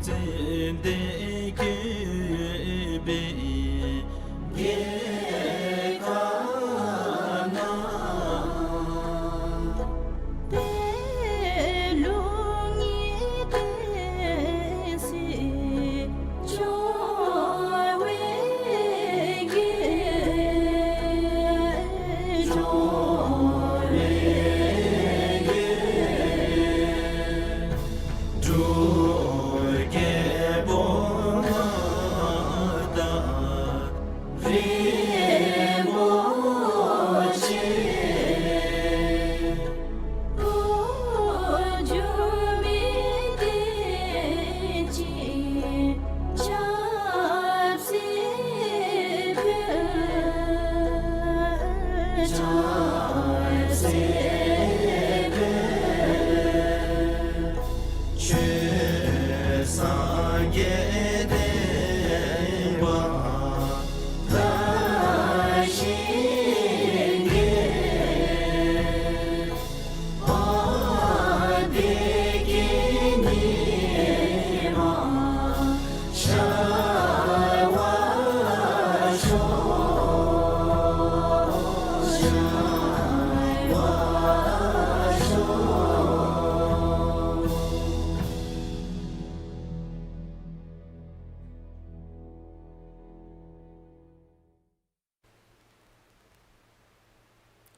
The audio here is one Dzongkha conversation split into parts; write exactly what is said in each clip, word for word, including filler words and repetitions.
ཙན་དན་བཀོད་པའི་རྒྱལ་ཁབ་ན།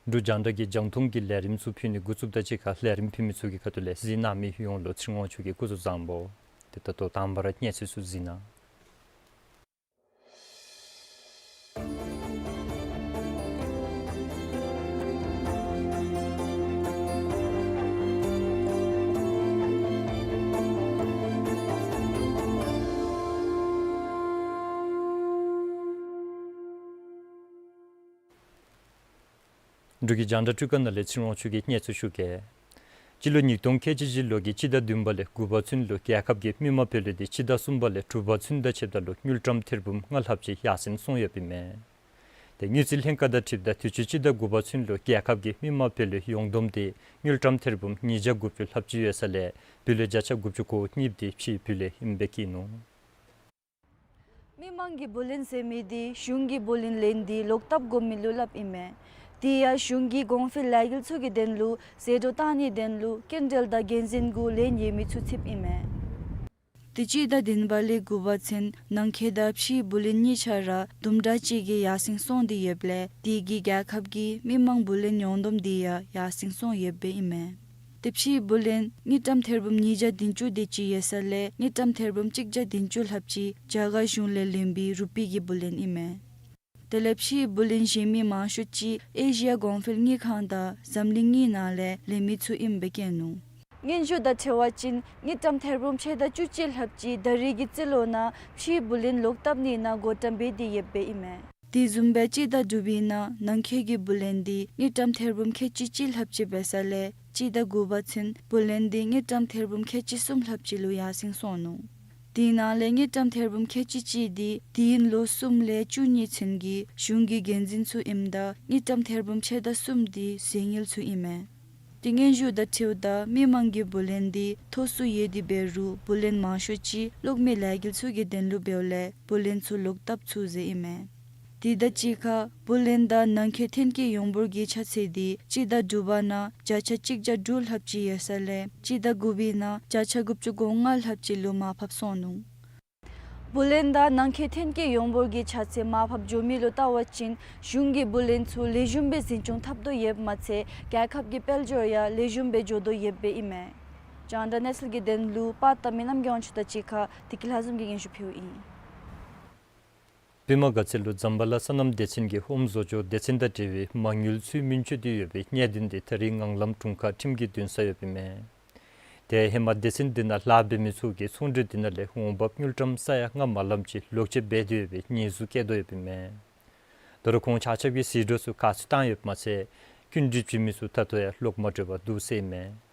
འབྲུག་རྒྱང་བསྒྲགས་ཀྱི་རྒྱང་མཐོང་གི་ལས་རིམ་ཚུ་ཕུལ་ནི་འགོ་བཙུགསཔ་ད་གཅིག་ཁར་ལས་རིམ་ཕུལ་མི་ཚུ་གི་ཁ་ཐུག་ལས་གཟིགས་གནང་མི་ཡོངས་ལུ་ཚེ་རིང་དབང་ཕྱུག་གིས་སྐུ་གཟུགས་བཟང་པོ། ཏེ་ད་ལྟོ་དང་པ་ར་གནས་ཚུལ་ཚུ་གཟིགས་གནང་། འབྲུག་གི་རྒྱང་བསྒྲགས་སྤྲུལ་ཁང་ནང་ལས་ཚེ་རིང་དབང་ཕྱུག་གིས་གནས་ཚུལ་ཞུ་གེ། སྤྱི་ལོ་ཉིས་སྟོང་ཁལ་གཅིག་བཞི་ལོ་གི་སྤྱི་ཟླ་བདུན་པ་ལས་དགུ་པ་ཚུན་ལུ་རྒྱལ་ཁབ་ཀྱི་མི་མང་སྤེལ་རེས་འདི་སྤྱི་ཟླ་གསུམ་པ་ལས་དྲུག་པ་ཚུན་དང་ཕྱདཔ་ད་ལུ་དངུལ་ཀྲམ་ཐེར་འབུམ་ལྔ་ལྷགཔ་ཅིག་ཡར་སེང་སོང་ཡོདཔ་ཨིན་མས། ཏེ་དངུལ་རྩིས་ལྷན་ཁག་དང་འཁྲིལཝ་ད་དུས་ཅི་སྤྱི་ཟླ་དགུ་པ་ཚུན་ལུ་རྒྱལ་ཁབ་ཀྱི་མི་མང་སྤེལ་རེས་ཡོངས་བསྡོམས་འདི་དངུལ་ཀྲམ་ཐེར་འབུམ་ཉིས་བརྒྱ་དགུ་བཅུ་ལྷགཔ་ཅིག་ཡོད་ས་ལས་བུ་ལོན་བརྒྱ་ཆ་དགུ་བཅུ་གོ་གཉིས་འདི་ཕྱིའི་བུ་ལོན་ཨིནམ་སྦེ་བཀོད་ནུག། མི་མང་གི་བུ་ལོན་ཟེར་མི་འདི་གཞུང་གི་བུ་ལོན་ལེན་ཏེ་ལོག་བཏབ་དགོ་མི་ལུ་སླབ་ཨིན་མས། དེ་ཡང་གཞུང་གི་གོང་འཕེལ་ལས་འགུལ་ཚུ་གི་དོན་ལུ་ཟད་འགྲོ་བཏང་ནིའི་དོན་ལུ་སྐྱིན་འགྲུལ་དང་འགན་འཛིན་གུ་ལེན་ཡོད་མི་ཚུ་ཚུདཔ་ཨིན་མས། ཏེ་སྤྱི་ཟླ་བདུན་པ་ལས་དགུ་པ་ཚུན་ནང་འཁོད་དང་ཕྱིའི་བུ་ལོན་གཉིས་ཆ་ར་དུམ་གྲ་གཅིག་གིས་ཡར་སེང་སོང་སྟེ་ཡོདཔ་ལས་དེ་གིས་རྒྱལ་ཁབ་ཀྱི་མི་མང་བུ་ལོན་ཡོངས་བསྡོམས་འདི་ཡང་ཡར་སེང་སོང་ཡོདཔ་ཨིན་མས། ཏེ་ཕྱིའི་བུ་ལོན་དངུལ་ཀྲམ་ཐེར་འབུམ་ཉིས་བརྒྱ་བདུན་ཅུ་དེ་ཅིག་ཡོད་ས་ལས་དངུལ་ཀྲམ་ཐེར་འབུམ་གཅིག་བརྒྱ་བདུན་ཅུ་ལྷགཔ་ཅིག་རྒྱ་གར་གཞུང་ལས་ལེན་པའི་རུ་པི་གི་བུ་ལོན་ཨིན་མས། དེ་ལས་ཕྱིའི་བུ་ལོན་གཞན་མི་མང་ཤོས་ཅིག་ཨེ་ཤི་ཡ་གོང་འཕེལ་དངུལ་ཁང་དང་འཛམ་གླིང་དངུལ་ནང་ལས་ལེན་མི་ཚུ་ཨིནམ་སྦེ་བཀོད་ནུག། སྙན་ཞུ་དང་འཁྲིལ་བ་ཅིན་དངུལ་ཀྲམ་ཐེར་འབུམ་ཕྱེད་དང་བཅུ་གཅིག་ལྷགཔ་ཅིག་ད་རེས་ཀྱི་རྩིས་ལོ་ནང་ཕྱིའི་བུ་ལོན་ལོག་བཏབ་ནི་ནང་བགོ་བཀྲམ་འབད་དེ་ཡོདཔ་ཨིན་མས། དེ་བཟུམ་སྦེ་སྤྱི་ཟླ་དྲུག་པའི་ནང་ནང་འཁོད་ཀྱི་བུ་ལོན་འདི་དངུལ་ཀྲམ་ཐེར་འབུམ་ཁལ་གཅིག་གཅིག་ལྷགཔ་ཅིག་འབད་ས་ལས་སྤྱི་ཟླ་དགུ་པ་ཚུན་བུ་ལོན་འདི་དངུལ་ཀྲམ་ཐེར་འབུམ་ཁལ་གཅིག་གསུམ་ལྷགཔ་ཅིག་ལུ་ཡར་སེང་སོང་ནུག། དེ་ནང་ལས་དངུལ་ཀྲམ་ཐེར་འབུམ་ཁལ་གཅིག་གཅིག་འདི་དེ་ཡང་ལོ་གསུམ་ལས་བཅུ་གཉིས་ཚུན་གྱི་གཞུང་གི་འགན་འཛིན་ཚུ་ཨིནམ་ད་དངུལ་ཀྲམ་ཐེར་འབུམ་ཕྱེད་དང་གསུམ་འདི་ཟད་དངུལ་ཚུ་ཨིན་མས། ཏེ་སྙན་ཞུ་དང་འཁྲིལཝ་ད་མི་མང་གི་བུ་ལོན་འདི་མཐོ་སུ་ཡོད་དེ་འབད་རུང་བུ་ལོན་མང་ཤོས་ཅིག་གློག་མེ་ལས་འགུལ་ཚུ་གི་དོན་ལུ་འབདཝ་ལས་བུ་ལོན་ཚུ་ལོག་བཏབ་ཚུགས་ཟེར་ཨིན་མས། དེ་དང་གཅིག་ཁར་བུ་ལོན་དང་ནང་འཁོད་ཐོན་སྐྱེད་ཡོངས་འབོར་གྱི་ཆ་ཚད་འདི་སྤྱི་ཟླ་དྲུག་པ་ནང་བརྒྱ་ཆ་གཅིག་བརྒྱ་དྲུག་ལྷགཔ་ཅིག་ཡོད་ས་ལས་སྤྱི་ཟླ་དགུ་པའི་ནང་བརྒྱ་ཆ་དགུ་བཅུ་གོ་ལྔ་ལྷགཔ་ཅིག་ལུ་མར་ཕབ་སོང་ནུག། བུ་ལོན་དང་ནང་འཁོད་ཐོན་སྐྱེད་ཡོངས་འབོར་གྱི་ཆ་ཚད་མར་ཕབ་འགྱོ་མི་ལུ་བལྟ་བ་ཅིན་གཞུང་གིས་བུ་ལོན་ཚུ་ལེགས་ཤོམ་སྦེ་འཛིན་སྐྱོང་འཐབ་དོ་ཡོདཔ་མ་ཚད་རྒྱལ་ཁབ་ཀྱི་དཔལ་འབྱོར་ཡང་ལེགས་ཤོམ་སྦེ་འགྱོ་དོ་ཡོདཔ་ཨིན་མས། རྒྱང་བསྒྲགས་གནས་ཚུལ་གྱི་དོན་ལུ་པར་བཏབ་མི་རྣམ་རྒྱལ་དབང་ཕྱུག་དང་གཅིག་ཁར་བདེ་སྐྱིད་ལྷ་འཛོམས་ཀྱིས་སྙན་ཞུ་ཕུལཝ་ཨིན། བི་མ་དགའ་ཚལ་ལུ་ཛམ་བྷ་ལ་སོ་ནམ་སྡེ་ཚན་གྱིས་ཨོམ་བཟོ་བཅོས་སྡེ་ཚན་དང་འབྲེལ་བའི་མ་དངུལ་ཚུལ་སྨན་བཅོས་ཏེ་ཡོད་པའི་གནད་དོན་འདི་ད་རིས་ངང་ལམ་དྲུང་ཁག་ཁྲིམས་ཀྱི་འདུན་ས་ཡོདཔ་ཨིན་མས། ཏེ་ཧེ་མ་སྡེ་ཚན་འདི་ནང་ལཱ་འབད་མི་ཚུ་གིས་ཚོང་འབྲེལ་འདི་ནང་ལས་འོང་འབབ་དངུལ་ཀྲམ་ས་ཡ་ལྔ་མ་ལངམ་ཅིག་ལོག་སྤྱོད་འབད་དེ་ཡོད་པའི་ཉེས་འཛུགས་བཀལ་དོ་ཡོདཔ་ཨིན་མས། ད་རུང་ཁོང་ཆ་ཁྱབ་ཀྱིས་ཟད་འགྲོ་ཚུ་ག་ཚོད་བཏང་ཡོདཔ་མ་ཚད་སྐྱིན་འགྲུལ་བྱིན་མི་ཚུ་ད་ལྟོ་ཡང་ལོག་མ་གྲོལ་བར་འདུག་ཟེར་ཨིན་མས།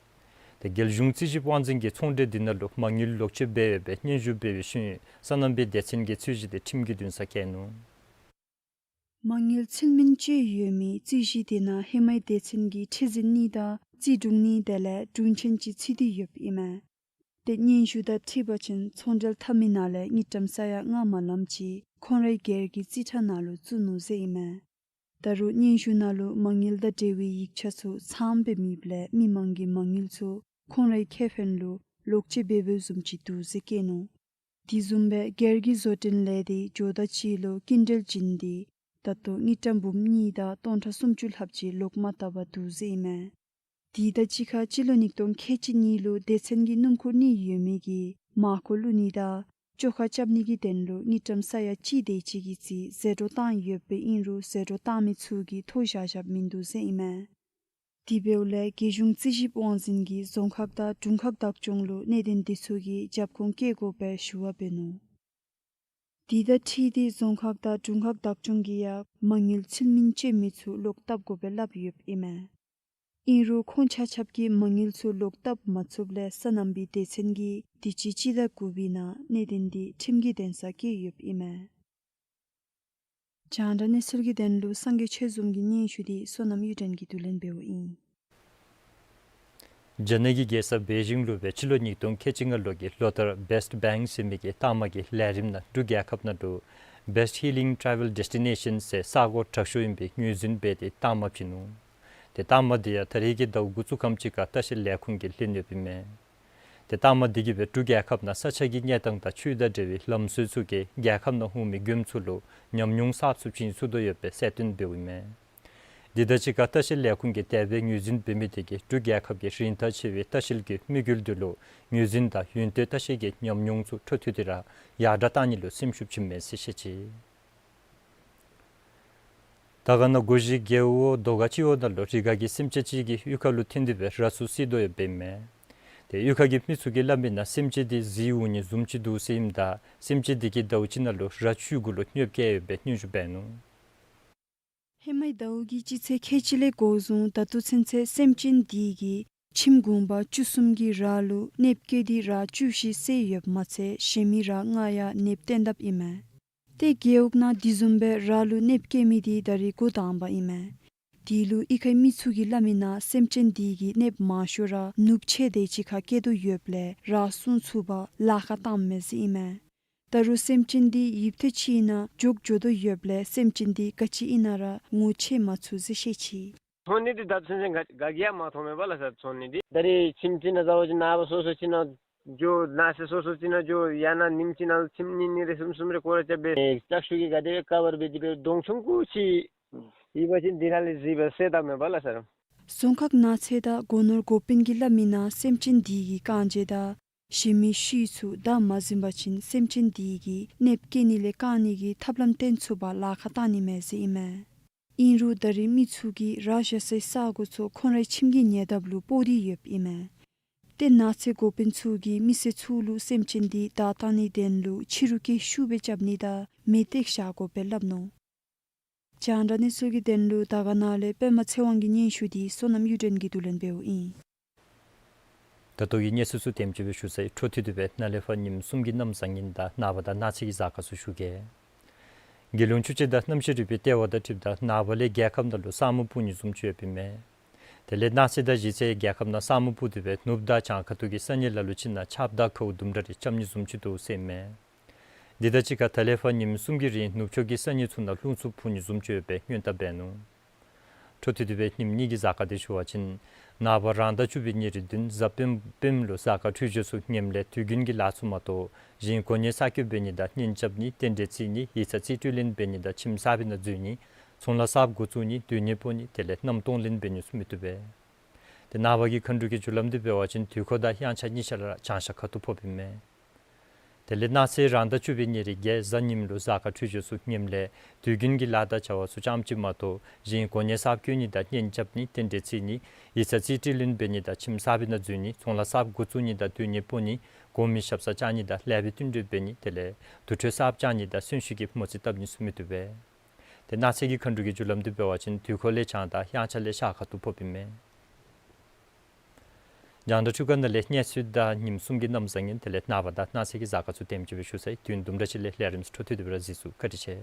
ཏེ་རྒྱལ་གཞུང་རྩིས་ཞིབ་དབང་འཛིན་གྱིས་ཚོང་འབྲེལ་འདི་ནང་ལུ་མ་དངུལ་ལོག་སྤྱོད་འབད་ཡོད་པའི་སྙན་ཞུ་འབད་བའི་ཤུལ་སོ་ནམ་པའི་སྡེ་ཚན་གྱིས་ཚུལ་བཞིན་དུ་ཁྲིམས་ཀྱི་འདུན་ས་བཀལ་ནུག། མ་དངུལ་ཚུལ་སྨན་བཅོས་ཡོད་མི་རྩོད་གཞི་དེ་ནང་ཧེ་མའི་སྡེ་ཚན་གྱི་ཁྲི་འཛིན་གཉིས་དང་རྩིས་དྲུང་གཉིས་དེ་ལས་དྲུང་ཆེན་གཅིག་ཚུད་དེ་ཡོདཔ་ཨིན་མས། ཏེ་སྙན་ཞུ་དང་འཁྲིལ་བ་ཅིན་ཚོང་འབྲེལ་འཐབ་མི་ནང་ལས་དངུལ་ཀྲམ་ས་ཡ་ལྔ་མ་ལངམ་ཅིག་ཁོང་རའི་སྒེར་གྱི་རྩིས་ཁྲ་ནང་ལུ་བཙུགས་ནུག་ཟེར་ཨིན་མས། ད་རུང་སྙན་ཞུ་ནང་ལུ་མ་དངུལ་དང་འབྲེལ་བའི་ཡིག་ཆ་ཚུ་ཚངམ་སྦེ་མེདཔ་ལས་མི་མང་གིས་མ་དངུལ་ཚུ་ཁོང་རའི་ཁེ་ཕན་ལུ་ལོག་སྤྱོད་འབད་འབདཝ་བཟུམ་ཅིག་འདུག་ཟེར་བཀོད་ནུག། དེ་བཟུམ་སྦེ་སྒེར་གྱི་བཟོ་སྐྲུན་ལས་སྡེ་ཇོ་བདག་ཅིག་ལུ་སྐྱིན་འགྲུལ་བྱིན་ཏེ་ད་ལྟོ་དངུལ་ཀྲམ་འབུམ་གཉིས་དང་སྟོང་ཕྲག་སུམ་ཅུ་ལྷགཔ་ཅིག་ལོག་མ་བཏབ་པར་འདུག་ཟེར་ཨིན་མས། དེ་དང་གཅིག་ཁར་སྤྱི་ལོ་ཉིས་སྟོང་ཁལ་གཅིག་གཉིས་ལུ་སྡེ་ཚན་གྱི་སྣུམ་འཁོར་གཉིས་ཡོད་མི་གིས་མར་ཁུ་བླུག་ནི་དང་བཅོ་ཁ་རྐྱབ་ནི་གི་དོན་ལུ་དངུལ་ཀྲམ་ས་ཡ་གཅིག་དེ་ཅིག་གི་རྩིས་ཟད་འགྲོ་བཏང་ཡོདཔ་ཨིན་རུང་ཟད་འགྲོ་བཏང་མི་ཚུ་གིས་མཐོང་བཞག་བཞགཔ་མིན་འདུག་ཟེར་ཨིན་མས། དེ་འབདཝ་ལས་རྒྱལ་གཞུང་རྩིས་ཞིབ་དབང་འཛིན་གྱིས་རྫོང་ཁག་དང་དྲུང་ཁག་བདག་སྐྱོང་ལུ་གནད་དོན་དེ་ཚུ་གི་རྒྱབ་ཁུངས་བཀོད་དགོ་པའི་ཞུ་བ་འབད་ནུག། དེ་དང་འཁྲིལ་ཏེ་རྫོང་ཁག་དང་དྲུང་ཁག་བདག་སྐྱོང་གིས་ཡང་མ་དངུལ་ཚུལ་མིན་སྤྱོད་མི་ཚུ་ལོག་བཏབ་དགོ་པའི་སླབ་ཡོདཔ་ཨིན་མས། ཨིན་རུང་ཁོང་ཆ་ཁྱབ་ཀྱིས་མ་དངུལ་ཚུ་ལོག་བཏབ་མ་ཚུགསཔ་ལས་སོ་ནམ་པའི་སྡེ་ཚན་གྱིས་དུས་ཅི་སྤྱི་ཟླ་དགུ་པའི་ནང་གནད་དོན་དེ་ཁྲིམས་ཀྱི་འདུན་སར་བཀོད་ཡོདཔ་ཨིན་མས། རྒྱང་བསྒྲགས་གནས་ཚུལ་གྱི་དོན་ལུ་སངས་རྒྱས་ཆོས་འཛོམས་ཀྱི་སྙན་ཞུ་དེ་བསོད་ནམས་གཡུ་སྒྲོན་གྱིས་བསྡུ་ལེན་འབདཝ་ཨིན། རྒྱ་ནག་གི་རྒྱལ་ས་པེ་ཅིང་ལུ་སྦེ་སྤྱི་ལོ་ཉིས་སྟོང་ཁལ་གཅིག་ལྔ་ལོ་གི་ལོ་ལྟར་བེསཊ་བེངཀ་ཟེར་མི་གི་རྟགས་མ་གི་ལས་རིམ་ནང་འབྲུག་རྒྱལ་ཁབ་ནང་ལུ་བེསཊ་ཧི་ལིང་ཊེ་རེ་ཝེལ་ཌེསི་ཊི་ནེ་ཤཱན་ཟེར་ས་གོ་དྲག་ཤོས་ཨིན་པའི་ངོས་འཛིན་འབད་དེ་རྟགས་མ་བྱིན་ནུག། ཏེ་རྟགས་མ་དེ་ཡང་ད་རེས་ཀྱི་ཟླཝ་འགོ་བཙུགས་ཁམས་ཅིག་ཁར་ལྟ་བཤལ་ལས་ཁུངས་ཀྱིས་ལེན་ཡོདཔ་ཨིན་མས། ཏེ་རྟགས་མ་དེ་གིས་སྦེ་འབྲུག་རྒྱལ་ཁབ་ནང་ས་ཆ་གི་གནས་སྟངས་དང་ཆོས་དང་འབྲེལ་བའི་ལམ་སྲོལ་ཚུ་གིས་རྒྱལ་ཁབ་ནང་ལྷོད་མི་མགྱོནམ་ཚུ་ལུ་ཉམས་མྱོང་གསརཔ་ཚུ་བྱིན་ཚུགས་དོ་ཡོདཔ་སྦེ་གསལ་སྟོན་འབདཝ་ཨིན་མས། དེ་དང་གཅིག་ཁར་ལྟ་བཤལ་ལས་ཁུངས་ཀྱིས་དེ་སྦེ་ངོས་འཛིན་འབད་མི་དེ་གིས་འབྲུག་རྒྱལ་ཁབ་ཀྱི་རིན་ཐང་ཆེ་བའི་ལྟ་བཤལ་གྱི་དམིགས་ཡུལ་དེ་ལུ་ངོས་འཛིན་དང་ཡུན་བརྟན་ལྟ་བཤལ་གྱི་ཉམས་མྱོང་ཚུ་འཕྲོ་མཐུད་དེ་ར་ཡར་དྲག་གཏང་ནི་ལུ་སེམས་ཤུགས་བྱིནམ་མས་ཟེར་བཤད་ཅི། དར་དཀར་ན་སྒོ་བཞི་རྒེད་འོག་རྡོ་དཀར་སྤྱི་འོག་ནང་ལུ་རི་ཁ་གི་སེམས་ཅན་ཅིག་གིས་གཡུས་ཁ་ལུ་འཐེན་ཏེ་སྦེ་ར་ཚུ་བསད་དོ་ཡོདཔ་ཨིན་མས། ཏེ་གཡུས་ཁ་གི་མི་ཚུ་གིས་སླབ་མིའི་ནང་སེམས་ཅན་དེ་གཟིག་འོང་ནི་བཟུམ་ཅིག་འདུག་ཟེར་ཨིནམ་ད་སེམས་ཅན་དེ་གིས་ཟླཝ་གཅིག་ནང་ལུ་ར་བཅུ་དགུ་ལུ་གནོདཔ་བཀལ་ཡོདཔ་སྦེ་སྙན་ཞུ་འབད་ནུག། ཧེ་མའི་ཟླཝ་གི་སྤྱི་ཚེས་ཁལ་གཅིག་ལས་འགོ་བཟུང་ད་ལྟོ་ཚུན་ཚོད་སེམས་ཅན་དེ་གིས་ཁྱིམ་གུང་པ་བཅུ་གསུམ་གྱི་ར་ལུ་གནོདཔ་བཀལ་ཏེ་ར་བཅུ་བཞི་བསད་ཡོདཔ་མ་ཚད་གཞན་མི་ར་ལྔ་ཡང་གནོདཔ་བཏོན་དཔ་ཨིན་མས། ཏེ་རྒེད་འོག་ནང་དེ་བཟུམ་སྦེ་ར་ལུ་གནོདཔ་བཀལ་མི་དེ་ད་རེས་འགོ་དང་པ་ཨིན་མས། དེ་ལུ་གཡུས་ཁའི་མི་ཚུ་གིས་སླབ་མིའི་ནང་སེམས་ཅན་དེ་གིས་གནོདཔ་མང་ཤོས་ར་ནུབ་ཕྱེད་དེ་ཅིག་ཁར་བཀལ་དོ་ཡོདཔ་ལས་ར་སྲུང་ཚུགས་པར་ལཱ་ཁག་བཏངམ་མས་ཟེར་ཨིན་མས། ད་རུང་སེམས་ཅན་དེ་ཡུདཔ་ཐེངས་ཅིག་ནང་འགྱོ་འགྱོ་དོ་ཡོདཔ་ལས་སེམས་ཅན་དེ་ག་ཅི་ཨིན་ན་ར་ངོ་ཆེ་མ་ཚུགས་ཟེར་བཤད་ཅི། ཚོང་ནི་འདི་ད་ལྟོ་ཚུན་ཚོད་ག་ག་གིས་ཡང་མ་མཐོངམ་མས་པ་ལགས་སོ། ཚོང་ནི་འདི་ད་རེས་ཁྱིམ་ཅིག་ནང་ཟཝ་ཅིག་ནངས་པ་སོ་སོ་ཅིག་ནང་འགྱོ་གནངས་ཚེ་སོ་སོ་ཅིག་ནང་འགྱོ་ཡང་ན་ཉིནམ་ཅིག་ནང་ལུ་ཁྱིམ་གཉིས་གཉིས་རེ་གསུམ་གསུམ་རེ་སྐོར་ར་རྐྱབ་སྦེ་ལྕགས་ཤུགས་ཀྱིས་ག་དེ་སྦེ་ཀ་བར་འབད་དེ་སྦེ་གདོང་ཆུང་ཀུ་ཅིག་ཡོད་པ་ཅིན་དེ་ནང་ལས་གཟིགས་སྦེ་བསད་དཔ་མས་པ་ལགས་སོ། རྫོང་ཁག་ནགས་ཚལ་དང་སྒོ་ནོར་འགོ་དཔོན་གྱིས་སླབ་མིའི་ནང་སེམས་ཅན་དེ་གི་རྐང་རྗེས་དང་གཞན་མི་ཤུལ་ཚུ་བདའ་མ་ཟུན་པ་ཅིན་སེམས་ཅན་དེ་གིས་གནོདཔ་བཀལ་ནི་ལས་བཀག་ནི་གི་ཐབས་ལམ་སྟོན་ཚུགས་པར་ལཱ་ཁག་བཏང་ནི་མས་ཟེར་ཨིན་མས། ཨིན་རུང་ད་རེས་མི་ཚུ་གིས་ར་བཞག་སའི་ས་གོ་ཚུ་ཁོང་རའི་ཁྱིམ་གྱི་ཉེ་འདབས་ལུ་སྤོ་སྟེ་ཡོདཔ་ཨིན་མས། ཏེ་ནགས་ཚལ་འགོ་དཔོན་ཚུ་གིས་མི་སེར་ཚུ་ལུ་སེམས་ཅན་དེ་བདའ་བཏང་ནིའི་དོན་ལུ་ཕྱི་རུ་སྐད་ཤུགས་སྦེ་རྐྱབ་ནི་དང་མེ་སྟེགས་བཞག་དགོ་པའི་སླབ་ནུག། རྒྱང་བསྒྲགས་གནས་ཚུལ་གྱི་དོན་ལུ་དར་དཀར་ན་ལས་པདྨ་ཚེ་དབང་གི་སྙན་ཞུ་དེ་བསོད་ནམས་གཡུ་སྒྲོན་གྱིས་བསྡུ་ལེན་འབདཝ་ཨིན། ད་ལྟོ་གི་གནས་ཚུལ་ཚུ་དེམ་ཅིག་སྦེ་ཞུ་ཚར་ཡི། འཕྲོ་མཐུད་དེ་སྦེ་ནཱ་ལས་ཕར་ཉིནམ་གསུམ་གྱི་གནམ་བཟང་ངན་དང་ནངས་པ་དང་གནངས་ཚེ་གི་གཟའ་སྐར་ཚུ་ཞུ་གེ། རྒྱལ་ཡོངས་ཆུ་དཔྱད་དང་གནམ་གཤིས་རིག་པའི་ལྟེ་བ་དང་འཁྲིལཝ་ད་ནངས་པ་ལས་རྒྱལ་ཁབ་ནང་ལུ་ས་སྨུག་སྤུབ་ནི་བཟུམ་ཅིག་ཡོདཔ་ཨིན་མས། དེ་ལས་གནངས་ཚེ་དང་གཞེས་ཚེ་རྒྱལ་ཁབ་ནང་ས་སྨུག་སྤུབ་སྟེ་སྦེ་ནུབ་དང་བྱང་ཁ་ཐུག་གི་ས་གནས་ལ་ལུ་ཅིག་ནང་ཆརཔ་དང་གའུ་དུམ་གྲ་རེ་རྐྱབ་ནི་བཟུམ་ཅིག་འདུག་ཟེར་ཨིན་མས། འདི་དང་གཅིག་ཁར་ད་ལས་ཕར་ཉིནམ་གསུམ་གྱི་རིང་ནུབ་ཕྱོགས་ཀྱི་ས་གནས་ཚུ་ནང་རླུང་འཚུབ་འཕུ་ནི་བཟུམ་ཅིག་ཡོད་པའི་སྔོན་བརྡ་འབད་ནུག། འཕྲོ་མཐུད་དེ་སྦེ་ཉིནམ་གཉིས་ཀྱི་གཟའ་སྐར་དེ་ཞུ་བ་ཅིན་ནངས་པ་རང་ཟླ་བཅུ་པའི་ཉེར་བདུན་གཟའ་སྤེན་པ་ལུ་གཟའ་སྐར་འཕྲོད་སྦྱོར་ཚུ་ངནམ་ལས་དུས་རྒྱུན་གྱི་ལཱ་ཚུ་མ་གཏོགས་གཞན་གོ་གནས་གསར་བསྐོ་འབད་ནི་དང་གཉེན་རྐྱབ་ནི་རྟེན་འབྲེལ་བརྩི་ནི་ཡིག་ཚང་རྩིས་སྤྲོད་ལེན་འབད་ནི་དང་ཁྱིམ་གསར་པའི་ནང་འཛུལ་ནི་ཚོང་ལཱ་གསརཔ་འགོ་བཙུགས་ནི་སྡོད་གནས་སྤོ་ནི་དེ་ལས་གནམ་སྟོང་ལེན་འབད་ནི་ཚུ་མི་བཏུབ་པས། ཏེ་ནངས་པ་གི་མཁའ་འགྲོ་གི་རྒྱུ་ལམ་འདི་འབད་བ་ཅིན་དུས་འཁོར་དང་དབྱངས་འཆར་གཉིས་ཆ་ལུ་ར་བྱང་ཤར་ཁ་ཐུག་ཕོགཔ་ཨིན་མས། དེ་ལས་གནངས་ཚེ་རང་ཟླ་བཅུ་པའི་ཉེར་བརྒྱད་གཟའ་ཉིམ་ལུ་གཟའ་སྐར་འཕྲོད་སྦྱོར་ཚུ་ངནམ་ལས་དུས་རྒྱུན་གྱི་ལཱ་དང་བྱ་བ་ཚུ་ཙམ་ཅིག་མ་གཏོགས་གཞན་གོ་གནས་གསརཔ་བསྐོ་ནི་དང་གཉེན་རྐྱབ་ནི་རྟེན་འབྲེལ་བརྩི་ནི་ཡིག་ཚང་རྩིས་སྤྲོད་ལེན་འབད་ནི་དང་ཁྱིམ་གསར་པའི་ནང་འཛུལ་ནི་ཚོང་ལཱ་གསརཔ་འགོ་བཙུགས་ནི་དང་སྡོད་གནས་སྤོ་ནི་གོང་མའི་ཞབས་སར་བཅར་ནི་དང་ལེགས་པའི་བསྟུན་གྲོས་འབད་ནི་དེ་ལས་དུར་ཁྲོད་གསརཔ་བཅར་ནི་དང་གསོན་གཤིན་གྱི་མོ་རྩིས་བཏབ་ནི་ཚུ་མི་བཏུབ་པས། ཏེ་གནངས་ཚེ་གི་མཁའ་འགྲོ་གི་རྒྱུ་ལམ་འདི་འབད་བ་ཅིན་དུས་འཁོར་ལས་བྱང་དང་དབྱངས་འཆར་ལས་ཤར་ཁ་ཐུག་ཕོགཔ་ཨིན་མས། རྒྱང་བསྒྲགས་འཕྲུལ་ཁང་ནང་ལས་གནས་ཚུལ་དང་ཉིནམ་གསུམ་གྱི་གནམ་བཟང་ངན་དེ་ལས་ནངས་པ་དང་གནངས་ཚེ་གི་གཟའ་སྐར་ཚུ་དེམ་ཅིག་སྦེ་ཞུ་ཚར་ཡི། དུས་ཡུན་དུམ་གྲ་ཅིག་ལས་ལས་རིམ་ཚུ་འཕྲོ་མཐུད་དེ་སྦེ་ར་གཟིགས་ཚུགས། བཀའ་དྲིན་ཆེ།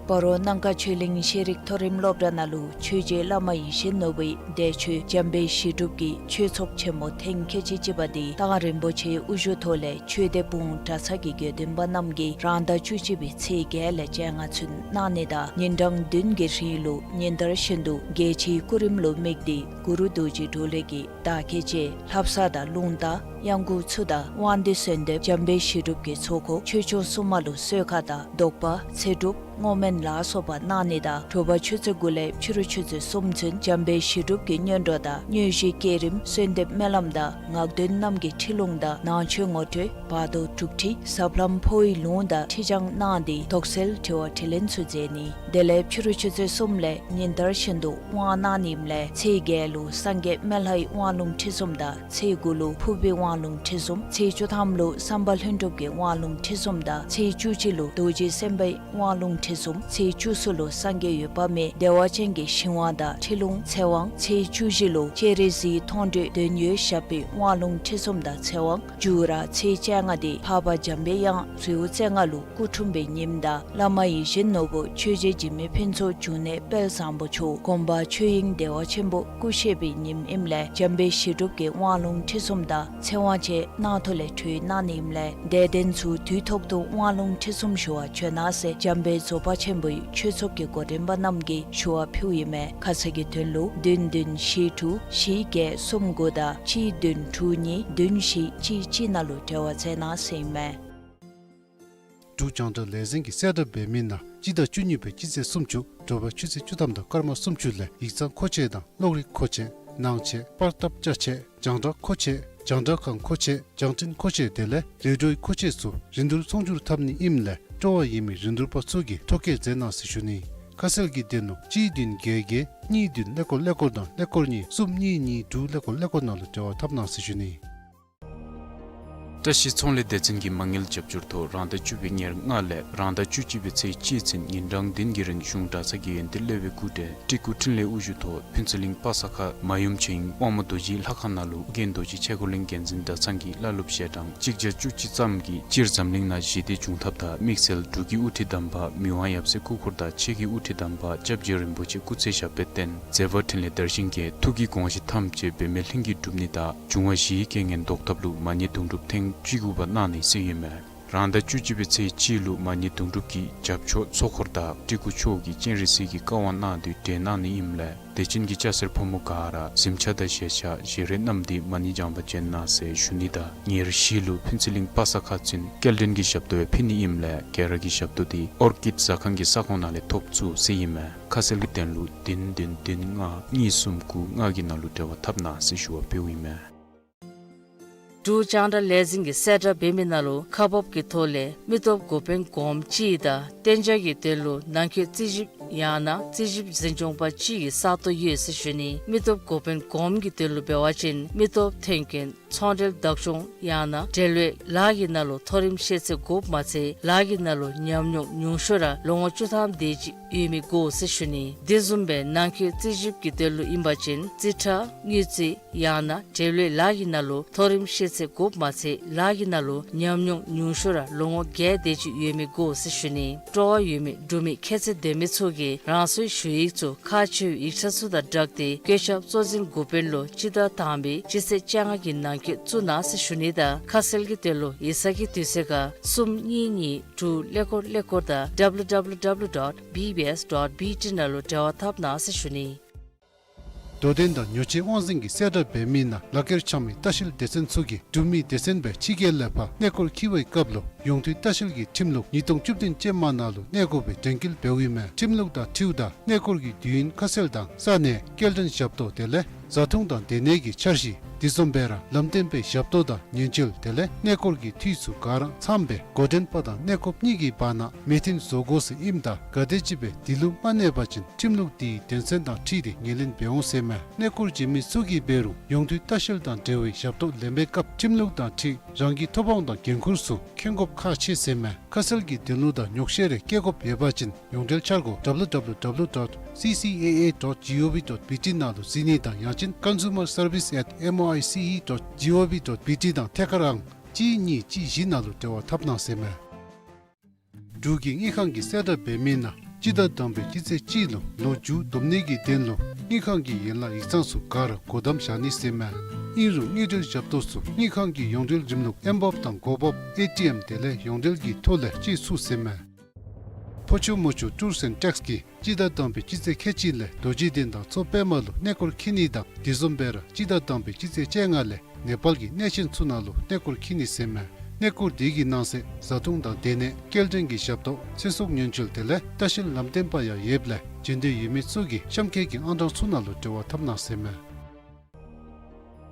སྤ་རོ་སྣང་ཁ་ཆོས་གླིང་ཤེས་རིག་མཐོ་རིམ་སློབ་གྲྭ་ནང་ལུ་ཆོས་རྗེ་བླ་མ་ཡིད་བཞིན་ནོར་བུའི་འདས་མཆོད་འཇམ་དཔལ་ཞི་སྒྲུབ་ཀྱི་ཆོས་ཚོགས་ཆེན་མོ་ཐེངས་ཁལ་གཅིག་གཅིག་པ་འདི་ཏང་རིན་པོ་ཆེའི་དབུ་བཞུགས་ཐོག་ལས་ཆོས་སྡེ་སྤུངས་གྲྭ་ཚང་གི་དགེ་འདུན་པ་རྣམས་ཀྱིས་རང་ཟླ་བཅུ་གཅིག་པའི་ཚེས་བརྒྱད་ལས་བཅོ་ལྔ་ཚུན་གནང་ནི་དང་ཉིན་གྲངས་བདུན་གྱི་རིང་ལུ་ཉིན་ལྟར་བཞིན་དུ་རྒྱལ་སྤྱིའི་སྐུ་རིམ་ལུ་དམིགས་ཏེ་གུ་རུ་རྡོ་རྗེ་གྲོ་ལོད་ཀྱི་བདག་བསྐྱེད་བཅས་ལྷ་བསངས་དང་རླུང་རྟ་གཡང་འགུགས་ཚུ་དང་དབང་འདུས་གསོལ་འདེབས་འཇམ་དཔལ་ཞི་སྒྲུབ་ཀྱི་ཚོགས་འཁོར་ཆོས་སྐྱོང་སྲུང་མ་ལུ་གསོལ་ཁ་དང་བཟློག་པ་ཚེ་སྒྲུབ་བསྔོ་སྨོན་ལ་སོགས་པ་གནང་ནི་དང་དྲོ་པ་ཆུ་ཚོད་དགུ་ལས་ཕྱི་རུ་ཆུ་ཚོད་གསུམ་ཚུན་འཇམ་དཔལ་ཞི་སྒྲུབ་ཀྱི་སྔོན་འགྲོ་དང་དངོས་གཞི་བསྐྱེད་རིམ་གསོལ་འདེབས་སྨོན་ལམ་དང་ངག་འདོན་རྣམས་ཀྱི་ཁྲིད་ལུང་དང་ནང་མཆོད་ངོ་སྤྲོད་བར་དོ་དྲུག་ཁྲིད་ཟབ་ལམ་འཕོ་བའི་ལུང་དང་ཁྲིད་བྱང་གནང་སྟེ་དོགས་སེལ་དྲི་བ་དྲིས་ལན་ཚུ་མཛད་ནི། དེ་ལས་ཕྱི་རུ་ཆུ་ཚོད་གསུམ་ལས་ཉིན་ལྟར་བཞིན་དུ་དབང་གནང་ནི་ཨིནམ་ལས་ཚེས་བརྒྱད་ལུ་སངས་རྒྱས་སྨན་ལྷའི་དབང་ལུང་ཁྲིད་གསུམ་དང་ཚེས་དགུ་ལུ་ཕུར་པའི་དབང་ལུང་ཁྲིད་གསུམ་ཚེས་བཅུ་ཐམ་ལུ་བསམ་པ་ལྷུན་གྲུབ་ཀྱི་དབང་ལུང་ཁྲིད་གསུམ་དང་ཚེས་བཅུ་གཅིག་ལུ་རྡོ་རྗེ་སེམས་དཔའི་དབང་ལུང་ཁྲིད་གསུམ་ཚེས་བཅུ་གསུམ་ལུ་སངས་རྒྱས་འོད་དཔག་མེད་བདེ་བ་ཅན་གྱི་ཞིང་དབང་དང་ཁྲིད་ལུང་ཚེ་དབང་ཚེས་བཅུ་བཞི་ལུ་སྤྱན་རས་གཟིགས་མཐོང་གྲོལ་དོན་ཡོད་ཞབས་པད་དབང་ལུང་ཁྲིད་གསུམ་དང་ཚེ་དབང་མཇུག་ར་ཚེས་བཅོ་ལྔ་འདི་འཕགས་པ་འཇམ་པའི་དབྱངས་རི་བོ་རྩེ་ལྔ་ལུ་སྐུ་འཁྲུངས་པའི་ཉིནམ་དང་བླ་མ་ཡིད་བཞིན་ནོར་བུ་ཆོས་རྗེ་འཇིགས་མེད་ཕུན་ཚོགས་འབྱུང་གནས་དཔལ་བཟང་པོ་མཆོག་དགོངས་པ་ཆོས་དབྱིངས་བདེ་བ་ཆེན་པོ་སྐུ་གཤེགས་པའི་ཉིནམ་ཨིནམ་ལས་འཇམ་དཔལ་ཞི་སྒྲུབ་ཀྱི་དབང་ལུང་ཁྲིད་གསུམ་དང་ཚེ་དབང་བཅས་ནང་དོ་ལས་གྲོལ་གནང་ནི་ཨིནམ་ལས་དད་ལྡན་ཚུ་དུས་ཐོག་ཏུ་དབང་ལུང་ཁྲིད་གསུམ་ཞུ་བར་བྱོན་གནང་ཟེར་འཇམ་དཔལ་རྫོགས་པ་ཆེན་པོའི་ཆོས་ཚོགས་ཀྱི་འགོ་འདྲེན་པ་རྣམས་ཀྱིས་ཞུ་བ་ཕུལཝ་ཨིན་མས། ཁ་གསལ་གྱི་དོན་ལུ་བདུན་བདུན་བཞི་དྲུག་བཞི་བརྒྱད་གསུམ་དགུ་དང་གཅིག་བདུན་དྲུག་གཉིས་བདུན་བཞི་གཅིག་གཅིག་ནང་ལུ་འབྲེལ་བ་མཛད་གནང་ཟེར་ཨིན་མས། འབྲུག་རྒྱང་བསྒྲགས་ལས་འཛིན་གྱི་གསལ་བསྒྲགས་འབད་མི་ནང་སྤྱི་ཟླ་བཅུ་གཉིས་པའི་སྤྱི་ཚེས་སུམ་ཅུ་དྲོ་པ་ཆུ་ཚོད་བཅུ་ཐམ་དང་སྐར་མ་སུམ་ཅུ་ལས་ཡིག་ཚང་མཁོ་ཆས་དང་གློག་རིག་མཁོ་ཆས་ནང་ཆས་པར་བཏབ་ཅ་ཆས་རྒྱང་བསྒྲགས་མཁོ་ཆས་རྒྱང་བསྒྲགས་ཁང་མཁོ་ཆས་རྒྱང་འཕྲིན་མཁོ་ཆས་དེ་ལས་ལས་འགྲོའི་མཁོ་ཆས་ཚུ་རིན་བསྡུར་ཚོང་སྒྱུར་འཐབ་ནི་ཨིནམ་ལས་སྤྲོ་བ་ཡོད་མི་རིན་བསྡུར་པ་ཚུ་གིས་ཐོ་བཀོད་མཛད་གནང་ཟེར་ཞུ་ནི། ཁ་གསལ་གྱི་དོན་ལུ་གཅིག་བདུན་བརྒྱད་བརྒྱད་གཉིས་བདུན་ཀླད་ཀོར་ཀླད་ཀོར་དང་ཀླད་ཀོར་གཉིས་གསུམ་གཉིས་གཉིས་དྲུག་ཀླད་ཀོར་ཀླད་ཀོར་ནང་ལུ་འབྲེལ་བ་འཐབ་གནང་ཟེར་ཞུ་ནི། བཀྲ་ཤིས་ཚོང་ལས་སྡེ་ཚན་གྱི་མ་དངུལ་རྒྱབ་སྐྱོར་ཐོག་རང་ཟླ་བཅུ་པའི་ཉེར་ལྔ་ལས་རང་ཟླ་བཅུ་གཅིག་པའི་ཚེས་གཅིག་ཚུན་ཉིན་གྲངས་བདུན་གྱི་རིང་གཞུང་གྲྭ་ཚང་གི་ཡོན་ཏན་བློ་གྲོས་སྐུ་བགྲེས་སྤྲུལ་སྐུ་འཕྲིན་ལས་དབུ་བཞུགས་ཐོག་ཕུན་ཚོགས་གླིང་པ་ས་ཁ་མ་ཡུམ་ཆོས་དབྱིངས་དབང་མོ་རྡོ་རྗེའི་ལྷ་ཁང་ནང་ལུ་ཨོ་རྒྱན་རྡོ་རྗེ་ཆས་འཁོར་གླིང་འགན་འཛིན་གྲྭ་ཚང་གི་བླ་སློབ་ཞལ་གྲངས་གཅིག་བརྒྱ་བཅུ་གཅིག་ཙམ་གྱིས་སྤྱིར་འཛམ་གླིང་ནང་ཞི་བདེ་འབྱུང་ཐབས་དང་དམིགས་བསལ་འབྲུག་གི་དབུ་ཁྲིད་དམ་པ་མི་དབང་ཡབ་སྲས་སྐུ་འཁོར་དང་ཆོས་ཀྱི་དབུ་ཁྲིད་དམ་པ་སྐྱབས་རྗེ་རིན་པོ་ཆེ་སྐུ་ཚེ་ཞབས་པད་བརྟན་མཛད་པ་འཕྲིན་ལས་དར་ཞིང་རྒྱས་ཐུགས་ཀྱི་དགོངས་གཞི་ཐམས་ཅད་འབད་མེད་ལྷུན་གྱིས་འགྲུབ་ནི་དང་འབྱུང་བ་བཞིའི་རྐྱེན་ངན་བཟློག་ཐབས་ལུ་མ་ཎི་དུང་སྒྲུབ་ཐེངས་བཅུ་དགུ་པ་གནང་ནི་ཟེར་ཨིན་མས། རང་ཟླ་བཅུ་གཅིག་པའི་ཚེས་གཅིག་ལུ་མ་ཎི་དུང་སྒྲུབ་ཀྱི་རྒྱབ་ཆོག་ཚོགས་འཁོར་དང་སྤྲུལ་སྐུ་མཆོག་གིས་སྤྱན་རས་གཟིགས་ཀྱི་བཀའ་དབང་གནང་སྟེ་གྲོལ་གནང་ནི་ཨིནམ་ལས་དད་ཅན་གྱི་སྐྱ་སེར་ཕོ་མོ་ག་ར་གཟིམ་ཆ་དང་བཞེས་ཆ་བཞེས་རས་བསྣམས་ཏེ་མ་ཎི་བགྱང་པར་བྱོན་གནང་ཟེར་ཞུ་ནི་དང་ཉེར་བཞི་ལུ་ཕུན་ཚོགས་གླིང་པ་ས་ཁ་ཚུན་སྐྱེལ་འདྲེན་གྱི་ཞབས་ཏོག་ཡང་ཕུལ་ནི་ཨིནམ་ལས་ག་ར་གིས་ཞབས་ཏོག་འདི་ཨོར་ཀིཌ་ཟ་ཁང་གི་ས་ཁོངས་ནང་ལས་ཐོབ་ཚུགས་ཟེར་ཨིན་མས། ཁ་གསལ་གྱི་དོན་ལུ་བདུན་བདུན་བདུན་ལྔ་གཉིས་གསུམ་དགུ་ལྔ་གི་ནང་ལུ་འབྲེལ་བ་འཐབ་གནང་ཟེར་ཞུ་བ་ཕུལཝ་ཨིན་མས། འབྲུག་རྒྱང་བསྒྲགས་ལས་འཛིན་གྱི་གསལ་བསྒྲགས་འབད་མི་ནང་ལུ་ཁག་འབག་གི་ཐོག་ལས་མི་སྟོབས་འགོ་དཔོན་གོངམ་ཅིག་དང་གཏན་འཇགས་ཀྱི་དོན་ལུ་ནང་འཁོད་རྩིས་ཞིབ་ཡང་ན་རྩིས་ཞིབ་འཛིན་སྐྱོང་པ་ཅིག་གི་ས་སྟོང་ཡོད་ཟེར་ཞུ་ནི། མི་སྟོབས་འགོ་དཔོན་གོངམ་གྱི་དོན་ལུ་འབད་བ་ཅིན་མི་སྟོབས་ཐོན་སྐྱེད་ཚོང་འབྲེལ་བདག་སྐྱོང་ཡང་ན་འབྲེལ་ཡོད་ལཱ་གི་ནང་ལུ་མཐོ་རིམ་ཤེས་ཚད་དགོཔ་མ་ཚད་ལཱ་གི་ནང་ལུ་ཉམས་མྱོང་ཉུང་ཤོས་ར་ལོ་ངོ་བཅུ་ཐམ་དེ་ཅིག་ཡོད་མི་དགོ་ཟེར་ཞུ་ནི། དེ་བཟུམ་སྦེ་ནང་འཁོད་རྩིས་ཞིབ་ཀྱི་དོན་ལུ་ཨིན་པ་ཅིན་རྩིས་ཁྲ་དངུལ་རྩིས་ཡང་ན་འབྲེལ་ཡོད་ལཱ་གི་ནང་ལུ་མཐོ་རིམ་ཤེས་ཚད་དགོཔ་མ་ཚད་ལཱ་གི་ནང་ལུ་ཉམས་མྱོང་ཉུང་ཤོས་ར་ལོ་ངོ་བརྒྱད་དེ་ཅིག་ཡོད་མི་དགོ་ཟེར་ཞུ་ནི། སྤྲོ་བ་ཡོད་མི་འབྲུག་མི་ཁྱད་ཚད་ལྡན་མི་ཚུ་གིས་རང་སོའི་ཞུ་ཡིག་ཚུ་ཁག་ཆེ་བའི་ཡིག་ཆ་ཚུ་དང་སྦྲགས་ཏེ་བཀོད་ཁྱབ་གཙོ་འཛིན་འགོ་དཔོན་ལུ་སྤྱི་ཟླ་དང་པའི་སྤྱི་ཚེས་བཅོ་ལྔ་གི་ནང་འཁོད་བཙུགས་གནང་ཟེར་ཞུ་ནི་དང་ཁ་གསལ་གྱི་དོན་ལུ་ཡིག་ཚང་གི་དུས་ཚོད་ཁར་གསུམ་གཉིས་གཉིས་དྲུག་ཀླད་ཀོར་ཀླད་ཀོར་དང་W W W dot B B S dot B T ནང་ལུ་འབྲེལ་བ་འཐབ་གནང་ཟེར་ཞུ་ནི། དོ་དན་དང་ཉོ་ཆས་དབང་འཛིན་གྱི་གསལ་བསྒྲགས་འབད་མི་ནང་ལག་ཁྱེར་འཆང་མི་ལྟ་བཤལ་སྡེ་ཚན་ཚུ་གིས་འབྲུག་མི་སྡེ་ཚན་སྦེ་ཕྱི་རྒྱལ་ལས་ཕར་གནས་སྐོར་འཁྱིད་པའི་སྐབས་ལུ་ཡོངས་འདུས་ལྟ་བཤལ་གྱི་ཁྲིམས་ལུགས་ཉིས་སྟོང་བཅུ་བདུན་ཅན་མ་ནང་ལུ་གནས་དགོ་པའི་དྲན་སྐུལ་འབདཝ་ཨིན་མས། ཁྲིམས་ལུགས་དང་འཁྲིལཝ་ད་གནས་སྐོར་གྱི་དུས་ཡུན་ཁ་གསལ་དང་ས་གནས་སྐྱེལ་འདྲེན་ཞབས་ཏོག་དེ་ལས་བཟའ་འཐུང་དང་སྡོད་གནས་ཀྱི་འཆར་གཞི་དེ་བཟུམ་སྦེ་ར་ལམ་སྟོན་པའི་ཞབས་ཏོག་དང་ཉེན་བཅོལ་དེ་ལས་གནས་སྐོར་གྱི་འཐུས་ཚུ་ག་ར་ཚངམ་སྦེ་འགོ་འདྲེན་པ་དང་གནས་སྐོརཔ་གཉིས་ཀྱི་བར་ན་མོས་མཐུན་བཟོ་དགོ་ཟེར་ཨིནམ་ད་ག་དེམ་ཅིག་སྦེ་དེ་ལུ་མ་གནས་པ་ཅིན་ཁྲིམས་ལུགས་དེའི་དོན་ཚན་དང་འཁྲིལ་ཏེ་ངོས་ལེན་འབད་འོང་ཟེར་མས། གནས་སྐོར་བྱོན་མི་ཚུ་གིས་འབད་རུང་ཡོངས་འདུས་ལྟ་བཤལ་དང་འབྲེལ་བའི་ཞབས་ཏོག་ལེན་པའི་སྐབས་ཁྲིམས་ལུགས་དང་འཁྲིལ་རང་གི་ཐོབ་དབང་དང་འགན་ཁུར་ཚུ་མཁྱེན་དགོཔ་ཁག་ཆེ་ཟེར་མས། ཁ་གསལ་གྱི་དོན་ལུ་དང་ཉོགས་བཤད་རེ་བཀལ་དགོཔ་ཡོད་པ་ཅིན་ཡོངས་འབྲེལ་འཆར་སྒོ་W W W dot C C A A dot G O V dot B T ནང་ལུ་གཟིགས་ནི་དང་ཡང་ཅིན་consumer service at M O I C E dot G O V dot B T དང་ཐད་ཀར་ཨང་གཅིག་གཉིས་གཅིག་བཞི་ནང་ལུ་འབྲེལ་བ་འཐབ་གནང་ཟེར་མས། འབྲུག་གི་དངུལ་ཁང་གི་གསལ་བསྒྲགས་འབད་མི་ནང་ སྤྱི་ཟླ་དང་པའི་སྤྱི་ཚེས་གཅིག་ལུ་ལོ་མཇུག་བསྡོམས་ནི་གི་དོན་ལུ་དངུལ་ཁང་གི་ཡན་ལག་ཡིག་ཚང་ཚུ་ག་ར་སྒོ་བསྡམ་བཞག་ནི་ཟེར་མས། ཨིན་རུང་དངུལ་འབྲེལ་ཞབས་ཏོག་ཚུ་དངུལ་ཁང་གི་ཡོངས་འབྲེལ་རིམ་ལུགས་ཨེམ་བཱབ་དང་གོ་བཱབ་ཨེ་ཊི་ཨེམ་དེ་ལས་ཡོངས་འབྲེལ་གྱི་ཐོག་ལས་སྤྱོད་ཚུགས་ཟེར་མས། ཕོ་ཆུ་མོ་ཆུ་ཊུརསི་ཨེནཌ་ཊེགསི་གིས་སྤྱི་ཟླ་དང་པའི་སྤྱི་ཚེས་ཁལ་གཅིག་ལས་རྡོ་རྗེ་གདན་དང་མཚོ་པདྨ་ལུ་གནས་སྐོར་འཁྱིད་ནི་དང་དེ་བཟུམ་སྦེ་ར་སྤྱི་ཟླ་དང་པའི་སྤྱི་ཚེས་བཅོ་ལྔ་ལས་ནེ་པཱལ་གྱི་གནས་ཆེན་ཚུ་ནང་ལུ་གནས་སྐོར་འཁྱིད་ནི་ཟེར་མས། གནས་སྐོར་དེ་གི་ནང་གསེས་བཟའ་འཐུང་དང་སྡོད་གནས་སྐྱེལ་འདྲེན་གྱི་ཞབས་ཏོག་ཚེ་སྲོག་ཉེན་བཅོལ་དེ་ལས་ལྟ་བཤལ་ལམ་སྟོན་པ་ཡང་ཡོདཔ་ལས་འབྱོན་འདོད་ཡོད་མི་ཚུ་གིས་གཤམ་འཁོད་ཀྱི་ཨང་གྲངས་ཚུ་ནང་ལུ་འབྲེལ་བ་འཐབ་གནང་ཟེར་མས།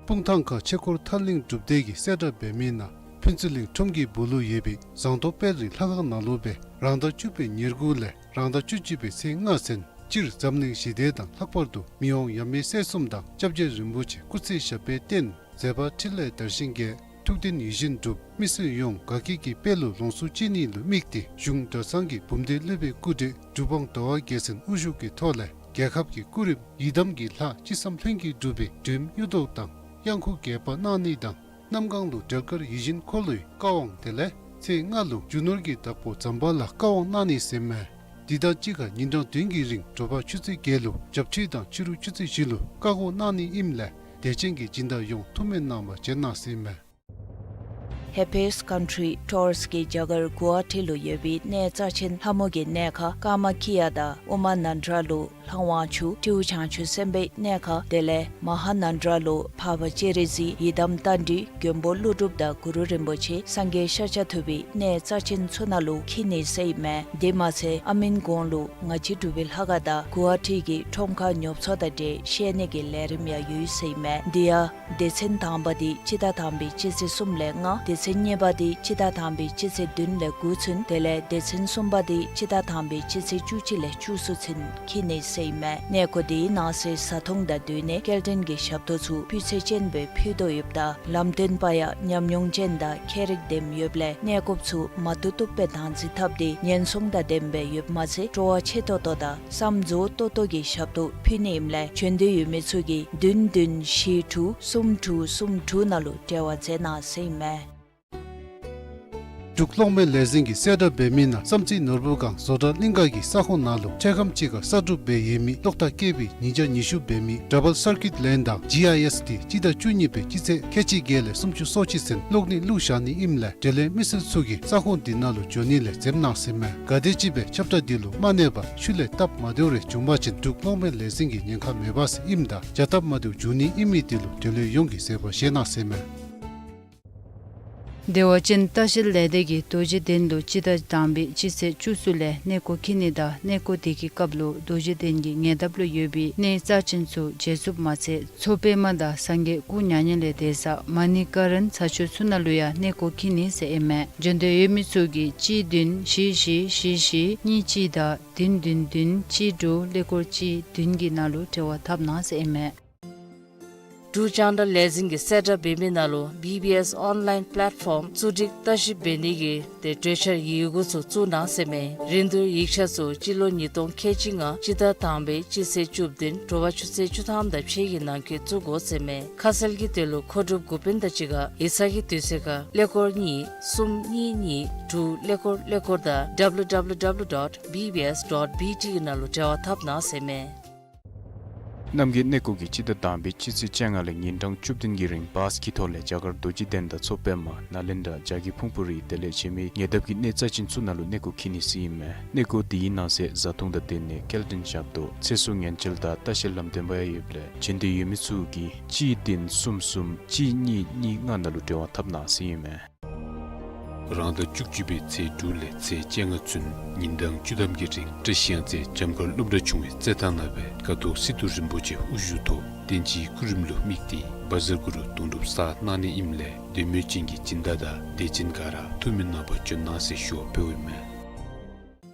སྤུངས་ཐང་ཁ་ཆོས་འཁོར་ཐར་གླིང་སྒྲུབ་སྡེ་གིས་གསལ་བསྒྲགས་འབད་མི་ནང་ཕུན་ཚོགས་གླིང་ཁྲོམ་གྱི་སྦུག་ལུ་ཡོད་པའི་ཟངས་མདོག་དཔལ་རི་ལྷ་ཁང་ནང་ལུ་སྦེ་རང་ཟླ་བཅུ་པའི་ཉེར་དགུ་ལས་རང་ཟླ་བཅུ་གཅིག་པའི་ཚེས་ལྔ་ཚུན་སྤྱིར་འཛམ་གླིང་ཞི་བདེ་དང་ལྷག་པར་དུ་མི་དབང་ཡབ་མེས་སྲས་གསུམ་དང་སྐྱབས་རྗེ་རིན་པོ་ཆེ་སྐུ་ཚེ་ཞབས་པད་བརྟན། མཛད་པ་འཕྲིན་ལས་དར་ཞིང་རྒྱས། ཐུགས་འདུན་ཡིད་བཞིན་འགྲུབ། མི་སེར་ཡོངས་དགའ་སྐྱིད་ཀྱི་དཔལ་ལུ་ལོངས་སུ་སྤྱོད་ནི་ལུ་དམིགས་ཏེ་གཞུང་གྲྭ་ཚང་གི་འབུམ་སྡེ་སློབ་དཔོན་སྐུ་བགྲེས་གྲུབ་དབང་དོལ་པོ་རྒྱལ་མཚན་དབུ་བཞུགས་ཀྱི་ཐོག་ལས་རྒྱལ་ཁབ་ཀྱི་སྐུ་རིམ་ཡི་དམ་གྱི་ལྷ་ཅི་བསམ་ལྷུན་གྱིས་འགྲུབ་པའི་སྒྲོལམ་གཡུ་ཐོག་དང་གཡང་འགུགས་རྒྱས་པ་གནང་ནི་དང་། གནམ་གང་ལུ་འབྲེལ་དཀར་ཡིད་བཞིན་འཁོར་ལོའི་བཀའ་དབང་དེ་ལས་ཚེས་ལྔ་ལུ་རྒྱུ་ནོར་གྱི་བདག་པོ་ཛམ་བྷ་ལ་བཀའ་དབང་གནང་ནི་ཟེར་མས། འདི་དང་གཅིག་ཁར་ཉིན་གྲངས་བདུན་གྱི་རིང་དྲོ་པ་ཆུ་ཚོད་བརྒྱད་ལུ་བྱབས་ཁྲུས་དང་ཕྱི་རུ་ཆུ་ཚོད་བཞི་ལུ་བཀའ་བསྒོ་གནང་ནི་ཨིནམ་ལས་དད་ཅན་གྱི་སྦྱིན་བདག་ཡོངས་ཐུགས་སྨོན་གནང་བར་བྱོན་གནང་ཟེར་མས། Happiest Country Tours གིས་རྒྱ་གར་གུ་ཝ་ཊི་ལུ་ཡོད་པའི་གནས་རྩ་ཆེན་ལྷ་མོ་གི་གནས་ཁང་ཀ་མ་ཁི་ཡ་དང་ཨུ་མ་ནན་དྲ་ལུ་ལྷ་དབང་ཕྱུག་སྤྲེའུ་བྱང་ཆུབ་སེམས་དཔའི་གནས་ཁང་དེ་ལས་མ་ཧཱ་ནན་དྲ་ལུ་འཕགས་པ་སྤྱན་རས་གཟིགས་ཡི་དམ་རྟ་མགྲིན་མགོན་པོ་ཀླུ་སྒྲུབ་དང་གུ་རུ་རིན་པོ་ཆེ་སངས་རྒྱས་ཤཱཀྱ་ཐུབ་པའི་གནས་རྩ་ཆེན་ཚུ་ནང་ལུ་འཁྱིད་ནི་ཟེར་ཨིན་མས། དེ་མ་ཚད་ཨ་མིན་གོང་ལུ་ང་བཅས་འབྲུག་པའི་ལྷ་ཁང་དང་གུ་ཝ་ཊི་གི་ཁྲོམ་ཁར་ཉོ་ཚོང་དང་འབྲེལ་བཤད་ནི་གི་ལས་རིམ་ཡང་ཡོད་ཟེར་ཨིན་མས། འདི་ཡང་སྡེ་ཚན་དང་པ་འདི་སྤྱི་ཟླ་དང་པའི་སྤྱི་ཚེས་གསུམ་ལས་ལྔ། སྡེ་ཚན་གཉིས་པ་འདི་སྤྱི་ཟླ་དང་པའི་སྤྱི་ཚེས་བདུན་ལས་དགུ་ཚུན། དེ་ལས་སྡེ་ཚན་གསུམ་པ་འདི་སྤྱི་ཟླ་དང་པའི་སྤྱི་ཚེས་བཅུ་གཅིག་ལས་བཅུ་གསུམ་ཚུན་འཁྱིད་ནི་ཟེར་ཨིན་མས། གནས་སྐོར་འདིའི་ནང་གསེས་བཟའ་འཐུང་དང་སྡོད་གནས་སྐྱེལ་འདྲེན་གྱི་ཞབས་ཏོག་ཚུ་སྤུས་ཚད་ཅན་སྦེ་ཕུལ་དོ་ཡོདཔ་ད་ལམ་སྟོན་པ་ཡང་ཉམས་མྱོང་ཅན་དང་ཁྱད་རིག་ལྡནམ་ཡོདཔ་ལས་གནས་སྐོརཔ་ཚུ་མ་ཐུག་ཐུགཔ་སྦེ་བདག་འཛིན་འཐབ་སྟེ་ཉེན་སྲུང་དང་ལྡནམ་སྦེ་ཡོདཔ་མ་ཚད་སྤྲོ་བ་ཆེ་ཏོག་ཏོ་དང་བསམ་རྫོགས་ཏོག་ཏོ་གི་ཞབས་ཏོག་ཕུལ་ནི་ཨིནམ་ལས་བྱོན་འདོད་ཡོད་མི་ཚུ་གིས་བདུན་བདུན་བཞི་དྲུག་གསུམ་དྲུག་གསུམ་དྲུག་ནང་ལུ་འབྲེལ་བ་མཛད་གནང་ཟེར་ཨིན་མས། འབྲུག་གློག་མེ་ལས་འཛིན་གྱིས་གསལ་བསྒྲགས་འབད་མི་ནང་བསམ་རྩེ་ནོར་བུ་སྒང་བཟོ་གྲྭ་གླིང་ཁ་གི་ས་ཁོངས་ནང་ལུ་འཕྲལ་ཁམས་ཅིག་ཁར་གསར་སྒྲུབ་འབད་ཡོད་མི་གློག་ཐག་བཀལ་བའི་ཉིན་གྱང་ཉི་ཤུ་འབད་མི་ཌབ་བཱལ་སར་ཀིཊ་ལེན་དང་ཇི་ཨའི་ཨེསི་འདི་སྤྱི་ཟླ་བཅུ་གཉིས་པའི་སྤྱི་ཚེས་ཁལ་གཅིག་བརྒྱད་ལས་སུམ་ཅུ་སོ་གཅིག་ཚུན་གློག་ནད་བླུགས་བཞག་ནི་ཨིནམ་ལས་འབྲེལ་ཡོད་མི་སེར་ཚུ་གིས་ས་ཁོངས་འདི་ནང་ལུ་འགྱོ་ནི་ལས་འཛེམ་གནང་ཟེར་ཨིན་མས། ག་དེམ་ཅིག་སྦེ་ཁྱབ་བསྒྲགས་འདི་ལུ་མ་གནས་པར་ཤུལ་ལས་སྟབས་མ་བདེཝ་རེ་བྱུང་པ་ཅིན་འབྲུག་གློག་མེ་ལས་འཛིན་གྱི་ཉེན་ཁ་མེད་པ་ཟེར་ཨིནམ་ད་བྱ་སྟབས་མ་བདེཝ་འབྱུང་ནི་ཨིན་མི་འདི་ལུ་འབྲེལ་ཡོད་ཡོངས་ཀྱིས་གཟིགས་པར་བཞེས་གནང་ཟེར་ཨིན་མས། བདེ་བ་ཅན་ལྟ་བཤལ་ལས་སྡེ་གིས་རྡོ་རྗེ་གདན་དུ་སྤྱི་ཟླ་དང་པའི་སྤྱི་ཚེས་བཅུ་གསུམ་ལས་གནས་སྐོར་འཁྱིད་ནི་དང་གནས་སྐོར་དེ་གི་སྐབས་ལུ་རྡོ་རྗེ་གདན་གྱི་ཉེ་འདབས་ལུ་ཡོད་པའི་གནས་རྩ་ཆེན་ཚུ་མཇལ་ཚུགསཔ་མ་ཚད་མཚོ་པདྨ་དང་སངས་རྒྱས་སྐུ་མྱ་ངན་ལས་འདས་ས་མ་ཎི་ཀ་རཎ་ཚ་ཆུ་ཚུ་ནང་ལུ་ཡང་གནས་སྐོར་འཁྱིད་ནི་ཟེར་ཨིན་མས། འབྱོན་འདོད་ཡོད་མི་ཚུ་གིས་གཅིག་བདུན་བཞི་བཞི་བཞི་བཞི་གཉིས་གཅིག་དང་བདུན་བདུན་བདུན་གཅིག་དྲུག་ཀླད་ཀོར་གཅིག་བདུན་གྱི་ནང་ལུ་འབྲེལ་བ་འཐབ་གནང་ཟེར་ཨིན་མས། འབྲུག་རྒྱང་བསྒྲགས་ལས་འཛིན་གྱིས་གསལ་བསྒྲགས་འབད་མི་ནང་ལུ་བི་བི་ཨེསི་ཨོན་ལཱའིན་པ་ལེཊ་ཕོམ་བཙུགས་སྒྲིག་བརྟག་ཞིབ་འབད་ནི་གི་ཏེ་གྲོས་འཆར་ཡི་གུ་ཚུ་བཙུགས་གནང་ཟེར་ཨིན་མས། རིན་བསྡུར་ཡིག་ཆ་ཚུ་སྤྱི་ལོ་ཉིས་སྟོང་ཁལ་གཅིག་ལྔ་སྤྱི་ཟླ་དང་པའི་སྤྱི་ཚེས་བཅུ་བདུན་དྲོ་པ་ཆུ་ཚོད་བཅུ་ཐམ་དང་ཕྱེད་ཀྱི་ནང་འཁོད་བཙུགས་དགོ་ཟེར་ཨིན་མས། ཁ་གསལ་གྱི་དོན་ལུ་མཁོ་སྒྲུབ་འགོ་དཔོན་དང་གཅིག་ཁར་ཡིག་ཚང་གི་དུས་ཚོད་ཁར་ཀླད་ཀོར་གཉིས་གསུམ་གཉིས་གཉིས་དྲུག་ཀླད་ཀོར་ཀླད་ཀོར་དང་W W W dot B B S dot B T གི་ནང་ལུ་འབྲེལ་བ་འཐབ་གནང་ཟེར་ཨིན་མས། རྣམ་རྒྱལ་གནས་སྐོར་གྱིས་སྤྱི་ཟླ་དང་པའི་སྤྱི་ཚེས་བཅོ་ལྔ་ལས་ཉིན་གྲངས་བཅུ་བདུན་གྱི་རིང་བཱས་ཀྱི་ཐོག་ལས་རྒྱ་གར་རྡོ་རྗེ་གདན་དང་མཚོ་པདྨ་ནཱ་ལེནྡྲ་ལྗགས་ཀྱི་ཕུང་པོ་རི་དེ་ལས་གཞན་མི་ཉེ་འདབས་ཀྱི་གནས་རྩ་ཆེན་ཚུ་ནང་ལུ་གནས་སྐོར་འཁྱིད་ནི་ཟེར་ཨིན་མས། གནས་སྐོར་འདི་གི་ནང་གསེས་བཟའ་འཐུང་དང་སྡོད་གནས་སྐྱེལ་འདྲེན་ཞབས་ཏོག་ཚེ་སྲོག་ཉེན་བཅོལ་དང་ལྟ་བཤལ་ལམ་སྟོན་པ་ཡང་ཡོདཔ་ལས་འབྱོན་འདོད་ཡོད་མི་ཚུ་གིས་གཅིག་བདུན་གསུམ་གསུམ་གཅིག་གཉིས་གཉིས་ལྔ་ནང་ལུ་འབྲེལ་བ་འཐབ་གནང་ཟེར་ཨིན་མས། རང་ཟླ་བཅུ་གཅིག་པའི་ཚེས་དྲུག་ལས་ཚེས་བཅོ་ལྔ་ཚུན་ཉིན་གྲངས་བཅུ་ཐམ་གྱི་རིང་བཀྲིས་གཡང་རྩེ་འཇམ་དཀར་སློབ་གྲྭ་ཆུང་བའི་རྩེད་ཐང་ནང་སྦེ་ཀཿཐོག་སི་ཏུ་རིན་པོ་ཆེ་དབུ་བཞུགས་ཐོག་བསྟན་སྤྱིའི་སྐུ་རིམ་ལུ་དམིགས་ཏེ་བཛྲ་གུ་རུ་དུང་སྒྲུབ་བསགས་གནང་ནི་ཨིནམ་ལས་འདོད་མོས་ཅན་གྱི་སྦྱིན་བདག་དང་དད་ཅན་ག་ར་ཐུགས་སྨོན་གནང་བར་བྱོན་གནང་ཟེར་ཞུ་བ་འབདཝ་ཨིན་མས།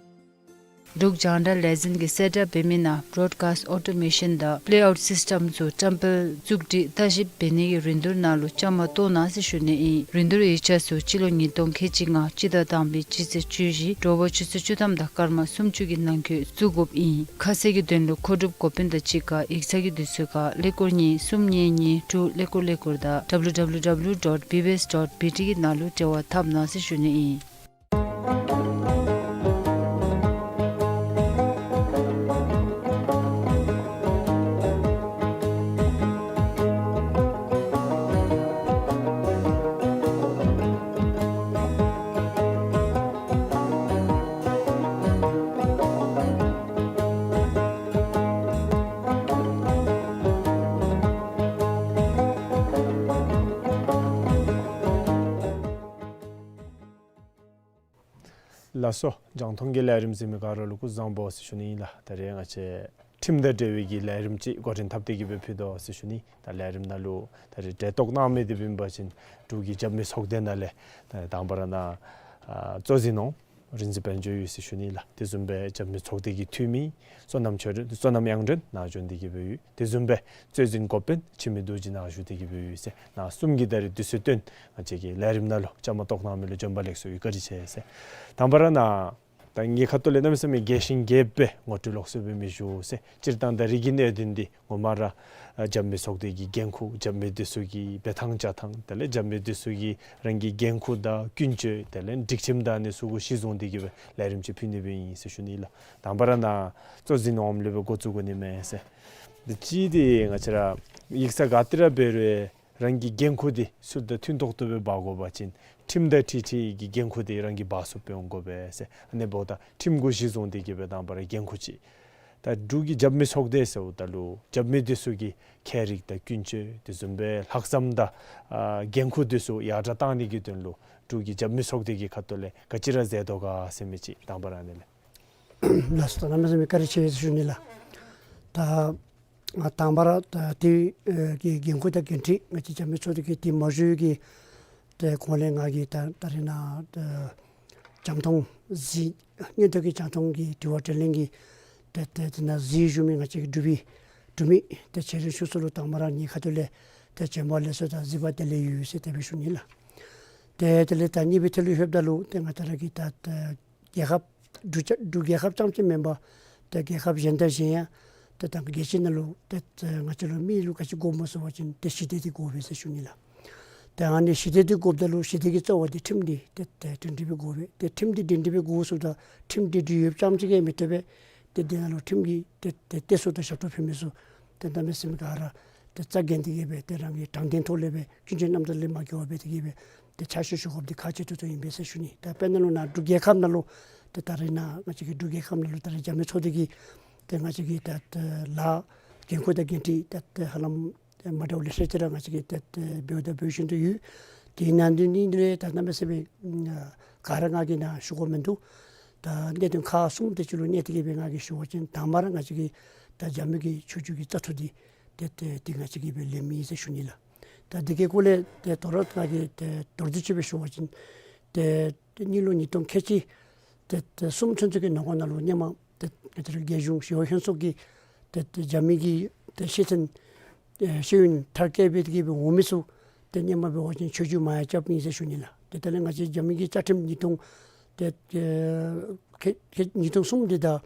འབྲུག་རྒྱང་བསྒྲགས་ལས་འཛིན་གྱིས་གསལ་བསྒྲགས་འབད་མི་ནང་བྲོཌ་ཀཱསཊ་ཨོ་ཊོ་མེ་ཤཱན་དང་པེ་ལེ་ཨའུཊ་སིསི་ཊེམ་ཚུ་བཀྲམ་སྤེལ་བཙུགས་སྒྲིག་བརྟག་ཞིབ་འབད་ནི་གི་རིན་བསྡུར་ནང་ལུ་བཅའ་མར་གཏོགས་གནང་ཟེར་ཞུ་ནི་ཨིན། རིན་བསྡུར་ཡིག་ཆ་ཚུ་སྤྱི་ལོ་ཉིས་སྟོང་ཁལ་གཅིག་ལྔ་སྤྱི་ཟླ་དང་པའི་སྤྱི་ཚེས་བཅུ་བཞི་དྲོ་པ་ཆུ་ཚོད་བཅུ་ཐམ་དང་སྐར་མ་སུམ་ཅུ་གི་ནང་འཁོད་བཙུགས་དགོཔ་ཨིན། ཁ་གསལ་གྱི་དོན་ལུ་མཁོ་སྒྲུབ་འགོ་དཔོན་དང་གཅིག་ཁར་ཡིག་ཚང་གི་དུས་ཚོད་ཁར་ཀླད་ཀོར་གཉིས་གསུམ་གཉིས་གཉིས་དྲུག་ཀླད་ཀོར་ཀླད་ཀོར་དང་W W W dot B B S dot B T གི་ནང་ལུ་འབྲེལ་བ་འཐབ་གནང་ཟེར་ཞུ་ནི་ཨིན། ལགས་སོ། རྒྱང་མཐོང་གི་ལས་རིམ་གཟིགས་མི་ག་ར་ལུ་སྐུ་གཟུགས་བཟང་པོ་ཟེར་ཞུ་ནི་ཨིན་ལགས། ད་རེས་ང་བཅས་ཁྲིམས་དང་འབྲེལ་བའི་གི་ལས་རིམ་ཅིག་འགོ་འདྲེན་འཐབ་སྟེ་གི་སྦེ་ཕུལ་དོ་ཟེར་ཞུ་ནི། ད་ལས་རིམ་ནང་ལུ་ད་རེས་གྲལ་གཏོགས་གནང་མི་འདི་འབད་བ་ཅིན་འབྲུག་གི་རྒྱབ་མི་ཚོགས་སྡེ་ནང་ལས་ད་དང་པ་ར་ནཱ་ཨ་གཙོ་འཛིན་འོགམ་རིག་འཛིན་དཔལ་འབྱོར་ཡོད་ཟེར་ཞུ་ནི་ལགས། དེ་བཟུམ་སྦེ་རྒྱབ་མི་ཚོགས་སྡེ་གི་འཐུས་མི་བསོད་ནམས་ཆོས་བསོད་ནམས་དབྱངས་སྒྲོན་ནཱ་བྱོན་ཏེ་གི་སྦེ་ཡོད། དེ་བཟུམ་སྦེ་གཙོ་འཛིན་འགོ་དཔོན་འཆི་མེད་རྡོ་རྗེ་ནཱ་བཞུགས་ཏེ་གི་སྦེ་ཡོད་ཟེར། ནཱ་གསུམ་གྱིས་ད་རེས་དུས་ཚོད་བཏོན་ང་བཅས་ཀྱི་ལས་རིམ་ནང་ལུ་བཅའ་མར་གཏོགས་གནང་མི་ལུ་བྱོན་པ་ལེགས་སོ་ཡོད། བཀའ་དྲིན་ཆེ་ཟེར། དང་པ་ར་ནཱ་ད་ངེའི་ཁ་ཐུག་ལས་གནམ་མེད་ས་མེད་རྒྱས་ཤིང་རྒྱསཔ་སྦེ་ངོ་སྤྲོད་ལོགས་སུ་སྦེ་མི་ཞུ་ཟེར། སྤྱིར་བཏང་ད་རིགས་ཀྱི་གནད་དོན་འདི་ངོ་མ་ར་ཨ་རྒྱབ་མི་ཚོགས་སྡེ་གི་འགན་ཁུར་རྒྱབ་མི་འདི་ཚུ་གིས་འབད་ཐངས་བྱ་ཐངས་དེ་ལས་རྒྱབ་མི་འདི་ཚུ་གིས་རང་གི་འགན་ཁུར་དང་ཀུན་སྤྱོད་དེ་ལས་སྒྲིག་ཁྲིམས་དང་ཨ་ནི་ཚུ་གུ་གཞི་བཟུང་སྟེ་གི་སྦེ་ལས་རིམ་ཅིག་ཕུལ་ནི་སྦེ་ཨིན་ཟེར་ཞུ་ནི་ལགས། དང་པ་ར་ནཱ་གཙོ་འཛིན་འོགམ་ལས་སྦེ་འགོ་བཙུགས་དགོ་ནི་མས་ཟེར། འདི་གཅིག་འདི་ང་བཅས་ར་ཡིག་ཚང་ག་ཏེ་ར་འབད་རུང་རང་གི་འགན་ཁུར་འདི་ཚུ་དང་མཐུན་ཏོག་ཏོ་སྦེ་འབག་དགོ་པ་ཅིན་ཁྲིམས་དང་འཁྲིལ་འཁྲིལ་གྱི་འགན་ཁུར་འདི་རང་གིས་འབག་ཚུགསཔ་སྦེ་འོང་དགོ་པས་ཟེར། ཨ་ནི་འབདཝ་ད་ཁྲིམས་གུ་གཞི་བཟུང་སྟེ་གི་སྦེ་དང་པ་ར་འགན་ཁུར་ཅིག། ད་འབྲུག་གི་རྒྱབ་མི་ཚོགས་སྡེ་ཟེརཝ་ད་ལུ་རྒྱབ་མི་འདི་ཚུ་གི་ཁྱད་རིག་དང་ཀུན་སྤྱོད་དེ་བཟུམ་སྦེ་ལྷག་བསམ་དང་ཨ་འགན་ཁུར་འདི་ཚུ་ཡར་དྲག་གཏང་ནི་གི་དོན་ལུ་འབྲུག་གི་རྒྱབ་མི་ཚོགས་སྡེ་གི་ཁ་ཐུག་ལས་ག་ཅི་ར་མཛད་དོ་ག་ཟེར་མི་ཅིག་དང་པ་ར་ཨ་ནི་ལས། ལགས་སོ། ད་གནམ་མེད་ས་མེད་བཀའ་དྲིན་ཆེ་ཟེར་ཞུ་ནི་ལགས། ད་ང་དང་པ་ར་ད་དེ་ཨེ་གི་འགན་ཁུར་དང་འགན་འཁྲི་ང་བཅས་རྒྱབ་མི་ཚོགས་སྡེ་གི་དེ་མ་ཞུ་གི་དེ་གོང་ལས་ང་གིས་ད་ད་རེས་ནཱ་ཨེ་རྒྱང་མཐོང་གཟིགས་མངོན་མཐོ་གི་རྒྱང་མཐོང་གི་དྲི་བ་དྲིས་ལན་གྱི་ཏེ་ཏེ་དེ་ནང་གཟིགས་བཞུགས་མི་ང་བཅས་ཀྱི་འབྲུག་པའི་འབྲུག་མི་ཏེ་ཆེ་འབྲིང་ཆུང་གསུམ་ལུ་དང་པ་ར་ངེའི་ཁ་ཐུག་ལས་ཏེ་བྱོན་པ་ལེགས་སོ་དང་གཟིགས་པ་བདེ་ལེགས་ཡོད་ཟེར་དེ་སྦེ་ཞུ་ནི་ལགས། ཏེ་དེ་ལས་ད་གཉིས་པའི་ཐད་ལུ་ལྷོདཔ་ད་ལུ་ཏེ་ང་བཅས་ར་གི་ད་ཏེ་རྒྱལ་ཁབ་འབྲུག་རྒྱལ་འབྲུག་རྒྱལ་ཁབ་རྐྱངམ་ཅིག་མེན་པར་ཏེ་རྒྱལ་ཁབ་གཞན་དང་གཞན་ཡང་ཏེ་ད་རྒྱལ་སྤྱི་ནང་ལུ་ཏེ་ཏེ་ང་བཅས་ལུ་མི་ལུ་ག་ཅི་དགོཔ་སྨོ་ཟེར་བ་ཅིན་ཏེ་ཞི་བདེ་འདི་དགོ་པས་ཟེར་ཞུ་ནི་ལགས། ཏེ་ཨ་ནི་ཞི་བདེ་འདི་དགོཔ་ད་ལུ་ཞི་བདེ་གི་རྩ་བ་འདི་ཁྲིམས་འདི་ཏེ་ཏེ་སྒྲིང་སྒྲི་སྦེ་དགོ་པས། ཏེ་ཁྲིམས་འདི་སྒྲིང་སྒྲི་སྦེ་དགོ་ཟེརཝ་ད་ཁྲིམས་འདི་སྒྲིང་རྐྱངམ་ཅིག་གིས་མི་བཏུབ་པས། ཏེ་དེ་ནང་ལུ་ཁྲིམས་ཀྱི་ཏེ་ཏེ་གཏད་སོ་དང་ཞབས་ཏོག་ཕུལ་མི་ཚུ་ཏེ་གནམ་མེད་ས་མེད་ག་ར་ཏེ་རྩ་འགེངས་ཏེ་གི་སྦེ་ཏེ་རང་གི་དྲང་བདེན་ཐོག་ལས་སྦེ་སྐྱོན་བརྗོད་རྣམ་དག་ལས་མ་འགལ་བར་འབད་དེ་གི་སྦེ་ཏེ་ཕྱག་ཞུ་ཞུ་དགོཔ་འདི་ཁག་ཆེ་ཏོག་ཏོ་ཨིན་པས་ཟེར་ཞུ་ནི། ད་དཔེར་ན་ལུ་ནཱ་འབྲུག་རྒྱལ་ཁབ་ནང་ལུ་ཏེ་ད་རེས་ནཱ་ང་བཅས་ཀྱི་འབྲུག་རྒྱལ་ཁབ་ནང་ལུ་ད་རེས་རྒྱབ་མི་ཚོགས་སྡེ་གི་ཏེ་ང་བཅས་ཀྱི་ད་ལཱ་འགན་ཁུར་དང་འགན་འཁྲི་ད་ཧ་ལམ་མ་འདྲཝ་ལེ་ཤ་ཅིག་ར་ང་བཅས་ཀྱིས་ཏེ་འབདཝ་དང་འབད་བཞིན་དུ་ཡོད། དེ་ནང་དོན་ནི་འདི་ལས་ད་གནམ་མེད་ས་མེད་ག་ར་ང་གིས་ནཱ་ཞུ་དགོཔ་མིན་འདུག། ད་གནད་དོན་ཁག་གསུམ་དེ་ཅིག་ལུ་གནས་ཏེ་གི་སྦེ་ང་གིས་ཞུ་བ་ཅིན་དང་པ་ར་ང་བཅས་ཀྱི་ད་རྒྱབ་མི་གི་ཆོས་བརྒྱུད་ཀྱི་བཙག་འཐུ་འདི་ཏེ་ཏེ་ཏེ་ང་བཅས་ཀྱིས་སྦེ་ལེན་མི་ཨིན་ཟེར་ཞུ་ནི་ལགས། ད་འདི་གི་སྐོར་ལས་ཏེ་དོ་རུང་ང་གིས་ཏེ་མདོར་བསྡུས་ཅིག་སྦེ་ཞུ་བ་ཅིན་ཏེ་ཏེ་གཉིས་ལོ་ཉིས་སྟོང་ཁལ་གཅིག་ཏེ་ཏེ་གསུམ་ཚུན་ཚོད་ཀྱི་ནང་འཁོད་ནང་ལུ་སྔོན་མ་ཏེ་ཏེ་རྒྱལ་གཞུང་ཞི་གཡོག་ལྷན་ཚོགས་ཀྱིས་ཏེ་ཏེ་རྒྱབ་མི་གི་ཏེ་ཤེས་ཚན་ཨེ་ཤེས་ཡོན་མཐར་སྐྱེལ་འབད་དེ་གི་སྦེ་འོང་མི་ཚུ་ཏེ་སྔོན་མ་འབད་བ་ཅིན་ཆོས་བརྒྱུད་མ་ཡང་རྐྱབ་ཨིན་ཟེར་ཞུ་ནི་ལགས། ཏེ་དེ་ལས་ང་བཅས་རྒྱབ་མི་གི་བཅའ་ཁྲིམས་ཉིས་སྟོང་ཏེ་ཨེ་ཁལ་ཁལ་ཉིས་སྟོང་གསུམ་འདི་དང་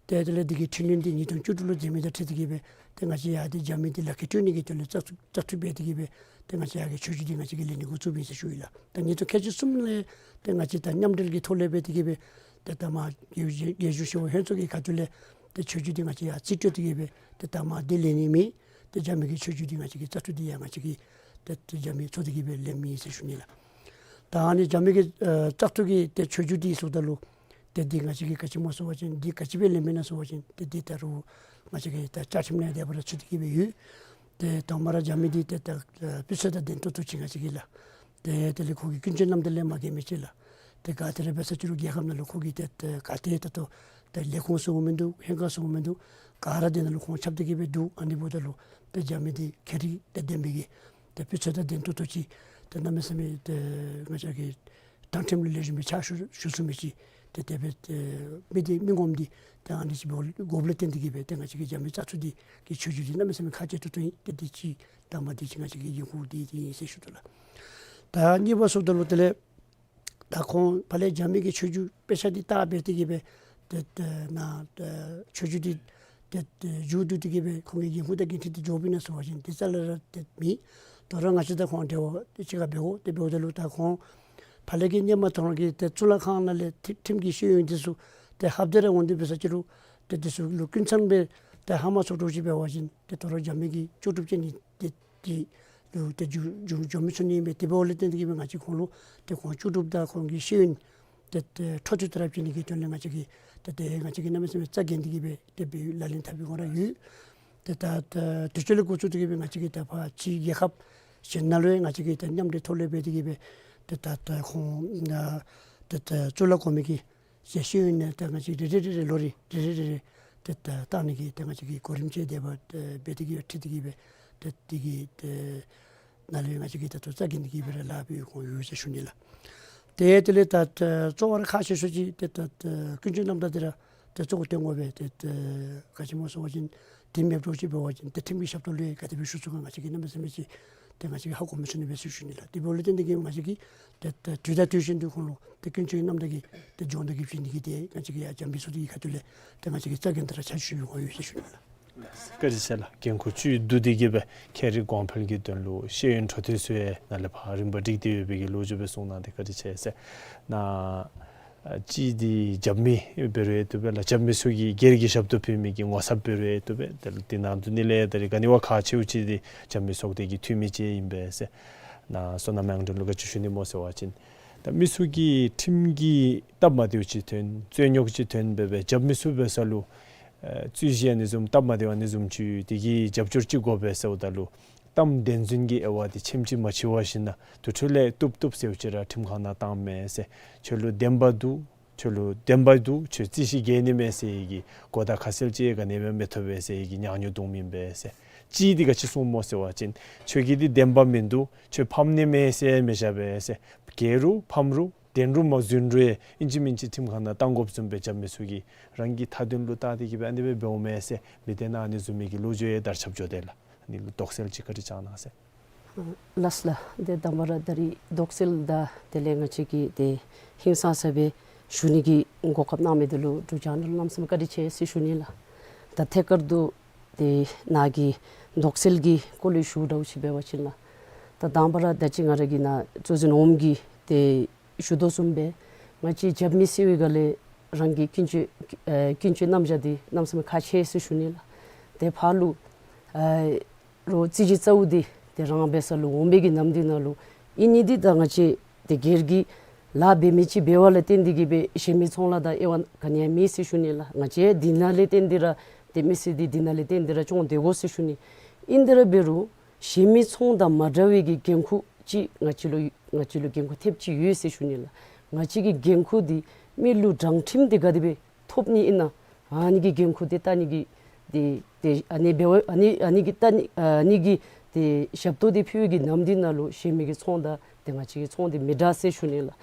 ཏེ་དེ་ལས་འདི་གི་འཕྲི་སྣོན་འདི་ཉིས་སྟོང་བཅུ་དྲུག་ལུ་མཛད་མི་དང་འཁྲིལ་ཏེ་གི་སྦེ་ཏེ་ང་བཅས་ཡར་ཏེ་རྒྱབ་མི་འདི་ལག་ཁྱེར་སྤྲོད་ནི་གི་དོན་ལས་བཙག་བཙག་འཐུ་འབད་དེ་གི་སྦེ་ཏེ་ང་བཅས་ཡར་གྱི་ཆོས་བརྒྱུད་འདི་ང་བཅས་ཀྱིས་ལེན་ནི་འགོ་བཙུགས་ཨིན་ཟེར་ཞུ་ཡི་ལགས། ད་ཉིས་སྟོང་ཁལ་གཅིག་གསུམ་ལས་ཏེ་ང་བཅས་ད་མཉམ་འབྲེལ་གྱི་ཐོག་ལས་འབད་དེ་གི་སྦེ་ཏེ་ད་མར་རྒྱལ་རྒྱལ་གཞུང་ཞི་གཡོག་ལྷན་ཚོགས་ཀྱི་ཁ་ཐུག་ལས་ཏེ་ཆོས་བརྒྱུད་འདི་ང་བཅས་ཡར་རྩིས་སྤྲོད་དེ་གི་སྦེ་ཏེ་ད་མར་འདི་ལེན་ནི་མེད། ཏེ་རྒྱབ་མི་གི་ཆོས་བརྒྱུད་འདི་ང་བཅས་ཀྱི་བཙག་འཐུ་འདི་ཡང་ང་བཅས་ཀྱིས་ཏེ་ཏེ་རྒྱབ་མི་ཚོགས་སྡེ་གི་སྦེ་ལེན་མི་ཨིན་ཟེར་ཞུ་ནི་ལགས། ད་ཨ་ནི་རྒྱབ་མི་གི་ཨེ་བཙག་འཐུ་གི་ཏེ་ཆོས་བརྒྱུད་འདི་ཟེརཝ་ད་ལུ་ཏེ་འདི་ང་བཅས་ཀྱིས་ག་ཅི་སྨོ་ཟེར་བ་ཅིན་འདི་ག་ཅི་སྦེ་ལེན་མི་ཨིན་ན་ཟེར་བ་ཅིན་ཏེ་འདི་ད་རུང་ང་བཅས་ཀྱི་ད་བཅའ་ཁྲིམས་ནང་དེ་སྦེ་ར་ཚུད་དེ་གི་སྦེ་ཡོད། ཏེ་དང་པ་ར་རྒྱབ་མི་འདི་ཏེ་ད་ཨེ་སྤུས་ཚད་དང་ལྡན་ཏོག་ཏོ་ཅིག་ང་བཅས་ཀྱིས་ལགས། ཏེ་དེ་ལས་ཁོ་གི་ཀུན་སྤྱོད་རྣམ་དག་ལས་མ་འགལ་མི་ཅིག་ལགས། ཏེ་ག་ཏེ་ར་འབད་ས་ཅི་རུང་རྒྱལ་ཁབ་ནང་ལུ་ཁོ་གིས་ཏེ་ཏེ་ག་ཏེ་ད་ལྟོ་ཏེ་ལས་ཁུངས་ཟེར་མི་འདུག། ལྷན་ཁག་ཟེར་མི་འདུག། ག་ར་དེ་ནང་ལུ་ཁོང་ཁྱབ་སྟེ་གི་སྦེ་འདུག། ཨ་ནི་འབདཝ་ད་ལུ་ཏེ་རྒྱབ་མི་འདི་ཁྱད་རིག་དང་ལྡན་པའི་གི་ཏེ་སྤུས་ཚད་དང་ལྡན་ཏོག་ཏོ་ཅིག་ཏེ་གནམ་མེད་ས་མེད་ཏེ་ང་བཅས་ཀྱི་དྲང་ཁྲིམས་ལུ་ལེགས་ཤོམ་སྦེ་ཕྱག་ཞུ་ཞུ་ཚུགས་མི་ཅིག་ཏེ་དེ་སྦེ་ཏེ་མི་འདི་མི་ངོམ་འདི་ཏེ་ཨ་ནི་ཅིག་འབད་དགོཔ་ལས་བརྟེན་ཏེ་གི་སྦེ་ཏེ་ང་བཅས་ཀྱི་རྒྱབ་མི་བཙག་འཐུ་འདི་གི་ཆོས་བརྒྱུད་འདི་གནམ་མེད་ས་མེད་ཁག་ཆེ་ཏོག་ཏོ་ཨིན། ཏེ་འདི་ཅིག་དང་པ་འདི་ཅིག་ང་བཅས་ཀྱི་འགན་ཁུར་འདི་འདི་ཨིན་ཟེར་ཞུ་དོ་ལགས། ད་གཉིས་པ་ཟེརཝ་ད་ལུ་དེ་ལས་ད་ཁོང་ཕར་ལས་རྒྱབ་མི་གི་ཆོས་བརྒྱུད་དཔེ་ཆ་འདི་བལྟ་འབད་དེ་གི་སྦེ་ཏེ་ཏེ་ནཱ་ཏེ་ཆོས་བརྒྱུད་འདི་ཏེ་ཏེ་མཇུག་བསྡུ་སྟེ་གི་སྦེ་ཁོང་གི་འགན་ཁུར་དང་འགན་འཁྲི་འདི་འཇོག་པས་ན་ཟེར་བ་ཅིན་འདི་རྩ་ལས་ར་ཏེ་མེད། དོ་རུང་ང་བཅས་དང་ཁོང་འབྲེལ་བ་ཏེ་གཅིག་ཁར་འབད་དགོ། ཏེ་འབདཝ་ད་ལུ་ད་ཁོང་ཕར་ལས་ཀྱི་སྔོན་མ་དོ་རུང་གི་ཏེ་གཙུག་ལག་ཁང་ནང་ལས་ཁྲི་ཁྲིམས་ཀྱི་ཤེས་ཡོན་འདི་ཚུ་ཏེ་ལྷབ་སྟེ་ར་འོང་སྟེ་འབད་ས་ཅི་རུང་ཏེ་འདི་ཚུ་ལུ་ཀུན་ཚང་སྦེ་ཏེ་ཧ་མ་སོང་དོ་ཅིག་འབད་བ་ཅིན་ཏེ་དོ་རུང་རྒྱབ་མི་གི་ལྕོགས་གྲུབ་ཅན་ནི་ཏེ་འདི་ལུ་ཏེ་འགྱོ་འགྱོ་འགྱོ་མི་ཚུགས་ནི་མས། དེ་འབདཝ་ལས་བརྟེན་ཏེ་གི་སྦེ་ང་བཅས་ཁོང་ལུ་ཏེ་ཁོང་ལྕོགས་གྲུབ་དང་ཁོང་གི་ཤེས་ཡོན་ཏེ་ཏེ་འཕྲོ་མཐུད་དེ་ར་བྱིན་ནི་གི་དོན་ལས་ང་བཅས་ཀྱིས་ཏེ་ཏེ་ང་བཅས་ཀྱིས་གནམ་མེད་ས་མེད་རྩ་འགེངས་ཏེ་གི་སྦེ་དེ་སྦེ་ལག་ལེན་འཐབ་པའི་སྒང་ར་ཡོད། ཏེ་ད་ད་དུས་ཚོད་ལས་འགོ་བཙུགས་ཏེ་གི་སྦེ་ང་བཅས་ཀྱིས་ད་ཕར་ཕྱི་རྒྱལ་ཁབ་གཞན་ནང་ལུ་ཡང་ང་བཅས་ཀྱིས་ད་མཉམ་འབྲེལ་ཐོག་ལས་འབད་དེ་གི་སྦེ་ཏེ་ད་ད་ཁོང་ཏེ་ད་གཙུག་ལག་གོང་མའི་གི་ ཏེ་ཤེས་ཡོན་ནང་ཏེ་ང་བཅས་རེ་རེ་རེ་རེ་ལོ་རེ་རེ་རེ་རེ་རེ་ཏེ་ད་བཏང་ནི་གི་ཏེ་ང་བཅས་ཀྱིས་གོ་རིམ་ཅིག་དེ་སྦེ་ཏེ་འབད་དེ་གིས་འཁྲིད་དེ་གིས་སྦེ་ཏེ་དེ་གི་ཏེ་ནང་ལས་ང་བཅས་ཀྱིས་ད་ལྟོ་རྩ་འགེངས་ཏེ་གིས་སྦེ་ར་ལཱ་འབད་འོང་ཡོད་ཟེར་ཞུ་ནི་ལགས། ཏེ་དེ་ལས་ད་ཏེ་གཙོ་བོ་ར་ཁག་ཆེ་ཤོས་ཅིག་ཏེ་ད་ཏེ་ཀུན་སྤྱོད་རྣམ་དག་འདི་ར་ཏེ་གཙོ་བོ་བཏོན་དགོ་པས། ཏེ་ཏེ་ག་ཅི་སྨོ་ཟེར་བ་ཅིན་དེ་མེདཔ་འདྲཝ་ཅིག་འབད་བ་ཅིན་ཏེ་ཁྲིམས་ཀྱི་ཞབས་ཏོག་ལུ་ཡང་ག་དེ་སྦེ་ཞུ་ཚུགས་ག་ང་བཅས་ཀྱིས་གནམ་མེད་ས་མེད་ཅིག་ཏེ་ང་བཅས་ཀྱིས་ཧ་གོ་མི་ཚུགས་ནི་སྦེ་ཟེར་ཞུ་ནི་ལགས། དེ་འབདཝ་ལས་བརྟེན་ཏེ་གིས་ང་བཅས་ཀྱིས་ཏེ་ཏེ་དུས་དང་དུས་བཞིན་དུ་ཁོང་ལུ་ཏེ་ཀུན་སྤྱོད་རྣམ་དག་གི་ཏེ་སྦྱོང་བརྡར་གྱི་བྱིན་གྱིས་ཏེ་ང་བཅས་ཀྱིས་ཡར་འཇམ་དཔལ་ཚོགས་སྡེ་གི་ཁ་ཐུག་ལས་ཏེ་ང་བཅས་ཀྱིས་རྩ་འགེངས་ཏེ་ར་ཕྱག་ཞུ་ཡོད་ཟེར་ཞུ་ནི་ལགས། བཀའ་དྲིན་ཆེ་ལགས། འགན་ཁུར་ཅིག་བསྡུ་སྟེ་གིས་སྦེ་ཁྱེད་རའི་གོང་འཕེལ་གྱི་དོན་ལུ་ཤེས་ཡོན་འཕྲོ་མཐུད་ཚུ་ཡང་ནཱ་ལས་ཕར་རིམ་པ་སྒྲིག་སྟེ་ཡོད་པའི་གི་ལོ་རྒྱུས་སྦེ་གསུངས་གནང་སྟེ་བཀའ་དྲིན་ཆེ་ཟེར། ནཱ་ཨ་གཅིག་འདི་རྒྱབ་མི་འབད་རུང་ཡང་བཏུབ་པས་ལགས། རྒྱབ་མི་ཚུ་གིས་སྒེར་གྱི་ཞབས་ཏོག་ཕུལ་མི་གི་ངོ་ཚབ་འབད་རུང་ཡང་བཏུབ་པས། དེ་ལུ་དེ་ནང་དུ་ནི་ལས་ད་རིས་ག་ནི་བ་ཁག་ཆེཝ་ཅིག་འདི་རྒྱབ་མི་ཚོགས་སྡེ་གི་འཐུས་མི་ཅིག་ཨིན་པས་ཟེར། ནཱ་སོ་ནམ་དབྱངས་སྒྲོན་ལུ་ག་ཅི་ཞུ་ནི་སྨོ་ཟེར་བ་ཅིན་ད་མི་ཚུ་གིས་ཁྲིམས་ཀྱི་སྟབས་མ་བདེཝ་ཅིག་ཐོན་རྩོད་རྙོགས་ཅིག་ཐོན་འབད་བའི་རྒྱབ་མི་ཚུ་འབད་ས་ལུ་ཨེ་རྩོད་གཞི་ཨ་ནི་བཟུམ་སྟབས་མ་བདེཝ་ཨ་ནི་བཟུམ་ཅིག་དེ་གི་རྒྱབ་སྐྱོར་ཅིག་དགོ་པས་ཟེརཝ་ད་ལུ་གཏམ་བདེན་རྫུན་གྱི་དབྱེ་བ་འདི་ཕྱེནམ་ཅིག་མ་ཕྱེ་བ་ཞིན་ན་དེ་འཕྲོ་ལས་བཏུབ་བཏུབ་ཟེརཝ་ཅིག་ར་ཁྲིམས་ཁང་ནང་བཏང་མས་ཟེར། ཁྱོད་ལུ་བདེན་པ་འདུག། ཁྱོད་ལུ་བདེན་པ་འདུག། ཁྱོད་རྩོད་གཞི་འགེལ་ནི་མས་ཟེར་བའི་གི་གོ་བརྡ་ཁ་གསལ་ཅིག་ག་ནི་སྦེ་མི་ཐོབ་པས་ཟེར་བའི་གི་ཉག་ཉོག་འདུག་མེན་པས་ཟེར། གཅིག་འདི་ག་ཅི་གསུངས་སྨོ་ཟེར་བ་ཅིན་ཁྱོད་ཀྱི་འདི་བདེན་པ་མིན་འདུག། ཁྱོད་ཕམ་ནི་མས་ཟེར་མི་བཞག་པས་ཟེར། འགལ་རུང་ཕམ་རུང་བདེན་རུང་མ་རྫུན་རུང་ཨིན་ཅི་མིན་ཅི་ཁྲིམས་ཁང་ནང་བཏང་དགོཔ་བཟུམ་སྦེ་རྒྱབ་མི་ཚུ་གིས་རང་གི་མཐའ་དོན་ལུ་བལྟ་སྟེ་གིས་སྦེ་ཨ་ནི་སྦེ་འབདཝ་མས་ཟེར་མི་སྡེ་ནང་ཨ་ནི་བཟུམ་མའི་གི་ལོ་རྒྱུས་ཡང་དར་ཁྱབ་འགྱོ་དེས་ལགས། ཨ་ནི་ལུ་དོགས་སེལ་ཅིག་བཀའ་དྲིན་བསྐྱང་གནང་ཟེར། ལགས་ལགས། ཏེ་དང་པ་ར་ད་རིས་དོགས་སེལ་དང་དེ་ལས་ང་བཅས་ཀྱིས་ཏེ་ཧིང་སངས་ས་སྦེ་ཞུ་ནི་གི་གོ་སྐབས་གནང་མི་འདི་ལུ་འབྲུག་ཆེ་ནལ་གནམ་མེད་ས་མེད་བཀའ་དྲིན་ཆེ་ཟེར་ཞུ་ནི་ལགས། ད་ཐད་ཀར་དུ་ཏེ་ནཱ་གི་དོགས་སེལ་གྱི་སྐོར་ལས་ཞུ་འདྲཝ་ཅིག་འབད་བ་ཅིན་ལགས། ད་དང་པ་ར་ད་ཅི་ང་ར་གིས་ནཱ་གཙོ་འཛིན་འོགམ་གིས་ཏེ་ཞུ་དོ་བཟུམ་སྦེ་ང་བཅས་རྒྱབ་མི་ཟེར་བའི་སྒང་ལས་རང་གི་ཀུན་སྤྱོད་ཨེ་ཀུན་སྤྱོད་རྣམ་གཞག་འདི་གནམ་མེད་ས་མེད་ཁག་ཆེ་ཟེར་ཞུ་ནི་ལགས། ཏེ་ཕར་ལུ་ཨེ་རོགས་རྩོད་གཞི་རྩཝ་འདི་ཏེ་རང་འབད་ས་ལུ་འོང་པའི་གི་ནམ་འདི་ནང་ལུ་ཨིན་ནི་འདི་ད་ང་བཅས་ཏེ་སྒེར་གྱི་ལཱ་འབད་མི་ཅིག་འབདཝ་ལས་བརྟེན་ཏེ་གིས་སྦེ་གཞན་མི་ཚོང་ལཱ་དང་དབྱེ་བ་ག་ནི་ཡང་མེད་ཟེར་ཞུ་ནི་ལགས། ང་བཅས་འདི་ནང་ལས་བརྟེན་ཏེ་ར་ཏེ་མི་སེར་འདི་འདི་ནང་ལས་བརྟེན་ཏེ་ར་སྐྱོང་སྡོད་དགོ་ཟེར་ཞུ་ནི། ཨིན་དེ་ར་འབད་རུང་གཞན་མི་ཚོང་དང་མ་འདྲ་བའི་གི་འགན་ཁུར་ཅིག་ང་བཅས་ལུ་ང་བཅས་ལུ་འགན་ཁུར་ཐེབས་ཅིག་ཡོད་ཟེར་ཞུ་ནི་ལགས། ང་བཅས་ཀྱི་འགན་ཁུར་འདི་མི་ལུ་དྲང་ཁྲིམས་འདི་ག་དེ་སྦེ་ཐོབ་ནི་ཨིན་ན་ཨ་ནི་གི་འགན་ཁུར་འདི་བལྟ་ནི་གི་ཏེ་ཏེ་ཨ་ནི་འབད་བ་ཨ་ནི་ཨ་ནི་གི་བལྟ་ནི་ཨ་ནི་གི་ཏེ་ཞབས་ཏོག་འདི་ཕུལ་བའི་གི་ནམ་འདི་ནང་ལུ་གཞན་མི་གི་ཚོང་དང་ཏེ་ང་བཅས་ཀྱི་ཚོང་འདི་མི་འདྲ་ཟེར་ཞུ་ནི་ལགས།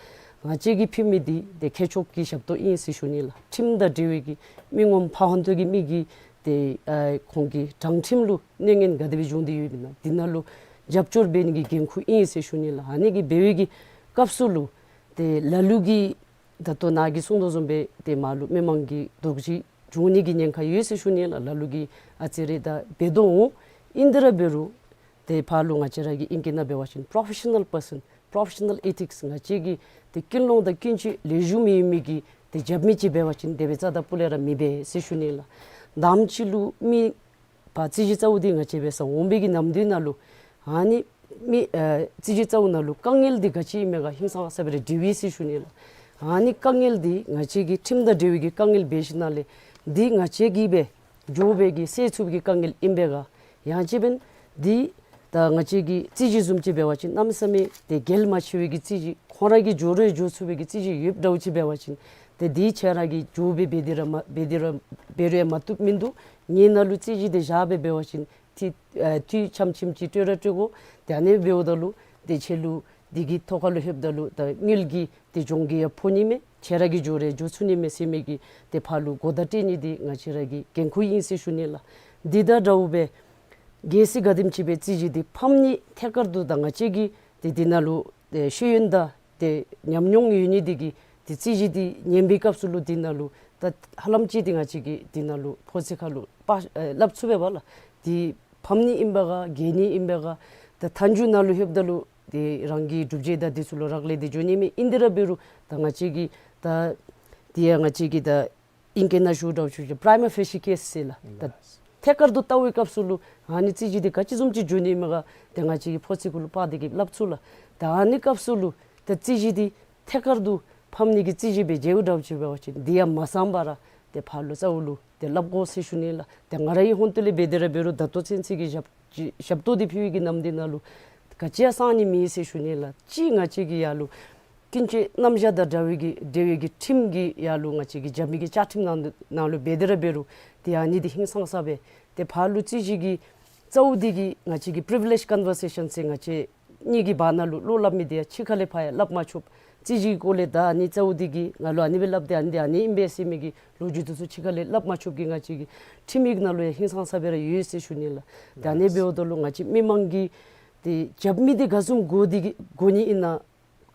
ང་བཅས་ཀྱིས་ཕུལ་མི་འདི་ཏེ་ཁྱད་ཆོས་ཀྱི་ཞབས་ཏོག་ཨིན་ཟེར་ཞུ་ནི་ལགས། ཁྲིམས་དང་འབྲེལ་བའི་གི་མི་ངོམ་ཕ་ཧོན་ཏོ་གི་མི་གིས་ཏེ་ཨ་ཁོང་གི་དྲང་ཁྲིམས་ལུ་གནོད་ངན་ག་དེ་སྦེ་འབྱུང་སྟེ་ཡོདཔ་ཨིན་ན་འདི་ནང་ལུ་རྒྱབ་སྐྱོར་འབད་ནི་གི་འགན་ཁུར་ཨིན་ཟེར་ཞུ་ནི་ལགས། ཨ་ནི་གི་འབད་བའི་གི་སྐབས་སུ་ལུ་ཏེ་ལ་ལུ་གིས་ད་ལྟོ་ནཱ་གིས་གསུངས་དོ་བཟུམ་སྦེ་ཏེ་མར་ལུ་མི་མང་གི་དོགས་གཞི་འབྱུང་ནི་གི་ཉེན་ཁ་ཡོད་ཟེར་ཞུ་ནི་ལགས། ལ་ལུ་གིས་ཨ་ཙི་རེ་ད་འབད་དོ་འོང་། ཨིན་དེ་ར་འབད་རུང་ཏེ་ཕར་ལུ་ང་བཅས་ར་གི་ཨིང་སྐད་ནང་འབད་བ་ཅིན་professional person, professional ethics ང་བཅས་ཀྱི་ཏེ་ཀུན་སློང་དང་ཀུན་སྤྱོད་ལེགས་ཤོམ་ཡོད་མི་གི་ཏེ་རྒྱབ་མི་ཅིག་འབད་བ་ཅིན་དེ་སྦེ་རྩ་དང་སྤུ་ལས་ར་མི་འབད་ཟེར་ཞུ་ནི་ལགས། དང་པ་ཅིག་ལུ་མི་ཕར་རྩོད་གཞི་རྩཝ་འདི་ང་བཅས་འབད་སར་འོང་པའི་གི་ནམ་འདི་ནང་ལུ་ཨ་ནི་མི་ཨ་རྩོད་གཞི་རྩཝ་ནང་ལུ་དཀའ་ངལ་འདི་ག་ཅི་ཨིན་མས་ག་ཧིང་སངས་ས་སྦེ་ར་འདྲིཝ་ཨིན་ཟེར་ཞུ་ནི་ལགས། ཨ་ནི་དཀའ་ངལ་འདི་ང་བཅས་ཀྱི་ཁྲིམས་དང་འབྲེལ་བའི་གི་དཀའ་ངལ་འབད་ཞིནམ་ལས་འདི་ང་བཅས་ཀྱིས་སྦེ་འགྱོ་བའི་གི་སེལ་ཚུགས་པའི་གི་དཀའ་ངལ་ཨིན་པས་ག། ཡང་ཅིན་འདི་ད་ང་བཅས་ཀྱི་རྩོད་གཞི་བཟུམ་ཅིག་འབད་བ་ཅིན་གནམ་མེད་ས་མེད་ཏེ་གལ་མ་ཆེ་བའི་གི་རྩོད་གཞི་ཁོང་ར་གིས་འགྱོ་རུང་འགྱོ་ཚུགས་པའི་གི་རྩོད་གཞི་ཡོདཔ་འདྲཝ་ཅིག་འབད་བ་ཅིན་ཏེ་འདི་ཁྱེད་ར་གིས་འགྱོ་སྦེ་འབད་དེ་ར་མ་འབད་དེ་ར་འབད་རུང་ཡང་མ་བཏུབ་མིན་འདུག། ངེའི་ནང་ལུ་རྩོད་གཞི་འདི་བཞག་སྦེ་འབད་བ་ཅིན་འཐུས་ཨ་འཐུས་ཆམ་ཆིམ་ཅིག་སྤྲོད་ར་སྤྲོད་དགོ། ཏེ་ཨ་ནི་འབདཝ་ད་ལུ་ཏེ་ཁྱེད་ལུ་འདི་གི་ཐོག་ཁ་ལུ་ལྷོདཔ་ད་ལུ་ད་དངུལ་གྱི་ཏེ་གྱོང་གུད་ཡང་ཕོག་ནི་མས། ཁྱེད་ར་གིས་འགྱོ་རུང་འགྱོ་ཚུགས་ནི་མས་ཟེར་མི་གི་ཏེ་ཕར་ལུ་གོ་བརྡ་སྤྲོད་ནི་འདི་ང་བཅས་ར་གི་འགན་ཁུར་ཨིན་ཟེར་ཞུ་ནི་ལགས། འདི་དང་འདྲཝ་སྦེ་གལ་སྲིད་ག་དེམ་ཅིག་སྦེ་རྩོད་གཞི་འདི་ཕམ་ནི་ཐད་ཀར་དུ་ད་ང་བཅས་ཀྱིས་ཏེ་འདི་ནང་ལུ་ཏེ་ཤེས་ཡོན་དང་ཏེ་ཉམས་མྱོང་ཡོད་ནི་འདི་གིས་ཏེ་རྩོད་གཞི་འདི་ཉན་པའི་སྐབས་སུ་ལུ་འདི་ནང་ལུ་ད་ཧ་ལམ་ཅིག་ཏེ་ང་བཅས་ཀྱིས་འདི་ནང་ལུ་ཕོ་ཚོད་ཁ་ལུ་པ་ཨེ་སླབ་ཚུགས་པས་པ་ལགས། འདི་ཕམ་ནི་ཨིན་པས་ག་འགལ་ནི་ཨིན་པས་ག། ད་མཐའ་མཇུག་ནང་ལུ་ལྷོདཔ་ད་ལུ་ཏེ་རང་གི་སྒྲུབ་བྱེད་དང་འདི་ཚུ་ལུ་རག་ལས་ཏེ་འགྱོ་ནི་མས། ཨིན་དེ་ར་འབད་རུང་ད་ང་བཅས་ཀྱིས་ད་འདི་ཡང་ང་བཅས་ཀྱིས་ད་ཨིང་སྐད་ནང་ཞུ་འདྲཝ་ཅིག་prima facie case ཟེར་ལགས། ད་ཐད་ཀར་དུ་བལྟ་བའི་སྐབས་སུ་ལུ་ཨ་ནི་རྩོད་གཞི་འདི་ག་ཅི་བཟུམ་ཅིག་འགྱོ་ནི་མས་ག་ཏེ་ང་བཅས་ཀྱིས་ཕོ་ཚོད་ཁ་ལུ་པ་འདི་གིས་སླབ་ཚུགས་ལགས། ད་ཨ་ནི་སྐབས་སུ་ལུ་ད་རྩོད་གཞི་འདི་ཐད་ཀར་དུ་ཕམ་ནི་གི་རྩོད་གཞི་སྦེ་མཇལཝ་འདྲཝ་ཅིག་འབད་བ་ཅིན་འདི་ཡང་མ་གསང་པར་ཏེ་ཕར་ལུ་རྩ་བ་ལུ་ཏེ་སླབ་དགོ་ཟེར་ཞུ་ནི་ལགས། ཏེ་ང་རའི་ཧོངས་ཏོ་ལས་འབད་དེ་ར་འབད་རུང་ད་ལྟོ་ཚུན་ཚོད་ཀྱི་ཞབས་ཞབས་ཏོག་འདི་ཕུལ་བའི་གི་ནམ་འདི་ནང་ལུ་ག་ཅི་ཡང་གསང་ནི་མེད་ཟེར་ཞུ་ནི་ལགས། གཅིག་ང་བཅས་ཀྱིས་ཡར་ལུ་ ཀུན་སྤྱོད་རྣམ་གཞག་དང་འདྲ་བའི་གི་འབྲེལ་བའི་གི་ཁྲིམས་ཀྱི་ཡར་ལུ་ང་བཅས་ཀྱི་རྒྱབ་མི་གི་བཅའ་ཁྲིམས་ནང་ནང་ལུ་འབད་དེ་ར་འབད་རུང་ཏེ་ཨ་ནི་འདི་ཧིང་སངས་ས་སྦེ་ཏེ་ཕར་ལུ་རྩོད་གཞི་གི་རྩ་བོ་འདི་གིས་ང་བཅས་ཀྱི་པི་རི་བི་ལེཇ་ཀོན་བར་སེ་ཤཱན་ཟེར་ང་བཅས་གཉིས་ཀྱི་བར་ན་ལུ་བློ་སླབ་མི་འདི་ཡང་ཕྱི་ཁ་ལས་ཕར་ཡང་སླབ་མ་ཆོགཔ། རྩོད་གཞི་གི་སྐོར་ལས་ད་ཨ་ནི་རྩ་བོ་འདི་གིས་ང་ལུ་ཨ་ནི་སྦེ་སླབ་སྟེ་ཨ་ནི་འདི་ཨ་ནི་ཨིན་པས་ཟེར་མི་གི་ལོ་རྒྱུས་འདི་ཚུ་ཕྱི་ཁ་ལས་སླབ་མ་ཆོགཔ་གིས་ང་བཅས་ཀྱི་ཁྲིམས་ཡིག་ནང་ལུ་ཡང་ཧིང་སངས་ས་སྦེ་ར་ཡོད་ཟེར་ཞུ་ནི་ལགས། ད་ཨ་ནི་འབདཝ་ད་ལུ་ང་བཅས་མི་མང་གིས་ཏེ་རྒྱབ་མི་འདི་ག་བཟུམ་དགོ་འདི་གི་དགོ་ནི་ཨིན་ན་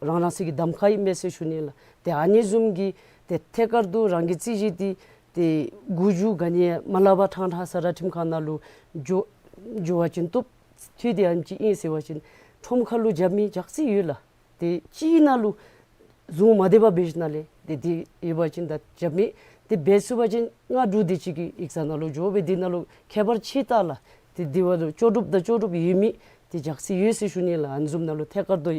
རང་རང་སོའི་གི་གདམ་ཁ་ཨིན་མས་ཟེར་ཞུ་ནི་ལགས། ཏེ་ཨ་ནི་བཟུམ་གྱི་ཏེ་ཐད་ཀར་དུ་རང་གི་རྩོད་གཞི་འདི་ཏེ་མགུ་མཇུག་ག་ནི་ཡང་མ་སླབ་པར་ཕྲང་ཕྲང་ས་ར་ཁྲིམས་ཁང་ནང་ལུ་འགྱོ་འགྱོ་བ་ཅིན་བཏུབ། ཏེ་དེ་ཨིནམ་ཅིག་ཨིན་ཟེར་བ་ཅིན་ཁྲོམ་ཁ་ལུ་རྒྱབ་མི་ཇག་རྩིས་ཡོད་ལགས། ཏེ་གཅིག་ནང་ལུ་བཟུང་མ་སྡོད་པར་འབད་ཞིནམ་ལས་ཏེ་དེ་ཡོད་པ་ཅིན་ད་རྒྱབ་མི་དེ་འབད་ཚུགས་པ་ཅིན་ང་འབྲུག་དེ་ཅིག་གི་ཡིག་ཚང་ནང་ལུ་འགྱོ་སྦེ་དེ་ནང་ལུ་ཁྱད་པར་ཅིག་ལྟ་ལགས། ཏེ་དེ་བ་ལུ་ལྕོགས་གྲུབ་དང་ལྕོགས་གྲུབ་ཡོད་མི་ཏེ་ཇག་རྩིས་ཡོད་ཟེར་ཞུ་ནི་ལགས། ཨ་ནི་བཟུམ་ནང་ལུ་ཐད་ཀར་དུ་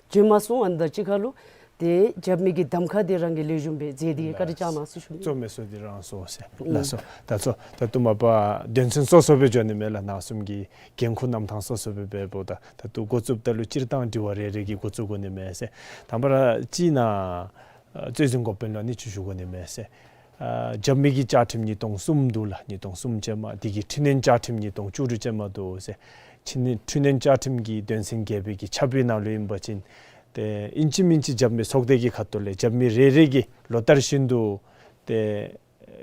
བྱོན་མ་སོང་། ཨ་ནི་དང་གཅིག་ཁར་ལུ་ཏེ་རྒྱབ་མི་གི་གདམ་ཁ་དེ་རང་གིས་ལེགས་ཤོམ་སྦེ་མཛད་དེ་བཀའ་དྲིན་བསྐྱང་གནང་ཟེར་ཞུ་ནི། གཙོ་མེན་སོ་དེ་རང་སོ་ཟེར། ལགས་སོ། ད་གཙོ་ད་ལྟོ་མ་པ་དོན་ཚན་སོ་སོ་སྦེ་འགྱོ་ནི་མས་ལགས། ནཱ་གསུམ་གྱི་འགན་ཁུར་རྣམ་གྲངས་སོ་སོ་སྦེ་འབདཝ་ད་ད་ལྟོ་འགོ་བཙུགསཔ་ད་ལུ་སྤྱིར་བཏང་དྲི་བ་རེ་རེ་གིས་འགོ་བཙུགས་དགོ་ནི་མས་ཟེར། དང་པ་ར་གཅིག་ནཱ་ཨ་རྩོད་འཛིན་འགོ་དཔོན་ལུ་ཨ་ནི་ཅིག་ཞུ་དགོ་ནི་མས་ཟེར། ཨ་རྒྱབ་མི་གི་བཅའ་ཁྲིམས་ཉིས་སྟོང་གསུམ་འདུག་ལགས། ཉིས་སྟོང་གསུམ་ཅན་མ་དེ་གི་འཕྲི་སྣོན་བཅའ་ཁྲིམས་ཉིས་སྟོང་བཅུ་དྲུག་ཅན་མ་འདུག་ཟེར། འཕྲི་སྣོན་འཕྲི་སྣོན་བཅའ་ཁྲིམས་ཀྱི་དོན་ཚན་བརྒྱད་པའི་གི་ཆ་བུའི་ནང་ལུ་ཨིན་པ་ཅིན་ཏེ་ཨིན་ཅི་མིན་ཅི་རྒྱབ་མི་ཚོགས་སྡེ་གི་ཁ་ཐུག་ལས་རྒྱབ་མི་རེ་རེ་གིས་ལོ་བསྟར་བཞིན་དུ་ཏེ་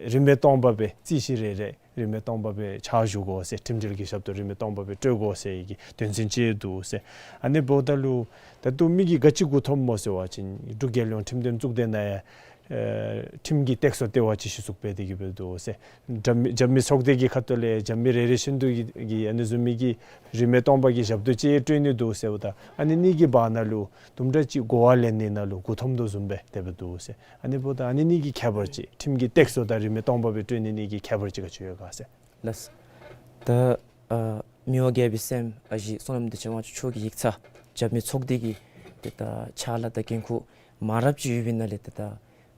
རིན་མེད་སྟོང་པ་སྦེ་རྩོད་གཞི་རེ་རེ་རིན་མེད་སྟོང་པ་སྦེ་ཕྱག་ཞུ་དགོ་ཟེར། ཁྲིམས་འབྲེལ་གྱི་ཞབས་ཏོག་རིན་མེད་སྟོང་པ་སྦེ་སྤྲོད་དགོ་ཟེར་གྱི་དོན་ཚན་ཅིག་འདུག་ཟེར། ཨ་ནི་འབདཝ་ད་ལུ་ད་ལྟོ་མི་གིས་ག་ཅི་གུ་འཐོནམ་སྨོ་ཟེར་བ་ཅིན་འབྲུག་རྒྱལ་ཡོངས་ཁྲིམས་དོན་གཙུག་སྡེ་ནང་ཡང་ཨེ་ཁྲིམས་ཀྱི་སྟེགས་གསོ་ལྟེ་བ་ཅིག་གཞི་བཙུགས་འབད་དེ་གི་སྦེ་འདུག་ཟེར། རྒྱབ་མི་རྒྱབ་མི་ཚོགས་སྡེ་གི་ཁ་ཐུག་ལས་རྒྱབ་མི་རེ་རེ་བཞིན་དུ་གིས་གིས་ཨ་ནི་བཟུམ་མའི་གི་རིན་མེད་སྟོང་པ་གི་ཞབས་ཏོག་ཅིག་སྤྲོད་ནི་འདུག་ཟེརཝ་ད་ཨ་ནི་གཉིས་ཀྱི་བར་ན་ལུ་དུམ་གྲ་ཅིག་གོ་བ་ལེན་ནི་ནང་ལུ་མགུ་འཐོམ་དོ་བཟུམ་སྦེ་དེ་སྦེ་འདུག་ཟེར། ཨ་ནི་འབདཝ་ད་ཨ་ནི་གཉིས་ཀྱི་ཁྱད་པར་ཅིག་ཁྲིམས་ཀྱི་སྟེགས་གསོ་དང་རིན་མེད་སྟོང་པ་སྦེ་སྤྲོད་ནི་གཉིས་ཀྱི་ཁྱད་པར་ཅིག་ག་ཅི་ཡོད་ག་ཟེར། ལགས། ད་ཨ་མི་དབང་རྒྱལ་པོའི་སྲསམོ་ཨ་ཞེ་བསོད་ནམས་བདེ་ཆེན་དབང་ཕྱུག་མཆོག་གི་ཡིག་ཚང་རྒྱབ་མི་ཚོགས་སྡེ་གི་ཏེ་ད་ཕྱག་ལཱ་དང་འགན་ཁུར་མང་རབས་ཅིག་ཡོད་པའི་ནང་ལས་ཏེ་ད་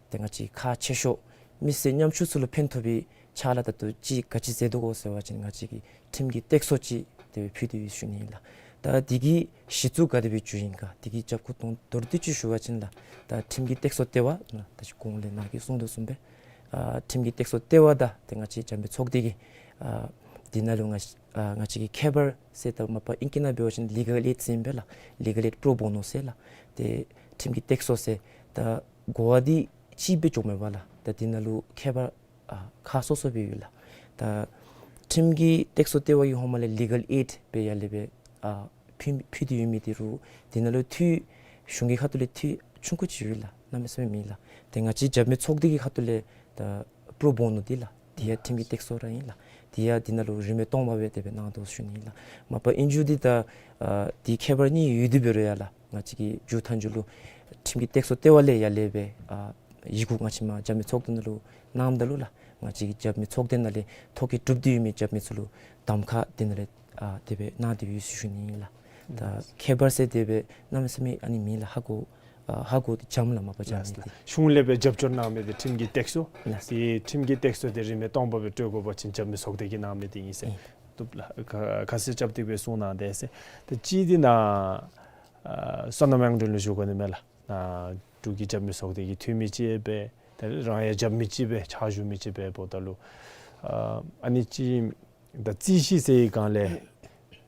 ཏེ་ང་བཅས་ཁག་ཆེ་ཤོས་མི་སེར་ཉམ་ཆུང་ཚུ་ལུ་ཕན་ཐོགས་པའི་ཕྱག་ལཱ་ད་ལྟོ་ཅིག་ག་ཅི་མཛད་དོ་ག་ཟེར་བ་ཅིན་ང་བཅས་ཀྱིས་ཁྲིམས་ཀྱི་སྟེགས་གསོ་ཅིག་དེ་སྦེ་ཕུལ་ཏེ་ཡོད་ཞུ་ནི་ཨིན་ལགས། ད་དེ་གི་གཞི་བཙུགས་ག་དེ་སྦེ་འགྱོ་ཡི་ག་དེ་གི་རྒྱབ་ཁུངས་དོན་མདོར་བསྡུས་ཅིག་ཞུ་བ་ཅིན་ལགས། ད་ཁྲིམས་ཀྱི་སྟེགས་གསོ་ལྟེ་བ་ནཱ་ད་ཅི་གོང་ལས་ནཱ་གིས་གསུངས་དོ་བཟུམ་སྦེ་ཨ་ཁྲིམས་ཀྱི་སྟེགས་གསོ་ལྟེ་བ་དང་ཏེ་ང་བཅས་རྒྱབ་མི་ཚོགས་སྡེ་གི་ཨ་དེ་ནང་ལུ་ང་ཨ་ང་བཅས་ཀྱི་ཁྱད་པར་ཟེར་ད་མ་པ་ཨིང་སྐད་ནང་འབད་བ་ཅིན་ལི་གལ་ཨེཌ་ཟེར་ཨིན་པས་ལགས། ལི་གལ་ཨེཌ་པྲོ་བོ་ནོ་ཟེར་ལགས། ཏེ་ཁྲིམས་ཀྱི་སྟེགས་གསོ་ཟེར་ད་གོ་བ་འདི་གཅིག་སྦེ་འགྱོཝ་མས་པ་ལགས། ད་དེ་ནང་ལུ་ཁྱད་པར་ཨ་ཁག་སོ་སོ་སྦེ་ཡོད་ལགས། ད་ཁྲིམས་ཀྱི་སྟེགས་གསོ་ལྟེ་བ་གིས་ཧོངས་མ་ལས་ལི་གལ་ཨེཌ་སྦེ་ཡར་ལས་སྦེ་ཨ་ཕུལ་ཕུལ་ཏེ་ཡོད་མི་འདི་རུང་དེ་ནང་ལུ་འཐུས་གཞུང་གི་ཁ་ཐུག་ལས་འཐུས་ཆུང་ཀུ་ཅིག་ཡོད་ལགས། གནམ་མེད་ས་མེད་མེད་ལགས། ཏེ་ང་བཅས་རྒྱབ་མི་ཚོགས་སྡེ་གི་ཁ་ཐུག་ལས་ད་པྲོ་བོ་ནོ་འདི་ལགས། དེ་ཡང་ཁྲིམས་ཀྱི་སྟེགས་གསོ་ར་ཨིན་ལགས། དེ་ཡང་དེ་ནང་ལུ་རིན་མེད་སྟོང་པ་སྦེ་དེ་སྦེ་གནང་དོ་ཞུ་ནི་ཨིན་ལགས། མ་པ་ཨིན་རྒྱུ་འདི་ད་ཨ་དེ་ཁྱད་པར་གཉིས་ཡོད་དེ་འབད་རུང་ཡང་ལགས། ང་བཅས་ཀྱིས་མཇུག་མཐའ་མཇུག་ལུ་ཁྲིམས་ཀྱི་སྟེགས་གསོ་ལྟེ་བ་ལས་ཡར་ལས་སྦེ་ཨ་ཡི་གུ་ང་བཅས་མ་རྒྱབ་མི་ཚོགས་སྡེ་ནང་ལུ་གནངམ་ད་ལུ་ལགས། ང་བཅས་ཀྱི་རྒྱབ་མི་ཚོགས་སྡེ་ནང་ལས་ཐོ་བཀོད་གྲུབ་སྟེ་ཡོད་མི་རྒྱབ་མི་ཚུ་ལུ་གདམ་ཁ་དེ་ནང་ལས་ཨ་དེ་སྦེ་གནང་སྟེ་ཡོད་ཞུ་ནི་ཨིན་ལགས། ད་ཁྱད་པར་ཟེར་དེ་སྦེ་གནམ་མེད་ས་མེད་ཨ་ནི་མེད་ལགས། ཧ་གོ་ཨ་ཧ་གོ་འཇམ་ལགས། མ་པ་འཇམ་ལགས་ལགས། ཏེ་གཞུང་ལས་སྦེ་རྒྱབ་སྐྱོར་གནང་མི་འདི་ཁྲིམས་ཀྱི་སྟེགས་གསོ་ལགས། ཏེ་ཁྲིམས་ཀྱི་སྟེགས་གསོ་འདི་རིན་མེད་སྟོང་པ་སྦེ་སྤྲོད་དགོ་པ་ཅིན་རྒྱབ་མི་ཚོགས་སྡེ་གིས་གནང་མི་འདི་ཨིན་ཟེར། ཨིན། བཏུབ་ལགས། ཁ་ཁ་གསལ་རྐྱབ་སྟེ་སྦེ་གསུང་གནང་དེས་ཟེར། ཏེ་གཅིག་འདི་ནཱ་ཨ་བསོད་ནམས་དབྱངས་སྒྲོན་ལུ་ཞུ་དགོ་ནི་མས་ལགས། ནཱ་འབྲུག་གི་རྒྱབ་མི་ཚོགས་སྡེ་གི་འཐུས་མི་ཅིག་སྦེ་ཏེ་རང་ཡང་རྒྱབ་མི་ཅིག་སྦེ་ཕྱག་ཞུ་མི་ཅིག་སྦེ་འབདཝ་ད་ལུ་ཨ་ཨ་ནི་ཅིག་ད་རྩོད་གཞི་ཟེར་བའི་སྒང་ལས་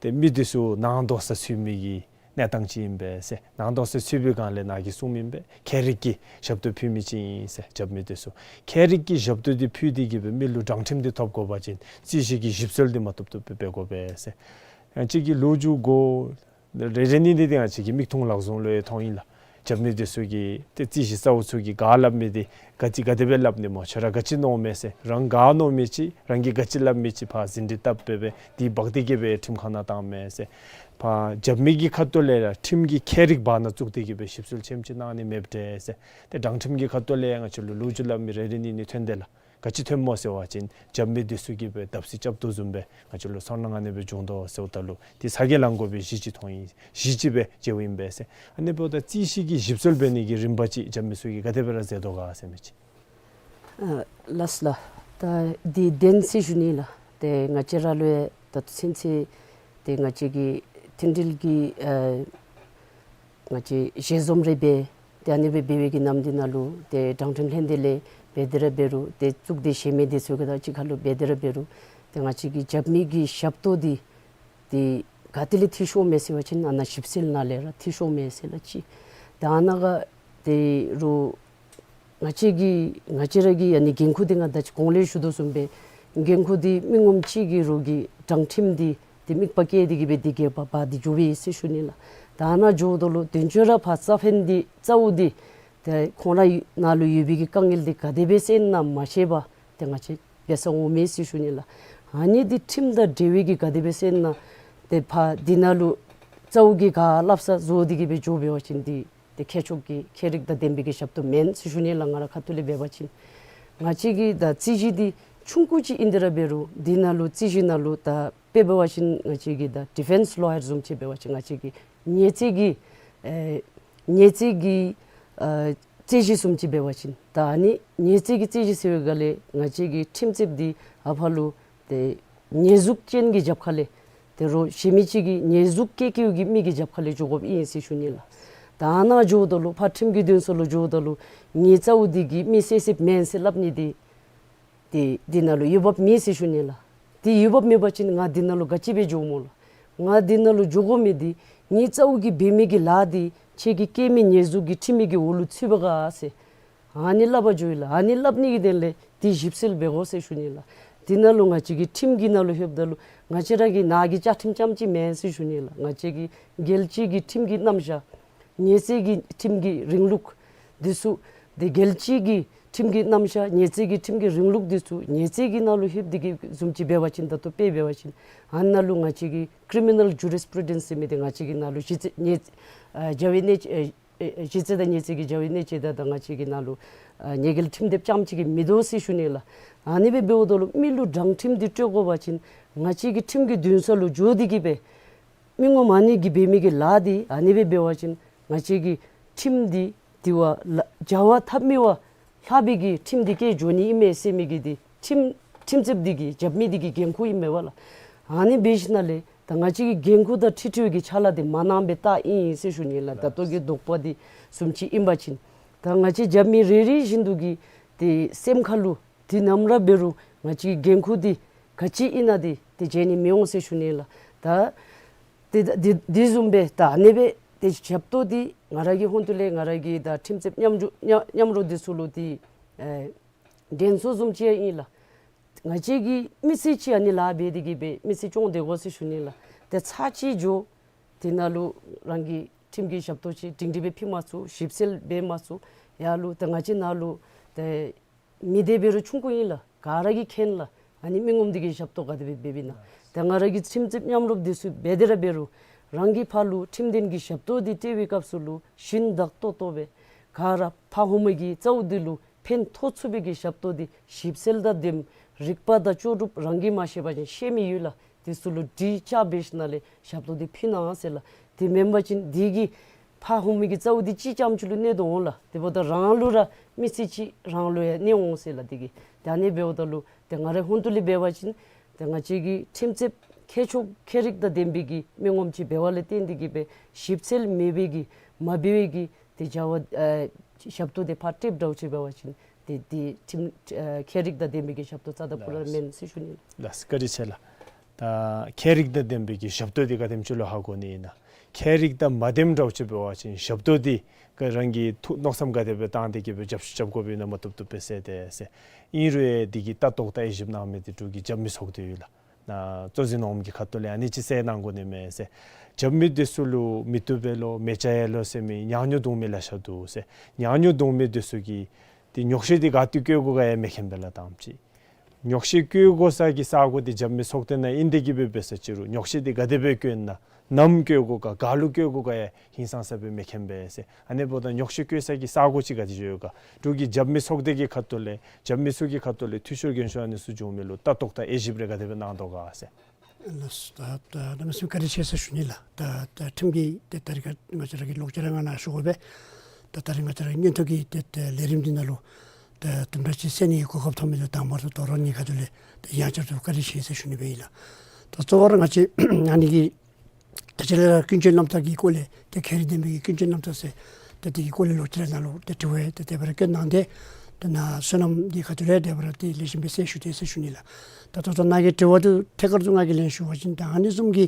ཏེ་མི་འདི་ཚུ་ནང་དོགས་ས་ཚུད་མི་གི་གནས་སྟངས་ཅིག་ཨིན་པས་ཟེར། ནང་དོགས་ས་ཚུད་པའི་སྒང་ལས་ནཱ་གིས་གསུངམ་ཨིན་པས། ཁྱད་རིག་གི་ཞབས་ཏོག་ཕུལ་མི་ཅིག་ཨིན་ཟེར། རྒྱབ་མི་འདི་ཚུ་ཁྱད་རིག་གི་ཞབས་ཏོག་འདི་ཕུལ་ཏེ་གི་སྦེ་མི་ལུ་དྲང་ཁྲིམས་འདི་ཐོབ་དགོ་པ་ཅིན་རྩོད་གཞི་གི་ཞིབ་འཚོལ་འདི་མ་བཏུབ་བཏུབ་སྦེ་འབད་དགོ་པས་ཟེར། ཡང་ཅིག་གིས་ལོ་རྒྱུས་གོ་རེ་རེ་ནི་འདི་ཏེ་ང་བཅས་ཀྱི་མིག་མཐོང་ལག་བཟུང་ལུ་ཡང་མཐོང་ཡི་ལགས། རྒྱབ་མི་འདི་ཚུ་གིས་ཏེ་རྩོད་གཞི་གཙོ་བོ་ཚུ་གིས་ག་སླབ་མི་འདི་ག་ཅི་ག་དེ་སྦེ་སླབ་ནི་སྨོ། ཁྱོད་ར་ག་ཅི་མནོཝ་མས་ཟེར། རང་ག་མནོ་མི་ཅིག་རང་གིས་ག་ཅི་སླབ་མི་ཅིག་ཕར་ཟིན་བྲིས་བཏབ་སྦེ་སྦེ་འདི་འབག་སྟེ་གི་སྦེ་ཁྲིམས་ཁང་ནང་བཏངམ་མས་ཟེར། ཕར་རྒྱབ་མི་གི་ཁ་ཐུག་ལས་ར་ཁྲིམས་ཀྱི་ཁྱད་རིག་བར་ན་བཙུགས་ཏེ་གི་སྦེ་ཞིབ་འཚོལ་ཆེམ་ཅིག་གནང་ནི་མེདཔ་འདྲས་ཟེར། ཏེ་དྲང་ཁྲིམས་ཀྱི་ཁ་ཐུག་ལས་ཡང་ང་བཅས་ལུ་ལོ་རྒྱུས་སླབ་མི་རེ་རེ་ནི་ནི་ཐོན་དེས་ལགས། ག་ཅི་ཐོནམ་སྨོ་ཟེར་བ་ཅིན་རྒྱབ་མི་འདི་ཚུ་གིས་སྦེ་བརྡབ་གསིག་རྐྱབ་དོ་བཟུམ་སྦེ་ང་བཅས་ལུ་ཚོར་སྣང་ཨ་ནི་སྦེ་བྱུང་དོ་ཟེརཝ་ད་ལུ་ཏེ་ཚ་གྱང་ལང་དགོ་པའི་གཞི་ཅིག་མཐོང་ཡི། གཞི་ཅིག་སྦེ་མཇལཝ་ཨིན་པས་ཟེར། ཨ་ནི་འབདཝ་ད་རྩོད་གཞི་གི་ཞིབ་འཚོལ་འབད་ནི་གི་རིམ་པ་ཅིག་རྒྱབ་མི་ཚུ་གིས་ག་དེ་སྦེ་ར་མཛད་དོ་ག་ཟེར་མི་ཅིག། ཨ་ལགས་ལགས། ད་འདི་བདེན་ཟེར་ཞུ་ནི་ལགས། ཏེ་ང་བཅས་ར་ལུ་ཡང་ད་ལྟོ་ཚུན་ཚོད་ཏེ་ང་བཅས་ཀྱི་མཐུན་སྒྲིལ་གྱི་ཨ་ང་བཅས་ཞལ་འཛོམས་རེ་འབད་ ཨ་ནི་སྦེ་འབད་བའི་གི་ནམ་འདི་ནང་ལུ་ཏེ་དྲང་ཁྲིམས་ལྷན་སྡེ་ལས་འབད་དེ་ར་འབད་རུང་ཏེ་གཙུག་སྡེ་གཞན་མི་འདི་ཚུ་གི་དང་གཅིག་ཁར་ལུ་འབད་དེ་ར་འབད་རུང་ཏེ་ང་བཅས་ཀྱི་རྒྱབ་མི་གི་ཞབས་ཏོག་འདི་ཏེ་ག་ཏེ་ལས་འཐུས་ཤོར་མས་ཟེར་བ་ཅིན་ཨ་ནཱ་ཞིབ་འཚོལ་ནང་ལས་ར་འཐུས་ཤོར་མས་ཟེར་ལགས་གཅིག། ཏེ་ཨ་ནཱ་ག་ཏེ་རུང་ང་བཅས་ཀྱི་ང་བཅས་ར་གི་ཨ་ནི་འགན་ཁུར་འདི་ང་ད་ཅི་གོང་ལས་ཞུ་དོ་བཟུམ་སྦེ་འགན་ཁུར་འདི་མི་ངོམ་གཅིག་གི་རོགས་ཀྱི་དྲང་ཁྲིམས་འདི་ཏེ་དམིགས་པ་བསྐྱེད་དེ་གི་སྦེ་འདི་གི་བ་བ་འདི་འགྱོ་བས་ཟེར་ཞུ་ནི་ལགས། ད་ཨ་ནཱ་འགྱོཝ་ད་ལུ་དོན་གཅོད་ར་ཕར་རྩ་ཕན་འདི་རྩ་བོ་འདི་ཏེ་ཁོང་ར་ནང་ལུ་ཡོད་པའི་གི་དཀའ་ངལ་འདི་ག་དེ་སྦེ་སེལ་ན་མ་ཤེས་པར་ཏེ་ང་བཅས་འབད་སར་འོང་མས་ཟེར་ཞུ་ནི་ལགས། ཨ་ནི་འདི་ཁྲིམས་དང་འབྲེལ་བའི་གི་ག་དེ་སྦེ་སེལ་ན་ཏེ་ཕར་འདི་ནང་ལུ་རྩ་བོ་གི་ག་སླབ་ས་བཟོ་སྟེ་གི་སྦེ་འགྱོ་འབད་བ་ཅིན་འདི་ཏེ་ཁྱད་ཆོས་ཀྱི་ཁྱད་རིག་དང་ལྡན་པའི་གི་ཞབས་ཏོག་མེན་ཟེར་ཞུ་ནི་ལགས། ང་ར་ཁ་ཐུག་ལས་འབད་བ་ཅིན་ང་བཅས་ཀྱི་ད་རྩོད་གཞི་འདི་ཆུང་ཀུ་ཅིག་ཨིན་ཏེ་ར་འབད་རུང་འདི་ནང་ལུ་རྩོད་གཞི་ནང་ལུ་ད་དཔེ་འབད་བ་ཅིན་ང་བཅས་ཀྱི་ད་ཌི་ཕེནསི་ལོ་ཡར་བཟུམ་ཅིག་འབད་བ་ཅིན་ང་བཅས་ཀྱི་ཉེས་རྩོད་ཀྱི་ཨེ་ཉེས་རྩོད་ཀྱི་ཨ་རྩོད་གཞི་བཟུམ་ཅིག་འབད་བ་ཅིན་ད་ཨ་ནི་ཉེས་རྩོད་ཀྱི་རྩོད་གཞི་ཟེར་བའི་སྒང་ལས་ང་བཅས་ཀྱི་ཁྲིམས་རྩོདཔ་འདི་ཨ་ཕར་ལུ་ཏེ་ཉེས་འཛུགས་ཅན་གྱི་རྒྱབ་ཁ་ལས་ཏེ་རོགས་གཞན་མི་ཅིག་གིས་ཉེས་འཛུགས་བཀལ་བཀལཝ་གི་མི་གི་རྒྱབ་ཁ་ལས་འགྱོ་དགོཔ་ཨིན་ཟེར་ཞུ་ནི་ལགས། ད་ཨ་ནཱ་འགྱོཝ་ད་ལུ་ཕར་ཁྲིམས་ཀྱི་འདུན་ས་ལུ་འགྱོཝ་ད་ལུ་ངེའི་རྩ་བོ་འདི་གིས་མི་བསད་བསདཔ་མེན་ཟེར་སླབ་ནི་འདི་ཏེ་འདི་ནང་ལུ་འོས་འབབ་མེད་ཟེར་ཞུ་ནི་ལགས། ཏེ་འོས་འབབ་མེད་པ་ཅིན་ང་འདི་ནང་ལུ་ག་ཅི་སྦེ་འགྱོཝ་སྨོ་ལགས། ང་འདི་ནང་ལུ་འགྱོ་དགོ་མི་འདི་ངེའི་རྩ་བོ་གིས་འབད་མི་གི་ལཱ་འདི་ཁྱེད་ཀྱིས་བཀལ་མི་ཉེས་འཛུགས་ཀྱི་ཁྲིམས་མི་གི་འོག་ལུ་ཚུད་པ་ག་ཟེར་ཨ་ནི་སླབ་པར་འགྱོ་ཡི་ལགས། ཨ་ནི་སླབ་ནི་གི་དོན་ལས་འདི་ཞིབ་འཚོལ་འབད་དགོ་ཟེར་ཞུ་ནི་ལགས། འདི་ནང་ལུ་ང་བཅས་ཀྱི་ཁྲིམས་ཀྱི་ནང་ལུ་ལྷོདཔ་ད་ལུ་ང་བཅས་ར་གི་ནང་གི་བཅའ་ཁྲིམས་རྐྱངམ་ཅིག་མེན་ཟེར་ཞུ་ནི་ལགས། ང་བཅས་ཀྱི་རྒྱལ་སྤྱི་གི་ཁྲིམས་ཀྱི་རྣམ་གཞག་ཉེས་རྩོད་ཀྱི་ཁྲིམས་ཀྱི་རིང་ལུགས་འདི་ཚུ་ཏེ་རྒྱལ་སྤྱི་གི་ཁྲིམས་ཀྱི་རྣམ་གཞག་ཉེས་རྩོད་ཀྱི་ཁྲིམས་ཀྱི་རིང་ལུགས་འདི་ཚུ་ཉེས་རྩོད་ཀྱི་ནང་ལུ་ལྷོདཔ་འདི་གི་བཟུམ་ཅིག་འབད་བ་ཅིན་ད་ལྟོ་དཔེ་འབད་བ་ཅིན་ཨ་ནཱ་ལུ་ང་བཅས་ཀྱི་ཀི་རི་མི་ནཱལ་ཇུ་རིས་པུ་རུ་ཌེནསི་ཟེར་མི་འདི་ང་བཅས་ཀྱི་ནང་ལུ་གཞི་རྩའི་ཉེས་ཨ་གཞི་རྩའི་ཉེས་ཨེ་ཨེ་གཞི་རྩའི་དང་ཉེས་རྩོད་ཀྱི་བྱ་བའི་གནད་དཔྱད་དང་ད་ང་བཅས་ཀྱི་ནང་ལུ་ཨ་ཉེས་འགེལ་ཁྲིམས་དེབ་རྐྱངམ་ཅིག་གིས་མི་དོ་ཟེར་ཞུ་ནི་ལགས། ཨ་ནི་སྦེ་འབདཝ་ད་ལུ་མི་ལུ་དྲང་ཁྲིམས་འདི་སྤྲོད་དགོ་པ་ཅིན་ང་བཅས་ཀྱི་ཁྲིམས་ཀྱི་འདུན་ས་ལུ་འགྱོ་སྟེ་གི་སྦེ་མི་ངོམ་ཨ་ནི་གིས་འབད་མི་གི་ལཱ་འདི་ཨ་ནི་སྦེ་འབད་བ་ཅིན་ང་བཅས་ཀྱི་ཁྲིམས་འདི་དེ་བ་ལ་བྱ་བ་ཐབས་མི་བ་ལྷག་པའི་གི་ཁྲིམས་འདི་བཀལ་འགྱོ་ནི་ཨིན་མས་ཟེར་མི་གི་འདི་ཁྲིམས་ཁྲིམས་རྩོདཔ་འདི་གི་རྒྱབ་མི་འདི་གི་འགན་ཁུར་ཨིན་མས་པ་ལགས། ཨ་ནི་འབད་ཞིནམ་ལས་ད་ང་བཅས་ཀྱི་འགན་ཁུར་དང་འཁྲིལ་འཁྲིལ་བའི་གི་ཕྱག་ལཱ་འདི་མ་གནང་པའི་རྟགས་ཨིན་ཟེར་ཞུ་ནི་ལགས། ད་ལྟོ་གི་དོགས་པ་འདི་བཟུམ་ཅིག་ཨིན་པ་ཅིན་ད་ང་བཅས་རྒྱབ་མི་རེ་རེ་བཞིན་དུ་གི་ཏེ་སེམས་ཁ་ལུ་དུས་ནམ་ར་འབད་རུང་ང་བཅས་ཀྱི་འགན་ཁུར་འདི་ག་ཅི་ཨིན་ན་འདི་ཏེ་བརྗེད་ནི་མི་འོང་ཟེར་ཞུ་ནི་ལགས། ད་ཏེ་ད་འདི་འདི་བཟུམ་སྦེ་ད་ཨ་ནི་སྦེ་ཏེ་ཞབས་ཏོག་འདི་ང་ར་གི་ཧོངས་ཏོ་ལས་ང་ར་གི་ད་ཁྲིམས་རྩོདཔ་མཉམ་འཇོག་མཉམ་མཉམ་རོགས་འདི་ཚུ་ལུ་ཏེ་ཨེ་དྲན་གསོ་བཟུམ་ཅིག་ཡང་ཨིན་ལགས། ང་བཅས་ཀྱིས་མི་ཚེ་གཅིག་ཨ་ནི་ལཱ་འབད་དེ་གི་སྦེ་མི་ཚེ་སྐྱོང་སྡོད་དགོ་ཟེར་ཞུ་ནི་ལགས། ཏེ་ཚར་གཅིག་འགྱོ་དེ་ནང་ལུ་རང་གི་ཁྲིམས་ཀྱི་ཞབས་ཏོག་ཅིག་སྒྲིང་སྒྲི་སྦེ་ཕུལ་མ་ཚུགས། ཞིབ་འཚོལ་འབད་མ་ཚུགས། ཡར་ལུ་ཏེ་ང་བཅས་ནང་ལུ་ཏེ་མི་སྡེ་འབད་རུང་ཆུང་ཀུ་ཨིན་ལགས། ག་ར་གིས་མཁྱེན་ལགས། ཨ་ནི་མི་ངོམ་འདི་གིས་ཞབས་ཏོག་ག་དེ་སྦེ་འབདཝ་ཨིན་ན། ཏེ་ང་ར་གི་ཁྲིམས་རྩོདཔ་མཉམ་རོགས་འདི་ཚུ་འབད་དེ་ར་འབད་རུང་རང་གིས་ཕར་ལུ་ཁྲིམས་དོན་གྱི་ཞབས་ཏོག་འདི་སྤྲོད་པའི་སྐབས་སུ་ལུ་ཞིན་བདག་ཏོག་ཏོ་སྦེ་ག་ར་ཕར་ཧོངས་མའི་གི་རྩ་བོ་འདི་ལུ་ཕན་ཐོགས་ཚུགས་པའི་གི་ཞབས་ཏོག་འདི་ཞིབ་འཚོལ་དང་ལྡནམ་རིག་པ་དང་ལྕོགས་གྲུབ་རང་གིས་མ་ཤེས་པ་ཅིན་ཤེས་མི་ཡོད་ལགས། དེ་ཚུ་ལུ་དྲིལ་བཅག་འབད་ཞིནམ་ལས་ཞབས་ཏོག་འདི་ཕུལ་གནང་ཟེར་ལགས། དེ་མེན་པ་ཅིན་འདི་གིས་ཕར་ཧོངས་མའི་གི་རྩ་བོ་འདི་གཅིག་རྐྱངམ་ཅིག་ལུ་གནོད་དོ་འོང་ལགས། དེ་འབདཝ་ད་རང་ལུ་ར་མི་ཚེ་གཅིག་རང་ལུ་ཡང་གནོད་འོང་ཟེར་ལགས། དེ་གིས་ཏེ་ཨ་ནི་འབདཝ་ད་ལུ་ཏེ་ང་རའི་ཧོངས་ཏོ་ལས་འབད་བ་ཅིན་ཏེ་ང་བཅས་ཀྱི་ཁྲིམས་རྩོདཔ་ཁྱད་ཆོས་ཁྱད་རིག་དང་ལྡན་པའི་གི་མི་ངོམ་ཅིག་འབད་བ་ལས་བརྟེན་ཏེ་གི་སྦེ་ཞིབ་འཚོལ་མེད་པའི་གི་མ་འབད་བའི་གི་ཏེ་བྱ་བ་ཨ་ཞབས་ཏོག་འདི་ཕར་སྤྲོདཔ་འདྲཝ་ཅིག་འབད་བ་ཅིན་ཏེ་འདི་ཁྲིམས་ཨ་ཁྱད་རིག་དང་ལྡན་པའི་གི་ཞབས་ཏོག་རྩ་དང་པོ་ར་མེན་ཟེར་ཞུ་ནི། ལགས་བཀའ་དྲིན་ཆེ་ལགས། ད་ཁྱད་རིག་དང་ལྡན་པའི་གི་ཞབས་ཏོག་འདི་ག་དེམ་ཅིག་ལུ་ཧ་གོ་ནི་ཨིན་ན། ཁྱད་རིག་དང་མ་ལྡནམ་འདྲཝ་ཅིག་འབད་བ་ཅིན་ཞབས་ཏོག་འདི་ག་རང་གིས་ཐུགས་མནོ་བསམ་ག་དེ་སྦེ་བཏང་སྟེ་གི་སྦེ་རྒྱབ་རྒྱབ་དགོཔ་ཨིན་ན་མ་བཏུབ་བཏུབ་སྦེ་གསལ་ཏེ་ཟེར། ཨིན་རུང་ཡང་འདི་གི་ལྟ་རྟོག་དང་དབྱེ་ཞིབ་གནང་མི་འདི་འབྲུག་གི་རྒྱབ་མི་ཚོགས་སྡེ་ཡོད་ལགས། ན་གཙོ་འཛིན་འོགམ་གྱི་ཁ་ཐུག་ལས་ཨ་ནི་ཅིག་གསལ་གནང་དགོ་ནི་མས་ཟེར། རྒྱབ་མི་འདི་ཚུ་ལུ་མི་བཏུབ་པས་ལོ་མེ་ལྕེ་ཡལ་ལོ་ཟེར་མི་ཉག་ཉོག་བརྡུང་མི་ལེ་ཤ་འདུག་ཟེར། ཉག་ཉོག་བརྡུང་མི་འདི་ཚུ་གིས་ཏེ་ཉོག་བཤད་འདི་ག་ཏེ་བཀོད་དགོ་ག་ཡང་མི་མཁྱེན་པས་ལགས་དང་པ་ཅིག། ཉོག་བཤད་བཀོད་དགོ་ས་གི་ས་གོ་འདི་རྒྱབ་མི་ཚོགས་སྡེ་ནང་ཨིན་ཏེ་གི་སྦེ་འབད་ས་ཅི་རུང་ཉོག་བཤད་འདི་ག་དེ་སྦེ་བཀོད་ན་ནམ་བཀོད་དགོ་ག་ག་ལུ་བཀོད་དགོ་ག་ཡང་ཧིང་སངས་ས་སྦེ་མི་མཁྱེན་པས་ཟེར། ཨ་ནི་འབདཝ་ད་ཉོག་བཤད་བཀོད་ས་གི་ས་གོ་ཅིག་ག་ཅི་ཡོད་ག། འབྲུག་གི་རྒྱབ་མི་ཚོགས་སྡེ་གི་ཁ་ཐུག་ལས་རྒྱབ་མི་ཚུ་གི་ཁ་ཐུག་ལས་འཐུས་ཤོར་རྒན་ཤོས་ཨ་ནི་ཚུ་བྱུང་མི་ལུ་ལྟ་རྟོག་དང་དབྱེ་ཞིབ་རེ་ག་དེ་སྦེ་གནང་དོ་ག་ཟེར། ལགས་སོ། ད་ད་གནམ་མེད་ས་མེད་བཀའ་དྲིན་ཆེ་ཟེར་ཞུ་ནི་ལགས། ད་ད་ཁྲིམས་ཀྱི་ཏེ་ད་རིས་ང་བཅས་ར་གི་ལོག་སྤྱོད་ར་ང་ནཱ་ཞུ་དགོ་པས། ད་ད་རིས་ང་བཅས་ར་གི་མངོན་མཐོ་གི་ཏེ་ཏེ་ལས་རིམ་འདི་ནང་ལུ་ད་དུམ་གྲ་ཅིག་གསན་ནི་གོ་སྐབས་ཐོབ་མི་འདི་དང་པ་ར་ད་རུང་ངེའི་ཁ་ཐུག་ལས་ད་ཡང་བསྐྱར་དུ་བཀའ་དྲིན་ཆེ་ཟེར་ཞུ་ནི་སྦེ་ཨིན་ལགས། ད་གཙོ་བོ་ར་ང་བཅས་ཨ་ནི་གི་ད་ཅི་ལས་ར་ཀུན་སྤྱོད་རྣམ་དག་གི་སྐོར་ལས་ཏེ་ཁྱད་རིག་ལྡན་པའི་གི་ཀུན་སྤྱོད་རྣམ་དག་ཟེར་ ཏེ་དེ་གི་སྐོར་ལས་ལོག་ཅི་ར་ནཱ་ལུ་ཏེ་དྲི་བ་ཏེ་དེ་སྦེ་ར་བཀོད་གནང་སྟེ་ཏེ་ནཱ་བསོད་ནམས་འདི་ཁ་ཐུག་ལས་དེ་སྦེ་ར་ཏེ་ལེགས་ཤོམ་སྦེ་གསལ་ཞུ་སྟེ་ཟེར་ཞུ་ནི་ལགས། ད་ད་ལྟོ་ནཱ་གི་དྲི་བ་འདི་ཐད་ཀར་དུ་ང་གིས་ལན་ཞུ་བ་ཅིན་ད་ཨ་ནི་བཟུམ་གྱི་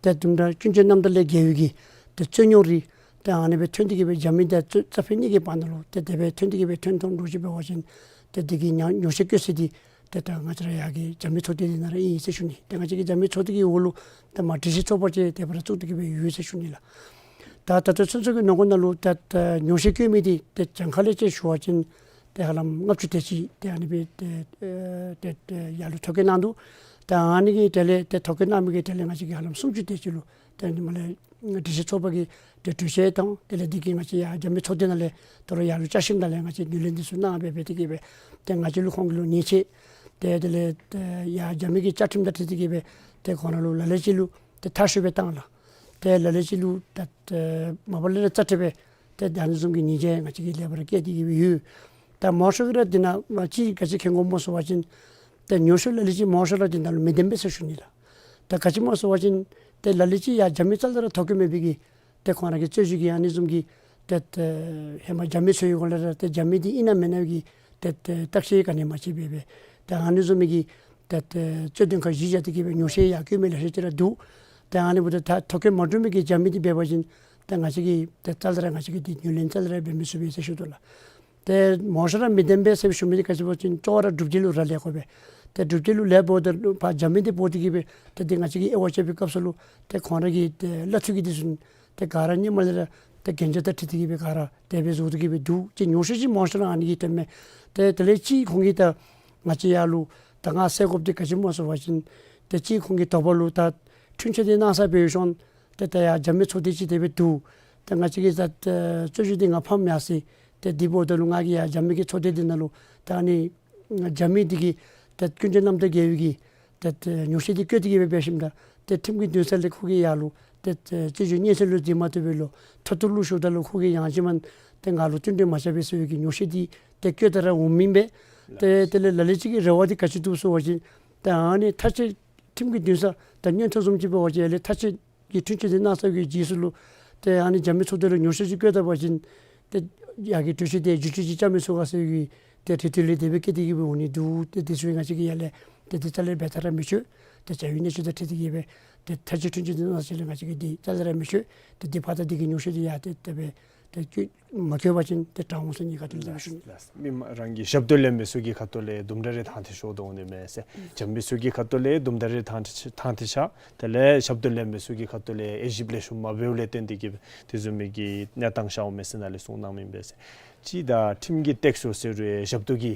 ཏེ་དུམ་གྲ་ཀུན་སྤྱོད་རྣམ་དག་ལས་འགལ་བའི་གི་ཏེ་རྩོད་རྙོག་རིགས་ཏེ་ཨ་ནི་སྦེ་ཐོན་ཏེ་གི་སྦེ་རྒྱབ་མི་དང་རྩ་རྩ་ཕན་གཉིས་ཀྱི་བར་ན་ལུ་ཏེ་དེ་སྦེ་ཐོན་ཏེ་གི་སྦེ་ཐོན་ཐོན་འགྱོ་ཅི་འབད་བ་ཅིན་ཏེ་དེ་གིས་ཉོ་ཉོགས་བཤད་བཀོད་ས་འདི་ཏེ་ད་ང་བཅས་ར་ཡར་གྱི་རྒྱབ་མི་ཚོགས་སྡེ་འདི་ནང་ར་ཨིན་ཟེར་ཞུ་ནི། ཏེ་ང་བཅས་ཀྱི་རྒྱབ་མི་ཚོགས་སྡེ་གི་འོག་ལུ་ཏེ་མ་སྒྲིག་གཞི་ཚོགས་པ་ཅིག་དེ་སྦེ་ར་བཙུགས་ཏེ་གི་སྦེ་ཡོད་ཟེར་ཞུ་ནི་ལགས། ད་ད་ལྟོ་ཚུན་ཚོད་ཀྱི་ནང་འཁོད་ནང་ལུ་ད་ད་ཉོགས་བཤད་བཀོད་མི་འདི་ཏེ་གྱངས་ཁ་ལས་ཅིག་ཞུ་བ་ཅིན་ཏེ་ཧ་ལམ་ལྔ་བཅུ་དེ་ཅིག་ཏེ་ཨ་ནི་སྦེ་ཏེ་ཨེ་ཏེ་ཏེ་ཡར་ལུ་ཐོ་བཀོད་གནང་འདུག། ད་ཨ་ནི་གི་དེ་ལས་ཏེ་ཐོ་བཀོད་གནང་མི་གི་དེ་ལས་ང་བཅས་ཀྱི་ཧ་ལམ་སུམ་ཅུ་དེ་ཅིག་ལུ་ཏེ་ཨ་ནི་མ་ལས་སྒྲིག་གཞི་ཚོགས་པ་གི་ཏེ་གྲོས་ཆོད་དང་དེ་ལས་འདི་གིས་ང་བཅས་ཡར་རྒྱབ་མི་ཚོགས་སྡེ་ནང་ལས་དོ་རུང་ཡར་ལུ་བཅའ་ཁྲིམས་ནང་ལས་ང་བཅས་ངོས་ལེན་འདི་ཚུ་གནང་སྦེ་སྦེ་དེ་གི་སྦེ་ཏེ་ང་བཅས་ལུ་ཁོང་གི་ལུ་ཉེས་ཆད་ཏེ་དེ་ལས་ཏེ་ཡར་རྒྱབ་མི་གི་བཅའ་ཁྲིམས་དང་འཁྲིལ་ཏེ་གི་སྦེ་ཏེ་ཁོང་ར་ལུ་ལ་ལུ་ཅིག་ལུ་ཏེ་མཐར་བཤུད་སྦེ་བཏང་ལགས། ཏེ་ལ་ལུ་ཅིག་ལུ་ཏེ་ཏེ་མ་པ་ལས་ར་རྩ་ཁྲིམས་སྦེ་ཏེ་ད་ཨ་ནི་བཟུམ་གྱི་ཉེས་ཆད་ང་བཅས་ཀྱིས་ལེགས་པར་བཀལ་ཏེ་གི་སྦེ་ཡོད། ད་མང་ཤོས་ཀྱིས་ར་འདི་ནང་ང་བཅས་ག་ཅི་མཁྱེན་དགོཔ་སྨོ་ཟེར་བ་ཅིན་ཏེ་ཉོགས་བཤད་ལ་ལུ་ཅིག་མང་ཤོས་ར་འདི་ནང་ལུ་མི་བདེན་པས་ཟེར་ཞུ་ནི་ལགས། ད་ག་ཅི་སྨོ་ཟེར་བ་ཅིན་ཏེ་ལ་ལུ་ཅིག་ཡར་རྒྱབ་མི་རྩ་ལས་ར་ཐོ་བཀོད་མེད་པའི་གི་ཏེ་ཁོང་ར་གི་རྩོད་གཞི་གི་ཨ་ནི་བཟུམ་གྱི་ཏེ་ཏེ་ཧེ་མ་རྒྱབ་མི་ཚུ་གི་སྐོར་ལས་ར་ཏེ་རྒྱབ་མི་འདི་ཨིན་ན་མེན་ན་གི་ཏེ་ཏེ་བརྟག་དཔྱད་ག་ནི་མ་བྱས་པར་སྦེ་ཏེ་ཨ་ནི་བཟུམ་མའི་གི་ཏེ་ཏེ་རྩོད་དོན་ཁག་གཞི་བཞག་སྟེ་གི་སྦེ་ཉོགས་བཤད་ཡར་བཀོད་མི་ལེ་ཤ་ཅིག་ར་འདུག། ཏེ་ཨ་ནི་འབདཝ་ད་ད་ཐོ་བཀོད་མ་གྲུབ་མི་གི་རྒྱབ་མི་འདི་འབད་བ་ཅིན་ཏེ་ང་བཅས་ཀྱིས་ཏེ་རྩ་ལས་ར་ང་བཅས་ཀྱིས་འདི་ངོས་ལེན་རྩ་ལས་ར་འབད་མི་ཚུགས་པས་ཟེར་ཞུ་དོ་ལགས། ཏེ་མང་ཤོས་ར་མི་བདེན་པས་ཟེར་ཞུ་མི་འདི་ག་ཅི་འབད་བ་ཅིན་གཙོ་བོ་ར་སྒྲུབ་བྱེད་ལུ་ར་ལེན་དགོ་པས། ཏེ་སྒྲུབ་བྱེད་ལུ་ལེན་འབདཝ་ད་ལུ་ཕར་རྒྱབ་མི་འདི་འབོ་སྟེ་གི་སྦེ་ཏེ་འདི་ང་བཅས་ཀྱིས་དབྱེ་བ་དཔྱད་པའི་སྐབས་སུ་ལུ་ཏེ་ཁོང་ར་གི་ཏེ་གླ་འཐུས་ཀྱི་འདི་ཚུ་ཏེ་ག་ར་ཧེ་མ་ལས་ར་ཏེ་གན་རྒྱ་དང་འཁྲིལ་ཏེ་གི་སྦེ་ག་ར་དེ་སྦེ་བཟོ་སྟེ་གི་སྦེ་འདུག། ཅིག་ཉོགས་བཤད་ཅིག་མང་ཤོས་ར་ཨ་ནི་གིས་སྟོནམ་མས། ཏེ་དེ་ལས་ཅིག་ཁོང་གིས་ད་ང་བཅས་ཡར་ལུ་ད་ང་ཟེར་དགོཔ་འདི་ག་ཅི་སྨོ་ཟེར་བ་ཅིན་ཏེ་ཅིག་ཁོང་གི་དོགས་པ་ལུ་ད་འཁྲུན་ཆོད་འདི་གནང་ས་འབད་ཞིནམ་ཏེ་ད་ཡར་རྒྱབ་མི་ཚོགས་སྡེ་ཅིག་དེ་སྦེ་འདུག། ཏེ་ང་བཅས་ཀྱིས་ད་ཨེ་རྩོད་གཞི་འདི་ང་ཕམ་ཡར་སོ་ཡི། ཏེ་འདི་འབདཝ་ད་ལུ་ང་གིས་ཡར་རྒྱབ་མི་གི་ཚོགས་སྡེ་འདི་ནང་ལུ་ད་ཨ་ནི་རྒྱབ་མི་འདི་གིས་ཏེ་ཀུན་སྤྱོད་རྣམ་དག་འགལ་བའི་གི་ཏེ་ཏེ་ཉོགས་བཤད་འདི་བཀོད་དེ་གི་སྦེ་འབད་ཞིནམ་ད་ཏེ་ཁྲིམས་ཀྱི་འདུན་ས་ལས་ཁོ་གིས་ཡར་ལུ་ཏེ་ཏེ་རྩོད་གཞི་སྙན་སེང་ལུ་འཛིན་མ་བཏུབ་པར་ལུ་མཐོ་གཏུག་ལུ་ཞུཝ་ད་ལུ་ཁོ་གིས་ཡང་ཅིན་མ་ཏེ་ང་ལུ་བསྟུན་གྲོས་མ་རྐྱབ་པས་ཟེར་བའི་གི་ཉོགས་བཤད་འདི་ཏེ་བཀོད་དེ་ར་འོང་མི་ཨིན་པས། ཏེ་དེ་ལས་ལ་ལུ་ཅིག་གི་རེ་བ་འདི་ག་ཅི་འདུག་ཟེར་བ་ཅིན་ཏེ་ཨ་ནི་ཐག་བཅད་ཁྲིམས་ཀྱི་འདུན་ས་ད་མངོན་མཐོ་བཟུམ་ཅིག་འབད་བ་ཅིན་ལས་ཐག་བཅད་ཀྱི་འཁྲུན་ཆོད་འདི་གནང་ཚར་བའི་རྗེས་སུ་ལུ་ཏེ་ཨ་ནི་རྒྱབ་མི་ཚོགས་སྡེ་ལུ་ཉོགས་བཤད་ཅིག་བཀོད་ད་པ་ཅིན་ཏེ་ཡར་གྱི་གྲོས་ཆོད་འདི་བསྒྱུར་བཅོས་ཅིག་རྐྱབ་མི་ཚུགས་ག་ཟེར་བའི་ཏེ་རེ་ལྟོས་ལས་དེ་སྦེ་བཀོད་དེ་གི་སྦེ་འོང་ནི་འདུག། ཏེ་དེ་ཚུ་ང་བཅས་ཀྱིས་ཡར་ལས་ཏེ་དེ་རྩ་ལས་འབད་ཐག་ར་མི་ཆོད། ཏེ་བྱ་བའི་གནས་ཚུལ་དང་འཁྲིལ་ཏེ་གི་སྦེ་ཏེ་ཐག་བཅད་འཁྲུན་ཆོད་འདི་གནང་ཟེར་ལས་ང་བཅས་ཀྱིས་འདི་རྩ་ལས་ར་མི་ཆོད། ཏེ་འདི་ཕར་ད་འདི་གི་ཉོགས་བཤད་འདི་ཡར་ཏེ་དེ་སྦེ་ཏེ་བཀོད་མ་བཀོད་པ་ཅིན་ཏེ་དྲག་འོང་ཟེར་ནི་ག་ཏེ་ལས་ཞུ་ནི། ལགས། མི་མང་རང་གི་ཞབས་ཏོག་ལེན་མི་ཚུ་གི་ཁ་ཐུག་ལས་དུམ་གྲ་རེ་ཐང་ཐིག་ཤོར་དོ་འོང་ནི་མས་ཟེར། རྒྱབ་མི་ཚུ་གི་ཁ་ཐུག་ལས་དུམ་གྲ་རེ་ཐང་ཐིག་ཐང་ཐིག་ཤོར། དེ་ལས་ཞབས་ཏོག་ལེན་མི་ཚུ་གི་ཁ་ཐུག་ལས་དབྱེ་ཞིབ་ལེགས་ཤོམ་མ་འབདཝ་ལས་བརྟེན་ཏེ་གི་དེ་བཟུམ་མའི་གི་གནས་སྟངས་ཤར་འོང་མས་ཟེར་ནཱ་ལས་གསུངས་གནང་མི་ཨིན་པས་ཟེར། གཅིག་ད་ཁྲིམས་ཀྱི་སྟེགས་གསོ་ཟེར་རུང་ཞབས་ཏོག་གི་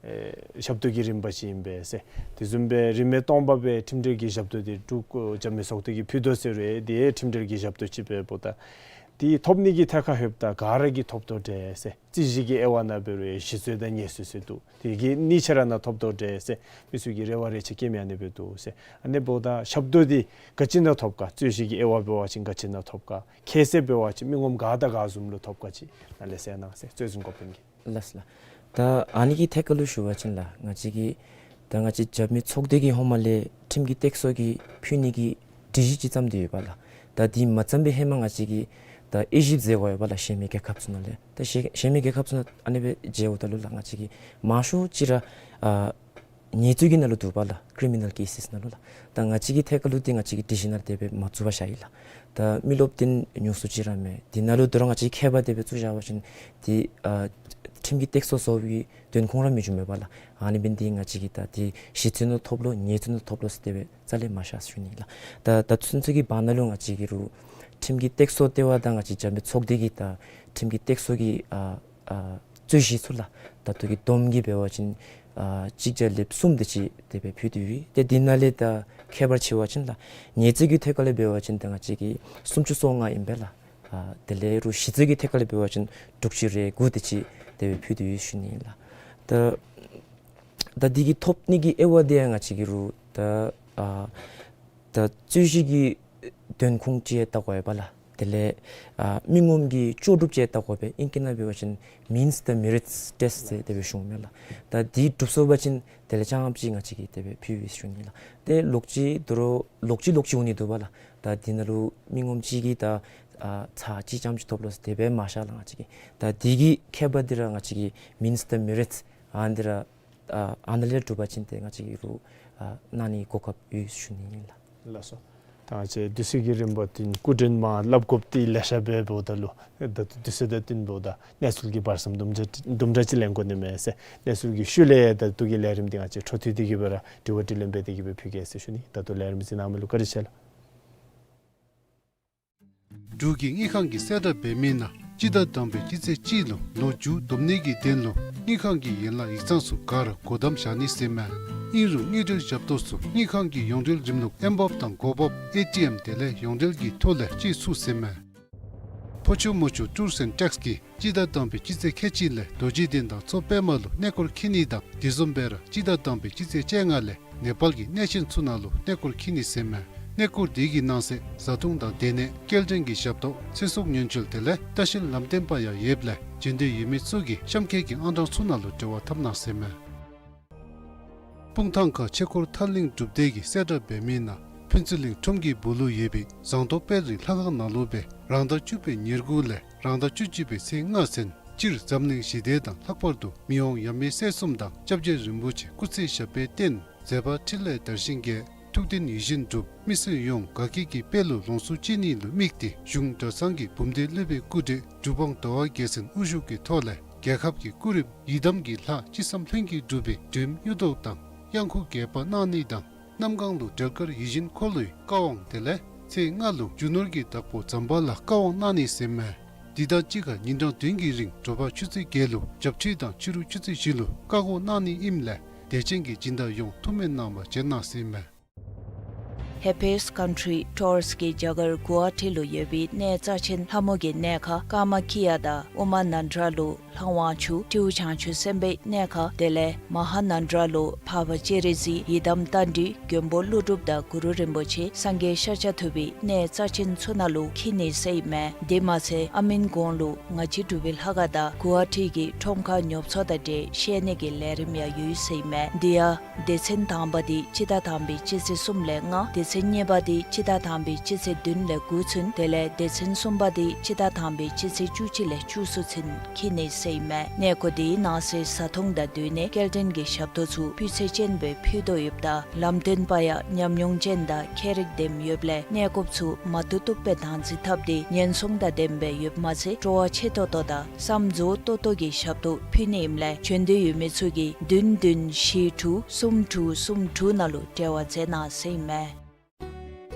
ཨེ་ཞབས་ཏོག་གི་རིམ་པ་ཅིག་ཨིན་པས་ཟེར། དེ་བཟུམ་སྦེ་རིན་མེད་སྟོང་པ་སྦེ་ཁྲིམས་འབྲེལ་གྱི་ཞབས་ཏོག་འདི་འབྲུག་རྒྱབ་མི་ཚོགས་སྡེ་གིས་ཕུལ་དོ་ཟེར་རུང་དེ་ཁྲིམས་འབྲེལ་གྱི་ཞབས་ཏོག་ཅིག་འབདཝ་ད་དེ་ཐོབ་ནི་གི་ཐད་ཁར་ལྷོདཔ་ད་ག་ར་གིས་ཐོབ་དོ་འདྲས་ཟེར། རྩོད་གཞི་གི་དབྱེ་བ་ནང་འབད་རུང་ཞི་རྩོད་དང་ཉེས་རྩོད་ཟེར་འདུག། དེ་གི་གཉིས་ཆ་ར་ནང་ཐོབ་དོ་འདྲས་ཟེར་མི་ཚུ་གིས་རེ་བ་རེ་ཆེ་བསྐྱེད་མི་ཨ་ནི་སྦེ་འདུག་ཟེར། ཨ་ནི་འབདཝ་ད་ཞབས་ཏོག་འདི་ག་ཅི་ནང་ཐོབ་ག། རྩོད་གཞི་གི་དབྱེ་བ་འབད་བ་ཅིན་ག་ཅི་ནང་ཐོབ་ག། ཁྱད་བསད་འབད་བ་ཅིན་མི་ངོམ་ག་དང་ག་བཟུམ་ལུ་ཐོབ་ག་ཅིག་ནཱ་ལས་གསལ་གནང་ཟེར། རྩོད་ཟིན་འགོ་དཔོན་གྱིས། ལགས་ལགས། ད་ཨ་ནི་གི་ཐད་ཁར་ལུ་ཞུ་བ་ཅིན་ལགས་ང་བཅས་ཀྱིས་ད་ང་བཅས་རྒྱབ་མི་ཚོགས་སྡེ་གིས་ཧེ་མ་ལས་ཁྲིམས་ཀྱི་སྟེགས་གསོ་གི་ཕུལ་ནི་གི་སྒྲིག་གཞི་ཅིག་བརྩམས་ཏེ་ཡོད་པ་ལགས། ད་དེ་མ་བརྩམས་པའི་ཧེ་མ་ང་བཅས་ཀྱིས་ད་དབྱེ་ཞིབ་མཛད་དགོ་ཡོད་པ་ལགས། གཞན་མི་རྒྱལ་ཁབ་ཚུ་ནང་ལས་ད་གཞན་གཞན་མི་རྒྱལ་ཁབ་ཚུ་ནང་ཨ་ནི་སྦེ་མཇལཝ་ད་ལུ་ལགས་ང་བཅས་ཀྱིས་མང་ཤོས་ཅིག་ར་ཨ་ཉེས་རྩོད་ཀྱི་ནང་ལུ་འདུག་པ་ལགས། ཀི་རི་མི་ནཱལ་ཀེ་སིས་ནང་ལུ་ལགས། ད་ང་བཅས་ཀྱི་ཐད་ཁར་ལུ་འདི་ང་བཅས་ཀྱི་སྒྲིག་གཞི་ནང་དེ་སྦེ་མ་བཙུགས་པར་བཞག་ཡི་ལགས། ད་མི་རློབས་འདི་ཉུང་སུ་ཅིག་ར་མས། འདི་ནང་ལུ་དོ་རུང་ང་བཅས་ཁྱད་པར་དེ་སྦེ་བཙུགས་བཞག་པ་ཅིན་འདི་ཨ་ཁྲིམས་ཀྱི་སྟེགས་གསོ་བཟོ་བའི་དོན་ཁུངས་ར་མི་འབྱུང་མས་པ་ལགས། ཨ་ནི་འབདན་འདི་ང་བཅས་ཀྱིས་ད་འདི་ཞི་རྩོད་ནང་ཐོབ་ལོ་ཉེས་རྩོད་ནང་ཐོབ་ལོ་ཟེར་དེ་སྦེ་རྩ་ལས་མ་བཞག་ཟེར་ཞུ་ནི་ལགས། ད་ད་ཚུན་ཚོད་ཀྱི་བར་ན་ལུ་ང་བཅས་ཀྱིས་རུང་ཁྲིམས་ཀྱི་སྟེགས་གསོ་ལྟེ་བ་དང་ང་བཅས་རྒྱབ་མི་ཚོགས་སྡེ་གིས་ད་ཁྲིམས་ཀྱི་སྟེགས་གསོ་གི་ཨ་ཨ་རྩོད་གཞི་ཚུ་ལགས། ད་ལྟོ་གི་བསྡོམས་ཀྱིས་འབད་བ་ཅིན་ཨ་གཅིག་བརྒྱ་ལེབ་གསུམ་དེ་ཅིག་དེ་སྦེ་ཕུལ་ཏེ་ཡོད། ཏེ་འདི་ནང་ལས་ད་ཁྱད་པར་ཕྱེ་བ་ཅིན་ལགས་ཉེས་རྩོད་ཀྱི་ཐད་ཁར་ལས་འབད་བ་ཅིན་ད་ང་བཅས་ཀྱིས་སུམ་ཅུ་སོ་ལྔ་ཨིན་པས་ལགས། ཨ་དེ་ལས་རུང་ཞི་རྩོད་ཀྱི་ཐད་ཁར་ལས་འབད་བ་ཅིན་དྲུག་ཅུ་རེ་དགུ་དེ་ཅིག་དེ་སྦེ་ཕུལ་ཏེ་ཡོད་ཞུ་ནི་ལགས། ད་ད་འདི་གི་ཐོབ་ནི་གི་དབྱེ་བ་འདི་ཡང་ང་བཅས་ཀྱིས་རུང་ད་ཨ་ད་རྩོད་གཞི་གི་དོན་ཁུངས་ཅིག་ཡང་བལྟ་དགོ་པས་ལགས། དེ་ལས་ཨ་མི་ངོམ་གྱི་ལྕོགས་གྲུབ་ཅིག་ཡང་བལྟ་དགོ་པས། ཨིང་སྐད་ནང་འབད་བ་ཅིན་མིནསི་དང་མེ་རིཊསི་ཊེསཊི་ཟེར་དེ་སྦེ་ཞུཝ་མས་ལགས། ད་འདི་གྲུབ་སོང་པ་ཅིན་དེ་ལས་ཙམ་ཅིག་ང་བཅས་ཀྱིས་དེ་སྦེ་ཕུལ་བས་ཞུ་ནི་ལགས། ཏེ་ལོག་ཅི་དོ་རུང་ལོག་ཅི་ལོག་ཅི་འོང་ནི་འདུག་པ་ལགས། ད་འདི་ནང་ལུ་མི་ངོམ་ཅིག་གིས་ད་ ཨ་ཚར་གཅིག་ཙམ་ཅིག་ཐོབ་ལོ་ཟེར་དེ་སྦེ་མ་བཞག་ལགས། ང་བཅས་ཀྱིས་ད་དེ་གི་ཁྱད་པར་འདི་ར་ང་བཅས་ཀྱིས་Minister Merit ཨ་འདི་ར་ཨ་ཨ་ནཱ་ལས་གྲུབ་པ་ཅིན་ཏེ་ང་བཅས་ཀྱིས་རུ་ཨ་གནང་ནི་གོ་སྐབས་ཡོད་ཞུ་ནི་ཨིན་ལགས། ལགས་སོ། ད་ང་བཅས་དུས་ཚོད་ཀྱི་རིམ་པ་འདི་སྐུ་མགྲོན་མ་སླབ་དགོཔ་འདི་ལེ་ཤ་སྦེ་འབདཝ་ད་ལུ་ད་དུས་ཚོད་དང་བསྟུན་འབདཝ་ད་གནས་ཚུལ་གྱི་བར་མཚམས་དུམ་གྲ་དུམ་གྲ་ཅིག་ལེན་དགོ་ནི་མས་ཟེར། གནས་ཚུལ་གྱི་ཤུལ་ལས་ད་ལྟོ་གི་ལས་རིམ་འདི་ང་བཅས་འཕྲོ་མཐུད་དེ་གི་སྦེ་ར་དྲི་བ་དྲིས་ལན་འབད་དེ་གི་སྦེ་ཕུལ་གེ་ཟེར་ཞུ་ནི། ད་ལྟོ་ལས་རིམ་གཟིགས་གནང་མི་ལུ་བཀའ་དྲིན་ཆེ་ལགས། འབྲུག་གི་དངུལ་ཁང་གི་གསལ་བསྒྲགས་འབད་མི་ནང་སྤྱི་ཟླ་དང་པའི་སྤྱི་ཚེས་གཅིག་ལུ་ལོ་མཇུག་བསྡོམས་ནི་གི་དོན་ལུ་དངུལ་ཁང་གི་ཡན་ལག་ཡིག་ཚང་ཚུ་ག་ར་སྒོ་བསྡམ་བཞག་ནི་ཟེར་མས། ཨིན་རུང་དངུལ་འབྲེལ་ཞབས་ཏོག་ཚུ་དངུལ་ཁང་གི་ཡོངས་འབྲེལ་རིམ་ལུགས་ཨེམ་བཱབ་དང་གོ་བཱབ་ཨེ་ཊི་ཨེམ་དེ་ལས་ཡོངས་འབྲེལ་གྱི་ཐོག་ལས་སྤྱོད་ཚུགས་ཟེར་མས། ཕོ་ཆུ་མོ་ཆུ་ཊུརསི་ཨེནཌ་ཊེགསི་གིས་སྤྱི་ཟླ་དང་པའི་སྤྱི་ཚེས་ཁལ་གཅིག་ལས་རྡོ་རྗེ་གདན་དང་མཚོ་པདྨ་ལུ་གནས་སྐོར་འཁྱིད་ནི་དང་དེ་བཟུམ་སྦེ་ར་སྤྱི་ཟླ་དང་པའི་སྤྱི་ཚེས་བཅོ་ལྔ་ལས་ནེ་པཱལ་གྱི་གནས་ཆེན་ཚུ་ནང་ལུ་གནས་སྐོར་འཁྱིད་ནི་ཟེར་མས། གནས་སྐོར་དེ་གི་ནང་གསེས་བཟའ་འཐུང་དང་སྡོད་གནས་སྐྱེལ་འདྲེན་གྱི་ཞབས་ཏོག་ཚེ་སྲོག་ཉེན་བཅོལ་དེ་ལས་ལྟ་བཤལ་ལམ་སྟོན་པ་ཡང་ཡོདཔ་ལས་བྱོན་འདོད་ཡོད་མི་ཚུ་གིས་གཤམ་འཁོད་ཀྱི་ཨང་གྲངས་ཚུ་ནང་ལུ་འབྲེལ་བ་འཐབ་གནང་ཟེར་མས། སྤུངས་ཐང་ཁ་ཆོས་འཁོར་ཐར་གླིང་སྒྲུབ་སྡེ་གི་གསལ་བསྒྲགས་འབད་མི་ནང་ཕུན་ཚོགས་གླིང་ཁྲོམ་གྱི་སྦུག་ལུ་ཡོད་པའི་ཟངས་མདོག་དཔལ་རི་ལྷ་ཁང་ནང་ལུ་སྦེ་རང་ཟླ་བཅུ་པའི་ཉེར་དགུ་ལས་རང་ཟླ་བཅུ་གཅིག་པའི་ཚེས་ལྔ་ཚུན་སྤྱིར་འཛམ་གླིང་ཞི་བདེ་དང་ལྷག་པར་དུ་མི་དབང་ཡབ་མེས་སྲས་གསུམ་དང་སྐྱབས་རྗེ་རིན་པོ་ཆེ་སྐུ་ཚེ་ཞབས་པད་བརྟན། མཛད་པ་འཕྲིན་ལས་དར་ཞིང་རྒྱས། ཐུགས་འདུན་ཡིད་བཞིན་འགྲུབ། མི་སེར་ཡོངས་དགའ་སྐྱིད་ཀྱི་དཔལ་ལུ་ལོངས་སུ་སྤྱད་ནི་ལུ་དམིགས་ཏེ་གཞུང་གྲྭ་ཚང་གི་འབུམ་སྡེ་སློབ་དཔོན་སྐུ་བགྲེས་གྲུབ་དབང་ཟླ་བ་རྒྱལ་མཚན་དབུ་བཞུགས་ཀྱི་ཐོག་ལས་རྒྱལ་ཁབ་ཀྱི་སྐུ་རིམ་ཡི་དམ་གྱི་ལྷ་ཅི་བསམ་ལྷུན་གྱིས་འགྲུབ་པའི་སྒྲོལམ་གཡུ་ཐོག་དང་གཡང་འགུགས་རྒྱས་པ་གནང་ནི་དང་། གནམ་གང་ལུ་སྒྲལ་དཀར་ཡིད་བཞིན་འཁོར་ལོའི་བཀའ་དབང་དེ་ལས་ཚེས་ལྔ་ལུ་རྒྱུ་ནོར་གྱི་བདག་པོ་ཛམ་བྷ་ལ་བཀའ་དབང་གནང་ནི་ཟེར་མས། འདི་དང་གཅིག་ཁར་ཉིན་གྲངས་བདུན་གྱི་རིང་དྲོ་པ་ཆུ་ཚོད་བརྒྱད་ལུ་བྱབས་ཁྲུས་དང་ཕྱི་རུ་ཆུ་ཚོད་བཞི་ལུ་བཀའ་བསྒོ་གནང་ནི་ཨིནམ་ལས་དད་ཅན་གྱི་སྦྱིན་བདག་ཡོངས་ཐུགས་སྨོན་གནང་བར་བྱོན་གནང་ཟེར་མས། Happiest Country Tours གིས་རྒྱ་གར་གུ་ཝ་ཧ་ཊི་ལུ་ཡོད་པའི་གནས་རྩ་ཆེན་ལྷ་མོ་གི་གནས་ཁང་ཀ་མ་ཁི་ཡ་དང་ཨུ་མ་ནན་དྲ་ལུ་ལྷ་དབང་ཕྱུག་སྤྲེའུ་བྱང་ཆུབ་སེམས་དཔའི་གནས་ཁང་དེ་ལས་མ་ཧཱ་ནན་དྲ་ལུ་འཕགས་པ་སྤྱན་རས་གཟིགས་ཡི་དམ་རྟ་མགྲིན་མགོན་པོ་ཀླུ་སྒྲུབ་དང་གུ་རུ་རིན་པོ་ཆེ་སངས་རྒྱས་ཤཱཀྱ་ཐུབ་པའི་གནས་རྩ་ཆེན་ཚུ་ནང་ལུ་འཁྱིད་ནི་ཟེར་ཨིན་མས། དེ་མ་ཚད་ཨ་མིན་གོང་ལུ་ང་བཅས་འབྲུག་པའི་ལྷ་ཁང་དང་གུ་ཝ་ཧ་ཊི་གི་ཁྲོམ་ཁར་ཉོ་ཚོང་དང་འབྲེལ་བཤད་ནི་གི་ལས་རིམ་ཡང་ཡོད་ཟེར་ཨིན་མས། དེ་ཡང་སྡེ་ཚན་དང་པ་འདི་སྤྱི་ཟླ་དང་པའི་སྤྱི་ཚེས་གསུམ་ལས་ལྔ། སྡེ་ཚན་གཉིས་པ་འདི་སྤྱི་ཟླ་དང་པའི་སྤྱི་ཚེས་བདུན་ལས་དགུ་ཚུན། དེ་ལས་སྡེ་ཚན་གསུམ་པ་འདི་སྤྱི་ཟླ་དང་པའི་སྤྱི་ཚེས་བཅུ་གཅིག་ལས་བཅུ་གསུམ་ཚུན་འཁྱིད་ནི་ཟེར་ཨིན་མས། གནས་སྐོར་འདིའི་ནང་གསེས་བཟའ་འཐུང་དང་སྡོད་གནས་སྐྱེལ་འདྲེན་གྱི་ཞབས་ཏོག་ཚུ་སྤུས་ཚད་ཅན་སྦེ་ཕུལ་དོ་ཡོདཔ་ད་ལམ་སྟོན་པ་ཡང་ཉམས་མྱོང་ཅན་དང་མཁས་རིག་ལྡནམ་ཡོདཔ་ལས་གནས་སྐོརཔ་ཚུ་མ་བཏུབ་བཏུབ་སྦེ་བདག་འཛིན་འཐབ་སྟེ་ཉེན་སྲུང་དང་ལྡནམ་སྦེ་ཡོདཔ་མ་ཚད་སྤྲོ་བ་ཆེ་ཏོག་ཏོ་དང་བསམ་རྫོགས་ཏོག་ཏོ་གི་ཞབས་ཏོག་ཕུལ་ནི་ཨིནམ་ལས་བྱོན་འདོད་ཡོད་མི་ཚུ་གིས་བདུན་བདུན་བཞི་དྲུག་གསུམ་དྲུག་གསུམ་དྲུག་ནང་ལུ་འབྲེལ་བ་མཛད་གནང་ཟེར་ཨིན་མས།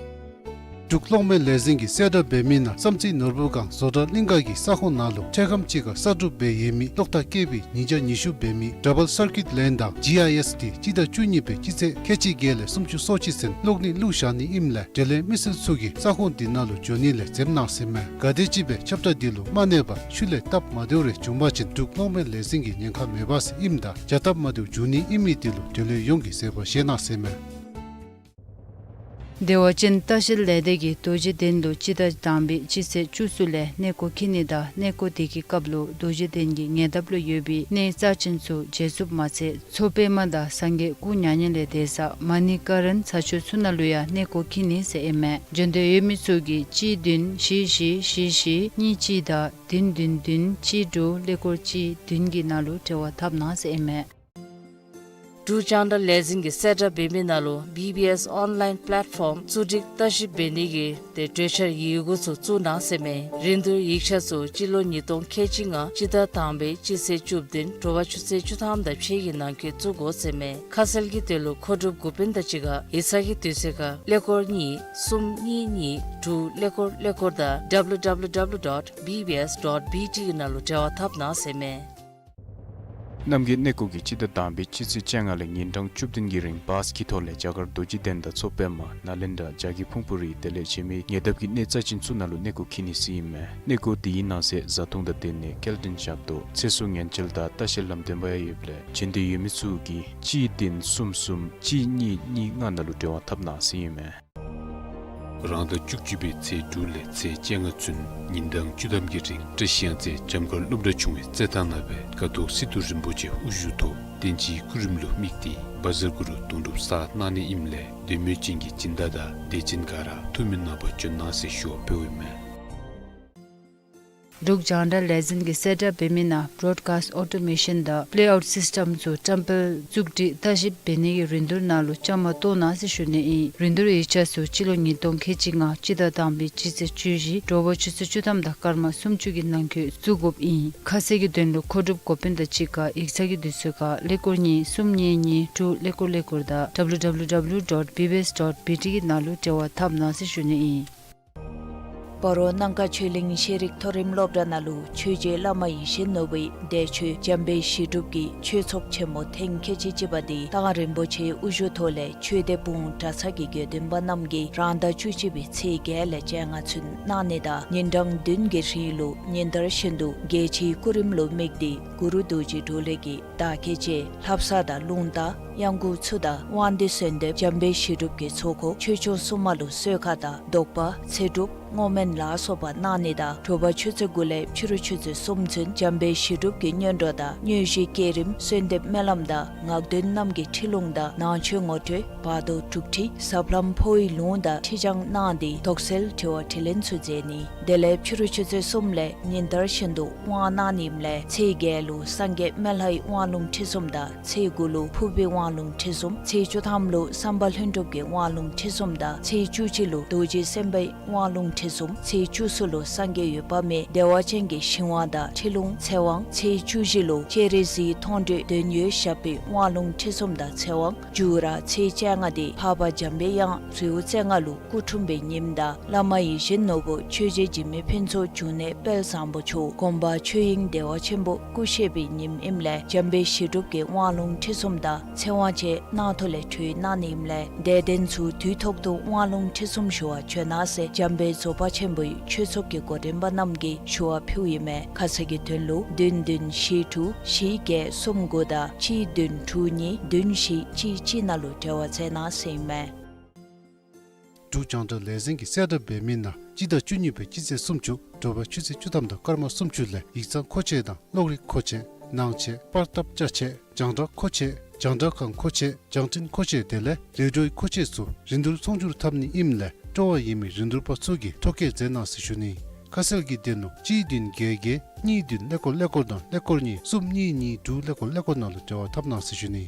འབྲུག་གློག་མེ་ལས་འཛིན་གྱིས་གསལ་བསྒྲགས་འབད་མི་ནང་བསམ་རྩེ་ནོར་བུ་སྒང་བཟོ་གྲྭ་གླིང་ག་གི་ས་ཁོངས་ནང་ལུ་འཕྲལ་ཁམས་ཅིག་ཁར་གསར་སྒྲུབ་འབད་ཡོད་མི་གློག་ཐག་བཀལ་བའི་ཉིན་ཞག་ཉི་ཤུ་འབད་མི་ཌབ་བཱལ་སར་ཀིཊ་ལེན་དང་ཇི་ཨའི་ཨེསི་འདི་སྤྱི་ཟླ་བཅུ་གཉིས་པའི་སྤྱི་ཚེས་ཁལ་གཅིག་བརྒྱད་ལས་སུམ་ཅུ་སོ་གཅིག་ཚུན་གློག་ནད་བླུགས་བཞག་ནི་ཨིནམ་ལས་འབྲེལ་ཡོད་མི་སེར་ཚུ་གིས་ས་ཁོངས་འདི་ནང་ལུ་འགྱོ་ནི་ལས་འཛེམ་གནང་ཟེར་ཨིན་མས། ག་དེམ་ཅིག་སྦེ་ཁྱབ་བསྒྲགས་འདི་ལུ་མ་གནས་པར་ཤུལ་ལས་སྟབས་མ་བདེཝ་རེ་བྱུང་པ་ཅིན་འབྲུག་གློག་མེ་ལས་འཛིན་གྱིས་ཉེན་ཁ་མེད་པས་ཟེར་ཨིནམ་ད་བྱ་སྟབས་མ་བདེཝ་འབྱུང་ནི་ཨིན་མི་འདི་ལུ་འབྲེལ་ཡོད་ཡོངས་ཀྱིས་བཟོད་པ་བཞེས་གནང་ཟེར་ཨིན་མས། བདེ་བ་ཅན་ལྟ་བཤལ་ལས་སྡེ་གིས་རྡོ་རྗེ་གདན་དུ་སྤྱི་ཟླ་དང་པའི་སྤྱི་ཚེས་བཅུ་གསུམ་ལས་གནས་སྐོར་འཁྱིད་ནི་དང་གནས་སྐོར་དེ་གི་སྐབས་ལུ་རྡོ་རྗེ་གདན་གྱི་ཉེ་འདབས་ལུ་ཡོད་པའི་གནས་རྩ་ཆེན་ཚུ་མཇལ་ཚུགསཔ་མ་ཚད་མཚོ་པདྨ་དང་སངས་རྒྱས་སྐུ་མྱ་ངན་ལས་འདས་ས་མ་ཎི་ཀ་རན་ས་ཆ་ཚུ་ནང་ལུ་ཡང་གནས་སྐོར་འཁྱིད་ནི་ཟེར་ཨིན་མས། འབྱོན་འདོད་ཡོད་མི་ཚུ་གིས་གཅིག་བདུན་བཞི་བཞི་བཞི་བཞི་གཉིས་གཅིག་དང་བདུན་བདུན་བདུན་གཅིག་དྲུག་ཀླད་ཀོར་གཅིག་བདུན་གྱི་ནང་ལུ་འབྲེལ་བ་འཐབ་གནང་ཟེར་ཨིན་མས། འབྲུག་རྒྱང་བསྒྲགས་ལས་འཛིན་གྱིས་གསལ་བསྒྲགས་འབད་མི་ནང་ལུ་བི་བི་ཨེསི་ཨོན་ལཱའིན་པེ་ལེཊ་ཕོམ་བཙུགས་སྒྲིག་ལྟ་ཞིབ་འབད་ནི་གི་ཏེ་གྲོས་འཆར་ཡི་གུ་ཚུ་བཙུགས་གནང་ཟེར་མས། རིན་བསྡུར་ཡིག་ཆ་ཚུ་སྤྱི་ལོ་ཉིས་སྟོང་ཁལ་གཅིག་ལྔ་སྤྱི་ཟླ་དང་པའི་སྤྱི་ཚེས་བཅུ་བདུན་དྲོ་པ་ཆུ་ཚོད་བཅུ་ཐམ་དང་ཕྱེད་ཀྱི་ནང་འཁོད་བཙུགས་དགོ་ཟེར་མས། ཁ་གསལ་གྱི་དོན་ལུ་མཁོ་སྒྲུབ་འགོ་དཔོན་དང་གཅིག་ཁར་ཡིག་ཚང་གི་དུས་ཚོད་ཁར་ཀླད་ཀོར་གཉིས་གསུམ་གཉིས་གཉིས་དྲུག་ཀླད་ཀོར་ཀླད་ཀོར་དང་W W W dot B B S dot B T གི་ནང་ལུ་འབྲེལ་བ་འཐབ་གནང་ཟེར་མས། རྣམ་རྒྱལ་གནས་སྐོར་གྱིས་སྤྱི་ཟླ་དང་པའི་སྤྱི་ཚེས་བཅོ་ལྔ་ལས་ཉིན་གྲངས་བཅུ་བདུན་གྱི་རིང་བཱས་ཀྱི་ཐོག་ལས་རྒྱ་གར་རྡོ་རྗེ་གདན་དང་མཚོ་པདྨ་ནཱ་ལེནྡྲ་བྱ་རྒོད་ཕུང་པོ་རི་དེ་ལས་གཞན་མི་ཉེ་འདབས་ཀྱི་གནས་རྩ་ཆེན་ཚུ་ནང་ལུ་གནས་སྐོར་འཁྱིད་ནི་ཟེར་ཨིན་མས། གནས་སྐོར་དེའི་ནང་གསེས་བཟའ་འཐུང་དང་སྡོད་གནས་སྐྱེལ་འདྲེན་ཞབས་ཏོག་ཚེ་སྲོག་ཉེན་བཅོལ་དང་ལྟ་བཤལ་ལམ་སྟོན་པ་ཡང་ཡོདཔ་ལས་འབྱོན་འདོད་ཡོད་མི་ཚུ་གིས་གཅིག་བདུན་གསུམ་གསུམ་གཅིག་གཉིས་གཉིས་ལྔ་ནང་ལུ་འབྲེལ་བ་འཐབ་གནང་ཟེར་ཨིན་མས། རང་ཟླ་བཅུ་གཅིག་པའི་ཚེས་དྲུག་ལས་ཚེས་བཅོ་ལྔ་ཚུན་ཉིན་གྲངས་བཅུ་ཐམ་གྱི་རིང་བཀྲིས་གཡང་རྩེ་འཇམ་མགར་སློབ་གྲྭ་ཆུང་བའི་རྩེད་ཐང་ནང་སྦེ་ཀཿཐོག་སི་ཏུ་རིན་པོ་ཆེ་དབུ་བཞུགས་ཐོག་བསྟན་སྤྱིའི་སྐུ་རིམ་ལུ་དམིགས་ཏེ་བཛྲ་གུ་རུ་དུང་སྒྲུབ་གསར་གནང་ནི་ཨིནམ་ལས་འདོད་མོས་ཅན་གྱི་སྦྱིན་བདག་དང་དད་ཅན་ག་ར་ཐུགས་སྨོན་གནང་བར་བྱོན་གནང་ཟེར་ཞུ་བ་འབདཝ་ཨིན་མས། འབྲུག་རྒྱང་བསྒྲགས་ལས་འཛིན་གྱིས་གསལ་བསྒྲགས་འབད་མི་ནང་བྲོཌ་ཀཱསཊ་ཨོ་ཊོ་མེ་ཤཱན་དང་པེ་ལེ་ཨའུཊ་སིསི་ཊེམ་ཚུ་བཀྲམ་སྤེལ་བཙུགས་སྒྲིག་ལྟ་ཞིབ་འབད་ནི་གི་རིན་བསྡུར་ནང་ལུ་བཅའ་མར་གཏོགས་གནང་ཟེར་ཞུ་ནི་ཨིན། རིན་བསྡུར་ཡིག་ཆ་ཚུ་སྤྱི་ལོ་ཉིས་སྟོང་ཁལ་གཅིག་ལྔ་སྤྱི་ཟླ་དང་པའི་སྤྱི་ཚེས་བཅུ་བཞི་དྲོ་པ་ཆུ་ཚོད་བཅུ་ཐམ་དང་སྐར་མ་སུམ་ཅུ་གི་ནང་འཁོད་བཙུགས་དགོཔ་ཨིན། ཁ་གསལ་གྱི་དོན་ལུ་མཁོ་སྒྲུབ་འགོ་དཔོན་དང་གཅིག་ཁར་ཡིག་ཚང་གི་དུས་ཚོད་ཁར་ཀླད་ཀོར་གཉིས་གསུམ་གཉིས་གཉིས་དྲུག་ཀླད་ཀོར་ཀླད་ཀོར་དང་W W W dot B B S dot B T གི་ནང་ལུ་འབྲེལ་བ་འཐབ་གནང་ཟེར་ཞུ་ནི་ཨིན། སྤ་རོ་གནམ་ཁ་ཆོས་གླིང་ཤེས་རིག་མཐོ་རིམ་སློབ་གྲྭ་ནང་ལུ་ཆོས་རྗེ་བླ་མ་ཡིད་བཞིན་ནོར་བུའི་འདས་མཆོད་འཇམ་དཔལ་ཞི་སྒྲུབ་ཀྱི་ཆོས་ཚོགས་ཆེན་མོ་ཐེངས་ཁལ་གཅིག་གཅིག་པ་འདི་སྟག་རིང་པོ་ཆེའི་དབུ་བཞུགས་ཐོག་ལས་ཆོས་སྡེ་སྤུངས་གྲྭ་ཚང་གི་དགེ་འདུན་པ་རྣམས་ཀྱིས་རང་ཟླ་བཅུ་གཅིག་པའི་ཚེས་བརྒྱད་ལས་བཅོ་ལྔ་ཚུན་གནང་ནི་དང་ཉིན་གྲངས་བདུན་གྱི་རིང་ལུ་ཉིན་ལྟར་བཞིན་དུ་རྒྱལ་སྤྱིའི་སྐུ་རིམ་ལུ་དམིགས་ཏེ་གུ་རུ་རྡོ་རྗེ་གྲོ་ལོད་ཀྱི་བདག་བསྐྱེད་ཅིག་ལྷ་བསངས་དང་རླུང་རྟ་གཡང་འགུགས་ཚུ་དང་དབང་འདུས་གསོལ་འདེབས་འཇམ་དཔལ་ཞི་སྒྲུབ་ཀྱི་ཚོགས་འཁོར་ཆོས་སྐྱོང་སྲུང་མ་ལུ་གསོལ་ཁ་དང་བཟློག་པ་ཚེ་སྒྲུབ་བསྔོ་སྨོན་ལ་སོགས་པ་གནང་ནི་དང་དྲོ་པ་ཆུ་ཚོད་དགུ་ལས་ཕྱི་རུ་ཆུ་ཚོད་གསུམ་ཚུན་འཇམ་དཔལ་ཞི་སྒྲུབ་ཀྱི་སྔོན་འགྲོ་དང་དངོས་གཞི་བསྐྱེད་རིམ་གསོལ་འདེབས་སྨོན་ལམ་དང་ངག་འདོན་རྣམས་ཀྱི་ཁྲིད་ལུང་དང་ནང་ཆོས་ངོ་སྤྲོད་བར་དོ་དྲུག་ཁྲིད་ཟབ་ལམ་འཕོ་བའི་ལུང་དང་ཁྲིད་བྱང་གནང་སྟེ་དོགས་སེལ་དྲི་བ་དྲིས་ལན་ཚུ་མཛད་ནི། དེ་ལས་ཕྱི་རུ་ཆུ་ཚོད་གསུམ་ལས་ཉིན་ལྟར་བཞིན་དུ་དབང་གནང་ནི་ཨིནམ་ལས་ཚེས་བརྒྱད་ལུ་སངས་རྒྱས་སྨན་ལྷའི་དབང་ལུང་ཁྲིད་གསུམ་དང་ཚེས་དགུ་ལུ་ཕུར་པའི་དབང་ལུང་ཁྲིད་གསུམ། ཚེས་བཅུ་ཐམ་ལུ་སམྦྷ་ལྷུན་གྲུབ་ཀྱི་དབང་ལུང་ཁྲིད་གསུམ་དང་ཚེས་བཅུ་གཅིག་ལུ་རྡོ་རྗེ་སེམས་དཔའི་དབང་ལུང་ཁྲིད་གསུམ། ཚེས་བཅུ་གསུམ་ལུ་སངས་རྒྱས་འོད་དཔག་མེད་བདེ་བ་ཅན་གྱི་ཞིང་དབང་དང་ཁྲིད་ལུང་ཚེ་དབང་། ཚེས་བཅུ་བཞི་ལུ་སྤྱན་རས་གཟིགས་མཐོང་གྲོལ་དོན་ཡོད་ཞབས་པད་དབང་ལུང་ཁྲིད་གསུམ་དང་ཚེ་དབང་། མཇུག་ར་ཚེས་བཅོ་ལྔ་འདི་འཕགས་པ་འཇམ་པའི་དབྱངས་རི་བོ་རྩེ་ལྔ་ལུ་སྐུ་འཁྲུངས་པའི་ཉིནམ་དང་བླ་མ་ཡིད་བཞིན་ནོར་བུ་ཆོས་རྗེ་འཇིགས་མེད་ཕུན་ཚོགས་འབྱུང་གནས་དཔལ་བཟང་པོ་མཆོག་དགོངས་པ་ཆོས་དབྱིངས་བདེ་བ་ཆེན་པོ་སྐུ་གཤེགས་པའི་ཉིནམ་ཨིནམ་ལས་འཇམ་དཔལ་ཞི་སྒྲུབ་ཀྱི་དབང་ལུང་ཁྲིད་གསུམ་དང་ཚེ་དབང་བཅས་ནང་ཐོག་ལས་གྲོལ་གནང་ནི་ཨིནམ་ལས་དད་ལྡན་ཚུ་དུས་ཐོག་ཏུ་དབང་ལུང་ཁྲིད་གསུམ་ཞུ་བར་བྱོན་གནང་ཟེར་འཇམ་དཔལ་རྫོགས་པ་ཆེན་པོའི་ཆོས་ཚོགས་ཀྱི་འགོ་འདྲེན་པ་རྣམས་ཀྱིས་ཞུ་བ་ཕུལཝ་ཨིན་མས། ཁ་གསལ་གྱི་དོན་ལུ་བདུན་བདུན་བཞི་དྲུག་བཞི་བརྒྱད་གསུམ་དགུ་དང་གཅིག་བདུན་དྲུག་གཉིས་བདུན་བཞི་གཅིག་གཅིག་ནང་ལུ་འབྲེལ་བ་མཛད་གནང་ཟེར་ཨིན་མས། འབྲུག་རྒྱང་བསྒྲགས་ལས་འཛིན་གྱིས་གསལ་བསྒྲགས་འབད་མི་ནང་སྤྱི་ཟླ་བཅུ་གཉིས་པའི་སྤྱི་ཚེས་སུམ་ཅུ་དྲོ་པ་ཆུ་ཚོད་བཅུ་ཐམ་དང་སྐར་མ་སུམ་ཅུ་ལས་ཡིག་ཚང་མཁོ་ཆས་དང་གློག་རིག་མཁོ་ཆས་ནང་ཆས་པར་བཏབ་ཅ་ཆས་རྒྱང་བསྒྲགས་མཁོ་ཆས་རྒྱང་བསྒྲགས་ཁང་མཁོ་ཆས་རྒྱང་འཕྲིན་མཁོ་ཆས་དེ་ལས་ལས་འགྲོའི་མཁོ་ཆས་ཚུ་རིན་བསྡུར་ཚོང་སྒྱུར་འཐབ་ནི་ཨིནམ་ལས་སྤྲོ་བ་ཡོད་མི་རིན་བསྡུར་པ་ཚུ་གིས་ཐོ་བཀོད་མཛད་གནང་ཟེར་ཞུ་ནི། ཁ་གསལ་གྱི་དོན་ལུ་གཅིག་བདུན་བརྒྱད་བརྒྱད་གཉིས་བདུན་ཀླད་ཀོར་ཀླད་ཀོར་དང་ཀླད་ཀོར་གཉིས་གསུམ་གཉིས་གཉིས་དྲུག་ཀླད་ཀོར་ཀླད་ཀོར་ནང་ལུ་འབྲེལ་བ་འཐབ་གནང་ཟེར་ཞུ་ནི།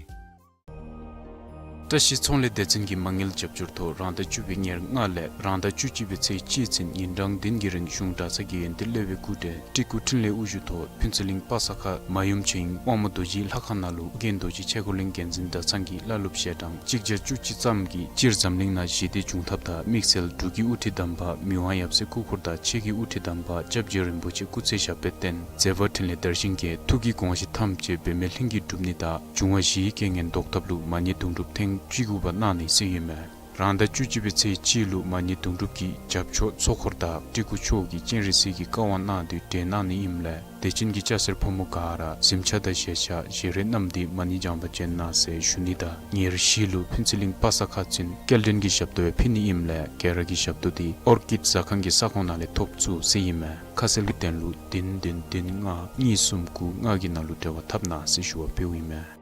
བཀྲ་ཤིས་ཚོང་ལས་སྡེ་ཚན་གྱི་མ་དངུལ་རྒྱབ་སྐྱོར་ཐོག་རང་ཟླ་བཅུ་པའི་ཉེར་ལྔ་ལས་རང་ཟླ་བཅུ་གཅིག་པའི་ཚེས་གཅིག་ཚུན་ཉིན་གྲངས་བདུན་གྱི་རིང་གཞུང་གྲྭ་ཚང་གི་ཡོན་ཏན་བློ་གྲོས་སྐུ་བགྲེས་སྤྲུལ་སྐུ་འཕྲིན་ལས་དབུ་བཞུགས་ཐོག་ཕུན་ཚོགས་གླིང་པ་ས་ཁ་མ་ཡུམ་ཆོས་དབྱིངས་དབང་མོ་རྡོ་རྗེའི་ལྷ་ཁང་ནང་ལུ་ཨོ་རྒྱན་རྡོ་རྗེ་ཆས་འཁོར་གླིང་འགན་འཛིན་གྲྭ་ཚང་གི་བླ་སློབ་ཞལ་གྲངས་གཅིག་བརྒྱ་བཅུ་གཅིག་ཙམ་གྱིས་སྤྱིར་འཛམ་གླིང་ནང་ཞི་བདེ་འབྱུང་ཐབས་དང་དམིགས་བསལ་འབྲུག་གི་དབུ་ཁྲིད་དམ་པ་མི་དབང་ཡབ་སྲས་སྐུ་འཁོར་དང་ཆོས་ཀྱི་དབུ་ཁྲིད་དམ་པ་སྐྱབས་རྗེ་རིན་པོ་ཆེ་སྐུ་ཚེ་ཞབས་པད་བརྟན་མཛད་པ་འཕྲིན་ལས་དར་ཞིང་རྒྱས་ཐུགས་ཀྱི་དགོངས་གཞི་ཐམས་ཅད་འབད་མེད་ལྷུན་གྱིས་འགྲུབ་ནི་དང་འབྱུང་བ་བཞིའི་རྐྱེན་ངན་བཟློག་ཐབས་ལུ་མ་ཎི་དུང་སྒྲུབ་ཐེངས་བཅུ་དགུ་པ་གནང་ནི་ཟེར་ཨིན་མས། རང་ཟླ་བཅུ་གཅིག་པའི་ཚེས་གཅིག་ལུ་མ་ཎི་དུང་སྒྲུབ་ཀྱི་རྒྱབ་ཕྱོགས་ཚོགས་འཁོར་དང་སྤྲུལ་སྐུ་མཆོག་གིས་སྤྱན་རས་གཟིགས་ཀྱི་བཀའ་དབང་གནང་སྟེ་གྲོལ་གནང་ནི་ཨིནམ་ལས་དད་ཅན་གྱི་སྐྱ་སེར་ཕོ་མོ་ག་ར་གཟིམ་ཆས་དང་བཞེས་ཆས་བཞེས་རས་བསྣམས་ཏེ་མ་ཎི་བགྱང་པར་བྱོན་གནང་ཟེར་ཞུ་ནི་དང་ཉེར་བཞི་ལུ་ཕུན་ཚོགས་གླིང་པ་ས་ཁ་ཚུན་སྐྱེལ་འདྲེན་གྱི་ཞབས་ཏོག་ཡང་ཕུལ་ནི་ཨིནམ་ལས་སྐྱེལ་ར་གི་ཞབས་ཏོག་འདི་ཨོར་ཀིཌ་ཟ་ཁང་གི་ས་ཁོངས་ནང་ལས་ཐོབ་ཚུགས་ཟེར་ཨིན་མས། ཁ་གསལ་གྱི་དོན་ལུ་བདུན་བདུན་བདུན་ལྔ་གཉིས་གསུམ་དགུ་ལྔ་གི་ནང་ལུ་འབྲེལ་བ་འཐབ་གནང་ཟེར་ཞུ་བ་ཕུལཝ་ཨིན་མས།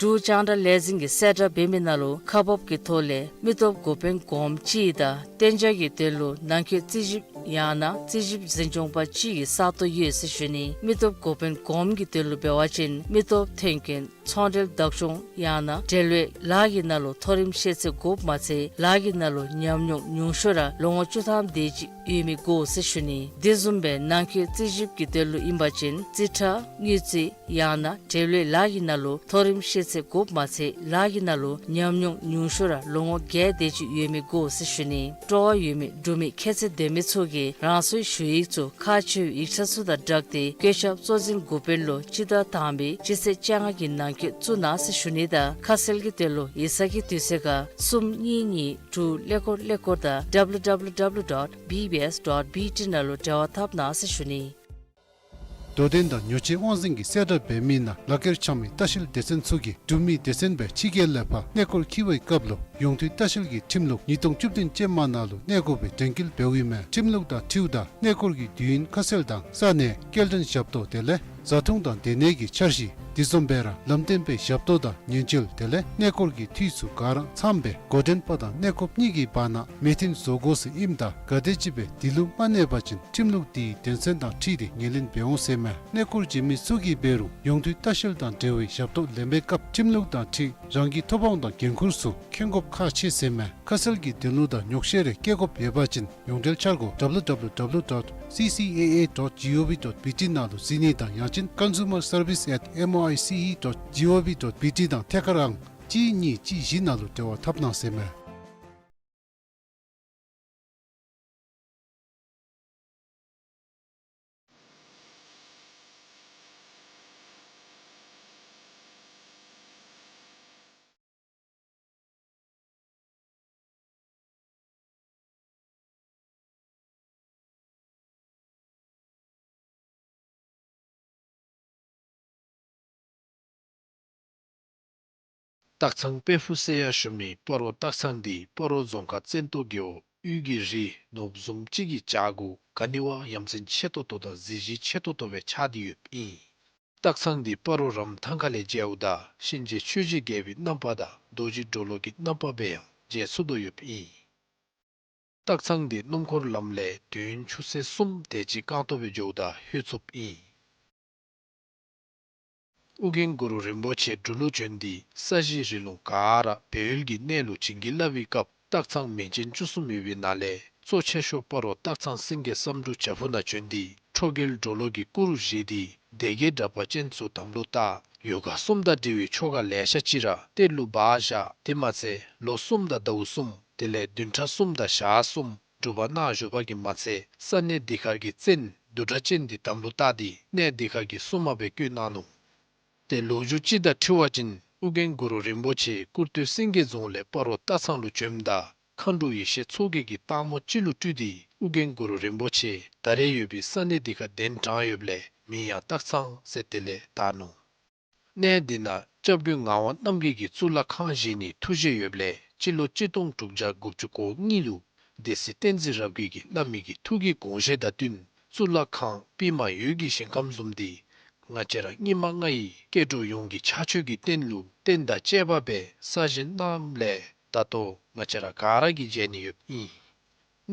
འབྲུག་རྒྱང་བསྒྲགས་ལས་འཛིན་གྱིས་གསལ་བསྒྲགས་འབད་མི་ནང་ལུ་ཁག་འབག་གི་ཐོག་ལས་མི་སྟོབས་འགོ་དཔོན་གོངམ་གཅིག་དང་གཏན་འཇགས་ཀྱི་དོན་ལུ་ནང་འཁོད་རྩིས་ཞིབ་ཡང་ན་རྩིས་ཞིབ་འཛིན་སྐྱོང་པ་གཅིག་གི་ས་སྟོང་ཡོད་ཟེར་ཞུ་ནི། མི་སྟོབས་འགོ་དཔོན་གོངམ་གྱི་དོན་ལུ་འབད་བ་ཅིན་མི་སྟོབས་ཐོན་ཁུངས་ཚོང་འབྲེལ་བདག་སྐྱོང་ཡང་ན་འབྲེལ་ཡོད་ལཱ་གི་ནང་ལུ་མཐོ་རིམ་ཤེས་ཚད་དགོཔ་མ་ཚད་ལཱ་གི་ནང་ལུ་ཉམས་མྱོང་ཉུང་ཤོས་ར་ལོ་ངོ་བཅུ་ཐམ་དེ་ཅིག་ཡོད་མི་དགོ་ཟེར་ཞུ་ནི། དེ་བཟུམ་སྦེ་ནང་འཁོད་རྩིས་ཞིབ་ཀྱི་དོན་ལུ་ཨིན་པ་ཅིན་རྩིས་ཁྲ་དངུལ་རྩིས་ཡང་ན་འབྲེལ་ཡོད་ལཱ་གི་ནང་ལུ་མཐོ་རིམ་ཤེས་ཚད་དགོཔ་མ་ཚད་ལཱ་གི་ནང་ལུ་ཉམས་མྱོང་ཉུང་ཤོས་ར་ལོ་ངོ་བརྒྱད་དེ་ཅིག་ཡོད་མི་དགོ་ཟེར་ཞུ་ནི། སྤྲོ་བ་ཡོད་མི་འབྲུག་མི་ཁྱད་ཚད་ལྡན་མི་ཚུ་གིས་རང་སོའི་ཞུ་ཡིག་ཚུ་ཁག་ཆེ་བའི་ཡིག་ཆ་ཚུ་དང་སྦྲགས་ཏེ་བཀོད་ཁྱབ་གཙོ་འཛིན་འགོ་དཔོན་ལུ་སྤྱི་ཟླ་དང་པའི་སྤྱི་ཚེས་བཅོ་ལྔ་གི་ནང་འཁོད་བཙུགས་གནང་ཟེར་ཞུ་ནི་དང་ཁ་གསལ་གྱི་དོན་ལུ་ཡིག་ཚང་གི་དུས་ཚོད་ཁར་གསུམ་གཉིས་གཉིས་དྲུག་ཀླད་ཀོར་ཀླད་ཀོར་དང་W W W dot B B S dot B T ནང་ལུ་འབྲེལ་བ་འཐབ་གནང་ཟེར་ཞུ་ནི། དོ་དམ་དང་ཉོ་སྤྱོད་དབང་འཛིན་གྱིས་གསལ་བསྒྲགས་འབད་མི་ནང་ལག་ཁྱེར་འཆང་མི་ལྟ་བཤལ་སྡེ་ཚན་ཚུ་གིས་འབྲུག་མི་སྡེ་ཚན་སྦེ་ཕྱི་རྒྱལ་ལས་ཕར་གནས་སྐོར་འཁྱིད་པའི་སྐབས་ལུ་ཡོངས་འདུས་ལྟ་བཤལ་གྱི་ཁྲིམས་ལུགས་ཉིས་སྟོང་བཅུ་བདུན་ཅན་མ་ནང་ལུ་གནས་དགོ་པའི་དྲན་སྐུལ་འབདཝ་ཨིན་མས། ཁྲིམས་ལུགས་དང་འཁྲིལཝ་ད་གནས་སྐོར་གྱི་དུས་ཡུན་ཁ་གསལ་དང་ས་གནས་སྐྱེལ་འདྲེན་ཞབས་ཏོག་དེ་ལས་ བཟའ་འཐུང་དང་སྡོད་གནས་ཀྱི་འཆར་གཞི་དེ་བཟུམ་སྦེ་ར་ལམ་སྟོན་པའི་ཞབས་ཏོག་དང་ཉེན་བཅོལ་དེ་ལས་གནས་སྐོར་གྱི་འཐུས་ཚུ་ག་ར་ཚངམ་སྦེ་འགོ་འདྲེན་པ་དང་གནས་སྐོརཔ་གཉིས་ཀྱི་བར་ན་མོས་མཐུན་བཟོ་དགོ་ཟེར་ཨིནམ་ད་ག་དེམ་ཅིག་སྦེ་དེ་ལུ་མ་གནས་པ་ཅིན་ཁྲིམས་ལུགས་དེའི་དོན་ཚན་དང་འཁྲིལ་ཏེ་ངོས་ལེན་འབད་འོང་ཟེར་མས། གནས་སྐོར་བྱོན་མི་ཚུ་གིས་འབད་རུང་ཡོངས་འདུའི་ལྟ་བཤལ་དང་འབྲེལ་བའི་ཞབས་ཏོག་ལེན་པའི་སྐབས་ཁྲིམས་ལུགས་དང་འཁྲིལ་རང་གི་ཐོབ་དབང་དང་འགན་ཁུར་ཚུ་མཁྱེན་དགོཔ་ཁག་ཆེ་ཟེར་མས། ཁ་གསལ་གྱི་དོན་ལུ་དང་ཉོགས་བཤད་རེ་བཀལ་དགོཔ་ཡོད་པ་ཅིན་ཡོངས་འབྲེལ་འཆར་སྒོ་W W W dot C C A A dot gov dot B T ནང་ལུ་གཟིགས་ནི་དང་ཡང་ཅིན་consumer service at M I C E dot gov dot B T དང་ཐད་ཀར་ཨང་གཅིག་གཉིས་གཅིག་བཞི་ནང་ལུ་འབྲེལ་བ་འཐབ་གནང་ཟེར་མས། སྟག་ཚང་དཔལ་ཕུག་ཟེར་ཡང་ཞུ་མི་སྤ་རོ་སྟག་ཚང་འདི་སྤ་རོ་རྫོང་ཁག་བཙན་ཏོ་རྒེད་འོག་དབུས་ཀྱི་རི་ནོར་བུ་བཟུམ་ཅིག་གི་བྱག་གུ་ག་ནི་བ་ཡ་མཚན་ཆེ་ཏོག་ཏོ་དང་གཟི་བརྗིད་ཆེ་ཏོག་ཏོ་སྦེ་ཆགས་ཏེ་ཡོདཔ་ཨིན། སྟག་ཚང་འདི་སྤ་རོ་རམ་ཐང་ཁ་ལས་མཇལཝ་ད་གཤིན་རྗེ་ཆོས་ཀྱི་རྒྱལ་པོའི་རྣམ་པ་དང་རྡོ་རྗེ་གྲོ་ལོད་ཀྱི་རྣམ་པ་སྦེ་ཡང་མཇལ་ཚུགས་དོ་ཡོདཔ་ཨིན། སྟག་ཚང་འདི་སྣུམ་འཁོར་ལམ་ལས་དུས་ཡུན་ཆུ་ཚོད་གསུམ་དེ་ཅིག་རྐང་སྟོང་སྦེ་འགྱོཝ་ད་ལྷོད་ཚུགསཔ་ཨིན། ཨོ་རྒྱན་གུ་རུ་རིན་པོ་ཆེ་འབྲུག་ལུ་བྱོན་ཏེ་ས་གཞི་རི་ལུང་ག་ར་སྦས་ཡུལ་གྱི་གནས་ལུ་བྱིན་གྱིས་བརླབས་པའི་སྐབས་སྟག་ཚང་མིང་ཅན་བཅུ་གསུམ་ཡོད་པའི་ནང་ལས་གཙོ་ཆེ་ཤོས་སྤ་རོ་སྟག་ཚང་སེང་གེ་བསམ་འགྲུབ་བྱག་ཕུག་ནང་བྱོན་ཏེ་ཁྲོ་རྒྱལ་གྲོ་ལོད་ཀྱི་སྐུ་རུ་བཞེངས་ཏེ་སྡེ་བརྒྱད་དྲེགས་པ་ཅན་ཚུ་དམ་ལུ་བཏགས། ཡོ་ག་གསུམ་དང་འབྲེལ་བའི་ཆོ་ག་ལེ་ཤ་ཅིག་ར་གཏེར་ལུ་སྦ་བཞག། དེ་མ་ཚད་ལོ་གསུམ་དང་ཟླཝ་གསུམ་དེ་ལས་བདུན་ཕྲག་གསུམ་དང་ཞག་གསུམ་སྒྲུབ་པ་གནང་བཞུགས་པ་གིས་མ་ཚད་ས་གནས་འདི་ཁར་གྱི་བཙན་བདུད་དྲེགས་ཅན་འདི་དམ་ལུ་བཏགས་ཏེ་གནས་འདི་ཁར་གྱི་སྲུང་མ་སྦེ་བསྐོས་གནང་ནུག། ཏེ་ལོ་རྒྱུས་ཅིག་དང་འཁྲིལ་བ་ཅིན་ཨོ་རྒྱན་གུ་རུ་རིན་པོ་ཆེ་ཀུར་སྟོད་སེང་གེ་རྫོང་ལས་སྤ་རོ་སྟག་ཚང་ལུ་བྱོནམ་ད་མཁའ་འགྲོ་ཡེ་ཤེས་མཚོ་རྒྱལ་གྱིས་སྟག་མོ་ཅིག་ལུ་སྤྲུལ་ཏེ་ཨོ་རྒྱན་གུ་རུ་རིན་པོ་ཆེ་ད་རེས་ཡོད་པའི་ས་གནས་འདི་ཁར་གདན་དྲངས་ཡོདཔ་ལས་མིང་ཡང་སྟག་ཚང་ཟེར་དེ་ལས་བཏགས་ནུག། གནས་འདི་ནང་སྐྱབས་མགོན་ངག་དབང་རྣམ་རྒྱལ་གྱིས་གཙུག་ལག་ཁང་བཞེངས་ནིའི་ཐུགས་བཞེད་ཡོདཔ་ལས་སྤྱི་ལོ་གཅིག་སྟོང་དྲུག་བརྒྱ་དགུ་བཅུ་གོ་གཉིས་ལུ་སྡེ་སྲིད་བསྟན་འཛིན་རབ་རྒྱས་ཀྱིས་བླ་མའི་གི་ཐུགས་ཀྱི་དགོངས་བཞེད་དང་བསྟུན་གཙུག་ལག་ཁང་པདྨ་འོད་ཀྱི་ཞིང་ཁམས་བཟུམ་འདི་ང་བཅས་ར་སྙིགས་མ་ལྔ་ཡི་སྐྱེ་འགྲོ་ཡོངས་ཀྱི་ཕྱག་མཆོད་ཀྱི་རྟེན་ལུ་རྟེན་དང་བཅས་པ་སྦེ་གསར་བཞེངས་གནངམ་ལས་ད་ལྟོ་ང་བཅས་ར་ག་ར་གིས་མཇལ་ནི་ཡོདཔ་ཨིན།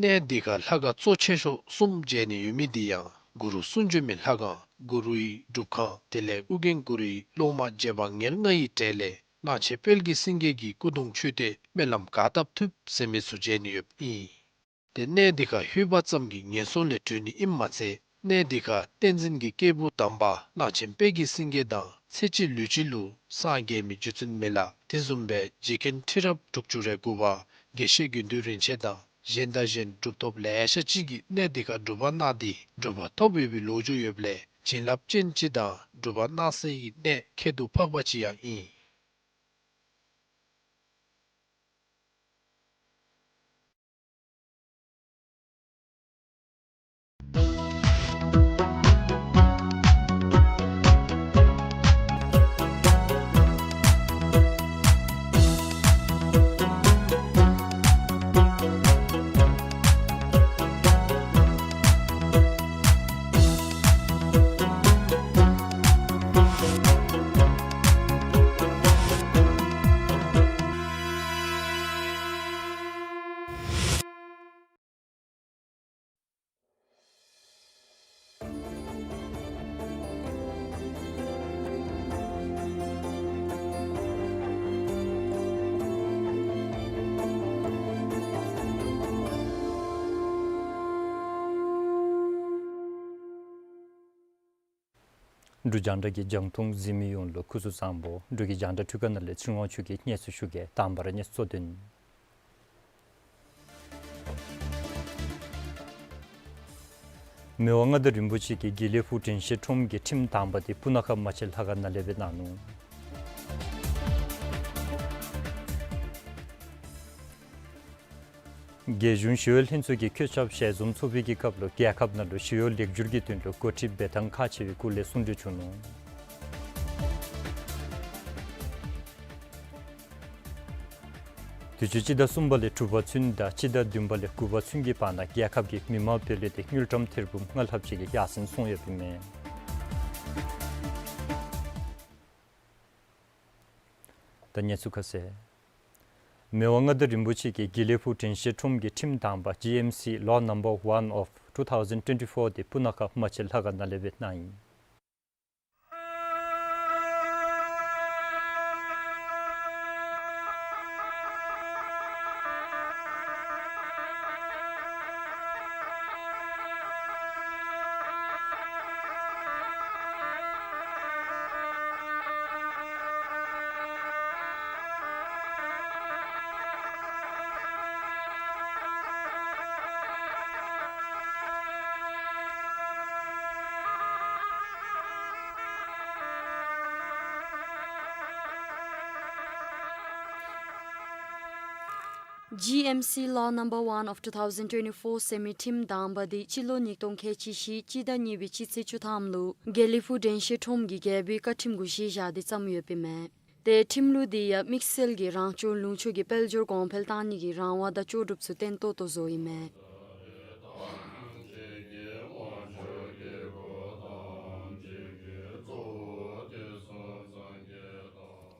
གནས་འདི་ཁར་ལྷ་ཁང་གཙོ་ཆེ་ཤོས་གསུམ་མཇལ་ནི་ཡོད་མི་འདི་ཡང་གུ་རུ་གསུང་བྱོན་མའི་ལྷ་ཁང་གུ་རུའི་སྒྲུབ་ཁང་དེ་ལས་ཨོ་རྒྱན་གུ་རུའི་སློབ་མ་རྗེ་འབངས་ཉེར་ལྔ་ཡི་གྲས་ལས་གླང་ཆེན་དཔལ་གྱི་སེང་གེ་གི་སྐུ་གདུང་མཆོད་རྟེན་སྨོན་ལམ་ག་བཏབ་ཐུབ་ཟེར་མི་ཚུ་མཇལ་ནི་ཡོདཔ་ཨིན། ཏེ་གནས་འདི་ཁར་ལྷོད་པ་ཙམ་གྱིས་ངན་སོང་ལས་གྲོལ་ནི་ཨིནམ་མ་ཚད་གནས་འདི་ཁར་བསྟན་འཛིན་གྱི་སྐྱེས་བུ་དམ་པ་གླང་ཆེན་དཔལ་གྱི་སེང་གེ་དང་ཚེ་གཅིག་ལུས་གཅིག་ལུ་སངས་རྒྱས་མི་རྗེ་བཙུན་མི་ལ་དེ་བཟུམ་སྦེ་རྗེ་མཁན་ཁྲི་རབས་དྲུག་ཅུ་རེ་དགུ་པ་དགེ་བཤེས་དགེ་འདུན་རིན་ཆེན་དང་གཞན་དང་གཞན་གྲུབ་ཐོབ་ལེ་ཤ་ཅིག་གིས་གནས་འདི་ཁར་སྒྲུབ་པ་གནང་སྟེ་གྲུབ་པ་ཐོབ་ཡོད་པའི་ལོ་རྒྱུས་ཡོདཔ་ལས་བྱིན་རླབས་ཅན་ཅིག་དང་སྒྲུབ་པ་གནང་སའི་གནས་ཁྱད་དུ་འཕགས་པ་ཅིག་ཡང་ཨིན། འབྲུག་རྒྱང་བསྒྲགས་ཀྱི་རྒྱང་མཐོང་གཟིགས་མི་ཡོངས་ལུ་སྐུ་གཟུགས་བཟང་པོ། འབྲུག་གི་རྒྱང་བསྒྲགས་འཕྲུལ་ཁང་ནང་ལས་ཚེ་རིང་དབང་ཕྱུག་གིས་སྙན་སེང་ཞུ་གེ། དང་པ་ར་གནས་ཚུལ་གཙོ་དོན། མི་དབང་མངའ་བདག་རིན་པོ་ཆེ་གིས་དགེ་ལེགས་ཕུག་དྲན་ཤེས་ཁྲོམ་གྱི་ཁྲིམས་དང་པ་དེ་སྤུ་ན་ཁ་རྨ་ཆེན་ལྷ་ཁང་ནང་ལས་སྦེ་གནང་ནུག། རྒྱལ་གཞུང་ཞི་གཡོག་ལྷན་ཚོགས་ཀྱིས་འཁོད་རྒྱ་ཞལ་འཛོམས་ཚོགས་པའི་གི་སྐབས་ལུ་རྒྱལ་ཁབ་ནང་ལུ་ཞི་གཡོག་ལེགས་བསྒྱུར་གྱི་དོན་ལུ་འགོ་ཁྲིད་འབད་ཐངས་ཁག་ཆེ་བའི་སྐོར་ལས་གསུང་གྲོས་བྱུང་ནུག། དུས་ཅི་སྤྱི་ཟླ་གསུམ་པ་ལས་དྲུག་པ་ཚུན་དང་སྤྱི་ཟླ་བདུན་པ་ལས་དགུ་པ་ཚུན་གྱི་བར་ན་རྒྱལ་ཁབ་ཀྱི་མི་མང་སྦེ་ལུས་ཏེ་དངུལ་ཀྲམ་ཐེར་འབུམ་ལྔ་ལྷགཔ་ཅིག་གི་ཡར་སེང་སོང་ཡོདཔ་ཨིན་མས། ད་གནས་ཚུལ་ཁ་གསལ། མི་དབང་མངའ་བདག་རིན་པོ་ཆེ་གིས་དགེ་ལེགས་ཕུག་དྲན་ཤེས་ཁྲོམ་གྱི་ཁྲིམས་དང་པ་ཇི་ཨེམ་སི་Law Number One of two thousand twenty-four དེ་སྤུ་ན་ཁ་རྨ་ཆེན་ལྷ་ཁང་ནང་ལས་འབད་གནང་ཡི། ཇི་ཨེམ་སི་Law Number One of two thousand twenty-four ཟེར་མི་ཁྲིམས་དང་པ་དེ་སྤྱི་ལོ་ཉིས་སྟོང་ཁལ་གཅིག་བཞི་སྤྱི་ཟླ་གཉིས་པའི་སྤྱི་ཚེས་བཅུ་ཐམ་ལུ་དགེ་ལེགས་ཕུག་དྲན་ཤེས་ཁྲོམ་གྱི་རྒྱལ་པོའི་བཀའ་ཁྲིམས་གུ་གཞི་བཞག་སྟེ་བརྩམས་ཡོདཔ་ཨིན་མས། ཏེ་ཁྲིམས་ལུགས་འདི་ཡང་དམིགས་བསལ་གྱི་རང་སྐྱོང་ལུང་ཕྱོགས་ཀྱི་དཔལ་འབྱོར་གོང་འཕེལ་བཏང་ནི་གི་རང་དབང་དང་ལྕོགས་གྲུབ་ཚུ་བརྟན་ཏོག་ཏོ་བཟོཝ་ཨིན་མས།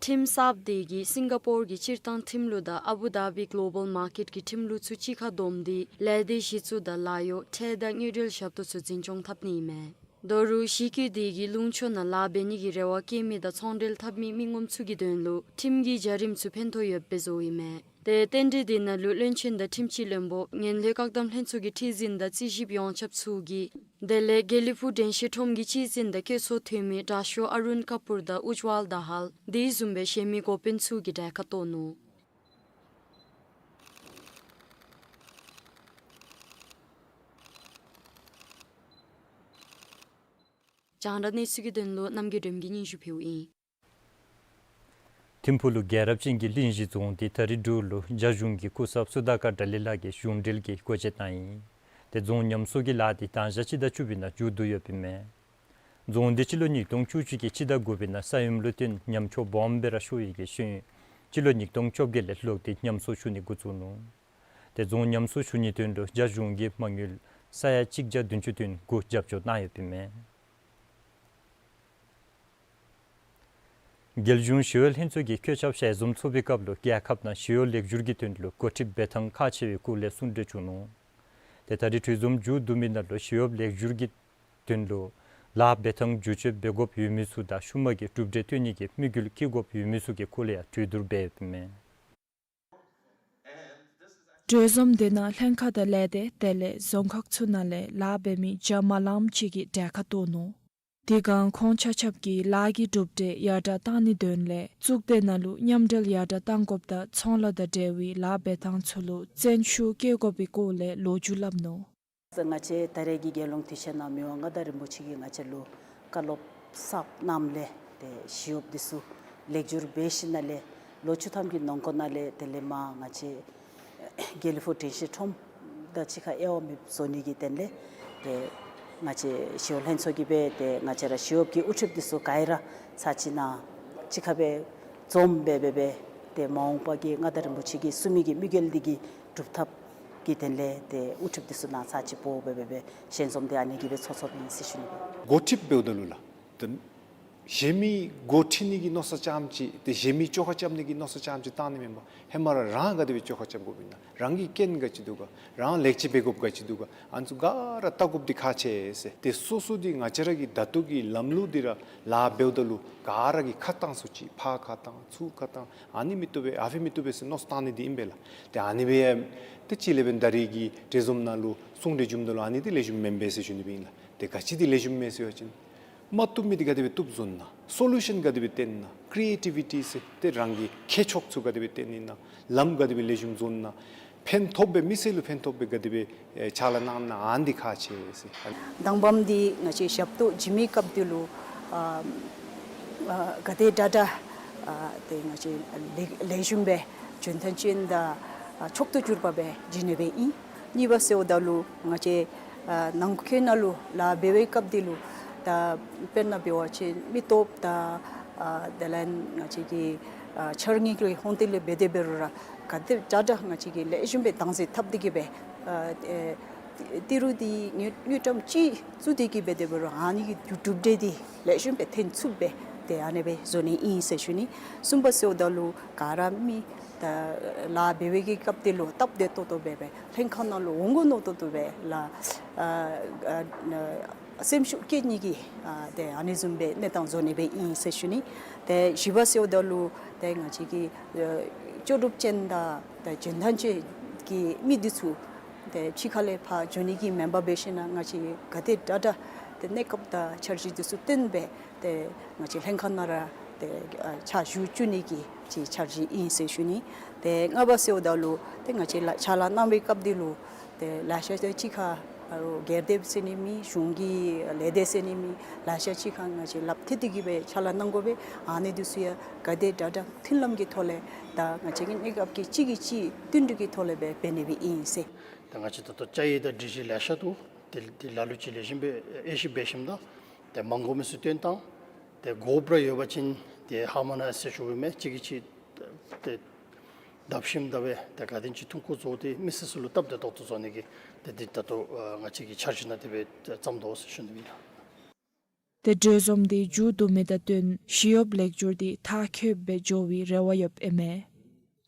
ཁྲིམས་གསརཔ་དེ་གིས་སིང་ག་པོར་གྱི་སྤྱིར་བཏང་ཁྲིམས་ལུགས་དང་ཨ་བུ་དཱ་བི་གློ་བཱལ་མར་ཀེཊ་གྱི་ཁྲིམས་ལུགས་ཚུ་གཅིག་ཁར་བསྡོམས་ཏེ་ལས་སྡེ་གཞི་བཙུགས་དང་ལཱ་གཡོག་ཁྲལ་དང་དངུལ་འབྲེལ་ཞབས་ཏོག་ཚུ་འཛིན་སྐྱོང་འཐབ་ནི་ཨིན་མས། ད་རུང་གཞི་བཀོད་དེ་གིས་ལུང་ཕྱོགས་ནང་ལཱ་འབད་ནི་གི་རེ་བ་བསྐྱེད་མི་དང་ཚོང་འབྲེལ་འཐབ་མི་མི་ངོམ་ཚུ་གི་དོན་ལུ་ཁྲིམས་ཀྱི་བྱ་རིམ་ཚུ་ཕན་ཐོགས་ཡོདཔ་སྦེ་བཟོཝ་ཨིན་མས། ཏེ་རྟེན་འབྲེལ་དེ་ནང་ལུ་བློན་ཆེན་དང་ཁྲིམས་སྤྱི་བློན་པོ་ངན་ལྷད་བཀག་སྡོམ་ལྷན་ཚོགས་ཀྱི་ཁྲི་འཛིན་དང་རྩིས་ཞིབ་ཡོངས་ཁྱབ་ཚུ་གིས་དེ་ལས་དགེ་ལེགས་ཕུག་དྲན་ཤེས་ཁྲོམ་གྱི་སྤྱི་འཛིན་དང་བཀོད་ཚོགས་འཐུས་མི་དྲག་ཤོས་ཨ་རུན་ཀ་པུར་དང་ཨུཇ་ཝལ་དཱ་ཧལ་དེ་བཟུམ་སྦེ་གཞན་མི་འགོ་དཔོན་ཚུ་གིས་གྲལ་ཁར་གཏོགས་ནུག། རྒྱང་བསྒྲགས་གནས་ཚུལ་གྱི་དོན་ལུ་རྣམ་རྒྱལ་སྒྲོལ་མ་གིས་སྙན་ཞུ་ཕུལཝ་ཨིན། ཐིམ་ཕུག་ལུ་རྒྱལ་རབས་ཅན་གྱི་གླིང་བཞི་རྫོང་འདི་ད་རིས་འབྲུག་ལུ་རྒྱ་གཞུང་གི་སྐུ་ཚབ་སུ་དཱ་ཀར་དྲ་ལི་ལགས་ཀྱིས་གཞུང་འབྲེལ་གྱི་སྒོ་འབྱེད་གནང་ཡི། ཏེ་རྫོང་ཉམས་གསོ་གི་ལཱ་འདི་ཟླཝ་གཅིག་དང་བཅུ་པའི་ནང་མཇུག་བསྡུ་ཡོདཔ་ཨིན་མས། རྫོང་འདི་སྤྱི་ལོ་ཉིས་སྟོང་བཅུ་གཅིག་གི་སྤྱི་ཟླ་དགུ་པའི་ནང་ས་ཡོམ་ལུ་བརྟེན་ཉམས་ཆག་སྦོམ་སྦེ་ར་ཤོར་ཡི་གི་ཤུལ་སྤྱི་ལོ་ཉིས་སྟོང་བཅོ་བརྒྱད་ལས་ལོག་སྟེ་ཉམས་གསོ་ཞུ་ནི་འགོ་བཙུགས་ནུག། ཏེ་རྫོང་ཉམས་གསོ་ཞུ་ནིའི་དོན་ལུ་རྒྱ་གཞུང་གིས་མ་དངུལ་ས་ཡ་གཅིག་བརྒྱ་བདུན་ཅུ་དོན་དགུ་རྒྱབ་སྐྱོར་གནང་ཡོདཔ་ཨིན་མས། རྒྱལ་གཞུང་ཞི་གཡོག་ལྷན་ཚོགས་ཀྱི་བཀོད་ཁྱབ་ཞལ་འཛོམས་ཚོགས་པའི་སྐབས་ལུ་རྒྱལ་ཁབ་ནང་ཞི་གཡོག་ལེགས་བསྒྱུར་གྱི་དོན་ལུ་འགོ་ཁྲིདཔ་འབད་ཐངས་ཁག་ཆེ་བའི་སྐོར་ལས་གསུང་གྲོས་བྱུང་ནུག། ཏེ་ད་རིས་གྲོས་འཛོམས་མཇུག་བསྡུ་མི་ནང་ལུ་ཞི་གཡོག་ལེགས་བསྒྱུར་གྱི་དོན་ལུ་ལཱ་འབད་ཐངས་བསྒྱུར་བཅོས་འབད་དགོཔ་ཡོད་མི་ཚུ་དང་ཤུལ་མ་གི་གྲུབ་འབྲས་སྟོན་ནི་གི་དམིགས་ཡུལ་བསྐྱེད་དགོཔ་ཡོད་མི་ཚུ་གི་སྐོར་ལས་ཡང་གྲོས་བསྡུར་འབད་ཡོདཔ་ཨིན་མས། གྲོས་འཛོམས་དེ་ནང་ལྷན་ཁག་དང་ལས་སྡེ་དེ་ལས་རྫོང་ཁག་ཚུ་ནང་ལས་ལཱ་འབད་མི་བརྒྱ་མ་ལངམ་ཅིག་གིས་གྲལ་ཁར་གཏོགས་ནུག། དེ་སྒང་ཁོང་ཆ་ཁྱབ་ཀྱིས་ལཱ་གི་གྲུབ་འབྲས་ཡར་དྲགས་གཏང་ནིའི་དོན་ལས་གཙུག་སྡེ་ནང་ལུ་མཉམ་འབྲེལ་ཡར་དྲགས་གཏང་དགོཔ་དང་ཚོང་ལཱ་དང་འབྲེལ་བའི་ལཱ་འབད་ཐངས་ཚུ་ལུ་བརྩོན་ཤུགས་བསྐྱེད་དགོ་པའི་སྐོར་ལས་ལོ་རྒྱུས་སླབ་ནུག། ང་བཅས་ད་རེས་ཀྱི་རྒྱལ་ཡོངས་དུས་ཆེན་ནང་མི་དབང་མངའ་བདག་རིན་པོ་ཆེ་གིས་ང་བཅས་ལུ་བཀའ་སློབ་གསརཔ་གནངམ་ལས་ཏེ་ཞི་གཡོགཔ་འདི་ཚུ་ལེགས་བསྒྱུར་འབད་ཞིནམ་ལས་ལོ་བཅུ་ཐམ་གྱི་ནང་འཁོད་ནང་ལས་དེ་ལས་མར་ང་བཅས་དགེ་ལེགས་ཕུག་དྲན་ཤེས་ཁྲོམ་དང་གཅིག་ཁར་དབྱེ་བ་མེདཔ་བཟོ་ནི་གི་དོན་ལས་ཏེ་ང་བཅས་ཞི་གཡོག་ལྷན་ཚོགས་ཀྱིས་སྦེ་ཏེ་ང་བཅས་ར་ཞི་གཡོགཔ་གི་དབུ་ཁྲིདཔ་འདི་ཚུ་ག་ར་ཚར་གཅིག་ནང་གཅིག་ཁར་སྦེ་འཛོམས་སྦེ་སྦེ་སྦེ་ཏེ་མ་འོངས་པ་གི་མངའ་བདག་རིན་པོ་ཆེ་གིས་གསུང་མི་གི་དམིགས་ཡུལ་འདི་གི་སྒྲུབ་ཐབས་ཀྱི་དོན་ལས་ཏེ་དབུ་ཁྲིདཔ་འདི་ཚུ་ནང་ཚར་གཅིག་འབོ་སྦེ་སྦེ་སྦེ་ཞལ་འཛོམས་འདི་ཨ་ནི་གིས་སྦེ་ཚོགས་ཚོགསཔ་ཨིན་ཟེར་ཞུ་ནི། འགོ་ཁྲིདཔ་འབདཝ་ད་ལུ་ལགས། ཏེ་གཞན་མི་འགོ་ཁྲིད་ནི་གི་མནོ་བསམ་ཙམ་ཅིག་ཏེ་གཞན་མི་བཅོ་ཁ་རྐྱབ་ནི་གི་མནོ་བསམ་ཙམ་ཅིག་བཏང་ནི་མེན་པར་ཧེ་མ་ར་རང་ག་དེ་སྦེ་བཅོ་ཁ་རྐྱབ་དགོཔ་ཨིན་ན། རང་གི་རྐྱེན་ག་ཅི་འདུག་ག། རང་ལེགས་ཅིག་འབད་དགོཔ་ག་ཅི་འདུག་ག། ཨ་ནི་ཚུ་ག་ར་བལྟ་དགོཔ་འདི་ཁག་ཆེ་ཟེར། ཏེ་སོ་སོ་འདི་ང་བཅས་ར་གི་ད་ལྟོ་གི་ལམ་ལུགས་འདི་ར་ལཱ་འབདཝ་ད་ལུ་ག་ར་གིས་ཁ་བཏང་སུ་ཅིག་ཕར་ཁ་བཏང་ཚུར་ཁ་བཏང་ཨ་ནི་མི་བཏུབ་པས་ཨ་ཕི་མི་བཏུབ་པས་ཟེར་མནོ་བསམ་བཏང་ནི་འདི་ཨིན་པས་ལགས། ཏེ་ཨ་ནི་སྦེ་ཏེ་ཅིག་ལས་འབདན་ད་རིས་ཀྱི་གྲོས་འཛོམས་ནང་ལུ་གསུང་གྲོས་བྱུངམ་ད་ལུ་ཨ་ནི་འདི་ལེགས་ཤོམ་མེན་པས་ཟེར་ཞུ་ནི་སྦེ་ཨིན་ལགས། ཏེ་ག་ཅི་འདི་ལེགས་ཤོམ་མེན་ཟེར་བ་ཅིན་མ་བཏུབ་མི་འདི་ག་དེ་སྦེ་བཏུབ་བཟོ་ནི་ན། སོ་ལུ་ཤཱན་ག་དེ་སྦེ་བཏོན་ནི་ན། ཀི་རི་ཨེ་ཊི་བི་ཊི་ཟེར་ཏེ་རང་གི་མཁས་མཆོག་ཚུ་ག་དེ་སྦེ་བཏོན་ནི་ན། ལམ་ག་དེ་སྦེ་ལེགས་ཤོམ་བཟོ་ནི་ན། ཕན་ཐོགས་སྦེ་མི་སེར་ལུ་ཕན་ཐོགས་སྦེ་ག་དེ་སྦེ་ཨེ་ཕྱག་ལཱ་གནང་ནི་ན་ཨ་ནི་འདི་ཁག་ཆེ་ཟེར། དང་པམ་འདི་ང་བཅས་ཞབས་ཏོག་བྱིན་མི་སྐབས་འདི་ལུ་ཨ་ཨ་ག་དེ་དྲག་དྲག་ཨ་ཏེ་ང་བཅས་ལེགས་ལེགས་ཤོམ་སྦེ་འཇོན་ཐང་ཅན་དང་ཨ་མཆོག་ཏུ་གྱུར་པ་སྦེ་བྱིན་ནི་སྦེ་ཨིན། གཉིས་པ་ཟེརཝ་ད་ལུ་ང་བཅས་ཨ་ནང་འཁོད་ནང་ལུ་ལཱ་འབད་བའི་སྐབས་འདི་ལུ་ད་དཔེར་ན་འབད་བ་ཅིན་མི་སྟོབས་དང་ཨ་དེ་ལས་ང་བཅས་ཀྱི་ཨ་འཆར་དངུལ་གྱི་ཧོང་ཏེ་ལས་འབད་དེ་འབད་རུང་ར་ག་དེ་དྲག་དྲག་ང་བཅས་ཀྱིས་ལེགས་ཤོམ་སྦེ་བདག་འཛིན་འཐབ་སྟེ་གི་སྦེ་ཨ་ཨེ་ཏི་རུ་འདི་དངུལ་དངུལ་ཀྲམ་གཅིག་བཙུགས་ཏེ་གི་འབད་དེ་འབད་རུང་ཨ་ནི་གི་གྲུབ་འབྲས་འདི་ལེགས་ཤོམ་སྦེ་ཐོན་ཚུགསཔ་སྦེ་ ཏེ་ཨ་ནི་སྦེ་བཟོ་ནི་ཨིན་ཟེར་ཞུ་ནི། གསུམ་པ་ཟེརཝ་ད་ལུ་ག་ར་མི་ད་ལཱ་འབད་བའི་གི་སྐབས་དེ་ལུ་སྟབས་བདེ་ཏོག་ཏོ་སྦེ་སྦེ་ལྷན་ཁག་ནང་ལུ་འོང་དགོ་མནོ་ཏོག་ཏོ་སྦེ་ལཱ་ཨ་ཨ་སེམས་ཤུགས་བསྐྱེད་ནི་གི་ཨ་ཏེ་ཨ་ནི་བཟུམ་སྦེ་གནས་སྟངས་བཟོ་ནི་སྦེ་ཨིན་ཟེར་ཞུ་ནི། ཏེ་བཞི་པ་ཟེརཝ་ད་ལུ་ཏེ་ང་བཅས་ཀྱི་ཨ་ལྕོགས་གྲུབ་ཅན་དང་ཏེ་འཇོན་ཐང་ཅན་གྱི་མི་འདི་ཚུ་ཏེ་ཕྱི་ཁ་ལས་ཕར་འགྱོ་ནི་གི་མེན་པར་འབད་ཞིན་ན་ང་བཅས་ག་དེ་དྲག་དྲག་ཏེ་གནས་སྐབས་དང་འཆར་གཞི་འདི་ཚུ་བཏོན་སྦེ་ཏེ་ང་བཅས་ལྷན་ཁག་ནང་ར་ཏེ་ཨ་ཕྱག་ཞུ་བཅུག་ནི་གི་ཅིག་འཆར་གཞི་ཨིན་ཟེར་ཞུ་ནི། ཏེ་ལྔ་པ་ཟེརཝ་ད་ལུ་ཏེ་ང་བཅས་ལཱ་ཕྱག་ལཱ་གནང་བའི་སྐབས་འདི་ལུ་ཏེ་ལེ་ཤ་ཅིག་ཁར་ཨ་རོགས་སྒེར་སྡེ་ཟེར་ནི་མེད། གཞུང་གི་ལས་སྡེ་ཟེར་ནི་མེད། ལེ་ཤ་ཅིག་ཁར་ང་བཅས་ལགཔ་མཐུད་དེ་གི་སྦེ་ཕྱག་ལཱ་གནང་དགོ་པས། ཨ་ནི་འདི་ཚུ་ཡང་ག་དེ་དྲག་དྲག་མཐུན་ལམ་གྱི་ཐོག་ལས་ད་ང་བཅས་ཀྱི་གནས་སྐབས་ཀྱི་གཅིག་གིས་གཅིག་བསྟུན་གྲོས་ཀྱི་ཐོག་ལས་སྦེ་འབད་ནི་སྦེ་ཨིན་ཟེར། ད་ང་བཅས་ད་ལྟོ་བཅའ་ཡིག་དང་སྒྲིག་གཞི་ལེ་ཤ་འདུག། དེ་དེ་ལ་ལུ་ཅིག་ལེགས་ཤོམ་སྦེ་དབྱེ་ཞིབ་འབད་ཞིནམ་ད་ཏེ་མ་དགོ་མི་ཚུ་བཏོན་བཏང་། ཏེ་དགོཔ་ར་ཡོད་པ་ཅིན་ཏེ་ཧར་མ་ནང་ཟེར་ཞུ་བའི་མས། གཅིག་གིས་གཅིག་ཏེ་བརྡབ་ཞིནམ་ད་སྦེ་ཏེ་ག་དེམ་ཅིག་ཐུང་ཀུ་བཟོ་སྟེ་མི་སེར་ཚུ་ལུ་སྟབས་བདེ་ཏོག་ཏོ་བཟོ་ནི་གི་ཏེ་འདི་ད་ལྟོ་ཨ་ང་བཅས་ཀྱི་འཆར་གཞི་ནང་དེ་སྦེ་བརྩམས་དོ་ཟེར་ཞུ་ནི་ཨིན་ལགས། ཏེ་གྲོས་འཛོམས་འདི་མཇུག་བསྡུ་མི་དང་བསྟུན་ཞི་གཡོགཔ་ལེགས་བསྒྱུར་འདི་མཐར་འཁྱོལ་སྦེ་འགྱོ་བའི་རེ་བ་ཡོདཔ་ཨིན་མས།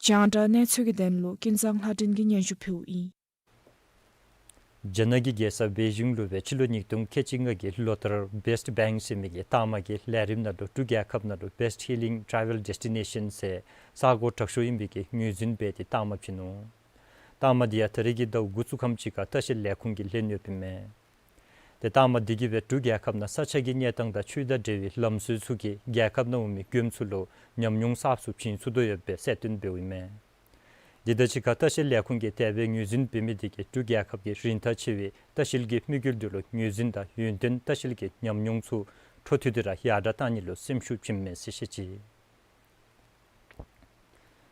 རྒྱང་བསྒྲགས་གནས་ཚུལ་གྱི་དོན་ལུ་ཀུན་བཟང་ལྷ་སྒྲོན་གྱིས་སྙན་ཞུ་ཕུལཝ་ཨིན། རྒྱ་ནག་གི་རྒྱལ་ས་པེ་ཅིང་ལུ་སྦེ་སྤྱི་ལོ་ཉིས་སྟོང་ཁལ་གཅིག་ལྔ་གི་ལོ་ལྟར་བེསཊ་བེངཀ་ཟེར་མི་གི་རྟགས་མ་གི་ལས་རིམ་ནང་ལུ་འབྲུག་རྒྱལ་ཁབ་ནང་ལུ་best healing travel destination ཟེར་ས་གོ་དྲག་ཤོས་ཨིན་པའི་གི་ངོས་འཛིན་འབད་དེ་རྟགས་མ་བྱིན་ནུག། རྟགས་མ་འདི་ཡང་ད་རེས་ཀྱི་ཟླཝ་དགུ་ཚུན་ཁམས་ཅིག་ཁར་ལྟ་བཤལ་ལས་ཁུངས་ཀྱིས་ལེན་ཡོདཔ་ཨིན་མས། ཏེ་རྟགས་མ་འདི་གིས་སྦེ་འབྲུག་རྒྱལ་ཁབ་ནང་ས་ཆ་གི་གནས་སྟངས་དང་ཆོས་དང་འབྲེལ་བའི་ལམ་སྲོལ་ཚུ་གིས་རྒྱལ་ཁབ་ནང་འོང་མི་མགྱོནམ་ཚུ་ལུ་ཉམས་མྱོང་གསརཔ་ཚུ་བྱིན་ཚུགས་དོ་ཡོདཔ་སྦེ་གསལ་སྟོན་འབདཝ་ཨིན་མས། འདི་དང་གཅིག་ཁར་ལྟ་བཤལ་ལས་ཁུངས་ཀྱིས་དེ་སྦེ་ངོས་འཛིན་འབད་མི་འདི་གིས་འབྲུག་རྒྱལ་ཁབ་ཀྱི་རིན་ཐང་ཆེ་བའི་ལྟ་བཤལ་གྱི་དམིགས་ཡུལ་འདི་ལུ་ངོས་འཛིན་དང་ཡུན་བརྟན་ལྟ་བཤལ་གྱི་ཉམས་མྱོང་ཚུ་འཕྲོ་མཐུད་དེ་ར་ཡར་དྲག་གཏང་ནི་ལུ་སེམས་ཤུགས་བྱིནམ་ཨིན་མས་ཟེར་བཤད་ཅི།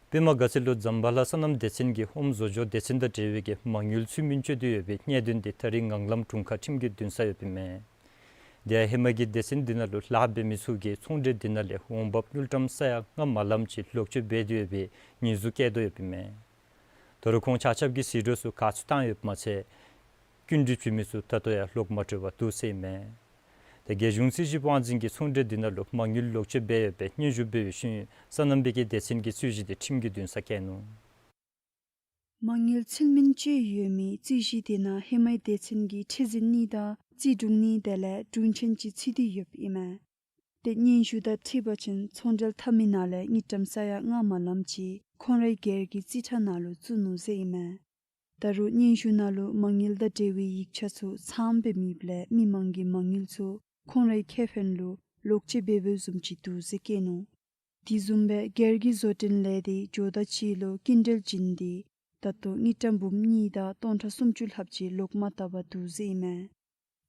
པདྨ་དགའ་ཚལ་ལུ་ཛམ་བྷ་ལ་སོ་ནམ་སྡེ་ཚན་གྱིས་ཨོམ་བཟོ་སྦྱོང་སྡེ་ཚན་དང་འབྲེལ་བའི་གི་མ་དངུལ་ཚུལ་མིན་སྤྱོད་དེ་ཡོད་པའི་གནད་དོན་འདི་ད་རིས་ངང་ལམ་དྲུང་ཁག་ཁྲིམས་ཀྱི་འདུན་ས་ཡོདཔ་ཨིན་མས། དེ་ཡང་ཧེ་མ་གི་སྡེ་ཚན་འདི་ནང་ལུ་ལཱ་འབད་མི་ཚུ་གིས་ཚོང་འབྲེལ་འདི་ནང་ལས་འོང་འབབ་དངུལ་ཀྲམ་ས་ཡ་ལྔ་མ་ལངམ་ཅིག་ལོག་སྤྱོད་འབད་དེ་ཡོད་པའི་ཉེས་འཛུགས་བཀལ་དོ་ཡོདཔ་ཨིན་མས། ད་རུང་ཁོང་ཆ་ཁྱབ་ཀྱིས་ཟད་འགྲོ་ཚུ་ག་ཚོད་བཏང་ཡོདཔ་མ་ཚད་སྐྱིན་འགྲུལ་བྱིན་མི་ཚུ་ད་ལྟོ་ཡང་ལོག་མ་གྲོལ་བར་འདུག་ཟེར་ཨིན་མས། ཏེ་རྒྱལ་གཞུང་རྩིས་ཞིབ་དབང་འཛིན་གྱིས་ཚོང་འབྲེལ་འདི་ནང་ལུ་མ་དངུལ་ལོག་སྤྱོད་འབད་ཡོད་པའི་སྙན་ཞུ་འབད་བའི་ཤུལ་སོ་ནམ་པའི་གི་སྡེ་ཚན་གྱིས་རྩོད་གཞི་འདི་ཁྲིམས་ཀྱི་འདུན་ས་བཀལ་ནུག། མ་དངུལ་ཚུལ་མིན་སྤྱོད་ཡོད་མི་རྩོད་གཞི་འདི་ནང་ཧེ་མའི་སྡེ་ཚན་གྱི་ཁྲི་འཛིན་གཉིས་དང་རྩིས་དྲུང་གཉིས་དེ་ལས་དྲུང་ཆེན་གཅིག་ཚུད་དེ་ཡོདཔ་ཨིན་མས། ཏེ་སྙན་ཞུ་དང་འཁྲིལ་བ་ཅིན་ཚོང་འབྲེལ་འཐབ་མི་ནང་ལས་དངུལ་ཀྲམ་ས་ཡ་ལྔ་མ་ལངམ་ཅིག་ཁོང་རའི་སྒེར་གྱི་རྩིས་ཁྲ་ནང་ལུ་བཙུགས་ནུག་ཟེར་ཨིན་མས། ད་རུང་སྙན་ཞུ་ནང་ལུ་མ་དངུལ་དང་འབྲེལ་བའི་ཡིག་ཆ་ཚུ་ཚངམ་སྦེ་མེདཔ་ལས་མི་མང་གིས་མ་དངུལ་ཚུ་ཁོང་རའི་ཁེ་ཕན་ལུ་ལོག་སྤྱོད་འབད་འབདཝ་བཟུམ་ཅིག་འདུག་ཟེར་བཀོད་ནུག། དེ་བཟུམ་སྦེ་སྒེར་གྱི་བཟོ་སྐྲུན་ལས་སྡེ་ཇོ་བདག་གཅིག་ལུ་སྐྱིན་འགྲུལ་བྱིན་ཏེ་ད་ལྟོ་དངུལ་ཀྲམ་འབུམ་གཉིས་དང་སྟོང་ཕྲག་སུམ་ཅུ་ལྷགཔ་ཅིག་ལོག་མ་བཏབ་པར་འདུག་ཟེར་ཨིན་མས།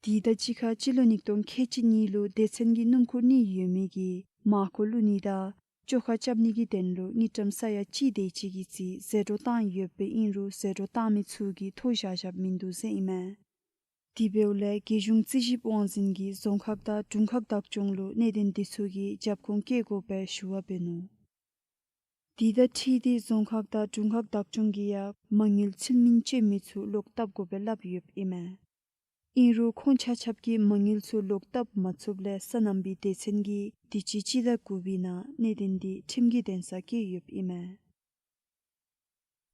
དེ་དང་གཅིག་ཁར་སྤྱི་ལོ་ཉིས་སྟོང་ཁལ་གཅིག་གཉིས་ལུ་སྡེ་ཚན་གྱི་སྣུམ་འཁོར་གཉིས་ཡོད་མི་གིས་མར་ཁུ་བླུག་ནི་དང་བཅོ་ཁ་རྐྱབ་ནི་གི་དོན་ལུ་དངུལ་ཀྲམ་ས་ཡ་གཅིག་དེ་ཅིག་གི་རྩིས་ཟད་འགྲོ་བཏང་ཡོདཔ་ཨིན་རུང་ཟད་འགྲོ་བཏང་མི་ཚུ་གིས་མཐོང་བཞག་བཞགཔ་མིན་འདུག་ཟེར་ཨིན་མས། དེ་འབདཝ་ལས་རྒྱལ་གཞུང་རྩིས་ཞིབ་དབང་འཛིན་གྱིས་རྫོང་ཁག་དང་དྲུང་ཁག་བདག་སྐྱོང་ལུ་གནད་དོན་འདི་ཚུ་གི་རྒྱབ་ཁུངས་བཀལ་དགོ་པའི་ཞུ་བ་འབད་ནུག། དེ་དང་འཁྲིལ་ཏེ་རྫོང་ཁག་དང་དྲུང་ཁག་བདག་སྐྱོང་གིས་ཡང་མ་དངུལ་ཚུལ་མིན་སྤྱོད་མི་ཚུ་ལོག་བཏབ་དགོ་པའི་སླབ་ཡོདཔ་ཨིན་མས། ཨིན་རུང་ཁོང་ཆ་ཁྱབ་ཀྱིས་མ་དངུལ་ཚུ་ལོག་བཏབ་མ་ཚུགསཔ་ལས་སོ་ནམ་པའི་སྡེ་ཚན་གྱིས་དུས་ཅི་སྤྱི་ཟླ་དགུ་པའི་ནང་གནད་དོན་འདི་ཁྲིམས་ཀྱི་འདུན་ས་བཀལ་ཡོདཔ་ཨིན་མས།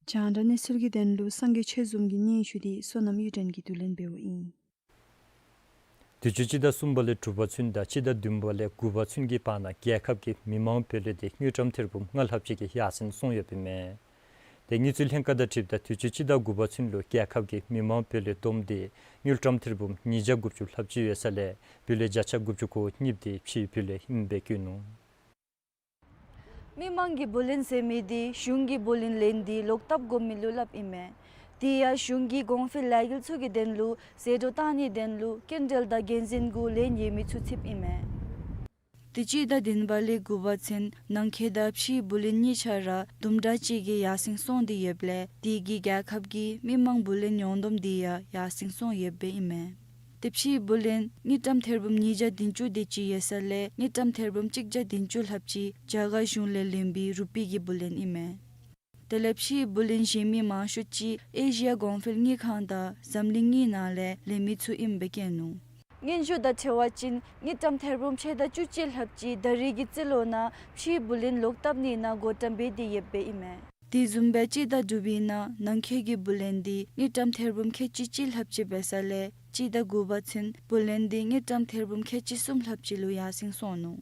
རྒྱང་བསྒྲགས་གནས་ཚུལ་གྱི་དོན་ལུ་སངས་རྒྱས་ཆོས་འཛོམས་ཀྱི་སྙན་ཞུ་འདི་བསོད་ནམས་གཡུ་སྒྲོན་གྱིས་བསྡུ་ལེན་འབདཝ་ཨིན། དུས་ཅི་སྤྱི་ཟླ་གསུམ་པ་ལས་དྲུག་པ་ཚུན་དང་སྤྱི་ཟླ་བདུན་པ་ལས་དགུ་པ་ཚུན་གྱི་བར་ན་རྒྱལ་ཁབ་ཀྱི་མི་མང་བུ་ལོན་འདི་དངུལ་ཀྲམ་ཐེར་འབུམ་ལྔ་ལྷགཔ་ཅིག་གི་ཡར་སེང་སོང་ཡོདཔ་ཨིན་མས། ཏེ་དངུལ་རྩིས་ལྷན་ཁག་དང་འཁྲིལཝ་ད་དུས་ཅི་སྤྱི་ཟླ་དགུ་པ་ཚུན་ལུ་རྒྱལ་ཁབ་ཀྱི་མི་མང་བུ་ལོན་བསྡོམས་འདི་དངུལ་ཀྲམ་ཐེར་འབུམ་ཉིས་བརྒྱ་དགུ་བཅུ་ལྷགཔ་ཅིག་ཡོད་ས་ལས་བུ་ལོན་བརྒྱ་ཆ་དགུ་བཅུ་གོ་གཉིས་འདི་ཕྱིའི་བུ་ལོན་ཨིནམ་སྦེ་བཀོད་ནུག། མི་མང་གི་བུ་ལོན་ཟེར་མི་འདི་གཞུང་གི་བུ་ལོན་ལེན་ཏེ་ལོག་བཏབ་དགོ་མི་ལུ་སླབ་ཨིན་མས། དེ་ཡང་གཞུང་གི་གོང་འཕེལ་ལས་འགུལ་ཚུ་གི་དོན་ལུ་ཟད་འགྲོ་བཏང་ནིའི་དོན་ལུ་སྐྱིན་འགྲུལ་དང་འགན་འཛིན་གུ་ལེན་ཡོད་མི་ཚུ་ཚུདཔ་ཨིན་མས། དུས་ཅི་ཟླ་བདུན་པ་ལས་དགུ་པ་ཚུན་ནང་འཁོད་དང་ཕྱིའི་བུ་ལོན་གཉིས་ཆ་ར་དུམ་གྲ་ཅིག་གི་ཡར་སེང་སོང་སྟེ་ཡོདཔ་ལས་དེ་གིས་རྒྱལ་ཁབ་ཀྱི་མི་མང་བུ་ལོན་ཡོངས་བསྡོམས་འདི་ཡང་ཡར་སེང་སོང་ཡོདཔ་ཨིན་མས། ཏེ་ཕྱིའི་བུ་ལོན་དངུལ་ཀྲམ་ཐེར་འབུམ་ཉིས་བརྒྱ་བདུན་ཅུ་དེ་ཅིག་ཡོད་ས་ལས་དངུལ་ཀྲམ་ཐེར་འབུམ་གཅིག་བརྒྱ་བདུན་ཅུ་ལྷགཔ་ཅིག་རྒྱ་གར་གཞུང་ལས་ལེན་པའི་རུ་པི་གི་བུ་ལོན་ཨིན་མས། དེ་ལས་ཕྱིའི་བུ་ལོན་གཞན་མི་མང་ཤོས་ཅིག་ཨེ་ཤི་ཡ་གོང་འཕེལ་དངུལ་ཁང་དང་འཛམ་གླིང་དངུལ་ནང་ལས་ལེན་མི་ཚུ་ཨིནམ་སྦེ་བཀོད་ནུག། སྙན་ཞུ་དང་འཁྲིལ་བ་ཅིན་དངུལ་ཀྲམ་ཐེར་འབུམ་ཕྱེད་དང་བཅུ་གཅིག་ལྷགཔ་ཅིག་ད་རིས་ཀྱི་རྩིས་ལོ་ནང་ཕྱིའི་བུ་ལོན་ལོག་བཏབ་ནི་ནང་བགོ་བཀྲམ་འབད་དེ་ཡོདཔ་ཨིན་མས། དེ་བཟུམ་སྦེ་སྤྱི་ཟླ་དྲུག་པའི་ནང་ནང་འཁོད་ཀྱི་བུ་ལོན་དེ་དངུལ་ཀྲམ་ཐེར་འབུམ་ཁལ་གཅིག་གཅིག་ལྷགཔ་ཅིག་འབད་ས་ལས་སྤྱི་ཟླ་དགུ་པ་ཚུན་བུ་ལོན་དེ་དངུལ་ཀྲམ་ཐེར་འབུམ་ཁལ་གཅིག་གསུམ་ལྷགཔ་ཅིག་ལུ་ཡར་སེང་སོང་ནུག།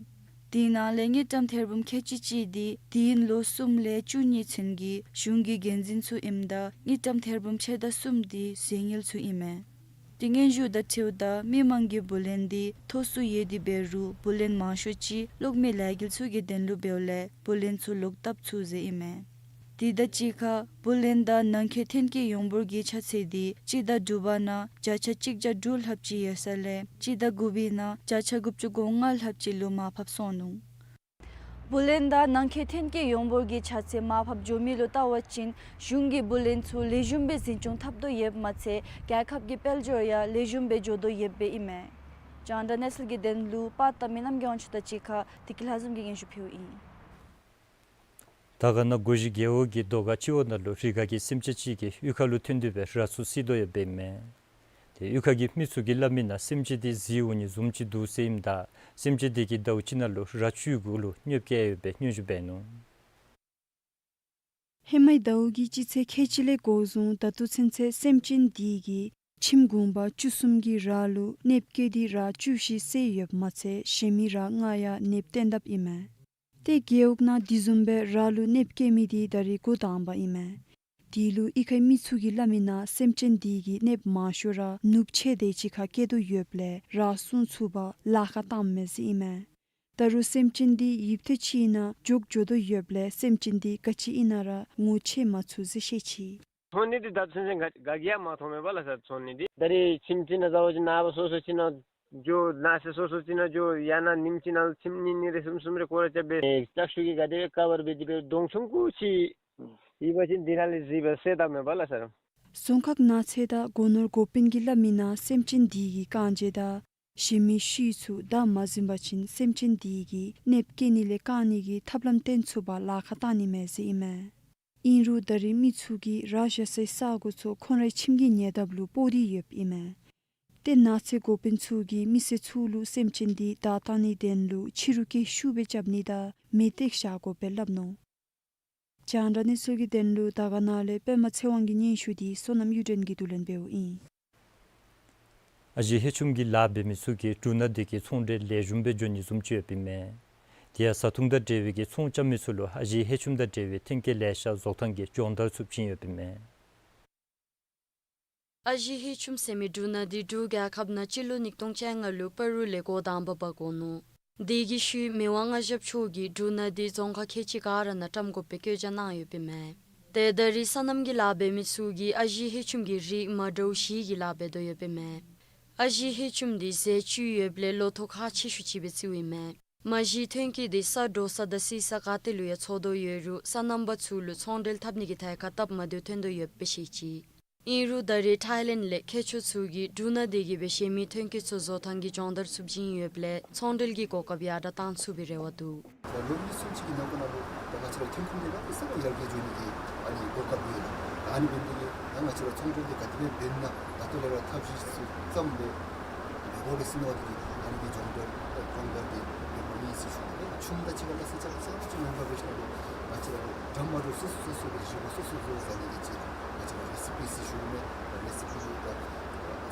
དེ་ནང་ལས་དངུལ་ཀྲམ་ཐེར་འབུམ་ཁལ་གཅིག་གཅིག་དེ་དེ་ཡང་ལོ་གསུམ་ལས་བཅུ་གཉིས་ཚུན་གྱི་གཞུང་གི་འགན་འཛིན་ཚུ་ཨིནམ་ད་དངུལ་ཀྲམ་ཐེར་འབུམ་ཕྱེད་དང་གསུམ་དེ་ཟད་ངལ་ཚུ་ཨིན་མས། དེ་སྙན་ཞུ་དང་འཁྲིལཝ་ད་མི་མང་གི་བུ་ལོན་དེ་མཐོ་སུ་ཡོད་དེ་འབད་རུང་བུ་ལོན་མང་ཤོས་ཅིག་གློག་མེ་ལས་འགུལ་ཚུ་གི་དོན་ལུ་འབདཝ་ལས་བུ་ལོན་ཚུ་ལོག་བཏབ་ཚུགས་ཟེར་ཨིན་མས། དེ་དང་གཅིག་ཁར་བུ་ལོན་དང་ནང་འཁོད་ཐོན་སྐྱེད་ཡོངས་འབོར་གྱི་ཆ་ཚད་དེ་སྤྱི་ཟླ་དྲུག་པ་ནང་བརྒྱ་ཆ་གཅིག་བརྒྱ་དྲུག་ལྷགཔ་ཅིག་ཡོད་ས་ལས་སྤྱི་ཟླ་དགུ་པའི་ནང་བརྒྱ་ཆ་དགུ་བཅུ་གོ་ལྔ་ལྷགཔ་ཅིག་ལུ་མར་ཕབ་སོང་ནུག། བུ་ལོན་དང་ནང་འཁོད་ཐོན་སྐྱེད་ཡོངས་འབོར་གྱི་ཆ་ཚད་མར་ཕབ་འགྱོ་མི་ལུ་བལྟ་བ་ཅིན་གཞུང་གིས་བུ་ལོན་ཚུ་ལེགས་ཤོམ་སྦེ་འཛིན་སྐྱོང་འཐབ་དོ་ཡོདཔ་མ་ཚད་རྒྱལ་ཁབ་ཀྱི་དཔལ་འབྱོར་ཡང་ལེགས་ཤོམ་སྦེ་འགྱོ་དོ་ཡོདཔ་ཨིན་མས། རྒྱང་བསྒྲགས་གནས་ཚུལ་གྱི་དོན་ལུ་པར་བཏབ་མི་རྣམ་རྒྱལ་དབང་ཕྱུག་དང་གཅིག་ཁར་བདེ་སྐྱིད་ལྷ་འཛོམས་ཀྱིས་སྙན་ཞུ་ཕུལཝ་ཨིན། དར་དཀར་ན་སྒོ་བཞི་རྒེད་འོག་གི་རྡོ་དཀར་སྤྱི་འོག་ནང་ལུ་རི་ཁ་གི་སེམས་ཅན་ཅིག་གིས་གཡུས་ཁ་ལུ་ཐོན་ཏེ་སྦེ་ར་ཚུ་བསད་དོ་ཡོདཔ་ཨིན་མས། ཏེ་གཡུས་ཁ་གི་མི་ཚུ་གིས་སླབ་མི་ནང་སེམས་ཅན་དེ་གཟིག་འོང་ནི་བཟུམ་ཅིག་འདུག་ཟེར་ཨིནམ་ད་སེམས་ཅན་དེ་གིས་ཟླཝ་གཅིག་ནང་ལུ་ར་བཅུ་གུ་ལུ་གནོདཔ་བཀལ་ཡོདཔ་སྦེ་སྙན་ཞུ་འབད་ནུག། ཧེ་མའི་ཟླཝ་གི་སྤྱི་ཚེས་ཁལ་གཅིག་ལས་འགོ་བཟུང་ད་ལྟོ་ཚུན་ཚོད་སེམས་ཅན་དེ་གིས་ཁྱིམ་གུང་པ་བཅུ་གསུམ་གྱི་ར་ལུ་གནོདཔ་བཀལ་ཏེ་ར་བཅུ་བཞི་བསད་ཡོདཔ་མ་ཚད་གཞན་མི་ར་ལྔ་ཡང་གནོདཔ་བཏོན་དཔ་ཨིན་མས། ཏེ་རྒེད་འོག་ནང་དེ་བཟུམ་སྦེ་ར་ལུ་གནོདཔ་བཀལ་མི་དེ་ད་རིས་འགོ་དང་པ་ཨིན་མས། དེ་ལུ་གཡུས་ཁའི་མི་ཚུ་གིས་སླབ་མི་ནང་སེམས་ཅན་དེ་གིས་གནོདཔ་མང་ཤོས་ར་ནུབ་ཕྱེད་དེ་ཅིག་ཁར་བཀལ་དོ་ཡོདཔ་ལས་ར་སྲུང་ཚུགས་པར་ལཱ་ཁག་བཏངམ་མས་ཟེར་ཨིན་མས། ད་རུང་སེམས་ཅན་དེ་ཡུདཔ་ཐེངས་ཅིག་ནང་འགྱོ་འགྱོ་དོ་ཡོདཔ་ལས་སེམས་ཅན་དེ་ག་ཅི་ཨིན་ན་ར་ངོ་ཤེས་མ་ཚུགས་ཟེར་བཤད་ཅི། ཚོང་ནི་འདི་ད་ཚུན་ཚོད་ག་ག་གིས་ཡང་མ་མཐོང་མས་པ་ལགས་སོ། ཚོང་ནི་འདི་ད་རིས་ཁྱིམ་ཅིག་ནང་ཟ་བ་ཅིན་ནངས་པ་སོ་སོ་ཅིག་ནང་འགྱོ་ནངས་པ་སོ་སོ་ཅིག་ནང་འགྱོ་ཡང་ན་ཉིནམ་གཅིག་ནང་ཁྱིམ་གཉིས་གཉིས་རེ་གསུམ་གསུམ་རེ་སྐོར་ར་རྐྱབ་སྦེ་ལྕགས་ཤོག་གིས་ག་དེ་སྦེ་ཀ་བར་འབད་དེ་སྦེ་གདོང་ཆུང་ཀུ་ཅིག་ཡོད་པ་ཅིན་འདི་ནང་ལས་གཟིགས་སྦེ་བསད་ད་མས་པ་ལགས་སོ། རྫོང་ཁག་ནགས་ཚལ་དང་སྒོ་ནོར་འགོ་དཔོན་གྱིས་སླབ་མི་ནང་སེམས་ཅན་དེ་གི་རྐང་རྗེས་དང་གཞན་མི་ཤུལ་ཚུ་བདའ་མ་ཟུན་པ་ཅིན་སེམས་ཅན་དེ་གིས་གནོདཔ་བཀལ་ནི་ལས་བཀག་ནི་གི་ཐབས་ལམ་སྟོན་ཚུགས་པར་ལཱ་ཁག་བཏང་ནི་མས་ཟེར་ཨིན་མས། ཨིན་རུང་ད་རིས་མི་ཚུ་གིས་ར་བཞག་སའི་ས་གོ་ཚུ་ཁོང་རའི་ཁྱིམ་གྱི་ཉེ་འདབས་ལུ་སྤོ་སྟེ་ཡོདཔ་ཨིན་མས། ཏེ་ནགས་ཚལ་འགོ་དཔོན་ཚུ་གིས་མི་སེར་ཚུ་ལུ་སེམས་ཅན་དེ་བདའ་བཏང་ནིའི་དོན་ལུ་ཕྱི་རུ་སྐད་ཤུགས་སྦེ་རྐྱབ་ནི་དང་མེ་སྟེགས་བཞག་དགོ་པའི་སླབ་ནུག། རྒྱང་བསྒྲགས་གནས་ཚུལ་གྱི་དོན་ལུ་དར་དཀར་ན་ལས་པདྨ་ཚེ་དབང་གི་སྙན་ཞུ་དེ་བསོད་ནམས་གཡུ་སྒྲོན་གྱིས་བསྡུ་ལེན་འབདཝ་ཨིན། ཨ་ཞེ་ཧེ་ཆུམ་གྱི་ལཱ་འབད་མི་ཚུ་གིས་འབྲུ་སྣ་དེ་གི་ཚོང་འབྲེལ་ལེགས་ཤོམ་སྦེ་འགྱོ་ནི་བཟུམ་ཅིག་ཡོདཔ་ཨིན་མས། དེ་ཡང་བཟའ་འཐུང་དང་འབྲེལ་བའི་གི་ཚོང་རྐྱབ་མི་ཚུ་ལུ་ཨ་ཞེ་ཧེ་ཆུམ་དང་འབྲེལ་བའི་ཐོན་སྐྱེད་ལེ་ཤ་བཟོ་ཐངས་ཀྱི་སྦྱོང་བརྡར་ཚུ་བྱིན་ཡོདཔ་ཨིན་མས། ཨ་ཞེ་ཧེ་ཆུམ་ཟེར་མི་འབྲུ་སྣ་དེ་འབྲུག་རྒྱལ་ཁབ་ནང་སྤྱི་ལོ་ཉིས་སྟོང་བཅོ་ལྔ་ལུ་པ་རུ་ལས་འགོ་དང་པ་འབག་འོང་ནུག། དེ་གི་ཤུལ་མི་དབང་མངའ་ཞབས་མཆོག་གིས་འབྲུ་སྣ་དེ་རྫོང་ཁག་ཁལ་གཅིག་ག་ར་ནང་བཀྲམ་དགོ་པའི་བཀོད་རྒྱ་གནང་ཡོདཔ་ཨིན་མས། ཏེ་ད་རིས་སོ་ནམ་གྱི་ལཱ་འབད་མི་ཚུ་གིས་ཨ་ཞེ་ཧེ་ཆུམ་གྱི་རིགས་མ་འདྲཝ་བཞི་གི་ལཱ་འབད་དོ་ཡོདཔ་ཨིན་མས། ཨ་ཞེ་ཧེ་ཆུམ་དེ་ཟས་བཅུད་ཡོདཔ་ལས་ལོ་ཐོག་ཁག་ཆེ་ཤོས་ཅིག་སྦེ་བརྩིཝ་ཨིན་མས། མ་གཞི་ཐོན་སྐྱེད་དེ་ས་འདྲོག་ས་དང་བསིལ་ས་ག་ཏེ་ལུ་ཡང་འཚོ་དོ་ཡོད་རུང་སོ་ནམ་པ་ཚུ་ལུ་ཚོང་འབྲེལ་འཐབ་ནི་གི་ཐད་ཁར་སྟབས་མ་བདེཝ་ཐོན་དོ་ཡོདཔ་སྦེ་བཤད་ཅི། ཨིན་རུང་ད་རེས་ཐའི་ལེནཌ་ལས་མཁས་མཆོག་ཚུ་གིས་འབྲུ་སྣ་དེ་གིས་སྦེ་གཞན་མི་ཐོན་སྐྱེད་ཚུ་བཟོ་ཐངས་ཀྱི་སྦྱོང་བརྡར་ཚུ་བྱིན་ཡོདཔ་ལས་ཚོང་འབྲེལ་གྱི་གོ་སྐབས་ཡར་དྲགས་བཏང་ཚུགས་པའི་རེ་བ་འདུག། ལོ་གཉིས་གསུམ་ཅིག་གི་ནང་འཁོད་ནང་ལུ་ད་ང་བཅས་ར་ཐོན་ཁུངས་དེ་ད་གནམ་མེད་ས་མེད་ཡར་རྒྱས་འགྱོ་ནི་གི་ཨ་ནི་གོ་སྐབས་ཡོད་ལགས། ཨ་ནི་འབད་ནི་དེ་གིས་ད་ང་བཅས་ར་ཚོང་འབྲེལ་དེ་ག་དེ་སྦེ་འབད་ན་ད་ལྟོ་ལས་ར་ཐབས་ཤེས་ཚུ་བརྩམས་ཏེ་འབད་དགོ་པས་ཟེར་མནོ་སྟེ་གིས་ཨ་ནི་གི་སྦྱོང་བརྡར་སྦྱོང་བརྡར་དེ་འབད་དགོ་ནི་ཨིན་ཟེར་ཞུ་ནི། ཆུམ་དང་གཅིག་ཁར་ལགས་ཟེར་ཅིག་ལགས་ཟེར་ཅིག་ང་བཅས་ར་འདྲ་མ་འདྲཝ་སོ་སོ་སོ་སོ་སྦེ་ཞིབ་པ་སོ་སོ་བཟོ་ཟ་ནི་གི་ཅིག་ང་བཅས་ར་རེ་སི་པི་ཟེར་ཞུ་ནི། རེ་སི་པི་དང་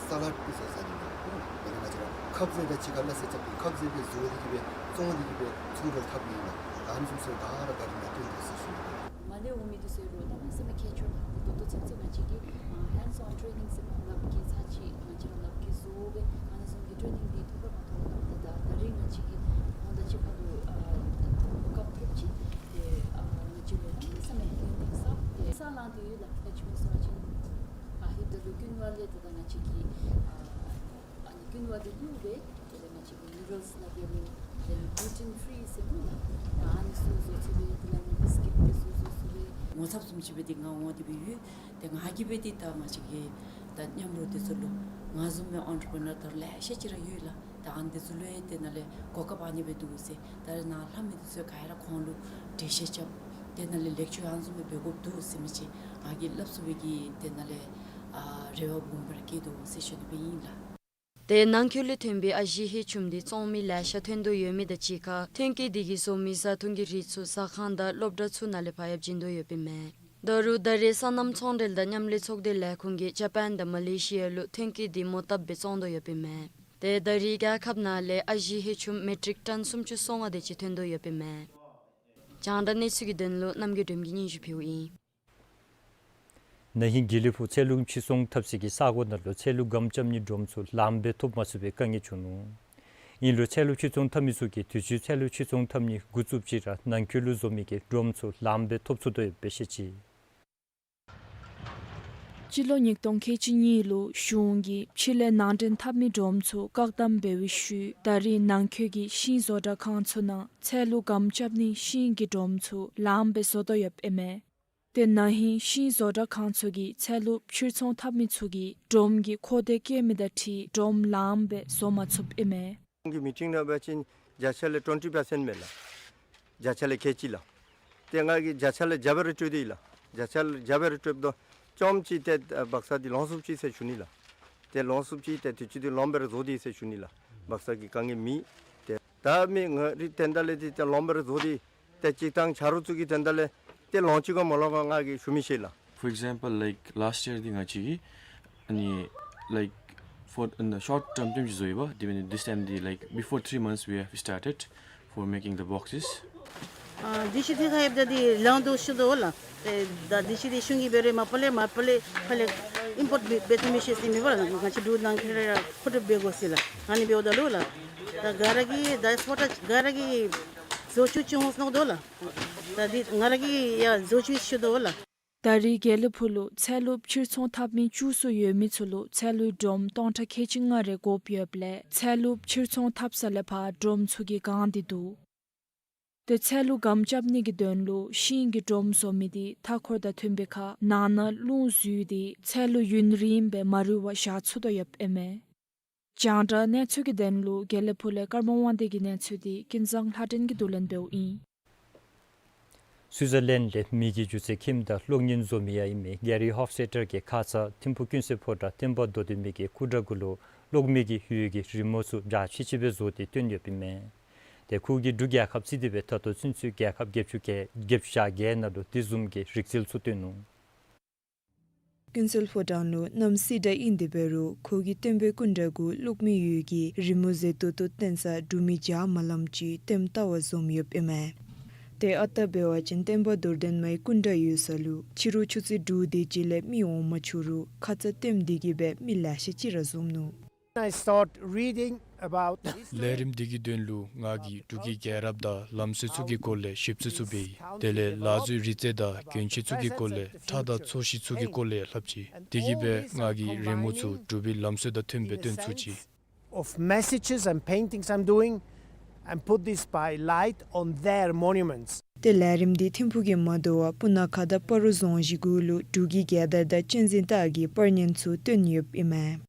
ས་ལཱཌ་ཟེར་ཟ་ནི་དེ་ལས་ང་བཅས་ར་ཁབ་ཟས་དང་གཅིག་ཁར་ལགས་ཟེར་ཅིག་ཁབ་ཟས་དེ་བཟོ་སྟེ་གིས་སྦེ་བཙོང་སྟེ་གིས་སྦེ་ཚོང་འབྲེལ་འཐབ་ནི་ཨིན་ལགས། ཨ་ནི་བཟུམ་ཚུ་ག་ར་ག་ར་ནང་ཐོན་དགོ་ཟེར་ཞུ་ནི། མར་ལས་འོང་མི་དེ་ཚུ་ལུ་ད་གནམ་མེད་ས་མེད་ཁྱད་ཆོས་ད་ལྟོ་ཚུན་ཚོད་ང་བཅས་ཀྱིས་ཨ་hands on training ཟེར་ལགཔ་གི་ཚར་གཅིག་ང་བཅས་ར་ལགཔ་གིས་བཟོ་སྦེ་ཨ་ནི་བཟུམ་གྱི་ཊེ་ནིང་དེ་ཐོབ་ར་མ་ཐོབ་ལགས། ད་ད་རིས་ང་བཅས་ཀྱིས་ཁོང་དང་གཅིག་ཁར་ལུ་ཨ་གོ་སྐབས་ཐོབ་ཅི། ཏེ་ཨ་ང་བཅས་ལུ་གནམ་མེད་ས་མེད་ཡུན་རིང་ས་ཏེ་ས་ལང་སྟེ་ཡོད་ལགས། ག་ཅི་སྨོ་ཟེར་བ་ཅིན་ཨ་ཧེ་ད་ལུ་ཀུན་བ་ལས་ད་ད་ང་བཅས་ཀྱིས་ཨ་ཨ་ནི་ཀུན་བ་དེ་བླུགས་སྦེ་དེ་ལས་ང་བཅས་ཀྱིས་ནུ་ཌལསི་ནང་འབད་རུང་དེ་ལས་གླུ་ཊེན་ཕི་རི་ཟེར་མི་ལགས། ད་ཨ་ནི་ཚུ་བཟོ་ཚུགས་པས། དེ་ལས་ནི་བིསི་ཀིཊ་དེ་ཚུ་བཟོ་ཚུགས་པས། ངོ་ཚབ་བཟུམ་ཅིག་སྦེ་ཏེ་ང་འོང་སྟེ་སྦེ་ཡོད། ཏེ་ང་གིས་སྦེ་ཏེ་ད་ང་བཅས་ཀྱི་ད་མཉམ་རོགས་དེ་ཚུ་ལུ་ང་བཟུམ་མའི་ཨེན་ཊི་པི་རི་ནར་ད་ལེ་ཤ་ཅིག་ར་ཡོད་ལགས། ད་ཨ་ནི་དེ་ཚུ་ལུ་ཡང་དེ་ནང་ལས་གོ་སྐབས་ཨ་ནི་སྦེ་འདུག་ཟེར། ད་རེས་ནངས་ལྷབ་མི་དེ་ཚུ་ག་ར་ཁོང་ལུ་འགྲེལ་བཤད་རྐྱབ། དེ་ནང་ལས་ལེགས་བཅོས་ཨ་ནི་བཟུམ་སྦེ་འབད་དགོཔ་འདུག་ཟེར་མི་ཅིག་ང་གིས་སླབ་ཚུགས་པའི་གི་དེ་ནང་ལས་ཨ་རེ་བ་སྦོམ་སྦེ་ར་བསྐྱེད་དོ་ཟེར་ཞུ་ནི་སྦེ་ཨིན་ལགས། ཏེ་ནང་འཁོད་ལས་ཐོན་པའི་ཨ་ཞེ་ཧེ་ཆུམ་འདི་བཙོང་མི་ལེ་ཤ་ཐོན་དོ་ཡོད་མི་དང་གཅིག་ཁར་ཐོན་སྐྱེད་འདི་གིས་བཟོ་མི་བཟའ་འཐུང་གི་རིགས་ཚུ་ཟ་ཁང་དང་སློབ་གྲྭ་ཚུ་ནང་ལས་ཕར་ཡང་བྱིན་དོ་ཡོདཔ་ཨིན་མས། ད་རུང་ད་རེས་སོ་ནམ་ཚོང་འབྲེལ་དང་མཉམ་ལས་ཚོགས་སྡེ་ལས་ཁུངས་ཀྱིས་ཇ་པཱན་དང་མ་ལེ་ཤི་ཡ་ལུ་ཐོན་སྐྱེད་འདི་མོ་བཏབ་སྦེ་བཙོང་དོ་ཡོདཔ་ཨིན་མས། ཏེ་ད་རེས་རྒྱལ་ཁབ་ནང་ལས་ཨ་ཞེ་ཧེ་ཆུམ་མེ་ཊིག་ཊོན་སུམ་ཅུ་སོ་ལྔ་དེ་ཅིག་ཐོན་དོ་ཡོདཔ་ཨིན་མས། རྒྱང་བསྒྲགས་གནས་ཚུལ་གྱི་དོན་ལུ་རྣམ་རྒྱལ་སྒྲོལམ་གྱིས་སྙན་ཞུ་ཕུལཝ་ཨིན། ན་ཧིང་དགེ་ལེགས་ཕུག་ཚལ་ལུ་ཕྱིར་ཚོང་འཐབ་སའི་ས་གོ་ནང་ལུ་ཚལ་ལུ་སྒམ་རྐྱབ་ནིའི་སྒྲོམ་ཚུ་ལངམ་སྦེ་ཐོབ་མ་ཚུགས་པའི་དཀའ་ངལ་བྱུང་ནུག། ཨིན་རུང་ཚལ་ལུ་ཕྱིར་ཚོང་འཐབ་མི་ཚུ་གིས་དུས་ཅི་ཚལ་ལུ་ཕྱིར་ཚོང་འཐབ་ནི་འགོ་བཙུགསཔ་ཅིག་ར་ནང་འཁོད་ལུ་བཟོ་མི་གི་སྒྲོམ་ཚུ་ལངམ་སྦེ་ཐོབ་ཚུགས་དོ་ཡོདཔ་སྦེ་བཤད་ཅི། སྤྱི་ལོ་ཉིས་སྟོང་ཁལ་གཅིག་གཉིས་ལུ་གཞུང་གིས་ཕྱི་ལས་ནང་འདྲེན་འཐབ་མི་སྒྲོམ་ཚུ་བཀག་དམ་འབད་བའི་ཤུལ་ད་རེས་ནང་འཁོད་ཀྱི་ཤིང་བཟོ་གྲྭ་ཁང་ཚུ་ནང་ཚལ་ལུ་སྒམ་རྐྱབ་ནིའི་ཤིང་གི་སྒྲོམ་ཚུ་ལངམ་སྦེ་བཟོ་དོ་ཡོདཔ་ཨིན་མས། ཏེ་ན་ཧིང་ཤིང་བཟོ་གྲྭ་ཁང་ཚུ་གིས་ཚལ་ལུ་ཕྱིར་ཚོང་འཐབ་མི་ཚུ་གིས་སྒྲོམ་གྱི་མཁོ་འདོད་བསྐྱེད་མི་དང་འཁྲིལ་སྒྲོམ་ལངམ་སྦེ་བཟོ་མ་ཚུགསཔ་ཨིན་མས། ཁོང་གི་མི་ཊིང་ནང་འབད་བ་ཅིན་བརྒྱ་ཆ་ལས་ཊུ་ཝེན་ཊི་པར་སེནཊ་མས་ལགས། བརྒྱ་ཆ་ལས་ཁལ་གཅིག་ལགས། ཏེ་ང་གིས་བརྒྱ་ཆ་ལས་བརྒྱ་སྦེ་ར་སྤྲོད་དེ་ཡོད་ལགས། བརྒྱ་ཆ་ལས་བརྒྱ་སྦེ་ར་སྤྲོདཔ་ད་རྐྱངམ་ཅིག་ཏེ་ཨ་བག་ས་འདི་ལོངས་སོཔ་ཅིག་ཟེར་ཞུ་ནི་ལགས། ཏེ་ལོངས་སོཔ་ཅིག་ཏེ་དུས་ཅི་འདི་ལོངམ་སྦེ་ར་བཟོ་དེས་ཟེར་ཞུ་ནི་ལགས། བག་ས་གི་དཀའ་ངལ་མེད། ཏེ་ད་མི་ང་རའི་དོན་དག་ལས་འདི་ཏེ་ལོངམ་སྦེ་ར་བཟོ་དེས། ཏེ་ཅིག་ཐང་ཆ་རོགས་ཚུ་གི་དོན་དག་ལས་ཏེ་ལོངས་ཅི་ག་མ་ལོངས་ག་ང་གིས་ཞུ་མི་ཤེས་ལགས། For example, like, last year འདི་ང་བཅས་ཀྱིས་ཨ་ནི་like, for in the short term ཅིག་བཟོ་ཡི་པ། དེ་འབད་ནི་this time འདི་like before three months we have started for making the boxes. ཨ་འདི་ཅིག་འདི་ཁར་ཡོདཔ་ད་འདི་ལང་དོ་ཤུ་དོ་ལགས། ཏེ་ད་འདི་ཅིག་འདི་གཞུང་གིས་འབད་རུང་མ་པ་ལས་མ་པ་ལས་ཕར་ལས་ཨིམ་པོརཊ་འབད་འབད་བཏུབ་མི་ཤེས་ཟེར་མེད་པ་ལགས། ང་བཅས་འབྲུག་ནང་འཁོད་ར་མཁོ་སྒྲུབ་འབད་དགོ་ཟེར་ལགས། ཨ་ནི་འབདཝ་ད་ལུ་ལགས། ད་ག་ར་གིས་ད་སྤོ་ཊ་ག་ར་གིས་བཟོ་བཅུག་བཅུག་འོང་ཟེར་མནོཝ་ད་ལགས། ད་འདི་ང་ར་གིས་ཡང་བཟོ་བཅུག་ཤུ་དོ་ལགས། ད་རེས་དགེ་ལེགས་ཕུག་ལུ་ཚལ་ལུ་ཕྱིར་ཚོང་འཐབ་མི་བཅུ་ཙམ་ཡོད་མི་ཚུ་ལུ་ཚལ་ལུའི་སྒྲོམ་སྟོང་ཕྲག་ཁལ་གཅིག་ལྔ་རེ་དགོཔ་ཡོདཔ་ལས་ཚལ་ལུ་ཕྱིར་ཚོང་འཐབ་ས་ལས་ཕར་སྒྲོམ་ཚུ་གིས་གང་སྟེ་འདུག། ཏེ་ཚལ་ལུ་སྒམ་རྐྱབ་ནི་གི་དོན་ལུ་ཤིང་གི་སྒྲོམ་བཟོ་མི་འདི་མཐའ་འཁོར་དང་མཐུན་པའི་ཁར་ནང་ན་རླུང་འཛུལ་ཏེ་ཚལ་ལུ་ཡུན་རིངམོ་སྦེ་མ་རུལ་བར་བཞག་ཚུགས་དོ་ཡོདཔ་ཨིན་མས། རྒྱང་བསྒྲགས་གནས་ཚུལ་གྱི་དོན་ལུ་དགེ་ལེགས་ཕུག་ལས་ཀརྨ་དབང་འདུས་ཀྱི་གནས་ཚུལ་འདི་ཀུན་བཟང་ལྷ་སྒྲོན་གྱིས་བསྡུ་ལེན་འབདཝ་ཨིན། སུའི་ཛར་ལེནཌ་ལས་མི་གི་སྒྱུ་རྩལ་ཁྱིམ་དང་གློག་བརྙན་བཟོ་མི་ཡང་ཨིན་མི་གྷེ་རི་ཧོཕ་སི་ཊར་གྱིས་ཁ་ཙ་ཐིམ་ཕུག་ཀུན་གསལ་ཕོ་བྲང་བསྟན་པ་རྡོ་སྡེ་མི་གི་སྐུ་འདྲ་གུ་ལུ་གློག་མེ་གི་འོད་ཀྱི་རི་མོ་ཚུ་འཇའ་ཆི་ཆི་སྦེ་བཟོ་སྟེ་སྟོན་ཡོདཔ་ཨིན་མས། ཏེ་ཁོ་གིས་འབྲུག་རྒྱལ་ཁབ་བརྩིས་ཏེ་སྦེ་ད་ལྟོ་ཚུན་ཚོད་རྒྱལ་ཁབ་བརྒྱད་ཅུ་གྱ་བརྒྱད་ཅུ་གྱ་བརྒྱད་ནང་ལུ་དེ་བཟུམ་གྱི་རིག་རྩལ་ཚུ་སྟོན་ནུག། ཀུན་གསལ་ཕོ་བྲང་ལུ་གནམ་བསིལ་དྲགས་ཨིན་ཏེ་འབད་རུང་ཁོ་གིས་སྟོན་པའི་སྐུ་འདྲ་གུ་གློག་མེ་འོད་ཀྱི་རི་མོ་མཛེས་ཏོག་ཏོ་སྟོན་ས་འབྲུག་མི་བརྒྱ་མ་ལངམ་ཅིག་ལྟདམོ་བལྟ་བར་འཛོམས་ཡོདཔ་ཨིན་མས། ཏེ་ཨ་རྟག་འབད་བ་ཅིན་བསྟན་པ་རྡོར་གདན་མའི་སྐུ་འདྲ་ཡོད་ས་ལུ་ཕྱི་རུ་ཆུ་ཚོད་དྲུག་དེ་ཅིག་ལས་མི་འོང་མ་བཅུག་རུང་ཁ་ཙ་ལྟདམོ་འདི་གིས་སྦེ་མི་ལེ་ཤ་ཅིག་ར་འཛོམས་ནུག། I start reading about ལས་རིམ་འདི་གི་དོན་ལུ་ང་གིས་འབྲུག་གི་རྒྱལ་རབས་དང་ལམ་སྲོལ་ཚུ་གི་སྐོར་ལས་ཞིབ་འཚོལ་ཚུ་འབད་ཡི། དེ་ལས་ལག་བཟོའི་རིག་རྩལ་དང་གྱོན་ཆས་ཚུ་གི་སྐོར་ལས་ཁྲ་དང་ཚོས་གཞི་ཚུ་གི་སྐོར་ལས་ལྷབ་ཅི། དེ་གིས་སྦེ་ང་གིས་རི་མོ་ཚུ་འབྲུག་པའི་ལམ་སྲོལ་དང་མཐུནམ་སྦེ་སྟོན་ཚུགས་ཅི། Of messages and paintings I'm doing and put this by light on their monuments. ཏེ་ལས་རིམ་འདི་ཐིམ་ཕུག་གིས་མ་དོ་བར་སྤུ་ན་ཁ་དང་སྤ་རོ་རྫོང་གཞི་གུ་ལུ་འབྲུག་གི་རྒྱལ་དར་དང་གཅན་གཟན་སྟག་གི་པར་བརྙན་ཚུ་སྟོན་ཡོདཔ་ཨིན་མས།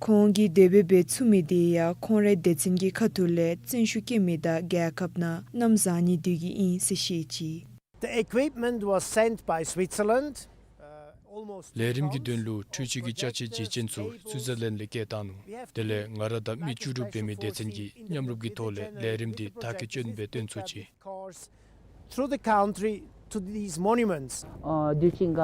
ཁོང་གིས་དེ་སྦེ་འབད་ཚུགས་མི་འདི་ཡང་ཁོང་རའི་སྡེ་ཚན་གྱི་ཁ་ཐུག་ལས་བརྩོན་ཤུགས་བསྐྱེད་མི་དང་རྒྱལ་ཁབ་ནང་གནམ་བཟང་ནི་འདི་གིས་ཨིན་ཟེར་བཤད་ཅི། The equipment was sent by Switzerland, uh, almost ལས་རིམ་གྱི་དོན་ལུ་འཕྲུལ་ཆས་ཀྱི་ཅ་ཆས་བརྗེ་ཅན་ཚུ་སུའི་ཛར་ལེནཌ་ལས་བསྐྱལ་བཏང་ནུག། དེ་ལས་ང་ར་དང་མི་བཅུ་དྲུག་འབད་མི་སྡེ་ཚན་གྱིས་མཉམ་རུབ་ཀྱི་ཐོག་ལས་ལས་རིམ་འདི་མཐར་འཁྱོལ་བྱོན་སྦེ་སྟོན་ཚུགས་ཅི། Cars through the country to these monuments. ཨ་དུས་ཅི་ག་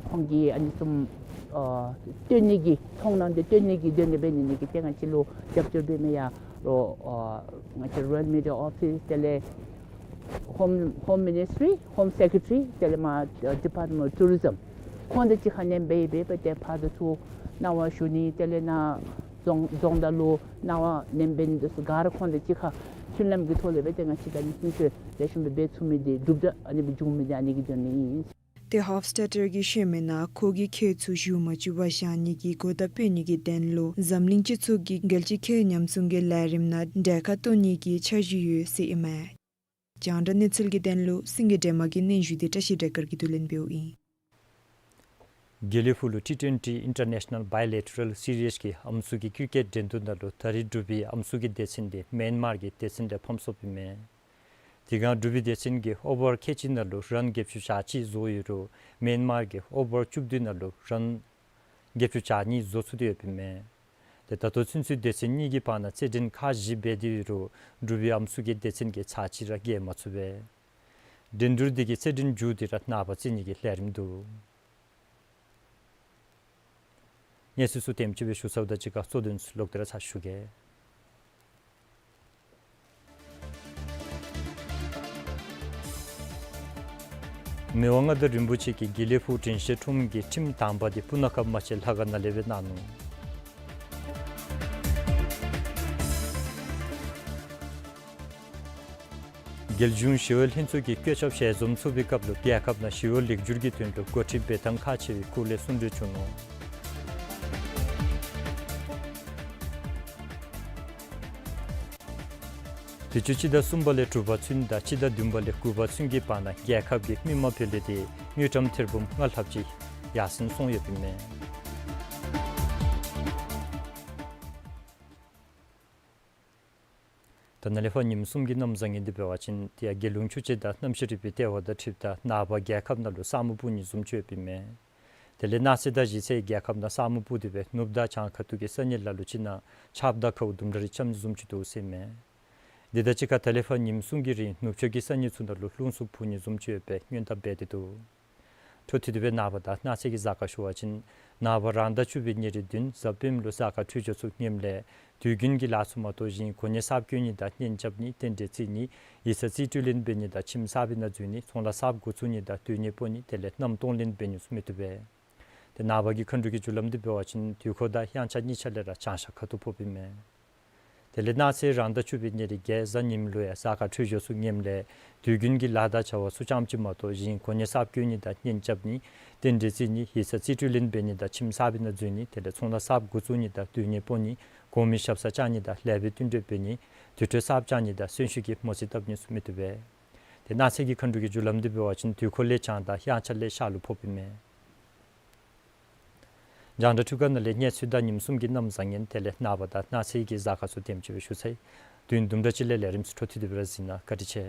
ཁོང་གིས་ཨ་ནི་བཟུམ་ཨ་སྟོན་ནི་གི་མཐོང་སྣང་འདི་སྟོན་ནི་གི་དོན་ལས་འབད་ནི་ནི་གི་ཏེ་ང་བཅས་ལུ་རྒྱབ་སྐྱོར་འབད་མི་ཡང་རོགས་ཨ་ང་བཅས་Royal Media Office དེ་ལས་Home Home Ministry, Home Secretary དེ་ལས་མར་Department of Tourism ཁོང་དང་གཅིག་ཁར་ནེམ་སྦེ་འབད་སྦེ་ཏེ་ཕར་དང་ཚུར་གནང་བ་ཞུ་ནི་དེ་ལས་ནཱ་རྫོང་རྫོང་བདག་ལུ་གནང་བ་ནེམ་འབད་ནི་འདི་ཚུ་ག་ར་ཁོང་དང་གཅིག་ཁར་མཐུན་ལམ་གྱི་ཐོག་ལས་སྦེ་ཏེ་ང་བཅས་ད་ནི་ཚུན་ཚོད་ལེགས་ཤོམ་སྦེ་འབད་ཚུགས་མི་འདི་གྲུབ་འདྲ་ཨ་ནི་སྦེ་འབྱུང་མི་འདི་ཨ་ནི་གི་དོན་ལས་ཨིན། ཏེ་ཧོཕ་སི་ཊར་གྱིས་ཤོད་མི་ནང་ཁོ་གིས་ཁྱེགས་ཚུ་ཞུ་མ་བཅུག་པར་བཞག་ནི་གི་གོ་བརྡ་སྤེལ་ནི་གི་དོན་ལུ་འཛམ་གླིང་སྤྱི་ཚོགས་ཀྱི་རྒྱལ་སྤྱིའི་ཁྱེགས་ཉམས་སྲུང་གི་ལས་རིམ་ནང་གྲལ་ཁར་གཏོགས་ནི་གི་འཆར་གཞི་ཡོད་ཟེར་ཨིན་མས། རྒྱང་བསྒྲགས་གནས་ཚུལ་གྱི་དོན་ལུ་སེང་གེ་སྒྲོལ་མ་གི་སྙན་ཞུ་འདི་བཀྲ་ཤིས་སྒྲོལ་དཀར་གྱིས་བསྡུ་ལེན་འབདཝ་ཨིན། དགེ་ལེགས་ཕུག་ལུ་ཊི་ཊུ་ཝེན་ཊི་International Bilateral Series གི་ཨམ་སྲུ་གི་ཀིར་ཀེཊ་འགྲན་བསྡུར་ནང་ལུ་ད་རིས་འབྲུག་པའི་ཨམ་སྲུ་གི་སྡེ་ཚན་འདི་མེན་མར་གྱི་སྡེ་ཚན་ལས་ཕམ་སོཔ་ཨིན་མས། དེ་སྒང་འབྲུག་པའི་སྡེ་ཚན་གྱིས་ཨོ་བར་ཁལ་གཅིག་ནང་ལུ་རཱན་བརྒྱད་ཅུ་གྱ་གཅིག་བཟོ་ཡོད་རུང་མེན་མར་གྱིས་ཨོ་བར་བཅུ་བདུན་ནང་ལུ་རཱན་བརྒྱད་ཅུ་གྱ་གཉིས་བཟོ་ཚུགས་ཏེ་ཡོདཔ་ཨིན་མས། ཏེ་ད་ལྟོ་ཚུན་ཚོད་སྡེ་ཚན་གཉིས་ཀྱི་བར་ན་རྩེད་འགྲན་ཁག་བཞི་འབད་དེ་ཡོད་རུང་འབྲུག་པའི་ཨམ་སྲུ་གིས་སྡེ་ཚན་གྱི་ཚར་གཅིག་ར་རྒྱལ་མ་ཚུགས་པས། འགྲན་བསྡུར་འདི་གིས་རྩེད་འགྲན་མཇུག་བསྡུ་ར་ནངས་པ་རྩེ་ནི་གི་ལས་རིམ་འདུག། གནས་ཚུལ་ཚུ་དེམ་ཅིག་སྦེ་ཞུ་ཚརཝ་དང་གཅིག་ཁར་གཙོ་དོན་ཚུ་ལོག་སྟེ་ར་ཚར་ཞུ་གེ། མི་དབང་མངའ་བདག་རིན་པོ་ཆེ་གིས་དགེ་ལེགས་ཕུག་དྲན་ཤེས་ཁྲོམ་གྱི་ཁྲིམས་དང་པ་འདི་སྤུ་ན་ཁ་མ་ཆེན་ལྷ་ཁང་ནང་ལས་སྦེ་གནང་ནུག། རྒྱལ་གཞུང་ཞི་གཡོག་ལྷན་ཚོགས་ཀྱིས་བཀོད་ཁྱབ་ཞལ་འཛོམས་ཚོགས་པའི་སྐབས་ལུ་རྒྱལ་ཁབ་ནང་ཞི་གཡོག་ལེགས་བསྒྱུར་གྱི་དོན་ལུ་འགོ་ཁྲིད་འབད་ཐངས་ཁག་ཆེ་བའི་སྐོར་ལས་གསུང་གྲོས་བྱུང་ནུག། དུས་ཅི་སྤྱི་ཟླ་གསུམ་པ་ལས་དྲུག་པ་ཚུན་དང་སྤྱི་ཟླ་བདུན་པ་ལས་དགུ་པ་ཚུན་གྱི་བར་ན་རྒྱལ་ཁབ་ཀྱི་མི་མང་བུད་ལེན་དེ་དངུལ་ཀྲམ་ཐེར་འབུམ་ལྔ་ལྷགཔ་ཅིག་ཡར་སེང་སོང་ཡོདཔ་ཨིན་མས། ད་ནཱ་ལས་ཕར་ཉིནམ་གསུམ་གྱི་གནམ་བཟང་ངན་འདི་འབད་བ་ཅིན་དེ་ཡང་རྒྱལ་ཡོངས་ཆུ་དཔྱད་དང་གནམ་གཤིས་རིག་པའི་ལྟེ་བ་དང་འཁྲིལཝ་ད་ནངས་པ་རྒྱལ་ཁབ་ནང་ལུ་ས་སྨུག་སྤུབ་ནི་བཟུམ་ཅིག་ཡོདཔ་ཨིན་མས། དེ་ལས་གནངས་ཚེ་དང་གཞེས་ཚེ་རྒྱལ་ཁབ་ནང་ས་སྨུག་སྤུབ་སྟེ་སྦེ་ནུབ་དང་བྱང་ཁ་ཐུག་གི་ས་གནས་ལ་ལུ་ཅིག་ནང་ཆརཔ་དང་ཁཝ་དུམ་གྲ་རེ་རྐྱབ་ནི་བཟུམ་ཅིག་འདུག་ཟེར་ཨིན་མས། དེ་དང་གཅིག་ཁར་ད་ལས་ཕར་ཉིནམ་གསུམ་གྱི་རིང་ནུབ་ཕྱོགས་ཀྱི་ས་གནས་ཚུ་ནང་ལུ་རླུང་འཚུབ་འཕུ་ནི་བཟུམ་ཅིག་ཡོད་པའི་སྔོན་བརྡ་འབད་དེ་འདུག། འཕྲོ་མཐུད་དེ་སྦེ་ནངས་པ་དང་གནངས་ཚེ་གི་གཟའ་སྐར་ཞུ་བ་ཅིན་ནངས་པ་རང་ཟླ་བཅུ་པའི་ཉེར་བདུན་གཟའ་སྤེནམ་ལུ་གཟའ་སྐར་འཕྲོད་སྦྱོར་ཚུ་ངནམ་ལས་དུས་རྒྱུན་གྱི་ལཱ་ཚུ་མ་གཏོགས་གཞན་གོ་གནས་གསརཔ་བསྐོ་ནི་དང་གཉེན་རྐྱབ་ནི་རྟེན་འབྲེལ་བརྩི་ནི་ཡིག་ཚང་རྩིས་སྤྲོད་ལེན་འབད་ནི་དང་ཁྱིམ་གསར་པའི་ནང་འཛུལ་ནི་ཚོང་ལཱ་གསརཔ་འགོ་བཙུགས་ནི་དང་སྡོད་གནས་སྤོ་ནི་དེ་ལས་གནམ་སྟོང་ལེན་འབད་ནི་ཚུ་མི་བཏུབ་པས། ཏེ་ནངས་པ་གི་མཁའ་འགྲོ་གི་རྒྱུ་ལམ་འདི་འབད་བ་ཅིན་དུས་འཁོར་དང་དབྱངས་འཆར་གཉིས་ཆ་ལས་ར་བྱང་ཤར་ཁ་ཐུག་ཕོགཔ་ཨིན་མས། དེ་ལས་གནངས་ཚེ་རང་ཟླ་བཅུ་པའི་ཉེར་བརྒྱད་གཟའ་ཉིམ་ལུ་ཡང་གཟའ་སྐར་འཕྲོད་སྦྱོར་ཚུ་ངནམ་ལས་དུས་རྒྱུན་གྱི་ལཱ་དང་བྱ་བ་ཚུ་རྐྱངམ་ཅིག་མ་གཏོགས་གཞན་གོ་གནས་གསརཔ་བསྐོ་ནི་དང་གཉེན་རྐྱབ་ནི་རྟེན་འབྲེལ་བརྩི་ནི་ཡིག་ཚང་རྩིས་སྤྲོད་ལེན་འབད་ནི་དང་ཁྱིམ་གསར་པའི་ནང་འཛུལ་ནི་དེ་ལས་ཚོང་ལཱ་གསརཔ་འགོ་བཙུགས་ནི་དང་སྡོད་གནས་སྤོ་ནི་གོང་མའི་ཞབས་སར་བཅར་ནི་དང་ལེགས་པའི་བསྟུན་གྲོས་འབད་ནི་དུར་ཁྲོད་གསརཔ་བཅར་ནི་དང་གསོན་ཤུལ་གྱི་མོ་རྩིས་བཏབ་ནི་ཚུ་མི་བཏུབ་པས། ཏེ་གནངས་ཚེ་གི་མཁའ་འགྲོ་གི་རྒྱུ་ལམ་འདི་འབད་བ་ཅིན་དུས་འཁོར་ལས་བྱང་དང་དབྱངས་འཆར་ལས་ཤར་ལུ་ཕོགཔ་ཨིན་མས། རྒྱང་བསྒྲགས་འཕྲུལ་ཁང་ནང་ལས་གནས་ཚུལ་དང་ཉིནམ་གསུམ་གྱི་གནམ་བཟང་ངན་དེ་ལས་ནངས་པ་དང་གནངས་ཚེ་གི་གཟའ་སྐར་ཚུ་དེམ་ཅིག་སྦེ་ཞུ་ཚར་ཡི། དུས་ཡུན་དུམ་གྲ་ཅིག་ལས་ལས་རིམ་ཚུ་འཕྲོ་མཐུད་དེ་སྦེ་ར་གཟིགས་གནང་། བཀའ་དྲིན་ཆེ།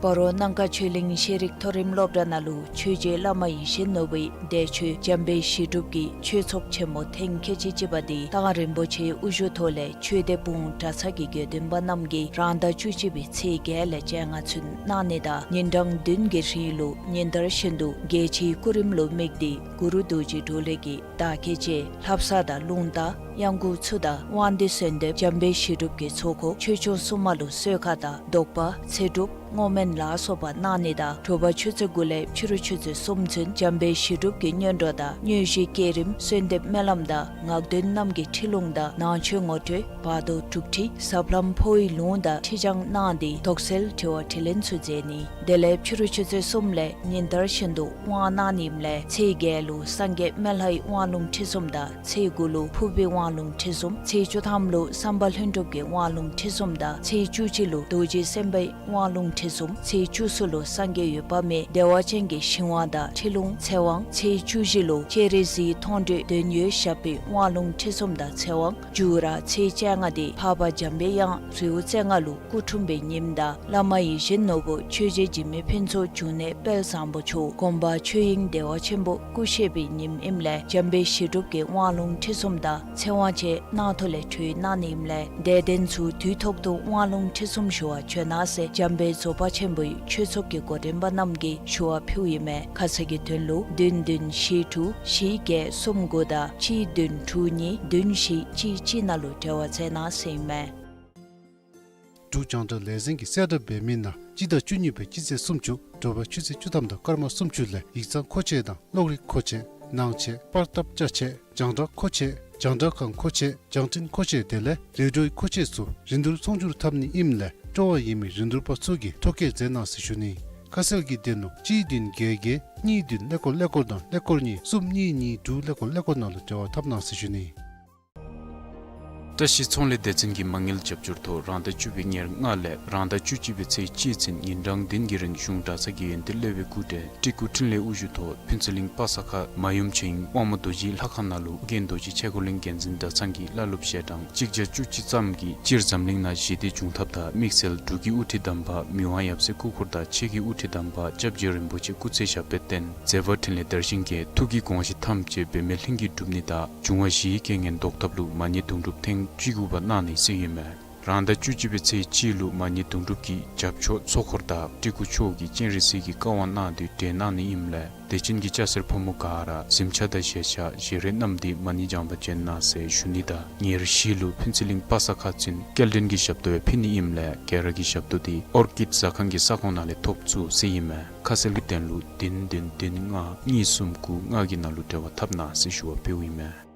སྤ་རོ་གནམ་ཁ་ཆོས་གླིང་ཤེས་རིག་མཐོ་རིམ་སློབ་གྲྭ་ནང་ལུ་ཆོས་རྗེ་བླ་མ་ཡིད་བཞིན་ནོར་བུའི་འདས་མཆོད་འཇམ་དཔལ་ཞི་སྒྲུབ་ཀྱི་ཆོས་ཚོགས་ཆེན་མོ་ཐེངས་ཁལ་གཅིག་གཅིག་པ་འདི་མདོ་སྟག་རིན་པོ་ཆེའི་དབུ་བཞུགས་ཐོག་ལས་ཆོས་སྡེ་སྤུངས་གྲྭ་ཚང་གི་དགེ་འདུན་པ་རྣམས་ཀྱིས་རང་ཟླ་བཅུ་གཅིག་པའི་ཚེས་བརྒྱད་ལས་བཅོ་ལྔ་ཚུན་གནང་ནི་དང་ཉིན་གྲངས་བདུན་གྱི་རིང་ལུ་ཉིན་ལྟར་བཞིན་དུ་རྒྱལ་སྤྱིའི་སྐུ་རིམ་ལུ་དམིགས་ཏེ་གུ་རུ་རྡོ་རྗེ་གྲོ་ལོད་ཀྱི་བདག་བསྐྱེད་བཅས་ལྷ་བསངས་དང་རླུང་རྟ་གཡང་འགུགས་ཚུ་དང་དབང་འདུས་གསོལ་འདེབས་འཇམ་དཔལ་ཞི་སྒྲུབ་ཀྱི་ཚོགས་འཁོར་ཆོས་སྐྱོང་སྲུང་མ་ལུ་གསོལ་ཁ་དང་བཟློག་པ་ཚེ་སྒྲུབ་བསྔོ་སྨོན་ལ་སོགས་པ་གནང་ནི་དང་དྲོ་པ་ཆུ་ཚོད་དགུ་ལས་ཕྱི་རུ་ཆུ་ཚོད་གསུམ་ཚུན་འཇམ་དཔལ་ཞི་སྒྲུབ་ཀྱི་སྔོན་འགྲོ་དང་དངོས་གཞི་བསྐྱེད་རིམ་གསོལ་འདེབས་སྨོན་ལམ་དང་ངག་འདོན་རྣམས་ཀྱི་ཁྲིད་ལུང་དང་ནང་མཆོད་ངོ་སྤྲོད་བར་དོ་དྲུག་ཁྲི་ཟབ་ལམ་འཕོ་བའི་ལུང་དང་ཁྲིད་བྱང་གནང་སྟེ་དོགས་སེལ་དྲི་བ་དྲིས་ལན་ཚུ་མཛད་ནི། དེ་ལས་ཕྱི་རུ་ཆུ་ཚོད་གསུམ་ལས་ཉིན་ལྟར་བཞིན་དུ་དབང་གནང་ནི་ཨིནམ་ལས་ཚེས་བརྒྱད་ལུ་སངས་རྒྱས་སྨན་ལྷའི་དབང་ལུང་ཁྲིད་གསུམ་དང་ཚེས་དགུ་ལུ་ཕུར་པའི་དབང་ལུང་ཁྲིད་གསུམ། ཚེས་བཅུ་ཐམ་ལུ་བསམ་པ་ལྷུན་གྲུབ་ཀྱི་དབང་ལུང་ཁྲིད་གསུམ་དང་ཚེས་བཅུ་གཅིག་ལུ་རྡོ་རྗེ་སེམས་དཔའི་དབང་ལུང་ཁྲིད་གསུམ། ཚེས་བཅུ་གསུམ་ལུ་སངས་རྒྱས་འོད་དཔག་མེད་བདེ་བ་ཅན་གྱི་ཞིང་དབང་དང་ཁྲིད་ལུང་ཚེ་དབང་། ཚེས་བཅུ་བཞི་ལུ་སྤྱན་རས་གཟིགས་མཐོང་གྲོལ་དོན་ཡོད་ཞགས་པའི་དབང་ལུང་ཁྲིད་གསུམ་དང་ཚེ་དབང་། མཇུག་ར་ཚེས་བཅོ་ལྔ་འདི་འཕགས་པ་འཇམ་པའི་དབྱངས་རིའུ་རྩེ་ལྔ་ལུ་སྐུ་འཁྲུངས་པའི་ཉིནམ་དང་བླ་མ་ཡིད་བཞིན་ནོར་བུ་ཆོས་རྗེ་འཇིགས་མེད་ཕུན་ཚོགས་འབྱུང་གནས་དཔལ་བཟང་པོ་མཆོག་དགོངས་པ་ཆོས་དབྱིངས་བདེ་བ་ཆེན་པོ་སྐུ་གཤེགས་པའི་ཉིནམ་ཨིནམ་ལས་འཇམ་དཔལ་ཞི་སྒྲུབ་ཀྱི་དབང་ལུང་ཁྲིད་གསུམ་དང་ཚེ་དབང་བཅས་གནང་ཐོག་ལས་གྲོལ་གནང་ནི་ཨིནམ་ལས་དད་ལྡན་ཚུ་དུས་ཐོག་ཏུ་དབང་ལུང་ཁྲིད་གསུམ་ཞུ་བར་བྱོན་གནང་ཟེར་འཇམ་དཔལ་རྫོགས་པ་ཆེན་པོའི་ཆོས་ཚོགས་ཀྱི་འགོ་འདྲེན་པ་རྣམས་ཀྱིས་ཞུ་བ་ཕུལཝ་ཨིན་མས། ཁ་གསལ་གྱི་དོན་ལུ་བདུན་བདུན་བཞི་དྲུག་བཞི་བརྒྱད་གསུམ་དགུ་དང་གཅིག་བདུན་དྲུག་གཉིས་བདུན་བཞི་གཅིག་གཅིག་ནང་ལུ་འབྲེལ་བ་མཛད་གནང་ཟེར་ཨིན་མས། འབྲུག་རྒྱང་བསྒྲགས་ལས་འཛིན་གྱིས་གསལ་བསྒྲགས་འབད་མི་ནང་སྤྱི་ཟླ་བཅུ་གཉིས་པའི་སྤྱི་ཚེས་སུམ་ཅུ་དྲོ་པ་ཆུ་ཚོད་བཅུ་ཐམ་དང་སྐར་མ་སུམ་ཅུ་ལས་ཡིག་ཚང་མཁོ་ཆས་དང་གློག་རིག་མཁོ་ཆས་ནང་ཆས་པར་བཏབ་ཅ་ཆས་རྒྱང་བསྒྲགས་མཁོ་ཆས་རྒྱང་བསྒྲགས་ཁང་མཁོ་ཆས་རྒྱང་འཕྲིན་མཁོ་ཆས་དེ་ལས་རེ་ཌིའོའི་མཁོ་ཆས་ཚུ་རིན་བསྡུར་ཚོང་སྒྱུར་འཐབ་ནི་ཨིནམ་ལས་སྤྲོ་བ་ཡོད་མི་རིན་བསྡུར་པ་ཚུ་གིས་ཐོ་བཀོད་མཛད་གནང་ཟེར་ཞུ་ནི། ཁ་གསལ་གྱི་དོན་ལུ་གཅིག་བདུན་བརྒྱད་བརྒྱད་གཉིས་བདུན་ཀླད་ཀོར་ཀླད་ཀོར་དང་ཀླད་ཀོར་གཉིས་གསུམ་གཉིས་གཉིས་དྲུག་ཀླད་ཀོར་ཀླད་ཀོར་ནང་ལུ་འབྲེལ་བ་འཐབ་གནང་ཟེར་ཞུ་ནི། བཀྲ་ཤིས་ཚོང་ལས་སྡེ་ཚན་གྱི་མ་དངུལ་རྒྱབ་སྐྱོར་ཐོག་རང་ཟླ་བཅུ་པའི་ཉེར་ལྔ་ལས་རང་ཟླ་བཅུ་གཅིག་པའི་ཚེས་གཅིག་ཚུན་ཉིན་གྲངས་བདུན་གྱི་རིང་གཞུང་གྲྭ་ཚང་གི་ཡོན་ཏན་སློབ་དཔོན་སྐུ་བགྲེས་སྤྲུལ་སྐུ་འཕྲིན་ལས་དབུ་བཞུགས་ཐོག་ཕུན་ཚོགས་གླིང་པ་ས་ཁ་མ་ཡུམ་ཆོས་དབྱིངས་དབང་མོ་རྡོ་རྗེའི་ལྷ་ཁང་ནང་ལུ་ཨོ་རྒྱན་རྡོ་རྗེ་ཆས་གོས་གླིང་འགན་འཛིན་གྲྭ་ཚང་གི་བླ་སློབ་ཞལ་གྲངས་གཅིག་བརྒྱ་བཅུ་གཅིག་ཙམ་གྱིས་སྤྱིར་འཛམ་གླིང་ནང་ཞི་བདེ་འབྱུང་ཐབས་དང་དམིགས་བསལ་འབྲུག་གི་དབུ་ཁྲིད་དམ་པ་མི་དབང་ཡབ་སྲས་སྐུ་འཁོར་དང་ཆེ་གི་དབུ་ཁྲིད་དམ་པ་སྐྱབས་རྗེ་རིན་པོ་ཆེ་སྐུ་ཚེ་ཞབས་པད་བརྟན་མཛད་པ་འཕྲིན་ལས་དར་ཞིང་རྒྱས། ཐུགས་ཀྱི་དགོངས་གཞི་ཐམས་ཅད་འབད་མེད་ལྷུན་གྱིས་གྲུབ་ནི་དང་འབྱུང་བ་བཞིའི་རྐྱེན་ངན་ཟློག་ཐབས་ལུ་མ་ཎི་དུང་སྒྲུབ་ཐེངས་བཅུ་དགུ་པ་གནང་ནི་ཟེར་ཨིན་མས། རང་ཟླ་བཅུ་གཅིག་པའི་ཚེས་གཅིག་ལུ་མ་ཎི་དུང་སྒྲུབ་ཀྱི་རྒྱབ་ཆོག་ཚོགས་འཁོར་དང་སྤྲུལ་སྐུ་མཆོག་གིས་སྤྱན་རས་གཟིགས་ཀྱི་བཀའ་དབང་གནང་སྟེ་གྲོལ་གནང་ནི་ཨིནམ་ལས་དད་ཅན་གྱི་སྐྱ་སེར་ཕོ་མོ་ག་ར་གཟིམ་ཆས་དང་བཞེས་ཆས་བཞེས་རས་བསྣམས་ཏེ་མ་ཎི་བགྱང་པར་བྱོན་གནང་ཟེར་ཞུ་ནི་དང་ཉེར་བཞི་ལུ་ཕུན་ཚོགས་གླིང་པ་ས་ཁ་ཚུན་སྐྱེལ་འདྲེན་གྱི་ཞབས་ཏོག་ཡང་ཕུལ་ནི་ཨིནམ་ལས་ག་ར་གིས་ཞབས་ཏོག་འདི་ཨོར་ཀིཌ་ཟ་ཁང་གི་ས་ཁོངས་ནང་ལས་ཐོབ་ཚུགས་ཟེར་ཨིན་མས། ཁ་གསལ་གྱི་དོན་ལུ་བདུན་བདུན་བདུན་ལྔ་གཉིས་གསུམ་དགུ་ལྔ་གི་ནང་ལུ་འབྲེལ་བ་འཐབ་གནང་ཟེར་ཞུ་བ་ཕུལཝ་ཨིན་མས།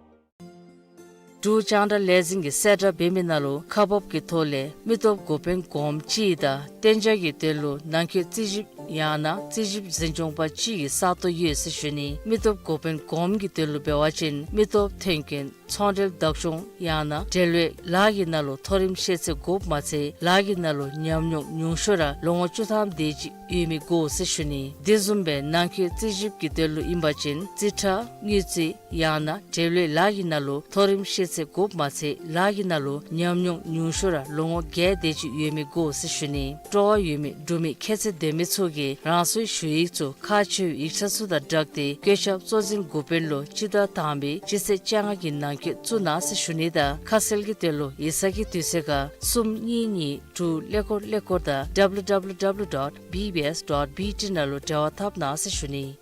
འབྲུག་རྒྱང་བསྒྲགས་ལས་འཛིན་གྱིས་གསལ་བསྒྲགས་འབད་མི་ནང་ལུ་ཁག་འབགཔ་གི་ཐོག་ལས་མི་སྟོབས་འགོ་དཔོན་གོངམ་ཅིག་དང་གཏན་འཇགས་ཀྱི་དོན་ལུ་ནང་འཁོད་རྩིས་ཞིབ་ཡང་ན་རྩིས་ཞིབ་འཛིན་སྐྱོང་པ་ཅིག་གི་ས་སྟོང་ཡོད་ཟེར་ཞུ་ནི། མི་སྟོབས་འགོ་དཔོན་གོངམ་གི་དོན་ལུ་འབད་བ་ཅིན་མི་སྟོབས་ཐོན་སྐྱེད་ཚོང་འབྲེལ་བདག་སྐྱོང་ཡང་ན་འབྲེལ་བའི་ལཱ་གི་ནང་ལུ་མཐོ་རིམ་ཤེས་ཚད་དགོཔ་མ་ཚད་ལཱ་གི་ནང་ལུ་ཉམས་མྱོང་ཉུང་ཤོས་ར་ལོ་ངོ་བཅུ་ཐམ་དེ་ཅིག་ཡོད་མི་དགོ་ཟེར་ཞུ་ནི། དེ་བཟུམ་སྦེ་ནང་འཁོད་རྩིས་ཞིབ་ཀྱི་དོན་ལུ་ཨིན་པ་ཅིན་རྩིས་ཁྲ་དངུལ་རྩིས་ཡང་ན་འབྲེལ་བའི་ལཱ་གི་ནང་ལུ་མཐོ་རིམ་ཤེས་ཚད་དགོཔ་མ་ཚད་ལཱ་གི་ནང་ལུ་ཉམས་མྱོང་ཉུང་ཤོས་ར་ལོ་ངོ་བརྒྱད་དེ་ཅིག་ཡོད་མི་དགོ་ཟེར་ཞུ་ནི། སྤྲོ་བ་ཡོད་མི་འབྲུག་མི་ཁྱད་ཚད་ལྡན་མི་ཚུ་གིས་རང་སོའི་ཞུ་ཡིག་ཚུ་ཁག་ཆེ་བའི་ཡིག་ཆ་ཚུ་དང་སྦྲགས་ཏེ་བཀོད་ཁྱབ་གཙོ་འཛིན་འགོ་དཔོན་ལུ་སྤྱི་ཟླ་དང་པའི་སྤྱི་ཚེས་བཅོ་ལྔ་གི་ནང་འཁོད་བཙུགས་གནང་ཟེར་ཞུ་ནི་དང་ཁ་གསལ་གྱི་དོན་ལུ་ཡིག་ཚང་གི་དུས་ཚོད་ཁར་གསུམ་གཉིས་གཉིས་དྲུག་ཀླད་ཀོར་ཀླད་ཀོར་དང་www dot bbs dot bt ནང་ལུ་འབྲེལ་བ་འཐབ་གནང་ཟེར་ཞུ་ནི།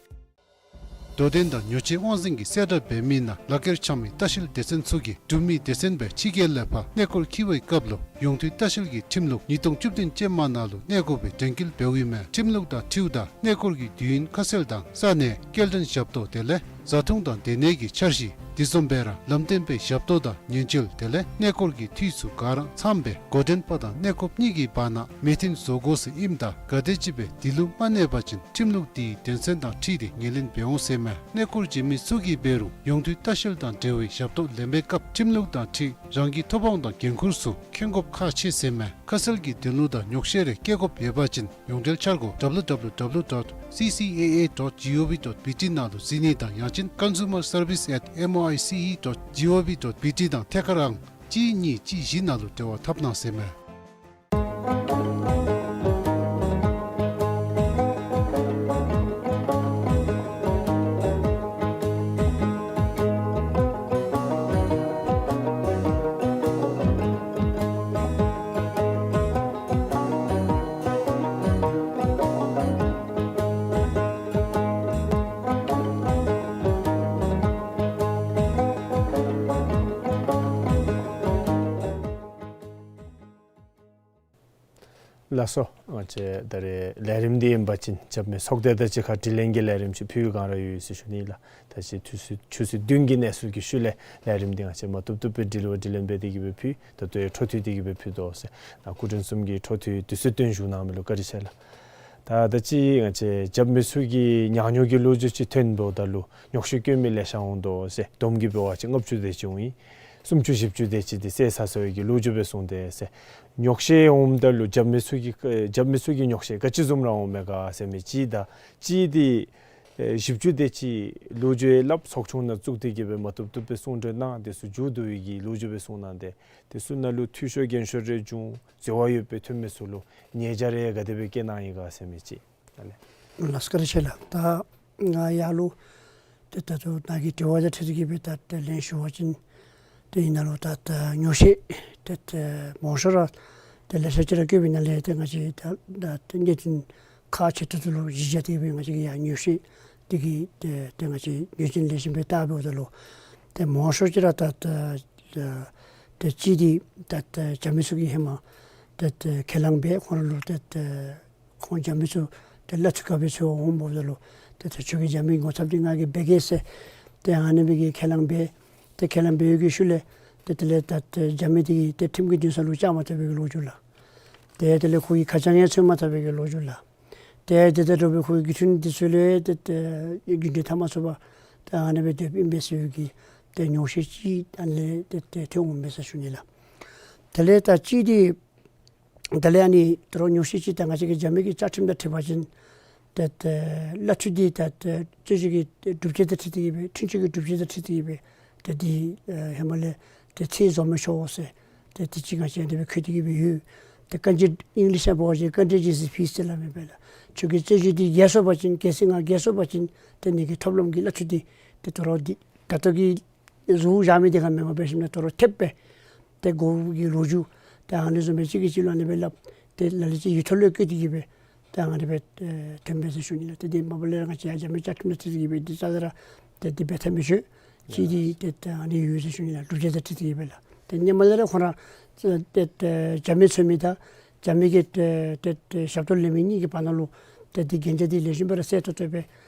དོ་དམ་དང་ཉོ་སྤྱོད་དབང་འཛིན་གྱིས་གསལ་བསྒྲགས་འབད་མི་ནང་ལག་ཁྱེར་འཆང་མི་ལྟ་བཤལ་སྡེ་ཚན་ཚུ་གིས་འབྲུག་མི་སྡེ་ཚན་སྦེ་ཕྱི་རྒྱལ་ལས་ཕར་གནས་སྐོར་འཁྱིད་པའི་སྐབས་ལུ་ཡོངས་འཐུས་ལྟ་བཤལ་གྱི་ཁྲིམས་ལུགས་ཉིས་སྟོང་བཅུ་བདུན་ཅན་མ་ནང་ལུ་གནས་དགོ་པའི་དྲན་སྐུལ་འབདཝ་ཨིན་མས། ཁྲིམས་ལུགས་དང་འཁྲིལཝ་ད་གནས་སྐོར་གྱི་དུས་ཡུན་ཁ་གསལ་དང་ས་གནས་སྐྱེལ་འདྲེན་ཞབས་ཏོག་དེ་ལས་བཟའ་འཐུང་དང་སྡོད་གནས་ཀྱི་འཆར་གཞི་དེ་བཟུམ་སྦེ་ར་ལམ་སྟོན་པའི་ཞབས་ཏོག་དང་ཉེན་བཅོལ་དེ་ལས་གནས་སྐོར་གྱི་འཐུས་ཚུ་ག་ར་ཚངམ་སྦེ་འགོ་འདྲེན་པ་དང་གནས་སྐོརཔ་གཉིས་ཀྱི་བར་ན་མོས་མཐུན་བཟོ་དགོ་ཟེར་ཨིནམ་ད་ག་དེམ་ཅིག་སྦེ་དེ་ལུ་མ་གནས་པ་ཅིན་ཁྲིམས་ལུགས་དེའི་དོན་ཚན་དང་འཁྲིལ་ཏེ་ངོས་ལེན་འབད་འོང་ཟེར་མས། གནས་སྐོར་བྱོན་མི་ཚུ་གིས་འབད་རུང་ཡོངས་འཐུས་ལྟ་བཤལ་དང་འབྲེལ་བའི་ཞབས་ཏོག་ལེན་པའི་སྐབས་ཁྲིམས་ལུགས་དང་འཁྲིལ་རང་གི་ཐོབ་དབང་དང་འགན་ཁུར་ཚུ་མཁྱེན་དགོཔ་ཁག་ཆེ་ཟེར་མས། ཁ་གསལ་གྱི་དོན་ལུ་དང་ཉོག་བཤད་རེ་བཀལ་དགོཔ་ཡོད་པ་ཅིན་ཡོངས་འབྲེལ་འཆར་སྒོ་www dot ccaa dot gov dot bt ནང་ལུ་གཟིགས་ནི་དང་ཡང་ཅིན་consumer service at moice dot gov dot bt དང་ཐད་ཀར་ཨང་གཅིག་གཉིས་གཅིག་བཞི་ནང་ལུ་འབྲེལ་བ་འཐབ་གནང་ཟེར་མས། ལགས་སོ། ང་བཅས་ད་རེས་ལས་རིམ་འདི་ཨིན་པ་ཅིན་རྒྱབ་མི་ཚོགས་སྡེ་དང་གཅིག་ཁར་དྲི་ལན་གྱི་ལས་རིམ་ཅིག་ཕུལ་བའི་བསྒང་ར་ཡོད་ཟེར་ཞུ་ནི་ལགས། ད་ཅི་ཆུ་ཚོད་ཆུ་ཚོད་བདུན་གྱི་གནས་ཚུལ་གྱི་ཤུལ་ལས་ལས་རིམ་འདི་ང་བཅས་མ་བཏུབ་བཏུབ་སྦེ་དྲི་ལན་དྲི་ལན་འབད་དེ་གིས་སྦེ་ཕུལ། ད་ལྟོ་ཡང་འཕྲོ་མཐུད་དེ་གིས་སྦེ་ཕུལ་དོ་ཟེར། ནཱ་སྐུ་མགྲོན་གསུམ་གྱིས་འཕྲོ་མཐུད་དུས་ཚོད་བཏོན་བཞུགས་གནང་མི་ལུ་བཀའ་དྲིན་ཆེ་ལགས། ད་ད་ཅི་ང་བཅས་རྒྱབ་མི་ཚུ་གི་ཉག་ཉོག་གི་ལོ་རྒྱུས་ཅིག་ཐོན་འབདཝ་ད་ལུ་ཉོག་བཤད་བཀོད་མི་ལེ་ཤ་འོང་དོ་ཟེར། བསྡོམས་ཀྱིས་འབད་བ་ཅིན་ལྔ་བཅུ་དེ་ཅིག་འོང་ཡི། སུམ་ཅུ་བཞི་བཅུ་དེ་ཅིག་འདི་བསད་ཚར་སོང་ཡི་གི་ལོ་རྒྱུས་སྦེ་གསུངས་ཏེ་ཟེར། ཉོག་བཤད་འོངམ་ད་ལུ་རྒྱབ་མི་ཚུ་གི་རྒྱབ་མི་ཚུ་གི་ཉོག་བཤད་ག་ཅི་བཟུམ་ར་འོང་མས་ག་ཟེར་མི་ཅིག་དང་གཅིག་འདི་ཨེ་བཞི་བཅུ་དེ་ཅིག་ལོ་རྒྱུས་ཡང་སླབ་ཚོགས་ཆུང་ནང་བཙུགས་ཏེ་གིས་སྦེ་མ་བཏུབ་བཏུབ་སྦེ་གསུང་གྲོས་གནང་དེ་ཚུ་མཇུག་བསྡུ་བའི་གི་ལོ་རྒྱུས་སྦེ་གསུངས་གནང་སྟེ་དེ་ཚུ་ནང་ལུ་འཐུས་ཤོར་འགན་ཤོར་རེ་བྱུང་འཛོལ་བ་ཡོདཔ་སྦེ་ཐོན་མི་ཚུ་ལུ་ཉེས་བྱ་རེ་ག་དེ་སྦེ་བཀལ་གནང་ཡི་ག་ཟེར་མི་ཅིག་ཨ་ལས། ལགས་བཀའ་དྲིན་ཆེ་ལགས། ད་ང་ཡར་ལུ་ཏེ་ད་ལྟོ་ནཱ་གི་དྲི་བ་དང་འཁྲིལ་ཏེ་གིས་སྦེ་ད་ཏེ་ལན་ཞུ་བ་ཅིན་ཏེ་ཨིན་ན་ལུ་ད་ད་ཉོག་བཤད་ཏེ་ཏེ་མང་ཤོས་ར་ཏེ་ལེ་ཤ་ཅིག་ར་བཀོད་པའི་ནང་ལས་ཏེ་ང་བཅས་ད་ད་ཏེ་གནད་དོན་ཁག་ཆེ་ཏོག་ཏོ་ལུ་གཞི་བཞག་སྟེ་སྦེ་ང་བཅས་ཀྱིས་ཡང་ཉོག་བཤད་འདི་གི་ཏེ་ཏེ་ང་བཅས་ཉོག་བཤད་ལེགས་ཤོམ་སྦེ་བལྟ་འབདཝ་ད་ལུ་ཏེ་མང་ཤོས་ཅིག་ར་ད་ད་ཏེ་གཅིག་འདི་ད་ད་རྒྱབ་མི་ཚུ་གིས་ཧེ་མ་ད་ད་ཁས་བླངས་འབད་ཁོང་ར་ལུ་ད་ད་ཁོང་རྒྱབ་མི་ཚུ་ཏེ་གླ་འཐུས་ཁ་སྦེ་ཚུ་འོང་འབདཝ་ད་ལུ་ཏེ་ད་ཁྱོད་ཀྱིས་རྒྱབ་མི་ངོ་ཚབ་འདི་ང་གིས་འབད་གེ་ཟེར་ཏེ་ཨ་ནི་སྦེ་གི་ཁས་བླངས་འབད། ཏེ་ཁས་བླངས་འབད་བའི་གི་ཤུལ་ལས་ཏེ་དེ་ལས་ད་ཏེ་རྒྱབ་མི་འདི་གིས་ཏེ་ཁྲིམས་ཀྱི་འདུན་ས་ལུ་བཅར་མ་ཐོབ་པའི་གི་ལོ་རྒྱུས་ལགས། ཏེ་དེ་ལས་ཁོ་གིས་ཁ་བྱང་ཡང་འཚོལ་མ་ཐོབ་པའི་གི་ལོ་རྒྱུས་ལགས། ཏེ་དེ་དང་འདྲ་བའི་ཁོ་གི་རྒྱུ་མཚན་འདི་ཚུ་ལས་ཏེ་ཏེ་རྒྱུ་འབྲས་འཐབ་མ་ཚུགས་པར་ཏེ་ཨ་ནི་སྦེ་སྡོདཔ་ཨིན་པས་ཟེར་བའི་གི་ ཏེ་ཉོགས་བཤད་ཅིག་ཨ་ནི་ལས་ཏེ་ཏེ་ཐོན་འོང་མས་ཟེར་ཞུ་ནི་ལགས། དེ་ལས་ད་ཅི་འདི་དེ་ལས་ཨ་ནི་ད་རུང་ཉོགས་བཤད་ཅིག་ད་ང་བཅས་ཀྱི་རྒྱབ་མི་གི་བཅའ་ཁྲིམས་དང་འཁྲིལ་བ་ཅིན་ཏེ་ཏེ་གླ་འཐུས་འདི་ད་ཏེ་རྩོད་གཞི་གི་གྲུབ་ཆ་དང་འཁྲིལ་ཏེ་གི་སྦེ་འཁྲུན་ཆོད་ཀྱི་གྲུབ་ཆ་དང་འཁྲིལ་ཏེ་གི་སྦེ་ཏེ་འདི་ཨེ་ཧེ་མ་ལས་ཏེ་ཚད་བཟོ་མི་ཆོག་ཟེར་ཏེ་དེ་ཅིག་ང་བཅས་དེ་སྦེ་འཁོད་དེ་གི་སྦེ་ཡོད། ཏེ་ག་ཅི་ཨིང་ལིཤ་ནང་འབད་བ་ཅིན་contingency fees ཟེར་སླབ་མི་སྦེ་ལགས། ཁྱོད་ཀྱི་རྩོད་གཞི་འདི་རྒྱལ་སོང་པ་ཅིན་གལ་སྲིད་ང་རྒྱལ་སོང་པ་ཅིན་ཏེ་ངེ་གི་ཐོབ་ལམ་གྱི་གླ་འཐུས་འདི་ཏེ་ད་རུང་འདི་ད་ལྟོ་གི་བཟོ་བཞག་མི་འདི་ག་མེན་པར་འབད་ཞིནམ་ད་རུང་ཐེབས་སྦེ་ཏེ་དགོ་གི་ལོ་རྒྱུས་ཏེ་ཨ་ནི་བཟུམ་སྦེ་གཅིག་གིས་གཅིག་ལུ་ཨ་ནི་སྦེ་སླབ་ཏེ་ལ་ལུ་ཅིག་ཡུན་ཐུང་ལུ་བཀོད་དེ་གི་སྦེ་ཏེ་ཨ་ནི་སྦེ་ཨེ་ཐོན་པས་ཟེར་ཞུ་ནི་ལགས། ཏེ་འདི་མ་པ་ལས་ར་ང་བཅས་ཡང་རྒྱབ་མི་བཅའ་ཁྲིམས་དང་འཁྲིལ་ཏེ་གི་སྦེ་འདི་རྩ་ལས་ར་ཏེ་འདི་འབད་ཐབས་མི་ཆོག་ཅིག་འདི་ཏེ་ཏེ་ཨ་ནི་ཡོད་ཟེར་ཞུ་ནི་ལགས། གྲུབ་ཆ་དང་འཁྲིལ་ཏེ་གི་སྦེ་ལགས། ཏེ་ཧེ་མ་ལས་ར་ཁོང་ར་ཏེ་ཏེ་རྒྱབ་མི་འཚོལ་མི་དང་རྒྱབ་མི་གི་ཏེ་ཏེ་ཏེ་ཞབས་ཏོག་ལེན་མི་གཉིས་ཀྱི་བར་ན་ལུ་ཏེ་འདི་གན་རྒྱ་འདི་ལེགས་ཤོམ་སྦེ་ར་གསལ་ཏོག་ཏོ་སྦེ་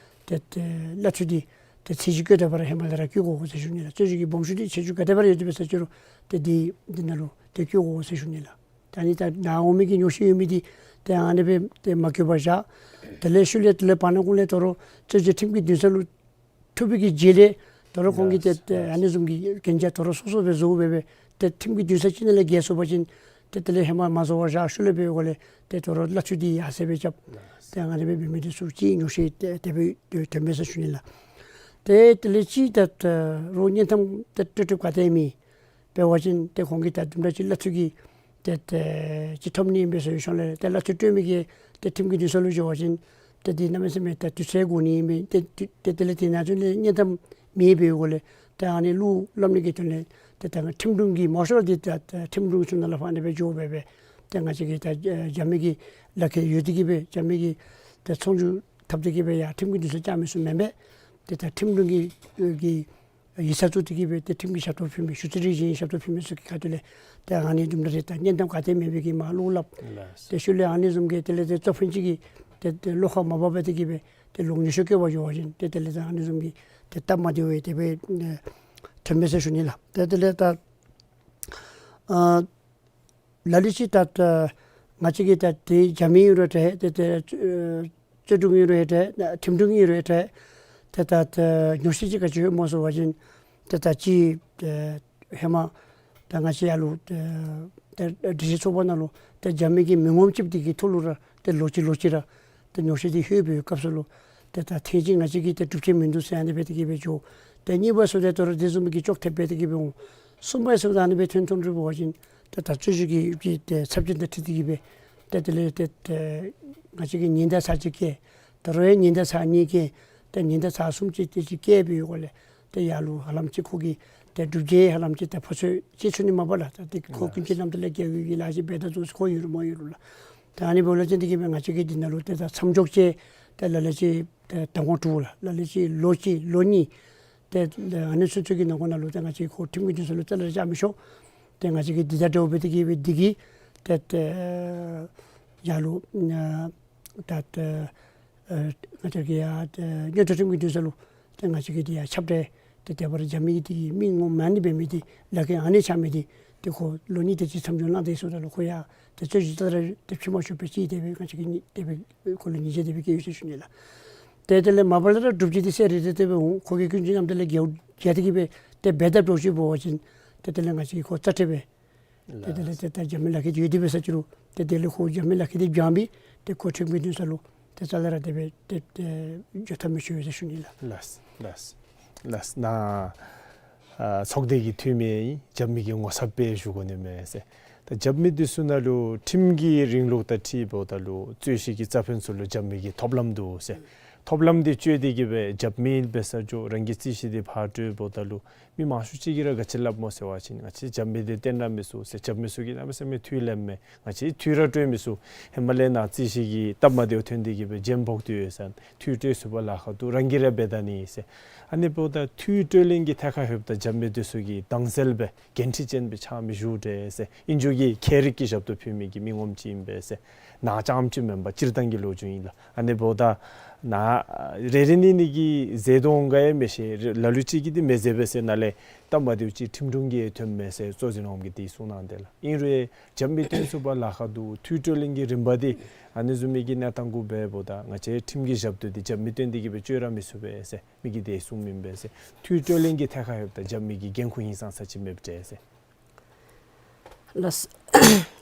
ཏེ་ཏེ་གླ་འཐུས་འདི་ཏེ་ཚད་གཞི་བཀོད་ད་བར་ཧེ་མ་ལས་ར་བཀོད་དགོ་ཟེར་ཞུ་ནི་ལགས། རྩོད་གཞི་གི་སྦོམ་ཆུང་འདི་ཁྱད་ཆོས་ག་དེ་སྦེ་ར་ཡོད་དེ་འབད་ཟེར་ཅི་རུང་ཏེ་འདི་འདི་ནང་ལུ་ཏེ་བཀོད་དགོ་ཟེར་ཞུ་ནི་ལགས། ད་ནི་ད་ནཱ་འོང་མི་གི་ཉོགས་བཤད་ཡོད་མི་འདི་ཏེ་ཨ་ནི་སྦེ་ཏེ་མ་བཀོད་པར་བཞག། དེ་ལས་ཤུལ་ལས་དེ་ལས་བར་ན་ཀུན་ལས་ད་རུང་རྩོད་གཞི་ཁྲིམས་ཀྱི་འདུན་ས་ལུ་ཐུག་པའི་གི་རྗེས་ལས་ད་རུང་ཁོང་གིས་ཏེ་ཏེ་ཨ་ནི་བཟུམ་གྱི་གན་རྒྱ་ད་རུང་སོ་སོ་སྦེ་བཟོ་སྦེ་སྦེ་ཏེ་ཁྲིམས་ཀྱི་འདུན་ས་ཅིག་ནང་ལས་རྒྱལ་སོང་པ་ཅིན་ཏེ་དེ་ལས་ཧེ་མ་མ་བཟོ་བར་བཞག། ཤུལ་ལས་འབད་བའི་སྒོ་ལས་ཏེ་ད་རུང་གླ་འཐུས་འདི་ཡར་སེང་སྦེ་རྐྱབ། ཏེ་ཨ་ནི་སྦེ་འབད་མི་འདི་ཚུ་ཅིག་ཉོགས་བཤད་ཏེ་དེ་སྦེ་ཐོན་པས་ཟེར་ཞུ་ནི་ལགས། ཏེ་དེ་ལས་ཅིག་ད་ད་རུང་བརྙན་ཐུང་ཏེ་སྤྲོད་ཐུབ་ག་ཏེ་མེད། འབད་བ་ཅིན་ཏེ་ཁོང་གིས་ད་དུམ་གྲ་ཅིག་གླ་འཐུས་ཀྱི་ཏེ་ཏེ་ཅིག་ཐོབ་ནི་ཨིན་པས་ཟེར་ཞུ་ལས་ཏེ་གླ་འཐུས་སྤྲོད་མི་གིས་ཏེ་ཁྲིམས་ཀྱི་འདུན་ས་ལུ་འགྱོ་བ་ཅིན་ཏེ་འདི་གནམ་མེད་ས་མེད་ད་དུས་ཚོད་འགོར་ནི་ཨིན་པས། ཏེ་ཏེ་ཏེ་དེ་ལས་དེ་ནང་ཚུན་ལས་བརྙན་ཐུང་མེད་པའི་སྒོ་ལས་ཏེ་ཨ་ནི་གླུ་སླབ་ནི་གི་དོན་ལས་ཏེ་ད་ཁྲིམས་དྲུང་གི་མང་ཤོས་ར་འདི་ད་ད་ཁྲིམས་དྲུང་ཚུ་ནང་ལས་ཕར་ཨ་ནི་སྦེ་འགྱོ་སྦེ་སྦེ་ཏེ་ང་བཅས་ཀྱི་ད་རྒྱབ་མི་གི་ལག་ཁྱེར་ཡོད་དེ་གི་སྦེ་རྒྱབ་མི་གི་ད་ཚོང་བསྒྱུར་འཐབ་སྟེ་གི་སྦེ་ཡར་ཁྲིམས་ཀྱི་འདུན་ས་བཅར་མི་ཚུ་མེན་པས། ཏེ་ད་ཁྲིམས་དྲུང་གི་གི་ཡིག་ཚང་བཙུགས་ཏེ་གི་སྦེ་ཏེ་ཁྲིམས་ཀྱི་ཞབས་ཏོག་ཕུལ་མི་ཞུ་རྩིས་རིག་གཞན་ཞབས་ཏོག་ཕུལ་མི་ཚུ་གི་ཁ་ཐུག་ལས་ཏེ་ཨ་ནི་དུམ་གྲ་རེ་ད་བརྙན་ཐུང་ག་ཏེ་མེད་པའི་གི་མར་གླུ་སླབ། ལགས། ཏེ་ཤུལ་ལས་ཨ་ནི་བཟུམ་གྱི་དེ་ལས་ཏེ་གཙོ་ཕུད་ཅིག་གིས་ཏེ་ཏེ་བློ་ཁ་མ་བབ་པར་ཏེ་གི་སྦེ་ཏེ་ལོག་ཉོགས་བཤད་བཀོད་པར་འགྱོ་བ་ཅིན་ཏེ་དེ་ལས་ད་ཨ་ནི་བཟུམ་གྱི་ཏེ་སྟབས་མ་བདེཝ་སྦེ་དེ་སྦེ་ཨེ་ཐོན་པས་ཟེར་ཞུ་ནི་ལགས། ཏེ་དེ་ལས་ད་ཨ་ལ་ལུ་ཅིག་ད་ད་ང་བཅས་ཀྱི་ད་ཏེ་རྒྱབ་མི་ཨིན་རུང་འདྲ་ཏེ་ཏེ་ཨེ་རྩོད་དྲུང་ཨིན་རུང་འདྲ་ཁྲིམས་དྲུང་ཨིན་རུང་འདྲ་ཏེ་ད་ད་ཉོགས་བཤད་ཅིག་ག་ཅི་ཡོད་སྨོ་ཟེར་བ་ཅིན་ཏེ་ད་ཅི་ཨེ་ཧེ་མ་ད་ང་བཅས་ཡར་ལུ་ཏེ་ཏེ་སྒྲིག་གཞི་ཚོགས་པ་ནང་ལུ་ཏེ་རྒྱབ་མི་གི་མི་ངོམ་ཅིག་འདི་གི་ཐོག་ལུ་ར་ཏེ་ལོག་ཅི་ལོག་ཅི་ར་ཏེ་ཉོགས་བཤད་འདི་ལྷོད་པའི་སྐབས་སུ་ལུ་ཏེ་ད་ཐེངས་ཅིག་ང་བཅས་ཀྱིས་ཏེ་གྲུབ་ཆ་མིན་འདུག་ཟེར་ཨ་ནི་སྦེ་དེ་གི་སྦེ་འགྱོ། ཏེ་གཉིས་པ་ཟེརཝ་ད་ད་རུང་དེ་བཟུམ་གྱི་ཅོག་འཐདཔ་སྦེ་དེ་གི་སྦེ་འོང་། གསུམ་པ་ཟེརཝ་ད་ཨ་ནི་སྦེ་ཐོན་ཐོན་རུང་འབད་བ་ཅིན་ཏེ་ད་རྩོད་གཞི་གི་གི་ཏེ་ཚབས་ཆེན་དང་འཁྲིལ་ཏེ་གི་སྦེ་ཏེ་དེ་ལས་ཏེ་ཏེ་ང་བཅས་ཀྱིས་ཉེན་བརྡ་ཚར་གཅིག་བཀལ། ད་རུང་ཡང་ཉེན་བརྡ་ཚར་གཉིས་བཀལ། ཏེ་ཉེན་བརྡ་ཚར་གསུམ་ཅིག་དེ་ཅིག་བཀལ་བའི་སྒོ་ལས་ཏེ་ཡར་ལུ་ཧ་ལམ་ཅིག་ཁོ་གི་ཏེ་གྲུབ་ཆ་ཧ་ལམ་ཅིག་ཏེ་ཕོ་ཚོད་ཅིག་ཚུད་ནི་མས་པ་ལགས། ད་ཏེ་ཁོ་ཀུན་སྤྱོད་རྣམ་དག་ལས་འགལ་བའི་གི་ལཱ་ཅིག་འབད་ད་འདུག་ཟེར་ཁོ་ཡོད་རུང་མ་ཡོད་རུང་ལགས། ད་ཨ་ནི་འབདཝ་ལས་བརྟེན་ཏེ་གི་སྦེ་ང་བཅས་ཀྱིས་འདི་ནང་ལུ་ཏེ་ད་མཚམས་འཇོག་ཅིག་ཏེ་ལ་ལུ་ཅིག་ཏེ་ཟླ་ངོ་དྲུག་ལགས། ལ་ལུ་ཅིག་ལོ་གཅིག་ལོ་གཉིས་ཏེ་ཨ་ནི་ཚུན་ཚོད་ཀྱི་ནང་འཁོད་ནང་ལུ་ཏེ་ང་བཅས་ཁོ་ཁྲིམས་ཀྱི་འདུན་ས་ལུ་རྩ་ལས་བཅར་མི་ཆོག། ཏེ་ང་བཅས་ཀྱིས་འདི་དང་འདྲཝ་སྦེ་དེ་གི་སྦེ་འདི་གིས་ཏེ་ཏེ་ཡར་ལུ་ཨ་ད་ཏེ་ཨ་ང་བཅས་ཀྱིས་ཡར་ཏེ་མངོན་མཐོ་ཁྲིམས་ཀྱི་འདུན་ས་ལུ་ཏེ་ང་བཅས་ཀྱིས་འདི་ཡར་ཁྱབ་སྤྲོད་ཏེ་དེ་སྦེ་ར་རྒྱབ་མི་གི་འདི་མི་ངོམ་ཨ་ནི་འབད་མི་འདི་ལག་ཁྱེར་ཨ་ནི་ཆགས་མི་འདི་ཏེ་ཁོ་ལོ་གཉིས་དེ་ཅིག་མཚམས་འཇོག་གནང་སྟེ་ཡོད་ས་ད་ལུ་ཁོ་ཡང་ཏེ་རྩོད་གཞི་ད་ར་ཏེ་ཕྱེ་མ་ཆོག་པས། ཅིག་དེ་སྦེ་ང་བཅས་ཀྱིས་དེ་སྦེ་ཁོ་ལུ་ཉེས་ཆད་དེ་སྦེ་བཀལ་ཡོད་ཟེར་ཞུ་ནི་ལགས། ཏེ་དེ་ལས་མ་པ་ལས་ར་གྲུབ་ཆ་འདི་གསལ་རི་རི་དེ་སྦེ་འོང་། ཁོ་གི་ཀུན་སྤྱོད་རྣམ་དག་ལས་འགལ་འགལ་ཏེ་གི་སྦེ་ཏེ་འབད་དཔ་འདྲཝ་ཅིག་འབད་བ་ཅིན་ཏེ་དེ་ལས་ང་བཅས་ཀྱིས་ཁོ་རྩ་ཁྲལ་འབད། ཏེ་དེ་ལས་ཏེ་ད་རྒྱབ་མི་ལག་ཁྱེར་འདི་ཡོད་དེ་འབད་ས་ཅི་རུང་ཏེ་དེ་ལས་ཁོ་རྒྱབ་མི་ལག་ཁྱེར་འདི་བྱང་སྦེ་ཏེ་ཁོ་ཁྲིམས་ཀྱི་འདུན་ས་ལུ་ཏེ་རྩ་ལས་ར་དེ་སྦེ་ཏེ་ཏེ་འགྱོ་ཐབས་མི་ཆོག་ཟེར་ཞུ་ནི་ལགས། ལགས་ལགས་ལགས། ནཱ་ཨ་ཚོགས་སྡེ་གི་འཐུས་མི་ཨིན། རྒྱབ་མི་གི་ངོ་ཚབ་སྦེ་ཞུ་དགོ་ནི་མས་ཟེར། ད་རྒྱབ་མི་འདི་ཚུ་ནང་ལུ་ཁྲིམས་ཀྱི་རིང་ལུགས་དང་འཁྲིལཝ་ད་ལུ་རྩོད་གཞི་གི་རྩ་ཕན་ཚུ་ལུ་རྒྱབ་མི་གི་ཐོབ་ལམ་འདུག་ཟེར། ཐོབ་ལམ་འདི་སྤྱོད་དེ་གི་སྦེ་རྒྱབ་མི་ཨིན་པས་ཟེར་ཅི་རུང་རང་གི་རྩོད་གཞི་འདི་ཕར་སྤྲོདཔ་ད་ལུ་མི་མང་ཤོས་ཅིག་གིས་ར་ག་ཅི་སླབ་སྨོ་ཟེར་བ་ཅིན་ང་བཅས་རྒྱབ་མི་འདི་བསྟེན་ར་མི་ཚུགས་ཟེར། རྒྱབ་མི་ཚུ་གིས་གནམ་མེད་ས་མེད་འཐུས་ལེན་མས། ང་བཅས་འཐུས་ར་སྤྲོད་མི་ཚུགས། ཧེ་མ་ལས་ནཱ་རྩོད་གཞི་གི་སྟབས་མ་བདེཝ་ཐོན་ཏེ་གི་སྦེ་རྒྱན་ཕོག་སྟེ་ཡོད་ཟེར། འཐུས་སྤྲོད་ཚུགས་པར་ལཱ་ཁག་འདུག། རང་གིས་ར་འབད་ད་ནི་ཟེར། ཨ་ནི་འབདཝ་ད་འཐུས་སྤྲོད་ལེན་གྱི་ཐད་ཁར་ལྷོདཔ་ད་རྒྱབ་མི་འདི་ཚུ་གིས་དྭངས་གསལ་སྦེ་འགན་འཁྲི་ཅན་སྦེ་ཆགས་མི་བཞུགས་ཏེ་ཟེར། ཨིན་རུང་གི་ཁྱད་རིག་གི་ཞབས་ཏོག་ཕུལ་མི་གི་མི་ངོམ་ཅིག་ཨིན་པས་ཟེར། ནཱ་རྐྱངམ་ཅིག་མེན་པར་སྤྱིར་བཏང་གི་ལོ་རྒྱུས་ཨིན་ལགས། ཨ་ནི་འབདཝ་ད་ ནཱ་རེ་རེ་གཉིས་གཉིས་ཀྱིས་བཟོ་དོ་འོང་ག་ཡང་མི་ཤེས། ལ་ལུ་ཅིག་གིས་འདི་མི་བཟོ་པས་ཟེར། ནཱ་ལས་སྟབས་མ་བདེཝ་ཅིག་ཁྲིམས་དྲུང་གིས་ཐོནམ་མས་ཟེར་གཙོ་འཛིན་འོགམ་གིས་འདི་གསུངས་གནང་དེས་ལགས། ཨིན་རུང་རྒྱབ་མི་བཏོན་ཚུགས་པར་ལཱ་ཁག་འདུག། འཐུས་གྲོས་གླེང་གི་རིམ་པ་འདི་ཨ་ནི་བཟུམ་མའི་གི་གནས་སྟངས་གུ་འབདཝ་ད་ང་བཅས་ཁྲིམས་ཀྱི་ཞབས་ཏོག་འདི་རྒྱབ་མི་བཏོན་ཏེ་གི་སྦེ་སྤྱོད་ར་མི་ཚུགས་པས་ཟེར་མི་གིས་འདི་གསུངམ་ཨིན་པས་ཟེར། འཐུས་གྲོས་གླེང་གི་ཐད་ཁར་ལྷོདཔ་ད་རྒྱབ་མི་གི་འགན་ཁུར་ཧིང་སངས་ས་ཅིག་མེདཔ་འདྲས་ཟེར། ལགས།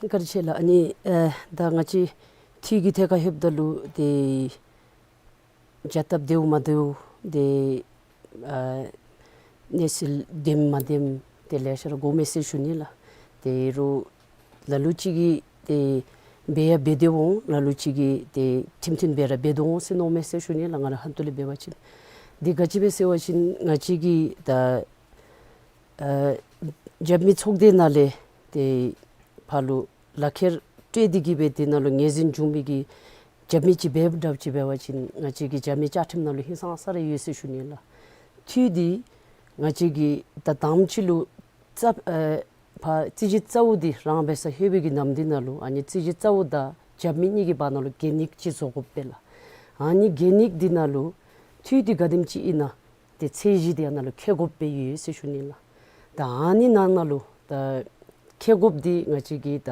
བཀའ་དྲིན་ཆེ་ལགས། ཨ་ནི་ཨེ་ད་ང་བཅས་འཐུས་ཀྱི་ཐད་ཁར་ལྷོདཔ་ད་ལུ་ཏེ་བྱ་སྟབས་བདེཝ་མ་བདེཝ་ཏེ་ཨ་གནས་ཚུལ་བདེནམ་མ་བདེནམ་ཏེ་ལེ་ཤ་ར་གོཝ་མས་ཟེར་ཞུ་ནི་ལགས། ཏེ་རུང་ལ་ལུ་ཅིག་གིས་ཏེ་འབད་ཡང་འབད་དེ་འོང་། ལ་ལུ་ཅིག་གིས་ཏེ་ཁྲིམས་མཐུན་སྦེ་ར་འབད་དོ་འོང་ཟེར་མནོཝ་མས་ཟེར་ཞུ་ནི་ལགས། ང་རའི་ཁ་ཐུག་ལས་འབད་བ་ཅིན་འདི་ག་ཅི་སྦེ་ཟེར་བ་ཅིན་ང་བཅས་ཀྱིས་ད་ཨ་རྒྱབ་མི་ཚོགས་སྡེ་ནང་ལས་ཏེ་ཕར་ལུ་ལག་ཁྱེར་སྤྲོད་དེ་གི་སྦེ་དེ་ནང་ལུ་ངོས་འཛིན་བྱུང་མི་གི་རྒྱབ་མི་ཅིག་འབདཝ་འདྲཝ་ཅིག་འབད་བ་ཅིན་ང་བཅས་ཀྱི་རྒྱབ་མི་བཅའ་ཁྲིམས་ནང་ལུ་ཧིང་སངས་ས་ར་ཡོད་ཟེར་ཞུ་ནི་ལགས། འཐུས་འདི་ང་བཅས་ཀྱིས་ད་དང་པ་ཅིག་ལུ་རྩ་ཨེ་ཕར་རྩོད་གཞི་གཙོ་བོ་འདི་རང་འབད་སར་ལྷོད་པའི་གི་ནམ་དུས་ནང་ལུ་ཨ་ནི་རྩོད་གཞི་གཙོ་བོ་དང་རྒྱབ་མི་གཉིས་ཀྱི་བར་ན་ལུ་གན་ཡིག་ཅིག་བཟོ་དགོཔ་སྦེ་ལགས། ཨ་ནི་གན་ཡིག་འདི་ནང་ལུ་འཐུས་འདི་ག་དེམ་ཅིག་ཨིན་ན་ཏེ་ཚད་གཞི་འདི་ཨ་ནཱ་ལུ་འཁོད་དགོཔ་སྦེ་ཡོད་ཟེར་ཞུ་ནི་ལགས། ད་ཨ་ནི་ནང་ན་ལུ་ད་འཁོད་དགོཔ་འདི་ང་བཅས་ཀྱིས་ད་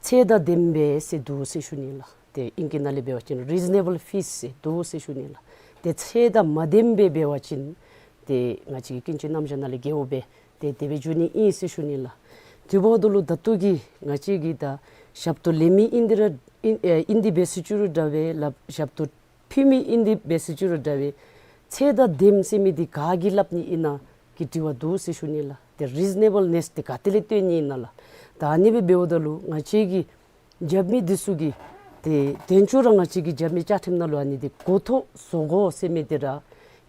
ཚད་དང་ལྡནམ་སྦེ་ཟེར་འདུག་ཟེར་ཞུ་ནི་ལགས། ཏེ་ཨིང་སྐད་ནང་ལས་འབད་བ་ཅིན་རི་ཛི་ནེ་བཱལ་ཕིས་ཟེར་འདུག་ཟེར་ཞུ་ནི་ལགས། ཏེ་ཚད་དང་མ་ལྡནམ་སྦེ་འབད་བ་ཅིན་ཏེ་ང་བཅས་ཀྱི་ཀུན་སྤྱོད་རྣམ་གཞག་ནང་ལས་འགལཝ་སྦེ་ཏེ་དེ་སྦེ་འགྱོ་ནི་ཨིན་ཟེར་ཞུ་ནི་ལགས། དེ་འབདཝ་ད་ལུ་ད་ལྟོ་གི་ང་བཅས་ཀྱིས་ད་ཞབས་ཏོག་ལེན་མི་ཨིན་ཏེ་ར་ཨིན་ཨེ་ཨིན་ཏེ་འབད་ཟེར་ཅི་རུང་འདྲ་བས་ལགས། ཞབས་ཏོག་ཕུལ་མི་ཨིན་ཏེ་འབད་ཟེར་ཅི་རུང་འདྲ་བས་ཚད་དང་ལྡནམ་ཟེར་མི་འདི་ག་གིས་སླབ་ནི་ཨིན་ན་གི་དྲི་བ་འདུག་ཟེར་ཞུ་ནི་ལགས། ཏེ་རི་ཛི་ནེ་བཱལ་ནེས་འདི་ག་ཏེ་ལས་བཏོན་ནི་ཨིན་ན་ལགས། ད་ཨ་ནི་སྦེ་འབདཝ་ད་ལུ་ང་བཅས་ཀྱི་རྒྱབ་མི་འདི་ཚུ་གིས་ཏེ་དེ་ཚུ་ར་ང་བཅས་ཀྱི་རྒྱབ་མི་བཅའ་ཁྲིམས་ནང་ལུ་ཨ་ནི་འདི་འགོ་ཐོག་བཟོ་དགོ་ཟེར་མི་འདི་ར་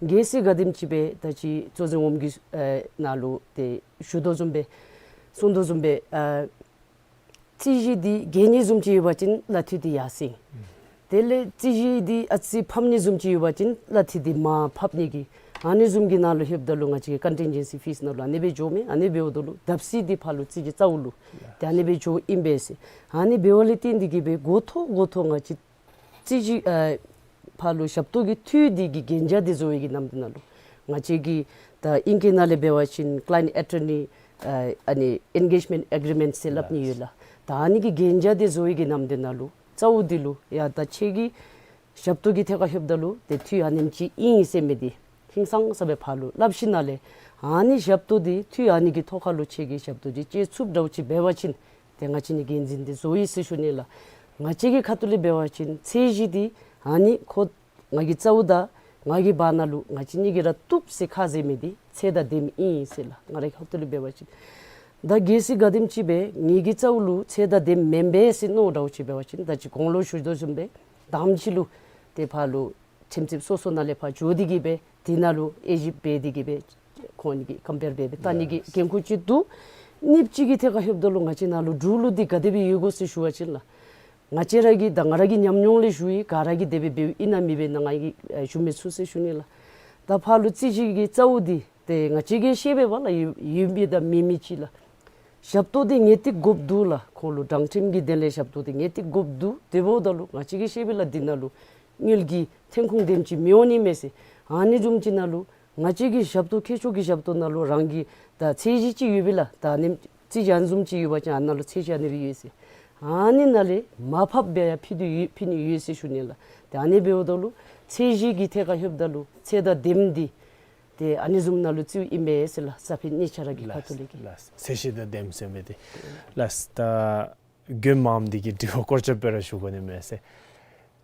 གལ་སྲིད་ག་དེམ་ཅིག་སྦེ་ད་ཅི་གཙོ་འཛིན་འོགམ་གི་ཨེ་ནང་ལུ་ཏེ་ཞུ་དོ་བཟུམ་སྦེ་གསུང་དོ་བཟུམ་སྦེ་ཨ་རྩོད་གཞི་འདི་རྒྱས་ནི་བཟུམ་ཅིག་ཡོད་པ་ཅིན་གླ་འཐུས་འདི་ཡར་སེང་། དེ་ལས་རྩོད་གཞི་འདི་ཨ་ཙི་ཕམ་ནི་བཟུམ་ཅིག་ཡོད་པ་ཅིན་གླ་འཐུས་འདི་མར་ཕབ་ནི་གི་ཨ་ནི་བཟུམ་གྱི་ནང་ལུ་ལྷོདཔ་ད་ལུ་ང་བཅས་ཀྱི་ཀོན་ཊིན་ཇེན་སི་ཕིས་ནང་ལུ་ཨ་ནི་སྦེ་འགྱོཝ་མས། ཨ་ནི་འབདཝ་ད་ལུ་བརྡབ་གསིག་འདི་ཕར་ལུ་རྩོད་གཞི་གཙོ་བོ་ལུ་ཏེ་ཨ་ནི་སྦེ་འགྱོཝ་ཨིན་པས་ཟེར། ཨ་ནི་འབདཝ་ལས་བརྟེན་ཏེ་གི་སྦེ་འགོ་ཐོག་འགོ་ཐོག་ང་བཅས་རྩོད་གཞི་ཨ་ཕར་ལུ་ཞབས་ཏོག་གི་འཐུས་འདི་གི་གན་རྒྱ་འདི་བཟོ་བའི་གི་ནམ་དུས་ནང་ལུ་ང་བཅས་ཀྱི་ད་ཨིང་སྐད་ནང་ལས་འབད་བ་ཅིན་ཀ་ལའིནཊ་ཨེ་ཊོར་ནི་ཨ་ཨ་ནི་ཨེན་གེཇ་མེནཊ་ཨེ་གི་རི་མེནཊ་ཟེར་སླབ་ནི་ཡོད་ལགས། ད་ཨ་ནི་གི་གན་རྒྱ་འདི་བཟོ་བའི་གི་ནམ་དུས་ནང་ལུ་གཙོ་བོ་འདི་ལུ་ཡ་ད་ཁྱེད་ཀྱི་ཞབས་ཏོག་གི་ཐད་ཁར་ལྷོདཔ་ད་ལུ་ཏེ་འཐུས་ཨ་ནེམ་ཅིག་ཨིན་ཟེར་མི་འདི་ཧིང་སངས་ས་སྦེ་ཕར་ལུ་སླབ་ཞིནམ་ལས་ཨ་ནི་ཞབས་ཏོག་འདི་འཐུས་ཨ་ནི་གི་ཐོག་ཁར་ལུ་ཁྱེད་ཀྱི་ཞབས་ཏོག་འདི་སྤྱོད་ཚུགསཔ་འདྲཝ་ཅིག་འབད་བ་ཅིན་ཏེ་ང་བཅས་ནི་འགན་འཛིན་འདི་བཟོ་ཡི་ཟེར་ཞུ་ནི་ལགས། ང་བཅས་ཀྱི་ཁ་ཐུག་ལས་འབད་བ་ཅིན་ཚད་གཞི་འདི་ཨ་ནི་ཁོ་ང་གི་གཙོ་བོ་དང་ང་གི་བར་ན་ལུ་ང་བཅས་གཉིས་ཀྱིས་ར་བཏུབ་ཟེར་ཁ་བཟེད་མི་འདི་ཚད་དང་ལྡནམ་ཨིན་ཟེར་ལགས། ང་རའི་ཁ་ཐུག་ལས་འབད་བ་ཅིན་ད་གལ་སྲིད་ག་དེམ་ཅིག་སྦེ་ངེ་གི་གཙོ་བོ་ལུ་ཚད་དང་ལྡནམ་མེན་པས་ཟེར་མནོ་འདྲཝ་ཅིག་འབད་བ་ཅིན་ད་ཅི་གོང་ལུ་ཞུ་དོ་བཟུམ་སྦེ་དང་པ་ཅིག་ལུ་ཏེ་ཕར་ལུ་ཁྲིམས་རྩོདཔ་སོ་སོ་ནང་ལས་ཕར་འགྱོ་སྟེ་གི་སྦེ་དེ་ནང་ལུ་དབྱེ་ཞིབ་འབད་དེ་གི་སྦེ་ཁོང་གཉིས་ཀྱི་ཀམ་པེར་འབད་སྦེ་བལྟ་ནི་གི་འགན་ཁུར་ཅིག་འདུག། གཉིས་པ་ཅིག་གི་ཐད་ཁར་ལྷོདཔ་ད་ལུ་ང་བཅས་ནང་ལུ་འབྲུག་ལུ་འདི་ག་དེ་སྦེ་ཡོད་གོ་ཟེར་ཞུ་བ་ཅིན་ལགས། ང་བཅས་ར་གི་ད་ང་ར་གི་ཉམས་མྱོང་ལས་ཞུ་ཡི། ག་ར་གིས་དེ་སྦེ་འབདཝ་ཨིན་ན་མེན་པས་ན་ང་གིས་ཨེ་ཞུ་མི་ཚུགས་ཟེར་ཞུ་ནི་ལགས། ད་ཕར་ལུ་རྩོད་གཞི་གི་གཙོ་བོ་འདི་ཏེ་ང་བཅས་ཀྱིས་ཤེས་པས་པ་ལགས། ཡོད་ཡོད་མི་དང་མེད་མི་ཅིག་ལགས། ཞབས་ཏོག་འདི་ངེས་ཏིག་དགོཔ་འདུག་ལགས། ཁོ་ལུ་དྲང་ཁྲིམས་ཀྱི་དོན་ལས་ཞབས་ཏོག་འདི་ངེས་ཏིག་དགོཔ་འདུག། དེ་འབདཝ་ད་ལུ་ང་བཅས་ཀྱིས་ཤེས་པས་ལགས། འདི་ནང་ལུ་དངུལ་གྱི་ཐོན་ཁུངས་དེམ་ཅིག་མི་འོང་ནི་མས་ཟེར། ཨ་ནི་བཟུམ་ཅིག་ནང་ལུ་ང་བཅས་ཀྱི་ཞབས་ཏོག་མཁས་མཆོག་གི་ཞབས་ཏོག་ནང་ལུ་རང་གི་ད་ཚད་གཞི་ཅིག་ཡོད་པས་ལགས། ད་ཨ་ནེམ་ཅིག་ཨ་ནི་བཟུམ་ཅིག་ཡོད་པ་ཅིན་ཨ་ནཱ་ལུ་ཚད་གཞི་ཨ་ནི་སྦེ་ཡོད་ཟེར། ཨ་ནི་ནང་ལས་མར་ཕབ་སྦེ་ཡང་ཕུལ་དོ་ཡོད་ཕུལ་ནི་ཡོད་ཟེར་ཞུ་ནི་ལགས། ཏེ་ཨ་ནི་འབདཝ་ད་ལུ་ཚད་གཞི་གི་ཐད་ཁར་ལྷོདཔ་ད་ལུ་ཚད་དང་ལྡནམ་འདི་ཏེ་ཨ་ནི་བཟུམ་ནང་ལུ་བརྩིཝ་ཨིན་པས་ཟེར་ལགས། ས་ཕི་གཉིས་ཆ་ར་གི་ཁ་ཐུག་ལས་ཀྱི། ལགས། ཚད་གཞི་དང་ལྡནམ་ཟེར་མི་འདི་ལགས། ད་དགོནམ་འདི་གི་དྲི་བ་སྐོར་རྐྱབ་སྦེ་ར་ཞུ་དགོ་ནི་མས་ཟེར།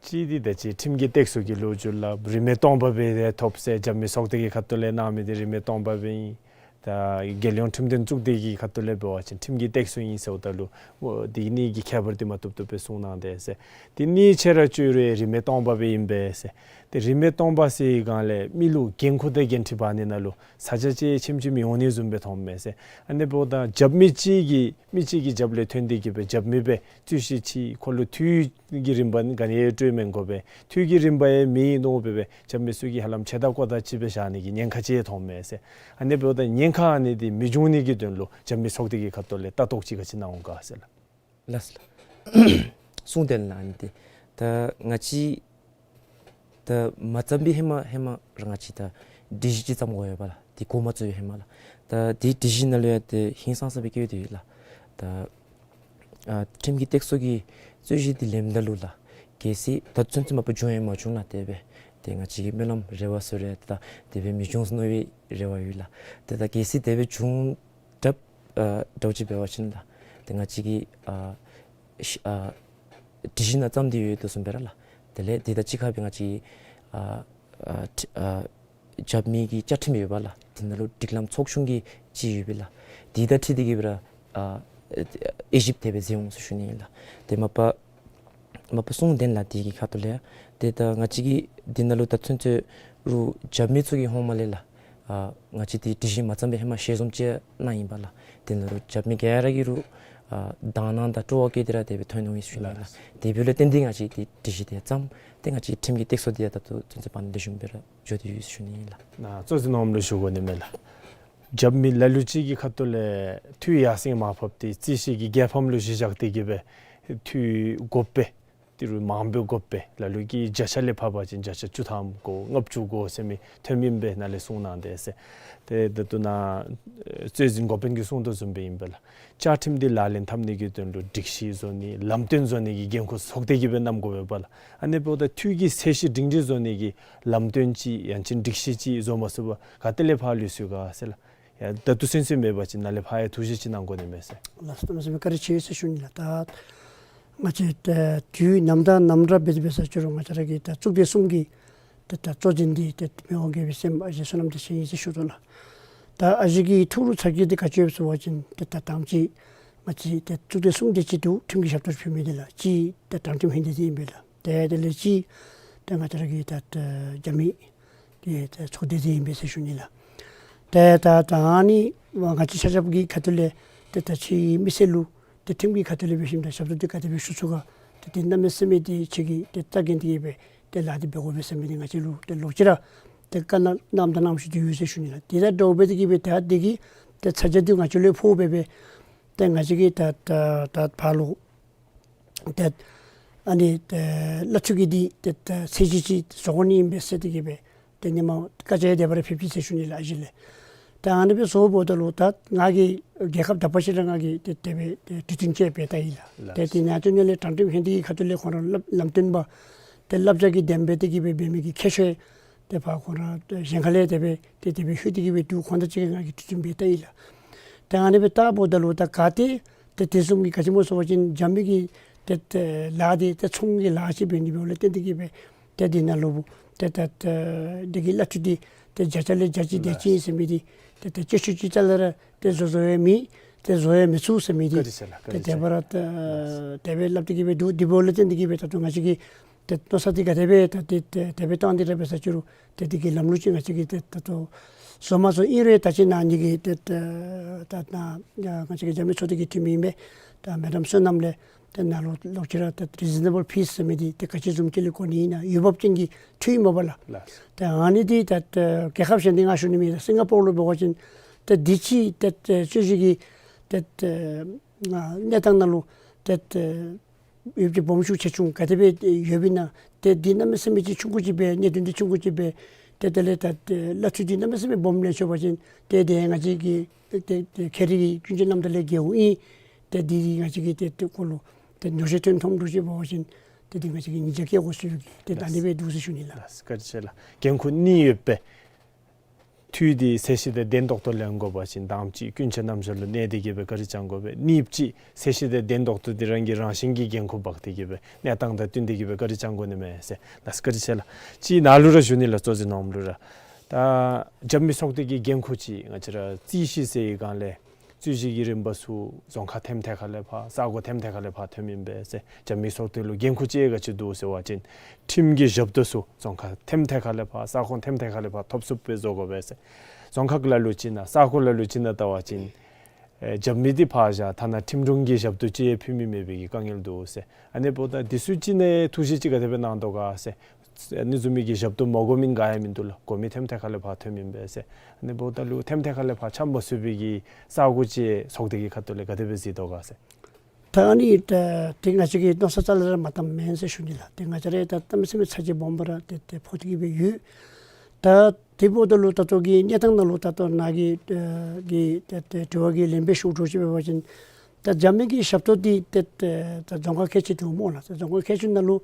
གཅིག་འདི་ད་ཅི་ཁྲིམས་ཀྱི་སྟེགས་གསོ་གི་ལོ་རྒྱུས་ལགས། རིན་མེད་སྟོང་པ་སྦེ་ཐོབ་ཟེར་རྒྱབ་མི་ཚོགས་སྡེ་གི་ཁ་ཐུག་ལས་གནང་མི་འདི་རིན་མེད་སྟོང་པ་སྦེ་ཨིན། ད་རྒྱལ་ཡོངས་ཁྲིམས་དོན་གཙུག་སྡེ་གི་ཁ་ཐུག་ལས་འབད་བ་ཅིན་ཁྲིམས་ཀྱི་སྟེགས་གསོ་ཨིན་ཟེརཝ་ད་ལུ་འོ་འདི་གཉིས་ཀྱི་ཁྱད་པར་འདི་མ་བཏུབ་བཏུབ་སྦེ་གསུངས་གནང་དེས་ཟེར། འདི་གཉིས་ཆ་ར་ཅིག་རུང་རིན་མེད་སྟོང་པ་སྦེ་ཨིན་པས་ཟེར། ཏེ་རིན་མེད་སྟོང་པ་ཟེར་བའི་སྒང་ལས་མི་ལུ་འགན་ཁུར་དང་འགན་འཁྲི་འབག་ནི་ནང་ལུ་ས་ཆ་ཅིག་ཆེམ་ཅིག་མི་འོང་ནི་བཟུམ་སྦེ་མཐོངམ་མས་ཟེར། ཨ་ནི་འབདཝ་ད་རྒྱབ་མི་གཅིག་གིས་མི་གཅིག་གི་རྒྱབ་ལས་ཐོན་ཏེ་གི་སྦེ་རྒྱབ་མི་སྦེ་རྩོད་གཞི་ཅིག་ཁོ་ལུ་འཐུས་ཀྱི་རིམ་པ་ག་ནི་ཡང་སྤྲོད་མི་དགོ་པས། འཐུས་ཀྱི་རིམ་པ་ཡང་མེད་མནོ་སྦེ་སྦེ་རྒྱབ་མི་ཚུ་གིས་ཧ་ལམ་ཆེ་ད་ཀོ་ད་ཅིག་སྦེ་བཞག་ནི་གི་ཉེན་ཁ་ཅིག་མཐོངམ་མས་ཟེར། ཨ་ནི་འབདཝ་ད་ཉེན་ཁ་ཨ་ནི་འདི་མི་འབྱུང་ནི་གི་དོན་ལུ་རྒྱབ་མི་ཚོགས་སྡེ་གི་ཁ་ཐུག་ལས་ལྟ་རྟོག་ཅིག་ག་ཅི་གནང་འོང་ག་ཟེར་ལགས། ལགས་སོ་ལགས། གསུངས་དོ་ལགས། ཨ་ནི་འདི་ད་ང་བཅས་ ད་མ་བརྩམས་པའི་ཧེ་མ་ཧེ་མ་ར་ང་བཅས་ད་སྒྲིག་གཞི་ཅིག་བརྩམ་དགོ་ཡོདཔ་ལགས། དེ་འགོ་མ་བཙུགས་པའི་ཧེ་མ་ལགས། ད་དེ་སྒྲིག་གཞི་ནང་ལུ་ཡང་ཏེ་ཧིང་སངས་ས་སྦེ་བཀོད་དེ་ཡོད་ལགས། ད་ཨ་ཁྲིམས་ཀྱི་སྟེགས་གསོ་གི་རྩོད་གཞི་དེ་ལེནམ་ད་ལུ་ལགས། གལ་སྲིད་ད་ཚུན་ཚོད་མ་པ་བྱུང་ཡང་མ་བྱུང་ལགས། དེ་སྦེ་ཏེ་ང་བཅས་ཀྱིས་སྨོན་ལམ་རེ་བ་ཟེར་རུང་ད་དེ་སྦེ་མི་འབྱུང་ཟེར་མནོ་བའི་རེ་བ་ཡོད་ལགས། ཏེ་ད་གལ་སྲིད་དེ་སྦེ་བྱུང་དྲགས་ཨ་འདྲཝ་ཅིག་འབད་བ་ཅིན་ལགས། ཏེ་ང་བཅས་ཀྱིས་ཨ་ཤ་ཨ་སྒྲིག་གཞི་ནང་བརྩམས་ཏེ་ཡོད་དོ་བཟུམ་སྦེ་ར་ལགས། དེ་ལས་དེ་དང་གཅིག་ཁར་སྦེ་ང་བཅས་ཀྱིས་ཨ་ཨ་ཁྲི་ཨ་རྒྱབ་མི་གི་བཅའ་ཁྲིམས་ཡོདཔ་ལགས། དེ་ནང་ལུ་སྒྲིག་ལམ་ཚོགས་ཆུང་གི་ཅིག་ཡོདཔ་ལགས། དེ་དང་འཁྲིལ་ཏེ་གིས་སྦེ་ར་ཨ་དབྱེ་ཞིབ་དེ་སྦེ་མཛད་འོང་ཟེར་ཞུ་ནི་ཨིན་ལགས། ཏེ་མ་པ་མ་པ་གསུངས་དོ་ལགས། དེ་གི་ཁ་ཐུག་ལས་ཏེ་ད་ང་བཅས་ཀྱིས་དེ་ནང་ལུ་ད་ཚུན་ཚོད་རུང་རྒྱབ་མི་ཚུ་གི་ཧོངས་མ་ལས་ལགས། ཨ་ང་བཅས་དེ་སྒྲིག་གཞི་མ་བརྩམས་པའི་ཧེ་མ་ཞལ་འཛོམས་ཅིག་གནང་ཡི་པ་ལགས། དེ་ནང་ལུ་རྒྱབ་མི་ག་ར་གིས་རུང་ཨ་དག་སྣང་དང་སྤྲོ་བ་བསྐྱེད་དེ་ར་དེ་སྦེ་ཐོན་འོང་ཡི་ཟེར་ཞུ་ནི་ཨིན་ལགས། དེ་འབདཝ་ལས་བརྟེན་ཏེ་ང་བཅས་དེ་སྒྲིག་གཞི་དེ་བརྩམས། ཏེ་ང་བཅས་ཁྲིམས་ཀྱི་སྟེགས་གསོ་དེ་ཡང་ད་ལྟོ་ཚུན་ཚོད་བར་ན་ལེགས་ཤོམ་སྦེ་ར་འགྱོ་སྟེ་ཡོད་ཟེར་ཞུ་ནི་ཨིན་ལགས། ནཱ་གཙོ་འཛིན་ནོར་བུ་ལུ་ཞུ་དགོ་ནི་མས་ལགས། རྒྱབ་མི་ལ་ལུ་ཅིག་གི་ཁ་ཐུག་ལས་འཐུས་ཡར་སེང་མར་ཕབ་སྟེ་རྩོད་གཞི་གི་རྒྱལ་ཕམ་ལུ་གཞི་བཞག་སྟེ་གིས་སྦེ་འཐུས་དགོཔ་སྦེ་ཏི་རུ་མང་པོ་དགོཔ་སྦེ་ལ་ལུ་གིས་བརྒྱ་ཆ་ལས་ཕབ་པ་ཅིན་བརྒྱ་ཆ་བཅུ་ཐམ་དགོ་ལྔ་བཅུ་དགོ་ཟེར་མི་ཐོནམ་ཨིན་པས། ནཱ་ལས་གསུངས་གནང་དེས་ཟེར། ཏེ་ད་ལྟོ་ནཱ་ཨེ་གཙོ་འཛིན་འགོ་དཔོན་གྱིས་གསུངས་དོ་བཟུམ་སྦེ་ཨིན་པས་ལགས། བཅའ་ཁྲིམས་འདི་ལག་ལེན་འཐབ་ནི་གི་དོན་ལུ་སྒྲིག་གཞི་བཟོ་ནི་ལམ་སྟོན་བཟོ་ནི་གི་འགན་ཁུར་ཚོགས་སྡེ་གིས་སྦེ་བསྣམ་དགོ་པས་པ་ལགས། ཨ་ནི་འབདཝ་ད་འཐུས་ཀྱི་ཚད་གཞི་སྒྲིང་སྒྲི་བཟོ་ནི་གི་ལམ་སྟོན་ཅིག་ཡང་ཅིན་སྒྲིག་གཞི་ཅིག་བཟོ་མ་ཚུགས་པར་ག་ཏེ་ལས་ཕར་ལུས་སོང་ག་ཟེར་ལགས། ཡ་ད་ལྟོ་ཚུན་ཚོད་མེད་པ་ཅིན་ནཱ་ལས་ཕར་ཡང་ཐུགས་བཞེད་ཅིག་གནང་དགོ་ནི་མས་ཟེར། ལགས་སོ། གནམ་མེད་ས་མེད་བཀའ་དྲིན་ཆེ་ཟེར་ཞུ་ནི་ལགས། ད་ང་བཅས་ད་དུས་ནམ་དང་ནམ་ར་འབད་དེ་འབད་ས་ཅིག་རུང་ང་བཅས་ར་གི་ད་གཙུག་སྡེ་གསུམ་གྱི་ད་ད་གཙོ་འཛིན་འདི་ད་མི་དབང་རྒྱལ་པོའི་སྲས་མོ་ཨ་ཞེ་བསོད་ནམས་བདེ་ཆེན་ཨིན་ཟེར་ཞུ་དོ་ལགས། ད་ཨ་ཞེ་གི་ཐུགས་ལུ་ཚ་གྱང་འདི་ག་ཅི་ཡོདཔ་ཟེར་བ་ཅིན་ད་ད་དང་པ་ཅིག་ང་བཅས་ད་གཙུག་སྡེ་གསུམ་དེ་ཅིག་འདུག། ཁྲིམས་ཀྱི་ཞབས་ཏོག་ཕུལ་མི་འདི་ལགས། གཅིག་ད་དྲང་ཁྲིམས་ལྷན་སྡེ་འདི་ཨིན་པས་ལགས། ཏེ་དེ་ལས་གཅིག་ཏེ་ང་བཅས་ར་གི་ད་ད་རྒྱབ་མི་གི་ཏེ་ཚོགས་སྡེ་འདི་ཨིན་པས་ཟེར་ཞུ་ནི་ལགས། ཏེ་ད་ད་ཨ་ནི་ང་བཅས་ཆ་ཁྱབ་ཀྱི་ཁ་ཐུག་ལས་ཏེ་ད་ཕྱིའི་མི་སེར་ལུ་ཏེ་ཁྲིམས་ཀྱི་ཁ་ཐུག་ལས་འབད་ཞིནམ་ད་ཞབས་ཏོག་འདི་ག་དེ་སྦེ་ཞུ་ཚུགས་ག། ཏེ་དེ་གནམ་མེད་ས་མེད་ཏེ་ཁྱེད་ཀྱིས་ཏེ་རྩ་འགེངས་ཏེ་གིས་སྦེ་ཏེ་ལཱ་འདི་འབད་དགོ་པས་ཟེར་མི་འདི་ང་བཅས་ལུ་ཏེ་ལོག་ཅི་ར་ཏེ་བཀའ་གནང་གནངམ་དང་གནང་བཞིན་དུ་ཡོད་ཟེར་ཞུ་ནི་ལགས། དེ་དང་འདྲཝ་སྦེ་ཏེ་གིས་སྦེ་ད་དེ་གི་ཏེ་ཚ་གྱང་འདི་ང་བཅས་ལུ་ཕོག་སྦེ་སྦེ་ཏེ་ང་བཅས་ཀྱིས་ད་ད་ད་ཕར་ལུ་ཏེ་ཨ་ནི་ཏེ་གླ་འཐུས་ཀྱི་འདི་ཏེ་ད་ཚད་གཞི་ཅིག་བཟོ་དགོ་ནི་ཨིན་པས་ཟེར་ཏེ་གིས་སྦེ་ཏེ་ཧེ་མ་བཀའ་རྒྱ་དེ་སྦེ་ར་ཕེབས་ཅི་ཟེར་ཞུ་ནི་ལགས། ཨ་ཞེ་ལས་ད་ཨ་ནི་སྦེ་བཟོཝ་ད་ལུ་ད་ང་གིས་རྒྱལ་ཁབ་དག་པ་ཅིག་ར་ང་གིས་ཏེ་དེ་སྦེ་ཏེ་གྲོས་བསྟུན་ཅིག་འབད་ད་ཡི་ལགས། ལགས། ཏེ་དེ་ནང་དོན་ལས་དྲང་ཁྲིམས་ལྷན་སྡེ་གི་ཁ་ཐུག་ལས་ཁོང་ར་ལམ་ལམ་སྟོན་པ་ཏེ་བསླབ་བྱ་གི་དེ་སྦེ་ཏེ་གིས་སྦེ་འབད་མི་གི་ཁྱད་ཆོས་ཏེ་ཕར་ཁོང་ར་གཞན་ཁ་ལས་དེ་སྦེ་ཏེ་དེ་སྦེ་ལྷོད་དེ་གིས་སྦེ་འདུག། ཁོང་དང་གཅིག་ཁར་ང་གིས་གྲོས་བསྟུན་འབད་ད་ཡི་ལགས། ཏེ་ཨ་ནི་སྦེ་བལྟཝ་ད་ལུ་ད་ག་ཏེ་ཏེ་དེ་བཟུམ་གྱི་ག་ཅི་སྨོ་ཟེར་བ་ཅིན་རྒྱབ་མི་གི་ཏེ་ཏེ་ལཱ་འདི་ཏེ་ཚོང་གི་ལཱ་ཅིག་འབད་ནི་འབདཝ་ལས་བརྟེན་ཏེ་གིས་སྦེ་ཏེ་འདི་ནང་ལུ་ཏེ་ཏེ་ཏེ་འདི་གི་གླ་འཐུས་འདི་ཏེ་བརྒྱ་ཆ་ལས་བརྒྱ་ཅིག་དེ་ཅིག་ཨིན་ཟེར་མི་འདི་ཏེ་ཏེ་སྤྱོད་ཚུགས་ཅིག་རྩ་ལས་ར་ཏེ་བཟོ་བཟོ་ཡང་མེད། ཏེ་བཟོ་ཡང་མི་ཚུགས་ཟེར་མི་འདི་བཀའ་དྲིན་ཆེ་ལགས། ཏེ་བཀའ་དྲིན་ཆེ་དེ་སྦེ་ར་ཏེ་ལགས། དེ་སྦེ་སླབ་སྟེ་གིས་སྦེ་འདུག། དེ་འབདཝ་ལས་བརྟེན་ཏེ་གིས་སྦེ་ད་ལྟོ་ང་བཅས་ཀྱིས་ཏེ་མནོ་བསམ་འདི་ག་དེ་སྦེ་ད་ཏེ་ཏེ་དེ་སྦེ་བཏང་སྟེ་ར་འབད་ས་ཅིག་རུང་ཏེ་འདི་གི་ལམ་ལུགས་ཅིག་ང་བཅས་ཀྱིས་ཏེ་ད་ལྟོ་བཟོ་མ་བཟོ་ཨིན་རུང་ད་ཅི་ནཱ་ནི་གི་ཏེ་ད་ད་ནཱ་ང་བཅས་ཀྱི་རྒྱབ་མི་ཚོགས་སྡེ་གི་འཐུས་མི་ཨིན་པས། ད་མེ་ཌམ་བསོད་ནམས་ལས་ཏེ་ནཱ་ལུ་ལོག་ཅི་ར་ད་རི་ཛི་ནེ་བཱལ་ཕི་ཟེར་མི་འདི་ཏེ་ག་ཅི་བཟུམ་ཅིག་ལས་གོ་ནི་ཨིན་ན་འོས་འབབ་ཅན་གྱི་འཐུས་ཨིན་མས་པ་ལགས། ལགས། ཏེ་ཨ་ནི་འདི་ད་ད་རྒྱལ་ཁབ་གཞན་འདི་ང་ཞུ་ནི་མེད། ད་སིང་ག་པོར་ལུ་འབད་བ་ཅིན་ཏེ་འདི་ཅིག་ཏེ་ཏེ་རྩོད་གཞི་གི་ཏེ་ཏེ་གནས་སྟངས་ནང་ལུ་ཏེ་ཏེ་ཡོདཔ་ཅིག་སྦོམ་ཆུང་ཆེ་ཆུང་ག་དེ་སྦེ་ཡོདཔ་ཨིན་ན། ཏེ་འདི་གནམ་མེད་ས་མེད་ཅིག་ཆུང་ཀུ་ཅིག་སྦེ་གནད་དོན་འདི་ཆུང་ཀུ་ཅིག་སྦེ་ཏེ་དེ་ལས་ད་ཏེ་གླ་འཐུས་འདི་གནམ་མེད་ས་མེད་སྦོམ་ལེན་ཆོག་པ་ཅིན་ཏེ་དེ་ང་བཅས་ཀྱི་ཏེ་ཏེ་ཁེ་རི་གི་ཀུན་སྤྱོད་རྣམ་དག་ལས་འགལཝ་ཨིན། ཏེ་འདི་ང་བཅས་ཀྱིས་ཏེ་ཏེ་ཁོ་ལུ་ཏེ་ཉོགས་བཤད་ཐོན་ཐོནམ་འདྲཝ་ཅིག་འབད་བ་ཅིན་ཏེ་འདི་ང་བཅས་ཀྱིས་ཉེས་བྱ་བཀལ་དགོ་ཟེར་ཏེ་ད་ཨ་ནི་སྦེ་འདུག་ཟེར་ཞུ་ནི་ལགས། ལགས། བཀའ་དྲིན་ཆེ་ལགས། འགན་ཁུར་གཉིས་ཡོད་པས། འཐུས་འདི་ཚད་གཞི་དང་ལྡན་ཏོག་ཏོ་ལེན་དགོ་པ་ཅིན་དང་པ་ཅིག་ཀུན་སྤྱོད་རྣམ་གཞག་ལུ་གནས་ཏེ་གིས་སྦེ་བཀའ་དྲིན་བསྐྱང་དགོ་པས། གཉིས་པ་ཅིག་ཚད་གཞི་དང་ལྡན་ཏོག་ཏོ་འདི་རང་གིས་རང་བཞིན་གྱིས་འགན་ཁུར་འབག་སྟེ་གིས་སྦེ་གནས་སྟངས་དང་བསྟུན་ཏེ་གིས་སྦེ་བཀའ་དྲིན་བསྐྱང་དགོ་ནི་མས་ཟེར། ལགས་སོ། བཀའ་དྲིན་ཆེ་ལགས། ཅིག་ནཱ་ལུ་ར་ཞུ་ནི་ལགས། གཙོ་འཛིན་ནོར་བུ་ལུ་ར། ད་རྒྱབ་མི་ཚོགས་སྡེ་གི་འགན་ཁུར་ཅིག་ང་བཅས་ར་རྩོད་གཞི་ཟེར་བའི་སྒང་ལས་རྩོད་གཞི་གི་རིམ་པ་ཚུ་རྫོང་ཁག་ཐེམ་ཐད་ཁ་ལས་ཕར་ས་གོ་ཐེམ་ཐད་ཁ་ལས་ཕར་ཐོནམ་ཨིན་པས་ཟེར། རྒྱབ་མི་ཚོགས་སྡེ་ལུ་འགན་ཁུར་ཅིག་ག་ཅི་འདུག་ཟེར་བ་ཅིན་ཁྲིམས་ཀྱི་ཞབས་ཏོག་ཚུ་རྫོང་ཁག་ཐེམ་ཐད་ཁ་ལས་ཕར་ས་ཁོངས་ཐེམ་ཐད་ཁ་ལས་ཕར་ཐོབ་ཚུགསཔ་སྦེ་བཟོ་དགོ་པས་ཟེར། རྫོང་ཁག་ལ་ལུ་ཅིག་ནང་ས་གོ་ལ་ལུ་ཅིག་ནང་བལྟ་བ་ཅིན་ཨེ་རྒྱབ་མི་འདི་ཕར་བཞག་ཐ་ན་ཁྲིམས་དྲུང་གི་ཞབས་ཏོག་ཅིག་ཡང་ཕུལ་མི་མེད་པའི་གི་དཀའ་ངལ་འདུག་ཟེར། ཨ་ནི་འབདཝ་ད་འདི་ཚུ་ཅིག་ནང་ཐུགས་བཞེད་ཅིག་ག་དེ་སྦེ་གནང་དོ་ག་ཟེར། ཨ་ནི་བཟུམ་མའི་གི་ཞབས་ཏོག་མ་དགོ་མི་ག་ཡང་མིན་འདུག་ལགས། དགོ་མི་ཐེམ་ཐད་ཁ་ལས་ཕར་ཐོནམ་ཨིན་པས་ཟེར། ཨ་ནི་འབདཝ་ད་ལུ་ཐེམ་ཐད་ཁ་ལས་ཕར་ཆ་མ་བསུབ་པའི་གི་ས་གོ་ཅིག་ཚོགས་སྡེ་གི་ཁ་ཐུག་ལས་ག་དེ་སྦེ་གཟིགས་དོ་ག་ཟེར། ད་ཨ་ནི་ད་དེ་ང་བཅས་ཀྱིས་མནོ་བསམ་རྩ་ལས་ར་མ་བཏངམ་མེན་ཟེར་ཞུ་ནི་ལགས། དེ་ང་བཅས་ར་ད་གནམ་མེད་ས་མེད་ཚ་གྱང་སྦོམ་སྦེ་ར་དེ་དེ་ཕོག་སྟེ་གི་སྦེ་ཡོད། ད་དེ་འབདཝ་ད་ལུ་ད་ལྟོ་གི་གནས་སྟངས་ནང་ལུ་ད་ལྟོ་ནཱ་གི་ཨ་གི་དེ་དེ་དྲི་བ་གི་ལན་སྦེ་ཞུ་དགོཔ་ཅིག་འབད་བ་ཅིན་ད་རྒྱབ་མི་གི་ཞབས་ཏོག་འདི་དེ་དེ་ད་རྫོང་ཁག་ཁལ་གཅིག་འདུག་སྨོ་ལགས། ད་རྫོང་ཁག་ཁལ་གཅིག་ནང་ལུ་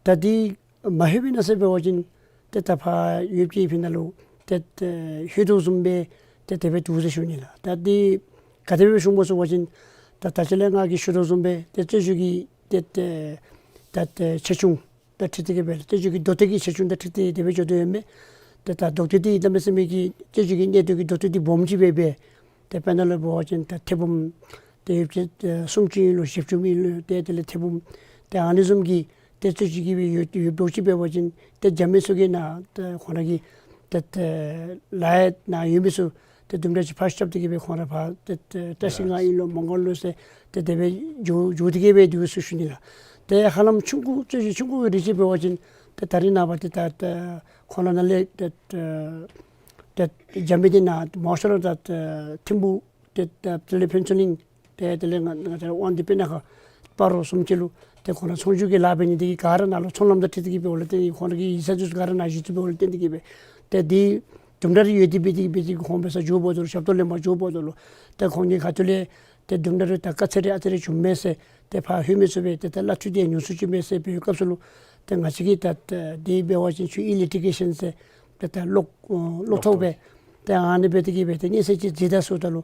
ད་འདི་མ་ལྷོད་པའི་ནང་ཟེར་འབད་བ་ཅིན་ཏེ་ད་ཕར་ཡུལ་གྱི་ཕི་ནང་ལུ་ཏེ་ཏེ་ལྷོད་དོ་བཟུམ་སྦེ་ཏེ་དེ་སྦེ་འདུག་ཟེར་ཞུ་ནི་ལགས། ད་འདི་ག་དེ་སྦེ་ཞུ་དགོཔ་སྨོ་ཟེར་བ་ཅིན་ད་ད་ཅི་ལས་ང་གིས་ཞུ་དོ་བཟུམ་སྦེ་ཏེ་རྩོད་བཅུད་ཀྱི་ཏེ་ཏེ་ད་ཏེ་ཆེ་ཆུང་དང་འཁྲིལ་ཏེ་གི་སྦེ་རྩོད་བཅུད་ཀྱི་མདོ་སྟོད་ཀྱི་ཆེ་ཆུང་དང་འཁྲིལ་ཏེ་དེ་སྦེ་འགྱོ་དོ་ཡོད་མས། ཏེ་ད་མདོ་སྟོད་འདི་གནམ་མེད་ས་མེད་ཀྱི་རྩོད་བཅུད་ཀྱི་གནད་དོན་གྱི་མདོ་སྟོད་འདི་སྦོམ་ཅིག་སྦེ་སྦེ་ཏེ་དཔེར་ན་ལུ་འབད་བ་ཅིན་ད་ཐེར་འབུམ་ཏེ་ཡོདཔ་ཅིག་ཏེ་སུམ་ཅུ་ཨིན་ལོ་བཞི་བཅུ་ཨིན་ལོ་ཏེ་དེ་ལས་ཐེར་འབུམ་ཏེ་ཨ་ནི་བཟུམ་གྱི་ཏེ་རྩོད་བཅུད་ཀྱི་སྦེ་ཡོད་ཡོདཔ་འདྲཝ་ཅིག་འབད་བ་ཅིན་ཏེ་རྒྱབ་མི་ཚུ་གིས་ནཱ་ཏེ་ཁོང་ར་གི་ཏེ་ཏེ་ལཱ་ཡང་ནཱ་ཡོད་མི་ཚུ་ཏེ་དུམ་གྲ་ཅིག་ཕར་རྐྱབ་སྟེ་གི་སྦེ་ཁོང་ར་ཕར་ཏེ་ཏེ་བཀྲིས་སྒང་ཨིན་ལོ་མོང་སྒར་ལོ་ཟེར་ཏེ་དེ་སྦེ་འགྱོ་འགྱོ་སྟེ་གི་སྦེ་འདུག་ཟེར་ཞུ་ནི་ལགས། ཏེ་ཧ་ལམ་ཆུང་ཀུ་རྩོད་བཅུད་ཆུང་ཀུ་གི་རིགས་ཅིག་འབད་བ་ཅིན་ཏེ་ད་རིས་ནངས་པ་ཏེ་ད་ཏེ་ཁོང་ར་ནཱ་ལས་ཏེ་ཏེ་ཏེ་རྒྱབ་མི་འདི་ནཱ་མང་ཤོས་ར་ད་ཏེ་ཐིམ་ཕུག་ཏེ་ད་དེ་ལས་ཕུན་ཚོགས་གླིང་ཏེ་དེ་ལས་ང་ང་བཅས་ར་དབང་འདུས་སྤུ་ན་ཁ་སྤ་རོ་བཟུམ་ཅིག་ལུ་ཏེ་ཁོང་ར་ཚོང་བསྒྱུར་གྱི་ལཱ་འབད་ནི་འདི་གིས་ག་ར་ནཱ་ལུ་ཚོང་ལམ་དང་འཁྲིལ་ཏེ་གི་སྦེ་འོང་ལས་བརྟེན་ཏེ་ཁོང་ར་གི་ཡིག་ཚང་འདི་ཚུ་ག་ར་ནཱ་བཞུགས་ཏེ་སྦེ་འོང་ལས་བརྟེན་ཏེ་གི་སྦེ་ཏེ་འདི་དུམ་གྲ་རེ་ཡོད་དེ་འབད་དེ་འབད་དེ་ཁོང་འབད་སར་འགྱོཝ་ད་ལུ་ཞབས་ཏོག་ལེན་པར་འགྱོཝ་ད་ལུ་ཏེ་ཁོང་གི་ཁ་ཐུག་ལས་ཏེ་དུམ་གྲ་རེ་ད་དཀའ་ཚེགས་རེ་ཨ་ཙི་རེ་བྱུངམ་མས་ཟེར་ཏེ་ཕར་ལྷོད་མི་ཚུ་སྦེ་ཏེ་ད་གླ་འཐུས་འདི་ཉུང་སུ་ཅིག་མས་ཟེར་འབད་བའི་སྐབས་སུ་ལུ་ཏེ་ང་བཅས་ཀྱིས་ད་ད་འདི་འབད་བ་ཅིན་ཆུ་ཨི་ལི་ཊི་གེ་ཤཱན་ཟེར་ཏེ་ད་གློག་ཨ་གློག་ཐོག་སྦེ་ཏེ་ཨ་ནི་འབད་དེ་གི་སྦེ་ཏེ་སྙན་སེང་ཅིག་མཛད་ད་ཟེརཝ་ད་ལུ་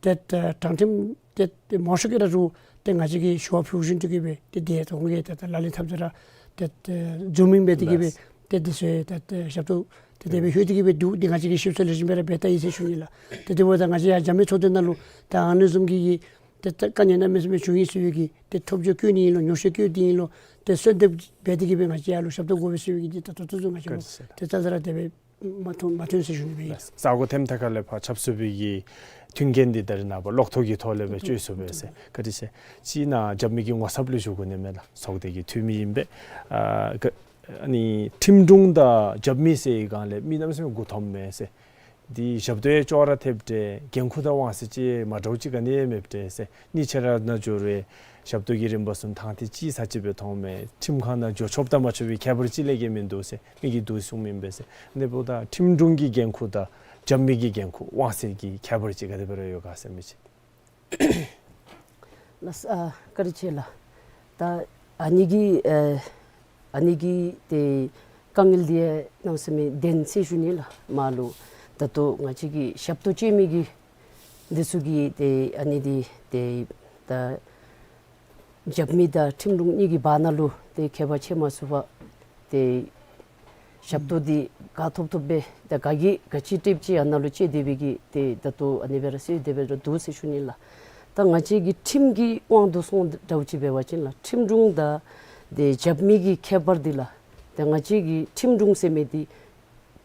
ཏེ་ད་དྲང་ཁྲིམས་ཏེ་ཏེ་མང་ཤོས་ཀྱིས་ར་རུང་ཏེ་ང་བཅས་ཀྱིས་ཞུ་བ་ཕུལ་བཞིན་དུ་གི་སྦེ་ཏེ་དེ་ད་ཁོང་གིས་ཏེ་ད་ལག་ལེན་འཐབ་སྟེ་ར་ཏེ་ཏེ་ཛུམ་མིང་འབད་དེ་གི་སྦེ་ཏེ་དེ་ཚུ་ད་ཏེ་ཞབས་ཏོག་ཏེ་དེ་སྦེ་ལྷོད་དེ་གི་སྦེ་འདུག། འདི་ང་བཅས་ཀྱིས་ཞིབ་འཚོལ་ལེགས་ཤོམ་སྦེ་ར་འབད་ད་ཡི་ཟེར་ཞུ་ནི་ལགས། ཏེ་དེ་འབདཝ་ད་ང་བཅས་ཡང་རྒྱབ་མི་ཚོགས་སྡེ་ནང་ལུ་ད་ཨ་ནི་བཟུམ་གྱི་ཏེ་ད་དཀའ་ངལ་གནམ་མེད་ས་མེད་བྱུང་ཡི་ཟེར་བའི་གི་ཏེ་ཐོབ་རྒྱ་བཀོད་ནི་ཨིན་ལོ་ཉོགས་བཤད་བཀོད་དེ་ཨིན་ལོ་ཏེ་གསོལ་འདེབས་འབད་དེ་གི་སྦེ་ང་བཅས་ཡར་ལུ་ཞབས་ཏོག་དགོ་པས་ཟེར་བའི་གི་ཏེ་ད་ད་ལྟོ་ཚུན་ང་བཅས་ལུ་ཏེ་ད་ལྟོ་ར་དེ་སྦེ་མ་ཐོན་མ་ཐོན་ཟེར་ཞུ་ནི་སྦེ་ཨིན། ས་གོ་ཐེམ་ཐ་ཁ་ལས་ཕར་ཆབ་སྲིད་པའི་གི་མཐུན་རྐྱེན་འདི་ད་རིས་ནངས་པ་གློག་ཐོག་གི་ཐོག་ལས་སྦེ་སྤྱོད་ཚུགས་པས་ཟེར། བཀའ་དྲིན་ཆེ། གཅིག་ནཱ་རྒྱབ་མི་གི་ངོ་ཚབ་ལུ་ཞུ་དགོ་ནི་མས་ལགས། ཚོགས་སྡེ་གི་འཐུས་མི་ཨིན་པས། ཨ་ག་ཨ་ནི་ཁྲིམས་དྲུང་དང་རྒྱབ་མི་ཟེར་བའི་སྒང་ལས་མི་གནམ་མེད་ས་མེད་མགུ་འཐོམ་མས་ཟེར། འདི་ཞབས་ཏོག་ཡང་ཅོག་ར་འཐདཔ་འདྲས་འགན་ཁུར་དང་དབང་ཚད་ཅིག་མ་འདྲཝ་ཅིག་ག་ནི་ཡང་མེདཔ་འདྲས་ཟེར། གཉིས་ཆ་ར་ནཱ་འགྱོ་རུང་ཞབས་ཏོག་གི་རིམ་པ་ཚུ་ཐང་ཐིག་ཅིག་ཚར་ཅིག་སྦེ་མཐོངམ་མས། ཁྲིམས་ཁང་ནང་འགྱོ་ཆོགཔ་དང་མ་ཆོག་པའི་ཁྱད་པར་ཅིག་ལས་ཀྱི་མིན་འདུག་ཟེར་མི་གིས་འདུག་གསུངམ་ཨིན་པས་ཟེར། ཨ་ནི་འབདཝ་ད་ཁྲིམས་དྲུང་གི་འགན་ཁུར་དང་རྒྱབ་མི་གི་འགན་ཁུར་དབང་ཚད་ཀྱི་ཁྱད་པར་ཅིག་ག་དེ་སྦེ་ར་ཡོད་ག་ཟེར་མི་ཅིག། ལགས་སོ། ཨ་བཀའ་དྲིན་ཆེ་ལགས། ད་ཨ་ནི་གི་ཨ་ཨ་ནི་གི་ཏེ་དཀའ་ངལ་འདི་གནམ་མེད་ས་མེད་ལྡན་ཟེར་ཞུ་ནི་ལགས། མར་ལུ་ད་ལྟོ་ང་བཅས་ཀྱི་ཞབས་ཏོག་སྤྱོད་མི་གི་འདི་ཚུ་གིས་ཏེ་ཨ་ནི་འདི་ཏེ་ད་རྒྱབ་མི་དང་ཁྲིམས་དྲུང་གཉིས་ཀྱི་བར་ན་ལུ་ཏེ་ཁྱད་པར་ཕྱེ་མ་ཚུགས་པར་ཏེ་ཞབས་ཏོག་འདི་ག་ཐོབ་ཐོབ་སྦེ་ད་ག་གིས་ག་ཅི་སྤྲོདཔ་ཅིག་ཨ་ནཱ་ལུ་སྤྱོད་སྡོད་པའི་གི་ཏེ་ད་ལྟོ་ཨ་ནི་སྦེ་ར་སྤྱོད་སྡོད་པའི་ར་འདུག་ཟེར་ཞུ་ནི་ལགས། ད་ང་བཅས་ཀྱི་ཁྲིམས་ཀྱི་དབང་དུ་སོང་འདྲཝ་ཅིག་འབད་བ་ཅིན་ལགས་ཁྲིམས་དྲུང་དང་ཏེ་རྒྱབ་མི་གི་ཁྱད་པར་འདི་ལགས་ཏེ་ང་བཅས་ཀྱི་ཁྲིམས་དྲུང་ཟེར་མི་འདི་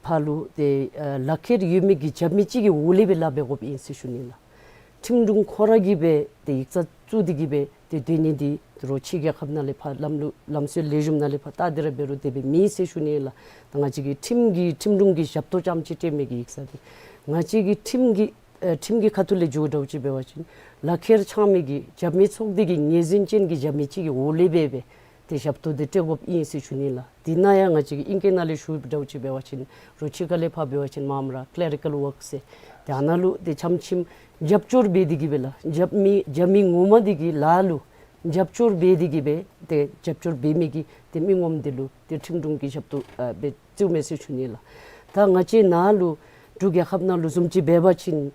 ཕར་ལུ་ཏེ་ཨ་ལག་ཁྱེར་ཡོད་མི་གི་རྒྱབ་མི་ཅིག་གི་འོག་ལས་སྦེ་ལཱ་འབད་དགོཔ་ཨིན་ཟེར་ཞུ་ནི་ལགས། ཁྲིམས་དྲུང་ཁོ་ར་གིས་སྦེ་ཏེ་ཡིག་ཚང་བཙུགས་ཏེ་གི་སྦེ་ཏེ་སྡོད་ནི་འདི་རོགས་ཕྱི་རྒྱལ་ཁབ་ནང་ལས་ཕར་ལམ་ལུགས་ལམ་སྲོལ་ལེགས་ཤོམ་ནང་ལས་ཕར་བལྟ་སྟེ་ར་འབད་རུང་དེ་སྦེ་མེད་ཟེར་ཞུ་ནི་ལགས། ད་ང་བཅས་ཀྱི་ཁྲིམས་ཀྱི་ཁྲིམས་དྲུང་གི་ཞབས་ཏོག་རྐྱངམ་ཅིག་སྤྲོད་མི་གི་ཡིག་ཚང་འདི་ང་བཅས་ཀྱི་ཁྲིམས་ཀྱི་ཨ་ཁྲིམས་ཀྱི་ཁ་ཐུག་ལས་འགྱོ་འདྲཝ་ཅིག་འབད་བ་ཅིན་ལག་ཁྱེར་འཆང་མི་གི་རྒྱབ་མི་ཚོགས་སྡེ་གི་ངོས་འཛིན་ཅན་གྱི་རྒྱབ་མི་ཅིག་གི་འོག་ལས་སྦེ་སྦེ་ཏེ་ཞབས་ཏོག་འདི་སྤྲོད་དགོཔ་ཨིན་ཟེར་ཞུ་ནི་ལགས། འདི་ནང་ཡང་ང་བཅས་ཀྱིས་ཨིང་སྐད་ནང་ལས་ཞུ་འདྲཝ་ཅིག་འབད་བ་ཅིན་རོགས་ཕྱི་ཁ་ལས་ཕར་འབད་བ་ཅིན་མངམ་ར་ཀི་ལེ་རི་ཀཱལ་ཝརཀ་ཟེར་ཏེ་ཨ་ནཱ་ལུ་ཏེ་ཆམ་ཆིམ་རྒྱབ་སྐྱོར་འབད་དེ་གི་སྦེ་ལགས་རྒྱབ་མི་རྒྱབ་མི་ངོ་མ་འདི་གི་ལཱ་ལུ་རྒྱབ་སྐྱོར་འབད་དེ་གི་སྦེ་ཏེ་རྒྱབ་སྐྱོར་འབད་མི་གི་ཏེ་མི་ངོམ་འདི་ལུ་ཏེ་ཁྲིམས་དྲུང་གི་ཞབས་ཏོག་ཨ་སྦེ་བཙུགས་མས་ཟེར་ཞུ་ནི་ལགས། ད་ང་བཅས་ནཱ་ལུ་འབྲུག་རྒྱལ་ཁབ་ནང་ལུ་བཟུམ་ཅིག་འབད་བ་ཅིན་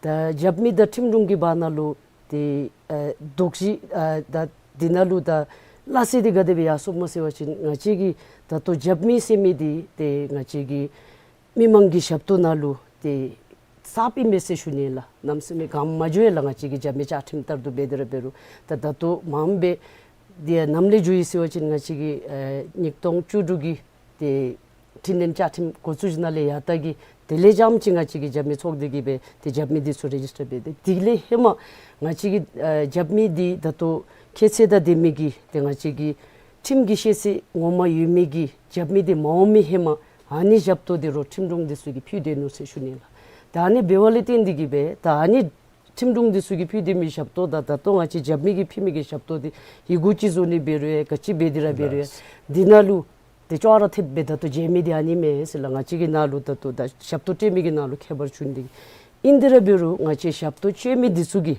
ད་རྒྱབ་མི་དང་ཁྲིམས་དྲུང་གི་བར་ན་ལུ་ཏེ་ཨ་དོགས་གཞི་ཨ་ད་འདི་ནང་ལུ་ད་སླ་བསྲེ་འདི་ག་དེ་སྦེ་ཡར་སོངམ་སྨོ་ཟེར་བ་ཅིན་ང་བཅས་ཀྱི་ད་ལྟོ་རྒྱབ་མི་ཟེར་མི་འདི་ཏེ་ང་བཅས་ཀྱི་མི་མང་གི་ཞབས་ཏོག་ནང་ལུ་ཏེ་གསརཔ་ཨིན་མས་ཟེར་ཞུ་ནི་ལགས། གནམ་མེད་ས་མེད་གང་མ་འགྱོ་ཡ་ལགས། ང་བཅས་ཀྱི་རྒྱབ་མི་བཅའ་ཁྲིམས་ལྟར་དུ་འབད་དེ་ར་འབད་རུང་ད་ད་ལྟོ་མངམ་སྦེ་འདི་ནམ་ལས་འགྱོ་ཡི་ཟེར་བ་ཅིན་ང་བཅས་ཀྱི་ཨ་ཉིས་སྟོང་བཅུ་དྲུག་གི་ཏེ་འཕྲི་སྣོན་བཅའ་ཁྲིམས་འགོ་བཙུགས་ནང་ལས་ཡར་ད་གི་དེ་ལས་རྐྱངམ་ཅིག་ང་བཅས་ཀྱི་རྒྱབ་མི་ཚོགས་སྡེ་གིས་སྦེ་ཏེ་རྒྱབ་མི་འདི་ཚུ་རེ་ཇིས་ཊར་འབད་དེ་དེ་ལས་ཧེ་མ་ང་བཅས་ཀྱི་ཨ་རྒྱབ་མི་འདི་ད་ལྟོ་ཁྱད་ཚད་དང་ལྡན་མི་གི་ཏེ་ང་བཅས་ཀྱི་ཁྲིམས་ཀྱི་ཤེས་ཚད་ངོ་མ་ཡོད་མི་གི་རྒྱབ་མི་འདི་མ་འོང་མི་ཧེ་མ་ཨ་ནི་ཞབས་ཏོག་འདི་རོགས་ཁྲིམས་དྲུང་འདི་ཚུ་གིས་ཕུལ་སྡོད་ནུག་ཟེར་ཞུ་ནི་ལགས། ད་ཨ་ནི་འབདཝ་ལས་བརྟེན་ཏེ་གི་སྦེ་ད་ཨ་ནི་ ཁྲིམས་དྲུང་འདི་ཚུ་གིས་ཕུལ་ཏེ་མི་ཞབས་ཏོག་དང་ད་ལྟོ་ང་བཅས་རྒྱབ་མི་གིས་ཕུལ་མི་གི་ཞབས་ཏོག་འདི་ཡི་གུ་ཅིག་བཟོ་ནི་འབད་རུང་ཡང་ག་ཅི་འབད་དེ་ར་འབད་རུང་ཡང་འདི་ནང་ལུ་ཏེ་ཅོག་ར་འཐདཔ་སྦེ་ད་ལྟོ་མཇལ་མི་འདི་ཨ་ནི་མས་ཟེར་ལགས། ང་བཅས་ཀྱི་ནང་ལུ་ད་ལྟོ་ད་ཞབས་ཏོག་སྤྲོད་མི་གི་ནང་ལུ་ཁྱད་པར་ཆུང་ནི་འདི་ཨིན། དེ་ར་འབད་རུང་ང་བཅས་ཞབས་ཏོག་སྤྲོད་མི་འདི་ཚུ་གིས་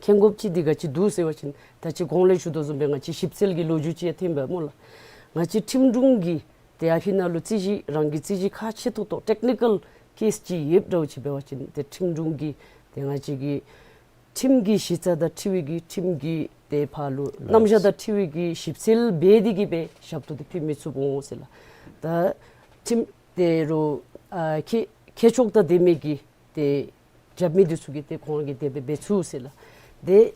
མཁྱེན་དགོཔ་ཅིག་འདི་ག་ཅི་འདུག་ཟེར་བ་ཅིན་ད་ཅི་གོང་ལས་ཞུ་དོ་བཟུམ་སྦེ་ང་བཅས་ཞིབ་འཚོལ་གྱི་ལོ་རྒྱུས་ཅིག་ཡང་ཐོན་པས་སྨོ་ལགས། ང་བཅས་ཁྲིམས་དྲུང་གིས་ཏེ་ཨ་ཕི་ནང་ལུ་རྩོད་གཞི་རང་གི་རྩོད་གཞི་ཁག་ཆེ་ཏོག་ཏོ་ཊེཀ་ནི་ཀཱལ་ཀེསི་ཅིག་ཡོདཔ་འདྲཝ་ཅིག་འབད་བ་ཅིན་ཏེ་ཁྲིམས་དྲུང་གིས་ཏེ་ང་བཅས་ཀྱི་ཁྲིམས་ཀྱི་གཞི་རྩ་དང་འཁྲིལ་བའི་གི་ཁྲིམས་ཀྱི་ཏེ་ཕར་ལུ་རྣམ་གཞག་དང་འཁྲིལ་བའི་གི་ཞིབ་འཚོལ་འབད་དེ་གིས་སྦེ་ཞབས་ཏོག་འདི་ཕུལ་མི་ཚུགས་འོང་ཟེར་ལགས། ད་ཁྲིམས་ཏེ་རུང་ཨ་མཁས་མཁས་མཆོག་དང་ལྡན་མི་གི་ཏེ་རྒྱབ་མི་འདི་ཚུ་གིས་ཏེ་ཁོང་གིས་དེ་སྦེ་འབད་ཚུགས་ཟེར་ལགས། ཏེ་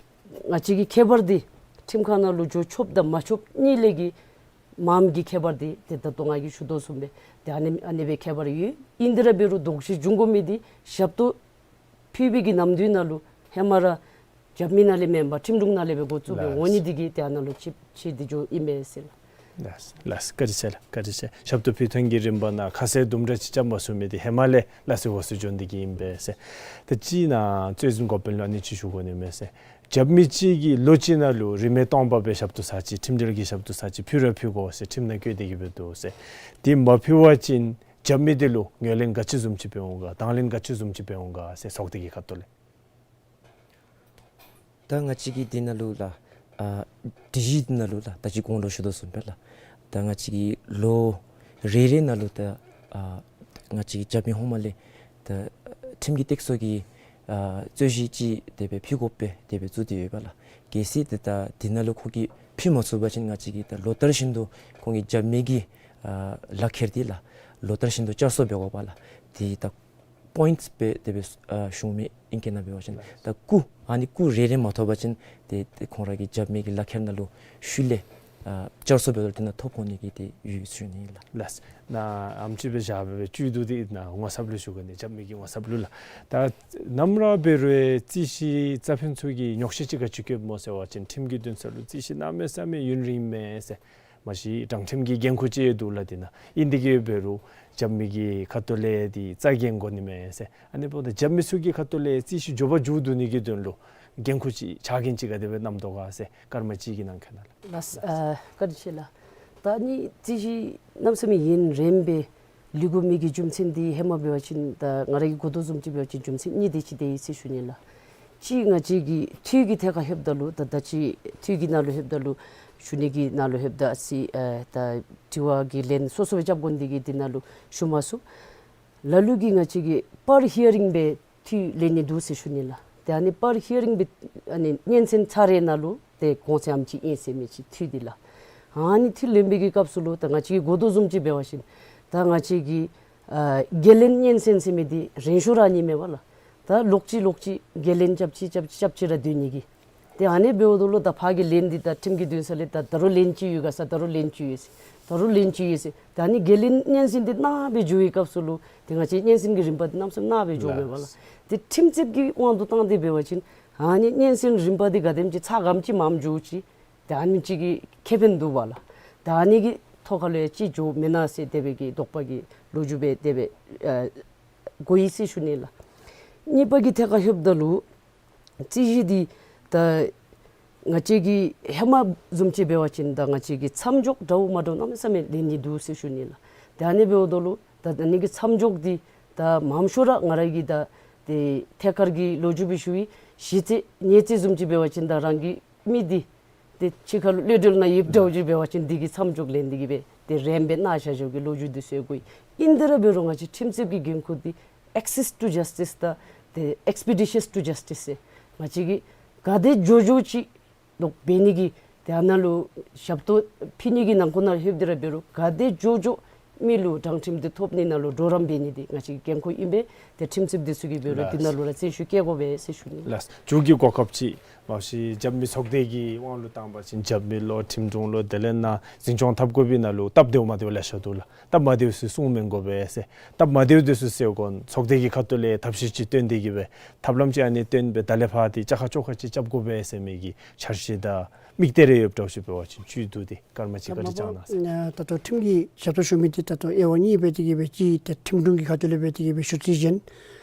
ང་བཅས་ཀྱི་ཁྱད་པར་འདི་ཁྲིམས་ཁང་ནང་ལུ་འགྱོ་ཆོགཔ་དང་མ་ཆོགཔ་གཉིས་ལས་ཀྱི་མངམ་གི་ཁྱད་པར་འདི་ཏེ་ད་ལྟོ་ང་གིས་ཞུ་དོ་བཟུམ་སྦེ་ཏེ་ཨ་ནི་ཨ་ནི་སྦེ་ཁྱད་པར་ཡོད། ཨིན་དེ་ར་འབད་རུང་དོགས་གཞི་འབྱུང་དགོ་མི་འདི་ཞབས་ཏོག་ཕུལ་བའི་གི་ནམ་དུས་ནང་ལུ་ཧེ་མ་ར་རྒྱབ་མི་ནང་ལས་མེན་པར་ཁྲིམས་དྲུང་ནང་ལས་སྦེ་འགོ་བཙུགས་སྦེ་འོང་ནི་འདི་གིས་ཏེ་ཨ་ནཱ་ལུ་ཆད་ཆད་དེ་འགྱོཝ་ཨིན་མས་ཟེར་ལགས། ལགས་ལགས། བཀའ་དྲིན་ཆེ་ལགས། བཀའ་དྲིན་ཆེ། ཞབས་ཏོག་ཕུལ་ཐངས་ཀྱི་རིམ་པ་ནང་ཁ་གསལ་དུམ་གྲ་ཅིག་རྐྱབ་མ་ཚུགས་མི་འདི་ཧེ་མ་ལས་ལ་སོ་ལོགས་སུ་འགྱོ་ནི་འདི་གིས་ཨིན་པས་ཟེར། ད་ཅི་ནཱ་རྩོད་འཛིན་འགོ་དཔོན་ལུ་ཨ་ནི་ཅིག་ཞུ་དགོ་ནི་མས་ཟེར། རྒྱབ་མི་ཅིག་གིས་ལོ་གཅིག་ནང་ལུ་རིན་མེད་སྟོང་པ་སྦེ་ཞབས་ཏོག་ཚར་གཅིག་ཁྲིམས་འབྲེལ་གྱི་ཞབས་ཏོག་ཚར་གཅིག་ཕུལ་ར་ཕུལ་དགོ་ཟེར་ཁྲིམས་ནང་བཀོད་དེ་གིས་སྦེ་འདུག་ཟེར། དེ་མ་ཕུལ་བ་ཅིན་རྒྱབ་མི་འདི་ལུ་ངོས་ལེན་ག་ཅི་བཟུམ་ཅིག་འབད་འོང་ག་དང་ལེན་ག་ཅི་བཟུམ་ཅིག་འབད་འོང་ག་ཟེར་ཚོགས་སྡེ་གི་ཁ་ཐུག་ལས། ད་ང་བཅས་ཀྱི་འདི་ནང་ལུ་ལགས་ཨ་སྒྲིག་གཞི་འདི་ནང་ལུ་ལགས་ད་ཅི་གོང་ལུ་ཞུ་དོ་བཟུམ་སྦེ་ལགས་ད་ང་བཅས་ཀྱི་ལོ་རེ་རེ་ནང་ལུ་ད་ཨ་ང་བཅས་ཀྱི་རྒྱབ་མི་ཧོངས་མ་ལས་ད་ཁྲིམས་ཀྱི་སྟེགས་གསོ་གི་ཨ་རྩོད་གཞི་ཅིག་དེ་སྦེ་ཕུལ་དགོཔ་སྦེ་དེ་སྦེ་བཙུགས་ཏེ་ཡོདཔ་ལགས། གལ་སྲིད་ཏེ་ད་འདི་ནང་ལུ་ཁོ་གིས་ཕུལ་མ་ཚུགས་པ་ཅིན་ང་བཅས་ཀྱིས་ད་ལོ་ལྟར་བཞིན་དུ་ཁོང་གི་རྒྱབ་མི་གི་ཨ་ལག་ཁྱེར་འདི་ལགས་ལོ་ལྟར་བཞིན་དུ་བསྐྱར་གསོ་འབད་དགོཔ་ལགས། དེ་ད་པོའིནཊསི་སྦེ་དེ་སྦེ་ཨ་ཞུ་མི་ཨིན་གྱི་ན་འབད་བ་ཅིན་ད་སྐུ་ཨ་ནི་སྐུ་རེ་རེ་མ་ཐོབ་པ་ཅིན་ཏེ་ཏེ་ཁོང་ར་གི་རྒྱབ་མི་གི་ལག་ཁྱེར་ནང་ལུ་ཤུལ་ལས་ཨ་བསྐྱར་གསོ་འབད་རུང་དེ་ནང་ཐོབ་འོང་ནི་གི་ཏེ་ཡོད་ཟེར་ཞུ་ནི་ཨིན་ལགས། ལགས། ནཱ་ཨེམ་ཅིག་སྦེ་བཞག་སྦེ་བཅུད་བསྡུ་སྟེ་ནཱ་ངོ་ཚབ་ལུ་ཞུ་གེ་ནི། རྒྱབ་མི་གི་ངོ་ཚབ་ལུ་ལགས། ད་ནམ་ར་འབད་རུང་རྩོད་གཞི་རྩ་ཕན་ཚུ་གིས་ཉོགས་བཤད་ཅིག་ག་ཅི་བཀོདཔ་སྨོ་ཟེར་བ་ཅིན་ཁྲིམས་ཀྱི་འདུན་ས་ལུ་རྩོད་གཞི་གནམ་མེད་ས་མེད་ཡུན་རིངམ་མས་ཟེར། མ་གཞི་དྲང་ཁྲིམས་ཀྱི་འགན་ཁུར་ཅིག་འདུག་ལགས། དེ་ནང་ཨིན་དེ་གིས་འབད་རུང་རྒྱབ་མི་གི་ཁ་ཐུག་ལས་འདི་རྩ་འགེངས་དགོ་ནི་མས་ཟེར། ཨ་ནི་འབདཝ་ད་རྒྱབ་མི་ཚུ་གི་ཁ་ཐུག་ལས་རྩོད་གཞི་མགྱོགས་པ་མཇུག་བསྡུ་ནི་གི་དོན་ལུ་འགན་ཁུར་ཅིག་ཕྱག་འགན་ཅིག་ག་དེ་སྦེ་བསྣམ་དོ་ག་ཟེར་སྐར་མ་གཅིག་གི་ནང་འཁོད་ནང་ལགས། ལགས། ཨ་བཀའ་དྲིན་ཆེ་ལགས། ད་ཨ་ནི་རྩོད་གཞི་གནམ་མེད་ས་མེད་ཡུན་རིངམ་སྦེ་ལུས་དགོ་མི་གི་རྒྱུ་མཚན་འདི་ཧེ་མ་འབད་བ་ཅིན་ད་ང་ར་གིས་གོ་དོ་བཟུམ་ཅིག་འབད་བ་ཅིན་རྒྱུ་མཚན་གཉིས་དེ་ཅིག་དེ་ཨིན་ཟེར་ཞུ་ནི་ལགས། གཅིག་ང་བཅས་ཀྱི་འཐུས་ཀྱི་ཐད་ཁར་ལྷོདཔ་ད་ལུ་ད་ད་ཅི་འཐུས་ཀྱི་ནང་ལུ་ལྷོདཔ་ད་ལུ་ཞུ་ནི་གི་ནང་ལུ་ལྷོདཔ་ད་ཨ་ཙི་ཨ་ད་དྲི་བ་གི་ལན་སོ་སོ་སྦེ་རྐྱབ་དགོ་ནི་དེ་གིས་འདི་ནང་ལུ་ཞུ་མ་ཚུགས། ལ་ལུ་གིས་ང་བཅས་ཀྱིས་པར་ཧི་ཡ་རིང་སྦེ་འཐུས་ལེན་ནི་འདུག་ཟེར་ཞུ་ནི་ལགས། ཏེ་ཨ་ནི་པར་ཧི་ཡ་རིང་སྦེ་ཨ་ནི་སྙན་གསན་ཚར་རེ་ནང་ལུ་ཏེ་གོང་ཚད་ཨེམ་ཅིག་ཨིན་ཟེར་མི་ཅིག་འཐུས་འདི་ལགས། ཨ་ནི་འཐུས་ལེན་པའི་གི་སྐབས་སུ་ལུ་ད་ང་བཅས་ཀྱིས་གོ་དོ་བཟུམ་ཅིག་འབད་བ་ཅིན་ད་ང་བཅས་ཀྱི་ཨ་འགན་ལེན་སྙན་གསན་ཟེར་མི་འདི་རན་ཤོས་ར་ཨ་ནི་མས་པ་ལགས། ད་ལོག་ཅི་ལོག་ཅི་འགན་ལེན་རྐྱབ་ཅི་རྐྱབ་ཅི་རྐྱབ་ཅི་ར་སྡོད་ནི་གི། ཏེ་ཨ་ནི་འབདཝ་ད་ལུ་ད་ཕར་གྱི་ལན་འདི་ད་ཁྲིམས་ཀྱི་འདུན་ས་ལས་ད་ད་རུང་ལན་ཅིག་ཡོད་ག་ཟེར། ད་རུང་ལན་ཅིག་ཡོད་ཟེར། ད་རུང་ལན་ཅིག་ཡོད་ཟེར། ད་ཨ་ནི་འགན་ལེན་སྙན་གསན་འདི་གནང་སྦེ་འགྱོ་བའི་སྐབས་སུ་ལུ་ཏེ་ང་བཅས་སྙན་གསན་གྱི་རིམ་པ་འདི་གནམ་མེད་ས་མེད་གནང་སྦེ་འགྱོ་དགོ་པས་ལགས། ཏེ་ཁྲིམས་རྩོདཔ་གི་དབང་དུ་བཏང་སྟེ་འབད་བ་ཅིན་ཨ་ནི་སྙན་གསན་རིམ་པ་འདི་ག་དེམ་ཅིག་ཚ་ག་དེམ་ཅིག་མངམ་འགྱོ་ཅི། ཏེ་ཨ་ནི་ཅིག་གི་ཁེ་ཕན་འདུག་པ་ལགས། ད་ཨ་ནི་གི་ཐོག་ཁ་ལུ་ཡང་ཅིག་འགྱོཝ་མེན་ན་ཟེར་དེ་སྦེ་གི་དོགས་པ་གི་ལོ་རྒྱུས་སྦེ་དེ་སྦེ་ཨ་གོ་ཡི་ཟེར་ཞུ་ནི་ལགས། གཉིས་པ་གི་ཐད་ཁར་ལྷོདཔ་ད་ལུ་རྩོད་གཞི་འདི་ད་ང་བཅས་ཀྱི་ཧེ་མ་བཟུམ་ཅིག་འབད་བ་ཅིན་ད་ང་བཅས་ཀྱིས་མཚམས་འཇོག་འདྲཝ་མ་འདྲཝ་གནམ་མེད་ས་མེད་ལེན་ནི་འདུག་ཟེར་ཞུ་ནི་ལགས། ཏེ་ཨ་ནི་འབདཝ་ད་ལུ་ད་ཨ་ནི་གི་མཚམས་འཇོག་འདི་ད་མངམ་ཤོས་ར་ང་ར་གིས་ད་ཏེ་ཐད་ཀར་གྱི་ལོ་རྒྱུས་སྦེ་ཞུ་ཡི། གཞི་རྩ་ཉེས་རྩ་བཟུམ་ཅིག་འབད་བ་ཅིན་ད་རང་གི་མི་འདི་ཏེ་ཕྱི་ཁ་ལུ་གློད་གྲོལ་ནང་ཡོདཔ་འདྲཝ་ཅིག་འབད་བ་ཅིན་འདི་གི་མཚམས་འཇོག་ལེན་ཏེ་གི་སྦེ་ཏེ་རན་སྦེ་གནང་བཞག་བཞགཔ་གི་ལོ་རྒྱུས་འདི་ཚུ་གོ་ཡི། ཨིན་དེ་ར་འབད་རུང་ང་བཅས་ཁྲིམས་རྩོདཔ་གི་འགན་ཁུར་འདི་access to justice དང་ཏེ་expeditious to justice ཟེར་ང་བཅས་ཀྱིས་ག་དེ་མགྱོགས་མགྱོགས་ཅིག་ལོག་འབད་ནི་གི་ཏེ་ཨ་ནཱ་ལུ་ཞབས་ཏོག་ཕུལ་ནི་གི་ནང་འཁོད་ནང་ལྷོདཔ་འདི་ར་འབད་རུང་ག་དེ་མགྱོགས་མགྱོགས་མི་ལུ་དྲང་ཁྲིམས་འདི་ཐོབ་ནི་ནང་ལུ་གྲོགས་རམ་འབད་ནི་འདི་ང་བཅས་ཀྱི་འགན་ཁུར་ཨིན་པས། ཏེ་ཁྲིམས་རྩོདཔ་འདི་ཚུ་གིས་འབད་རུང་འདི་ནང་ལུ་ར་རྩོད་ཤུགས་བསྐྱེད་དགོ་པས་ཟེར་ཞུ་ནི། ལགས། མཇུག་གི་གོ་སྐབས་ཅིག་མ་གཞི་རྒྱབ་མི་ཚོགས་སྡེ་གི་དབང་ལུ་བཏང་པ་ཅིན་རྒྱབ་མི་ལོ་ཁྲིམས་དྲུང་ལོ་དེ་ལས་ནཱ་འཛིན་སྐྱོང་འཐབ་དགོ་པའི་ནང་ལུ་སྟབས་བདེཝ་མ་བདེཝ་ལེ་ཤ་འདུག་ལགས། སྟབས་མ་བདེཝ་ཚུ་གསུང་མི་དགོ་པས་ཟེར། སྟབས་མ་བདེཝ་འདི་ཚུ་སེལ་དགོ་ཚོགས་སྡེ་གི་ཁ་ཐུག་ལས་ཐབས་ཤེས་ཅིག་བཏོན་ཏེ་གི་སྦེ་ཐབས་ལམ་ཅིག་ཨ་ནི་བཏོན་སྦེ་ད་ལས་ཕར་འདི་བཅའ་ཁ་བཅོ་ཁ་ཅིག་རྐྱབ་དགོ་པས་ཟེར་མི་གི་འཆར་གཞི་དང་དམིགས་གཏད་རེ་ཡོདཔ་འདྲཝ་ཅིག་འབད་བ་ཅིན་བཅུད་བསྡུ་སྟེ་སྐར་མ་གཅིག་བཀའ་དྲིན་བསྐྱང་གནང་ཟེར། ད་ལྟོ་ཁྲིམས་ཀྱི་ཞབས་ཏོག་ཞུ་མི་འདི་ད་ལྟོ་དབྱེ་བ་གཉིས་སྦེ་དེ་གི་སྦེ་གཅིག་ཏེ་ཁྲིམས་དྲུང་གི་ཁ་ཐུག་ལས་སྦེ་དེ་གི་སྦེ་ཞུ་རྩིས་གཞན།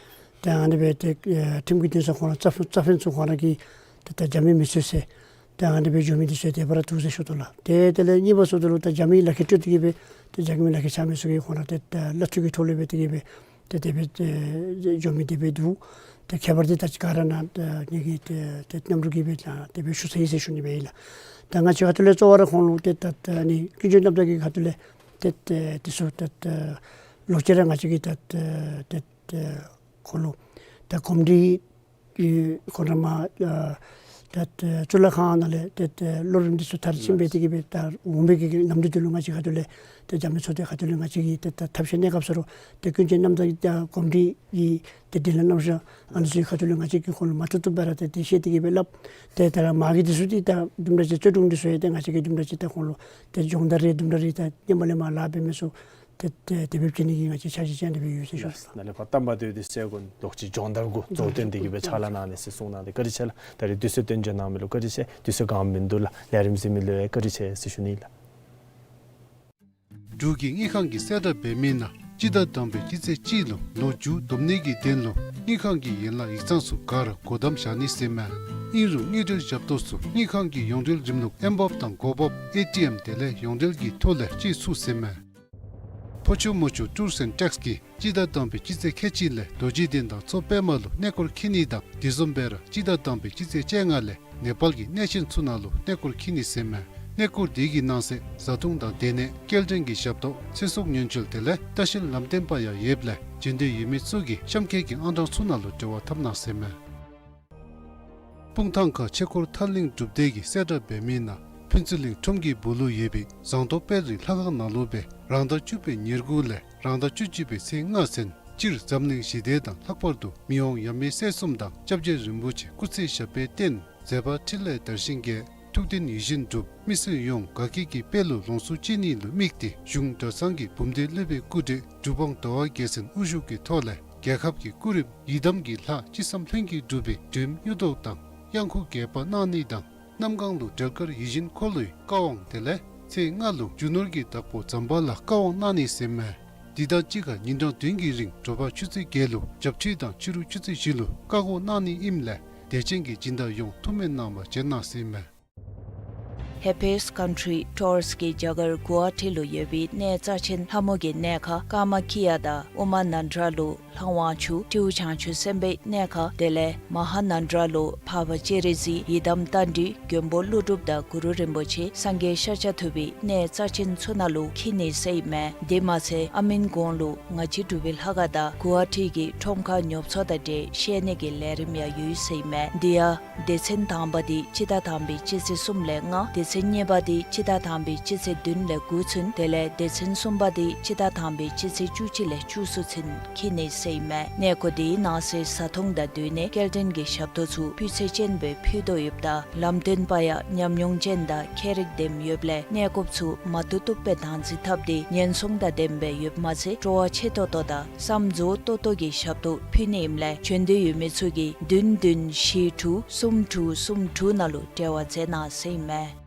ད་ཨ་ནི་སྦེ་ཏེ་ཨེ་ཁྲིམས་ཀྱི་འདུན་ས་ཁོང་ར་རྩ་དཔོན་རྩ་དཔོན་ཚུ་ཁོང་ར་གིས་ཏེ་ད་རྒྱབ་མི་མི་འཚོལ་ཟེར། ད་ཨ་ནི་སྦེ་འགྱོ་མི་འདི་ཚུ་དེ་སྦེ་ར་འདུག་ཟེར་ཞུ་དོ་ལགས། ཏེ་དེ་ལས་གཉིས་པ་ཚུ་དེ་ལུ་ད་རྒྱབ་མི་ལག་ཁྱེར་སྤྲོད་དེ་གིས་སྦེ་ཏེ་རྒྱབ་མི་ལག་ཁྱེར་འཆང་མི་ཚུ་གིས་ཁོང་ར་ཏེ་ད་གླ་འཐུས་ཀྱི་ཐོག་ལས་སྦེ་དེ་གིས་སྦེ་ཏེ་དེ་སྦེ་ཏེ་འགྱོ་མི་དེ་སྦེ་འདུག། ཏེ་ཁྱད་པར་འདི་ད་ཅི་ག་ར་ནཱ་ད་ངེ་གི་ཏེ་ཏེ་གནམ་གྲུ་གིས་སྦེ་ད་དེ་སྦེ་ཞུ་ཚར་ཡི་ཟེར་ཞུ་ནི་སྦེ་ཨིན་ལགས། ད་ང་བཅས་ཁ་ཐུག་ལས་གཙོ་བོ་ར་ཁོང་ལུ་ཏེ་ད་ད་ཨ་ནི་ཀུན་སྤྱོད་རྣམ་དག་གི་ཁ་ཐུག་ལས་ཏེ་ཏེ་དེ་ཚུ་ད་ད་ལོག་ཅི་ར་ང་བཅས་ཀྱིས་ད་ད་ཏེ་ཏེ་ཁོང་ལུ་ད་གོམས་འདྲིས་ཀྱི་ཁོང་ར་མར་ཨ་ད་ད་གཙུག་ལག་ཁང་ནང་ལས་ཏེ་ད་གློག་རིན་འདི་ཚུ་མཐར་ཕྱིན་སྦེ་དེ་གིས་སྦེ་ད་འོང་བའི་གི་ལམ་འདི་དེ་ལུ་ང་བཅས་ཁ་ཐུག་ལས་ཏེ་རྒྱབ་མི་ཚུ་དེ་ཁ་ཐུག་ལས་ང་བཅས་ཀྱིས་ཏེ་ད་ཐབས་ཤེས་གནས་སྐབས་སུ་རུང་ཏེ་ཀུན་སྤྱོད་རྣམ་དག་གི་ད་གོམས་འདྲིས་ཀྱི་ཏེ་དྲིན་ལན་གནང་ཤོག། ཨ་ནི་ཚུ་གི་ཁ་ཐུག་ལས་ང་བཅས་ཀྱིས་ཁོང་ལུ་མ་བཏུབ་བཏུབ་སྦེ་ར་ཏེ་དེ་བཤད་དེ་གིས་སྦེ་སླབ། ཏེ་ད་ར་མ་གི་འདི་ཚུ་འདི་ད་དུམ་གྲ་ཅིག་བཙོན་དྲུང་འདི་ཚུ་ཡང་ཏེ་ང་བཅས་ཀྱིས་དུམ་གྲ་ཅིག་ད་ཁོང་ལུ་ཏེ་སྦྱོང་བརྡར་རེ་དུམ་གྲ་རེ་ད་ཧེ་མ་ལས་མར་ལཱ་འབད་མི་ཚུ་ཏེ་ཏེ་དེ་སྦེ་བྱིན་ནི་གི་ང་བཅས་ཆ་ཤས་ཅིག་ཨ་ནི་སྦེ་ཡོད་ཟེར་ཞུ་ལགས། ནཱ་ལས་ཕར་གཏམ་པ་དེ་འདི་ཟེར་གོ་ལོག་ཅི་སྦྱོང་བརྡར་གུ་གཙོ་བོ་བཏོན་ཏེ་གིས་སྦེ་ཕྱག་ལཱ་གནང་ནི་ཟེར་གསུངས་གནང་སྟེ་བཀའ་དྲིན་ཆེ་ལགས། ད་རེས་དུས་ཚོད་བཏོན་བྱོན་གནང་མི་ལུ་བཀའ་དྲིན་ཆེ། དུས་ཚོད་གང་མིན་འདུག་ལགས། ལས་རིམ་གཟིགས་མི་ལུ་ཡང་བཀའ་དྲིན་ཆེ་ཟེར་ཞུ་ནི་ལགས། འབྲུག་གི་དངུལ་ཁང་གིས་གསལ་བསྒྲགས་འབད་མི་ནང་སྤྱི་ཟླ་དང་པའི་སྤྱི་ཚེས་གཅིག་ལུ་ལོ་མཇུག་བསྡོམས་ནི་གི་དོན་ལུ་དངུལ་ཁང་གི་ཡན་ལག་ཡིག་ཚང་ཚུ་ག་ར་སྒོ་བསྡམ་བཞག་ནི་ཟེར་མས། ཨིན་རུང་དངུལ་འབྲེལ་ཞབས་ཏོག་ཚུ་དངུལ་ཁང་གི་ཡོངས་འབྲེལ་རིམ་ལུགས་ཨེམ་བོབ་དང་གོ་བོབ་ཨེ་ཊི་ཨེམ་དེ་ལས་ཡོངས་འབྲེལ་གྱི་ཐོག་ལས་སྤྱོད་ཚུགས་ཟེར་མས། ཕོ་ཆུ་མོ་ཆུ་ཊུརསི་ཨེནཌ་ཊེགསི་གིས་སྤྱི་ཟླ་དང་པའི་སྤྱི་ཚེས་ཁལ་གཅིག་ལས་རྡོ་རྗེ་གདན་དང་མཚོ་པདྨ་ལུ་གནས་སྐོར་འཁྱིད་ནི་དང་དེ་བཟུམ་སྦེ་ར་སྤྱི་ཟླ་དང་པའི་སྤྱི་ཚེས་བཅོ་ལྔ་ལས་ནེ་པཱལ་གྱི་གནས་ཆེན་ཚུ་ནང་ལུ་གནས་སྐོར་འཁྱིད་ནི་ཟེར་མས། གནས་སྐོར་དེ་གི་ནང་གསེས་བཟའ་འཐུང་དང་སྡོད་གནས་སྐྱེལ་འདྲེན་གྱི་ཞབས་ཏོག་ཚེ་སྲོག་ཉེན་བཅོལ་དེ་ལས་ལྟ་བཤལ་ལམ་སྟོན་པ་ཡང་ཡོདཔ་ལས་འབྱོན་འདོད་ཡོད་མི་ཚུ་གིས་གཤམ་འཁོད་ཀྱི་ཨང་གྲངས་ཚུ་ནང་ལུ་འབྲེལ་བ་འཐབ་གནང་ཟེར་མས། སྤུངས་ཐང་ཁ་ཆོས་འཁོར་ཐར་གླིང་སྒྲུབ་སྡེ་གིས་གསལ་བསྒྲགས་འབད་མི་ནང་ཕུན་ཚོགས་གླིང་ཁྲོམ་གྱི་སྦུག་ལུ་ཡོད་པའི་ཟངས་མདོག་དཔལ་རི་ལྷ་ཁང་ནང་ལུ་སྦེ་རང་ཟླ་བཅུ་པའི་ཉེར་དགུ་ལས་རང་ཟླ་བཅུ་གཅིག་པའི་ཚེས་ལྔ་ཚུན་སྤྱིར་འཛམ་གླིང་ཞི་བདེ་དང་ལྷག་པར་དུ་མི་དབང་ཡབ་མེས་སྲས་གསུམ་དང་སྐྱབས་རྗེ་རིན་པོ་ཆེ་སྐུ་ཚེ་ཞབས་པད་བརྟན། མཛད་པ་འཕྲིན་ལས་དར་ཞིང་རྒྱས། ཐུགས་འདུན་ཡིད་བཞིན་འགྲུབ། མི་སེར་ཡོངས་དགའ་སྐྱིད་ཀྱི་དཔལ་ལུ་ལོངས་སུ་སྤྱོད་ནི་ལུ་དམིགས་ཏེ་གཞུང་གྲྭ་ཚང་གི་འབུམ་སྡེ་སློབ་དཔོན་སྐུ་བགྲེས་གྲུབ་དབང་ཟླ་བ་རྒྱལ་མཚན་དབུ་བཞུགས་ཀྱི་ཐོག་ལས་རྒྱལ་ཁབ་ཀྱི་སྐུ་རིམ་ཡི་དམ་གྱི་ལྷ་ཅི་བསམ་ལྷུན་གྱིས་གྲུབ་པའི་སྒྲོལམ་གཡུ་ཐོག་དང་གཡང་འགུགས་རྒྱས་པ་གནང་ནི་དང་གནམ་གང་ལུ་སྦྲེལ་དཀར་ཡིད་བཞིན་འཁོར་ལོའི་བཀའ་དབང་དེ་ལས་ཚེས་ལྔ་ལུ་རྒྱུ་ནོར་གྱི་བདག་པོ་ཛམ་བྷ་ལ་བཀའ་དབང་གནང་ནི་ཟེར་མས། འདི་དང་གཅིག་ཁར་ཉིན་གྲངས་བདུན་གྱི་རིང་དྲོ་པ་ཆུ་ཚོད་བརྒྱད་ལུ་བྱབས་ཁྲུས་དང་ཕྱི་རུ་ཆུ་ཚོད་བཞི་ལུ་བཀའ་བསྒོ་གནང་ནི་ཨིནམ་ལས་དད་ཅན་གྱི་སྦྱིན་བདག་ཡོངས་ཐུགས་སྨོན་གནང་བར་བྱོན་གནང་ཟེར་མས། ཧེ་པིས་ཀཱན་ཊི་རི་ཊུརསི་གིས་རྒྱ་གར་གུ་ཝ་ཧ་ཊི་ལུ་ཡོད་པའི་གནས་རྩ་ཆེན་ལྷ་མོ་གི་གནས་ཁང་ཀ་མ་ཁི་ཡ་དང་ཨུ་མ་ནན་དྲ་ལུ་ལྷ་དབང་ཕྱུག་སྤྲེའུ་བྱང་ཆུབ་སེམས་དཔའི་གནས་ཁང་དེ་ལས་མ་ཧཱ་ནན་དྲ་ལུ་འཕགས་པ་སྤྱན་རས་གཟིགས་ཡི་དམ་རྟ་མགྲིན་མགོན་པོ་ཀླུ་སྒྲུབ་དང་གུ་རུ་རིན་པོ་ཆེ་སངས་རྒྱས་ཤཱཀྱ་ཐུབ་པའི་གནས་རྩ་ཆེན་ཚུ་ནང་ལུ་འཁྱིད་ནི་ཟེར་ཨིན་མས། དེ་མ་ཚད་ཨ་མིན་གོང་ལུ་ང་བཅས་འབྲུག་པའི་ལྷ་ཁང་དང་གུ་ཝ་ཧ་ཊི་གི་ཁྲོམ་ཁ་ཉོ་ཚོང་དང་འབྲེལ་བཤད་ནི་གི་ལས་རིམ་ཡང་ཡོད་ཟེར་ཨིན་མས། དེ་ཡང་སྡེ་ཚན་དང་པ་འདི་སྤྱི་ཟླ་དང་པའི་སྤྱི་ཚེས་གསུམ་ལས་ལྔ། སྡེ་ཚན་གཉིས་པ་འདི་སྤྱི་ཟླ་དང་པའི་སྤྱི་ཚེས་བདུན་ལས་དགུ་ཚུན། དེ་ལས་སྡེ་ཚན་གསུམ་པ་འདི་སྤྱི་ཟླ་དང་པའི་སྤྱི་ཚེས་བཅུ་གཅིག་ལས་བཅུ་གསུམ་ཚུན་འཁྱིད་ནི་ཟེར་ཨིན་མས། གནས་སྐོར་འདིའི་ནང་གསེས་བཟའ་འཐུང་དང་སྡོད་གནས་སྐྱེལ་འདྲེན་གྱི་ཞབས་ཏོག་ཚུ་སྤུས་ཚད་ཅན་སྦེ་ཕུལ་དོ་ཡོདཔ་ད་ལམ་སྟོན་པ་ཡང་ཉམས་མྱོང་ཅན་དང་མཁས་རིག་ལྡནམ་ཡོདཔ་ལས་གནས་སྐོརཔ་ཚུ་མ་བཏུབ་བཏུབ་སྦེ་བདག་འཛིན་འཐབ་སྟེ་ཉེན་སྲུང་དང་ལྡནམ་སྦེ་ཡོདཔ་མ་ཚད་སྤྲོ་བ་ཆེ་ཏོག་ཏོ་དང་བསམ་རྫོགས་ཏོག་ཏོ་གི་ཞབས་ཏོག་ཕུལ་ནི་ཨིནམ་ལས་བྱོན་འདོད་ཡོད་མི་ཚུ་གིས་བདུན་བདུན་བཞི་དྲུག་གསུམ་དྲུག་གསུམ་དྲུག་ནང་ལུ་འབྲེལ་བ་མཛད་གནང་ཟེར་ཨིན་མས།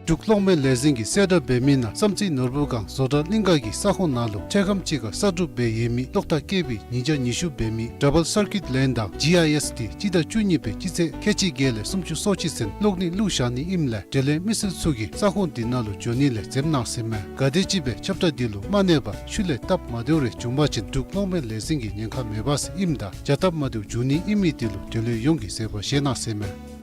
འབྲུག་གློག་མེ་ལས་འཛིན་གྱིས་གསལ་བསྒྲགས་འབད་མི་ནང་བསམ་རྩེ་ནོར་བུ་སྒང་བཟོ་གྲྭ་གླིང་ག་གི་ས་ཁོངས་ནང་ལུ་འཕྲལ་ཁམས་ཅིག་ཁར་གསར་སྒྲུབ་འབད་ཡོད་མི་གློག་ཐག་བཀལ་བའི་ཉིས་བརྒྱ་ཉི་ཤུ་འབད་མི་ཌབ་བལ་སར་ཀིཊ་ལེན་དང་ཇི་ཨའི་ཨེསི་འདི་སྤྱི་ཟླ་བཅུ་གཉིས་པའི་སྤྱི་ཚེས་ཁལ་གཅིག་བརྒྱད་ལས་སུམ་ཅུ་སོ་གཅིག་ཚུན་གློག་ནད་བླུགས་བཞག་ནི་ཨིནམ་ལས་འབྲེལ་ཡོད་མི་སེར་ཚུ་གིས་ས་ཁོངས་འདི་ནང་ལུ་འགྱོ་ནི་ལས་འཛེམ་གནང་ཟེར་ཨིན་མས། ག་དེམ་ཅིག་སྦེ་ཁྱབ་བསྒྲགས་འདི་ལུ་མ་གནས་པར་ཤུལ་ལས་སྟབས་མ་བདེཝ་རེ་བྱུང་པ་ཅིན་འབྲུག་གློག་མེ་ལས་འཛིན་གྱིས་ཉེན་ཁ་མེད་པས་ཟེར་ཨིནམ་ད་བྱ་སྟབས་མ་བདེཝ་འབྱུང་ནི་ཨིན་མི་འདི་ལུ་འབྲེལ་ཡོད་ཡོངས་ཀྱིས་གཟིགས་པར་བཞེས་གནང་ཟེར་ཨིན་མས།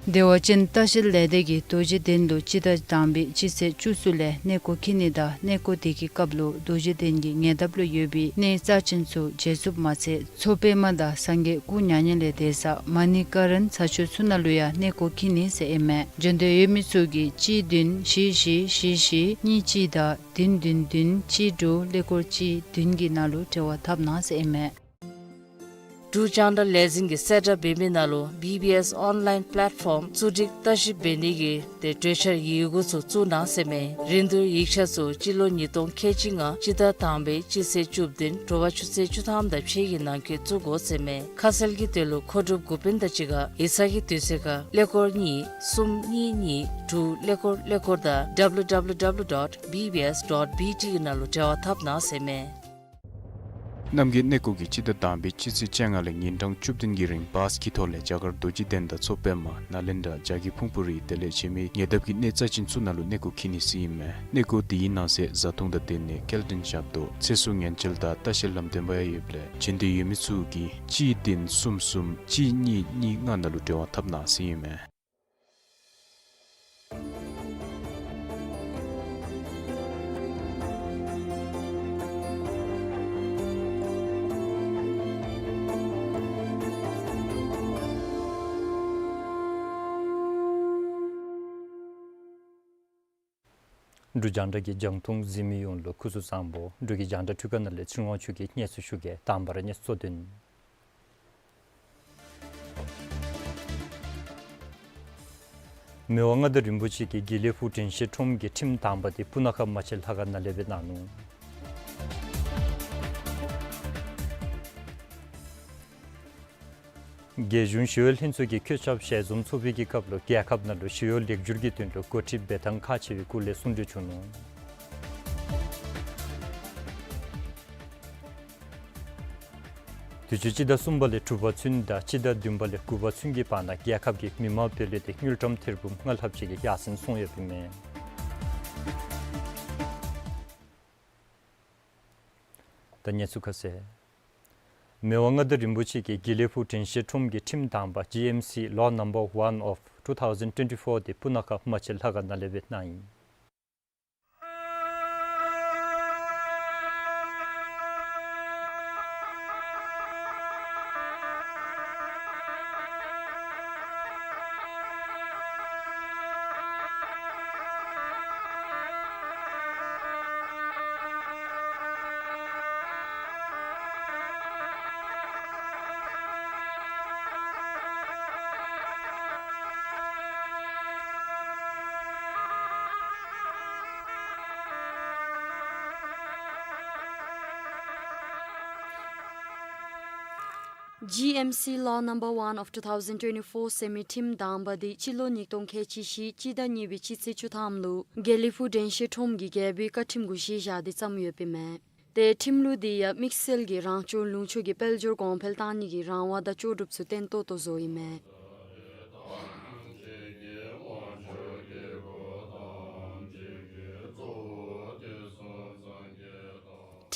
བདེ་བ་ཅན་ལྟ་བཤལ་ལས་སྡེ་གིས་རྡོ་རྗེ་གདན་ལུ་སྤྱི་ཟླ་དང་པའི་སྤྱི་ཚེས་བཅུ་གསུམ་ལས་གནས་སྐོར་འཁྱིད་ནི་དང་གནས་སྐོར་དེ་གི་སྐབས་ལུ་རྡོ་རྗེ་གདན་གྱི་ཉེ་འདབས་ལུ་ཡོད་པའི་གནས་རྩ་ཆེན་ཚུ་མཇལ་ཚུགསཔ་མ་ཚད་མཚོ་པདྨ་དང་སངས་རྒྱས་སྐུ་མྱ་ངན་ལས་འདས་ས་མ་ཎི་ཀ་རན་ས་ཆ་ཚུ་ནང་ལུ་ཡང་གནས་སྐོར་འཁྱིད་ནི་ཟེར་ཨིན་མས། འབྱོན་འདོད་ཡོད་མི་ཚུ་གིས་གཅིག་བདུན་བཞི་བཞི་བཞི་བཞི་གཉིས་གཅིག་དང་བདུན་བདུན་བདུན་གཅིག་དྲུག་ཀླད་ཀོར་གཅིག་བདུན་གྱི་ནང་ལུ་འབྲེལ་བ་འཐབ་གནང་ཟེར་ཨིན་མས། འབྲུག་རྒྱང་བསྒྲགས་ལས་འཛིན་གྱིས་གསལ་བསྒྲགས་འབད་མི་ནང་ལུ་བི་བི་ཨེསི་ཨོན་ལཱའིན་པེ་ལེཊ་ཕོམ་བཙུགས་སྒྲིག་ལྟ་ཞིབ་འབད་ནི་གི་ཏེ་གྲོས་འཆར་ཡི་གུ་ཚུ་བཙུགས་གནང་ཟེར་ཨིན་མས། རིན་བསྡུར་ཡིག་ཆ་ཚུ་སྤྱི་ལོ་ཉིས་སྟོང་ཁལ་གཅིག་ལྔ་སྤྱི་ཟླ་དང་པའི་སྤྱི་ཚེས་བཅུ་བདུན་དྲོ་པ་ཆུ་ཚོད་བཅུ་ཐམ་དང་ཕྱེད་ཀྱི་ནང་འཁོད་བཙུགས་དགོ་ཟེར་ཨིན་མས། ཁ་གསལ་གྱི་དོན་ལུ་མཁོ་སྒྲུབ་འགོ་དཔོན་དང་གཅིག་ཁར་ཡིག་ཚང་གི་དུས་ཚོད་ཁར་ཀླད་ཀོར་གཉིས་གསུམ་གཉིས་གཉིས་དྲུག་ཀླད་ཀོར་ཀླད་ཀོར་དང་W W W dot B B S dot B T གི་ནང་ལུ་འབྲེལ་བ་འཐབ་གནང་ཟེར་ཨིན་མས། རྣམ་རྒྱལ་གནས་སྐོར་གྱིས་སྤྱི་ཟླ་དང་པའི་སྤྱི་ཚེས་བཅོ་ལྔ་ལས་ཉིན་གྲངས་བཅུ་བདུན་གྱི་རིང་བཱས་ཀྱི་ཐོག་ལས་རྒྱ་གར་རྡོ་རྗེ་གདན་དང་མཚོ་པདྨ་ནཱ་ལེནྡྲ་རྒྱ་གི་ཕུང་པོ་རི་དེ་ལས་ཆེ་མི་ཉེ་འདབས་ཀྱི་གནས་རྩ་ཅན་ཚུ་ནང་ལུ་གནས་སྐོར་འཁྱིད་ནི་ཟེར་ཨིན་མས། གནས་སྐོར་དེའི་ནང་གསེས་བཟའ་འཐུང་དང་དེ་ལས་སྐྱེལ་འདྲེན་ཞབས་ཏོག་ཚེ་སྲོག་ཉེན་བཅོལ་དང་ལྟ་བཤལ་ལམ་སྟོན་པ་ཡང་ཡོདཔ་ལས་བྱོན་འདོད་ཡོད་མི་ཚུ་གིས་གཅིག་བདུན་གསུམ་གསུམ་གཅིག་གཉིས་གཉིས་ལྔ་ནང་ལུ་འབྲེལ་བ་འཐབ་གནང་ཟེར་ཨིན་མས། འབྲུག་རྒྱང་བསྒྲགས་ཀྱི་རྒྱང་མཐོང་གཟིགས་མི་ཡོངས་ལུ་སྐུ་གཟུགས་བཟང་པོ། འབྲུག་གི་རྒྱང་བསྒྲགས་འཕྲུལ་ཁང་ནང་ལས་ཚེ་རིང་དབང་ཕྱུག་གིས་སྙན་ཞུ་ཞུ་གེ། དང་པ་ར་སྙན་ཞུ་གཙོ་དོན། མི་དབང་མངའ་བདག་རིན་པོ་ཆེ་གིས་དགེ་ལེགས་ཕུག་དྲན་ཤེས་ཁྲོམ་གྱི་ཁྲིམས་དང་པ་དེ་སྤུ་ན་ཁ་རྨ་ཆེན་ལྷ་ཁང་ནང་ལས་སྦེ་གནང་ནུག། རྒྱལ་གཞུང་ཞི་གཡོག་ལྷན་ཚོགས་ཀྱིས་བཀོད་ཁྱབ་ཞལ་འཛོམས་ཚོགས་པའི་གི་སྐབས་ལུ་རྒྱལ་ཁབ་ནང་ལུ་ཞི་གཡོག་ལེགས་བསྒྱུར་གྱི་དོན་ལུ་འགོ་ཁྲིད་འབད་ཐངས་ཁག་ཆེ་བའི་སྐོར་ལས་གསུང་གྲོས་བྱུང་ནུག། དུས་ཅི་སྤྱི་ཟླ་གསུམ་པ་ལས་དྲུག་པ་ཚུན་དང་སྤྱི་ཟླ་བདུན་པ་ལས་དགུ་པ་ཚུན་གྱི་བར་ན་རྒྱལ་ཁབ་ཀྱི་མི་མང་སྦེ་ལུས་ཏེ་དངུལ་ཀྲམ་ཐེར་འབུམ་ལྔ་ལྷགཔ་ཅིག་གི་ཡར་སེང་སོང་ཡོདཔ་ཨིན་མས། ད་གནས་ཚུལ་ཁ་གསལ། མི་དབང་མངའ་བདག་རིན་པོ་ཆེ་གིས་དགེ་ལེགས་ཕུག་དྲན་ཤེས་ཁྲོམ་གྱི་ཁྲིམས་དང་པ་ཇི་ཨེམ་སི་Law Number One of two thousand twenty-four དེ་སྤུ་ན་ཁ་རྨ་ཆེན་ལྷ་ཁང་ནང་ལས་སྦེ་གནང་ཡི། ཇི་ཨེམ་སི་Law Number One of two thousand twenty-four ཟེར་མི་ཁྲིམས་དང་པ་དེ་སྤྱི་ལོ་ཉིས་སྟོང་ཁལ་གཅིག་བཞི་སྤྱི་ཟླ་གཉིས་པའི་སྤྱི་ཚེས་བཅུ་ཐམ་ལུ་དགེ་ལེགས་ཕུག་དྲན་ཤེས་ཁྲོམ་གྱི་རྒྱལ་པོའི་བཀའ་ཁྲིམས་གུ་གཞི་བཞག་སྟེ་བརྩམས་ཡོདཔ་ཨིན་མས། ཏེ་ཁྲིམས་ལུགས་དེ་ཡང་དམིགས་བསལ་གྱི་རང་སྐྱོང་ལུང་ཕྱོགས་ཀྱི་དཔལ་འབྱོར་གོང་འཕེལ་གཏང་ནི་གི་རང་དབང་དང་ལྕོགས་གྲུབ་ཚུ་བརྟན་ཏོག་ཏོ་བཟོཝ་ཨིན་མས།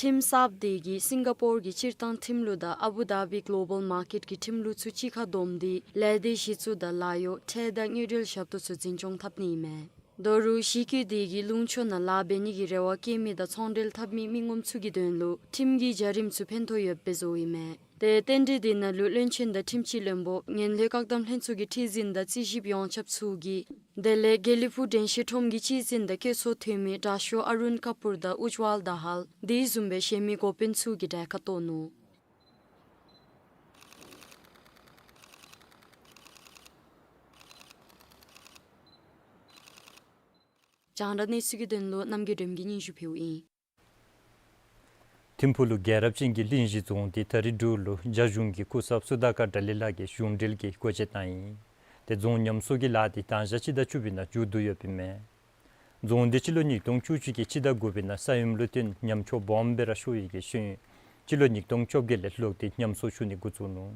ཁྲིམས་གསརཔ་དེ་གིས་སིང་ག་པོར་གྱི་སྤྱིར་བཏང་ཁྲིམས་ལུགས་དང་ཨ་བུ་དྷ་བི་གློ་བཱལ་མར་ཀེཊ་ཀྱི་ཁྲིམས་ལུགས་ཚུ་གཅིག་ཁར་བསྡོམས་ཏེ་ལས་སྡེ་གཞི་བཙུགས་དང་ལཱ་གཡོག་ཁྲལ་དང་དངུལ་འབྲེལ་ཞབས་ཏོག་ཚུ་འཛིན་སྐྱོང་འཐབ་ནི་ཨིན་མས། ད་རུང་གཞི་བཀོད་དེ་གིས་ལུང་ཕྱོགས་ནང་ལཱ་འབད་ནི་གི་རེ་བ་བསྐྱེད་མི་དང་ཚོང་འབྲེལ་འཐབ་མི་མི་ངོམ་ཚུ་གི་དོན་ལུ་ཁྲིམས་ཀྱི་བྱ་རིམ་ཚུ་ཕན་ཐོགས་ཡོདཔ་སྦེ་བཟོཝ་ཨིན་མས། ཏེ་རྟེན་འབྲེལ་དེ་ནང་ལུ་བློན་ཆེན་དང་ཁྲིམས་སྤྱི་བློན་པོ་ངན་ལྷད་བཀག་སྡོམ་ལྷན་ཚོགས་ཀྱི་ཁྲི་འཛིན་དང་རྩིས་ཞིབ་ཡོངས་ཁྱབ་ཚུ་གིས་དེ་ལས་དགེ་ལེགས་ཕུག་དྲན་ཤེས་ཁྲོམ་གྱི་སྤྱི་འཛིན་དང་བཀོད་ཚོགས་འཐུས་མི་དྲག་ཤོས་ཨ་རུན་ཀ་པུར་དང་ཨུཇ་ཝལ་དྷ་ཧལ་དེ་བཟུམ་སྦེ་གཞན་མི་འགོ་དཔོན་ཚུ་གིས་གྲལ་ཁར་གཏོགས་ནུག། རྒྱང་བསྒྲགས་གནས་ཚུལ་གྱི་དོན་ལུ་རྣམ་རྒྱལ་སྒྲོལ་མ་གིས་སྙན་ཞུ་ཕུལཝ་ཨིན། ཐིམ་ཕུག་ལུ་རྒྱལ་རབས་ཅན་གྱི་གླིང་བཞི་རྫོང་འདི་ད་རིས་འབྲུག་ལུ་རྒྱ་གཞུང་གི་སྐུ་ཚབ་སུ་ད་ཀ་དྲ་ལི་ལགས་ཀྱིས་གཞུང་འབྲེལ་གྱི་སྒོ་འབྱེད་གནང་ཡི། ཏེ་རྫོང་ཉམས་གསོ་གི་ལཱ་འདི་མདང་ཞག་སྤྱི་ཟླ་བཅུ་པའི་ནང་མཇུག་བསྡུ་ཡོདཔ་ཨིན་མས། རྫོང་འདི་སྤྱི་ལོ་ཉིས་སྟོང་བཅུ་གཅིག་གི་སྤྱི་ཟླ་དགུ་པའི་ནང་ས་ཡོམ་ལུ་བརྟེན་ཉམས་ཆག་སྦོམ་སྦེ་ར་ཤོར་ཡི་གི་ཤུལ་སྤྱི་ལོ་ཉིས་སྟོང་བཅོ་བརྒྱད་ལས་ལོག་སྟེ་ཉམས་གསོ་ཞུ་ནི་འགོ་བཙུགས་ནུག།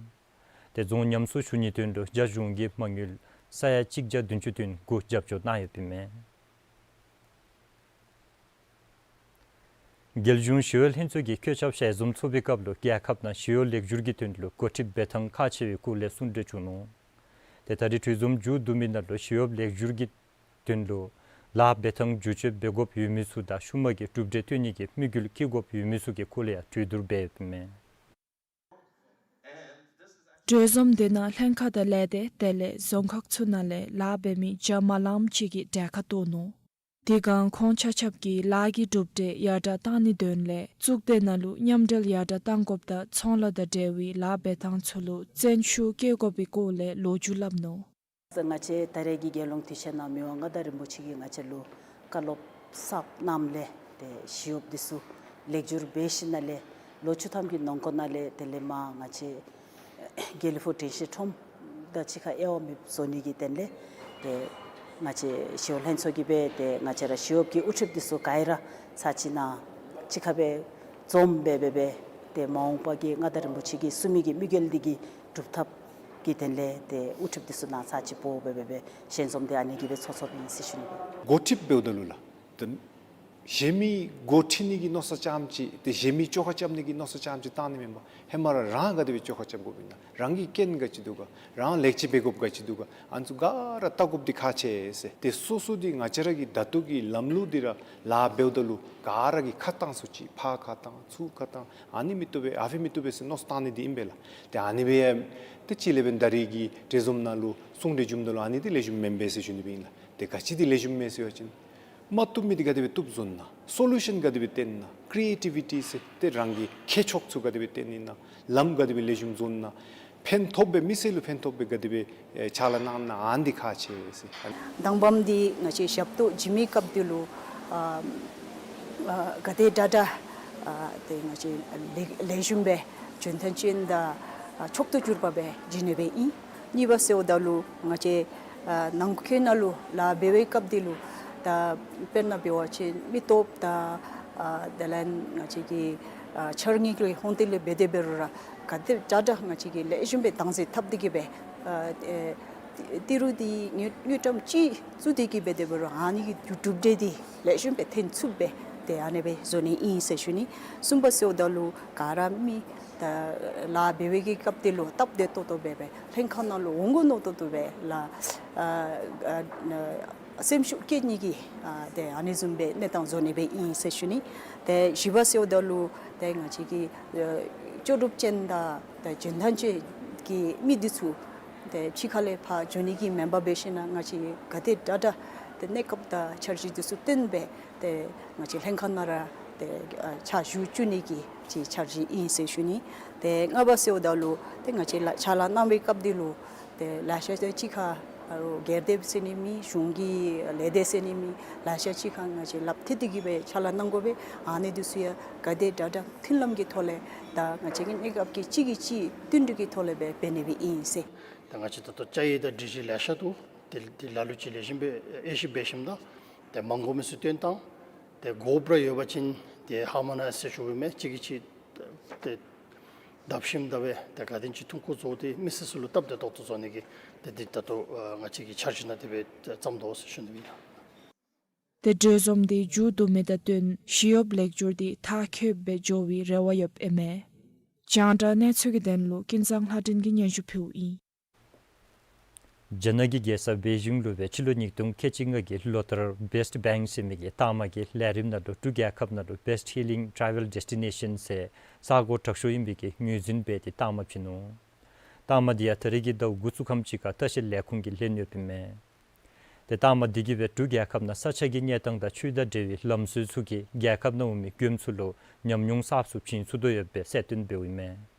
ཏེ་རྫོང་ཉམས་གསོ་ཞུ་ནིའི་དོན་ལུ་རྒྱ་གཞུང་གིས་མ་དངུལ་ས་ཡ་གཅིག་བརྒྱ་བདུན་ཅུ་དོན་དགུ་རྒྱབ་སྐྱོར་གནང་ཡོདཔ་ཨིན་མས། རྒྱལ་གཞུང་ཞི་གཡོག་ལྷན་ཚོགས་ཀྱིས་བཀོད་ཁྱབ་ཞལ་འཛོམས་ཚོགས་པའི་སྐབས་ལུ་རྒྱལ་ཁབ་ནང་ཞི་གཡོག་ལེགས་བསྒྱུར་གྱི་དོན་ལུ་འགོ་ཁྲིདཔ་འབད་ཐངས་ཁག་ཆེ་བའི་སྐོར་ལས་གསུང་གྲོས་བྱུང་ནུག། ཏེ་ད་རིས་གྲོས་འཛོམས་མཇུག་བསྡུ་མི་ནང་ལུ་ཞི་གཡོག་ལེགས་བསྒྱུར་གྱི་དོན་ལུ་ལཱ་འབད་ཐངས་བསྒྱུར་བཅོས་འབད་དགོཔ་ཡོད་མི་ཚུ་དང་ཤུལ་མ་གི་གྲུབ་འབྲས་ཐོན་ནི་གི་དམིགས་ཡུལ་བསྐྱེད་དགོཔ་ཡོད་མི་ཚུ་གི་སྐོར་ལས་ཡང་གྲོས་བསྡུར་འབད་ཡོདཔ་ཨིན་མས། གྲོས་འཛོམས་དེ་ནང་ལྷན་ཁག་དང་ལས་སྡེ་དེ་ལས་རྫོང་ཁག་ཚུ་ནང་ལས་ལཱ་འབད་མི་བརྒྱ་མ་ལངམ་ཅིག་གིས་གྲལ་ཁར་གཏོགས་ནུག། དེ་སྒང་ཁོང་ཆ་ཁྱབ་ཀྱིས་ལཱ་གི་གྲུབ་འབྲས་ཡར་དྲག་གཏང་ནིའི་དོན་ལས་གཙུག་སྡེ་ནང་ལུ་མཉམ་འབྲེལ་ཡར་དྲག་གཏང་དགོཔ་དང་ཚོང་ལཱ་དང་འབྲེལ་བའི་ལཱ་འབད་ཐངས་ཚུ་ལུ་བརྩོན་ཤུགས་བསྐྱེད་དགོ་པའི་སྐོར་ལས་ལོ་རྒྱུས་སླབ་ནུག། ང་བཅས་ད་རེས་ཀྱི་རྒྱལ་ཡོངས་དུས་ཆེན་ནང་མི་དབང་མངའ་བདག་རིན་པོ་ཆེ་གིས་ང་བཅས་ལུ་བཀའ་སློབ་གསརཔ་གནངམ་ལས་ཏེ་ཞི་གཡོགཔ་འདི་ཚུ་ལེགས་བསྒྱུར་འབད་ཞིནམ་ལས་ལོ་བཅུ་ཐམ་གྱི་ནང་འཁོད་ནང་ལས་དེ་ལས་མར་ང་བཅས་དགེ་ལེགས་ཕུག་དྲན་ཤེས་ཁྲོམ་དང་གཅིག་ཁར་དབྱེ་བ་མེདཔ་བཟོ་ནི་གི་དོན་ལས་ཏེ་ང་བཅས་ཞི་གཡོག་ལྷན་ཚོགས་ཀྱིས་སྦེ་ཏེ་ང་བཅས་ར་ཞི་གཡོགཔ་གི་དབུ་ཁྲིདཔ་འདི་ཚུ་ག་ར་ཚར་གཅིག་ནང་གཅིག་ཁར་སྦེ་འཛོམས་སྦེ་སྦེ་སྦེ་ ཏེ་མ་འོངས་པ་གི་མངའ་བདག་རིན་པོ་ཆེ་གིས་གསུངས་མི་གི་དམིགས་ཡུལ་འདི་གི་སྒྲུབ་ཐབས་ཀྱི་དོན་ལས་ཏེ་དབུ་ཁྲིད་འདི་ཚུ་ནཱ་ཚར་གཅིག་འབོ་སྦེ་སྦེ་སྦེ་ཞལ་འཛོམས་འདི་ཨ་ནི་གིས་སྦེ་ཚོགས་ཚོགསཔ་ཨིན་ཟེར་ཞུ་ནི། འགོ་ཁྲིདཔ་འབདཝ་ད་ལུ་ལགས། ཏེ་གཞན་མི་འགོ་ཁྲིད་ནི་གི་མནོ་བསམ་རྐྱངམ་ཅིག་ཏེ་གཞན་མི་བཅོ་ཁ་རྐྱབ་ནི་གི་མནོ་བསམ་རྐྱངམ་ཅིག་བཏང་ནི་མེན་པར་ཧེ་མ་ར་རང་ག་དེ་སྦེ་བཅོ་ཁ་རྐྱབ་དགོཔ་ཨིན་ན། རང་གི་རྐྱེན་ག་ཅི་འདུག་ག། རང་ལེགས་སྐྱེས་འབད་དགོཔ་ག་ཅི་འདུག་ག། ཨ་ནི་ཚུ་ག་ར་བལྟ་དགོཔ་འདི་ཁག་ཆེ་ཟེར། ཏེ་སོ་སོ་འདི་ང་བཅས་ར་གི་ད་ལྟོ་གི་ལམ་ལུགས་འདི་ར་ལཱ་འབདཝ་ད་ལུ་ག་ར་གིས་ཁ་བཏང་སུ་ཅིག་ཕར་ཁ་བཏང་ཚུར་ཁ་བཏང་ཨ་ནི་མི་བཏུབ་པས་ཨ་ཕི་མི་བཏུབ་པས་ཟེར་མནོ་བསམ་བཏང་ནི་འདི་ཨིན་པས་ལགས། ཏེ་ཨ་ནི་སྦེ་ཏེ་ཅིག་ལས་འབདན་ད་རེས་ཀྱི་གྲོས་འཛོམས་ནང་ལུ་གསུང་གྲོས་བྱུངམ་ད་ལུ་ཨ་ནི་འདི་ལེགས་ཤོམ་མེན་པས་ཟེར་ཞུ་ནི་སྦེ་ཨིན་ལགས། ཏེ་ག་ཅི་འདི་ལེགས་ཤོམ་མེན་ཟེར་བ་ཅིན་མ་བཏུབ་མི་འདི་ག་དེ་སྦེ་བཏུབ་བཟོ་ནི་ན། སོ་ལུ་ཤཱན་ག་དེ་སྦེ་བཏོན་ནི་ན། ཀི་རི་ཨེ་ཊི་བི་ཊི་ཟེར་ཏེ་རང་གི་ཁྱད་ཆོས་ཚུ་ག་དེ་སྦེ་བཏོན་ནི་ན། ལམ་ག་དེ་སྦེ་ལེགས་ཤོམ་བཟོ་ནི་ན། ཕན་ཐོགས་སྦེ་མི་སེར་ལུ་ཕན་ཐོགས་སྦེ་ག་དེ་སྦེ་ཨེ་ཕྱག་ལཱ་གནང་ནི་ན་ཨ་ནི་འདི་ཁག་ཆེ་ཟེར། དང་པམ་འདི་ང་བཅས་ཞབས་ཏོག་བྱིན་མི་སྐབས་འདི་ལུ་ཨ་ཨ་ག་དེ་དྲག་དྲག་ཨ་ཏེ་ང་བཅས་ལེགས་ལེགས་ཤོམ་སྦེ་འཇོན་ཐང་ཅན་དང་ཨ་མཆོག་ཏུ་གྱུར་པ་སྦེ་བྱིན་ནི་སྦེ་ཨིན། གཉིས་པ་ཟེརཝ་ད་ལུ་ང་བཅས་ཨ་ནང་འཁོད་ནང་ལུ་ལཱ་འབད་བའི་སྐབས་འདི་ལུ་ད་དཔེར་ན་འབད་བ་ཅིན་མི་སྟོབས་དང་ཨ་དེ་ལས་ང་བཅས་ཀྱི་ཨ་འཆར་དངུལ་གྱི་ཧོང་ཏེ་ལས་འབད་དེ་འབད་རུང་ར་ག་དེ་དྲག་དྲག་ང་བཅས་ཀྱིས་ལེགས་ཤོམ་སྦེ་བདག་འཛིན་འཐབ་སྟེ་གི་སྦེ་ཨ་ཨེ་ཏི་རུ་འདི་དངུལ་དངུལ་ཀྲམ་གཅིག་བཙུགས་ཏེ་གི་འབད་དེ་འབད་རུང་ཨ་ནི་གི་གྲུབ་འབྲས་འདི་ལེགས་ཤོམ་སྦེ་ཐོན་ཚུགསཔ་སྦེ་ཏེ་ཨ་ནི་སྦེ་བཟོ་ནི་ཨིན་ཟེར་ཞུ་ནི། གསུམ་པ་ཟེརཝ་ད་ལུ་ག་ར་མི་ད་ལཱ་འབད་བའི་གི་སྐབས་འདི་ལུ་སྟབས་བདེ་ཏོག་ཏོ་སྦེ་སྦེ་ལྷན་ཁག་ནང་ལུ་འོང་དགོ་མནོ་ཏོག་ཏོ་སྦེ་ལཱ་ཨ་ཨ་སེམས་ཤུགས་བསྐྱེད་ནི་གི་ཨ་ཏེ་ཨ་ནི་བཟུམ་སྦེ་གནས་སྟངས་བཟོ་ནི་སྦེ་ཨིན་ཟེར་ཞུ་ནི། ཏེ་བཞི་པ་ཟེརཝ་ད་ལུ་ཏེ་ང་བཅས་ཀྱི་ཨ་ལྕོགས་གྲུབ་ཅན་དང་ཏེ་འཇོན་ཐང་ཅན་གྱི་མི་འདི་ཚུ་ཏེ་ཕྱི་ཁ་ལས་ཕར་འགྱོ་ནི་གི་མེན་པར་འབད་ཞིན་ན་ང་བཅས་ག་དེ་དྲག་དྲག་ཏེ་གནས་སྐབས་དང་འཆར་གཞི་འདི་ཚུ་བཏོན་སྦེ་ཏེ་ང་བཅས་ལྷན་ཁག་ནང་ར་ཏེ་ཨ་ཕྱག་ཞུ་བཅུག་ནི་གི་ཅིག་འཆར་གཞི་ཨིན་ཟེར་ཞུ་ནི། ཏེ་ལྔ་པ་ཟེརཝ་ད་ལུ་ཏེ་ང་བཅས་ལཱ་ཕྱག་ལཱ་གནང་བའི་སྐབས་འདི་ལུ་ཏེ་ལེ་ཤ་ཅིག་ཁར་ཨ་རུ་སྒེར་སྡེ་ཟེར་ནི་མེད། གཞུང་གི་ལས་སྡེ་ཟེར་ནི་མེད། ལེ་ཤ་ཅིག་ཁར་ང་བཅས་ལགཔ་མཐུད་དེ་གི་སྦེ་ཕྱག་ལཱ་གནང་དགོ་པས། ཨ་ནི་འདི་ཚུ་ཡང་ག་དེ་དྲག་དྲག་མཐུན་ལམ་གྱི་ཐོག་ལས་དང་ང་བཅས་ཀྱི་གནས་སྐབས་ཀྱི་གཅིག་གིས་གཅིག་བསྟུན་གྲོས་ཀྱི་ཐོག་ལས་སྦེ་འབད་ནི་སྦེ་ཨིན་ཟེར། ད་ང་བཅས་ད་ལྟོ་བཅའ་ཡིག་དང་སྒྲིག་གཞི་ལེ་ཤ་འདུག། ཏེ་ཏེ་ལ་ལུ་ཅིག་ལེགས་ཤོམ་སྦེ་དབྱེ་ཞིབ་འབད་ཞིནམ་ད་ཏེ་མ་དགོ་མི་ཚུ་བཏོན་བཏང་། ཏེ་དགོཔ་ར་ཡོད་པ་ཅིན་ཏེ་ཧར་མོ་ནའིཛ་ཟེར་ཞུཝ་མས། གཅིག་གིས་གཅིག་ཏེ་བརྡབ་ཞིནམ་ད་སྦེ་ཏེ་ག་དེམ་ཅིག་ཐུང་ཀུ་བཟོ་སྟེ་མི་སེར་ཚུ་ལུ་སྟབས་བདེ་ཏོག་ཏོ་བཟོ་ནི་གི་ཏེ་འདི་ད་ལྟོ་ཨ་ང་བཅས་ཀྱི་འཆར་གཞི་ནང་དེ་སྦེ་བརྩམས་དོ་ཟེར་ཞུ་ནི་ཨིན། ཏེ་གྲོས་འཛོམས་འདི་མཇུག་བསྡུ་མི་དང་བསྟུན་ཞི་གཡོགཔ་ལེགས་བསྒྱུར་འདི་མཐར་འཁྱོལ་སྦེ་འགྱོ་བའི་རེ་བ་ཡོདཔ་ཨིན་མས། རྒྱང་བསྒྲགས་གནས་ཚུལ་གྱི་དོན་ལུ་ཀུན་བཟང་ལྷ་སྒྲོན་གྱིས་སྙན་ཞུ་ཕུལཝ་ཨིན། རྒྱ་ནག་གི་རྒྱལ་ས་པེ་ཅིང་ལུ་སྦེ་སྤྱི་ལོ་ཉིས་སྟོང་ཁལ་གཅིག་ལྔ་གི་ལོ་ལྟར་བེསཊ་བེངཀ་ཟེར་མི་གི་རྟགས་མ་གི་ལས་རིམ་ནང་ལུ་འབྲུག་རྒྱལ་ཁབ་ནང་ལུ་Best Healing Travel Destination ཟེར་ས་གོ་དྲག་ཤོས་ཨིན་པའི་གི་ངོས་འཛིན་འབད་དེ་རྟགས་མ་བྱིན་ནུག། རྟགས་མ་འདི་ཡང་ད་རེས་ཀྱི་ཟླཝ་དགུ་ཚུན་ཁམས་ཅིག་ཁར་ལྟ་བཤལ་ལས་ཁུངས་ཀྱིས་ལེན་ཡོདཔ་ཨིན་མས། ཏེ་རྟགས་མ་འདི་གིས་སྦེ་འབྲུག་རྒྱལ་ཁབ་ནང་ས་ཆ་གི་གནས་སྟངས་དང་ཆོས་དང་འབྲེལ་བའི་ལམ་སྲོལ་ཚུ་གིས་རྒྱལ་ཁབ་ནང་འོང་མི་མགྱོནམ་ཚུ་ལུ་ཉམས་མྱོང་གསརཔ་ཚུ་བྱིན་ཚུགས་དོ་ཡོདཔ་སྦེ་གསལ་སྟོན་འབདཝ་ཨིན་མས།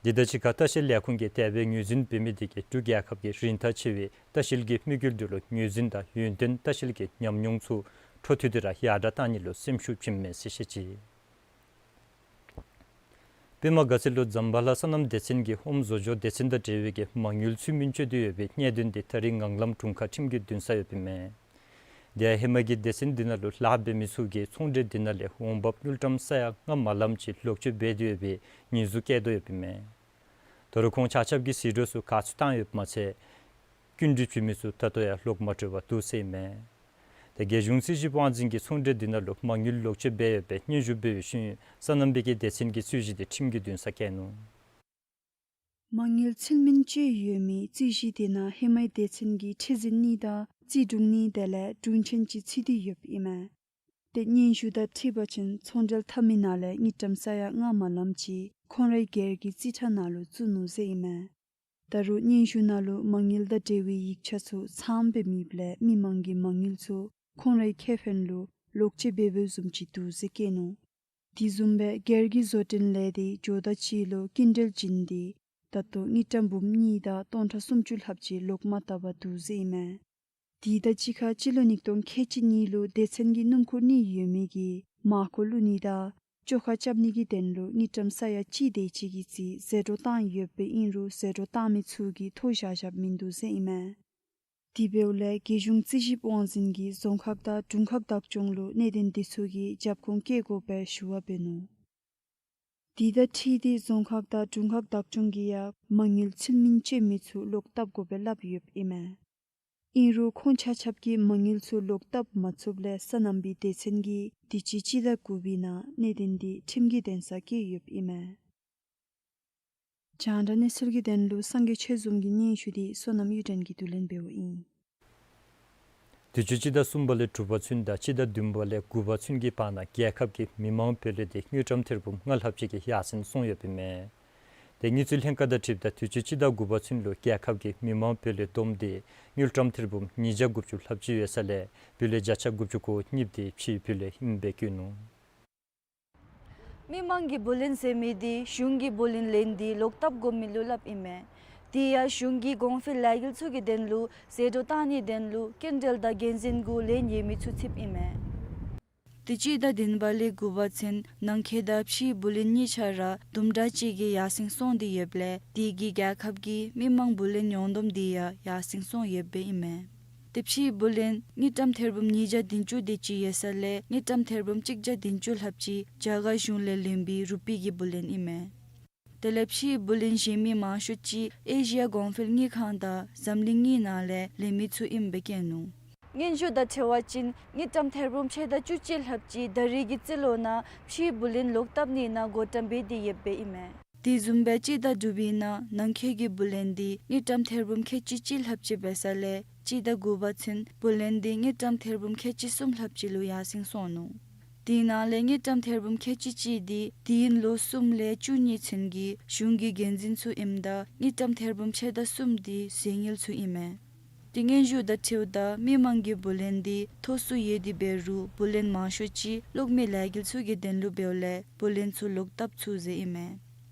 འདི་དང་གཅིག་ཁར་ལྟ་བཤལ་ལས་ཁུངས་ཀྱིས་དེ་སྦེ་ངོས་འཛིན་འབད་མི་འདི་གིས་འབྲུག་རྒྱལ་ཁབ་ཀྱི་རིན་ཐང་ཆེ་བའི་ལྟ་བཤལ་གྱི་དམིགས་ཡུལ་འདི་ལུ་ངོས་འཛིན་དང་ཡུན་བརྟན་ལྟ་བཤལ་གྱི་ཉམས་མྱོང་ཚུ་འཕྲོ་མཐུད་དེ་ར་ཡར་དྲགས་གཏང་ནི་ལུ་སེམས་ཤུགས་བྱིནམ་མས་ཟེར་བཤད་ཅི། པདྨ་དགའ་ཚལ་ལུ་ཛམ་བྷ་ལ་སོ་ནམ་སྡེ་ཚན་གྱིས་ཨོམ་བཟོ་སྦྱོར་སྡེ་ཚན་དང་འབྲེལ་བའི་གི་མ་དངུལ་ཚུལ་མིན་སྤྱོད་དེ་ཡོད་པའི་གནད་དོན་འདི་ད་རེས་ངང་ལམ་དྲུང་ཁག་ཁྲིམས་ཀྱི་འདུན་ས་ཡོདཔ་ཨིན་མས། དེ་ཡང་ཧེ་མ་གི་སྡེ་ཚན་འདི་ནང་ལུ་ལཱ་འབད་མི་ཚུ་གིས་ཚོང་འབྲེལ་འདི་ནང་ལས་འོང་འབབ་དངུལ་ཀྲམ་ས་ཡ་ལྔ་མ་ལངམ་ཅིག་ལོག་སྤྱོད་འབད་དེ་ཡོད་པའི་ཉེས་འཛུགས་བཀལ་དོ་ཡོདཔ་ཨིན་མས། ད་རུང་ཁོང་ཆ་ཁྱབ་ཀྱིས་ཟད་འགྲོ་ཚུ་ག་ཚོད་བཏང་ཡོདཔ་མ་ཚད་སྐྱིན་འགྲུལ་བྱིན་མི་ཚུ་ད་ལྟོ་ཡང་ལོག་མ་སྤྲོད་པར་འདུག་ཟེར་ཨིན་མས། ཏེ་རྒྱལ་གཞུང་རྩིས་ཞིབ་དབང་འཛིན་གྱིས་ཚོང་འབྲེལ་འདི་ནང་ལུ་མ་དངུལ་ལོག་སྤྱོད་འབད་ཡོད་པའི་སྙན་ཞུ་འབད་བའི་ཤུལ་སོ་ནམ་པའི་གི་སྡེ་ཚན་གྱིས་རྩོད་གཞི་འདི་ཁྲིམས་ཀྱི་འདུན་ས་བསྐྱལ་ནུག། མ་དངུལ་ཚུལ་མིན་སྤྱོད་ཡོད་མི་རྩོད་གཞི་འདི་ནང་ཧེ་མའི་སྡེ་ཚན་གྱི་ཁྲི་འཛིན་གཉིས་དང་རྩིས་དྲུང་གཉིས་དེ་ལས་དྲུང་ཆེན་གཅིག་ཚུད་དེ་ཡོདཔ་ཨིན་མས། ཏེ་སྙན་ཞུ་དང་འཁྲིལ་བ་ཅིན་ཚོང་འབྲེལ་འཐབ་མི་ནང་ལས་དངུལ་ཀྲམ་ས་ཡ་ལྔ་མ་ལངམ་ཅིག་ཁོང་རའི་སྒེར་གྱི་རྩིས་ཁྲ་ནང་ལུ་བཙུགས་ནུག་ཟེར་ཨིན་མས། ད་རུང་སྙན་ཞུ་ནང་ལུ་མ་དངུལ་དང་འབྲེལ་བའི་ཡིག་ཆ་ཚུ་ཚངམ་སྦེ་མེདཔ་ལས་མི་མང་གི་མ་དངུལ་ཚུ་ཁོང་རའི་ཁེ་ཕན་ལུ་ལོག་སྤྱོད་འབད་འབདཝ་བཟུམ་ཅིག་འདུག་ཟེར་བཀོད་ནུག། དེ་བཟུམ་སྦེ་སྒེར་གྱི་བཟོ་སྐྲུན་ལས་སྡེ་ཇོ་བདག་གཅིག་ལུ་སྐྱིན་འགྲུལ་བྱིན་ཏེ་ད་ལྟོ་དངུལ་ཀྲམ་འབུམ་གཉིས་དང་སྟོང་ཕྲག་སུམ་ཅུ་ལྷགཔ་ཅིག་ལོག་མ་བཏབ་པར་འདུག་ཟེར་ཨིན་མས། དེ་དང་གཅིག་ཁར་སྤྱི་ལོ་ཉིས་སྟོང་ཁལ་གཅིག་གཉིས་ལུ་སྡེ་ཚན་གྱི་སྣུམ་འཁོར་གཉིས་ཡོད་མི་གིས་མར་ཁུ་བླུག་ནི་དང་བཅོ་ཁ་རྐྱབ་ནི་གི་དོན་ལུ་དངུལ་ཀྲམ་ས་ཡ་གཅིག་དེ་ཅིག་གི་རྩིས་ཟད་འགྲོ་བཏང་ཡོདཔ་ཨིན་རུང་ཟད་འགྲོ་བཏང་མི་ཚུ་གིས་མཐོ་བཞག་བཞགཔ་མིན་འདུག་ཟེར་ཨིན་མས། དེ་འབདཝ་ལས་རྒྱལ་གཞུང་རྩིས་ཞིབ་དབང་འཛིན་གྱིས་རྫོང་ཁག་དང་དྲུང་ཁག་བདག་སྐྱོང་ལུ་གནད་དོན་འདི་ཚུ་གི་རྒྱབ་ཁུངས་བཀལ་དགོ་པའི་ཞུ་བ་འབད་ནུག། དེ་དང་འཁྲིལ་ཏེ་རྫོང་ཁག་དང་དྲུང་ཁག་བདག་སྐྱོང་གིས་ཡང་མ་དངུལ་ཚུལ་མིན་སྤྱོད་མི་ཚུ་ལོག་བཏབ་དགོ་པའི་སླབ་ཡོདཔ་ཨིན་མས། ཨིན་རུང་ཁོང་ཆ་ཁྱབ་ཀྱིས་མ་དངུལ་ཚུ་ལོག་བཏབ་མ་ཚུགསཔ་ལས་སོ་ནམ་པའི་སྡེ་ཚན་གྱིས་དུས་ཅི་སྤྱི་ཟླ་དགུ་པའི་ནང་གནད་དོན་འདི་ཁྲིམས་ཀྱི་འདུན་སར་བསྐྱལ་ཡོདཔ་ཨིན་མས། རྒྱང་བསྒྲགས་གནས་ཚུལ་གྱི་དོན་ལུ་སངས་རྒྱས་ཆོས་འཛོམས་ཀྱི་སྙན་ཞུ་འདི་བསོད་ནམས་གཡུ་སྒྲོན་གྱིས་བསྡུ་ལེན་འབདཝ་ཨིན། དུས་ཅི་སྤྱི་ཟླ་གསུམ་པ་ལས་དྲུག་པ་ཚུན་དང་སྤྱི་ཟླ་བདུན་པ་ལས་དགུ་པ་ཚུན་གྱི་བར་ན་རྒྱལ་ཁབ་ཀྱི་མི་མང་བུ་ལོན་འདི་དངུལ་ཀྲམ་ཐེར་འབུམ་ལྔ་ལྷགཔ་ཅིག་གིས་ཡར་སེང་སོང་ཡོདཔ་ཨིན་མས། དེ་དངུལ་རྩིས་ལྷན་ཁག་དང་འཁྲིལཝ་ད་དུས་ཅི་སྤྱི་ཟླ་དགུ་པ་ཚུན་ལུ་རྒྱལ་ཁབ་ཀྱི་མི་མང་བུ་ལོན་བསྡོམས་འདི་དངུལ་ཀྲམ་ཐེར་འབུམ་ཉིས་བརྒྱ་དགུ་བཅུ་ལྷགཔ་ཅིག་ཡོད་ས་ལས་བུ་ལོན་བརྒྱ་ཆ་དགུ་བཅུ་གོ་གཉིས་འདི་ཕྱིའི་བུ་ལོན་ཨིནམ་སྦེ་བཀོད་ནུག། མི་མང་གི་བུ་ལོན་ཟེར་མི་འདི་གཞུང་གི་བུ་ལོན་ལེན་ཏེ་ལོག་བཏབ་དགོ་མི་ལུ་སླབ་ཨིན་མས། དེ་ཡང་གཞུང་གི་གོང་འཕེལ་ལས་འགུལ་ཚུ་གི་དོན་ལུ་ཟད་འགྲོ་བཏང་ནིའི་དོན་ལུ་སྐྱིན་འགྲུལ་དང་འགན་འཛིན་གུ་ལེན་ཡོད་མི་ཚུ་ཚུདཔ་ཨིན་མས། དུས་ཅི་སྤྱི་ཟླ་བདུན་པ་ལས་དགུ་པ་ཚུན་ནང་འཁོད་དང་ཕྱིའི་བུ་ལོན་གཉིས་ཆ་ར་དུམ་གྲ་ཅིག་གིས་ཡར་སེང་སོང་སྟེ་ཡོདཔ་ལས་དེ་གིས་རྒྱལ་ཁབ་ཀྱི་མི་མང་བུ་ལོན་ཡོངས་བསྡོམས་འདི་ཡང་ཡར་སེང་སོང་ཡོདཔ་ཨིན་མས། དེ་ཕྱིའི་བུ་ལོན་དངུལ་ཀྲམ་ཐེར་འབུམ་ཉིས་བརྒྱ་བདུན་ཅུ་དེ་ཅིག་ཡོད་ས་ལས་དངུལ་ཀྲམ་ཐེར་འབུམ་གཅིག་བརྒྱ་བདུན་ཅུ་ལྷགཔ་ཅིག་རྒྱ་གར་གཞུང་ལས་ལེན་པའི་རུ་པི་གི་བུ་ལོན་ཨིན་མས། དེ་ལས་ཕྱིའི་བུ་ལོན་གཞན་མི་མང་ཤོས་ཅིག་ཨེ་ཤི་ཡ་གོང་འཕེལ་དངུལ་ཁང་དང་འཛམ་གླིང་དངུལ་ནང་ལས་ལེན་མི་ཚུ་ཨིནམ་སྦེ་བཀོད་ནུག། སྙན་ཞུ་དང་འཁྲིལ་བ་ཅིན་དངུལ་ཀྲམ་ཐེར་འབུམ་ཕྱེད་དང་བཅུ་གཅིག་ལྷགཔ་ཅིག་ད་རེས་ཀྱི་རྩིས་ལོ་ནང་ཕྱིའི་བུ་ལོན་ལོག་བཏབ་ནི་ནང་བགོ་བཀྲམ་འབད་དེ་ཡོདཔ་ཨིན་མས། དེ་བཟུམ་སྦེ་སྤྱི་ཟླ་དྲུག་པའི་ནང་ནང་འཁོད་ཀྱི་བུ་ལོན་འདི་དངུལ་ཀྲམ་ཐེར་འབུམ་ཁལ་གཅིག་གཅིག་ལྷགཔ་ཅིག་འབད་ས་ལས་སྤྱི་ཟླ་དགུ་པ་ཚུན་བུ་ལོན་འདི་དངུལ་ཀྲམ་ཐེར་འབུམ་ཁལ་གཅིག་གསུམ་ལྷགཔ་ཅིག་ལུ་ཡར་སེང་སོང་ནུག། དེ་ནང་ལས་དངུལ་ཀྲམ་ཐེར་འབུམ་ཁལ་གཅིག་གཅིག་འདི་དུས་ཡུན་ལོ་གསུམ་ལས་བཅུ་གཉིས་ཚུན་གྱི་གཞུང་གི་འགན་འཛིན་ཚུ་ཨིནམ་ད་དངུལ་ཀྲམ་ཐེར་འབུམ་ཕྱེད་དང་གསུམ་འདི་ཟད་དངུལ་ཚུ་ཨིན་མས། དེ་སྙན་ཞུ་དང་འཁྲིལཝ་ད་མི་མང་གི་བུ་ལོན་འདི་མཐོ་སུ་ཡོད་དེ་འབད་རུང་བུ་ལོན་མང་ཤོས་ཅིག་གློག་མེ་ལས་འགུལ་ཚུ་གི་དོན་ལུ་འབདཝ་ལས་བུ་ལོན་ཚུ་ལོག་བཏབ་ཚུགས་ཟེར་ཨིན་མས།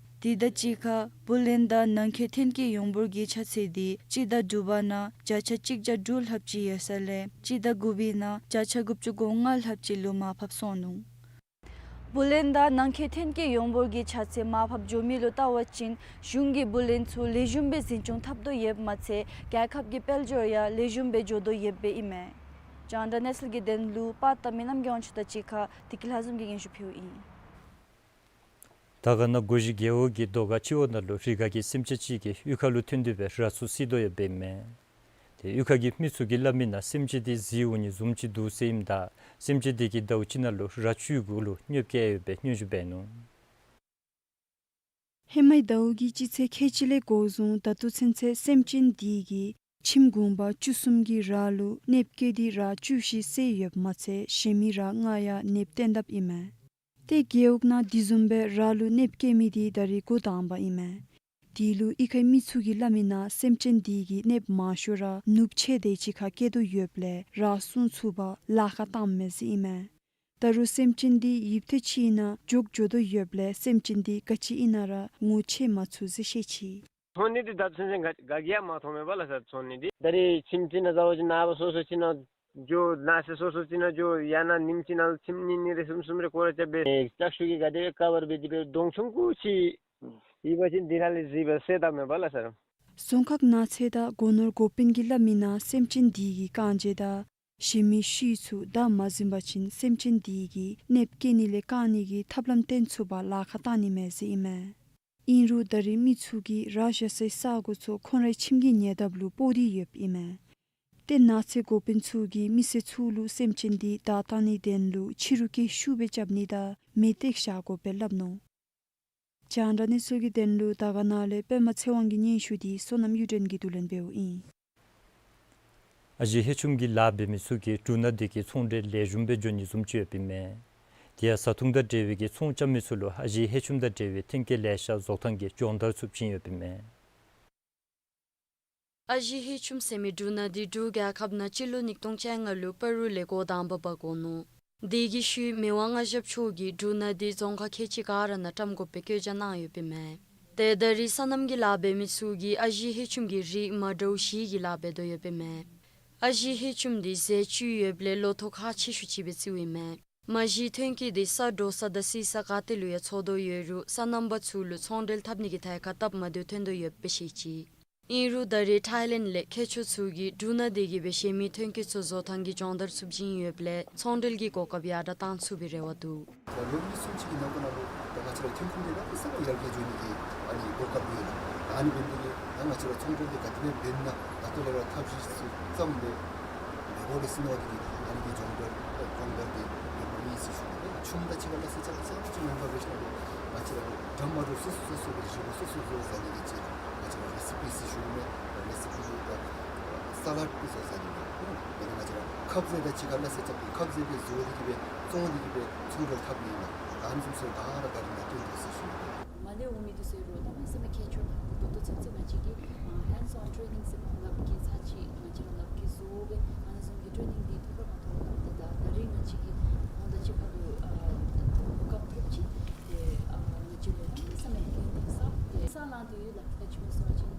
དེ་དང་གཅིག་ཁར་བུ་ལོན་དང་ནང་འཁོད་ཐོན་སྐྱེད་ཡོངས་འབོར་གྱི་ཆ་ཚད་འདི་སྤྱི་ཟླ་དྲུག་པ་ནང་བརྒྱ་ཆ་གཅིག་བརྒྱ་དྲུག་ལྷགཔ་ཅིག་ཡོད་ས་ལས་སྤྱི་ཟླ་དགུ་པའི་ནང་བརྒྱ་ཆ་དགུ་བཅུ་གོ་ལྔ་ལྷགཔ་ཅིག་ལུ་མར་ཕབ་སོང་ནུག། བུ་ལོན་དང་ནང་འཁོད་ཐོན་སྐྱེད་ཡོངས་འབོར་གྱི་ཆ་ཚད་མར་ཕབ་འགྱོ་མི་ལུ་བལྟ་བ་ཅིན་གཞུང་གིས་བུ་ལོན་ཚུ་ལེགས་ཤོམ་སྦེ་འཛིན་སྐྱོང་འཐབ་དོ་ཡོདཔ་མ་ཚད་རྒྱལ་ཁབ་ཀྱི་དཔལ་འབྱོར་ཡང་ལེགས་ཤོམ་སྦེ་འགྱོ་དོ་ཡོདཔ་ཨིན་མས། རྒྱང་བསྒྲགས་གནས་ཚུལ་གྱི་དོན་ལུ་པར་བཏབ་མི་རྣམ་རྒྱལ་དབང་ཕྱུག་དང་གཅིག་ཁར་བདེ་སྐྱིད་ལྷ་འཛོམས་ཀྱིས་སྙན་ཞུ་ཕུལཝ་ཨིན། དར་དཀར་ན་སྒོ་བཞི་རྒེད་འོག་གི་རྡོ་སྒང་སྤྱི་འོག་ནང་ལུ་རི་ཁ་གི་སེམས་ཅན་ཅིག་གིས་གཡུས་ཁ་ལུ་ཐོན་ཏེ་སྦེ་ར་ཚུ་བསད་དོ་ཡོདཔ་ཨིན་མས། དེ་གཡུས་ཁ་གི་མི་ཚུ་གིས་སླབ་མི་ནང་སེམས་ཅན་འདི་གཟིར་འོང་ནི་བཟུམ་ཅིག་འདུག་ཟེར་ཨིནམ་ད་སེམས་ཅན་འདི་གིས་ཟླཝ་གཅིག་ནང་ལུ་ར་བཅུ་གུ་ལུ་གནོདཔ་བཀལ་ཡོདཔ་སྦེ་སྙན་ཞུ་འབད་ནུག། ཧེ་མའི་ཟླཝ་གི་སྤྱི་ཚེས་ཁལ་གཅིག་ལས་འགོ་བཟུང་ད་ལྟོ་ཚུན་ཚོད་སེམས་ཅན་འདི་གིས་ཁྱིམ་གུང་པ་བཅུ་གསུམ་གྱི་ར་ལུ་གནོདཔ་བཀལ་ཏེ་ར་བཅུ་བཞི་བསད་ཡོདཔ་མ་ཚད་གཞན་མི་ར་ལྔ་ཡང་གནོདཔ་བཏོན་དཔ་ཨིན་མས། ཏེ་རྒེད་འོག་ནང་དེ་བཟུམ་སྦེ་ར་ལུ་གནོདཔ་བཀལ་མི་འདི་ད་རེས་འགོ་དང་པ་ཨིན་མས། དེ་ལུ་གཡུས་ཁའི་མི་ཚུ་གིས་སླབ་མི་ནང་སེམས་ཅན་འདི་གིས་གནོདཔ་མང་ཤོས་ར་ནུབ་ཕྱེད་དེ་ཅིག་ཁར་བཀལ་དོ་ཡོདཔ་ལས་ར་སྲུང་ཚུགས་པར་ལཱ་ཁག་བཏངམ་མས་ཟེར་ཨིན་མས། ད་རུང་སེམས་ཅན་འདི་ཡུདཔ་ཐེངས་ཅིག་ནང་འགྱོ་འགྱོ་དོ་ཡོདཔ་ལས་སེམས་ཅན་འདི་ག་ཅི་ཨིན་ན་ར་ངོ་ཆེ་མ་ཚུགས་ཟེར་བཤད་ཅི། ཚོང་ནི་འདི་ད་ཚུན་ཚོད་ག་ག་གིས་ཡང་མ་མཐོངམ་མས་པ་ལགས་སོ། ཚོང་ནི་འདི་ད་རེས་ཁྱིམ་ཅིག་ནང་ཟཝ་ཅིག་ནང་སོ་སོ་ཅིག་ནང་འགྱོ་ནང་སོ་སོ་ཅིག་ནང་འགྱོ་ཡང་ན་ཉིནམ་གཅིག་ནང་ཁྱིམ་གཉིས་གཉིས་རེ་གསུམ་གསུམ་རེ་སྐོར་ར་རྐྱབ་སྦེ་ལྕགས་ཤོག་གི་ག་དེ་སྦེ་ཀ་བར་འབད་དེ་སྦེ་གདོང་ཆུང་ཀུ་ཅིག་ཡོད་པ་ཅིན་འདི་ནང་ལས་གཟིགས་སྦེ་བསད་དཔ་མས་པ་ལགས་སོ། རྫོང་ཁག་ནགས་ཚལ་དང་སྒོ་ནོར་འགོ་དཔོན་གྱིས་སླབ་མི་ནང་སེམས་ཅན་འདི་གི་རྐང་རྗེས་དང་གཞན་མི་ཤུལ་ཚུ་བདའ་མ་ཟུན་པ་ཅིན་སེམས་ཅན་འདི་གིས་གནོདཔ་བཀལ་ནི་ལས་བཀག་ནི་གི་ཐབས་ལམ་བཏོན་ཚུགས་པར་ལཱ་ཁག་བཏང་ནི་མས་ཟེར་ཨིན་མས། ཨིན་རུང་ད་རེས་མི་ཚུ་གིས་ར་བཞག་སའི་ས་གོ་ཚུ་ཁོང་རའི་ཁྱིམ་གྱི་ཉེ་འདབས་ལུ་སྤོ་སྟེ་ཡོདཔ་ཨིན་མས། ཏེ་ནགས་ཚལ་འགོ་དཔོན་ཚུ་གིས་མི་སེར་ཚུ་ལུ་སེམས་ཅན་འདི་བདའ་བཏང་ནིའི་དོན་ལུ་ཕྱི་རུ་སྐད་ཤུགས་སྦེ་རྐྱབ་ནི་དང་མེ་སྟེགས་བཞག་དགོ་པའི་སླབ་ནུག། རྒྱང་བསྒྲགས་གནས་ཚུལ་གྱི་དོན་ལུ་དར་དཀར་ནང་ལས་པདྨ་ཚེ་དབང་གི་སྙན་ཞུ་འདི་བསོད་ནམས་གཡུ་སྒྲོན་གྱིས་བསྡུ་ལེན་འབདཝ་ཨིན། ཨ་ཞེ་ཧེ་ཆུམ་གྱི་ལཱ་འབད་མི་ཚུ་གིས་འབྲུ་སྣ་འདི་གི་ཚོང་འབྲེལ་ལེགས་ཤོམ་སྦེ་འགྱོ་ནི་བཟུམ་ཅིག་ཡོདཔ་ཨིན་མས། དེ་ཡང་བཟའ་འཐུང་དང་འབྲེལ་བའི་གི་ཚོང་རྐྱབ་མི་ཚུ་ལུ་ཨ་ཞེ་ཧེ་ཆུམ་དང་འབྲེལ་བའི་ཐོན་སྐྱེད་ལེ་ཤ་བཟོ་ཐངས་ཀྱི་སྦྱོང་བརྡར་ཚུ་བྱིན་ཡོདཔ་ཨིན་མས། ཨ་ཞེ་ཧེ་ཆུམ་ཟེར་མི་འབྲུ་སྣ་འདི་འབྲུག་རྒྱལ་ཁབ་ནང་སྤྱི་ལོ་ཉིས་སྟོང་བཅོ་ལྔ་ལུ་སྤ་རོ་ལས་འགོ་དང་པ་འབག་འོང་ནུག། དེ་གི་ཤུལ་མི་དབང་མངའ་ཞབས་མཆོག་གིས་འབྲུ་སྣ་འདི་རྫོང་ཁག་ཁལ་གཅིག་ག་ར་ནང་བཀྲམ་དགོ་པའི་བཀོད་རྒྱ་གནང་ཡོདཔ་ཨིན་མས། ཏེ་ད་རེས་སོ་ནམ་གྱི་ལཱ་འབད་མི་ཚུ་གིས་ཨ་ཞེ་ཧེ་ཆུམ་གྱི་རིགས་མ་འདྲཝ་བཞི་གི་ལཱ་འབད་དོ་ཡོདཔ་ཨིན་མས། ཨ་ཞེ་ཧེ་ཆུམ་འདི་ཟས་བཅུད་ཡོདཔ་ལས་ལོ་ཐོག་ཁག་ཆེ་ཤོས་ཅིག་སྦེ་བརྩིཝ་ཨིན་མས། མ་གཞི་ཐོན་སྐྱེད་འདི་ས་འདྲོག་ས་དང་བསིལ་ས་ག་ཏེ་ལུ་ཡང་འཚོ་དོ་ཡོད་རུང་སོ་ནམ་པ་ཚུ་ལུ་ཚོང་འབྲེལ་འཐབ་ནི་གི་ཐད་ཁར་སྟབས་མ་བདེཝ་ཐོན་དོ་ཡོདཔ་སྦེ་བཤད་ཅི། ཨིན་རུང་ད་རེས་ཐཱའི་ལེནཌ་ལས་མཁས་མཆོག་ཚུ་གིས་འབྲུག་ནང་སྡོད་དགོ་པའི་གཞན་མི་ཐོན་སྐྱེད་ཚུ་བཟོ་ཐངས་ཀྱི་སྦྱོང་བརྡར་ཚུ་བྱིན་ཡོདཔ་ལས་ཚོང་འབྲེལ་གྱི་གོ་སྐབས་ཡར་དྲག་གཏང་ཚུགས་པའི་རེ་བ་འདུག། ད་ལོ་ཉིས་གསུམ་ཅིག་གི་ནང་འཁོད་ནང་ལུ་ད་ང་བཅས་ར་ཐོན་ཁུངས་འདི་ནང་གསརཔ་ཡར་རྒྱས་འགྱོ་ནི་གི་ཨ་ནི་གོ་སྐབས་ཡོད་ལགས། ཨ་ནི་འབད་ནི་དེ་གིས་ད་ང་བཅས་ར་ཚོང་འབྲེལ་འདི་ག་དེ་སྦེ་འབད་ན་ད་ལྟོ་ལས་ར་ཐབས་ཤེས་ཚུ་བརྩམས་སྦེ་འབད་དགོ་པས་ཟེར་མནོ་སྟེ་གིས་ཨ་ནི་གི་སྦྱོང་བརྡར་སྦྱོང་བརྡར་འདི་འབད་དགོ་ནི་ཨིན་ཟེར་ཞུ་ནི། ཆུམ་དང་གཅིག་ཁར་ལགས་ཟེར་ཅིག་ཁར་ལགས་ཟེར་ཅིག་མེན་པར་འབད་ཞིནམ་ལས་ང་བཅས་ར་འགྲམ་མ་འདྲཝ་སོ་སོ་སོ་སོ་གི་བཞེས་སྒོ་སོ་སོ་སོ་སོ་ཟ་ནི་གི་ཅིག་ང་བཅས་ར་རེ་སི་པི་ཟེར་ཞུ་ནི། རེ་སི་པི་ད་ས་ལཌ་སྦེ་བཟོ་ཟ་ནི་ཨིན། དེ་ལས་ང་བཅས་ར་ཁབ་ཟས་དང་གཅིག་ཁར་ལགས་ཟེར་ཅིག་ཁབ་ཟས་སྦེ་བཟོ་སྟེ་གིས་སྦེ་བཙོང་སྟེ་གིས་སྦེ་ཚོང་འབྲེལ་འཐབ་ནི་ཨིན་ལགས། ཨ་ནི་བཟུམ་ཚུ་ད་ར་ག་ར་ནང་སྟོན་དགོ་ཟེར་ཞུ་ནི། མར་ལས་འོང་མི་འདི་ཚུ་ལུ་གནམ་མེད་ས་མེད་མཁས་མཆོག་ད་ལྟོ་ཚུན་ཚོད་ང་བཅས་ཀྱིས་ཨ་ཧེནཌསི་ཨོན་ཊེ་རེ་ནིང་ཟེར་མི་ལགཔ་གིས་ཚར་གཅིག་ང་བཅས་ར་ལགཔ་གིས་བཟོ་སྦེ་ཨ་ནི་བཟུམ་གྱི་ཊེ་རེ་ནིང་འདི་ཐོབ་པར་མ་ཐོབ་ལགས། ད་ད་རེས་ང་བཅས་ཀྱིས་འོང་ད་གཅིག་ཁར་ལུ་ཨ་གོ་སྐབས་ཐོབ་ཅི། ཏེ་ཨ་ང་བཅས་ལུ་གནམ་མེད་ས་མེད་དགེ་མཚན་བསགས་ཏེ་ས་ལང་དེ་ཡོད་ལགས། ད་ཅི་སྨོ་ཟེར་བ་ཅིན་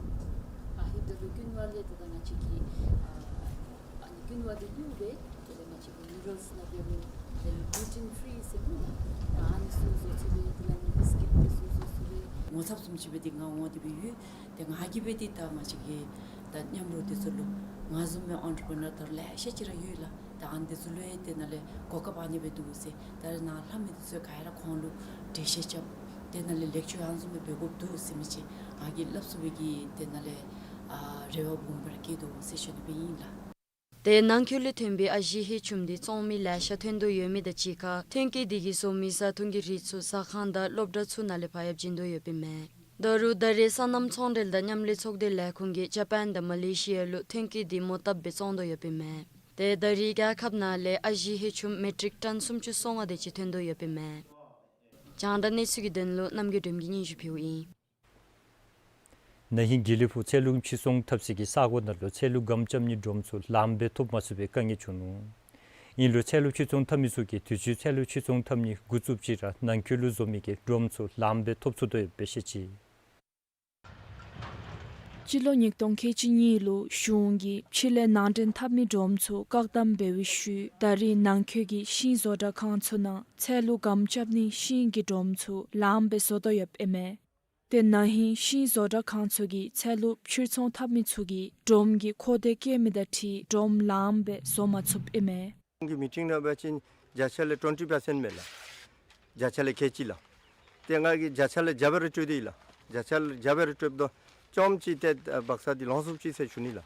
ཨ་ཧེབ་ད་ལུ་ཀུན་བ་ལས་ད་ད་ང་བཅས་ཀྱིས་ཨ་ཨ་ནི་ཀུན་བ་འདི་བླུགས་སྦེ་དེ་ལས་ང་བཅས་ཀྱིས་ནུ་ཌལསི་ནང་འབད་རུང་དེ་ལས་གླུ་ཊེན་ཕི་རི་ཟེར་མི་ལགས། ད་ཨ་ནི་ཚུ་བཟོ་ཚུགས་པས། དེ་ལས་ཨ་ནི་བིསི་ཀིཊ་འདི་ཚུ་བཟོ་ཚུགས་པས། ངོ་ཚབ་བཟུམ་ཅིག་སྦེ་འདི་ང་འོང་སྟེ་སྦེ་ཡོད། ཏེ་ང་གིས་འབད་དེ་ད་ང་བཅས་ཀྱི་ད་མཉམ་རོགས་འདི་ཚུ་ལུ་ང་བཟུམ་མའི་ཨོན་ཊར་པི་རི་ནར་ད་ལེ་ཤ་ཅིག་ར་ཡོད་ལགས། ད་ཨ་ནི་འདི་ཚུ་ལུ་ཡང་དེ་ནང་ལས་གོ་སྐབས་ཨ་ནི་སྦེ་འདུག་ཟེར། ད་རེས་ནཱ་ལྷབ་མི་འདི་ཚུ་ག་ར་ཁོང་ལུ་འགྲེལ་བཤད་རྐྱབ། དེ་ནང་ལས་ལེགས་བཅོས་ཨ་ནི་བཟུམ་སྦེ་འབད་དགོཔ་འདུག་ཟེར་མི་ཅིག་ང་གིས་སླབ་ཚུགས་པའི་གི་དེ་ནང་ལས་ཨ་རེ་བ་སྦོམ་སྦེ་ར་བསྐྱེད་དོ་ཟེར་ཞུ་ནི་སྦེ་ཨིན་ལགས། ཏེ་ནང་འཁོད་ལས་ཐོན་པའི་ཨ་ཞེ་ཧེ་ཆུམ་འདི་བཙོང་མི་ལེ་ཤ་ཐོན་དོ་ཡོད་མི་དང་གཅིག་ཁར་ཐོན་སྐྱེད་འདི་གིས་བཟོ་མི་བཟའ་འཐུང་གི་རིགས་ཚུ་ཟ་ཁང་དང་སློབ་གྲྭ་ཚུ་ནང་ལས་ཕར་ཡང་བྱིན་དོ་ཡོདཔ་ཨིན་མས། ད་རུང་ད་རེས་སོ་ནམ་ཚོང་འབྲེལ་དང་མཉམ་ལས་ཚོགས་སྡེ་ལས་ཁུངས་ཀྱིས་ཇ་པཱན་དང་མ་ལེ་ཤི་ཡ་ལུ་ཐོན་སྐྱེད་འདི་མོ་བཏབ་སྦེ་བཙོང་དོ་ཡོདཔ་ཨིན་མས། ཏེ་ད་རེས་རྒྱལ་ཁབ་ནང་ལས་ཨ་ཞེ་ཧེ་ཆུམ་མེ་ཊིག་ཊོན་སུམ་ཅུ་སོ་ལྔ་དེ་ཅིག་ཐོན་དོ་ཡོདཔ་ཨིན་མས། རྒྱང་བསྒྲགས་གནས་ཚུལ་གྱི་དོན་ལུ་རྣམ་རྒྱལ་སྒྲོལམ་གྱིས་སྙན་ཞུ་ཕུལཝ་ཨིན། ན་ཧིང་དགེ་ལེགས་ཕུག་ཚལ་ལུ་ཕྱིར་ཚོང་འཐབ་སའི་གི་ས་གོ་ནང་ལུ་ཚལ་ལུ་སྒམ་རྐྱབ་ནིའི་སྒྲོམ་ཚུ་ལངམ་སྦེ་ཐོབ་མ་ཚུགས་པའི་དཀའ་ངལ་བྱུང་ནུག། ཨིན་རུང་ཚལ་ལུ་ཕྱིར་ཚོང་འཐབ་མི་ཚུ་གིས་དུས་ཅི་ཚལ་ལུ་ཕྱིར་ཚོང་འཐབ་ནི་འགོ་བཙུགསཔ་ཅིག་ར་ནང་འཁོད་ལུ་བཟོ་མི་གི་སྒྲོམ་ཚུ་ལངམ་སྦེ་ཐོབ་ཚུགས་དོ་ཡོདཔ་སྦེ་བཤད་ཅི། སྤྱི་ལོ་ཉིས་སྟོང་ཁལ་གཅིག་གཉིས་ལུ་གཞུང་གིས་ཕྱི་ལས་ནང་འདྲེན་འཐབ་མི་སྒྲོམ་ཚུ་བཀག་དམ་འབད་བའི་ཤུལ་ད་རེས་ནང་འཁོད་ཀྱི་ཤིང་བཟོ་གྲྭ་ཁང་ཚུ་ནང་ཚལ་ལུ་སྒམ་རྐྱབ་ནིའི་ཤིང་གི་སྒྲོམ་ཚུ་ལངམ་སྦེ་བཟོ་དོ་ཡོདཔ་ཨིན་མས། ཏེ་ན་ཧིང་ཤིང་བཟོ་གྲྭ་ཁང་ཚུ་གིས་ཚལ་ལུ་ཕྱིར་ཚོང་འཐབ་མི་ཚུ་གིས་སྒྲོམ་གྱི་མཁོ་འདོད་བཀལ་མི་དང་འཁྲིལ་སྒྲོམ་ལངམ་སྦེ་བཟོ་མ་ཚུགསཔ་ཨིན་མས། གི་མི་ཊིང་ནང་འབད་བ་ཅིན་བརྒྱ་ཆ་ལས་ཊོན་ཊི་པར་སེནཊ་མས་ལགས། བརྒྱ་ཆ་ལས་ཁལ་གཅིག་ལགས། ཏེ་ང་གིས་བརྒྱ་ཆ་ལས་བརྒྱ་སྦེ་ར་སྤྲོད་དེ་ལགས། བརྒྱ་ཆ་ལས་བརྒྱ་སྦེ་ར་སྤྲོདཔ་ད་ཅོག་ཅིག་ཏེ་ཨ་བག་ས་འདི་ལོངས་སུ་ཅིག་ཟེར་ཞུ་ནི་ལགས།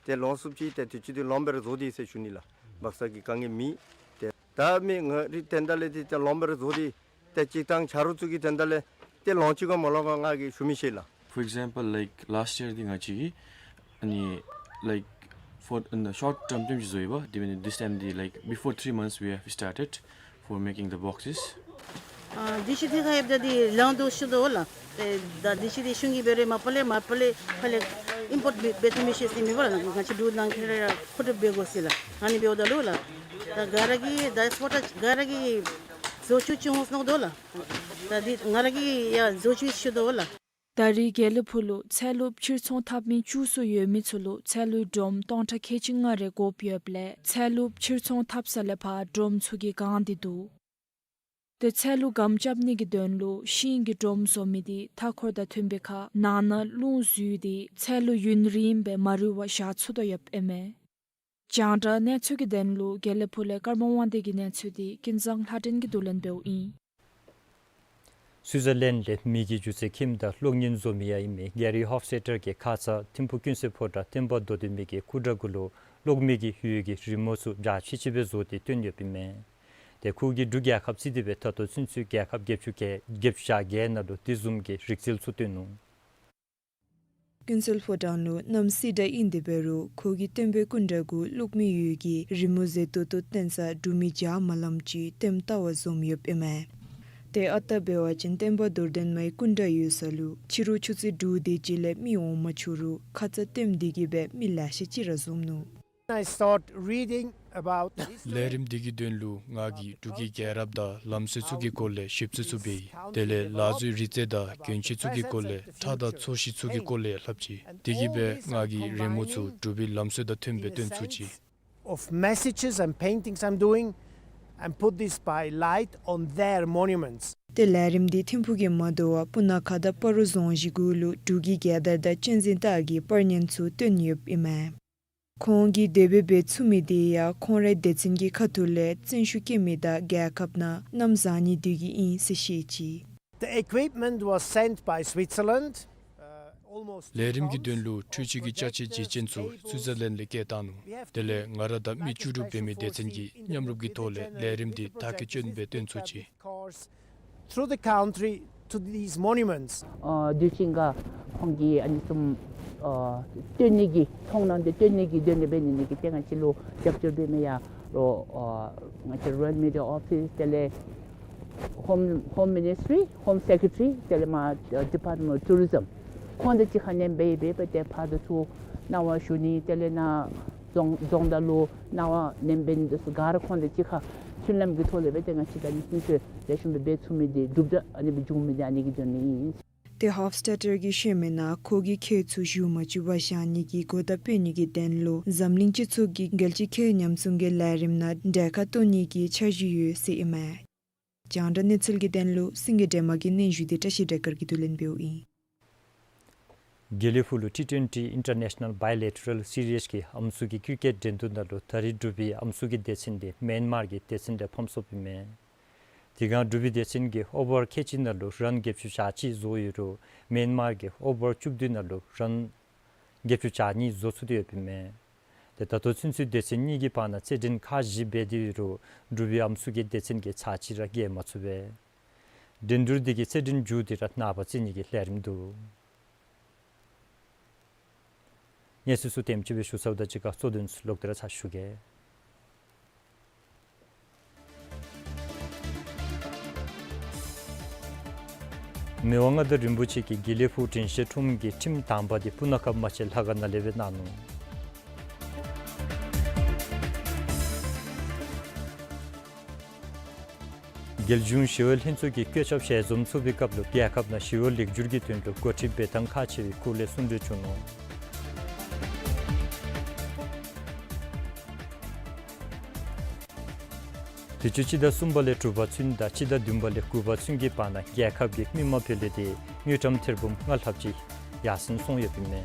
ཏེ་ལོངས་སུ་ཅིག་ཏེ་དུས་ཅི་འདི་ལོངམ་སྦེ་ར་བཟོ་སྟེ་ཟེར་ཞུ་ནི་ལགས། བག་ས་གི་དཀའ་ངལ་མེད། ཏེ་ད་མི་ང་རའི་དོན་དག་ལས་འདི་ཏེ་ལོངམ་སྦེ་ར་བཟོ་སྟེ་ཏེ་གཅིག་དང་ཆ་རོགས་ཚུ་གི་དོན་དག་ལས་ཏེ་ལོངས་ཅི་ག་མ་ལོངས་ག་ང་གིས་ཞུ་མི་ཤེས་ལགས། For example, like last year འདི་ང་བཅས་ཀྱིས་ཨ་ནི་like for in the short term ཊེམ་ཅིག་བཟོ་ཡི་པ། དེ་འབདཝ་ད་this time འདི་like before three months we have started for making the boxes. ཨ་འདི་ཅིག་འདི་ཁར་ཡོདཔ་ད་འདི་ལང་དོ་ཤུ་དོ་ལགས། ཏེ་ད་འདི་ཅིག་འདི་གཞུང་གིས་འབད་རུང་མ་པ་ལས་མ་པ་ལས་ཕར་ལས་ཨིམ་པོརཊ་འབད་འབད་བཏུབ་མི་ཤེས་ཟེར་མི་པ་ལགས། ང་བཅས་འབྲུག་ནང་འཁོད་ར་མཁོ་སྒྲུབ་འབད་དགོ་ཟེར་ལགས། ཨ་ནི་འབདཝ་ད་ལུ་ལགས། ད་ག་ར་གིས་ད་སྤོ་ཊ་ག་ར་གིས་བཟོ་བཅུག་ཅི་འོང་ཟེར་མནོ་དོ་ལགས། ད་འདི་ང་ར་གིས་ཡང་བཟོ་བཅུག་ཤུ་དོ་ལགས། ད་རེས་དགེ་ལེགས་ཕུག་ལུ་ཚལ་ལུ་ཕྱིར་ཚོང་འཐབ་མི་བཅུ་གསུམ་ཡོད་མི་ཚུ་ལུ་ཚལ་ལུའི་སྒྲོམ་སྟོང་ཕྲག་ཁལ་གཅིག་ལྔ་རེ་དགོཔ་ཡོདཔ་ལས་ཚལ་ལུ་ཕྱིར་ཚོང་འཐབ་ས་ལས་ཕར་སྒྲོམ་ཚུ་གིས་གང་སྟེ་འདུག། ཏེ་ཚལ་ལུ་སྒམ་རྐྱབ་ནི་གི་དོན་ལུ་ཤིང་གི་སྒྲོམ་བཟོ་མི་འདི་མཐའ་འཁོར་དང་མཐུན་པའི་ཁར་ནང་ན་རླུང་བཟོ་སྟེ་ཚལ་ལུ་ཡུན་རིངམོ་སྦེ་མ་རུལ་བར་བཞག་ཚུགས་དོ་ཡོདཔ་ཨིན་མས། རྒྱང་བསྒྲགས་གནས་ཚུལ་གྱི་དོན་ལུ་དགེ་ལེགས་ཕུག་ལས་ཀརྨ་དབང་འདུས་ཀྱི་གནས་ཚུལ་འདི་ཀུན་བཟང་ལྷ་སྒྲོན་གྱིས་བསྡུ་ལེན་འབདཝ་ཨིན། སུའི་ཛར་ལེནཌ་ལས་མི་གི་སྒྱུ་རྩལ་ཁྱིམ་དང་གློག་བརྙན་བཟོ་མི་ཡང་ཨིན་མི་གྷེ་རི་ཧོཕ་སེ་ཊར་གྱིས་ཁ་ཙ་ཐིམ་ཕུག་ཀུན་གསལ་ཕོ་བྲང་བསྟན་པ་མདོ་སྟོད་སྨད་ཀྱི་སྐུ་འདྲ་གུ་ལུ་གློག་མེ་གི་འོད་ཀྱི་རི་མོ་ཚུ་འཇའ་ཆི་ཆི་སྦེ་བཟོ་སྟེ་སྟོན་ཡོདཔ་ཨིན་མས། ཏེ་ཁོ་གིས་འབྲུག་རྒྱལ་ཁབ་བརྩིས་ཏེ་སྦེ་ད་ལྟོ་ཚུན་ཚོད་རྒྱལ་ཁབ་བརྒྱད་ཅུ་གྱ་བརྒྱད་ནང་ལུ་དེ་བཟུམ་གྱི་རིག་རྩལ་ཚུ་སྟོན་ནུག། ཀུན་གསལ་ཕོ་བྲང་ལུ་གནམ་སེར་དྲགས་ཨིན་ཏེ་འབད་རུང་ཁོ་གིས་སྟོན་པའི་སྐུ་འདྲ་གུ་གློག་མེ་འོད་ཀྱི་རི་མོ་མཛེས་ཏོག་ཏོ་བཏོན་ས་འབྲུག་མེ་འཇའ་མ་ལམ་ཅིག་ལྟདམོ་བལྟ་བར་འཛོམས་ཡོདཔ་ཨིན་མས། ཏེ་ཨ་རྟག་འབད་བ་ཅིན་བསྟན་པ་རྡོར་གདན་མའི་སྐུ་འདྲ་ཡོད་ས་ལུ་ཕྱི་རུ་ཆུ་ཚོད་དྲུག་དེ་ཅིག་ལས་མི་འོང་མ་ཚུགས་རུང་ཁ་ཙ་ལྟདམོ་འདི་གིས་སྦེ་མི་ལེ་ཤ་ཅིག་ར་འཛོམས་ནུག། I start reading about ལས་རིམ་འདི་གི་དོན་ལུ་ང་གིས་འབྲུག་གི་རྒྱལ་རབས་དང་ལམ་སྲོལ་ཚུ་གི་སྐོར་ལས་ཞིབ་འཚོལ་ཚུ་འབད་ཡི། དེ་ལས་ལག་བཟོའི་རིག་རྩལ་དང་གྱོན་ཆས་ཚུ་གི་སྐོར་ལས་ཁྲ་དང་ཚོས་གཞི་ཚུ་གི་སྐོར་ལས་ལྷབ་ཅི། དེ་གིས་སྦེ་ང་གིས་རི་མོ་ཚུ་འབྲུག་པའི་ལམ་སྲོལ་དང་མཐུནམ་སྦེ་སྟོན་ཚུགས་ཅི། Of messages and paintings I'm doing and put this by light on their monuments. ཏེ་ལས་རིམ་འདི་ཐིམ་ཕུག་གིས་མ་དོ་བར་སྤུ་ན་ཁ་དང་སྤ་རོ་རྫོང་བཞི་གུ་ལུ་འབྲུག་གི་རྒྱལ་དར་དང་གཅན་གཟན་སྟག་གི་པར་བརྙན་ཚུ་སྟོན་ཡོདཔ་ཨིན་མས། ཁོང་གིས་དེ་སྦེ་འབད་ཚུགས་མི་དེ་ཡང་ཁོང་རའི་སྡེ་ཚན་གྱི་ཁ་ཐུག་ལས་བརྩོན་ཤུགས་བསྐྱེད་མི་དང་རྒྱལ་ཁབ་ནང་གནམ་བཟང་ནི་དེ་གིས་ཨིན་ཟེར་བཤད་ཅི། The equipment was sent by Switzerland, uh, almost ལས་རིམ་གྱི་དོན་ལུ་འཕྲུལ་ཆས་ཀྱི་ཅ་ཆས་བརྗེ་ཅན་ཚུ་སུའི་ཛར་ལེནཌ་ལས་བསྐྱལ་བཏང་ནུག། དེ་ལས་ང་ར་དང་མི་བཅུ་དྲུག་འབད་མི་སྡེ་ཚན་གྱིས་མཉམ་རུབ་ཀྱི་ཐོག་ལས་ལས་རིམ་འདི་མཐར་འཁྱོལ་འབད་སྟོན་ཚུགས་ཅི། Through the country to these monuments. ཨ་དུས་ཅི་ག་ཁོང་གིས་ཨ་ནི་བཟུམ་ཨ་སྟོན་ནི་གི་མཐོང་སྣང་འདི་སྟོན་ནི་གི་དོན་ལས་འབད་ནི་གི་ཏེ་ང་བཅས་ལུ་རྒྱབ་སྐྱོར་འབད་མི་ཡར་ལུ་ཨ་ང་བཅས་Royal Media Office དེ་ལས་Home Home Ministry, Home Secretary དེ་ལས་མར་Department of Tourism ཁོང་དང་གཅིག་ཁར་ནན་པའི་འབད་འབད་དེ་ཕར་དང་ཚུར་གནང་བ་ཞུ་ནི་དེ་ལས་ནཱ་རྫོང་རྫོང་བདག་ལུ་གནང་བ་ནན་པའི་འདི་ཚུ་ག་ར་ཁོང་དང་གཅིག་ཁར་མཐུན་ལམ་གྱི་ཐོག་ལས་འབད་དེ་ང་བཅས་ད་ནི་སྲུང་སྐྱོབ་ལེགས་ཤོམ་སྦེ་འབད་ཚུགས་མི་འདི་གྲུབ་འབྲས་ཨ་ནི་སྦེ་འབྱུང་མི་འདི་ཨ་ནི་གི་དོན་ལས་ཨིན། ཏེ་ཧོཕ་སི་ཊེ་ཊར་གྱིས་བཤད་མི་ནང་ཁོ་གིས་ཁྱེག་ཚུ་ཞུ་མ་བཅུག་པར་བཞག་ནི་གི་གོ་བརྡ་སྤེལ་ནི་གི་དོན་ལུ་འཛམ་གླིང་སྤྱི་ཚོགས་ཀྱི་རྒྱལ་སྤྱིའི་ཁྱེག་ཉམས་སྲུང་གི་ལས་རིམ་ནང་གྲལ་ཁར་གཏོགས་ནི་གི་འཆར་གཞི་ཡོད་ཟེར་ཨིན་མས། རྒྱང་བསྒྲགས་གནས་ཚུལ་གྱི་དོན་ལུ་སེང་གེ་སྒྲོལ་མ་གི་སྙན་ཞུ་འདི་བཀྲ་ཤིས་སྒྲོལ་དཀར་གྱིས་བསྡུ་ལེན་འབདཝ་ཨིན། དགེ་ལེགས་ཕུག་ལུ་ཊི་ཊུ་ཨེན་ཊི་International Bilateral Series གི་ཨམ་སྲུ་གི་ཀིར་ཀེཊ་འགྲན་བསྡུར་ནང་ལུ་ད་རིས་འབྲུག་པའི་ཨམ་སྲུ་གི་སྡེ་ཚན་འདི་མེན་མར་གྱི་སྡེ་ཚན་ལས་ཕམ་སོཔ་ཨིན་མས། དེ་སྒང་འབྲུག་པའི་སྡེ་ཚན་གྱིས་ཨོ་བར་ཁལ་གཅིག་ནང་ལུ་རཱན་བརྒྱད་ཅུ་གྱ་གཅིག་བཟོ་ཡོད་རུང་མེན་མར་གྱིས་ཨོ་བར་བཅུ་བདུན་ནང་ལུ་རཱན་བརྒྱད་ཅུ་གྱ་གཉིས་བཟོ་ཚུགས་ཏེ་ཡོདཔ་ཨིན་མས། ཏེ་ད་ལྟོ་ཚུན་ཚོད་སྡེ་ཚན་གཉིས་ཀྱི་བར་ན་རྩེད་འགྲན་ཁག་བཞི་འབད་དེ་ཡོད་རུང་འབྲུག་པའི་ཨམ་སྲུ་གི་སྡེ་ཚན་གྱིས་ཚར་གཅིག་ར་རྒྱལ་མ་ཚུགས་པས། འགྲན་བསྡུར་འདི་གི་རྩེད་འགྲན་མཇུག་འདི་ར་ནངས་པ་རྩེ་ནི་གི་ལས་རིམ་འདུག། གནས་ཚུལ་ཚུ་དེམ་ཅིག་སྦེ་ཞུ་ཚརཝ་དང་གཅིག་ཁར་གཙོ་དོན་ཚུ་ལོག་སྟེ་ར་ཚར་ཞུ་གེ། མི་དབང་མངའ་བདག་རིན་པོ་ཆེ་གིས་དགེ་ལེགས་ཕུག་དྲན་ཤེས་ཁྲོམ་གྱི་ཁྲིམས་དང་པ་འདི་སྤུ་ན་ཁ་མ་ཆེན་ལྷ་ཁང་ནང་ལས་སྦེ་གནང་ནུག། རྒྱལ་གཞུང་ཞི་གཡོག་ལྷན་ཚོགས་ཀྱིས་བཀོད་ཁྱབ་ཞལ་འཛོམས་ཚོགས་པའི་སྐབས་ལུ་རྒྱལ་ཁབ་ནང་ཞི་གཡོག་ལེགས་བསྒྱུར་གྱི་དོན་ལུ་འགོ་ཁྲིད་འབད་ཐངས་ཁག་ཆེ་བའི་སྐོར་ལས་གསུང་གྲོས་བྱུང་ནུག། དུས་ཅི་སྤྱི་ཟླ་གསུམ་པ་ལས་དྲུག་པ་ཚུན་དང་སྤྱི་ཟླ་བདུན་པ་ལས་དགུ་པ་ཚུན་གྱི་བར་ན་རྒྱལ་ཁབ་ཀྱི་མི་མང་འབད་ལས་འདི་དངུལ་ཀྲམ་ཐེར་འབུམ་ལྔ་ལྷགཔ་ཅིག་ཡར་སེང་སོང་ཡོདཔ་ཨིན་མས།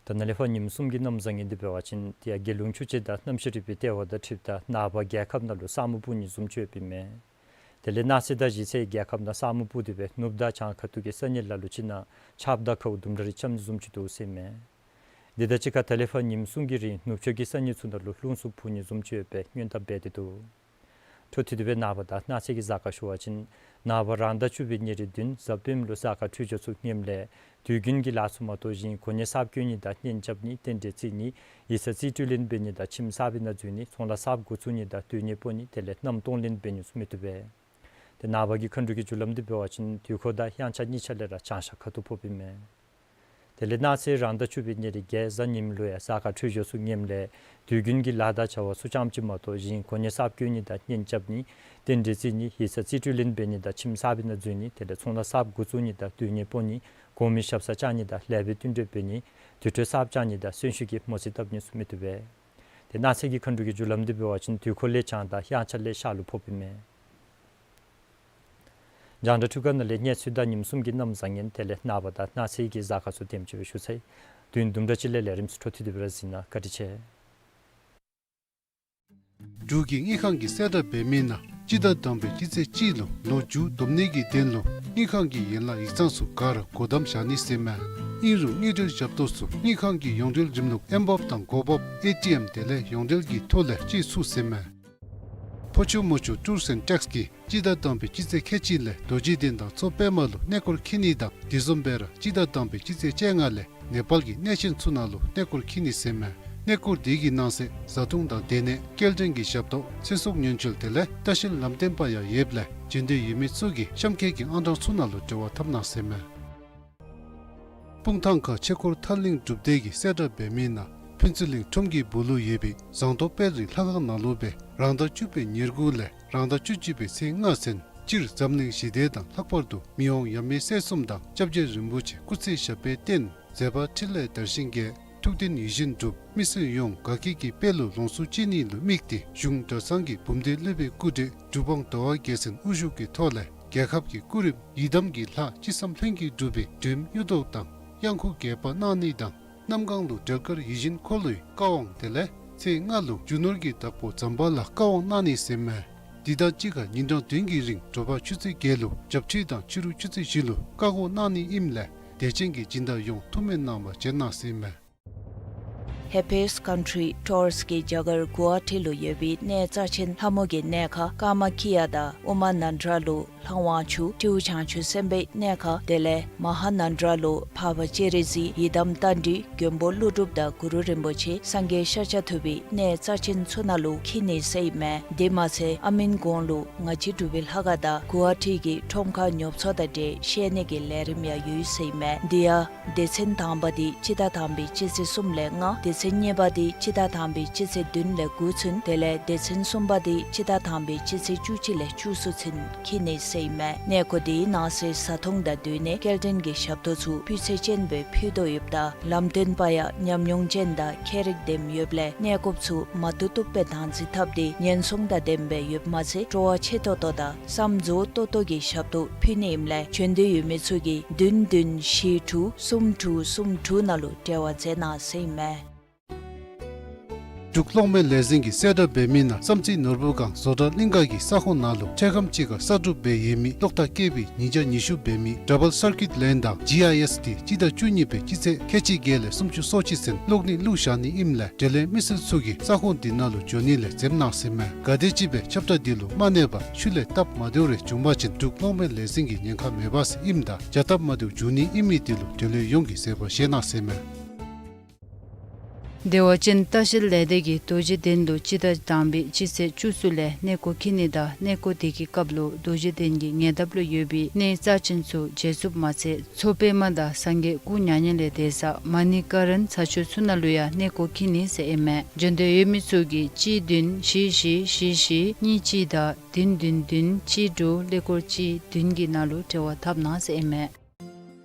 ད་ནཱ་ལས་ཕར་ཉིནམ་གསུམ་གྱི་གནམ་བཟང་ངན་འདི་འབད་བ་ཅིན་དེ་ཡང་རྒྱལ་ཡོངས་ཆུ་སྤྱི་དང་གནམ་གཤིས་རིག་པའི་ལྟེ་བ་དང་འཁྲིལཝ་ད་ནངས་པ་རྒྱལ་ཁབ་ནང་ལུ་ས་སྨུག་སྤུབ་ནི་བཟུམ་ཅིག་ཡོདཔ་ཨིན་མས། དེ་ལས་གནངས་ཚེ་དང་གཞེས་ཚེ་རྒྱལ་ཁབ་ནང་ས་སྨུག་སྤུབ་སྟེ་སྦེ་ནུབ་དང་བྱང་ཁ་ཐུག་གི་ས་གནས་ལ་ལུ་ཅིག་ནང་ཆརཔ་དང་ཁཝ་དུམ་གྲ་རེ་རྐྱབ་ནི་བཟུམ་ཅིག་འདུག་ཟེར་ཨིན་མས། དེ་དང་གཅིག་ཁར་ད་ལས་ཕར་ཉིནམ་གསུམ་གྱི་རིང་ནུབ་ཕྱོགས་ཀྱི་ས་གནས་ཚུ་ནང་ལུ་རླུང་འཚུབ་འཕུ་ནི་བཟུམ་ཅིག་ཡོད་པའི་སྔོན་བརྡ་འབད་དེ་འདུག། འཕྲོ་མཐུད་དེ་སྦེ་ནངས་པ་དང་གནངས་ཚེ་གི་གཟའ་སྐར་ཞུ་བ་ཅིན་ནངས་པ་རང་ཟླ་བཅུ་པའི་ཉེར་བདུན་གཟའ་སྤེནམ་ལུ་གཟའ་སྐར་འཕྲོད་སྦྱོར་ཚུ་ངནམ་ལས་དུས་རྒྱུན་གྱི་ལཱ་ཚུ་མ་གཏོགས་གཞན་གོ་གནས་གསརཔ་བསྐོ་ནི་དང་གཉེན་རྐྱབ་ནི་རྟེན་འབྲེལ་བརྩི་ནི་ཡིག་ཚང་རྩིས་སྤྲོད་ལེན་འབད་ནི་དང་ཁྱིམ་གསར་པའི་ནང་འཛུལ་ནི་ཚོང་ལཱ་གསརཔ་འགོ་བཙུགས་ནི་དང་སྡོད་གནས་སྤོ་ནི་དེ་ལས་མནའམ་གཏོང་ལེན་འབད་ནི་ཚུ་མི་བཏུབ་པས། ཏེ་ནངས་པ་གི་མཁའ་འགྲོ་གི་རྒྱུ་ལམ་འདི་འབད་བ་ཅིན་དུས་འཁོར་དང་དབྱངས་འཆར་གཉིས་ཆ་ལས་ར་བྱང་ཤར་ཁ་ཐུག་ཕོགཔ་ཨིན་མས། དེ་ལས་གནངས་ཚེ་རང་ཟླ་བཅུ་པའི་ཉེར་བརྒྱད་གཟའ་ཉིམ་ལུ་ཡང་གཟའ་སྐར་འཕྲོད་སྦྱོར་ཚུ་ངནམ་ལས་དུས་རྒྱུན་གྱི་ལཱ་དང་བྱ་བ་ཚུ་རྐྱངམ་ཅིག་མ་གཏོགས་གཞན་གོ་གནས་གསརཔ་བསྐོ་ནི་དང་གཉེན་རྐྱབ་ནི་རྟེན་འབྲེལ་བརྩི་ནི་ཡིག་ཚང་རྩིས་སྤྲོད་ལེན་འབད་ནི་དང་ཁྱིམ་གསར་པའི་ནང་འཛུལ་ནི་དེ་ལས་ཚོང་ལཱ་གསརཔ་འགོ་བཙུགས་ནི་དང་སྡོད་གནས་སྤོ་ནི་གོང་མའི་ཞབས་སར་བཅར་ནི་དང་ལེགས་པའི་བསྟུན་གྲོས་འབད་ནི་དུར་ཁྲོད་གསརཔ་བཅར་ནི་དང་གསོན་ཤུགས་ཀྱི་མོ་རྩིས་བཏབ་ནི་ཚུ་མི་བཏུབ་པས། ཏེ་གནངས་ཚེ་གི་མཁའ་འགྲོ་གི་རྒྱུ་ལམ་འདི་འབད་བ་ཅིན་དུས་འཁོར་ལས་བྱང་དང་དབྱངས་འཆར་ལས་ཤར་ལུ་ཕོགཔ་ཨིན་མས། རྒྱང་བསྒྲགས་འཕྲུལ་ཁང་ནང་ལས་གནས་ཚུལ་དང་ཉིནམ་གསུམ་གྱི་གནམ་བཟང་ངན་དེ་ལས་ནངས་པ་དང་གནངས་ཚེ་གི་གཟའ་སྐར་ཚུ་དེམ་ཅིག་སྦེ་ཞུ་ཚར་ཡི། དུས་ཡུན་དུམ་གྲ་ཅིག་ལས་ལས་རིམ་ཚུ་འཕྲོ་མཐུད་དེ་སྦེ་ར་གཟིགས་གནང་། བཀའ་དྲིན་ཆེ། འབྲུག་གི་དངུལ་ཁང་གིས་གསལ་བསྒྲགས་འབད་མི་ནང་སྤྱི་ཟླ་དང་པའི་སྤྱི་ཚེས་གཅིག་ལུ་ལོ་མཇུག་བསྡོམས་ནི་གི་དོན་ལུ་དངུལ་ཁང་གི་ཡན་ལག་ཡིག་ཚང་ཚུ་ག་ར་སྒོ་བསྡམ་བཞག་ནི་ཟེར་མས། ཨིན་རུང་དངུལ་འབྲེལ་ཞབས་ཏོག་ཚུ་དངུལ་ཁང་གི་ཡོངས་འབྲེལ་རིམ་ལུགས་ཨེམ་བོབ་དང་གོ་བོབ་ཨེ་ཊི་ཨེམ་དེ་ལས་ཡོངས་འབྲེལ་གྱི་ཐོག་ལས་སྤྱོད་ཚུགས་ཟེར་མས། ཕོ་ཆུ་མོ་ཆུ་ཊུརསི་ཨེནཌ་ཊེགསི་གིས་སྤྱི་ཟླ་དང་པའི་སྤྱི་ཚེས་ཁལ་གཅིག་ལས་རྡོ་རྗེ་གདན་དང་མཚོ་པདྨ་ལུ་གནས་སྐོར་འཁྱིད་ནི་དང་དེ་བཟུམ་སྦེ་ར་སྤྱི་ཟླ་དང་པའི་སྤྱི་ཚེས་བཅོ་ལྔ་ལས་ནེ་པཱལ་གྱི་གནས་ཆེན་ཚུ་ནང་ལུ་གནས་སྐོར་འཁྱིད་ནི་ཟེར་མས། གནས་སྐོར་དེ་གི་ནང་གསེས་བཟའ་འཐུང་དང་སྡོད་གནས་སྐྱེལ་འདྲེན་གྱི་ཞབས་ཏོག་ཚེ་སྲོག་ཉེན་བཅོལ་དེ་ལས་ལྟ་བཤལ་ལམ་སྟོན་པ་ཡང་ཡོདཔ་ལས་འབྱོན་འདོད་ཡོད་མི་ཚུ་གིས་གཤམ་འཁོད་ཀྱི་ཨང་གྲངས་ཚུ་ནང་ལུ་འབྲེལ་བ་འཐབ་གནང་ཟེར་མས། སྤུངས་ཐང་ཁ་ཆོས་འཁོར་ཐར་གླིང་སྒྲུབ་སྡེ་གིས་གསལ་བསྒྲགས་འབད་མི་ནང་ཕུན་ཚོགས་གླིང་ཁྲོམ་གྱི་སྦུག་ལུ་ཡོད་པའི་ཟངས་མདོག་དཔལ་རི་ལྷ་ཁང་ནང་ལུ་སྦེ་རང་ཟླ་བཅུ་པའི་ཉེར་དགུ་ལས་རང་ཟླ་བཅུ་གཅིག་པའི་ཚེས་ལྔ་ཚུན་སྤྱིར་འཛམ་གླིང་ཞི་བདེ་དང་ལྷག་པར་དུ་མི་དབང་ཡབ་མེས་སྲས་གསུམ་དང་སྐྱབས་རྗེ་རིན་པོ་ཆེ་སྐུ་ཚེ་ཞབས་པད་བརྟན་མཛད་པ་འཕྲིན་ལས་དར་ཞིང་རྒྱས། ཤུགས་ལྡན་ཡིད་བཞིན་འགྲུབ། མི་སེར་ཡོངས་དགའ་སྐྱིད་ཀྱི་དཔལ་ལུ་ལོངས་སུ་སྤྱད་ནི་ལུ་དམིགས་ཏེ་གཞུང་གྲྭ་ཚང་གི་འབུམ་སྡེ་སློབ་དཔོན་སྐུ་བགྲེས་གྲུབ་དབང་ཟླ་བ་རྒྱལ་མཚན་དབུ་བཞུགས་ཀྱི་ཐོག་ལས་རྒྱལ་ཁབ་ཀྱི་སྐུ་རིམ་ཡི་དམ་གྱི་ལྷ་ཅི་བསམ་ལྷུན་གྱིས་འགྲུབ་པའི་སྒྲོལམ་གཡུ་ཐོག་དང་གཡང་འཁོར་རྒྱས་པ་གནང་ནི་དང་གནམ་གང་ལུ་འབྲེལ་དཀར་ཡིད་བཞིན་འཁོར་ལོའི་བཀའ་དབང་དེ་ལས་ཚེས་ལྔ་ལུ་རྒྱུ་ནོར་གྱི་བདག་པོ་ཛམ་བྷ་ལ་བཀའ་དབང་གནང་ནི་ཟེར་མས། འདི་དང་གཅིག་ཁར་ཉིན་གྲངས་བདུན་གྱི་རིང་དྲོ་པ་ཆུ་ཚོད་བརྒྱད་ལུ་བྱབས་ཁྲུས་དང་ཕྱི་རུ་ཆུ་ཚོད་བཞི་ལུ་བཀའ་བསྒོ་གནང་ནི་ཨིནམ་ལས་དད་ཅན་གྱི་སྦྱིན་བདག་ཡོངས་ཐུགས་སྨོན་གནང་བར་བྱོན་གནང་ཟེར་མས། Happiest Country Tours གིས་རྒྱ་གར་གུ་ཝ་ཊི་ལུ་ཡོད་པའི་གནས་རྩ་ཆེན་ལྷ་མོ་གི་གནས་ཁང་ཀ་མ་ཁི་ཡ་དང་ཨུ་མ་ནན་དྲ་ལུ་ལྷ་དབང་ཕྱུག་སྤྲེའུ་བྱང་ཆུབ་སེམས་དཔའི་གནས་ཁང་དེ་ལས་མ་ཧཱ་ནན་དྲ་ལུ་འཕགས་པ་སྤྱན་རས་གཟིགས་ཡི་དམ་རྟ་མགྲིན་མགོན་པོ་ཀླུ་སྒྲུབ་དང་གུ་རུ་རིན་པོ་ཆེ་སངས་རྒྱས་ཤཱཀྱ་ཐུབ་པའི་གནས་རྩ་ཆེན་ཚུ་ནང་ལུ་འཁྱིད་ནི་ཟེར་ཨིན་མས། དེ་མ་ཚད་ཨ་མིན་གོང་ལུ་ང་བཅས་འབྲུག་པའི་ལྷ་ཁང་དང་གུ་ཝ་ཊི་གི་ཁྲོམ་ཁ་ཉོ་ཚོང་དང་འབྲེལ་བཤད་ནི་གི་ལས་རིམ་ཡང་ཡོད་ཟེར་ཨིན་མས། འདི་ཡང་སྡེ་ཚན་དང་པ་འདི་སྤྱི་ཟླ་དང་པའི་སྤྱི་ཚེས་གསུམ་ལས་ལྔ། སྡེ་ཚན་གཉིས་པ་འདི་སྤྱི་ཟླ་དང་པའི་སྤྱི་ཚེས་བདུན་ལས་དགུ་ཚུན། དེ་ལས་སྡེ་ཚན་གསུམ་པ་འདི་སྤྱི་ཟླ་དང་པའི་སྤྱི་ཚེས་བཅུ་གཅིག་ལས་བཅུ་གསུམ་ཚུན་འཁྱིད་ནི་ཟེར་ཨིན་མས། གནས་སྐོར་འདི་གནང་སའི་བཟའ་འཐུང་དང་སྡོད་གནས་སྐྱེལ་འདྲེན་གྱི་ཞབས་ཏོག་ཚུ་སྤུས་ཚད་ཅན་སྦེ་ཕུལ་དོ་ཡོདཔ་ད་ལམ་སྟོན་པ་ཡང་ཉམས་མྱོང་ཅན་དང་མཁས་རིག་ལྡན་ཡོདཔ་ལས་གནས་སྐོརཔ་ཚུ་མ་བཏུབ་བཏུབ་སྦེ་དང་འཛིན་འཐབ་སྟེ་ཉེན་སྲུང་དང་ལྡནམ་སྦེ་ཡོདཔ་མ་ཚད་སྤྲོ་བ་ཆེ་ཏོག་ཏོ་དང་བསམ་རྫོགས་ཏོག་ཏོ་གི་ཞབས་ཏོག་ཕུལ་ནི་ཨིནམ་ལས་བྱོན་འདོད་ཡོད་མི་ཚུ་གིས་བདུན་བདུན་བཞི་དྲུག་གསུམ་དྲུག་གསུམ་དྲུག་ནང་ལུ་འབྲེལ་བ་མཛད་གནང་ཟེར་ཨིན་མས། འབྲུག་གློག་མེ་ལས་འཛིན་གྱིས་གསལ་བསྒྲགས་འབད་མི་ནང་བསམ་རྩེ་ནོར་བུ་སྒང་བཟོ་གྲྭ་གླིང་ག་གི་ས་ཁོངས་ནང་ལུ་འཕྲལ་ཁམས་ཅིག་ཁར་གསར་སྒྲུབ་འབད་ཡོད་མི་གློག་ཐག་བཀལ་བའི་ཉིན་ཞག་ཉི་ཤུ་འབད་མི་ཌབ་བལ་སར་ཀིཊ་ལེན་དང་ཇི་ཨའི་ཨེསི་འདི་སྤྱི་ཟླ་བཅུ་གཉིས་པའི་སྤྱི་ཚེས་ཁལ་གཅིག་བརྒྱད་ལས་སུམ་ཅུ་སོ་གཅིག་ཚུན་གློག་ནད་བླུགས་བཞག་ནི་ཨིནམ་ལས་འབྲེལ་ཡོད་མི་སེར་ཚུ་གིས་ས་ཁོངས་འདི་ནང་ལུ་འགྱོ་ནི་ལས་འཛེམ་གནང་ཟེར་ཨིན་མས། ག་དེམ་ཅིག་སྦེ་ཁྱབ་བསྒྲགས་འདི་ལུ་མ་གནས་པར་ཤུལ་ལས་སྟབས་མ་བདེཝ་རེ་བྱུང་པ་ཅིན་འབྲུག་གློག་མེ་ལས་འཛིན་གྱིས་ཉེན་ཁ་མེད་པ་ཟེར་ཨིནམ་ད་བྱ་སྟབས་མ་བདེཝ་འབྱུང་ནི་ཨིན་མི་འདི་ལུ་འབྲེལ་ཡོད་ཡོངས་ཀྱིས་གཟིགས་པར་བཞེས་གནང་ཟེར་ཨིན་མས། བདེ་བ་ཅན་ལྟ་བཤལ་ལས་སྡེ་གིས་རྡོ་རྗེ་གདན་ལུ་སྤྱི་ཟླ་དང་པའི་སྤྱི་ཚེས་བཅུ་གསུམ་ལས་གནས་སྐོར་འཁྱིད་ནི་དང་གནས་སྐོར་དེ་གི་སྐབས་ལུ་རྡོ་རྗེ་གདན་གྱི་ཉེ་འདབས་ལུ་ཡོད་པའི་གནས་རྩ་ཆེན་ཚུ་མཇལ་ཚུགསཔ་མ་ཚད་མཚོ་པདྨ་དང་སངས་རྒྱས་སྐུ་མྱ་ངན་ལས་འདས་ས་མ་ཎི་ཀ་རན་ས་ཆ་ཚུ་ནང་ལུ་ཡང་གནས་སྐོར་འཁྱིད་ནི་ཟེར་ཨིན་མས། འབྱོན་འདོད་ཡོད་མི་ཚུ་གིས་གཅིག་བདུན་བཞི་བཞི་བཞི་བཞི་གཉིས་གཅིག་དང་བདུན་བདུན་བདུན་གཅིག་དྲུག་ཀླད་ཀོར་གཅིག་བདུན་གྱི་ནང་ལུ་འབྲེལ་བ་འཐབ་གནང་ཟེར་ཨིན་མས།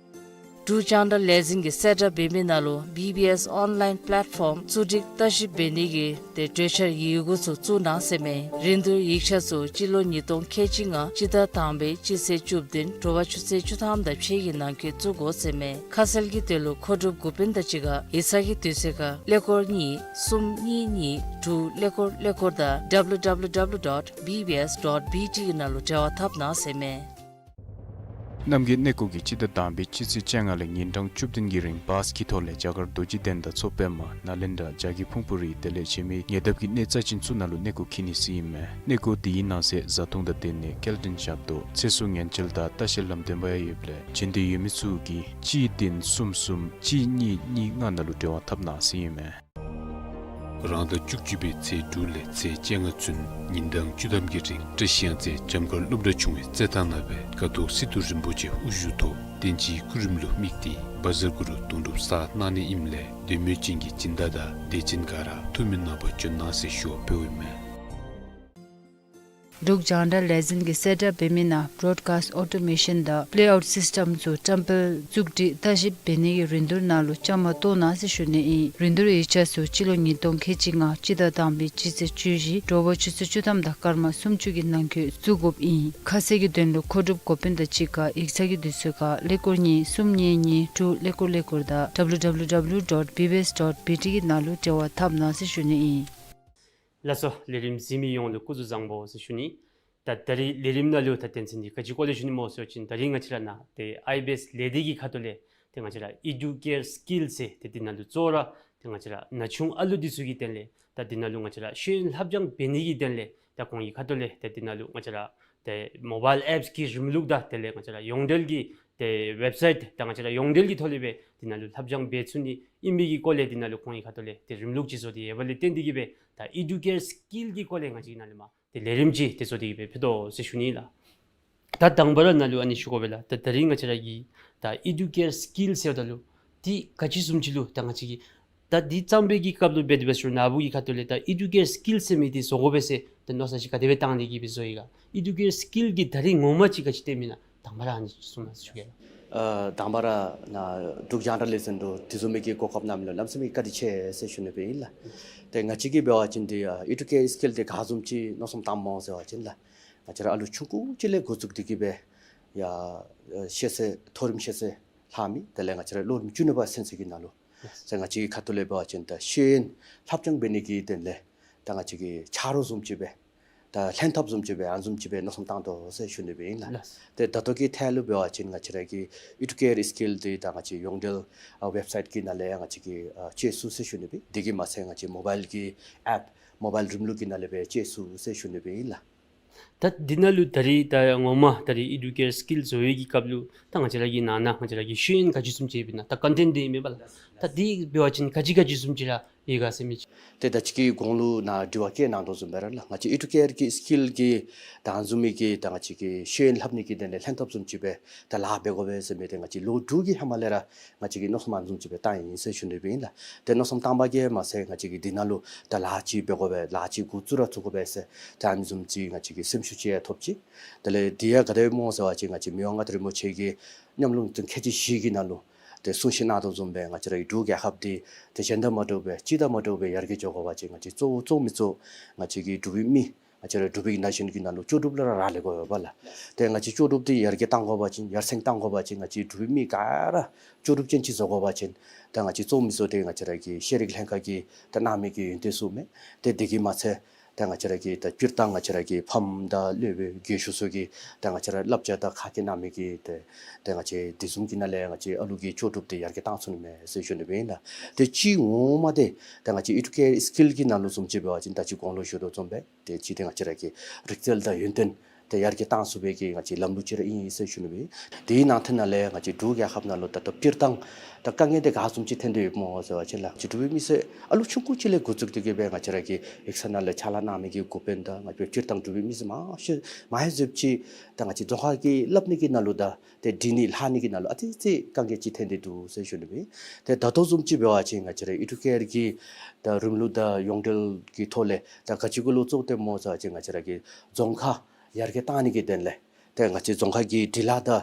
འབྲུག་རྒྱང་བསྒྲགས་ལས་འཛིན་གྱིས་གསལ་བསྒྲགས་འབད་མི་ནང་ལུ་བི་བི་ཨེསི་ཨོན་ལའིན་པ་ལེཊ་ཕོརམ་བཙུགས་སྒྲིག་བརྟག་ཞིབ་འབད་ནི་གི་ཏེ་གྲོས་འཆར་ཡི་གུ་ཚུ་བཙུགས་གནང་ཟེར་ཨིན་མས། རིན་བསྡུར་ཡིག་ཆ་ཚུ་སྤྱི་ལོ་ཉིས་སྟོང་ཁལ་གཅིག་ལྔ་སྤྱི་ཟླ་དང་པའི་སྤྱི་ཚེས་བཅུ་བདུན་དྲོ་པ་ཆུ་ཚོད་བཅུ་ཐམ་དང་ཕྱེད་ཀྱི་ནང་འཁོད་བཙུགས་དགོ་ཟེར་ཨིན་མས། ཁ་གསལ་གྱི་དོན་ལུ་མཁོ་སྒྲུབ་འགོ་དཔོན་དང་གཅིག་ཁར་ཡིག་ཚང་གི་དུས་ཚོད་ཁར་ཀླད་ཀོར་གཉིས་གསུམ་གཉིས་གཉིས་དྲུག་ཀླད་ཀོར་ཀླད་ཀོར་དང་ཌབ་ལུ་ཌབ་ལུ་ཌབ་ལུ་ཌོཊ་བི་བི་ཨེསི་ཌོཊ་བི་ཊི་གི་ནང་ལུ་འབྲེལ་བ་འཐབ་གནང་ཟེར་ཨིན་མས། རྣམ་རྒྱལ་གནས་སྐོར་གྱིས་སྤྱི་ཟླ་དང་པའི་སྤྱི་ཚེས་བཅོ་ལྔ་ལས་ཉིན་གྲངས་བཅུ་བདུན་གྱི་རིང་བཱས་ཀྱི་ཐོག་ལས་རྒྱ་གར་རྡོ་རྗེ་གདན་དང་མཚོ་པདྨ་ནཱ་ལེནྡྲ་རྒྱ་གི་ཕུང་པོ་རི་དེ་ལས་གཞན་མི་ཉེ་འདབས་ཀྱི་གནས་རྩ་ཆེན་ཚུ་ནང་ལུ་གནས་སྐོར་འཁྱིད་ནི་ཟེར་ཨིན་མས། གནས་སྐོར་འདི་གི་ནང་གསེས་བཟའ་འཐུང་དང་སྡོད་གནས་སྐྱེལ་འདྲེན་ཞབས་ཏོག་ཚེ་སྲོག་ཉེན་བཅོལ་དང་ལྟ་བཤལ་ལམ་སྟོན་པ་ཡང་ཡོདཔ་ལས་འབྱོན་འདོད་ཡོད་མི་ཚུ་གིས་གཅིག་བདུན་གསུམ་གསུམ་གཅིག་གཉིས་གཉིས་ལྔ་ནང་ལུ་འབྲེལ་བ་འཐབ་གནང་ཟེར་ཨིན་མས། རང་ཟླ་བཅུ་གཅིག་པའི་ཚེས་དྲུག་ལས་ཚེས་བཅོ་ལྔ་ཚུན་ཉིན་གྲངས་བཅུ་ཐམ་གྱི་རིང་བཀྲིས་གཡང་རྩེ་འཇམ་དཀར་སློབ་གྲྭ་ཆུང་བའི་རྩེད་ཐང་ནང་སྦེ་ཀ་ཐོག་སི་ཏུ་རིན་པོ་ཆེ་དབུ་བཞུགས་ཐོག་བསྟན་སྤྱིའི་སྐུ་རིམ་ལུ་དམིགས་ཏེ་བཛྲ་གུ་རུ་དུང་སྒྲུབ་གསར་གནང་ནི་ཨིནམ་ལས་འདོད་མོས་ཅན་གྱི་སྦྱིན་བདག་དང་དད་ཅན་ག་ར་ཐུགས་སྨོན་གནང་བར་འབྱོན་གནང་ཟེར་ཞུ་བ་འབདཝ་ཨིན་མས། འབྲུག་རྒྱང་བསྒྲགས་ལས་འཛིན་གྱིས་གསལ་བསྒྲགས་འབད་མི་ནང་བོ་རོཌ་ཀཱསིཊ་ཨོ་ཊོ་མེ་ཤཱན་དང་པེ་ལེ་ཨའུཊ་སིསི་ཊེམ་ཚུ་བཀྲམ་སྤེལ་བཙུགས་སྒྲིག་བརྟག་ཞིབ་འབད་ནི་གི་རིན་བསྡུར་ནང་ལུ་བཅའ་མར་གཏོགས་གནང་ཟེར་ཞུ་ནི་ཨིན། རིན་བསྡུར་ཡིག་ཆ་ཚུ་སྤྱི་ལོ་ཉིས་སྟོང་ཁལ་གཅིག་ལྔ་སྤྱི་ཟླ་དང་པའི་སྤྱི་ཚེས་བཅུ་བཞི་དྲོ་པ་ཆུ་ཚོད་བཅུ་ཐམ་དང་སྐར་མ་སུམ་ཅུ་གི་ནང་འཁོད་བཙུགས་དགོཔ་ཨིན། ཁ་གསལ་གྱི་དོན་ལུ་མཁོ་སྒྲུབ་འགོ་དཔོན་དང་གཅིག་ཁར་ཡིག་ཚང་གི་དུས་ཚོད་ཁར་ཀླད་ཀོར་གཉིས་གསུམ་གཉིས་གཉིས་དྲུག་ཀླད་ཀོར་ཀླད་ཀོར་དང་ཌབ་ལུ་ཌབ་ལུ་ཌབ་ལུ་ཌོཊ་བི་བི་ཨེསི་ཌོཊ་བི་ཊི་གི་ནང་ལུ་འབྲེལ་བ་འཐབ་གནང་ཟེར་ཞུ་ནི་ཨིན། ལགས་སོ། ལས་རིམ་གཟིགས་མི་ཡོངས་ལུ་སྐུ་གཟུགས་བཟང་པོ་ཟེར་ཞུ་ནི། ད་ད་རིས་ལས་རིམ་ནང་ལུ་ད་དོན་ཚན་འདི་ག་ཅི་སྐོར་ལས་ཞུ་ནི་སྨོ་ཟེར་བ་ཅིན་ད་རིས་ང་བཅས་ར་ནཱ་ཏེ་ཨའི་བི་ཨེསི་ལས་སྡེ་གི་ཁ་ཐུག་ལས་ཏེ་ང་བཅས་ར་ཨི་ཌུ་ཀེར་སི་ཀིལ་ཟེར་ཏེ་འདི་ནང་ལུ་གཙོ་བོ་ར་ཏེ་ང་བཅས་ར་ན་ཆུང་ཨ་ལུ་འདི་ཚུ་གི་དོན་ལས་ད་འདི་ནང་ལུ་ང་བཅས་ར་ཤེས་ཡོན་ལྷབ་སྦྱང་འབད་ནི་གི་དོན་ལས་ད་ཁོང་གི་ཁ་ཐུག་ལས་ཏེ་འདི་ནང་ལུ་ང་བཅས་ར་ཏེ་མོ་བཱའིལ་ཨེཔསི་གི་རིམ་ལུགས་དང་དེ་ལས་ང་བཅས་ར་ཡོངས་འབྲེལ་གྱི་ཏེ་ཝེབ་སའིཊ་དང་ང་བཅས་ར་ཡོངས་འབྲེལ་གྱི་ཐོག་ལས་སྦེ་འདི་ནང་ལུ་ལྷབ་སྦྱང་འབད་ཚུགས་ནི་ཨིན་པའི་གི་སྐོར་ལས་འདི་ནང་ལུ་ཁོང་གི་ཁ་ཐུག་ལས་ཏེ་རིམ་ལུགས་ཅིག་བཟོ་སྟེ་ཡོདཔ་ལས་བརྟེན་ཏེ་གིས་སྦེ་ད་ཨི་ཌུ་ཀེར་སི་ཀིལ་གྱི་སྐོར་ལས་ང་བཅས་ནཱ་ལས་མར་ཏེ་ལས་རིམ་ཅིག་ཏེ་བཟོ་སྟེ་གིས་སྦེ་ཕུལ་དོ་ཟེར་ཞུ་ནི་ལགས། ད་དང་པ་ར་ནཱ་ལུ་ཨ་ནི་ཞུ་དགོ་པས་ལགས། ད་ད་རིས་ང་བཅས་ར་གི་ད་ཨི་ཌུ་ཀེར་སི་ཀིལ་ཟེརཝ་ད་ལུ་འདི་ག་ཅི་བཟུམ་ཅིག་ལུ་ད་ང་བཅས་ཀྱིས་ད་འདི་བརྩམ་པའི་གི་སྐབས་ལུ་འབད་དེ་འབད་ཟེར་ན་ཨ་བུ་གི་ཁ་ཐུག་ལས་ད་ཨི་ཌུ་ཀེར་སི་ཀིལ་ཟེར་མི་འདི་བཟོ་དགོ་པས་ཟེར་ད་མནོ་བསམ་ཅིག་ག་དེ་སྦེ་བཏང་སྟེ་གིས་སྦེ་བཟོ་ཡི་ག། ཨི་ཌུ་ཀེར་སི་ཀིལ་གྱི་ད་རིས་ངོ་མ་ཅིག་ག་ཅི་སྟོནམ་ཨིན་ན་དང་པ་ར་ཨ་ནི་གསུངས་གནང་ཞུ་གེ་ལགས། ཨ་དང་པ་ར་ནཱ་འབྲུག་རྒྱང་བསྒྲགས་ལས་འཛིན་དུ་དེ་བཟུམ་མའི་གི་གོ་སྐབས་གནང་མི་ལུ་གནམ་མེད་ས་མེད་བཀའ་དྲིན་ཆེ་ཟེར་ཞུ་ནི་སྦེ་ཨིན་ལགས། ཏེ་ང་བཅས་ཀྱིས་འབད་བ་ཅིན་འདི་ཨ་ཨི་ཌུ་ཀེར་སི་ཀིལ་འདི་ག་བཟུམ་ཅིག་མནོ་བསམ་བཏངམ་སྨོ་ཟེར་བ་ཅིན་ལགས། ང་བཅས་ར་ཨ་ལུ་ཆུང་ཀུ་ཅིག་ལས་འགོ་བཙུགས་ཏེ་གི་སྦེ་ཡར་ཨ་ཤེས་ཚད་མཐོ་རིམ་ཤེས་ཚད་ལྷག་མི་དེ་ལས་ང་བཅས་ར་ལོ་རིམ་བཅུ་གཉིས་པ་ཚུན་ཚོད་ཀྱི་ནང་ལུ་ཟེར་ང་བཅས་ཀྱི་ཁ་ཐུག་ལས་འབད་བ་ཅིན་ད་ཤེས་ཡོན་སློབ་སྦྱོང་འབད་ནི་གི་དོན་ལས་ད་ང་བཅས་ཀྱི་ཆ་རོགས་བཟུམ་ཅིག་སྦེ་ད་ལྷན་ཐབས་བཟུམ་ཅིག་སྦེ་ཨ་ནི་བཟུམ་ཅིག་སྦེ་མནོ་བསམ་བཏང་དོ་ཟེར་ཞུ་ནི་སྦེ་ཨིན་ལགས། ལགས། ཏེ་ད་ལྟོ་གི་ཐད་ལུ་འབད་བ་ཅིན་ང་བཅས་ར་གི་ཨི་ཌུ་ཀེར་སི་ཀིལ་འདི་ད་ང་བཅས་ཡོངས་འབྲེལ་ཨ་ཝེབ་སའིཊ་གི་ནང་ལས་ཡང་ང་བཅས་ཀྱིས་ཨ་སྤྱོད་ཚུགས་ཟེར་ཞུ་ནི་སྦེ། དེ་གིས་མ་ཚད་ང་བཅས་མོ་བཱའིལ་གྱི་ཨེཔ་མོ་བཱའིལ་རིམ་ལུགས་ཀྱི་ནང་ལས་སྦེ་སྤྱོད་ཚུགས་ཟེར་ཞུ་ནི་སྦེ་ཨིན་ལགས། ད་འདི་ནང་ལུ་ད་རིས་ད་ངོ་མ་ད་རིས་ཨི་ཌུ་ཀེར་སི་ཀིལ་བཟོ་བའི་གི་སྐབས་ལུ་ད་ང་བཅས་ར་གི་ནང་ན་ང་བཅས་ར་གི་ཤེས་ཡོན་ག་ཅི་བཟུམ་ཅིག་ཡོདཔ་ཨིན་ན། ད་ཀོན་ཊེནཊ་འདི་ཨིན་མས་པ་ལགས། ད་འདི་འབད་བ་ཅིན་ག་ཅི་ག་ཅི་བཟུམ་ཅིག་ར་ཡོད་ག་ཟེར་མི་ཅིག། ཏེ་ད་ཅི་གི་གོང་ལུ་ནཱ་དྲི་བ་བཀོད་གནང་དོ་བཟུམ་སྦེ་ར་ལགས། ང་བཅས་ཨི་ཌུ་ཀེར་གྱི་སི་ཀིལ་གྱི་ད་ཨ་ནི་བཟུམ་མའི་གི་ད་ང་བཅས་ཀྱི་ཤེས་ཡོན་ལྷབ་ནི་གི་དོན་ལས་ལྷན་ཐབས་བཟུམ་ཅིག་སྦེ་ད་ལཱ་འབད་དགོ་པས་ཟེར་མི་འདི་ང་བཅས་ལོ་དྲུག་གི་ཧེ་མ་ལས་ར་ང་བཅས་ཀྱིས་མནོ་བསམ་ཨ་ནི་བཟུམ་ཅིག་སྦེ་བཏང་ཡི་ཟེར་ཞུ་ནི་སྦེ་ཨིན་ལགས། ཏེ་མནོ་བསམ་བཏང་པ་གིས་མ་ཚད་ང་བཅས་ཀྱིས་འདི་ནང་ལུ་ད་ལཱ་ཅིག་འབད་དགོ་པས་ལཱ་ཅིག་འགོ་བཙུགས་ར་བཙུགས་དགོ་པས་ཟེར་ད་ཨ་ནི་བཟུམ་ཅིག་ང་བཅས་ཀྱིས་སེམས་ཤུགས་ཅིག་ཡང་ཐོབ་ཅི། དེ་ལས་འདི་ཡང་ག་དེ་སྦེ་སྨོ་ཟེར་བ་ཅིན་ང་བཅས་མི་དབང་མངའ་བདག་རིན་པོ་ཆེ་གི་ཉམས་མྱོང་དང་ཁྱད་ཆོས་བཞི་གི་ནང་ལུ་ཏེ་གསུང་བཤད་གནང་དོ་བཟུམ་སྦེ་ང་བཅས་ར་གི་འབྲུག་རྒྱལ་ཁབ་འདི་ཏེ་གཞན་དང་མ་འདྲཝ་སྦེ་སྤྱི་དང་མ་འདྲཝ་སྦེ་ཡར་རྒྱས་འགྱོ་དགོ་པ་ཅིན་ང་བཅས་གཙོ་བོ་གཙོ་མི་གཙོ་ང་བཅས་ཀྱི་འབྲུག་པའི་མི་ང་བཅས་ར་འབྲུག་པའི་ན་གཞོན་གྱི་ནང་ལུ་ལྕོགས་གྲུབ་ལུ་ར་རག་ལས་དགོ་པས་ལགས། ཏེ་ང་བཅས་ལྕོགས་གྲུབ་འདི་ཡར་རྒྱས་གཏང་དགོ་པ་ཅིན་ཡར་སེང་གཏང་དགོ་པ་ཅིན་ང་བཅས་འབྲུག་པའི་མི་ག་ར་ལྕོགས་གྲུབ་ཅན་ཅིག་བཟོ་དགོ་པ་ཅིན་ད་ང་བཅས་གཙོ་མི་གཙོ་འདི་ང་བཅས་ར་གི་ཤེས་རིག་ལྷན་ཁག་གིས་ད་གནང་མི་གི་ཡོན་ཏན་ཚུ་མས། ཏེ་དེ་གིས་མ་ཚད་ད་ང་བཅས་ར་གི་ད་སྤྱིར་བཏང་ང་བཅས་ར་གི་ཕམ་དང་སློབ་དཔོན་རྒས་ཤོས་ཚུ་གིས་ད་ང་བཅས་ར་བསླབ་བྱ་དང་ཁ་སྐད་གནང་མི་གི་ཏེ་ཏེ་ང་བཅས་དེ་བཟུམ་གྱི་ནང་ལས་ང་བཅས་ཨ་ལུ་གི་ལྕོགས་གྲུབ་འདི་ཡར་རྒྱས་གཏང་ཚུགས་ནི་མས་ཟེར་ཞུ་ནི་སྦེ་ཨིན་ལགས། ཏེ་གཅིག་ངོ་མ་འདི་ད་ང་བཅས་ཨི་ཌུ་ཀེར་སི་ཀིལ་གྱི་ནང་ལུ་བཟུམ་ཅིག་འབད་བ་ཅིན་ད་ཅི་གོང་ལུ་ཞུ་དོ་བཟུམ་སྦེ་ཏེ་གཅིག་འདི་ང་བཅས་ར་གི་རིག་རྩལ་དང་ཡོན་ཏན་འདི་ཡར་རྒྱས་གཏང་ཚུགས་པའི་གི་ང་བཅས་ལམ་ལུགས་ཅིག་ར་ཨིན་ཟེར་ཞུ་ནི་སྦེ། དེའི་ནང་དོན་ནང་ལས་ང་བཅས་འབྲུག་རྒྱལ་ཁབ་ནང་ལུ་ད་ལྟོ་སྤྱིར་བཏང་ད་དཀའ་ངལ་འདི་ག་བཟུམ་ཅིག་ཐོན་ཏེ་ཡོདཔ་སྨོ་ཟེར་བ་ཅིན་ལགས། ང་བཅས་འབྲུག་པའི་མི་སེར་ཨ་ལུ་ཆུང་ཀུ་ཅིག་ལས་འགོ་བཙུགས་ཏེ་གི་སྦེ་ང་བཅས་ར་གི་ཡིག་ཚང་ནང་ལས་ཕྱག་ལཱ་གནང་མི་གི་འགོ་དཔོན་དང་ང་བཅས་སྤྱིར་བཏང་འབྲུག་པའི་མི་སེར་མང་ཤོས་མང་ཤོས་ཅིག་ད་ང་བཅས་རྫོང་ཁ་གི་སླབ་ནི་གི་ནང་ལུ་དང་ཏེ་འབྲི་ནི་ལྷག་ནི་གི་ནང་ལུ་ཨ་ཙི་ཙི་དཀའ་ངལ་ཅིག་ཐོན་ཏེ་འདུག་ཟེར་ཞུ་ནི་སྦེ། ཏེ་ད་ལྟོ་བཟུམ་ཅིག་འབད་བ་ཅིན་ང་བཅས་ར་ཨི་ཌུ་ཀེར་གྱི་ད་རིམ་ལུགས་དང་ཡོངས་འབྲེལ་གྱི་ཐོག་ལས་ད་ག་ཅི་གུ་ལུ་གཙོ་བོ་བཏོནམ་སྨོ་ཟེར་བ་ཅིན་ང་བཅས་ར་གི་རྫོང་ཁ་ཡར་རྒྱས་གཏང་ནི་གི་དོན་ལས་ཏེ་ང་བཅས་རྫོང་ཁ་གི་སྒྲིག་ལཱ་དང་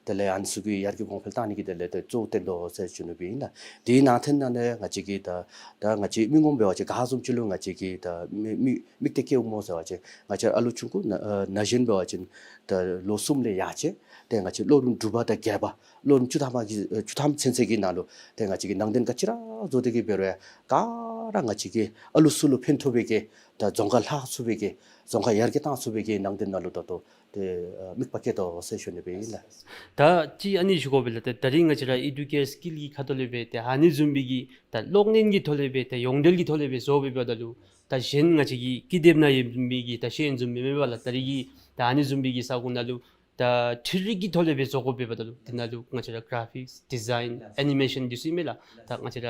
དེ་ལས་ཨ་ནི་ཚུ་གི་ཡར་རྒྱས་གོང་འཕེལ་གཏང་ནི་གི་དོན་ལས་ཏེ་གཙོ་བོ་བཏོན་དོ་ཟེར་ཞུ་ནི་སྦེ་ཨིན་ལགས། དེའི་ནང་དོན་ནང་ལས་ང་བཅས་ཀྱིས་ད་ད་ང་བཅས་མི་ངོམ་འབད་བ་ཅིན་ག་བཟུམ་ཅིག་ལུ་ང་བཅས་ཀྱིས་ད་མི་མི་དམིགས་གཏད་བསྐྱེདཔ་སྨོ་ཟེར་བ་ཅིན་ང་བཅས་ཨ་ལུ་ཆུང་ཀུ་ན་ཨ་ན་གཞོན་འབད་བ་ཅིན་ད་ལོ་གསུམ་ལས་ཡར་བཅད་དེ་ང་བཅས་ལོ་རིམ་དྲུག་པ་དང་བརྒྱད་པ་ལོ་རིམ་བཅུ་ཐམ་གྱི་ཨ་བཅུ་ཐམ་ཚུན་ཚོད་ཀྱི་ནང་ལུ་ཏེ་ང་བཅས་ཀྱིས་ནང་དོན་ག་ཅི་ར་བཟོ་སྟེ་གི་འབད་རུང་ག་ར་ང་བཅས་ཀྱིས་ཨ་ལུ་ཚུ་ལུ་ཕན་ཐོགས་པའི་གི་ད་རྫོང་ཁ་ལྷག་ཚུགས་པའི་གི་རྫོང་ཁ་ཡར་རྒྱས་གཏང་ཚུགས་པའི་གི་ནང་དོན་ནང་ལུ་ད་ལྟོ་ཏེ་ཨ་དམིགས་པ་བསྐྱེད་དོ་ཟེར་ཞུ་ནི་སྦེ་ཨིན་ལགས། ད་ཅིག་ཨ་ནི་ཞུ་དགོ་པས་ལགས། ད་ད་རིས་ང་བཅས་ར་ཨི་ཌུ་ཀེར་སི་ཀིལ་གྱི་ཁ་ཐུག་ལས་སྦེ་ཏེ་ཨ་ནི་བཟུམ་མའི་གི་ད་གློག་བརྙན་གྱི་ཐོག་ལས་སྦེ་ཏེ་ཡོངས་འབྲེལ་གྱི་ཐོག་ལས་སྦེ་བཟོ་སྦེ་འབདཝ་ད་ལུ་ད་གཞན་ང་བཅས་ཀྱི་ཀི་དེབ་ནང་ཡོད་མི་གི་ད་ཤེས་ཡོན་བཟུམ་མེན་མས་པ་ལགས། ད་རིས་ཀྱི་ད་ཨ་ནི་བཟུམ་མའི་གི་ས་གོ་ནང་ལུ་ད་འཕྲུལ་རིག་གི་ཐོག་ལས་སྦེ་བཟོ་དགོ་པས་འབདཝ་ད་ལུ་དེ་ནང་ལུ་ང་བཅས་ར་ག་རེ་ཕིགསི་ཌི་ཛའིན་ཨེ་ནི་མེ་ཤཱན་འདི་ཚུ་ཨིན་མས་ལགས། ད་ང་བཅས་ར་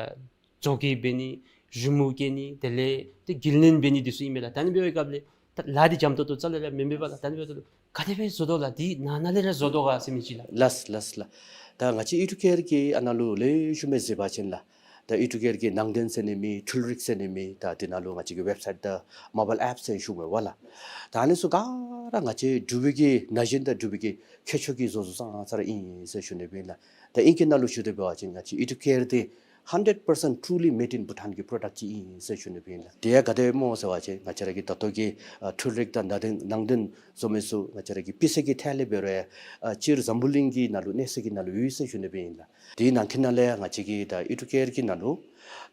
བཟོ་བཀོད་འབད་ནི་རི་མོ་བཀལ་ནི་དེ་ལས་ཏེ་འགུལ་བསྣན་འབད་ནི་འདི་ཚུ་ཨིན་མས་ལགས། ད་ཨ་ནི་འབད་བའི་སྐབས་ལས་ད་ལཱ་འདི་འཇམ་ཏོང་ཏོ་རྩ་ལས་ར་མེན་མས་པ་ལགས། ད་ཨ་ནི་འབདཝ་ད་ལུ་ག་དེ་སྦེ་བཟོ་དོ་ལགས། འདི་ནང་ན་ལས་ར་བཟོ་དོ་ག་ཟེར་མི་ཅིག་ལགས། ལགས་ལགས་ལགས། ད་ང་བཅས་ཨི་ཌུ་ཀེར་གྱི་ཨ་ནཱ་ལུ་ལེགས་ཤོམ་སྦེ་གཟིགས་པ་ཅིན་ལགས། ད་ཨི་ཌུ་ཀེར་གྱི་ནང་དོན་ཟེར་ནི་མེད་འཕྲུལ་རིག་ཟེར་ནི་མེད་ད་དེ་ནང་ལུ་ང་བཅས་ཀྱི་ཝེབ་སའིཊ་དང་མོ་བཱའིལ་ཨེཔ་ཟེར་ཞུཝ་མས་པ་ལགས། ད་ཨ་ནི་ཚུ་ག་ར་ང་བཅས་འབྲུག་པའི་གི་ན་གཞོན་དང་འབྲུག་པའི་གི་ཁྱད་ཆོས་ཀྱིས་བཟོ་བཟོཝ་ཙང་ཙང་ར་ཨིན་ཟེར་ཞུ་ནི་སྦེ་ཨིན་ལགས། ད་ཨིང་སྐད་ནང་ལུ་ཞུ་དོ་འབད་བ་ཅིན་ང་བཅས་ཨི་ཌུ་ཀེར་འདི་hundred percent truly made in Bhutan གི་པྲོ་ཌགཊ་ཅིག་ཨིན་ཟེར་ཞུ་ནི་སྦེ་ཨིན་ལགས། དེ་ཡང་ག་དེ་སྦེ་སྨོ་ཟེར་བ་ཅིན་ང་བཅས་ར་གི་ད་ལྟོ་གི་ཨ་འཕྲུལ་རིག་དང་ནང་དོན་ནང་དོན་བཟོ་མི་ཚུ་ང་བཅས་ར་གི་སྤུས་ཚད་ཀྱི་ཐད་ལས་འབད་རུང་ཨ་སྤྱིར་འཛམ་བུ་གླིང་གི་ནང་ལུ་གནས་ས་གི་ནང་ལུ་ཡོད་ཟེར་ཞུ་ནི་སྦེ་ཨིན་ལགས། དེའི་ནང་གི་ནང་ལས་ང་བཅས་ཀྱི་ད་ཨི་ཌུ་ཀེར་གྱི་ནང་ལུ་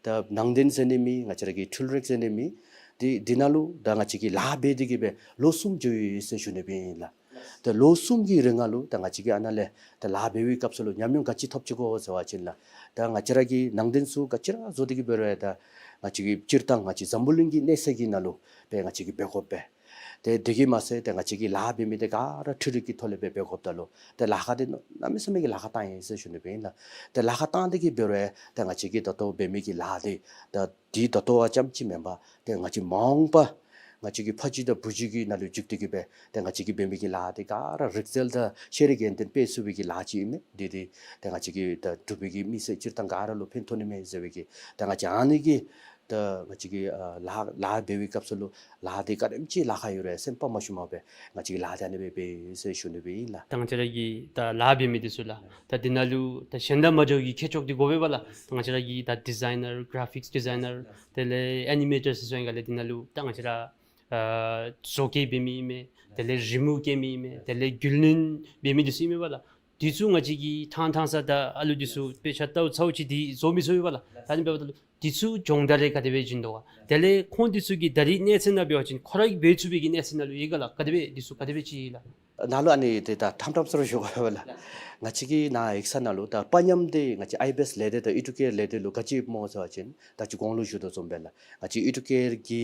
ད་ནང་དོན་ཟེར་ནི་མེད་ང་བཅས་ར་གི་འཕྲུལ་རིག་ཟེར་ནི་མེད་དེ་དེ་ནང་ལུ་ད་ང་བཅས་ཀྱིས་ལཱ་འབད་དེ་གི་སྦེ་ལོ་གསུམ་འགྱོ་ཡི་ཟེར་ཞུ་ནི་སྦེ་ཨིན་ལགས། ད་ལོ་གསུམ་གྱི་རིང་ལུ་ད་ང་བཅས་ཀྱིས་ཨ་ནཱ་ལས་ད་ལཱ་འབད་བའི་སྐབས་སུ་ལུ་ཉམས་མྱོང་ག་ཅི་ཐོབ་ཅི་གོ་ཟེར་བ་ཅིན་ལགས། ད་ང་བཅས་ར་གི་ནང་དོན་ཚུ་ག་ཅི་ར་བཟོ་སྟེ་གི་འབད་རུང་ད་ང་བཅས་ཀྱིས་སྤྱིར་བཏང་ང་བཅས་འཛམ་བུ་གླིང་གི་གནས་ས་གི་ནང་ལུ་སྦེ་ང་བཅས་ཀྱིས་འབད་དགོ་པས། ཏེ་དེ་གིས་མ་ཚད་ཏེ་ང་བཅས་ཀྱིས་ལཱ་འབད་མི་འདི་ག་ར་འཕྲུལ་རིག་གི་ཐོག་ལས་སྦེ་འབད་དགོཔ་ད་ལུ་ཏེ་ལཱ་ཁག་འདི་གནམ་མེད་ས་མེད་ཀྱི་ལཱ་ཁག་བཏང་ཡི་ཟེར་ཞུ་ནི་སྦེ་ཨིན་ལགས། ཏེ་ལཱ་ཁག་བཏང་སྟེ་གི་འབད་རུང་ཏེ་ང་བཅས་ཀྱིས་ད་ལྟོ་འབད་མི་གི་ལཱ་འདི་ད་འདི་ད་ལྟོ་བ་ཙམ་ཅིག་མེན་པར་ཏེ་ང་བཅས་མ་འོངས་པ་ང་བཅས་ཀྱི་ཕ་གཞིས་དང་བུ་གཞིས་ཀྱི་ནང་ལུ་འཇུག་སྟེ་གི་སྦེ་ཏེ་ང་བཅས་ཀྱིས་འབད་མི་གི་ལཱ་འདི་ག་ར་རིག་རྩལ་དང་ཤེས་རིག་ཡོན་ཏན་སྤེལ་ཚུགས་པའི་གི་ལཱ་ཅིག་ཨིན་མས། འདི་འདི་ཏེ་ང་བཅས་ཀྱི་ད་འབྲུག་པའི་གི་མི་སེར་སྤྱིར་བཏང་ག་ར་ལུ་ཕན་ཐོགས་ནི་མས་ཟེར་བའི་གི་ཏེ་ང་བཅས་ཨ་ནི་གི་ ད་ང་བཅས་ཀྱིས་ཨ་ལཱ་ལཱ་འབད་བའི་སྐབས་སུ་ལུ་ལཱ་འདི་ག་དེམ་ཅིག་ལཱ་ཁག་ཡོད་རུང་སེམས་པ་མ་ཞུམ་པར་སྦེ་ང་བཅས་ཀྱིས་ལཱ་འདི་ཨ་ནི་སྦེ་འབད་ཟེར་ཞུ་ནི་སྦེ་ཨིན་ལགས། ད་ང་བཅས་ར་གི་ད་ལཱ་འབད་མི་འདི་ཚུ་ལགས། ད་འདི་ནང་ལུ་ད་གཞན་དང་མ་འདྲཝ་གི་ཁྱད་ཆོས་འདི་དགོ་པས་ལགས། ད་ང་བཅས་ར་གི་ད་ཌི་ཛའི་ནར་གར་ཕིགསི་ཌི་ཛའི་ནར་དེ་ལས་ཨེ་ནི་མེ་ཊར་ཟེར་སོང་ཡི་ག་ལགས། འདི་ནང་ལུ་ད་ང་བཅས་ར་ཨ་བཟོ་བཀོད་འབད་མི་ཨིན་མས། དེ་ལས་རི་མོ་བཀལ་མི་ཨིན་མས། དེ་ལས་རྒྱུས་ལོན་འབད་མི་འདི་ཚུ་ཨིན་མས་པ་ལགས། འདི་ཚུ་ང་བཅས་ཀྱིས་ཐང་ཐང་ས་ད་ཨ་ལུ་འདི་ཚུ་དཔེ་ཆ་ལྟཝ་ཚརཝ་ཅིག་འདི་བཟོ་མི་ཚུགས་པས་ལགས། ད་ཨ་ནི་འབདཝ་ད་ལུ་འདི་ཚུ་སྦྱོང་བརྡར་རེ་ག་དེ་སྦེ་བྱིན་དོ་ག། དེ་ལས་ཁོང་འདི་ཚུ་གིས་ད་རིས་གནས་ཚད་ནང་འབད་བ་ཅིན་ཁོ་ར་གིས་འབད་ཚུགས་པའི་གི་གནས་ཚད་ནང་ལུ་ཡོད་ག་ལགས། ག་དེ་སྦེ་འདི་ཚུ་ག་དེ་སྦེ་ཅིག་ལགས། ནཱ་ལུ་ཨ་ནི་ཏེ་ད་ཐམ་ཐམ་ས་ར་ཞུ་དགོ་པས་ལགས། ང་བཅས་ཀྱི་ནཱ་ཡིག་ཚང་ནང་ལུ་ད་པ་ཉམས་འདི་ང་བཅས་ཨའི་བི་ཨེསི་ལས་སྡེ་དང་ཨི་ཌུ་ཀེར་ལས་སྡེ་ལུ་ག་ཅི་ཡོདཔ་སྨོ་ཟེར་བ་ཅིན་ད་ཅི་གོང་ལུ་ཞུ་དོ་བཟུམ་སྦེ་ལགས། ང་བཅས་ཨི་ཌུ་ཀེར་གྱི་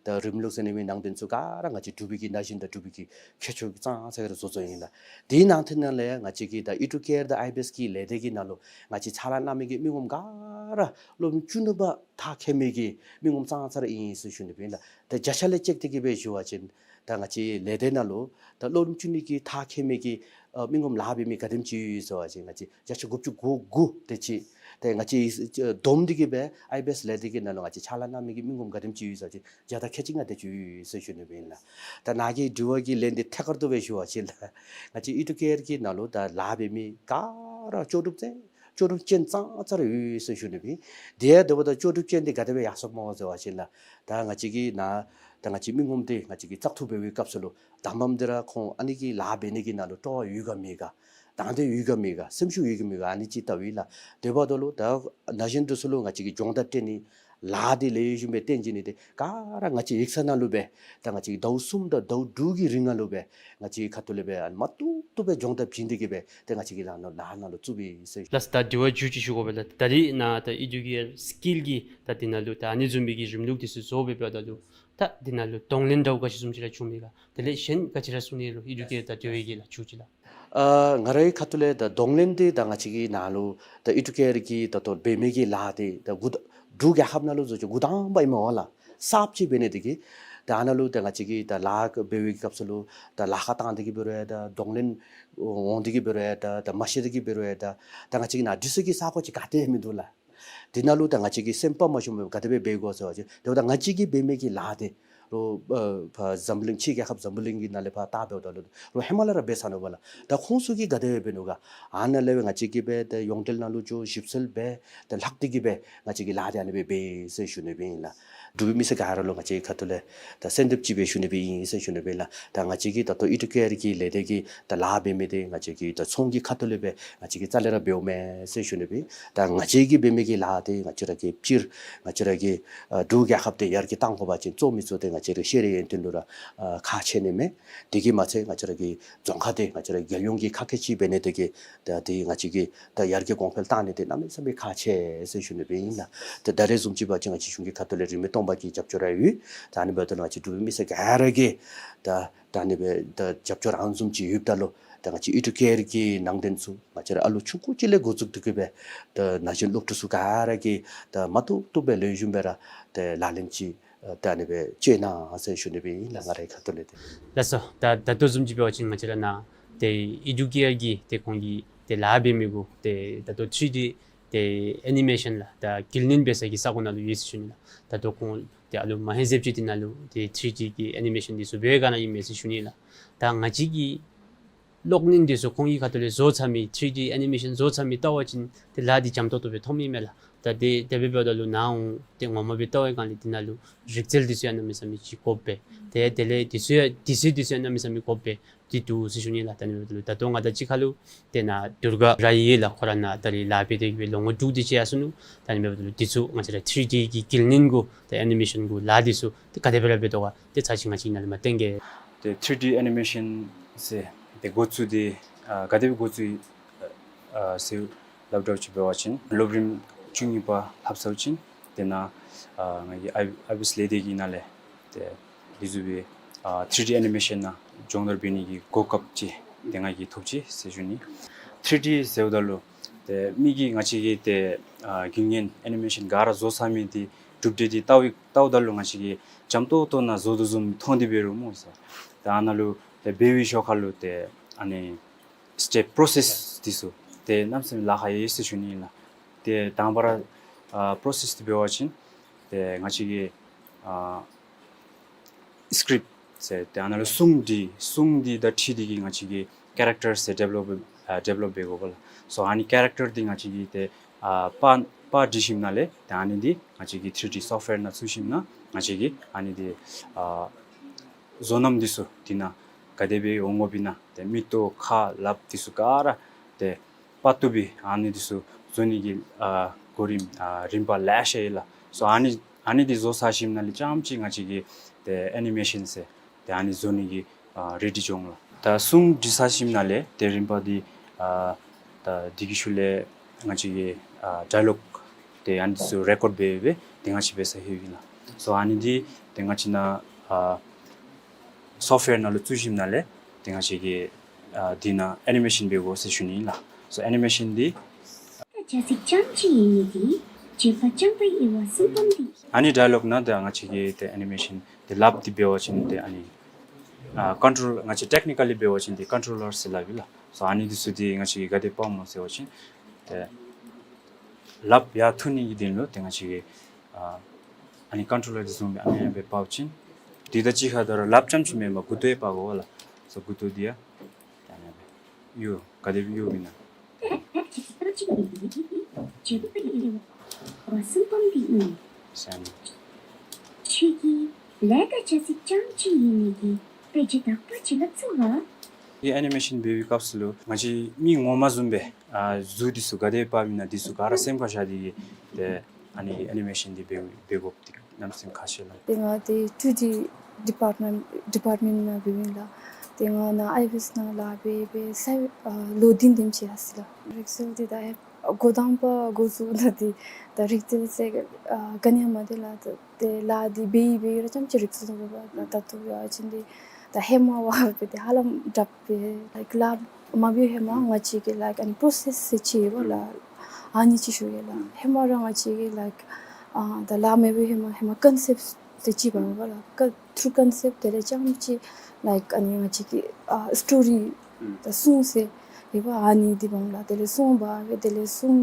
ད་རིམ་ལུགས་ཟེར་ནི་མི་ནང་དོན་ཚུ་ག་ར་ང་བཅས་འབྲུག་པའི་གི་ན་གཞོན་དང་འབྲུག་པའི་གི་ཁྱད་ཆོས་ཀྱི་ཙང་ཙ་ག་ར་བཟོ་བཟོཝ་ཨིན་ལགས། དེའི་ནང་དེ་ནང་ལས་ང་བཅས་ཀྱི་ད་ཨི་ཌུ་ཀེར་དང་ཨའི་བི་ཨེསི་གི་ལས་སྡེ་གི་ནང་ལུ་ང་བཅས་ཕྱག་ལཱ་གནང་མི་གི་མི་ངོམ་ག་ར་སློབ་རིམ་བཅུ་གཉིས་པ་མཐར་འཁྱོལ་མི་གི་མི་ངོམ་ཙང་ཙ་ར་ཨིན་ཟེར་ཞུ་ནི་སྦེ་ཨིན་ལགས། ད་བརྒྱ་ཆ་ལས་ཅིག་དེ་གི་སྦེ་ཞུ་བ་ཅིན་ད་ང་བཅས་ལས་སྡེ་ནང་ལུ་ད་སློབ་རིམ་བཅུ་གཉིས་ཀྱི་མཐར་འཁྱོལ་མི་གི་ཨ་མི་ངོམ་ལཱ་འབད་མི་ག་དེམ་ཅིག་ཡོད་ཟེར་བ་ཅིན་ང་བཅས་བརྒྱ་ཆ་དགུ་བཅུ་གོ་དགུ་དེ་ཅིག། ཏེ་ང་བཅས་བསྡོམས་ཏེ་གི་སྦེ་ཨའི་བི་ཨེསི་ལས་སྡེ་གི་ནང་ལུ་ང་བཅས་ཕྱག་ལཱ་གནང་མི་གི་མི་ངོམ་ག་དེམ་ཅིག་ཡོད་ཟེར་བ་ཅིན་བརྒྱ་དང་ཁལ་གཅིག་ལྔ་དེ་ཅིག་ཡོད་ཟེར་ཞུ་ནི་སྦེ་ཨིན་ལགས། ད་ནཱ་གི་དྲི་བ་གི་ལན་འདི་ཐད་ཀར་དུ་སྦེ་ཞུ་བ་ཅིན་ལགས། ང་བཅས་ཨི་ཌུ་ཀེར་གྱི་ནང་ལུ་ད་ལཱ་འབད་མི་ག་ར་ལྕོགས་གྲུབ་ཅན་ལྕོགས་གྲུབ་ཅན་ཙང་ཙ་ར་ཡོད་ཟེར་ཞུ་ནི་སྦེ་ཨིན། དེ་ཡང་དེ་འབདཝ་ད་ལྕོགས་གྲུབ་ཅན་འདི་ག་དེ་སྦེ་ཡར་སོངམ་སྨོ་ཟེར་བ་ཅིན་ལགས། ད་ང་བཅས་ཀྱི་ནཱ་ད་ང་བཅས་མི་ངོམ་འདི་ང་བཅས་ཀྱིས་བཙག་འཐུ་འབད་བའི་སྐབས་སུ་ལུ་དང་པམ་འདི་ར་ཁོང་ཨ་ནི་གི་ལཱ་འབད་ནི་གི་ནང་ལུ་སྤྲོ་བ་ཡོད་ག་མེད་ག། དང་འདོད་ཡོད་ག་མེད་ག། སེམས་ཤུགས་ཡོད་ག་མེད་ག། ཨ་ནི་ཅིག་བལྟཝ་ཨིན་ལགས། དེ་འབདཝ་ད་ལུ་ད་ན་གཞོན་འདི་ཚུ་ལུ་ང་བཅས་ཀྱིས་སྦྱོང་བརྡར་སྤྲོད་ནི་ལཱ་འདི་ལེགས་ཤོམ་སྦེ་སྟོན་བྱིན་ནི་འདི་ག་ར་ང་བཅས་ཡིག་ཚང་ནང་ལུ་སྦེ་ད་ང་བཅས་ཟླཝ་གསུམ་དང་ཟླཝ་དྲུག་གི་རིང་ནང་ལུ་སྦེ་ང་བཅས་ཁ་ཐུག་ལས་སྦེ་ཨ་ནི་མ་བཏུབ་བཏུབ་སྦེ་སྦྱོང་བརྡར་བྱིན་ཏེ་གི་སྦེ་ཏེ་ང་བཅས་ཀྱིས་ལཱ་ནང་ལཱ་ནང་ལུ་བཙུགས་པས་ཟེར། ལགས་སོ། ད་དྲི་བ་མཇུག་ཅིག་ཞུ་དགོ་པས་ལགས། ད་རིས་ནཱ་ད་ཨི་ཌུ་ཀེར་སི་ཀིལ་གྱི་ད་འདི་ནང་ལུ་ད་ཨ་ནི་བཟུམ་མའི་གི་རིམ་ལུགས་འདི་ཚུ་བཟོ་སྦེ་འབདཝ་ད་ལུ་ད་འདི་ནང་ལུ་གདོང་ལེན་འདྲཝ་ག་ཅི་བཟུམ་ཅིག་ར་བྱུང་མི་ག། དེ་ལས་གཞན་ག་ཅི་ར་གསུང་ནི་ལུ་ཨི་ཌུ་ཀེར་ད་དེ་བའི་གི་ལགས་མཇུག་ཅིག་ལགས། ཨ་ང་རའི་ཁ་ཐུག་ལས་ད་གདོང་ལེན་འདི་ད་ང་བཅས་ཀྱི་ནཱ་ལུ་ད་ཨི་ཌུ་ཀེར་གྱི་ད་ལྟོ་འབད་མི་གི་ལཱ་འདི་ད་འགོ་ད་འབྲུག་རྒྱལ་ཁབ་ནང་ལུ་བཟོ་ཅིག་འགོ་དང་པ་ཨིན་མས་ལགས། གསརཔ་ཅིག་འབད་ནི་འདི་གིས་ད་ཨ་ནཱ་ལུ་ད་ང་བཅས་ཀྱིས་ད་ལཱ་འབད་བའི་སྐབས་སུ་ལུ་ད་ལཱ་ཁག་བཏང་སྟེ་གི་འབད་རུང་ཡང་ད་གདོང་ལེན་འོང་སྟེ་གི་འབད་རུང་ཡང་ད་ད་མ་ཤེས་ཏེ་གི་འབད་རུང་ཡང་ད་ད་ང་བཅས་ཀྱི་ནཱ་འདི་ཚུ་གི་ས་གོ་ཅིག་ག་ཏེ་མིན་འདུག་ལགས། འདི་ནང་ལུ་ད་ང་བཅས་ཀྱིས་སེམས་པ་མ་ཞུམ་པར་ག་དེ་སྦེ་འབད་དགོ་ཟེར་བ་ཅིན་དེ་འབདཝ་ད་ང་བཅས་ཀྱིས་འབད་མི་གི་ལཱ་འདི་རོགས་ཨ་ཕར་འཛམ་བུ་གླིང་ཕྱི་རྒྱལ་ཁབ་འཛམ་བུ་གླིང་གི་ནང་ལས་ཕར་བལྟ་འབདཝ་ད་ལུ་རོགས་ཧེ་མ་ལས་ར་འབད་ཚར་ནུག་པ་ལགས། ད་ཁོང་ཚུ་གིས་ག་དེ་སྦེ་འབད་ནུག་ག། ཨ་ནཱ་ལས་སྦེ་ང་བཅས་ཀྱིས་སྦེ་ད་ཡོངས་འབྲེལ་ནང་ལུ་འགྱོ་ཞིབ་འཚོལ་འབད་ད་ལྷག་སྟེ་གི་སྦེ་ང་བཅས་ཀྱིས་ལཱ་འདི་ཨ་ནི་སྦེ་འབད་ཟེར་ཞུ་ནི་སྦེ་ཨིན་ལགས། འབྲུག་པའི་མི་སེར་ག་ར་ལུ་ང་བཅས་ཁ་ཐུག་ལས་ད་གསོལ་འདེབས་ཅིག་སྦེ་ཞུ་ནི་སྦེ་ཨིན་ཟེར་ཞུ་ནི་སྦེ་ཨིན་ལགས། ད་ང་བཅས་ཀྱི་ད་ལྟོ་ཨི་ཌུ་ཀེར་གྱི་ལས་སྡེ་གི་ད་ལཱ་འབད་མི་འདི་ང་བཅས་ཀྱི་ད་ཚོང་གི་ཁ་ཐུག་ལས་སྦེ་ང་བཅས་ཀྱིས་རྩ་ལས་ར་འབདཝ་མེན་ཟེར་ཞུ་ནི་སྦེ། ད་ང་བཅས་ཀྱིས་འབད་མི་གི་ལཱ་འདི་ང་བཅས་ར་གི་སྤྱིར་ང་བཅས་ར་གི་ཨ་འབྲུག་རྒྱལ་ཁབ་འདི་ཡར་རྒྱས་གཏང་དགོ་པ་ཅིན་གཙོ་མི་གཙོ་འདི་ང་བཅས་ར་ཤེས་རིག་ཡོན་ཏན་ལུ་ར་ཨ་ཁག་ཆེ་ནི་མས། དེ་གིས་མ་ཚད་ང་བཅས་ར་གི་རྫོང་ཁག་འདི་ང་བཅས་ར་རྒྱལ་ཡོངས་ཀྱི་ཁག་ཁ་ཅིག་འབད་ནི་དེ་གིས་ད་འདི་ང་བཅས་ཀྱིས་ད་ཡར་རྒྱས་གོང་འཕེལ་གཏང་ནི་འདི་གནམ་མེད་ས་མེད་ཁག་ཆེ་ཟེར་ཞུ་ནི་སྦེ་ཨིན་ལགས། ད་ད་རེས་བཟུམ་ཅིག་འབད་བ་ཅིན་ང་བཅས་གཞུང་གི་ཁ་ཐུག་ལས་རིན་མེད་སྟོང་པ་གི་རྒྱབ་སྐྱོར་ར་ཡོད། ད་ཨ་ནི་འབདཝ་ད་ང་བཅས་འབྲུག་པའི་མི་སེར་ག་ར་གིས་ད་ད་ཨ་ནི་སྦེ་ད་རྒྱབ་སྐྱོར་ཨ་ནི་བཟུམ་ཅིག་ཡོདཔ་ད་ལུ་ད་ང་བཅས་ཨི་ཌུ་ཀེར་གྱི་ནང་དོན་ཚུ་ང་བཅས་ར་ཨ་ལུ་ཆུང་ཀུ་ཅིག་ལས་འགོ་བཙུགས་ཏེ་གི་སྦེ་ད་ན་གཞོན་སློབ་ཕྲུག་ཚུ་ག་ར་གིས་ད་མ་བཏུབ་བཏུབ་སྦེ་ལེགས་ཤོམ་སྦེ་ར་ད་ལག་ལེན་ཅིག་ཨ་ད་ཨ་ནི་སྦེ་སྤྱོད་གནང་ཟེར་ཞུ་ནི་སྦེ་ཨིན་ལགས། ང་རའི་ཁ་ཐུག་ལས་ཏེ། ལགས་སོ། ད་ད་ལྟོ་བཟུམ་ཅིག་འབད་བ་ཅིན་ང་བཅས་ར་ནཱ་ཏེ་ཨི་ཌུ་ཀེར་གྱི་ཏེ་ཁོང་གི་ཏེ་ལཱ་འབད་མི་གུ་ཏེ་ད་ལྟོ་ཐི་རི་ཌི་ཏེ་ཨེ་ནི་མེ་ཤཱན་ལགས་ད་རྒྱུས་ལོན་འབད་ས་གི་ས་གོ་ནང་ལུ་ཡོད་ཟེར་ཞུ་ནི་ལགས། ད་ལྟོ་ཁོང་ཏེ་ཨ་ལུ་མ་ཧེ་ཟེབ་ཅིག་འདི་ནང་ལུ་ཏེ་ཐི་རི་ཌི་གི་ཨེ་ནི་མེ་ཤཱན་འདི་ཚུ་འབད་ག་ནི་ཨིན་མས་ཟེར་ཞུ་ནི་ལགས། ད་ང་བཅས་ཀྱི་གློག་བརྙན་འདི་ཚུ་ཁོང་གི་ཁ་ཐུག་ལས་བཟོ་ཚར་མི་ཐི་རི་ཌི་ཨེ་ནི་མེ་ཤཱན་བཟོ་ཚར་མི་བལྟ་བ་ཅིན་ཏེ་ལཱ་འདི་འཇམ་ཏོག་ཏོ་སྦེ་མཐོངམ་ཨིན་མས་ལགས། ད་དེ་དེ་སྦེ་འབདཝ་ད་ལུ་ནཱ་འོང་ཏེ་ངོ་མ་སྦེ་བལྟ་བའི་སྒང་ལས་འདི་ནང་ལུ་རིག་རྩལ་འདི་ཚུ་ཡང་གནམ་མེད་ས་མེད་ཅིག་དགོཔ་སྦེ། ཏེ་དེ་ལས་འདི་ཚུ་ཡང་འདི་ཚུ་འདི་ཚུ་ཡང་གནམ་མེད་ས་མེད་དགོཔ་སྦེ་འདི་འདུག་ཟེར་ཞུ་ནི་ལགས། ད་ཨ་ནི་འབདཝ་ད་ལུ་ད་ལྟོ་ང་དང་གཅིག་ཁར་ལུ་ཏེ་ནཱ་དུར་ག་ར་ཡོད་ལགས། ཁོ་ར་ནཱ་ད་རིས་ལཱ་འབད་དེ་གི་སྦེ་ལོ་ངོ་དྲུག་དེ་ཅིག་ཡར་སོ་ནུག། ད་ཨ་ནི་འབདཝ་ད་ལུ་འདི་ཚུ་ང་བཅས་ར་ཐི་རི་ཌི་གི་རྒྱུས་ལོན་གུ་ཏེ་ཨེ་ནི་མེ་ཤཱན་གུ་ལཱ་འདི་ཚུ་ཏེ་ག་དེ་སྦེ་ར་འབད་དོ་ག་ཏེ་ཚར་ཅིག་ང་བཅས་ནཱ་ལས་མར་སྟོན་གེ། ཏེ་ཐི་རི་ཌི་ཨེ་ནི་མེ་ཤཱན་ཟེར་ཏེ་འགོ་བཙུགས་ཏེ་ཨ་ག་དེ་སྦེ་འགོ་བཙུགས་ཨ་ཟེར་སླབ་དྲགས་ཅིག་འབད་བ་ཅིན་སློབ་རིམ་བཅུ་གཉིས་པ་ལྷབ་ཚརཝ་ཅིག་ཏེ་ནཱ་ཨ་ང་གིས་ཨའི་ཨའི་བི་ཨེསི་ལས་སྡེ་གི་ནང་ལས་ཏེ་འདི་བཟུམ་སྦེ་ཨ་ཐི་རི་ཌི་ཨེ་ནི་མེ་ཤཱན་ནང་སྦྱོང་བརྡར་འབད་ནི་གི་གོ་སྐབས་ཅིག་ཏེ་ང་གིས་ཐོབ་ཅི་ཟེར་ཞུ་ནི། ཐི་རི་ཌི་ཟེརཝ་ད་ལུ་ཏེ་མི་གིས་ང་བཅས་ཀྱིས་ཏེ་ཨ་རྒྱུན་ལྡན་ཨེ་ནི་མེ་ཤཱན་ག་ར་བཟོ་ཚར་མི་འདི་གྲུབ་འབྲས་འདི་བལྟ་བའི་བལྟཝ་ད་ལུ་ང་བཅས་ཀྱིས་འཇམ་ཏོག་ཏོ་ནང་བཟོ་དོ་བཟུམ་མཐོང་སྟེ་འབད་རུང་སྨོ་ཟེར། ད་ཨ་ནཱ་ལུ་ཏེ་འབད་བའི་ཤུལ་ཁར་ལུ་ཏེ་ཨ་ནི་སི་ཊེབ་པོ་རོ་སེསི་འདི་ཚུ་ཏེ་གནམ་མེད་ས་མེད་ལཱ་ཁག་ཡོད་ཟེར་ཞུ་ནི་ཨིན་ལགས། ཏེ་དང་པ་ར་ཨ་པོ་རོ་སེསི་འདི་འབད་བ་ཅིན་ ཏེ་ང་བཅས་ཀྱི་ཨ་སི་ཀི་རིཔ་ཟེར་ཏེ་ཨ་ནཱ་ལུ་སྲུང་འདི་སྲུང་འདི་དང་འཁྲིལ་ཏེ་གིས་ང་བཅས་ཀྱི་ཀེ་རེག་ཊར་ཟེར་ཌི་བེ་ལོཔ་ཨ་ཌི་བེ་ལོཔ་འབད་དགོ་པས་ལགས། སོ་ཨ་ནི་ཀེ་རེག་ཊར་འདི་ང་བཅས་ཀྱིས་ཏེ་ཨ་པར་པར་བྲི་ཞིནམ་ལས་ཏེ་ཨ་ནི་འདི་ང་བཅས་ཀྱིས་ཐི་རི་ཌི་སོཕཊ་ཝེར་ནང་བཙུགས་ཞིནམ་ལས་ང་བཅས་ཀྱིས་ཨ་ནི་འདི་ཨ་བཟོ་རྣམ་འདི་ཚུ་འདི་ནང་ག་དེ་སྦེ་འོང་དགོཔ་ཨིན་ན་ཏེ་མིག་ཏོ་ཁ་ལགཔ་འདི་ཚུ་ག་ར་ཏེ་པར་ཏོ་སྦེ་ཨ་ནི་འདི་ཚུ་བཟོ་ནི་གི་ཨ་གོ་རིམ་ཨ་རིམ་པ་ལེ་ཤ་ཡོད་ལགས། སོ་ཨ་ནི་ཨ་ནི་འདི་བཟོ་ཚར་ཞིནམ་ལས་རྐྱངམ་ཅིག་ང་བཅས་ཀྱིས་ཏེ་ཨེ་ནི་མེ་ཤཱན་ཟེར་ཏེ་ཨ་ནི་བཟོ་ནི་གི་ཨ་རེ་ཌི་འགྱོ་འོང་ལགས། ད་སྲུང་བྲི་ཚར་ཞིནམ་ལས་ཏེ་རིམ་པ་འདི་ཨ་ད་འདི་གི་ཤུལ་ལས་ང་བཅས་ཀྱི་ཨ་ཌའི་ལོག་ཏེ་ཨ་ནི་འདི་ཚུ་རེ་ཀོཌ་འབད་འབད་ཏེ་ང་བཅས་འབད་ས་ལྷོད་ཡི་ལགས། སོ་ཨ་ནི་འདི་ཏེ་ང་བཅས་ནཱ་ཨ་སོཕཊ་ཝེར་ནང་ལུ་བཙུགས་ཞིནམ་ལས་ཏེ་ང་བཅས་ཀྱིས་ཨ་འདི་ནང་ཨེ་ནི་མེ་ཤཱན་འབད་དགོ་ཟེར་ཞུ་ནི་ཨིན་ལགས། སོ་ཨེ་ནི་མེ་ཤཱན་འདི་ཨ་ནི་ཌའི་ལོག་ནང་ད་ང་བཅས་ཀྱིས་ཏེ་ཨེ་ནི་མེ་ཤཱན་འདི་ལགཔ་འདི་འབད་བ་ཅིན་ཏེ་ཨ་ནི་ཨ་ཀོན་ཊོལ་ང་བཅས་ཊེཀ་ནི་ཀ་ལི་འབད་བ་ཅིན་འདི་ཀོན་ཊོ་ལར་ཟེར་སླབ་ཨིན་ལགས། སོ་ཨ་ནི་འདི་ཚུ་འདི་ང་བཅས་ཀྱིས་ག་དེ་འབདཝ་སྨོ་ཟེར་བ་ཅིན་ཏེ་ལགཔ་ཡར་འཐུ་ནི་གི་དོན་ལུ་ཏེ་ང་བཅས་ཀྱིས་ཨ་ཨ་ནི་ཀོན་ཊོ་ལར་འདི་བཟུམ་སྦེ་ཨ་ནི་སྦེ་འབག་བ་ཅིན་འདི་དང་གཅིག་ཁར་ད་རུང་ལགཔ་རྐྱངམ་ཅིག་མེན་པར་མགུ་ཏོ་ཡང་འབག་དགོ་པས་ལགས། སོ་མགུ་ཏོ་འདི་ཡང་ད་ཨ་ནི་སྦེ་གཡོག་ག་དེ་སྦེ་གཡོགཔ་ཨིན་ན་ཟེར་ནི། ཁྱོད་ཀྱིས་ལས་ཀ་བྱ་ཚིག་རྐྱངམ་ཅིག་ཡིན་ནི་གི་དཔེ་ཆ་དག་པ་ཅིག་ལ་བཙུགས་ལ། འདི་ཨེ་ནི་མེ་ཤཱན་འབད་བའི་སྐབས་སུ་ལུ་ང་བཅས་མི་ངོ་མ་བཟུམ་སྦེ་ཨ་གཟུགས་འདི་ཚུ་ག་དེ་འབགཔ་ཨིན་ན་འདི་ཚུ་ག་ར་སེམས་ཁར་བཞག་སྟེ་གིས་ཏེ་ཨ་ནི་ཨེ་ནི་མེ་ཤཱན་འདི་འབད་འབད་དགོཔ་འདི་གནམ་མེད་ས་མེད་ཁག་ཆེ་ལགས། ཏེ་ང་འདི་ཊུ་ཌི་ཌི་པཱརཊ་མེནཊ་ཌི་པཱརཊ་མེནཊ་ནང་འབདཝ་ཨིན་ལགས། ཏེ་ང་ནཱ་ཨའི་བི་ཨེསི་ནང་ལཱ་འབད་འབད་ས་ཨ་ལོ་བདུན་དེམ་ཅིག་ཡར་སོ་ཡི་ལགས། རིག་རྩལ་འདི་ད་ཨེ་འགོ་དང་པ་འགོ་བཙུགས་ད་འདི་ད་རིག་རྩལ་ཟེར་ཨ་ག་ནི་ཡང་མ་འདི་ལགས། ད་ཏེ་ལཱ་འདི་འབད་འབད་རྐྱངམ་ཅིག་རིག་རྩལ་ཐོབ་པས་ལགས། ད་ལྟོ་འབད་བ་ཅིན་འདི་ད་ཧེ་མ་བ་འབད་དེ་ཧ་ལམ་དྲག་པས་ལཱའིཀ་ལཱ་མ་འབད་ཧེ་མ་ང་བཅས་ཀྱིས་ལཱའིཀ་ཨ་ནི་པྲོ་སེསི་ཟེར་ཅིག་ཡོད་པས་ལགས། ཨ་ནི་ཅིག་ཞུ་ཡི་ལགས། ཧེ་མ་ར་ང་བཅས་ཀྱིས་ལཱའིཀ་ཨ་ད་ལཱ་མ་འབད་ཧེ་མ་ཧེ་མ་ཀོན་སེཔཊ་ཟེར་ཅིག་འབདཝ་མས་པ་ལགས། ཀ་ཐུར་ཀོན་སེཔཊ་དེ་ལས་རྐྱངམ་ཅིག་ལཱའིཀ་ཨ་ནི་ང་བཅས་ཀྱི་ཨ་སི་ཊོ་རི་ད་སྲུང་ཟེར་ཡོད་པ་ཨ་ནི་འདི་འབདཝ་མས་ལགས། དེ་ལས་སྲུང་འབད་འབད་དེ་ལས་སྲུང་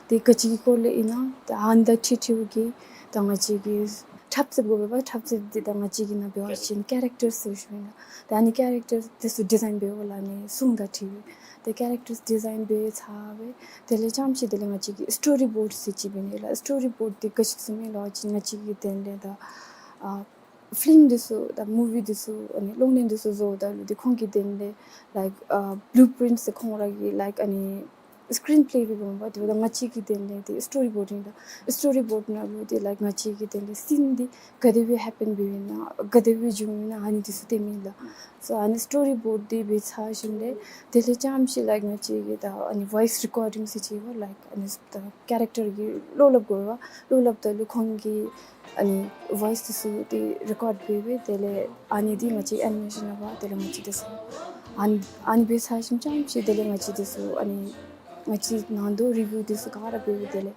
འདི་ག་ཅི་གི་སྐོར་ལས་ཨིན་ན་ད་ཨ་ནི་དང་འཁྲིལ་འཁྲིལཝ་གིས་ད་ང་བཅས་ཀྱིས་འཁྲབ་རྩེདཔ་དགོ་པས་པ། འཁྲབ་རྩེདཔ་འདི་ད་ང་བཅས་ཀྱིས་ནཱ་འབད་བ་ཅིན་ཀེ་རེག་ཊར་ཟེར་ཞུཝ་ཨིན་ལགས། ད་ཨ་ནི་ཀེ་རེག་ཊར་འདི་ཚུ་ཌི་ཛའིན་འབདཝ་ལགས། ཨ་ནི་སྲུང་དང་འཁྲིལ་ཏེ་ཀེ་རེག་ཊར་ཌི་ཛའིན་འབད་ཚར་བའི་དེ་ལས་རྐྱངམ་ཅིག་དེ་ལས་ང་བཅས་ཀྱིས་སི་ཊོ་རི་བོརཌ་ཟེར་ཅིག་འབད་ནི་ལགས། སི་ཊོ་རི་བོརཌ་འདི་ག་ཅི་བཟུམ་ཨིན་ལགས་ཟེར་བ་ཅིན་ང་བཅས་ཀྱི་དོན་ལས་ད་ཨ་ཕིལམ་འདི་ཚུ་ད་མུ་ཝི་འདི་ཚུ་ཨ་ནི་གློག་བརྙན་འདི་ཚུ་བཟོཝ་ད་ལུ་འདི་ཁོང་གི་དོན་ལས་ལཱའིཀ་ཨ་བུ་ལུ་པིརིནཊ་ཟེར་ཁོང་ར་གི་ལཱའིཀ་ཨ་ནི་སི་ཀི་རིན་པེ་སྦེ་འབདཝ་མས་པ། དེ་འབདཝ་ད་ང་བཅས་ཀྱི་དོན་ལས་འདི་སི་ཊོ་རི་བོརཌ་ཨིན་ལགས། སི་ཊོ་རི་བོརཌ་ནང་ལུ་འདི་ལཱའིཀ་ང་བཅས་ཀྱི་དོན་ལས་སིན་འདི་ག་དེ་སྦེ་ཧེ་པེན་འབདཝ་ཨིན་ན་ག་དེ་སྦེ་བྱུངམ་ཨིན་ན་ཨ་ནི་འདི་ཚུ་སྟོནམ་ཨིན་ལགས། སོ་ཨ་ནི་སི་ཊོ་རི་བོརཌ་འདི་འབད་ཚར་ཞིནམ་ལས་དེ་ལས་རྐྱངམ་ཅིག་ལཱའིཀ་ང་བཅས་ཀྱིས་ད་ཨ་ནི་ཝོའིསི་རི་ཀོར་ཌིང་ཟེར་ཅིག་ཡོད་པས་ལགས། ཨ་ནི་ད་ཀེ་རེག་ཊར་གྱི་བློ་སླབ་དགོ་པས་པ། བློ་སླབ་ད་ལུ་ཁོང་གི་ཨ་ནི་ཝོའིསི་འདི་ཚུ་འདི་རི་ཀོཌ་འབད་འབད་དེ་ལས་ཨ་ནི་འདི་ང་བཅས་ཨེ་ནི་མེ་ཤཱན་ནང་འབག་དེ་ལས་ང་བཅས་འདི་ཚུ་ཨ་ནི་ཨ་ནི་འབད་ཚར་ཞིནམ་རྐྱངམ་ཅིག་དེ་ལས་ང་བཅས་འདི་ཚུ་ཨ་ནི་ང་བཅས་ནང་དོག་རི་བིའུ་འདི་ཚུ་ག་ར་འབད་འབད་དེ་ལས་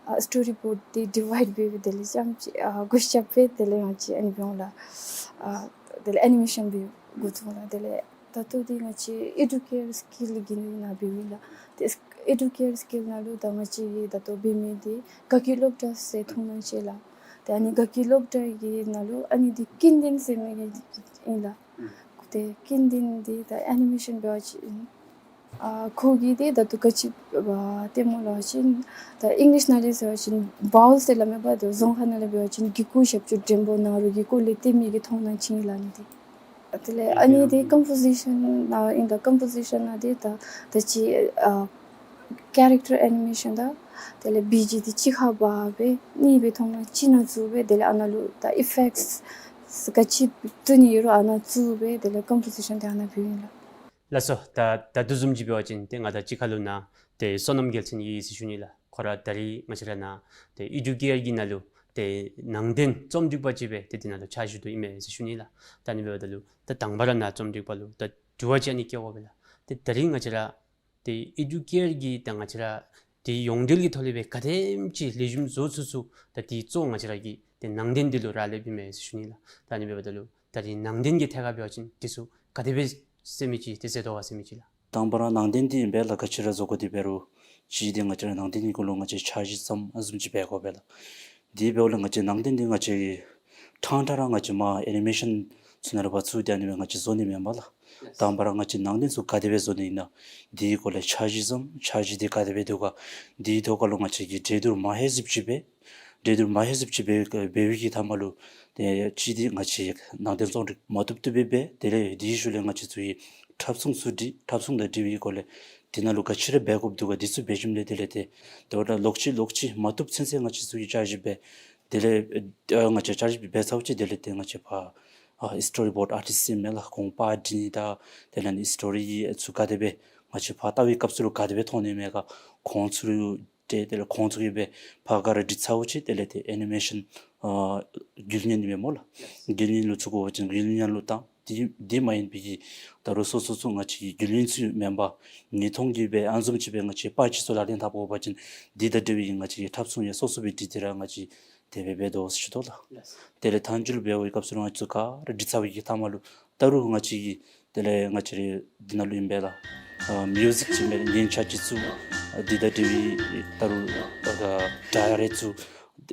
ཨ་སི་ཊོ་རི་བོརཌ་འདི་ཌི་ཝའིཌ་འབད་འབད་དེ་ལས་རྐྱངམ་ཅིག་ཨ་གུ་ཤ་པེ་དེ་ལས་ང་བཅས་ཨ་ནི་འབདཝ་ལགས། ཨ་དེ་ལས་ཨེ་ནི་མེ་ཤཱན་འབད་འགོ་བཙུགས་ལགས། དེ་ལས་ད་ལྟོ་འདི་ང་བཅས་ཨེ་ཌུ་ཀེར་སི་ཀིལ་གྱི་ནང་འབདཝ་ཨིན་ལགས། ཏེ་ཨེ་ཌུ་ཀེར་སི་ཀིལ་ནང་ལུ་ད་ང་བཅས་ཀྱིས་ད་ལྟོ་འབད་མི་འདི་དགའ་སྐྱིད་སློབ་གྲྭ་ཟེར་མཐོང་སྣང་ཅིག་ལགས། ཏེ་ཨ་ནི་དགའ་སྐྱིད་སློབ་གྲྭ་གི་ནང་ལུ་ཨ་ནི་འདི་ཀུན་ལྡན་ཟེར་མི་གི་ཨིན་ལགས། ཏེ་ཀུན་ལྡན་འདི་ད་ཨེ་ནི་མེ་ཤཱན་འབད་བ་ཅིན་ཨ་ཁོ་གིས་འདི་ད་ལྟོ་ག་ཅི་འབད་སྟེ་སྨོ་ལབ་པ་ཅིན་ད་ཨིང་ལིཤ་ནང་ལས་ཟེར་བ་ཅིན་བའོལ་ཟེར་སླབ་མས་པ། ད་རྫོང་ཁ་ནང་ལས་འབད་བ་ཅིན་གི་གུ་ཞབས་ཀྱུ་འགྲེང་བུ་ནང་རོལ་གྱི་སྐོར་ལས་སྟོན་མི་གི་མཐོང་སྣང་ཅིག་ཨིན་ལགས་ཨ་ནི་འདི། དེ་ལས་ཨ་ནི་འདི་ཀམ་པོ་ཟི་ཤཱན་ནང་ཨིན་ལགས། ཀམ་པོ་ཟི་ཤཱན་ནང་འདི་ད་ད་ཅི་ཨ་ཀེ་རེག་ཊར་ཨེ་ནི་མེ་ཤཱན་དང་དེ་ལས་བི་ཇི་འདི་གཅིག་ཁར་འབག་སྦེ་གཉིས་སྦེ་མཐོང་སྣང་གཅིག་ནང་བཙུགས་སྦེ་དེ་ལས་ཨ་ནཱ་ལུ་ད་ཨི་ཕེཀཊ་ག་ཅི་བཙུགས་ནི་ཡོད་རུང་ཨ་ནཱ་བཙུགས་སྦེ་དེ་ལས་ཀམ་པོ་ཟི་ཤཱན་འདི་ཨ་ནཱ་འབདཝ་ཨིན་ལགས། ལགས་སོ། ད་ད་ལྟོ་བཟུམ་ཅིག་འབད་བ་ཅིན་ཏེ་ང་དང་གཅིག་ཁར་ལུ་ནཱ་ཏེ་བསོད་ནམས་རྒྱལ་མཚན་ཡོད་ཟེར་ཞུ་ནི་ལགས། ཁོ་ར་ད་རིས་ང་བཅས་ར་ནཱ་ཏེ་ཨེ་ཌུ་ཀེར་གྱི་ནང་ལུ་ཏེ་ནང་རྟེན་རྩོམ་སྒྲིག་པ་ཅིག་སྦེ་ཏེ་འདི་ནང་ལུ་ཕྱག་ཞུ་དོ་ཨིན་མས་ཟེར་ཞུ་ནི་ལགས། ད་ཨ་ནི་འབདཝ་ད་ལུ་ད་དང་པ་ར་ནཱ་རྩོམ་སྒྲིག་པ་ལུ་ད་དྲི་བ་ཅིག་ཨ་ནི་བཀོད་དགོ་པས་ལགས། ཏེ་ད་རིས་ང་བཅས་ར་ཏེ་ཨེ་ཌུ་ཀེར་གྱིས་ད་ང་བཅས་ར་ཏེ་ཡོངས་འབྲེལ་གྱི་ཐོག་ལས་སྦེ་ག་དེམ་ཅིག་ལེགས་ཤོམ་བཟོ་ཚུགས་ཚུགས་ད་འདི་གཙོ་ང་བཅས་ར་གི་ཏེ་ནང་རྟེན་འདི་ལུ་རག་ལསཔ་ཨིན་མས་ཟེར་ཞུ་ནི་ལགས། ད་ཨ་ནི་འབདཝ་ད་ལུ་ད་རིས་ནང་རྟེན་གྱི་ཐད་ཁར་འབད་བ་ཅིན་འདི་ཚུ་ག་དེ་སྦེ་ཟེར་མི་ཅིག་ཏེ་ཟེར་དོ་ག་ཟེར་མི་ཅིག་ལགས། དང་པ་ར་ནང་རྟེན་འདི་ཨིན་པས་ལགས། ག་ཅི་ར་བཟོ་དགོ་དེ་འབད་རུང་ཅིག་འདི་ང་བཅས་ར་ནང་རྟེན་གྱི་སྐོར་ལུ་ང་བཅས་འཆར་གཞི་བརྩམ་ཨ་བཟུམ་ཅིག་འབད་དགོ་པས་ལགས། དེ་འབདཝ་ལས་ང་བཅས་ནང་རྟེན་འདི་ང་བཅས་ཕྲང་ཕྲང་ར་ང་བཅས་མར་ཨེ་ནི་མེ་ཤཱན་ཚུ་ནང་ལུ་ཕར་བཙུགས་ཏེ་ཨ་ནི་སྦེ་ང་བཅས་བཟོ་ནི་མེན་པས་ལགས། དང་པ་ར་ང་བཅས་ནང་རྟེན་ཚུ་ག་དེ་སྦེ་བཟོ་ནི་ཨིན་ན། དེའི་སྐོར་ལས་འཆར་གཞི་བཟོ་འཆར་གཞི་འདི་ག་དེ་སྦེ་འདུག་ག། དེའི་ཐོག་ཁ་ལུ་ང་བཅས་ཀྱིས་གྲོས་བསྡུར་མ་ཧེ་ཟིབ་ཅིག་འབད། གྲོས་བསྡུར་མ་ཧེ་ཟིབ་ཅིག་འབད་འབད་བའི་གི་མཐའ་མ་ལུ་ཏེ་གཅིག་འདི་ང་བཅས་ནང་རྟེན་རྫོང་སྒྲིག་མ་བཏུབ་བཏུབ་སྦེ་འབད། དེ་ལས་དེའི་ཤུལ་ལས་ང་བཅས་ཚུ་གིས་འཁྲབ་ཚོང་ཚུ་སྒྲིག། འཁྲབ་ཚོང་དང་འབྲེལ་བའི་སྐོར་ལས་དེ་ནང་ལུ་ག་ཅི་ར་འབད་དགོཔ་འདུག་ག། དེ་ཚུ་འབད་ཞིནམ་ལས་དེ་ལས་ཏེ་དོ་རུང་ལོག་ཅི་ལོག་ཅི་མ་བཏུབ་ཚུན་ཚོད་ང་བཅས་ཚུ་གིས་འཆར་གཞི་འབད། དེ་ལས་ཨ་ང་བཅས་འཆར་གཞི་འབད་ཚརཝ་ཅིག་དེ་ལས་ཏེ་ང་བཅས་ཕར་ཨ་སི་ཊོ་རི་བོཌ་ཨར་ཊིསཊ་ཨིན་མས་ལགས། ཁོང་པར་སྒྲིག་ནི་དང་དེ་ལས་ནི་སི་ཊོ་རི་ཚུ་ག་དེ་སྦེ་ང་བཅས་ཕར་ལྟ་བའི་སྐབས་སུ་ལུ་ག་དེ་སྦེ་མཐོང་ནི་མས་ག། ཁོང་ཚུ་ལུ་ཏེ་དེ་ལས་ཁོང་ཚུ་གིས་སྦེ་ཕར་ག་ར་སྒྲིག་ཚརཝ་ཅིག་དེ་ལས་ཏེ་ཨེ་ནི་མེ་ཤཱན་ཨ་འགུལ་བརྙན་ཨིན་མས་སྨོ་ལགས། འགུལ་བརྙན་ལུ་བཙུགས་དགོ་པ་ཅིན་འགུལ་བརྙན་ལུ་བཏང་། དེ་དེ་མ་ཡིན་པའི་གི་ད་རུང་སོ་སོ་ཚུ་ང་བཅས་ཀྱི་འགུལ་བརྙན་ཚུ་མེན་པར་ཉིས་སྟོང་གི་སྦེ་ཨ་ནི་བཟུམ་ཅིག་སྦེ་ང་བཅས་པར་ཅིག་ཚུ་ལག་ལེན་འཐབ་དགོ་པ་ཅིན་དེ་དང་འབྲེལ་བའི་ང་བཅས་ཀྱི་འཁྲབ་ཚོང་ཡང་སོ་སོ་སྦེ་སྒྲིག་སྟེ་ར་ང་བཅས་དེ་སྦེ་འབད་དོ་ཟེར་ཞུ་དོ་ལགས། དེ་ལས་མཐའ་མཇུག་ལུ་འབད་བའི་སྐབས་སུ་ང་བཅས་ཚུ་ག་ར་སྒྲིག་ཚར་བའི་གི་མཐའ་མ་ལུ་ད་རུང་ང་བཅས་ཀྱི་དེ་ལས་ང་བཅས་རའི་འདི་ནང་ལུ་ཨིན་པས་ལགས། ཨ་མིའུ་ཟིག་ཅིག་མེད་ཉན་ཆ་ཅིག་ཚུ་ཨ་འདི་དང་འབྲེལ་བའི་ད་རུང་ཨ་ཌའི་རེཀཊ་ཚུ་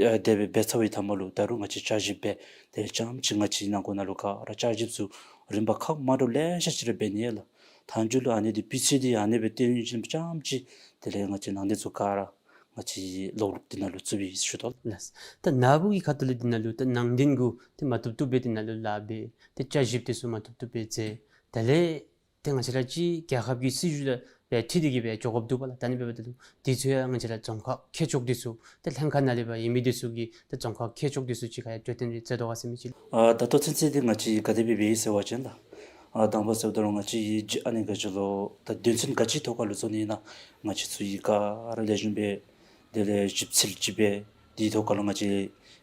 ཨ་དེ་སྦེ་འབད་ཚར་བའི་མཐའ་མ་ལུ་ད་རུང་ང་བཅས་འཆར་གཞི་འབད། དེ་ལས་རྐྱངམ་ཅིག་ང་བཅས་ནང་འཁོད་ནང་ལུ་ག་ར་འཆར་གཞི་ཚུ་རིམ་པ་ཁག་མ་འདྲཝ་ལེ་ཤ་ཅིག་ར་འབད་ནི་ཡོད་ལགས། མཐའ་མཇུག་ལུ་ཨ་ནི་འདི་སྤུས་ཚད་འདི་ཨ་ནི་སྦེ་བཏོན་ཞིནམ་རྐྱངམ་ཅིག་དེ་ལས་ང་བཅས་ནང་རྟེན་ཚུ་ག་ར་ང་བཅས་ལོག་ལོག་འདི་ནང་ལུ་བཙུགས་པའི་ཞུ་དོ་ལགས། ད་ནཱ་བུ་གི་ཁ་ཐུག་ལས་འདི་ནང་ལུ་ད་ནང་རྟེན་གུ་ཏེ་མ་བཏུབ་བཏུབ་སྦེ་འདི་ནང་ལུ་ལཱ་འབད། ཏེ་བསྐྱར་ཞིབ་འདི་ཚུ་མ་བཏུབ་བཏུབ་སྦེ་མཛད། དེ་ལས་ཏེ་ང་བཅས་ར་ཅིག་རྒྱལ་ཁབ་ཀྱི་སྲིད་བྱུས་ལུ་སྦེ་འཁྲིལ་ཏེ་གིས་སྦེ་འགྱོ་དགོཔ་འདུག་པ་ལགས། ད་ཨ་ནི་འབདཝ་ད་ལུ་དེ་ཚུ་ཡང་ང་བཅས་ར་རྫོང་ཁག་ཁྱད་ཆོས་འདི་ཚུ་ཏེ་ལྷན་ཁག་ནང་ལས་ཕར་ཡོད་མི་འདི་ཚུ་གིས་ཏེ་རྫོང་ཁག་ཁྱད་ཆོས་འདི་ཚུ་ཅིག་ཁར་ཡང་གྲོས་བསྟུན་རེ་མཛད་དོ་ག་ཟེར་མི་ཅིག་ལགས། ཨ་ད་ལྟོ་ཚུན་ཚོད་འདི་ང་བཅས་ག་དེ་སྦེ་འབད་ཡི་ཟེར་བ་ཅིན་ལགས། ཨ་དང་པ་ཟེརཝ་ད་ལུ་ང་བཅས་ཀྱིས་ཨ་ནི་ག་ཅི་ལོ་ད་དོན་ཚན་ག་ཅི་ཐོག་ཁ་ལུ་བཟོ་ནི་ཨིན་ན་ང་བཅས་ཚུ་གིས་ག་ར་ལེགས་ཤོམ་སྦེ་དེ་ལས་ཞིབ་འཚོལ་ཅིག་འབད། དེའི་ཐོག་ཁ་ལུ་ང་བཅས་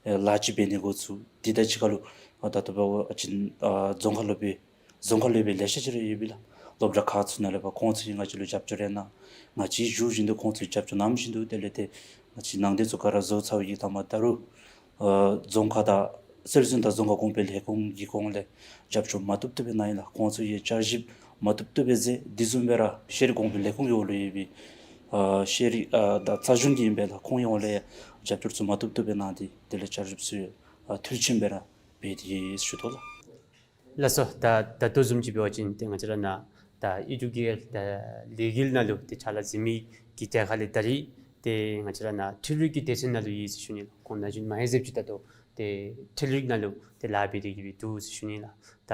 ཨེ་ལཱ་ཅིག་འབད་ནི་འགོ་བཙུགས། དེ་དང་གཅིག་ཁར་ལུ་ཨ་ད་ལྟོ་འབད་བ་ཅིན་ཨ་རྫོང་ཁག་ལུ་སྦེ་རྫོང་ཁག་ལུ་སྦེ་ལེ་ཤ་ཅིག་ར་ཡོད་པས་ལགས། སློབ་གྲྭ་ཁག་ཚུ་ནང་ལས་ཕར་ཁོང་ཚུ་གིས་ང་བཅས་ལུ་རྒྱབ་སྐྱོར་རེ་གནང་། ང་བཅས་ཞུ་བཞིན་དུ་ཁོང་ཚུ་རྒྱབ་སྐྱོར་གནང་བཞིན་དུ་དེ་ལས་ཏེ་ང་བཅས་ནང་རྟེན་ཚུ་ག་ར་བཟོ་ཚར་བའི་གི་མཐའ་མ་ད་རུང་ཨ་རྫོང་ཁག་དང་སྲོལ་འཛིན་དང་རྫོང་ཁ་གོང་འཕེལ་ལས་ཁུངས་ཀྱི་ཁོངས་ལས་རྒྱབ་སྐྱོར་མ་བཏུབ་བཏུབ་སྦེ་གནང་ཡི་ལགས། ཁོང་ཚུ་གིས་བསྐྱར་ཞིབ་མ་བཏུབ་བཏུབ་སྦེ་མཛད། དེ་བཟུམ་སྦེ་ར་ཤེས་རིག་གོང་འཕེལ་ལས་ཁུངས་ཀྱི་འོག་ལུ་ཡོད་པའི་ཨ་ཤེས་རིག་ཨ་དང་རྩ་གཞུང་གི་ཨིན་པས་ལགས། ཁོང་གི་འོག་ལས་ཡང་རྒྱབ་སྐྱོར་ཚུ་མ་བཏུབ་བཏུབ་སྦེ་གནང་སྟེ་དེ་ལས་བསྐྱར་ཞིབ་ཚུ་ཡང་ཨ་མཐིལ་ཕྱིན་སྦེ་ར་འབད་དེ་ཡོད་ཟེར་ཞུ་དོ་ལགས། ལགས་སོ། ད་ད་ལྟོ་བཟུམ་ཅིག་འབད་བ་ཅིན་ཏེ་ང་བཅས་ར་ནཱ་ད་ཨི་ཌུ་ཀེ་ཨར་ད་ལས་འགུལ་ནང་ལུ་ཏེ་ཕྱག་ལཱ་མཛད་མི་གི་གྲས་ཁ་ལས་ད་རིས་ཏེ་ང་བཅས་ར་ནཱ་འཕྲུལ་རིག་གི་སྡེ་ཚན་ནང་ལུ་ཡོད་ཟེར་ཞུ་ནི་ལགས། ཁོང་ན་གཞོན་མ་ཧེ་ཟེར་ཅིག་ད་ལྟོ་ཏེ་འཕྲུལ་རིག་ནང་ལུ་ཏེ་ལཱ་འབད་དེ་གིས་སྦེ་འདུག་ཟེར་ཞུ་ནི་ལགས། ད་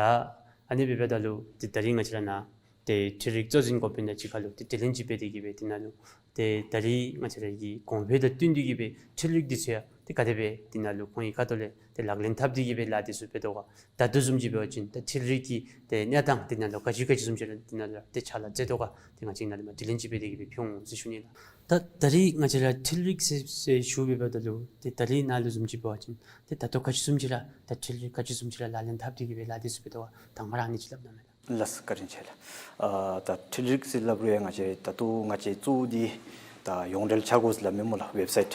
ཨ་ནི་འབདཝ་ད་ལུ་ཏེ་ད་རིས་ང་བཅས་ར་ནཱ་ཏེ་འཕྲུལ་རིག་གཙོ་འཛིན་འགོ་དཔོན་དང་གཅིག་ཁར་ལུ་ཏེ་དྲི་ལན་ཅིག་འབད་དེ་གིས་སྦེ་དེ་ནང་ལུ་ཏེ་ད་རིས་ང་བཅས་ར་གི་གོང་འཕེལ་དང་བསྟུན་ཏེ་གིས་སྦེ་འཕྲུལ་རིག་འདི་ཚུ་ཡང་ཏེ་ག་དེ་སྦེ་དེ་ནང་ལུ་ཁོང་གི་ཁ་ཐུག་ལས་ཏེ་ལག་ལེན་འཐབ་སྟེ་གིས་སྦེ་ལཱ་འདི་ཚུ་འབད་དོ་ག། ད་ལྟོ་བཟུམ་ཅིག་འབད་བ་ཅིན་ད་འཕྲུལ་རིག་གི་ཏེ་གནས་སྟངས་དེ་ནང་ལུ་ག་ཅི་ག་ཅི་བཟུམ་ཅིག་ར་དེ་ནང་ལུ་ཏེ་ཕྱག་ལཱ་མཛད་དོ་ག། ཏེ་ང་བཅས་ནཱ་ལས་མར་དྲི་ལན་ཅིག་འབད་དེ་གིས་སྦེ་ཕུལ་འོང་ཟེར་ཞུ་ནི་ལགས། ད་ད་རིས་ང་བཅས་ར་འཕྲུལ་རིག་ཟེར་ཟེར་ཞུ་འབདཝ་ད་ལུ་ཏེ་ད་རིས་ནཱ་ལུ་བཟུམ་ཅིག་འབད་བ་ཅིན་ཏེ་ད་ལྟོ་ག་ཅི་བཟུམ་ཅིག་ར་ད་འཕྲུལ་རིག་ག་ཅི་བཟུམ་ཅིག་ར་ལག་ལེན་འཐབ་སྟེ་གིས་སྦེ་ལཱ་འདི་ཚུ་འབད་དོ་ག། དང་པ་ར་ཨ་ནི་ཅིག་སླབ་གནང་མས་ལགས། ལགས་སོ། བཀའ་དྲིན་ཆེ་ལགས། ཨ་ད་འཕྲུལ་རིག་ཟེར་སླབ་རུང་ཡང་ང་བཅས་ད་ལྟོ་ང་བཅས་གཙོ་བོ་འདི་ད་ཡོངས་འབྲེལ་འཆར་སྒོ་ཟེར་སླབ་མས་སྨོ་ལགས། ཝེབ་སའིཊ་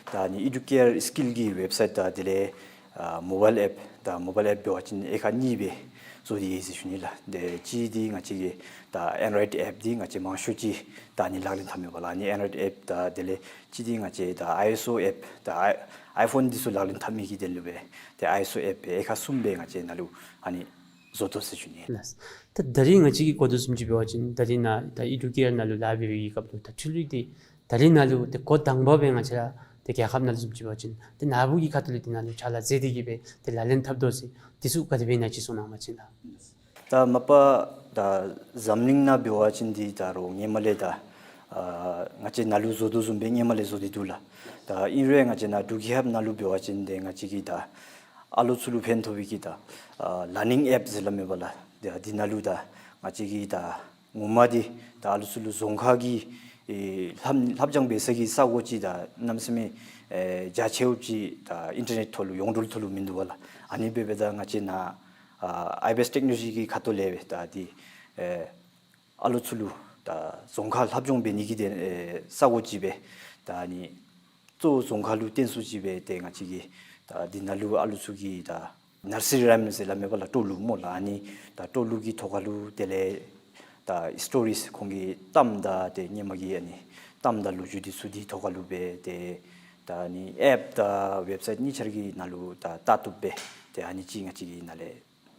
ད་ཨ་ནི་ཨི་ཌུ་ཀེ་ཨར་སི་ཀིལ་གྱི་ཝེབ་སའིཊ་དང་དེ་ལས་ཨ་མོ་བཱའིལ་ཨེཔ་དང་མོ་བཱའིལ་ཨེཔ་འབད་བ་ཅིན་དབྱེ་ཁག་གཉིས་སྦེ་བཟོ་སྟེ་ཡོད་ཟེར་ཞུ་ནི་ལགས། ཏེ་གཅིག་འདི་ང་བཅས་ཀྱི་ད་ཨེན་ཌོ་རོའིཌ་ཨེཔ་འདི་ང་བཅས་མང་ཤོས་ཅིག་ད་ཨ་ནི་ལག་ལེན་འཐབ་མས་པ་ལགས། ཨ་ནི་ཨེན་ཌོ་རོའིཌ་ཨེཔ་དང་དེ་ལས་གཅིག་འདི་ང་བཅས་ད་ཨའི་ཨེསི་ཨོ་ཨེཔ་ད་ཨའི་ཨའི་ཕོན་འདི་ཚུ་ལག་ལེན་འཐབ་མི་གི་དོན་ལུ་སྦེ་ཏེ་ཨའི་ཨེསི་ཨོ་ཨེཔ་དབྱེ་ཁག་གསུམ་སྦེ་ང་བཅས་ནཱ་ལུ་ཨ་ནི་བཟོ་དོ་ཟེར་ཞུ་ནི། ལགས། ད་ད་རིས་ང་བཅས་ཀྱིས་གོ་དོ་བཟུམ་ཅིག་འབད་བ་ཅིན་ད་རིས་ནཱ་ད་ཨི་ཌུ་ཀེ་ཨར་ནང་ལུ་ལཱ་འབད་བའི་གི་སྐབས་ལུ་ད་འཕྲུལ་རིག་འདི་ད་རིས་ནཱ་ལུ་ཏེ་འགོ་དང་པ་སྦེ་ང་བཅས་ར་ཏེ་རྒྱལ་ཁབ་ནང་ལུ་བཟུམ་ཅིག་འབད་བ་ཅིན་ཏེ་ནཱ་བུ་གི་ཁ་ཐུག་ལས་དེ་ནང་ལུ་ཕྱག་ལཱ་མཛད་དེ་གིས་སྦེ་ཏེ་ལག་ལེན་འཐབ་དོ་ཟེར་དེ་ཚུ་ག་དེ་སྦེ་ཨིན་ན་ཅིག་གསུང་གནང་བ་ཅིན་ལགས། ད་མ་པ་ད་འཛམ་གླིང་ནང་འབད་བ་ཅིན་འདི་ད་རུང་སྔོན་མ་ལས་ད་ཨ་ང་བཅས་ནཱ་ལུ་བཟོ་དོ་བཟུམ་སྦེ་སྔོན་མ་ལས་བཟོ་སྟེ་འདུག་ལགས། ད་ཨིན་རུང་ང་བཅས་ནཱ་འབྲུག་རྒྱལ་ཁབ་ནང་ལུ་འབད་བ་ཅིན་ཏེ་ང་བཅས་ཀྱི་ད་ཨ་ལོ་ཚུ་ལུ་ཕན་ཐོགས་པའི་གི་ད་ཨ་ལར་ནིང་ཨེཔ་ཟེར་སླབ་མས་པ་ལགས། ཏེ་འདི་ནང་ལུ་ད་ང་བཅས་ཀྱི་ད་ངོ་མ་འདི་ད་ཨ་ལོ་ཚུ་ལུ་རྫོང་ཁ་གི་ཨེ་ལྷབ་ལྷབ་སྦྱང་འབད་ས་གི་ས་གོ་ཅིག་ད་གནམ་མེད་ས་མེད་ཨེ་རྒྱ་ཆེཝ་ཅིག་ད་ཨིན་ཊར་ནེཊ་ཐོག་ལུ་ཡོངས་འབྲེལ་ཐོག་ལུ་མིན་འདུག་པ་ལགས། ཨ་ནི་འབདཝ་ད་ང་བཅས་ནཱ་ཨ་ཨའི་བི་ཨེསི་ཊེག་ནོ་ལོ་ཇི་གི་ཁ་ཐུག་ལས་སྦེ་ད་འདི་ཨེ་ཨ་ལོ་ཚུ་ལུ་ད་རྫོང་ཁ་ལྷབ་སྦྱོང་འབད་ནི་གི་ཏེ་ཨེ་ས་གོ་ཅིག་སྦེ་ད་ཨ་ནི་གཙོ་བོ་རྫོང་ཁ་ལུ་བརྟེན་སུ་ཅིག་སྦེ་ཏེ་ང་བཅས་ཀྱིས་ད་འདི་ནང་ལུ་ཨ་ལོ་ཚུ་གི་ད་ནར་སི་རི་རའིམ་ཟེར་སླབ་མས་པ་ལགས། སྤྲོ་ལུགས་སྨོ་ལགས། ཨ་ནི་ད་སྤྲོ་ལུགས་ཀྱི་ཐོག་ཁ་ལུ་དེ་ལས་ད་ཨིསི་ཊོ་རིས་ཁོང་གི་གཏམ་དང་ཏེ་སྔོན་མ་གི་ཨ་ནི་གཏམ་དང་ལོ་རྒྱུས་འདི་ཚུ་འདི་ཐོག་ཁ་ལུ་སྦེ་ཏེ་ ད་ཨ་ནི་ཨེཔ་དང་ཝེབ་སའིཊ་གཉིས་ཆ་ར་གི་ནང་ལུ་ད་བལྟ་བཏུབ་སྦེ་ཏེ་ཨ་ནི་ཅིག་ང་བཅས་ཀྱིས་ནཱ་ལས་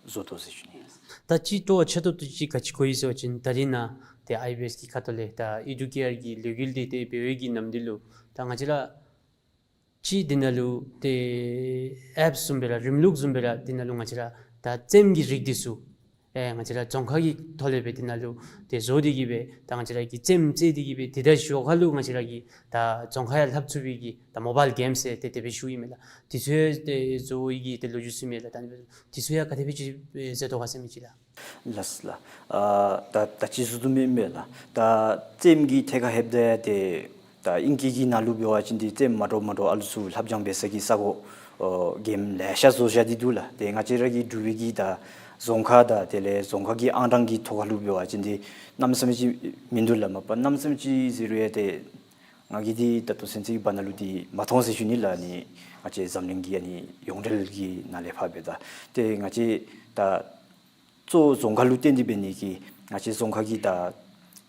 བཟོ་དོ་ཟེར་ཞུ་ནི། ད་ཅི་སྤྲོ་བ་ཆེ་ཏོག་ཏོ་ཅིག་ག་ཅི་གོ་ཡི་ཟེར་བ་ཅིན་ད་རིས་ནཱ་ཏེ་ཨའི་བི་ཨེསི་གི་ཁ་ཐུག་ལས་ད་ཨི་ཌུ་ཀེ་ཨར་གྱི་ལས་འགུལ་འདི་ཏེ་འབད་བའི་གི་ནམ་དུས་ལུ་ད་ང་བཅས་ར་ཅིག་འདི་ནང་ལུ་ཏེ་ཨེཔ་བཟུམ་སྦེ་ར་རིམ་ལུགས་བཟུམ་སྦེ་ར་འདི་ནང་ལུ་ང་བཅས་ར་ད་རྩེདམོ་གི་རིགས་འདི་ཚུ་ཨེ་ང་བཅས་ར་རྫོང་ཁ་གི་ཐོག་ལས་སྦེ་འདི་ནང་ལུ་ཏེ་བཟོ་སྟེ་གི་སྦེ་ད་ང་བཅས་ར་གིས་རྩེདམོ་རྩེ་སྟེ་གི་སྦེ་འདི་ད་ཞོར་ཁ་ལུ་ང་བཅས་ར་གིས་ད་རྫོང་ཁ་ཡང་ལྷབ་ཚུགས་པའི་གི་ད་མོ་བཱའིལ་གེམ་ཟེར་ཏེ་དེ་སྦེ་ཞུཝ་ཨིན་མས་ལགས། འདི་ཚུ་ཡང་ཏེ་བཟོ་བའི་གི་ཏེ་ལོ་རྒྱུས་ཚུ་མས་ལགས། ད་འདི་སྦེ་འདི་ཚུ་ཡང་ག་དེ་སྦེ་ཅིག་ཨེ་མཛད་དོ་ག་ཟེར་མི་ཅིག་ལགས། ལགས་ལགས། ཨ་ད་ད་ཅི་བཟུམ་ཨིན་མས་ལགས། ད་རྩེདམོ་གི་ཐད་ཁར་ལྷོདཔ་ད་ཏེ་ད་ཨིང་སྐད་ཀྱི་ནང་ལུ་འབད་བ་ཅིན་འདི་རྩེདམོ་མ་འདྲཝ་མ་འདྲཝ་ཨ་ལུ་ཚུ་ལྷབ་སྦྱང་འབད་ས་གི་ས་གོ་ཨོ་གེམ་ལེ་ཤ་བཟོ་བཞག་སྟེ་འདུག་ལགས། ཏེ་ང་བཅས་ར་གི་འབྲུག་པའི་གི་ད་རྫོང་ཁ་དང་དེ་ལས་རྫོང་ཁ་གི་ཨང་གྲངས་ཀྱི་ཐོག་ཁ་ལུ་འབད་བ་ཅིན་འདི་གནམ་མེད་ས་མེད་ཅིག་མིན་འདུག་ལགས། མ་པ་གནམ་མེད་ས་མེད་ཅིག་ཟེར་རུང་ཡང་ཏེ་ང་གིས་འདི་ད་ལྟོ་ཚུན་ཚོད་ཀྱི་བར་ན་ལུ་འདི་མ་མཐོང་ཟེར་ཞུ་ནི་ལགས། ཨ་ནི་ང་བཅས་འཛམ་གླིང་གི་ཨ་ནི་ཡོངས་འབྲེལ་གྱི་ནང་ལས་ཕར་འབདཝ་ད་ཏེ་ང་བཅས་ད་གཙོ་བོ་རྫོང་ཁ་ལུ་བརྟེན་ཏེ་འབད་ནི་གིས་ང་བཅས་རྫོང་ཁ་གི་ད་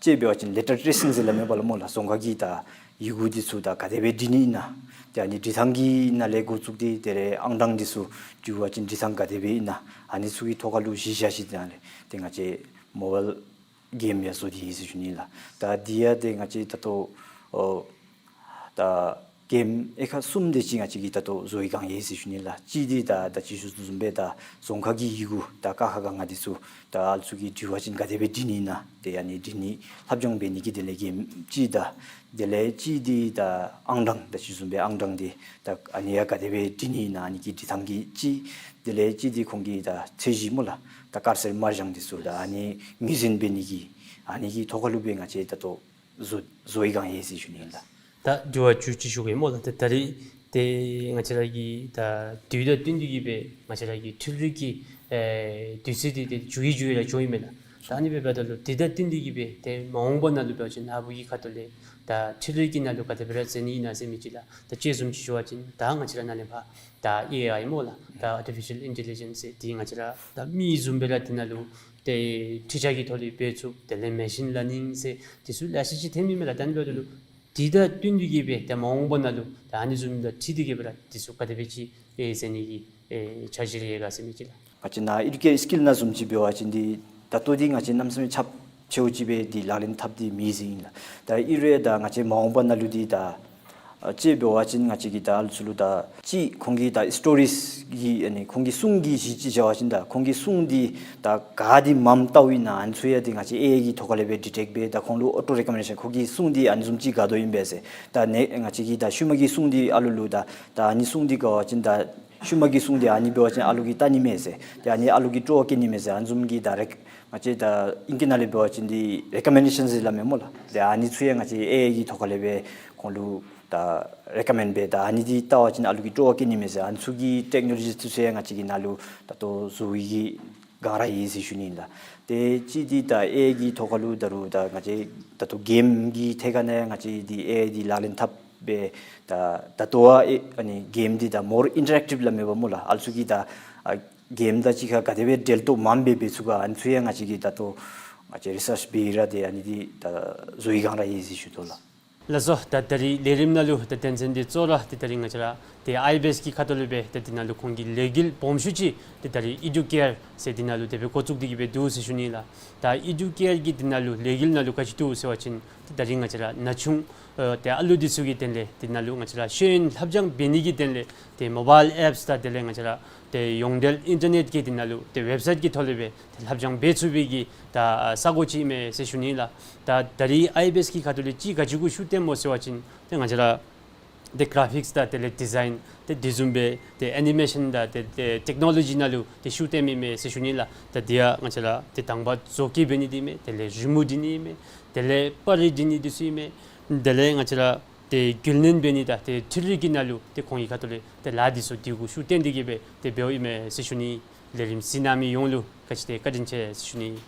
ཅིག་འབད་བ་ཅིན་ལེ་ཊར་ཊེ་སིང་ཟེར་སླབ་མས་པ་ལགས་སྨོ་ལགས། རྫོང་ཁ་གི་ད་ཡི་གུ་འདི་ཚུ་ད་ག་དེ་སྦེ་འབྲི་ནི་ཨིན་ན། ཏེ་ཨ་ནི་འབྲི་ཐངས་ཀྱི་ནང་ལས་འགོ་བཙུགས་ཏེ་དེ་ལས་ཨང་གྲངས་འདི་ཚུ་འབྲི་བ་ཅིན་འབྲི་ཐངས་ག་དེ་སྦེ་ཨིན་ན། ཨ་ནི་ཚུ་གི་ཐོག་ཁ་ལུ་གཞི་བཞག་ཞིནམ་ལས་ཏེ་ང་བཅས་མོ་བཱའིལ་གེམ་ཡང་བཟོ་སྟེ་ཡོད་ཟེར་ཞུ་ནི་ལགས། ད་འདི་ཡང་ཏེ་ང་བཅས་ད་ལྟོ་ཨོ་ད་གེམ་དབྱེ་ཁག་གསུམ་དེ་ཅིག་ང་བཅས་ཀྱིས་ད་ལྟོ་བཟོ་བའི་སྒང་ཡོད་ཟེར་ཞུ་ནི་ལགས། གཅིག་འདི་ད་ད་ཅི་ཞུ་དོ་བཟུམ་སྦེ་ད་རྫོང་ཁ་གི་ཡི་གུ་ད་ཀ་ཁ་ག་ང་འདི་ཚུ་ད་ཨ་ལུ་ཚུ་གིས་འབྲི་བ་ཅིན་ག་དེ་སྦེ་འབྲི་ནི་ཨིན་ན། ཏེ་ཨ་ནི་འབྲི་ནི་ལྷབ་སྦྱང་འབད་ནི་གི་དེ་ལས་གེམ་གཅིག་དང་དེ་ལས་གཅིག་འདི་ད་ཨང་གྲངས་ད་ཅི་ཞུ་དོ་བཟུམ་སྦེ་ཨང་གྲངས་འདི་ད་ཨ་ནི་ཡང་ག་དེ་སྦེ་འབྲི་ནི་ཨིན་ན་ཨ་ནི་གི་འབྲི་ཐངས་ཀྱི་གཅིག། དེ་ལས་གཅིག་འདི་ཁོང་གི་ད་ཚད་གཞི་སྨོ་ལགས། ད་དཀར་སེར་དམར་ལྗང་འདི་ཚུ་ད་ཨ་ནི་ངོས་འཛིན་འབད་ནི་གི་ཨ་ནི་གི་ཐོག་ཁ་ལུ་སྦེ་ང་བཅས་ད་ལྟོ་བཟོ་བཟོ་བའི་སྒང་ཡོད་ཟེར་ཞུ་ནི་ཨིན་ལགས། ད་དྲི་བ་བཅུ་གཅིག་ཞུ་གེ་སྨོ་ལགས། ད་ད་རིས་ཏེ་ང་བཅས་ར་གི་ད་དུས་དང་བསྟུན་ཏེ་གི་སྦེ་ང་བཅས་ར་གི་འཕྲུལ་རིག་གི་ཨེ་དུས་ཚོད་འདི་ཏེ་འགྱུར་བའི་འགྱུར་བའི་ར་འགྱོཝ་ཨིན་མས་ལགས། ད་ཨ་ནི་འབདཝ་ད་ལུ་དུས་དང་བསྟུན་ཏེ་གི་སྦེ་ཏེ་མ་འོངས་པ་ནང་ལུ་འབད་བ་ཅིན་ནཱ་བུ་གི་ཁ་ཐུག་ལས་ད་འཕྲུལ་རིག་གི་ནང་ལུ་ག་དེ་སྦེ་ར་འཛུལ་ནི་ཨིན་ན་ཟེར་མི་ཅིག་ལགས། ད་དཔྱེ་བཟུམ་ཅིག་ཞུ་བ་ཅིན་ད་ང་བཅས་ར་ནཱ་ལས་ཕར་ད་ཨེ་ཨའི་སྨོ་ལགས། ད་ཨར་ཊི་ཕི་ཤཱལ་ཨིན་ཊེ་ལི་ཇེནསི་ཟེར་འདི་ང་བཅས་ར་ད་མི་བཟུམ་སྦེ་ར་འདི་ནང་ལུ་ཏེ་འཕྲུལ་ཆས་ཀྱི་ཐོག་ལས་འབད་ཚུགས། དེ་ལས་མེ་ཤིན་ལར་ནིང་ཟེར་འདི་ཚུ་ལེ་ཤ་ཅིག་ཐོནམ་ཨིན་མས་ལགས། ད་ཨ་ནི་འབདཝ་ད་ལུ་དུས་དང་བསྟུན་ཏེ་གི་སྦེ་ཏེ་མ་འོངས་པ་ནང་ལུ་ད་ཨ་ནི་བཟུམ་དང་འཁྲིལ་ཏེ་གི་སྦེ་ར་འདི་ཚུ་ག་དེ་སྦེ་ཅིག་ཨེ་འཛུལ་ནི་གི་ཨེ་འཆར་གཞི་རེ་ཡོད་ག་ཟེར་མི་ཅིག་ལགས། ང་བཅས་ནཱ་ཨེ་ཌུ་ཀེ་ཤཱན་སི་ཀིལ་ནང་བཟུམ་ཅིག་འབད་བ་ཅིན་འདི་ད་ལྟོ་འདི་ང་བཅས་གནམ་མེད་ས་མེད་ཁྱབ་ཆེཝ་ཅིག་སྦེ་འདི་ལག་ལེན་འཐབ་སྟེ་མེད་ཟེར་ཨིན་ལགས། ད་ཨིན་རུང་ད་ང་བཅས་མ་འོངས་པ་ནང་ལུ་འདི་ད་ཨ་ཅིག་འབད་བ་ཅིན་ང་བཅས་ཀྱིས་ད་ཨ་ལུ་ཚུ་ལུ་ད་ཅིག་ཁོང་གི་ད་སི་ཊོ་རིས་ཀྱི་ཨ་ནི་ཁོང་གི་སྲུང་གི་གཞི་ཅིག་བཞག་པ་ཅིན་ད་ཁོང་གི་སྲུང་འདི་ད་ག་འདི་མངམ་བལྟཝ་ཨིན་ན་ཨ་ནི་ཚུ་ཡང་འདི་ང་བཅས་ཨེ་ཨའི་གི་ཐོག་ཁ་ལས་སྦེ་ཌི་ཊེཀཊ་འབད་ད་ཁོང་ལུ་ཨོ་ཊོ་རེ་ཀོ་མེན་ཌེ་ཤཱན་ཁོང་གི་སྲུང་འདི་ཨ་ནི་བཟུམ་ཅིག་དགའ་དོ་ཨིན་པས་ཟེར། ད་ནཱ་ང་བཅས་ཀྱིས་ད་ཤུལ་མ་གི་སྲུང་འདི་ཨ་ལུ་ལུ་ད་ད་ཨ་ནི་སྲུང་འདི་དགའ་བ་ཅིན་ད་ཤུལ་མ་གི་སྲུང་འདི་ཨ་ནི་འབད་བ་ཅིན་ཨ་ལུ་གིས་བལྟ་ནི་མས་ཟེར། ཏེ་ཨ་ནི་ཨ་ལུ་གིས་སྤྲོ་བ་བསྐྱེད་ནི་མས་ཟེར། ཨ་ནི་བཟུམ་གྱི་ད་རེཀ་ང་བཅས་ད་ཨིང་སྐད་ནང་ལས་འབད་བ་ཅིན་འདི་རེ་ཀོ་མེན་ཌེ་ཤཱན་ཟེར་སླབ་མས་སྨོ་ལགས། ཏེ་ཨ་ནི་ཚུ་ཡང་ང་བཅས་ཨེ་ཨའི་གི་ཐོག་ཁ་ལས་སྦེ་ཁོང་ལུ་ད་རེ་ཀོ་མེནཌ་འབད་ད་ཨ་ནི་འདི་བལྟ་བ་ཅིན་ཨ་ལུ་གིས་སྤྲོ་བ་བསྐྱེད་ནི་མས་ཟེར། ཨ་ནི་ཚུ་གི་ཊེཀ་ནོ་ལོ་ཇི་འདི་ཚུ་ཡང་ང་བཅས་ཀྱིས་ནཱ་ལུ་ད་ལྟོ་བཟོ་བའི་གི་སྒང་ར་ཡོད་ཟེར་ཞུ་ནི་ཨིན་ལགས། ཏེ་གཅིག་འདི་ད་ཨེ་ཨའི་གི་ཐོག་ཁ་ལུ་ད་རུང་ད་ང་བཅས་ད་ལྟོ་གེམ་གྱི་ཐད་ཁ་ནང་ང་བཅས་འདི་ཨེ་ཨའི་འདི་ལག་ལེན་འཐབ་སྦེ་ད་ད་ལྟོ་བ་ཨེ་ཨ་ནི་གེམ་འདི་ད་མོར་ཨིན་ཊ་རེཀ་ཊིབ་སླབ་མས་པ་སྨོ་ལགས། ཨ་ལུ་ཚུ་གིས་ད་ཨ་གེམ་དང་གཅིག་ཁར་ག་དེ་སྦེ་འབྲེལ་གཏོགས་མངམ་སྦེ་འབད་ཚུགས་ག་ཨ་ནི་ཚུ་ཡང་ང་བཅས་ཀྱིས་ད་ལྟོ་ང་བཅས་རི་སརཆ་འབད་ར་ཏེ་ཨ་ནི་འདི་ད་བཟོ་བའི་སྒང་ར་ཡོད་ཟེར་ཞུ་དོ་ལགས། ལགས་སོ། ད་ད་རིས་ལས་རིམ་ནང་ལུ་ད་དོན་ཚན་འདི་གཙོ་བོ་ར་ཏེ་ད་རིས་ང་བཅས་ར་ཏེ་ཨའི་བི་ཨེསི་གི་ཁ་ཐུག་ལས་སྦེ་ཏེ་འདི་ནང་ལུ་ཁོང་གི་ལས་འགུལ་སྦོམ་ཤོས་ཅིག་ཏེ་ད་རིས་ཨི་ཌུ་ཀེར་ཟེར་འདི་ནང་ལུ་དེ་སྦེ་འགོ་བཙུགས་ཏེ་གི་སྦེ་འདུག་ཟེར་ཞུ་ནི་ལགས། ད་ཨི་ཌུ་ཀེར་གྱི་འདི་ནང་ལུ་ལས་འགུལ་ནང་ལུ་ག་ཅི་འདུག་ཟེར་བ་ཅིན་ཏེ་ད་རིས་ང་བཅས་ར་ན་ཆུང་ཨེ་ཏེ་ཨ་ལུ་འདི་ཚུ་གི་དོན་ལས་འདི་ནང་ལུ་ང་བཅས་ར་ཤེས་ཡོན་ལྷབ་སྦྱང་འབད་ནི་གི་དོན་ལས་ཏེ་མོ་བཱའིལ་ཨེཔསི་དང་དེ་ལས་ང་བཅས་ར་ཏེ་ཡོངས་འབྲེལ་ཨིན་ཊར་ནེཊ་གི་འདི་ནང་ལུ་ཏེ་ཝེབ་སའིཊ་གི་ཐོག་ལས་སྦེ་ཏེ་ལྷབ་སྦྱང་འབད་ཚུགས་པའི་གི་ད་ས་གོ་ཅིག་ཨིན་མས་ཟེར་ཞུ་ནི་ལགས། ད་ད་རིས་ཨའི་བི་ཨེསི་གི་ཁ་ཐུག་ལས་ཅིག་ག་ཅི་གུ་ཤུགས་བཏོནམ་སྨོ་ཟེར་བ་ཅིན་ཏེ་ང་བཅས་ར་ཏེ་གར་ཕིགསི་དང་དེ་ལས་ཌི་ཛའིན་ཏེ་འདི་བཟུམ་སྦེ་ཏེ་ཨེ་ནི་མེ་ཤཱན་དང་ཏེ་ཏེ་ཊེཀ་ནོ་ལོ་ཇི་ནང་ལུ་ཏེ་ཤུགས་བཏོནམ་ཨིན་མས་ཟེར་ཞུ་ནི་ལགས། ད་འདི་ཡང་ང་བཅས་ར་ཏེ་དང་པ་བཟོ་བཀོད་འབད་ནི་འདི་ཨིན་མས། དེ་ལས་རི་མོ་འབྲི་ནི་ཨིན་མས། དེ་ལས་པར་རིས་འབྲི་ནི་འདི་ཚུ་ཨིན་མས། དེ་ལས་ང་བཅས་ར་ཏེ་རྒྱུན་ལེན་འབད་ནི་དང་ཏེ་འཕྲུལ་རིག་གི་ནང་ལུ་ཏེ་ཁོང་གི་ཁ་ཐུག་ལས་ཏེ་ལཱ་འདི་ཚུ་འདི་གུ་ཤུགས་བཏོན་ཏེ་གི་སྦེ་ཏེ་འབདཝ་ཨིན་མས་ཟེར་ཞུ་ནི། ལས་རིམ་གཟིགས་གནང་མི་ཡོངས་ལུ་ག་ཅི་ཏེ་བཀའ་དྲིན་ཆེ་ཟེར་ཞུ་ནི།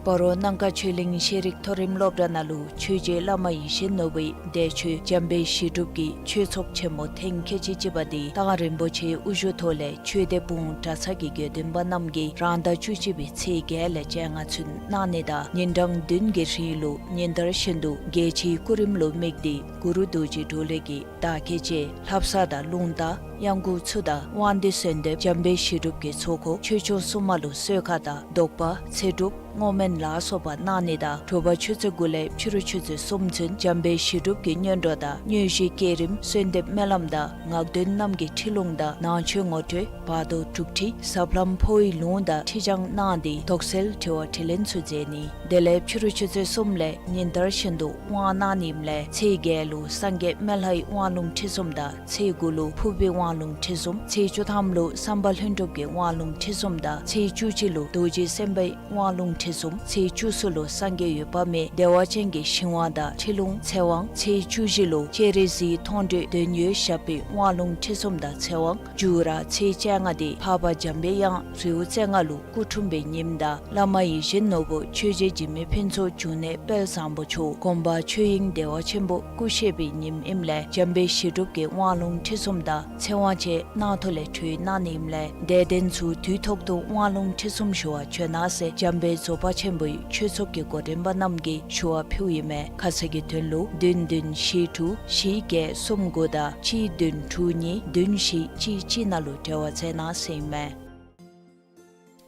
སྤ་རོ་གནམ་ཁ་ཆོས་གླིང་ཤེས་རིག་མཐོ་རིམ་སློབ་གྲྭ་ནང་ལུ་ཆོས་རྗེ་བླ་མ་ཡིད་བཞིན་ནོར་བུའི་འདས་མཆོད་འཇམ་དཔལ་ཞི་སྒྲུབ་ཀྱི་ཆོས་ཚོགས་ཆེན་མོ་ཐེངས་ཁལ་གཅིག་གཅིག་པ་འདི་སྟག་རིང་པོ་ཆེ་དབུ་བཞུགས་ཐོག་ལས་ཆོས་སྡེ་སྤུངས་གྲྭ་ཚང་གི་དགེ་འདུན་པ་རྣམས་ཀྱིས་རང་ཟླ་བཅུ་གཅིག་པའི་ཚེས་བརྒྱད་ལས་བཅོ་ལྔ་ཚུན་གནང་ནི་དང་ཉིན་གྲངས་བདུན་གྱི་རིང་ལུ་ཉིན་ལྟར་བཞིན་དུ་རྒྱལ་སྤྱིའི་སྐུ་རིམ་ལུ་དམིགས་ཏེ་གུ་རུ་རྡོ་རྗེ་གྲོ་ལོད་ཀྱི་བདག་བསྐྱེད་བཅས་ལྷ་བསངས་དང་རླུང་རྟ་གཡང་འགུགས་ཚུ་དང་དབང་འདུས་གསོལ་འདེབས་འཇམ་དཔལ་ཞི་སྒྲུབ་ཀྱི་ཚོགས་འཁོར་ཆོས་སྐྱོང་སྲུང་མ་ལུ་གསོལ་ཁ་དང་བཟློག་པ་ཚེ་སྒྲུབ་བསྔོ་སྨོན་ལ་སོགས་པ་གནང་ནི་དང་དྲོ་པ་ཆུ་ཚོད་དགུ་ལས་ཕྱི་རུ་ཆུ་ཚོད་གསུམ་ཚུན་འཇམ་དཔལ་ཞི་སྒྲུབ་ཀྱི་སྔོན་འགྲོ་དང་དངོས་གཞི་བསྐྱེད་རིམ་གསོལ་འདེབས་སྨོན་ལམ་དང་ངག་འདོན་རྣམས་ཀྱི་ཁྲིད་ལུང་དང་ནང་ཆོས་ངོ་སྤྲོད་བར་དོ་དྲུག་ཁྲིད་ཟབ་ལམ་འཕོ་བའི་ལུང་དང་ཁྲིད་བྱང་གནང་སྟེ་དོགས་སེལ་དྲི་བ་དྲིས་ལན་ཚུ་མཛད་ནི། དེ་ལས་ཕྱི་རུ་ཆུ་ཚོད་གསུམ་ལས་ཉིན་ལྟར་བཞིན་དུ་དབང་གནང་ནི་ཨིནམ་ལས་ཚེས་བརྒྱད་ལུ་སངས་རྒྱས་སྨན་ལྷའི་དབང་ལུང་ཁྲིད་གསུམ་དང་ཚེས་དགུ་ལུ་ཕུར་པའི་དབང་ལུང་ཁྲིད་གསུམ་ཚེས་བཅུ་ཐམ་ལུ་བསམ་པ་ལྷུན་གྲུབ་ཀྱི་དབང་ལུང་ཁྲིད་གསུམ་དང་ཚེས་བཅུ་གཅིག་ལུ་རྡོ་རྗེ་སེམས་དཔའི་དབང་ལུང་ཁྲིད་གསུམ་ཚེས་བཅུ་གསུམ་ལུ་སངས་རྒྱས་འོད་དཔག་མེད་བདེ་བ་ཅན་གྱི་ཞིང་དབང་དང་ཁྲིད་ལུང་ཚེ་དབང་ཚེས་བཅུ་བཞི་ལུ་སྤྱན་རས་གཟིགས་མཐོང་གྲོལ་དོན་ཡོད་ཞབས་པད་དབང་ལུང་ཁྲིད་གསུམ་དང་ཚེ་དབང་མཇུག་ར་ཚེས་བཅོ་ལྔ་འདི་འཕགས་པ་འཇམ་པའི་དབྱངས་རི་བོ་རྩེ་ལྔ་ལུ་སྐུ་འཁྲུངས་པའི་ཉིནམ་དང་བླ་མ་ཡིད་བཞིན་ནོར་བུ་ཆོས་རྗེ་འཇིགས་མེད་ཕུན་ཚོགས་འབྱུང་གནས་དཔལ་བཟང་པོ་མཆོག་དགོངས་པ་ཆོས་དབྱིངས་བདེ་བ་ཆེན་པོ་སྐུ་གཤེགས་པའི་ཉིནམ་ཨིནམ་ལས་འཇམ་དཔལ་ཞི་སྒྲུབ་ཀྱི་དབང་ལུང་ཁྲིད་གསུམ་དང་ཚེ་དབང་བཅས་གནང་ཐོག་ལས་གྲོལ་གནང་ནི་ཨིནམ་ལས་དད་ལྡན་ཚུ་དུས་ཐོག་ཏུ་དབང་ལུང་ཁྲིད་གསུམ་ཞུ་བར་བྱོན་གནང་ཟེར་འཇམ་དཔལ་རྫོགས་པ་ཆེན་པོའི་ཆོས་ཚོགས་ཀྱི་འགོ་འདྲེན་པ་རྣམས་ཀྱིས་ཞུ་བ་ཕུལཝ་ཨིན་མས། ཁ་གསལ་གྱི་དོན་ལུ་བདུན་བདུན་བཞི་དྲུག་བཞི་བརྒྱད་གསུམ་དགུ་དང་གཅིག་བདུན་དྲུག་གཉིས་བདུན་བཞི་གཅིག་གཅིག་ནང་ལུ་འབྲེལ་བ་མཛད་གནང་ཟེར་ཨིན་མས།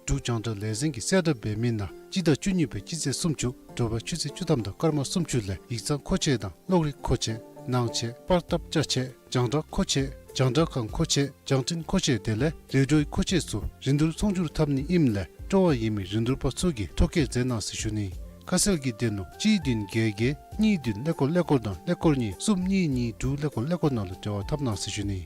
འབྲུག་རྒྱང་བསྒྲགས་ལས་འཛིན་གྱིས་གསལ་བསྒྲགས་འབད་མི་ནང་སྤྱི་ཟླ་བཅུ་གཉིས་པའི་སྤྱི་ཚེས་སུམ་ཅུ་དྲོ་པ་ཆུ་ཚོད་བཅུ་ཐམ་དང་སྐར་མ་སུམ་ཅུ་ལས་ཡིག་ཚང་མཁོ་ཆས་དང་གློག་རིག་མཁོ་ཆས་ནང་ཆས་པར་བཏབ་ཅ་ཆས་རྒྱང་བསྒྲགས་མཁོ་ཆས་རྒྱང་བསྒྲགས་ཁང་མཁོ་ཆས་རྒྱང་འཕྲིན་མཁོ་ཆས་དེ་ལས་རེ་ཌིའོའི་མཁོ་ཆས་ཚུ་རིན་བསྡུར་ཚོང་སྒྱུར་འཐབ་ནི་ཨིནམ་ལས་སྤྲོ་བ་ཡོད་མི་རིན་བསྡུར་པ་ཚུ་གིས་ཐོ་བཀོད་མཛད་གནང་ཟེར་ཞུ་ནི། ཁ་གསལ་གྱི་དོན་ལུ་གཅིག་བདུན་བརྒྱད་བརྒྱད་གཉིས་བདུན་ཀླད་ཀོར་ཀླད་ཀོར་དང་ཀླད་ཀོར་གཉིས་གསུམ་གཉིས་གཉིས་དྲུག་ཀླད་ཀོར་ཀླད་ཀོར་ནང་ལུ་འབྲེལ་བ་འཐབ་གནང་ཟེར་ཞུ་ནི།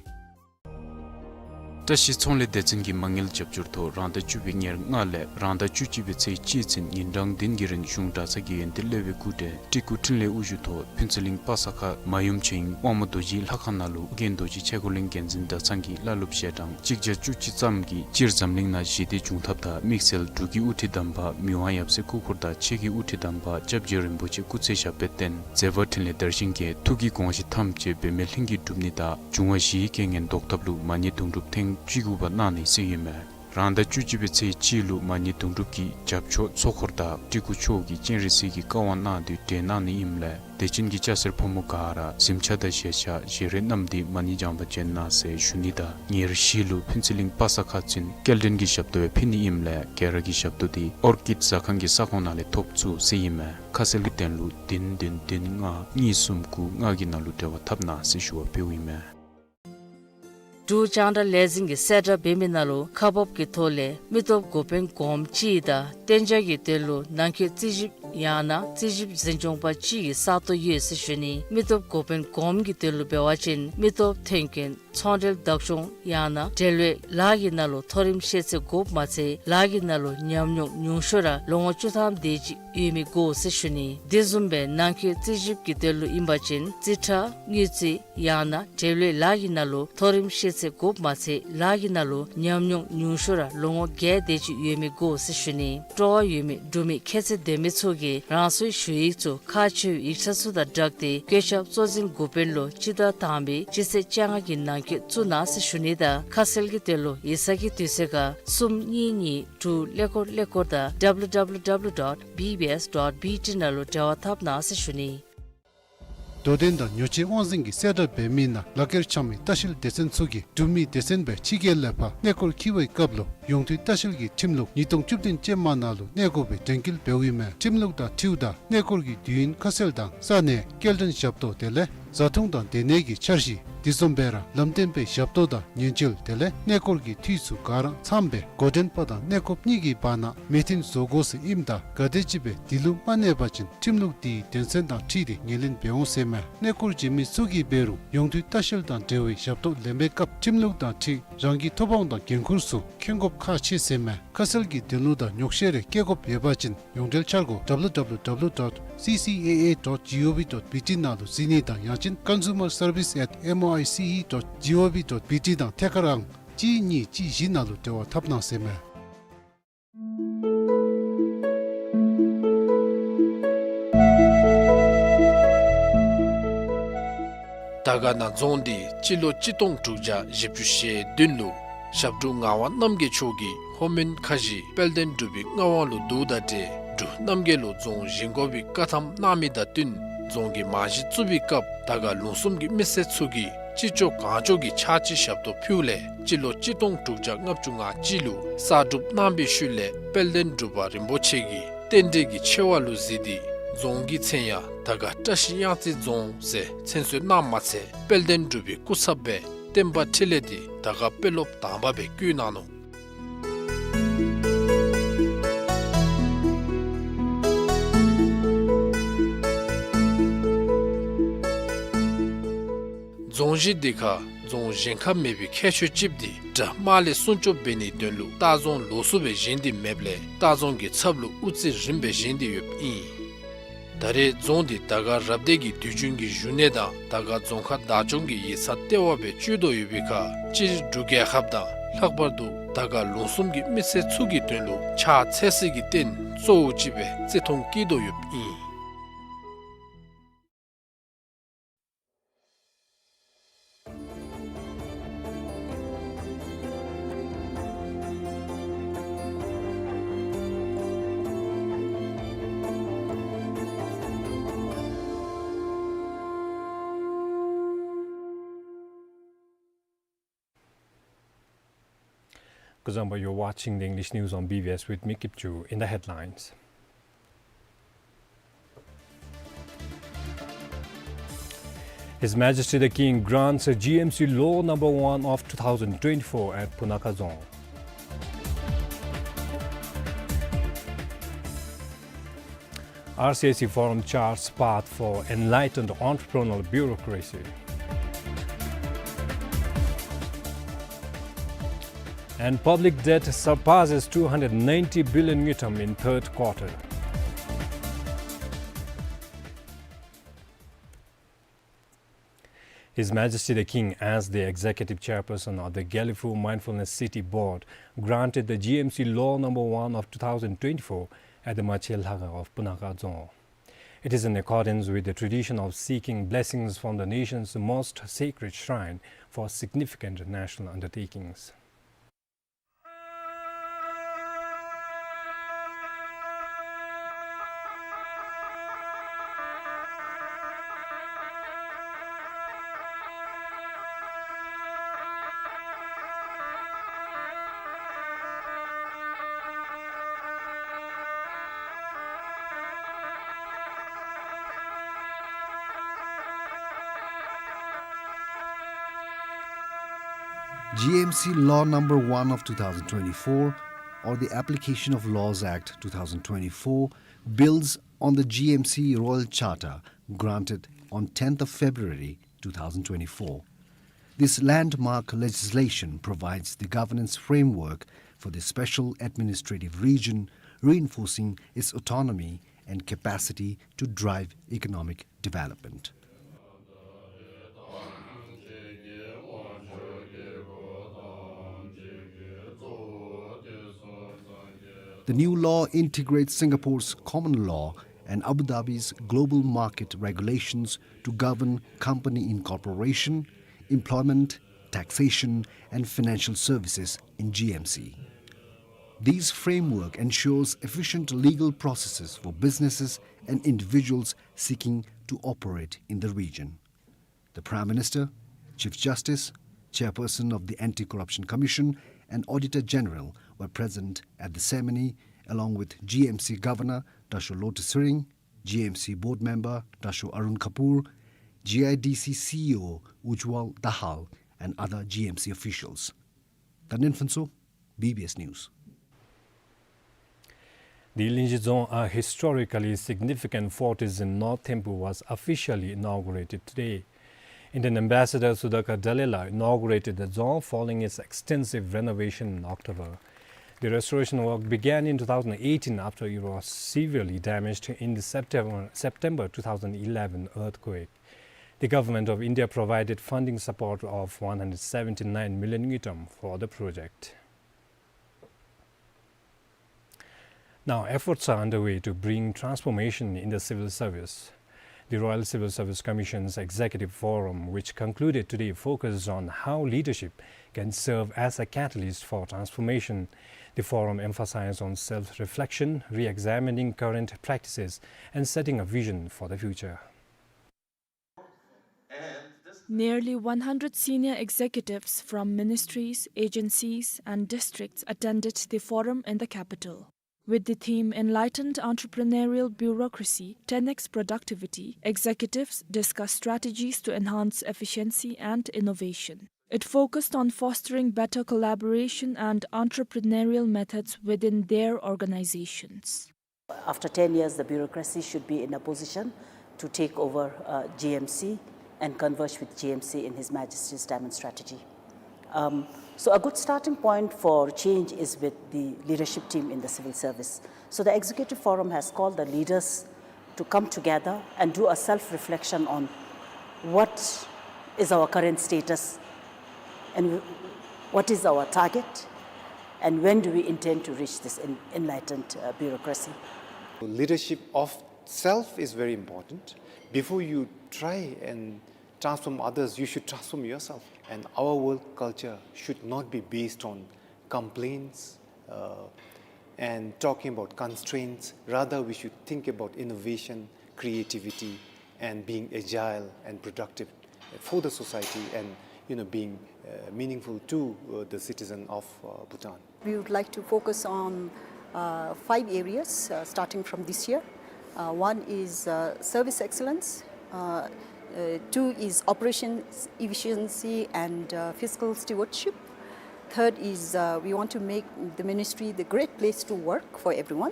བཀྲ་ཤིས་ཚོང་ལས་སྡེ་ཚན་གྱི་མ་དངུལ་རྒྱབ་སྐྱོར་ཐོག་རང་ཟླ་བཅུ་པའི་ཉེར་ལྔ་ལས་རང་ཟླ་བཅུ་གཅིག་པའི་ཚེས་གཅིག་ཚུན་ཉིན་གྲངས་བདུན་གྱི་རིང་གཞུང་གྲྭ་ཚང་གི་ཡོན་ཏན་སློབ་དཔོན་སྐུ་བགྲེས་སྤྲུལ་སྐུ་འཕྲིན་ལས་དབུ་བཞུགས་ཐོག་ཕུན་ཚོགས་གླིང་པ་སངས་ཁ་མ་ཡུམ་ཆོས་དབྱིངས་དབང་མོ་རྡོ་རྗེའི་ལྷ་ཁང་ནང་ལུ་ཨོ་རྒྱན་རྡོ་རྗེ་ཆོས་འཁོར་གླིང་རྒྱལ་འཛིན་ཟླ་ཚང་གི་བླ་སློབ་ཞལ་གྲངས་གཅིག་བརྒྱ་བཅུ་གཅིག་ཙམ་གྱིས་སྤྱིར་འཛམ་གླིང་ནང་ཞི་བདེ་འབྱུང་ཐབས་དང་དམིགས་བསལ་འབྲུག་གི་དབུ་ཁྲིད་དམ་པ་མི་དབང་ཡབ་སྲས་སྐུ་འཁོར་དང་ཆེད་ཀྱི་དབུ་ཁྲིད་དམ་པ་སྐྱབས་རྗེ་རིན་པོ་ཆེ་སྐུ་ཚེ་ཞབས་པད་བརྟན་མཛད་པ་འཕྲིན་ལས་དར་ཞིང་རྒྱས་ཐུགས་ཀྱི་དགོངས་གཞི་ཐམས་ཅད་འབད་མེད་ལྷུན་གྱིས་འགྲུབ་ནི་དང་འབྱུང་བ་བཞིའི་རྐྱེན་ངན་བཟློག་ཐབས་ལུ་མ་ཎི་དུང་སྒྲུབ་ཐེངས་བཅུ་དགུ་པ་གནང་ནི་ཟེར་ཨིན་མས། རང་ཟླ་བཅུ་གཅིག་པའི་ཚེས་གཅིག་ལུ་མ་ཎི་དུང་སྒྲུབ་ཀྱི་རྒྱབ་ཆོག་ཚོགས་འཁོར་དང་སྤྲུལ་སྐུ་མཆོག་གིས་སྤྱན་རས་གཟིགས་ཀྱི་བཀའ་དབང་གནང་སྟེ་གྲོལ་གནང་ནི་ཨིནམ་ལས་དད་ཅན་གྱི་སྐྱ་སེར་ཕོ་མོ་ག་ར་གཟིམ་ཆ་དང་བཞེས་ཆ་བཞེས་རས་བསྣམས་ཏེ་མ་ཎི་བགྱང་པར་བྱོན་གནང་ཟེར་ཞུ་ནི་དང་ཉེར་བཞི་ལུ་ཕུན་ཚོགས་གླིང་པ་སངས་ཁ་ཚུན་སྐྱེལ་འདྲེན་གྱི་ཞབས་ཏོག་ཡང་ཕུལ་ནི་ཨིནམ་ལས་ག་ར་གིས་ཞབས་ཏོག་འདི་ཨོར་ཀིཌ་ཟ་ཁང་གི་ས་ཁོངས་ནང་ལས་ཐོབ་ཚུགས་ཟེར་ཨིན་མས། ཁ་གསལ་གྱི་དོན་ལུ་བདུན་བདུན་བདུན་ལྔ་གཉིས་གསུམ་དགུ་ལྔ་གི་ནང་ལུ་འབྲེལ་བ་འཐབ་གནང་ཟེར་ཞུ་བ་ཕུལཝ་ཨིན་མས། འབྲུག་རྒྱང་བསྒྲགས་ལས་འཛིན་གྱིས་གསལ་བསྒྲགས་འབད་མི་ནང་ལུ་ཁག་འབགཔ་གི་ཐོག་ལས་མི་སྟོབས་འགོ་དཔོན་གོངམ་ཅིག་དང་གཏན་འཇགས་ཀྱི་དོན་ལུ་ནང་འཁོད་རྩིས་ཞིབ་ཡང་ན་རྩིས་ཞིབ་འཛིན་སྐྱོང་པ་ཅིག་གི་ས་སྟོང་ཡོད་ཟེར་ཞུ་ནི། མི་སྟོབས་འགོ་དཔོན་གོངམ་གྱི་དོན་ལུ་འབད་བ་ཅིན་མི་སྟོབས་ཐོན་སྐྱེད་ཚོང་འབྲེལ་བདག་སྐྱོང་ཡང་ན་འབྲེལ་ཡོད་ལཱ་གི་ནང་ལུ་མཐོ་རིམ་ཤེས་ཚད་དགོཔ་མ་ཚད་ལཱ་གི་ནང་ལུ་ཉམས་མྱོང་ཉུང་ཤོས་ར་ལོ་ངོ་བཅུ་ཐམ་དེ་ཅིག་ཡོད་མི་དགོ་ཟེར་ཞུ་ནི། དེ་བཟུམ་སྦེ་ནང་འཁོད་རྩིས་ཞིབ་ཀྱི་དོན་ལུ་ཨིན་པ་ཅིན་རྩིས་ཁྲ་དངུལ་རྩིས་ཡང་ན་འབྲེལ་ཡོད་ལཱ་གི་ནང་ལུ་མཐོ་རིམ་ཤེས་ཚད་དགོཔ་མ་ཚད་ལཱ་གི་ནང་ལུ་ཉམས་མྱོང་ཉུང་ཤོས་ར་ལོ་ངོ་བརྒྱད་དེ་ཅིག་ཡོད་མི་དགོ་ཟེར་ཞུ་ནི། སྤྲོ་བ་ཡོད་མི་འབྲུག་མི་ཁྱད་ཚད་ལྡན་མི་ཚུ་གིས་རང་སོའི་ཞུ་ཡིག་ཚུ་ཁག་ཆེ་བའི་ཡིག་ཆ་ཚུ་དང་སྦྲགས་ཏེ་བཀོད་ཁྱབ་གཙོ་འཛིན་འགོ་དཔོན་ལུ་སྤྱི་ཟླ་དང་པའི་སྤྱི་ཚེས་བཅོ་ལྔ་གི་ནང་འཁོད་བཙུགས་གནང་ཟེར་ཞུ་ནི་དང་ཁ་གསལ་གྱི་དོན་ལུ་ཡིག་ཚང་གི་དུས་ཚོད་ཁར་གསུམ་གཉིས་གཉིས་དྲུག་ཀླད་ཀོར་ཀླད་ཀོར་དང་W W W dot B B S dot B T ནང་ལུ་འབྲེལ་བ་འཐབ་གནང་ཟེར་ཞུ་ནི། དོ་དམ་དང་ཉོ་སྤྱོད་དབང་འཛིན་གྱིས་གསལ་བསྒྲགས་འབད་མི་ནང་ལག་ཁྱེར་འཆང་མི་ལྟ་བཤལ་སྡེ་ཚན་ཚུ་གིས་འབྲུག་མི་སྡེ་ཚན་སྦེ་ཕྱི་རྒྱལ་ལས་ཕར་གནས་སྐོར་འཁྱིད་པའི་སྐབས་ལུ་ཡོངས་འཐུས་ལྟ་བཤལ་གྱི་ཁྲིམས་ལུགས་ཉིས་སྟོང་བཅུ་བདུན་ཅན་མ་ནང་ལུ་གནས་དགོ་པའི་དྲན་སྐུལ་འབདཝ་ཨིན་མས། ཁྲིམས་ལུགས་དང་འཁྲིལཝ་ད་གནས་སྐོར་གྱི་དུས་ཡུན་ཁ་གསལ་དང་ས་གནས་སྐྱེལ་འདྲེན་ཞབས་ཏོག་དེ་ལས་བཟའ་འཐུང་དང་སྡོད་གནས་ཀྱི་འཆར་གཞི་དེ་བཟུམ་སྦེ་ར་ལམ་སྟོན་པའི་ཞབས་ཏོག་དང་ཉེན་བཅོལ་དེ་ལས་གནས་སྐོར་གྱི་འཐུས་ཚུ་ག་ར་ཚངམ་སྦེ་འགོ་འདྲེན་པ་དང་གནས་སྐོརཔ་གཉིས་ཀྱི་བར་ན་མོས་མཐུན་བཟོ་དགོ་ཟེར་ཨིནམ་ད་ག་དེམ་ཅིག་སྦེ་དེ་ལུ་མ་གནས་པ་ཅིན་ཁྲིམས་ལུགས་དེའི་དོན་ཚན་དང་འཁྲིལ་ཏེ་ངོས་ལེན་འབད་འོང་ཟེར་མས། གནས་སྐོར་བྱོན་མི་ཚུ་གིས་འབད་རུང་ཡོངས་འཐུས་ལྟ་བཤལ་དང་འབྲེལ་བའི་ཞབས་ཏོག་ལེན་པའི་སྐབས་ཁྲིམས་ལུགས་དང་འཁྲིལ་རང་གི་ཐོབ་དབང་དང་འགན་ཁུར་ཚུ་མཁྱེན་དགོཔ་ཁག་ཆེ་ཟེར་མས། ཁ་གསལ་གྱི་དོན་ལུ་དང་ཉོགས་བཤད་རེ་བཀོད་དགོཔ་ཡོད་པ་ཅིན་ཡོངས་འབྲེལ་འཆར་སྒོ་W W W dot C C A A dot gov dot B T ནང་ལུ་གཟིགས་ནི་དང་ཡང་ཅིན་consumer service at M O I C E dot gov dot B T དང་ཐད་ཀར་ཨང་གཅིག་གཉིས་གཅིག་བཞི་ནང་ལུ་འབྲེལ་བ་འཐབ་གནང་ཟེར་མས། དར་དཀར་ན་རྫོང་འདི་སྤྱི་ལོ་གཅིག་སྟོང་དྲུག་བརྒྱ་བཞི་བཅུ་ཞེ་བདུན་ལུ་ཞབས་དྲུང་ངག་དབང་རྣམ་རྒྱལ་མཆོག་གིས་ལྷོ་མོན་ཁ་བཞི་དཔལ་ལྡན་འབྲུག་པའི་མངའ་དབང་ལུ་བསྡུཝ་དང་འབྲེལ་འབྲུག་རྣམ་རྒྱལ་ལུ་རྫོང་བཞེངས་དགོ་པའི་བཀའ་ཐམ་གནང་མི་དང་བསྟུན་རྫོང་གི་རྨང་གཞི་བཙུགས་པའི་སྐབས་དར་དཀར་ལུང་གསུམ་གྱི་མི་སེར་ཚུ་གིས་ཅི་ལྕོགས་གང་ལྕོགས་ཀྱི་ཕྱག་ཕྱི་ཞབས་ཏོག་ཕུལཝ་ལས་སྤྱི་ལོ་གཅིག་སྟོང་དྲུག་བརྒྱ་ལྔ་བཅུ་ང་གཅིག་ལུ་གསར་སྒྲུབ་གནང་པའི་ཤུལ་ལས་དཔལ་ལྡན་འབྲུག་པ་རིན་པོ་ཆེ་གིས་རྟེན་འབྲེལ་གྱི་ཆེ་བ་ལུ་གཟིགས་ཏེ་རྫོང་གི་མཚན་ཡང་དར་དཀར་བཀྲ་ཤིས་གཡང་རྩེ་རྫོང་ཟེར་མཚན་གསོལ་གནངམ་མ་ཚད་དཔལ་ལྡན་འབྲུག་པའི་སྐུ་ཚབ་སྦེ་བསྟན་པ་འཕྲིན་ལས་འདི་དར་དཀར་དཔོན་སློབ་དང་པ་སྦེ་བསྐོ་གནང་ནུག། རྫོང་གཞི་འདི་ཁར་རྫོང་གཞན་ཁར་མེད་པའི་ཁྱད་ཆོས་ཅིག་འདི་དགྲ་དམག་ལས་སྲུང་སྐྱོབ་འབད་ནིའི་དོན་ལུ་ལྟ་རྫོང་ལོགས་སུ་སྦེ་བཞེངས་ཏེ་མེདཔ་ལས་ལྟ་རྫོང་གི་ཚབ་ལུ་དབུ་རྩེ་རིམ་སྦེ་བཞེངས་ཏེ་ཡོདཔ་ཨིན། ད་རེས་རྫོང་འདི་དར་དཀར་རབ་སྡེ་གི་དུས་རྒྱུན་གྱི་བཞུགས་གནས་དང་དར་དཀར་རྫོང་ཁག་བདག་སྐྱོང་གི་ཡིག་ཚང་ལྟེ་བ་སྦེ་སྤྱོད་དོ་ཡོད་པའི་ཁར་སྤྱིར་འབྲུག་རྒྱལ་ཁབ་དང་ལྷག་པར་དུ་དར་དཀར་ལུང་གསུམ་གྱི་མི་སེར་ཚུ་གི་དོན་ལུ་ཕྱག་འཚལ་སའི་རྟེན་གཙོ་བོ་ཅིག་སྦེ་བརྩི་མཐོང་བསྐྱེད་དོ་ཡོདཔ་ཨིན། Kuzuzangpo, you're watching the English news on B B S with me, Kipchu. In the headlines, His Majesty the King grants a G M C Law number one of two thousand twenty-four at Punakha Dzong. R C I C Forum charts path for enlightened entrepreneurial bureaucracy. And public debt surpasses two hundred ninety billion ngultrum in third quarter. His Majesty the King, as the Executive Chairperson of the Gelephu Mindfulness City Board, granted the G M C Law number one of two thousand twenty-four at the Mache Lhakhang of Punakha Dzong. It is in accordance with the tradition of seeking blessings from the nation's most sacred shrine for significant national undertakings. G M C Law number one of two thousand twenty-four, or the Application of Laws Act two thousand twenty-four, builds on the G M C Royal Charter granted on tenth of February two thousand twenty-four. This landmark legislation provides the governance framework for the Special Administrative Region, reinforcing its autonomy and capacity to drive economic development. The new law integrates Singapore's common law and Abu Dhabi's global market regulations to govern company incorporation, employment, taxation, and financial services in G M C. This framework ensures efficient legal processes for businesses and individuals seeking to operate in the region. The Prime Minister, Chief Justice, Chairperson of the Anti-Corruption Commission, and Auditor General were present at the ceremony, along with G M C Governor Dasho Lotay Tshering, G M C Board Member Dasho Arun Kapur, G I D C C E O Ujjwal Dahal, and other G M C officials. Tandin Phuntsho, B B S News. The Linzhi Dzong, a historically significant fortress in North Thimphu, was officially inaugurated today. Indian Ambassador Sudhakar Dallela inaugurated the dzong following its extensive renovation in October. The restoration work began in two thousand eighteen after it was severely damaged in the September, September two thousand eleven earthquake. The Government of India provided funding support of one hundred seventy-nine million ngultrum for the project. Now, efforts are underway to bring transformation in the civil service. The Royal Civil Service Commission's Executive Forum, which concluded today, focused on how leadership can serve as a catalyst for transformation. The forum emphasized on self-reflection, re-examining current practices, and setting a vision for the future. Nearly one hundred senior executives from ministries, agencies, and districts attended the forum in the capital. With the theme Enlightened Entrepreneurial Bureaucracy, ten X Productivity, executives discussed strategies to enhance efficiency and innovation. It focused on fostering better collaboration and entrepreneurial methods within their organizations. After ten years, the bureaucracy should be in a position to take over, uh, G M C and converge with G M C in His Majesty's Diamond Strategy. Um, so a good starting point for change is with the leadership team in the civil service. So the executive forum has called the leaders to come together and do a self-reflection on what is our current status and what is our target and when do we intend to reach this en-, enlightened, uh, bureaucracy. Leadership of self is very important. Before you try and transform others, you should transform yourself. And our work culture should not be based on complaints, uh, and talking about constraints. Rather, we should think about innovation, creativity, and being agile and productive for the society and, you know, being, uh, meaningful to, uh, the citizen of, uh, Bhutan. We would like to focus on, uh, five areas, uh, starting from this year. Uh, one is, uh, service excellence. Uh, uh, two is operations efficiency and, uh, fiscal stewardship. Third is, uh, we want to make the ministry the great place to work for everyone.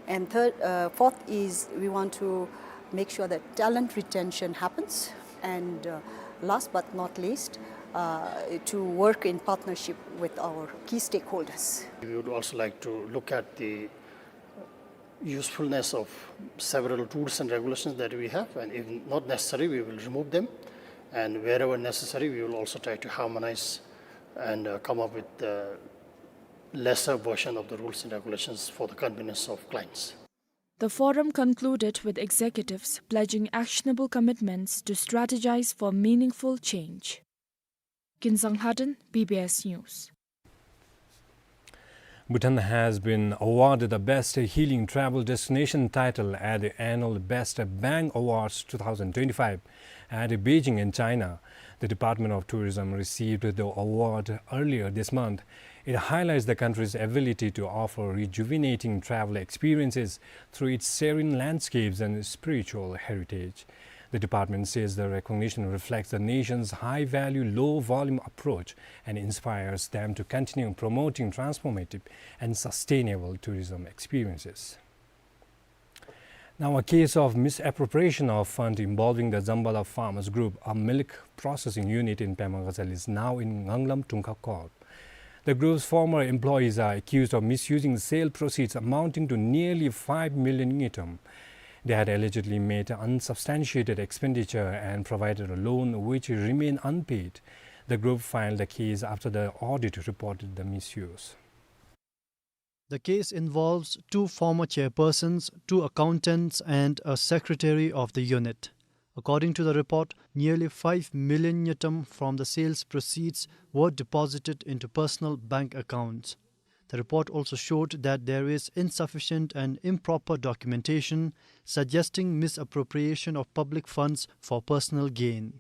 And third, uh, fourth is we want to make sure that talent retention happens. And, uh, last but not least, uh, to work in partnership with our key stakeholders. We would also like to look at the usefulness of several rules and regulations that we have, and if not necessary, we will remove them. And wherever necessary, we will also try to harmonize and, uh, come up with the lesser version of the rules and regulations for the convenience of clients. The forum concluded with executives pledging actionable commitments to strategize for meaningful change. Kinzang Haden, B B S News. Bhutan has been awarded the Best Healing Travel Destination title at the annual Best Bank Awards two thousand twenty-five at Beijing in China. The Department of Tourism received the award earlier this month. It highlights the country's ability to offer rejuvenating travel experiences through its serene landscapes and spiritual heritage. The department says the recognition reflects the nation's high-value, low-volume approach and inspires them to continue promoting transformative and sustainable tourism experiences. Now, a case of misappropriation of fund involving the Zambala Farmers Group, a milk processing unit in Pema Ghazal, is now in Nganglam Dungkha Court. The group's former employees are accused of misusing sale proceeds amounting to nearly five million ngultrum. They had allegedly made unsubstantiated expenditure and provided a loan which remained unpaid. The group filed the case after the audit reported the misuse. The case involves two former chairpersons, two accountants, and a secretary of the unit. According to the report, nearly five million ngultrum from the sales proceeds were deposited into personal bank accounts. The report also showed that there is insufficient and improper documentation suggesting misappropriation of public funds for personal gain.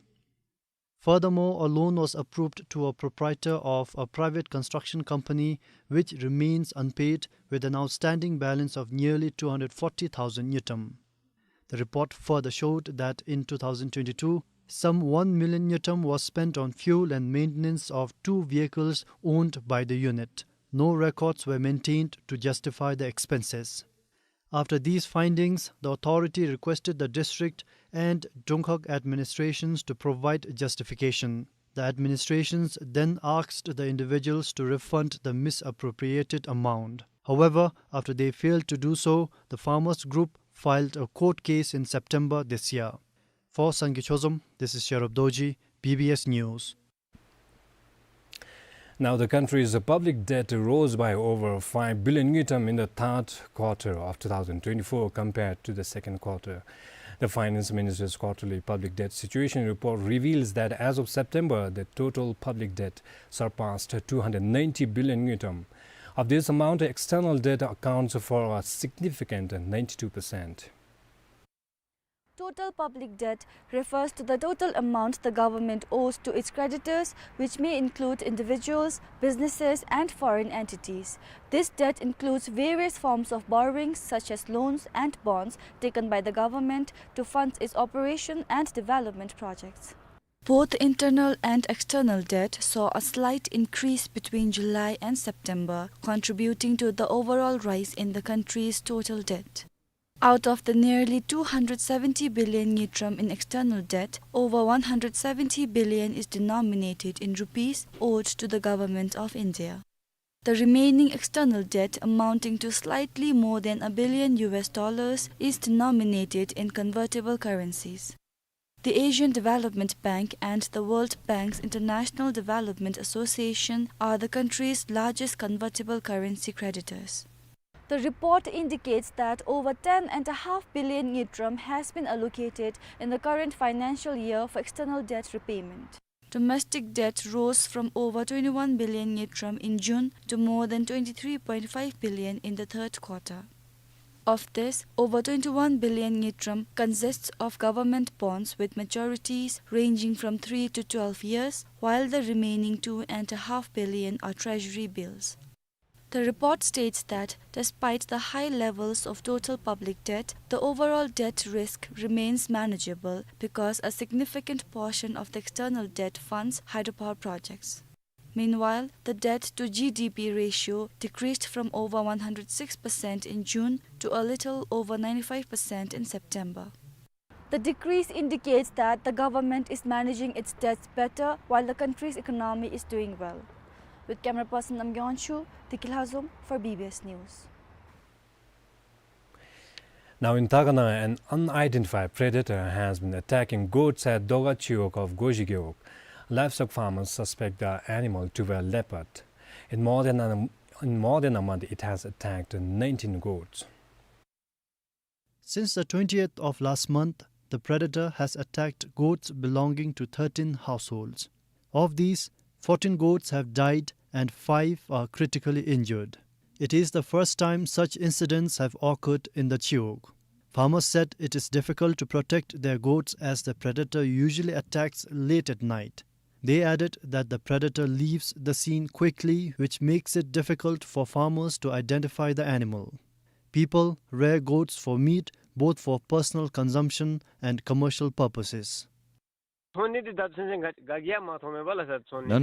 Furthermore, a loan was approved to a proprietor of a private construction company, which remains unpaid, with an outstanding balance of nearly two hundred forty thousand ngultrum. The report further showed that in two thousand twenty-two, some one million ngultrum was spent on fuel and maintenance of two vehicles owned by the unit. No records were maintained to justify the expenses. After these findings, the authority requested the district and Dungkhag administrations to provide justification. The administrations then asked the individuals to refund the misappropriated amount. However, after they failed to do so, the farmers group filed a court case in September this year. For Sangay Chozom, this is Sherub Dorji, B B S News. Now, the country's public debt rose by over five billion ngultrum in the third quarter of two thousand twenty-four compared to the second quarter. The Finance Minister's quarterly public debt situation report reveals that as of September, the total public debt surpassed two hundred ninety billion ngultrum. Of this amount, external debt accounts for a significant ninety-two percent. Total public debt refers to the total amount the government owes to its creditors, which may include individuals, businesses, and foreign entities. This debt includes various forms of borrowings, such as loans and bonds taken by the government to fund its operation and development projects. Both internal and external debt saw a slight increase between July and September, contributing to the overall rise in the country's total debt. Out of the nearly two hundred seventy billion ngultrum in external debt, over one hundred seventy billion is denominated in rupees owed to the Government of India. The remaining external debt, amounting to slightly more than a billion U S dollars, is denominated in convertible currencies. The Asian Development Bank and the World Bank's International Development Association are the country's largest convertible currency creditors. The report indicates that over ten and a half billion ngultrum has been allocated in the current financial year for external debt repayment. Domestic debt rose from over twenty-one billion ngultrum in June to more than twenty-three point five billion in the third quarter. Of this, over twenty-one billion ngultrum consists of government bonds with maturities ranging from three to twelve years, while the remaining two and a half billion are treasury bills. The report states that despite the high levels of total public debt, the overall debt risk remains manageable because a significant portion of the external debt funds hydropower projects. Meanwhile, the debt to G D P ratio decreased from over one hundred six percent in June to a little over ninety-five percent in September. The decrease indicates that the government is managing its debts better while the country's economy is doing well. With camera person Namgay Wangchuk, Deki Lhazom for B B S News. Now in Tagana, an unidentified predator has been attacking goats at Doga Chiwog of Gozhi Gewog. Livestock farmers suspect the animal to be a leopard. In more than a, in more than a month, it has attacked nineteen goats. Since the twentieth of last month, the predator has attacked goats belonging to thirteen households. Of these, fourteen goats have died and five are critically injured. It is the first time such incidents have occurred in the Chiwog. Farmers said it is difficult to protect their goats as the predator usually attacks late at night. They added that the predator leaves the scene quickly, which makes it difficult for farmers to identify the animal. People rear goats for meat, both for personal consumption and commercial purposes. None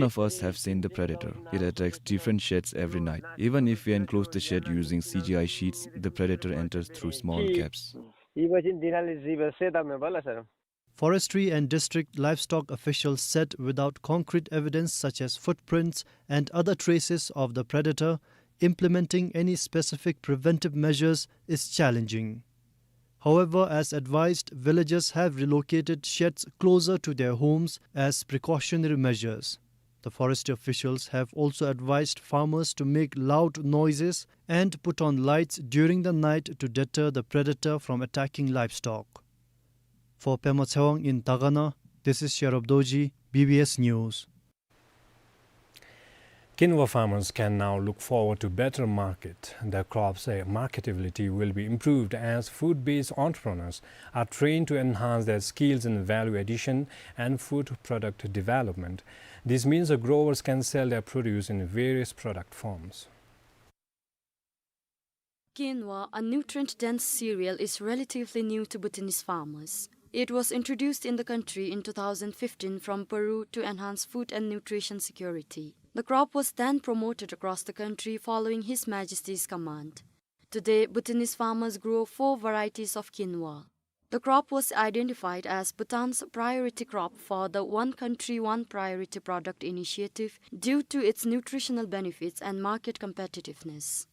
of us have seen the predator. It attacks different sheds every night. Even if we enclose the shed using C G I sheets, the predator enters through small gaps. Forestry and district livestock officials said without concrete evidence such as footprints and other traces of the predator, implementing any specific preventive measures is challenging. However, as advised, villagers have relocated sheds closer to their homes as precautionary measures. The forestry officials have also advised farmers to make loud noises and put on lights during the night to deter the predator from attacking livestock. For Pema Tshewang in Tagana, this is Sherub Dorji, B B S News. Quinoa farmers can now look forward to better market. Their crops' marketability will be improved as food-based entrepreneurs are trained to enhance their skills in value addition and food product development. This means the growers can sell their produce in various product forms. Quinoa, a nutrient-dense cereal, is relatively new to Bhutanese farmers. It was introduced in the country in two thousand fifteen from Peru to enhance food and nutrition security. The crop was then promoted across the country following His Majesty's command. Today, Bhutanese farmers grow four varieties of quinoa. The crop was identified as Bhutan's priority crop for the One Country, One Priority Product initiative due to its nutritional benefits and market competitiveness.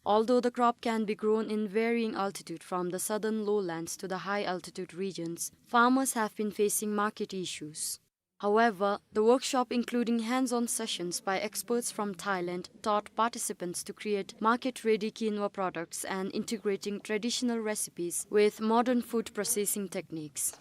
Although the crop can be grown in varying altitude from the southern lowlands to the high-altitude regions, farmers have been facing market issues. However, the workshop, including hands-on sessions by experts from Thailand, taught participants to create market-ready quinoa products and integrating traditional recipes with modern food processing techniques.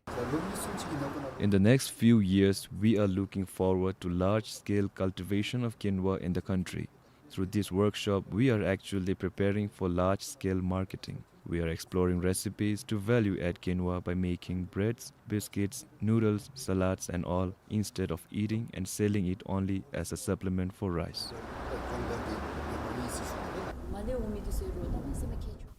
In the next few years, we are looking forward to large-scale cultivation of quinoa in the country. Through this workshop, we are actually preparing for large-scale marketing. We are exploring recipes to value-add quinoa by making breads, biscuits, noodles, salads, and all, instead of eating and selling it only as a supplement for rice.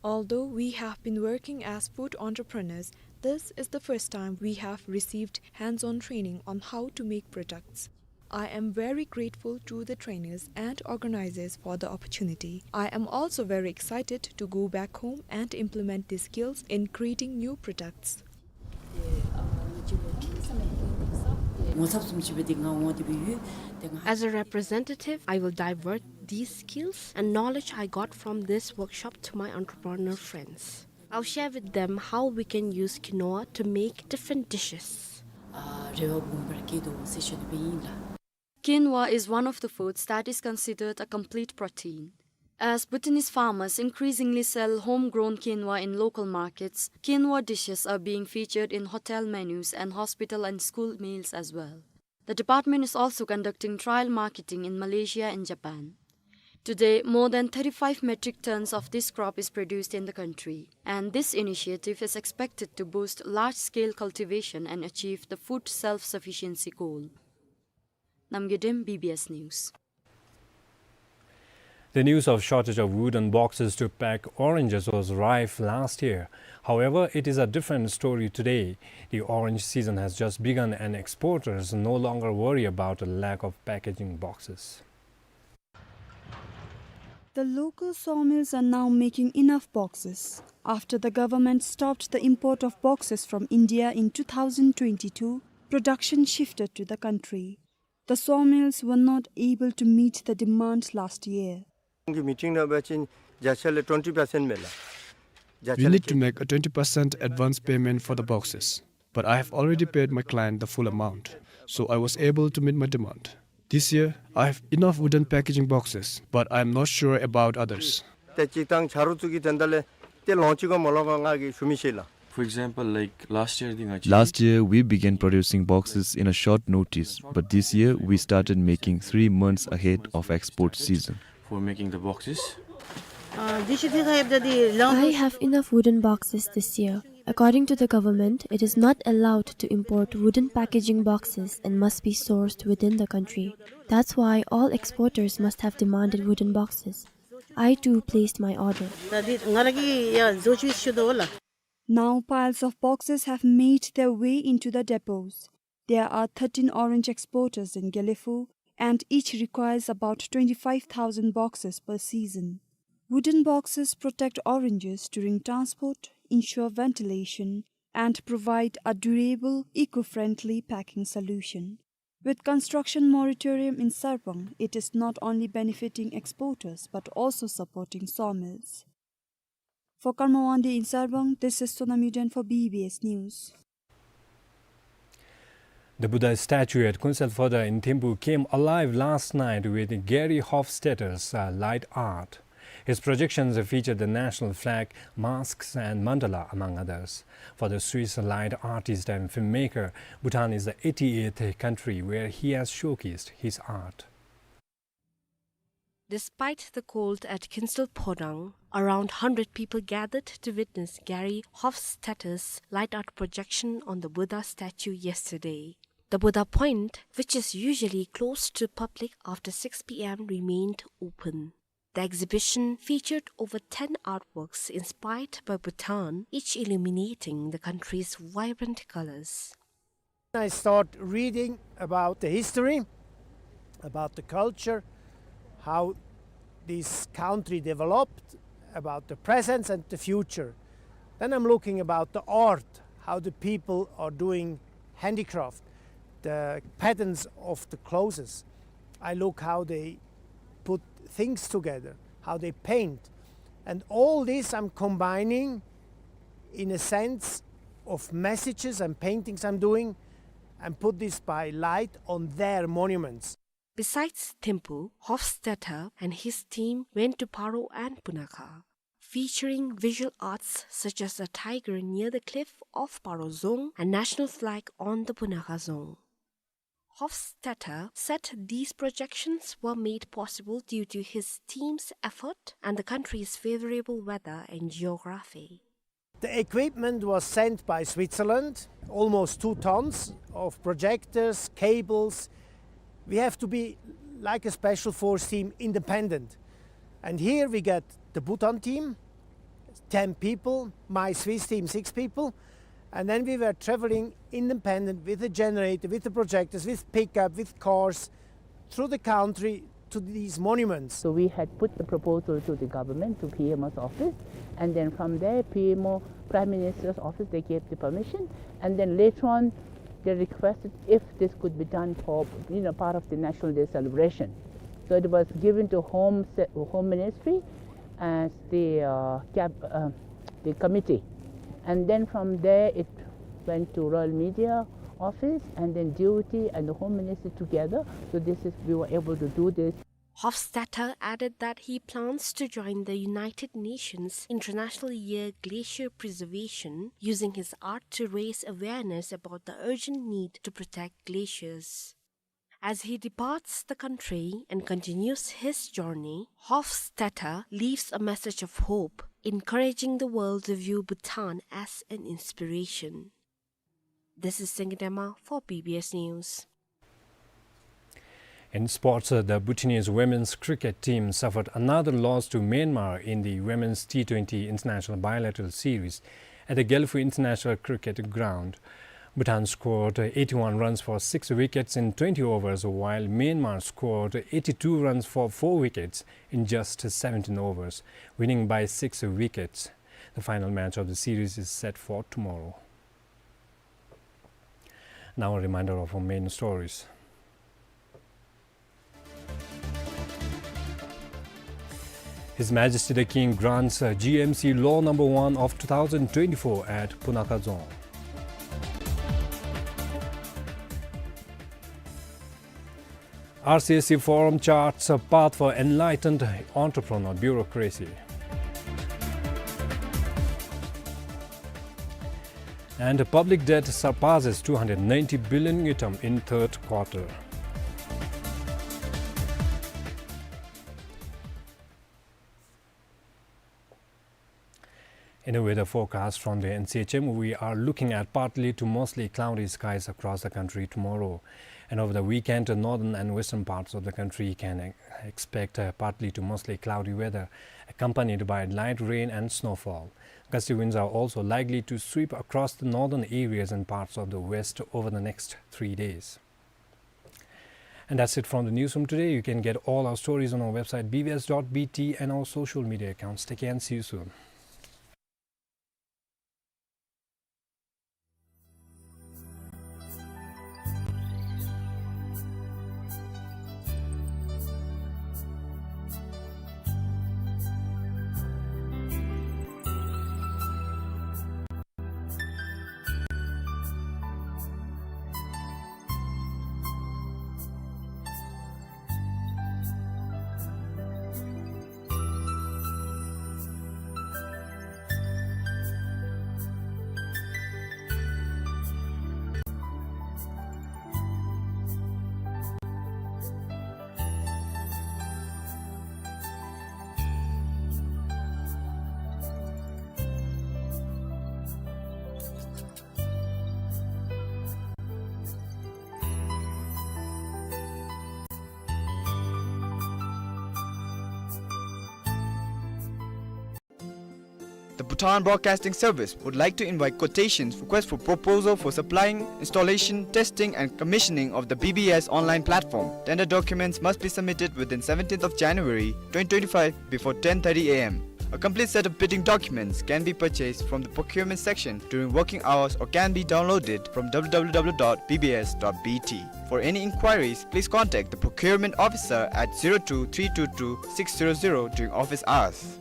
Although we have been working as food entrepreneurs, this is the first time we have received hands-on training on how to make products. I am very grateful to the trainers and organizers for the opportunity. I am also very excited to go back home and implement these skills in creating new products. As a representative, I will divert these skills and knowledge I got from this workshop to my entrepreneur friends. I'll share with them how we can use quinoa to make different dishes. ཨ་རེ་བ་སྦོམ་སྦེ་ར་བསྐྱེད་དོ་ཟེར་ཞུ་ནི་སྦེ་ཨིན་ལགས། Quinoa is one of the foods that is considered a complete protein. As Bhutanese farmers increasingly sell homegrown quinoa in local markets, quinoa dishes are being featured in hotel menus and hospital and school meals as well. The department is also conducting trial marketing in Malaysia and Japan. Today, more than thirty-five metric tons of this crop is produced in the country, and this initiative is expected to boost large-scale cultivation and achieve the food self-sufficiency goal. Namgay Dem, B B S News. The news of shortage of wooden boxes to pack oranges was rife last year. However, it is a different story today. The orange season has just begun and exporters no longer worry about a lack of packaging boxes. The local sawmills are now making enough boxes. After the government stopped the import of boxes from India in two thousand twenty-two, production shifted to the country. The sawmills were not able to meet the demand last year. གི་མི་ཊིང་ནང་འབད་བ་ཅིན་བརྒྱ་ཆ་ལས་ཊུ་ཝེན་ཊི་པར་སེནཊ་མས་ལགས། བརྒྱ་ཆ་ལས། We need to make a twenty percent advance payment for the boxes, but I have already paid my client the full amount, so I was able to meet my demand. This year, I have enough wooden packaging boxes, but I am not sure about others. ཏེ་གཅིག་དང་ཆ་རོགས་ཚུ་གིས་དེ་འདྲ་ལས་ཏེ་ལོང་ཅི་ག་མ་ལོང་ག་ང་གིས་ཞུ་མི་ཤེས་ལགས། For example, like last year, འདི་ང་བཅས། Last year, we began producing boxes in a short notice, but this year, we started making three months ahead of export season. For making the boxes. I have enough wooden boxes this year. According to the government, it is not allowed to import wooden packaging boxes and must be sourced within the country. That's why all exporters must have demanded wooden boxes. I too placed my order. ད་འདི་ང་ར་གིས་ཡ་བཟོ་བཅོས་ཞུ་དོ་ལགས། Now piles of boxes have made their way into the depots. There are thirteen orange exporters in Gelephu, and each requires about twenty-five thousand boxes per season. Wooden boxes protect oranges during transport, ensure ventilation, and provide a durable, eco-friendly packing solution. With construction moratorium in Sarpang, it is not only benefiting exporters but also supporting sawmills. For Karma Wangdi in Sarpang, this is Sonam Yuden for B B S News. The Buddha statue at Kunsel Phodrang in Thimphu came alive last night with Gary Hofstadter's, uh, light art. His projections featured the national flag, masks, and mandala, among others. For the Swiss light artist and filmmaker, Bhutan is the eighty-eighth country where he has showcased his art. Despite the cold at Kunsel Phodrang, around hundred people gathered to witness Gary Hofstadter's light art projection on the Buddha statue yesterday. The Buddha Point, which is usually closed to public after six P M, remained open. The exhibition featured over ten artworks inspired by Bhutan, each illuminating the country's vibrant colors. I start reading about the history, about the culture, how this country developed, about the present and the future. Then I'm looking about the art, how the people are doing handicraft, the patterns of the clothes. I look how they put things together, how they paint. And all this I'm combining in a sense of messages and paintings I'm doing. and put this by light on their monuments. Besides Thimphu, Hofstadter and his team went to Paro and Punakha, featuring visual arts such as a tiger near the cliff of Paro Dzong and national flag on the Punakha Dzong. Hofstadter said these projections were made possible due to his team's effort and the country's favorable weather and geography. The equipment was sent by Switzerland, almost two tons of projectors, cables. We have to be, like a special force team, independent. And here we get the Bhutan team, ten people, my Swiss team, six people, and then we were traveling independent with the generator, with the projectors, with pickup, with cars, through the country to these monuments. So we had put the proposal to the government, to P M O's office, and then from there, P M O, Prime Minister's office, they gave the permission, and then later on, they requested if this could be done for, you know, part of the National Day celebration. So it was given to Home Se-, Home Ministry as the, uh, cab-, uh, the committee. And then from there, it went to Royal Media Office and then D O T and the Home Ministry together. So this is, we were able to do this. Hofstadter added that he plans to join the United Nations International Year Glacier Preservation, using his art to raise awareness about the urgent need to protect glaciers. As he departs the country and continues his journey, Hofstadter leaves a message of hope, encouraging the world to view Bhutan as an inspiration. This is Sengdema for B B S News. In sports, uh, the Bhutanese women's cricket team suffered another loss to Myanmar in the women's T twenty international bilateral series at the Gelfu International Cricket Ground. Bhutan scored eighty-one runs for six wickets in twenty overs, while Myanmar scored eighty-two runs for four wickets in just seventeen overs, winning by six wickets. The final match of the series is set for tomorrow. Now a reminder of our main stories. His Majesty the King grants, uh, G M C Law number one of two thousand twenty-four at Punakha Dzong. R C S C Forum charts a path for enlightened entrepreneur bureaucracy. And public debt surpasses two hundred ninety billion ngultrum in third quarter. In a weather forecast from the N C H M, we are looking at partly to mostly cloudy skies across the country tomorrow. And over the weekend, the northern and western parts of the country can e-, expect, uh, partly to mostly cloudy weather, accompanied by light rain and snowfall. Gusty winds are also likely to sweep across the northern areas and parts of the west over the next three days. And that's it from the newsroom today. You can get all our stories on our website B B S dot B T and our social media accounts. Take care and see you soon. The Bhutan Broadcasting Service would like to invite quotations, request for proposal for supplying, installation, testing and commissioning of the B B S online platform. Tender documents must be submitted within seventeenth of January twenty twenty-five before ten thirty A M. A complete set of bidding documents can be purchased from the procurement section during working hours or can be downloaded from W W W dot B B S dot B T. For any inquiries, please contact the procurement officer at zero two three two two six zero zero during office hours.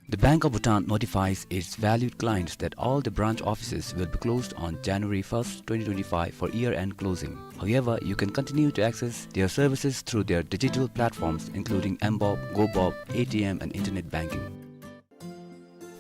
The Bank of Bhutan notifies its valued clients that all the branch offices will be closed on January first, twenty twenty-five for year-end closing. However, you can continue to access their services through their digital platforms, including mBob, GoBob, A T M, and internet banking.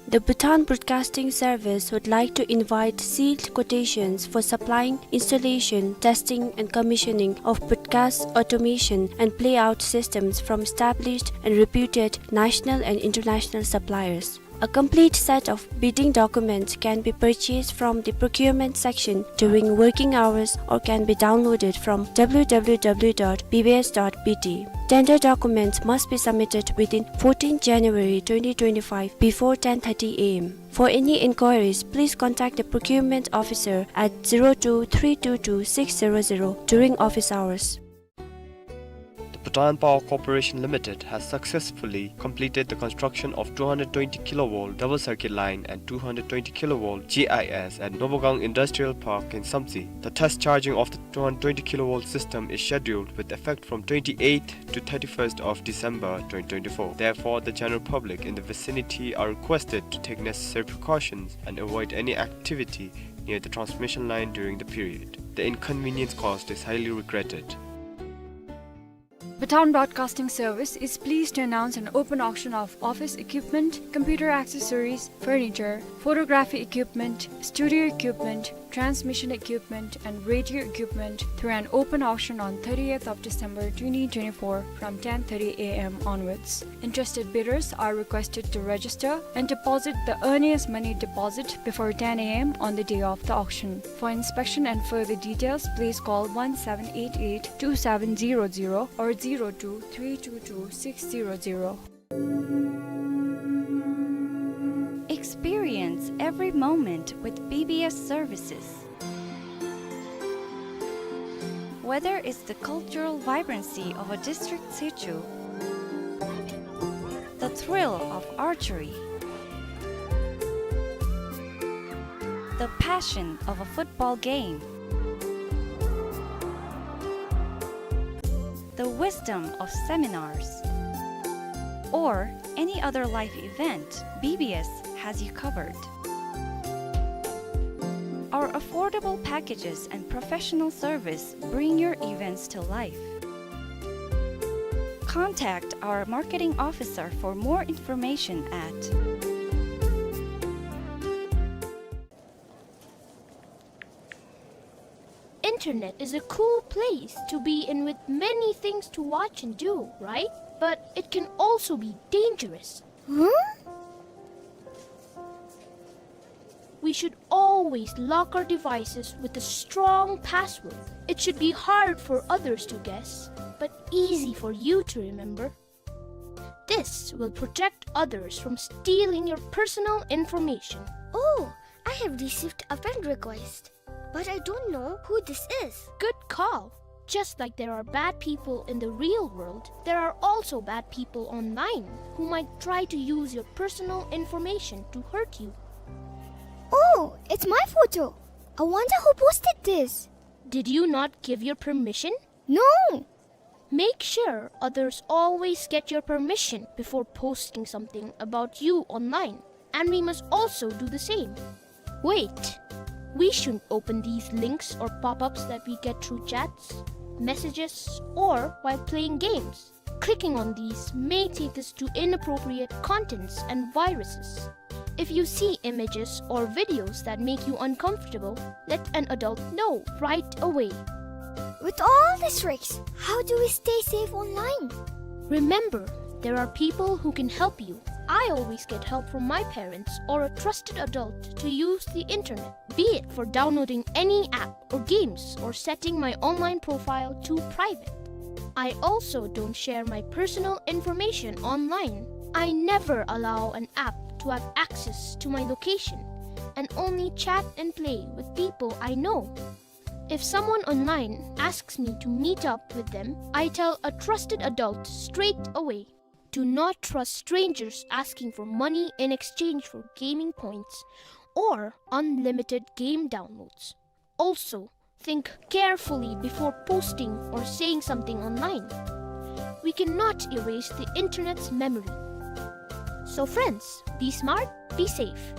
The Bhutan Broadcasting Service would like to invite sealed quotations for supplying, installation, testing, and commissioning of broadcast automation and playout systems from established and reputed national and international suppliers. A complete set of bidding documents can be purchased from the procurement section during working hours or can be downloaded from W W W dot B B S dot B T. Tender documents must be submitted within fourteenth January twenty twenty-five before ten thirty A M. For any inquiries, please contact the procurement officer at zero two three two two six zero zero during office hours. The Bhutan Power Corporation Limited has successfully completed the construction of two hundred twenty kilovolt double circuit line and two hundred twenty kilovolt G I S at Nobogang Industrial Park in Samtse. The test charging of the two hundred twenty kilovolt system is scheduled with effect from twenty-eighth to thirty-first of December twenty twenty-four. Therefore, the general public in the vicinity are requested to take necessary precautions and avoid any activity near the transmission line during the period. The inconvenience caused is highly regretted. Bhutan Broadcasting Service is pleased to announce an open auction of office equipment, computer accessories, furniture, photography equipment, studio equipment, transmission equipment, and radio equipment through an open auction on thirtieth of December twenty twenty-four from ten thirty A M onwards. Interested bidders are requested to register and deposit the earliest money deposit before ten A M on the day of the auction. For inspection and further details, please call one seven eight eight two seven zero zero or zero two three two two six zero zero. Experience every moment with B B S services. Whether it's the cultural vibrancy of a district situ, the thrill of archery, the passion of a football game, the wisdom of seminars, or any other life event, B B S has you covered. Our affordable packages and professional service bring your events to life. Contact our marketing officer for more information at Internet is a cool place to be in with many things to watch and do, right? But it can also be dangerous. Huh? We should always lock our devices with a strong password. It should be hard for others to guess, but easy for you to remember. This will protect others from stealing your personal information. Oh, I have received a friend request, but I don't know who this is. Good call. Just like there are bad people in the real world, there are also bad people online who might try to use your personal information to hurt you. Oh, it's my photo. I wonder who posted this. Did you not give your permission? No! Make sure others always get your permission before posting something about you online, and we must also do the same. Wait, we shouldn't open these links or pop-ups that we get through chats, messages, or while playing games. Clicking on these may take us to inappropriate contents and viruses. If you see images or videos that make you uncomfortable, let an adult know right away. With all these risks, how do we stay safe online? Remember, there are people who can help you. I always get help from my parents or a trusted adult to use the internet, be it for downloading any app or games or setting my online profile to private. I also don't share my personal information online. I never allow an app to have access to my location and only chat and play with people I know. If someone online asks me to meet up with them, I tell a trusted adult straight away. Do not trust strangers asking for money in exchange for gaming points or unlimited game downloads. Also, think carefully before posting or saying something online. We cannot erase the internet's memory. So friends, be smart, be safe.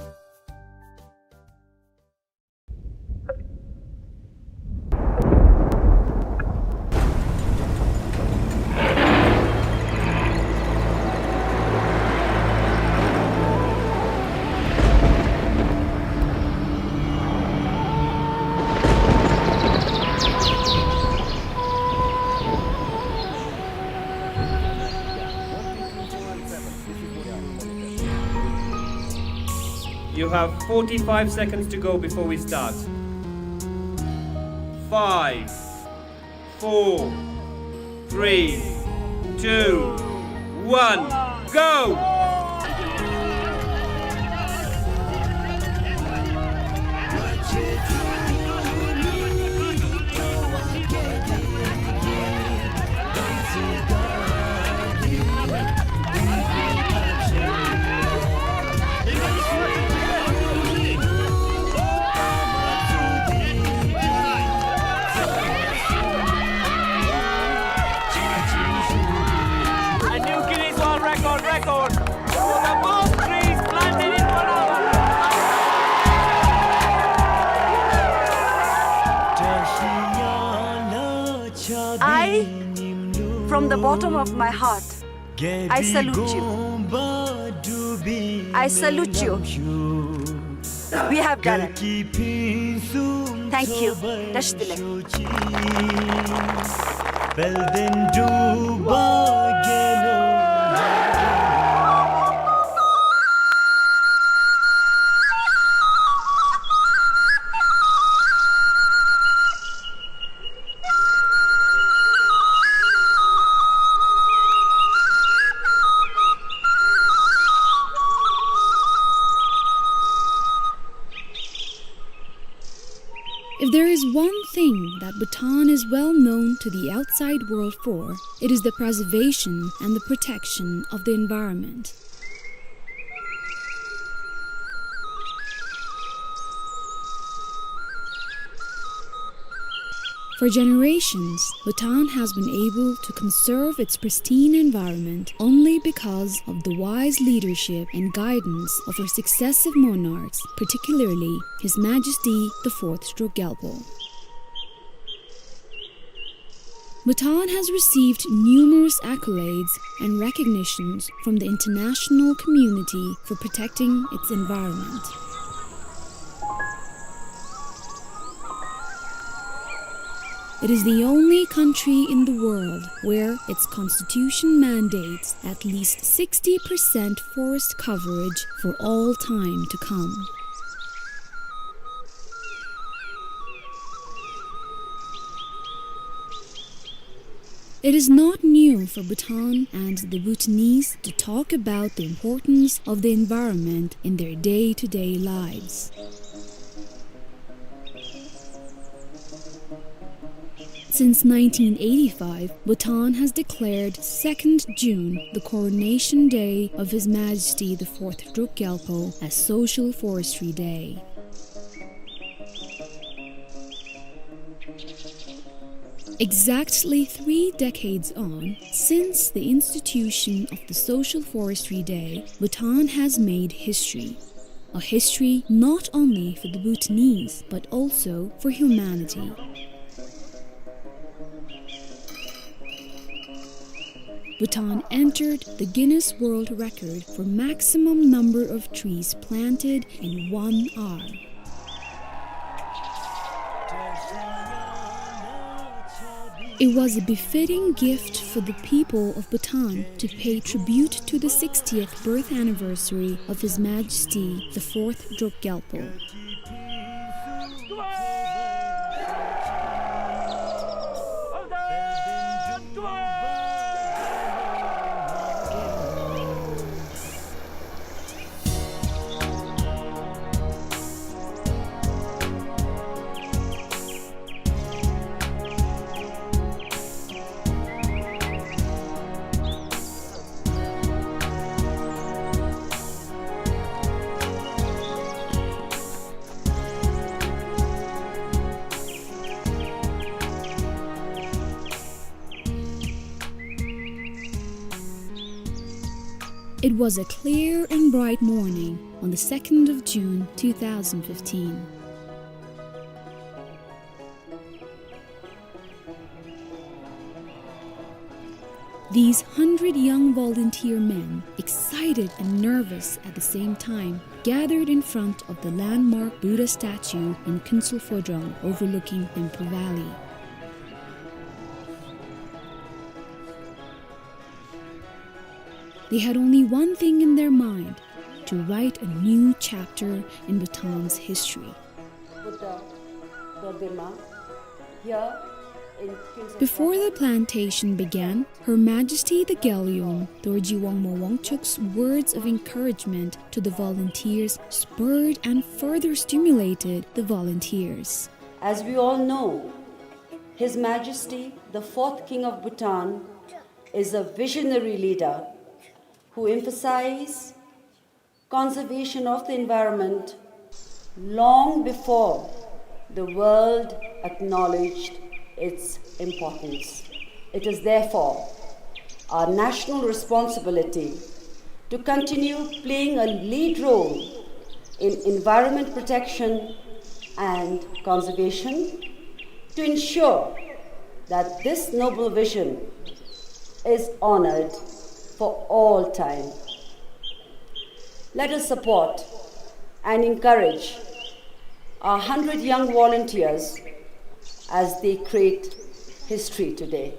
You have forty-five seconds to go before we start. Five, four, three, two, one, go! A new Guinness World Record, record for the most trees planted in one hour. I, from the bottom of my heart, I salute you. I salute you. We have done it. Thank you. Tashi dile. If there is one thing that Bhutan is well known to the outside world for, it is the preservation and the protection of the environment. For generations, Bhutan has been able to conserve its pristine environment only because of the wise leadership and guidance of her successive monarchs, particularly His Majesty the Fourth Druk Gyalpo. Bhutan has received numerous accolades and recognitions from the international community for protecting its environment. It is the only country in the world where its constitution mandates at least sixty percent forest coverage for all time to come. It is not new for Bhutan and the Bhutanese to talk about the importance of the environment in their day-to-day lives. Since nineteen eighty-five, Bhutan has declared second June the coronation day of His Majesty the Fourth Druk Gyalpo as Social Forestry Day. Exactly three decades on, since the institution of the Social Forestry Day, Bhutan has made history. A history not only for the Bhutanese, but also for humanity. Bhutan entered the Guinness World Record for maximum number of trees planted in one hour. It was a befitting gift for the people of Bhutan to pay tribute to the sixtieth birth anniversary of His Majesty the Fourth Druk Gyalpo. It was a clear and bright morning on the second of June two thousand fifteen. These hundred young volunteer men, excited and nervous at the same time, gathered in front of the landmark Buddha statue in Khonsol Phodrang overlooking Thimphu Valley. They had only one thing in their mind, to write a new chapter in Bhutan's history. Buddha Dorjima here in Khonsol. Before the plantation began, Her Majesty the Gyalyom, Dorji Wangmo Wangchuk's words of encouragement to the volunteers spurred and further stimulated the volunteers. As we all know, His Majesty the fourth King of Bhutan is a visionary leader who emphasized conservation of the environment long before the world acknowledged its importance. It is therefore our national responsibility to continue playing a lead role in environment protection and conservation to ensure that this noble vision is honored for all time. Let us support and encourage our hundred young volunteers as they create history today.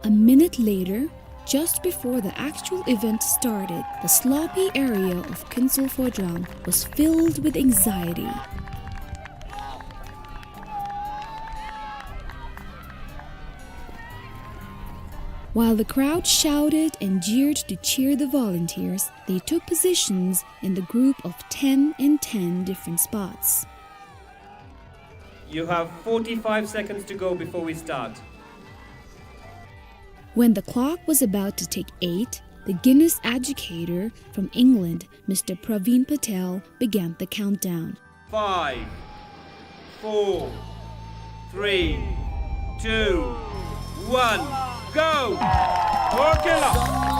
A minute later, just before the actual event started, the sloppy area of Khonsol Phodrang was filled with anxiety. While the crowd shouted and jeered to cheer the volunteers, they took positions in the group of ten in ten different spots. You have forty-five seconds to go before we start. When the clock was about to tick eight, the Guinness educator from England, Mister Praveen Patel, began the countdown. Five, four, three, two, one, go! Okay, la.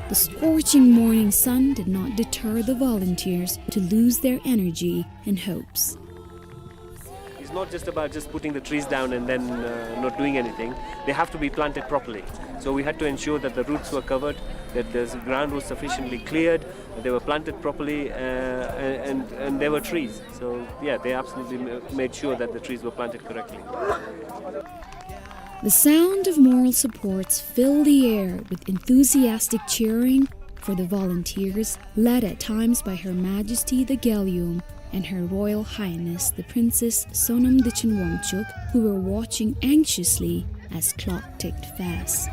The scorching morning sun did not deter the volunteers to lose their energy and hopes. It's not just about just putting the trees down and then, uh, not doing anything. They have to be planted properly. So we had to ensure that the roots were covered, that the ground was sufficiently cleared, that they were planted properly, uh, and, and, and there were trees. So, yeah, they absolutely ma-, made sure that the trees were planted correctly. The sound of moral supports filled the air with enthusiastic cheering for the volunteers, led at times by Her Majesty the Gyalyom and Her Royal Highness the Princess Sonam Dechen Wangchuk, who were watching anxiously as clock ticked fast.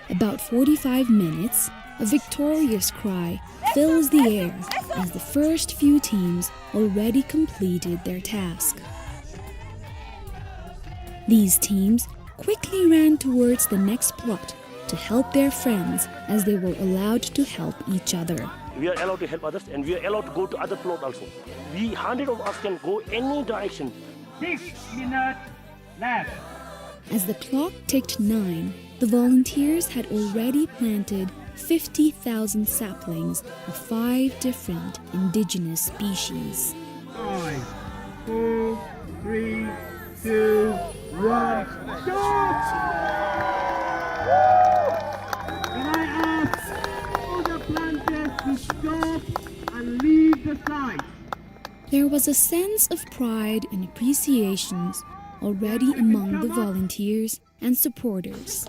About forty-five minutes, a victorious cry fills the air as the first few teams already completed their task. These teams quickly ran towards the next plot to help their friends as they were allowed to help each other. We are allowed to help others and we are allowed to go to other plot also. We, hundred of us can go any direction. Six minutes left. As the clock ticked nine, the volunteers had already planted fifty thousand saplings of five different indigenous species. Five, four, three, two, one, go! There was a sense of pride and appreciation already among the volunteers and supporters.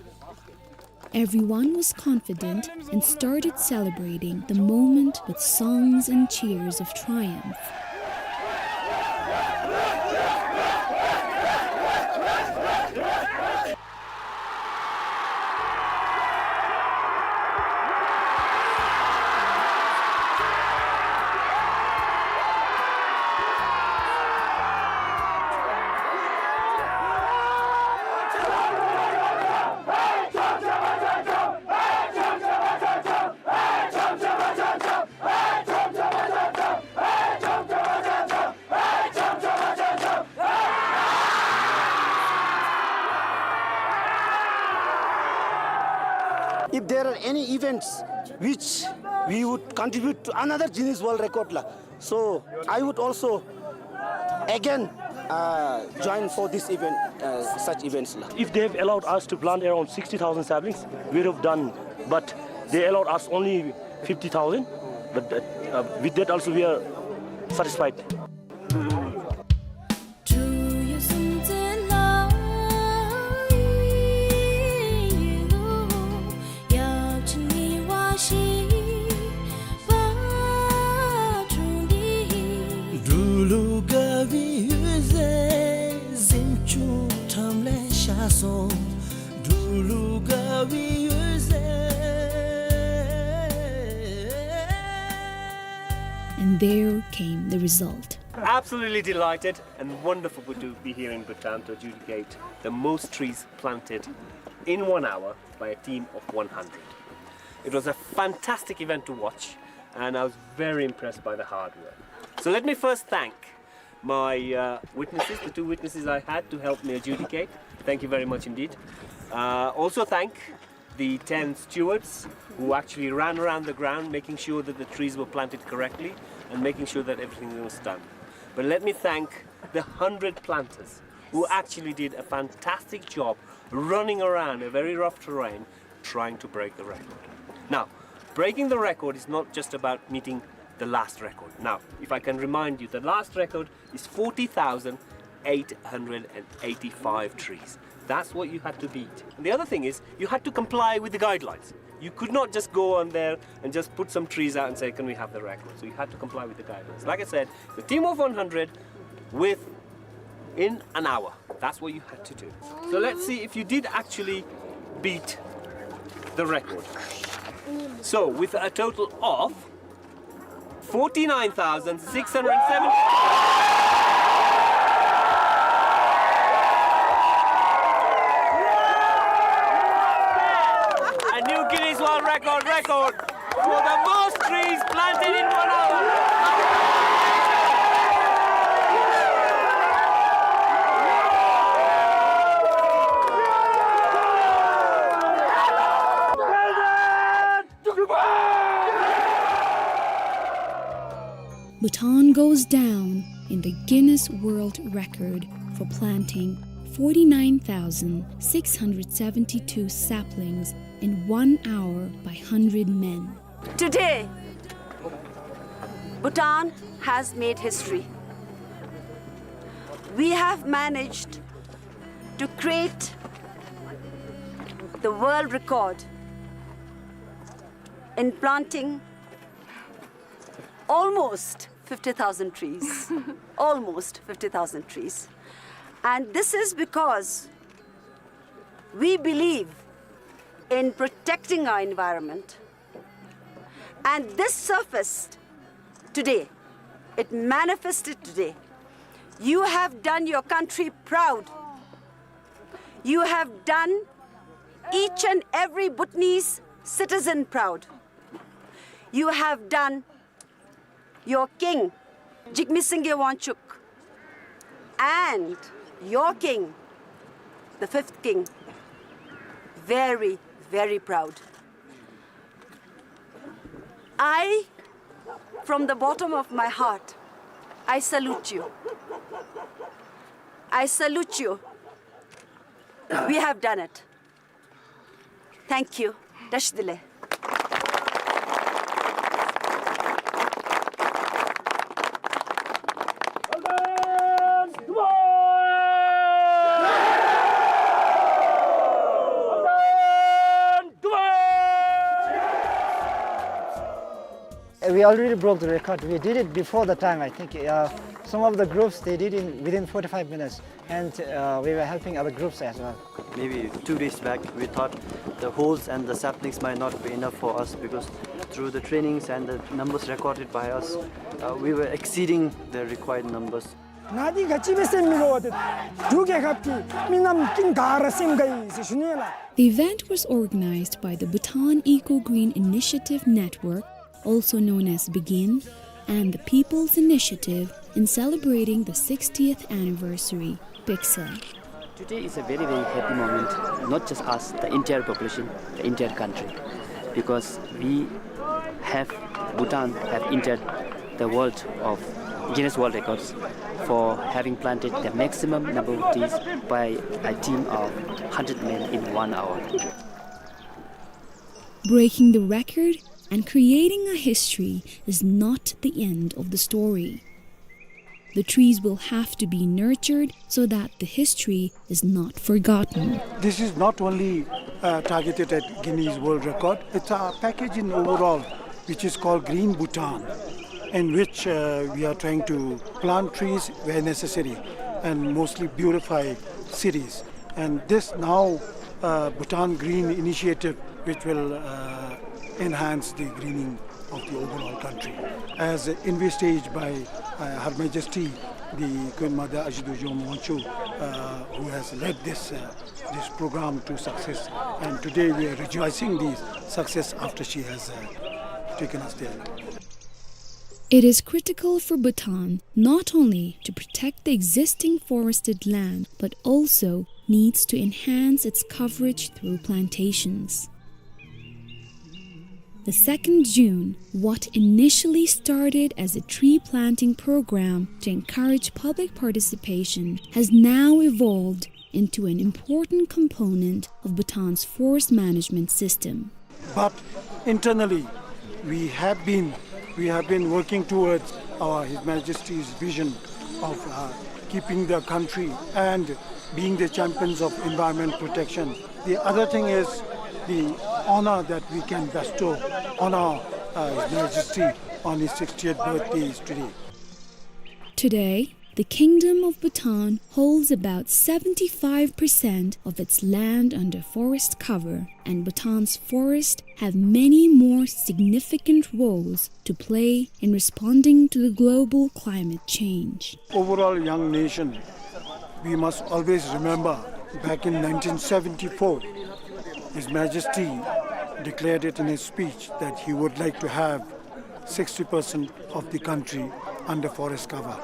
Everyone was confident and started celebrating the moment with songs and cheers of triumph. If there are any events which we would contribute to another Guinness World Record la, so I would also again, uh, join for this event, uh, such events la. If they have allowed us to plant around sixty thousand saplings, we would have done, but they allowed us only fifty thousand, but, uh, uh, with that also we are satisfied. And there came the result. Absolutely delighted and wonderful to be here in Bhutan to adjudicate the most trees planted in one hour by a team of one hundred. It was a fantastic event to watch, and I was very impressed by the hard work. So let me first thank my, uh, witnesses, the two witnesses I had to help me adjudicate. Thank you very much indeed. Uh, also thank the ten stewards who actually ran around the ground, making sure that the trees were planted correctly and making sure that everything was done. But let me thank the hundred planters who actually did a fantastic job running around a very rough terrain trying to break the record. Now, breaking the record is not just about meeting the last record. Now, if I can remind you, the last record is forty thousand eight hundred and eighty-five trees. That's what you had to beat. And the other thing is, you had to comply with the guidelines. You could not just go on there and just put some trees out and say, "Can we have the record?" So you had to comply with the guidelines. Like I said, the team of one hundred within an hour. That's what you had to do. So let's see if you did actually beat the record. So, with a total of forty-nine thousand six hundred seventy. A new Guinness World Record, record for the most trees planted in one hour. Bhutan goes down in the Guinness World Record for planting forty-nine thousand six hundred seventy-two saplings in one hour by hundred men. Today, Bhutan has made history. We have managed to create the world record in planting almost fifty thousand trees. Almost fifty thousand trees. And this is because we believe in protecting our environment. And this surfaced today. It manifested today. You have done your country proud. You have done each and every Bhutanese citizen proud. You have done your king, Jigme Singye Wangchuck, and your king, the fifth king, very, very proud. I, from the bottom of my heart, I salute you. I salute you. We have done it. Thank you. Dash dile. We already broke the record. We did it before the time, I think. Uh, some of the groups, they did it within forty-five minutes. And, uh, we were helping other groups as well. Maybe two days back, we thought the holes and the saplings might not be enough for us, because through the trainings and the numbers recorded by us, uh, we were exceeding the required numbers. ང་འདི་ག་ཅི་སྦེ་སེམས་མི་དགའ་བ་དེ། འབྲུག་རྒྱལ་ཁབ་ཀྱི་མི་རྣམས་ཀུན་དགའ་ར་སེམས་དགའ་ཡི་ཟེར་ཞུ་ནི་ལགས། The event was organized by the Bhutan Eco Green Initiative Network, also known as BEGIN, and the People's Initiative in celebrating the sixtieth anniversary, PICSA. Today is a very, very happy moment, not just us, the entire population, the entire country, because we have, Bhutan have entered the world of Guinness World Records for having planted the maximum number of trees by a team of hundred men in one hour. Breaking the record and creating a history is not the end of the story. The trees will have to be nurtured so that the history is not forgotten. This is not only, uh, targeted at Guinness World Record, it's a package in overall, which is called Green Bhutan, in which, uh, we are trying to plant trees where necessary and mostly beautify cities. And this now, uh, Bhutan Green Initiative, which will, uh, enhance the greening of the overall country. As envisaged by, uh, Her Majesty, the Queen Mother Aji Dorji Wangchuck, uh, who has led this, uh, this program to success, and today we are rejoicing the success after she has, uh, taken us there. It is critical for Bhutan not only to protect the existing forested land, but also needs to enhance its coverage through plantations. The second June, what initially started as a tree planting program to encourage public participation, has now evolved into an important component of Bhutan's forest management system. But internally, we have been, we have been working towards our, His Majesty's vision of, uh, keeping the country and being the champions of environment protection. The other thing is the honor that we can bestow on our, uh, His Majesty on his sixtieth birthday is today. Today, the Kingdom of Bhutan holds about seventy-five percent of its land under forest cover, and Bhutan's forests have many more significant roles to play in responding to the global climate change. Overall young nation, we must always remember back in nineteen seventy-four, His Majesty declared it in his speech that he would like to have sixty percent of the country under forest cover,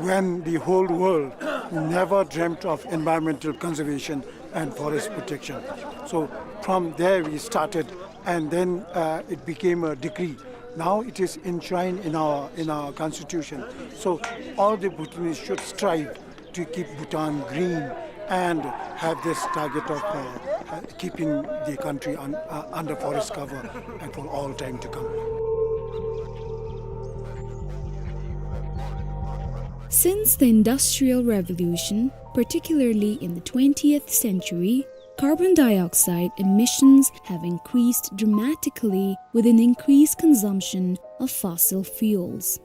when the whole world never dreamt of environmental conservation and forest protection. So from there we started, and then, uh, it became a decree. Now it is enshrined in our, in our constitution. So all the Bhutanese should strive to keep Bhutan green and have this target of, uh, uh, keeping the country un-, uh, under forest cover and for all time to come. Since the Industrial Revolution, particularly in the twentieth century, carbon dioxide emissions have increased dramatically with an increased consumption of fossil fuels.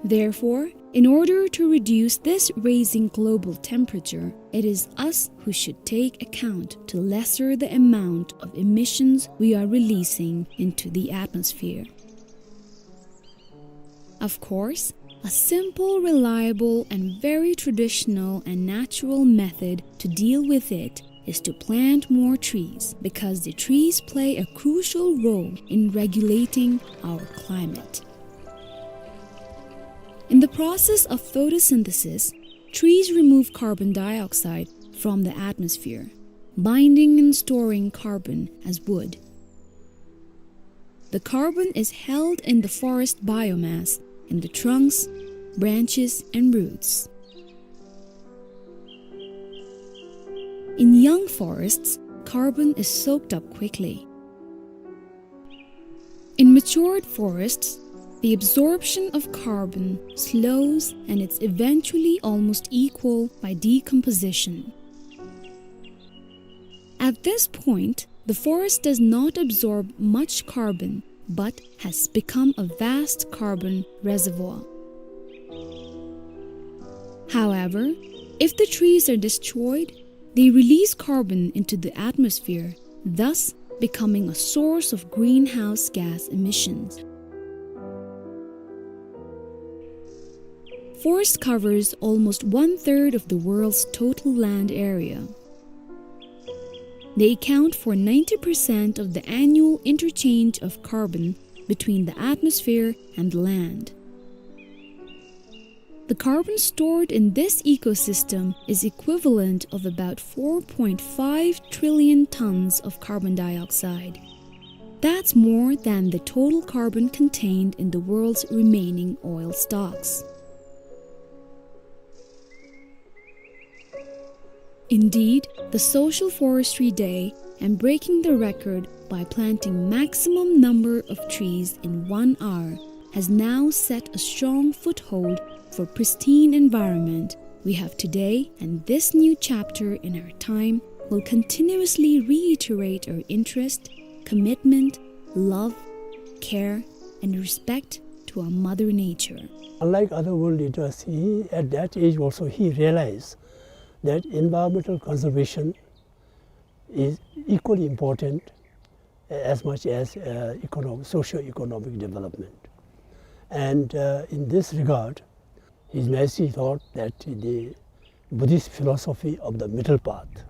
Therefore, in order to reduce this raising global temperature, it is us who should take account to lesser the amount of emissions we are releasing into the atmosphere. Of course, a simple, reliable, and very traditional and natural method to deal with it is to plant more trees, because the trees play a crucial role in regulating our climate. In the process of photosynthesis, trees remove carbon dioxide from the atmosphere, binding and storing carbon as wood. The carbon is held in the forest biomass, in the trunks, branches, and roots. In young forests, carbon is soaked up quickly. In matured forests, the absorption of carbon slows and it's eventually almost equal by decomposition. At this point, the forest does not absorb much carbon, but has become a vast carbon reservoir. However, if the trees are destroyed, they release carbon into the atmosphere, thus becoming a source of greenhouse gas emissions. Forest covers almost one-third of the world's total land area. They account for ninety percent of the annual interchange of carbon between the atmosphere and the land. The carbon stored in this ecosystem is equivalent of about four point five trillion tons of carbon dioxide. That's more than the total carbon contained in the world's remaining oil stocks. Indeed, the Social Forestry Day and breaking the record by planting maximum number of trees in one hour has now set a strong foothold for pristine environment we have today, and this new chapter in our time will continuously reiterate our interest, commitment, love, care, and respect to our mother nature. Unlike other world leaders, he, at that age also, he realized that environmental conservation is equally important as much as, uh, econo-, socio-economic development. And, uh, in this regard, His Majesty thought that the Buddhist philosophy of the middle path,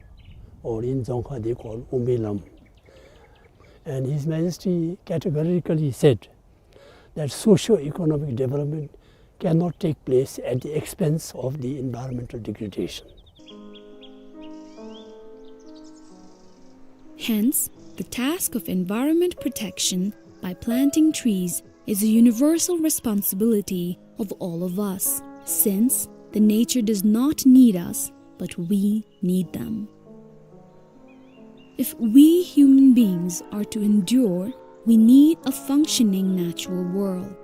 or in Dzongkha they call Umbi Lam, and His Majesty categorically said that socio-economic development cannot take place at the expense of the environmental degradation. Hence, the task of environment protection by planting trees is a universal responsibility of all of us, since the nature does not need us, but we need them. If we human beings are to endure, we need a functioning natural world.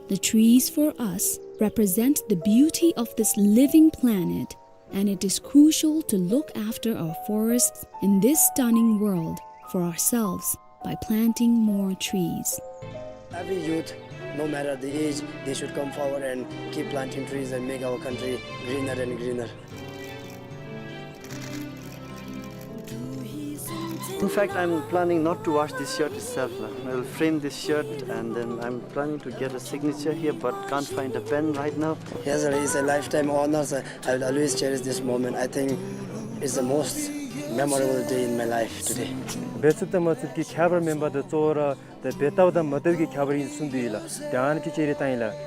The trees for us represent the beauty of this living planet, and it is crucial to look after our forests in this stunning world for ourselves by planting more trees. Every youth, no matter the age, they should come forward and keep planting trees and make our country greener and greener. In fact, I'm planning not to wash this shirt itself, la. I'll frame this shirt and then I'm planning to get a signature here, but can't find a pen right now. Yes, sir, it's a lifetime honor, sir. I will always cherish this moment. I think it's the most memorable day in my life today. འབད་ཚུགསཔ་དང་མ་ཚུགསཔ་ཀྱི་ཁྱད་པར་མེན་པར་དུ་གཙོ་བོ་ར་ཏེ་འབད་བཏུབ་དང་མ་བཏུབ་ཀྱི་ཁྱད་པར་ཨིན་གསུངས་ཏེ་ཡོད་ལགས། ཏེ་ཨ་ནི་ཅིག་ཅིག་རེ་བཏང་ཡི་ལགས།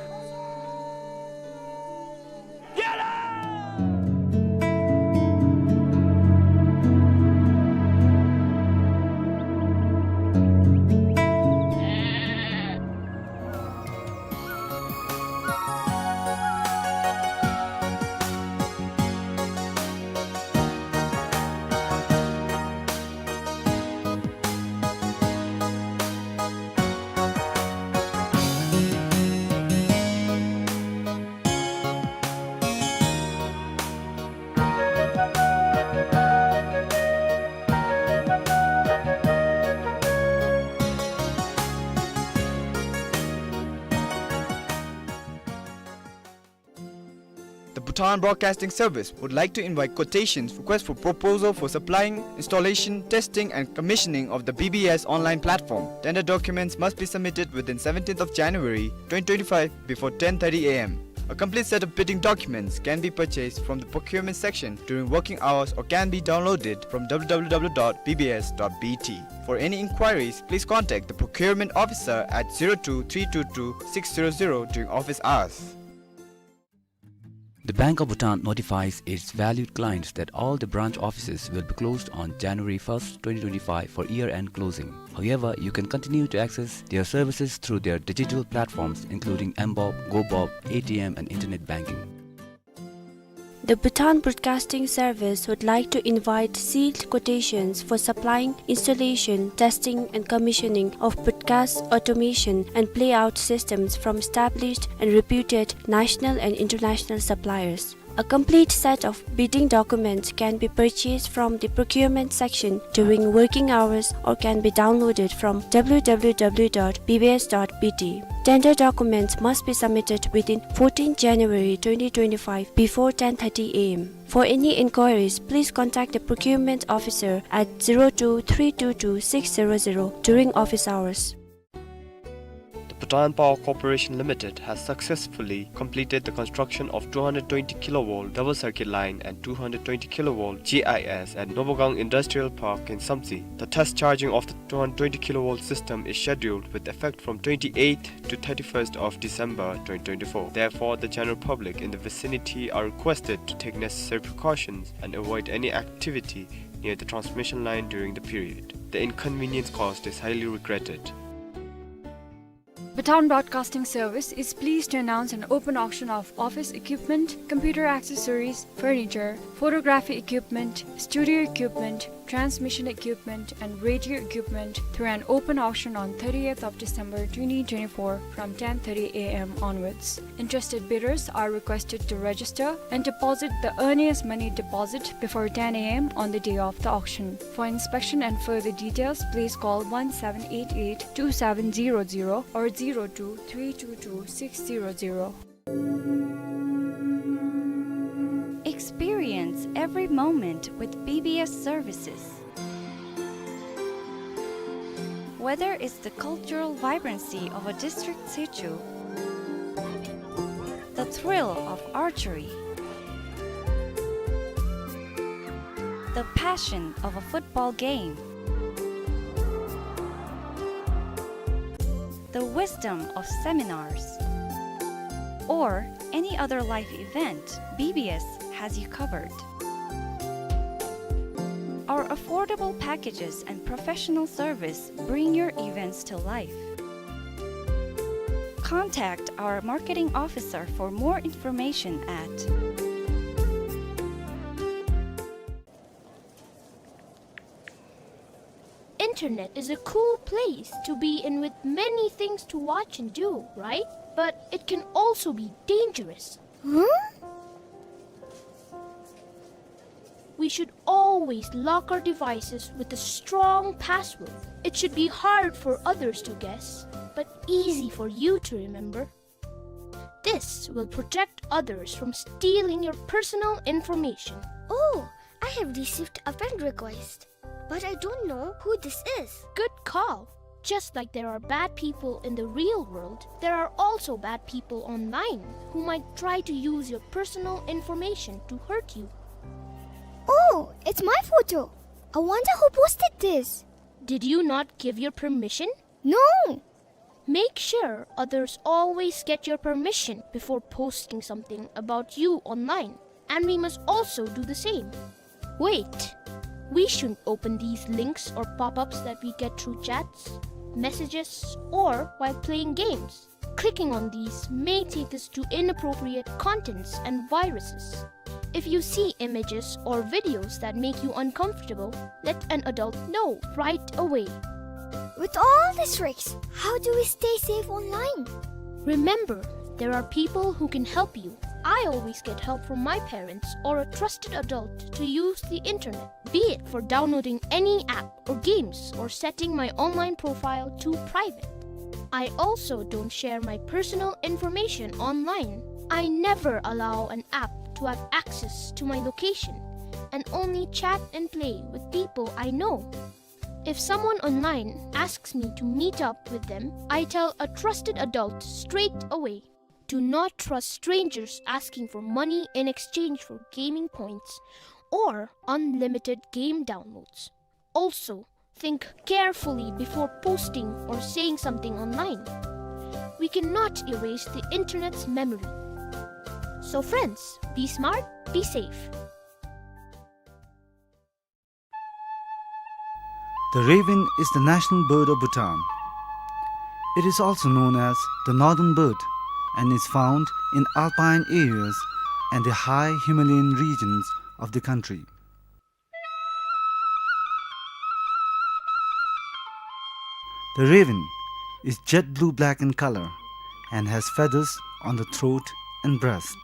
The Bhutan Broadcasting Service would like to invite quotations, request for proposal for supplying, installation, testing and commissioning of the B B S online platform. Tender documents must be submitted within seventeenth of January twenty twenty-five before ten thirty A M. A complete set of bidding documents can be purchased from the procurement section during working hours or can be downloaded from W W W dot B B S dot B T. For any inquiries, please contact the procurement officer at zero two three two two six zero zero during office hours. The Bank of Bhutan notifies its valued clients that all the branch offices will be closed on January first, twenty twenty-five for year-end closing. However, you can continue to access their services through their digital platforms, including mBob, GoBob, A T M, and internet banking. The Bhutan Broadcasting Service would like to invite sealed quotations for supplying, installation, testing, and commissioning of broadcast automation and playout systems from established and reputed national and international suppliers. A complete set of bidding documents can be purchased from the procurement section during working hours or can be downloaded from W W W dot B B S dot B T. Tender documents must be submitted within fourteenth January twenty twenty-five before ten thirty A M. For any inquiries, please contact the procurement officer at zero two three two two six zero zero during office hours. The Bhutan Power Corporation Limited has successfully completed the construction of two hundred twenty kilovolt double circuit line and two hundred twenty kilovolt G I S at Nobogang Industrial Park in Samtse. The test charging of the two hundred twenty kilovolt system is scheduled with effect from twenty-eighth to thirty-first of December twenty twenty-four. Therefore, the general public in the vicinity are requested to take necessary precautions and avoid any activity near the transmission line during the period. The inconvenience caused is highly regretted. Bhutan Broadcasting Service is pleased to announce an open auction of office equipment, computer accessories, furniture, photography equipment, studio equipment, transmission equipment, and radio equipment through an open auction on thirtieth of December twenty twenty-four from ten thirty A M onwards. Interested bidders are requested to register and deposit the earliest money deposit before ten A M on the day of the auction. For inspection and further details, please call one seven eight eight two seven zero zero or zero two three two two six zero zero. Experience every moment with B B S services. Whether it's the cultural vibrancy of a district situ, the thrill of archery, the passion of a football game, the wisdom of seminars, or any other life event, B B S has you covered. Our affordable packages and professional service bring your events to life. Contact our marketing officer for more information at Internet is a cool place to be in with many things to watch and do, right? But it can also be dangerous. Huh? We should always lock our devices with a strong password. It should be hard for others to guess, but easy for you to remember. This will protect others from stealing your personal information. Oh, I have received a friend request, but I don't know who this is. Good call. Just like there are bad people in the real world, there are also bad people online who might try to use your personal information to hurt you. Oh, it's my photo. I wonder who posted this. Did you not give your permission? No. Make sure others always get your permission before posting something about you online, and we must also do the same. Wait, we shouldn't open these links or pop-ups that we get through chats, messages, or while playing games. Clicking on these may take us to inappropriate contents and viruses. If you see images or videos that make you uncomfortable, let an adult know right away. With all these tricks, how do we stay safe online? Remember, there are people who can help you. I always get help from my parents or a trusted adult to use the internet, be it for downloading any app or games or setting my online profile to private. I also don't share my personal information online. I never allow an app to have access to my location and only chat and play with people I know. If someone online asks me to meet up with them, I tell a trusted adult straight away. Do not trust strangers asking for money in exchange for gaming points or unlimited game downloads. Also, think carefully before posting or saying something online. We cannot erase the internet's memory. So friends, be smart, be safe. The raven is the national bird of Bhutan. It is also known as the northern bird and is found in alpine areas and the high Himalayan regions of the country. The raven is jet blue-black in color and has feathers on the throat and breast.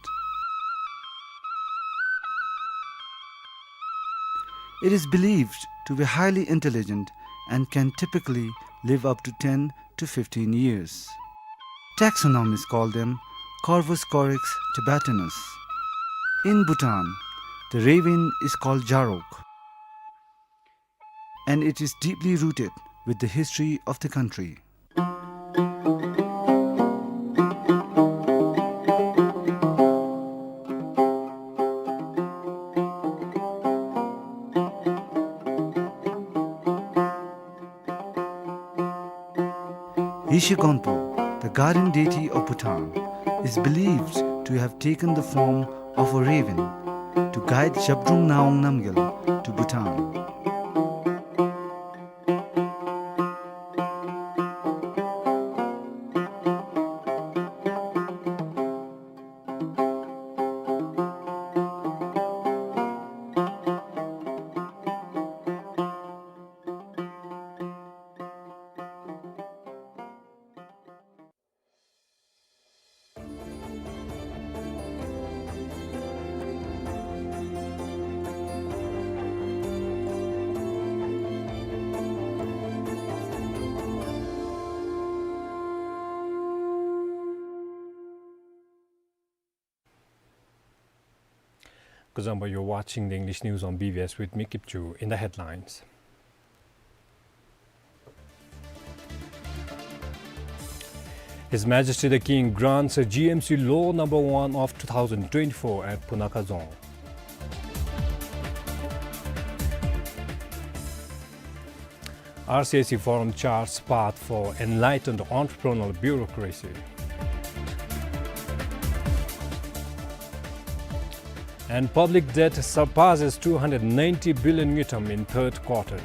It is believed to be highly intelligent and can typically live up to ten to fifteen years. Taxonomists call them Corvus corax tibetanus. In Bhutan, the raven is called Jarok, and it is deeply rooted with the history of the country. Yeshe Gonpo, the guardian deity of Bhutan, is believed to have taken the form of a raven to guide Zhabdrung Ngawang Namgyal to Bhutan. Kuzuzangpo, you're watching the English news on B B S with me, Kipchu. In the headlines. His Majesty the King grants a G M C Law number one of two thousand twenty-four at Punakha Dzong. R C S C Forum charts path for enlightened entrepreneurial bureaucracy. And public debt surpasses two hundred ninety billion ngultrum in third quarter.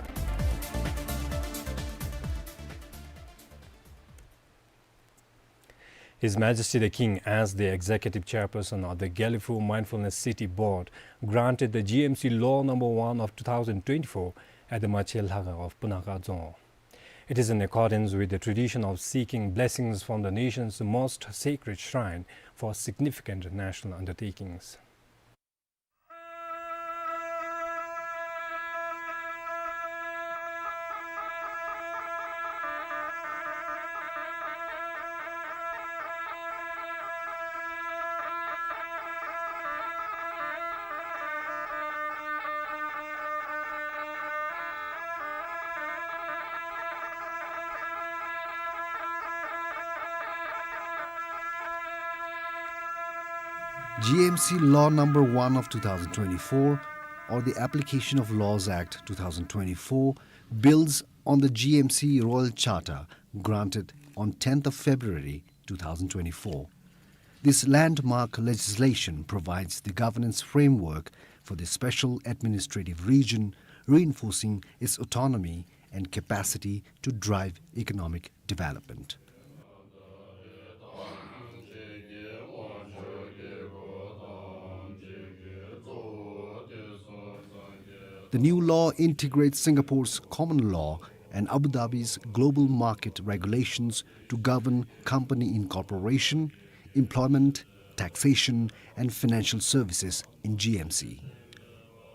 His Majesty the King, as the Executive Chairperson of the Gelephu Mindfulness City Board, granted the G M C Law number one of two thousand twenty-four at the Machi Lhakhang of Punakha Dzong. It is in accordance with the tradition of seeking blessings from the nation's most sacred shrine for significant national undertakings. G M C Law number one of two thousand twenty-four, or the Application of Laws Act two thousand twenty-four, builds on the G M C Royal Charter granted on tenth of February two thousand twenty-four. This landmark legislation provides the governance framework for the special administrative region, reinforcing its autonomy and capacity to drive economic development. The new law integrates Singapore's common law and Abu Dhabi's global market regulations to govern company incorporation, employment, taxation, and financial services in G M C.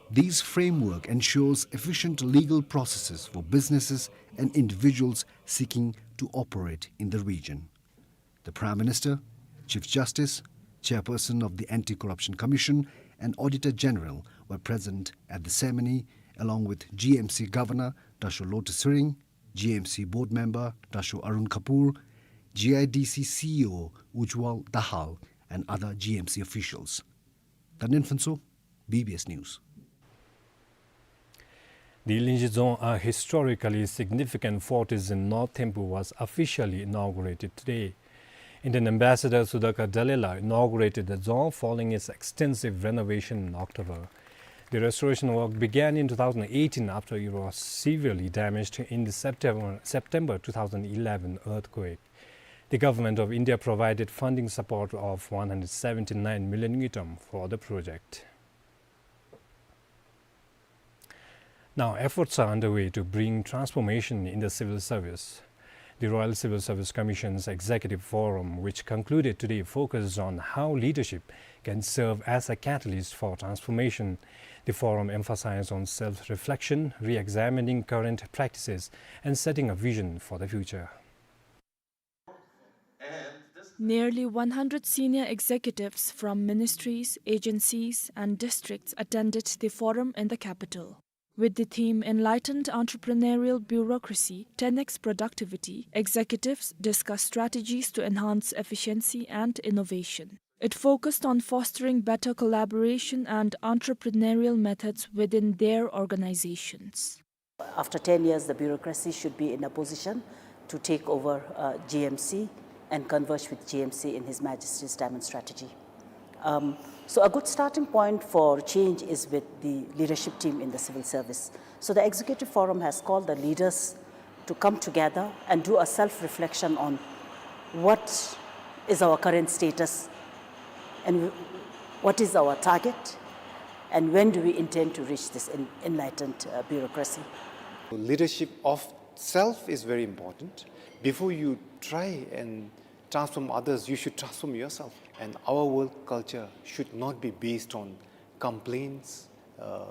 This framework ensures efficient legal processes for businesses and individuals seeking to operate in the region. The Prime Minister, Chief Justice, Chairperson of the Anti-Corruption Commission, and Auditor General were present at the ceremony, along with G M C Governor Dasho Lotay Tshering, G M C Board Member Dasho Arun Kapur, G I D C C E O Ujjwal Dahal, and other G M C officials. Tandin Phuntsho, B B S News. The Linzhi Dzong, a historically significant fortress in North Thimphu, was officially inaugurated today. Indian Ambassador Sudhakar Dallela inaugurated the dzong following its extensive renovation in October. The restoration work began in two thousand eighteen after it was severely damaged in the September, September two thousand eleven earthquake. The Government of India provided funding support of one hundred seventy-nine million ngultrum for the project. Now, efforts are underway to bring transformation in the civil service. The Royal Civil Service Commission's Executive Forum, which concluded today, focused on how leadership can serve as a catalyst for transformation. The forum emphasized on self-reflection, re-examining current practices, and setting a vision for the future. Nearly one hundred senior executives from ministries, agencies, and districts attended the forum in the capital. With the theme Enlightened Entrepreneurial Bureaucracy, ten X Productivity, executives discussed strategies to enhance efficiency and innovation. It focused on fostering better collaboration and entrepreneurial methods within their organizations. After ten years, the bureaucracy should be in a position to take over, uh, G M C and converge with G M C in His Majesty's Diamond Strategy. Um, so a good starting point for change is with the leadership team in the civil service. So the executive forum has called the leaders to come together and do a self-reflection on what is our current status and what is our target and when do we intend to reach this en-, enlightened, uh, bureaucracy. Leadership of self is very important. Before you try and transform others, you should transform yourself. And our work culture should not be based on complaints, uh,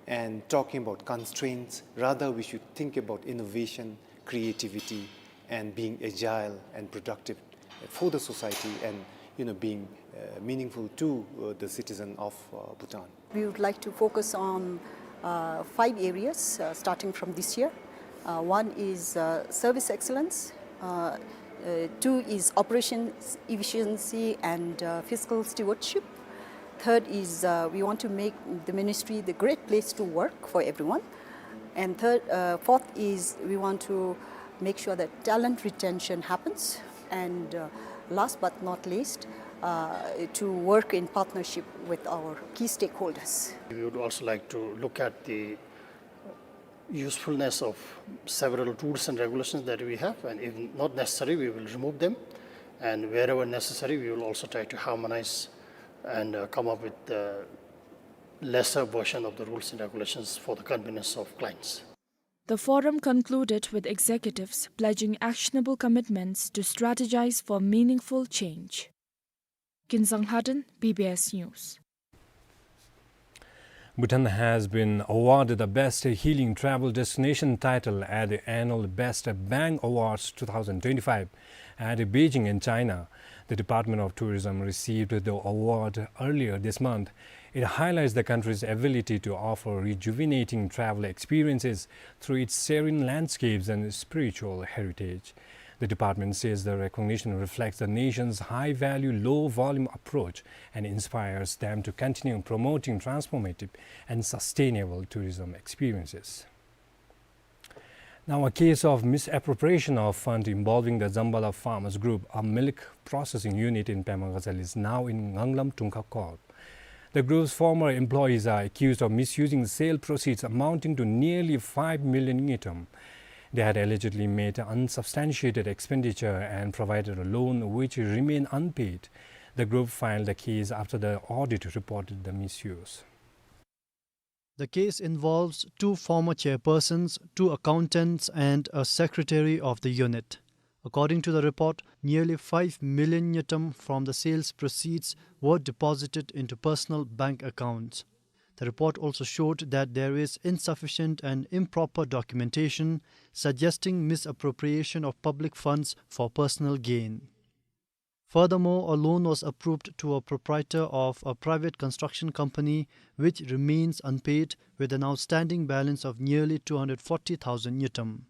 and talking about constraints. Rather, we should think about innovation, creativity, and being agile and productive for the society and, you know, being, uh, meaningful to, uh, the citizen of, uh, Bhutan. We would like to focus on, uh, five areas, uh, starting from this year. Uh, one is, uh, service excellence. Uh, uh, two is operations efficiency and, uh, fiscal stewardship. Third is, uh, we want to make the ministry the great place to work for everyone. And third, uh, fourth is we want to make sure that talent retention happens. And, uh, last but not least, uh, to work in partnership with our key stakeholders. We would also like to look at the usefulness of several rules and regulations that we have, and if not necessary, we will remove them. And wherever necessary, we will also try to harmonize and, uh, come up with the lesser version of the rules and regulations for the convenience of clients. The forum concluded with executives pledging actionable commitments to strategize for meaningful change. Kinzang Haden, B B S News. Bhutan has been awarded the Best Healing Travel Destination title at the annual Best Bang Awards two thousand twenty-five at Beijing in China. The Department of Tourism received the award earlier this month. It highlights the country's ability to offer rejuvenating travel experiences through its serene landscapes and spiritual heritage. The department says the recognition reflects the nation's high-value, low-volume approach and inspires them to continue promoting transformative and sustainable tourism experiences. Now, a case of misappropriation of fund involving the Zambala Farmers Group, a milk processing unit in Pema Ghazal, is now in Nganglam Dungkha Court. The group's former employees are accused of misusing sale proceeds amounting to nearly five million ngultrum. They had allegedly made unsubstantiated expenditure and provided a loan which remained unpaid. The group filed the case after the audit reported the misuse. The case involves two former chairpersons, two accountants, and a secretary of the unit. According to the report, nearly five million ngultrum from the sales proceeds were deposited into personal bank accounts. The report also showed that there is insufficient and improper documentation suggesting misappropriation of public funds for personal gain. Furthermore, a loan was approved to a proprietor of a private construction company, which remains unpaid, with an outstanding balance of nearly two hundred forty thousand ngultrum.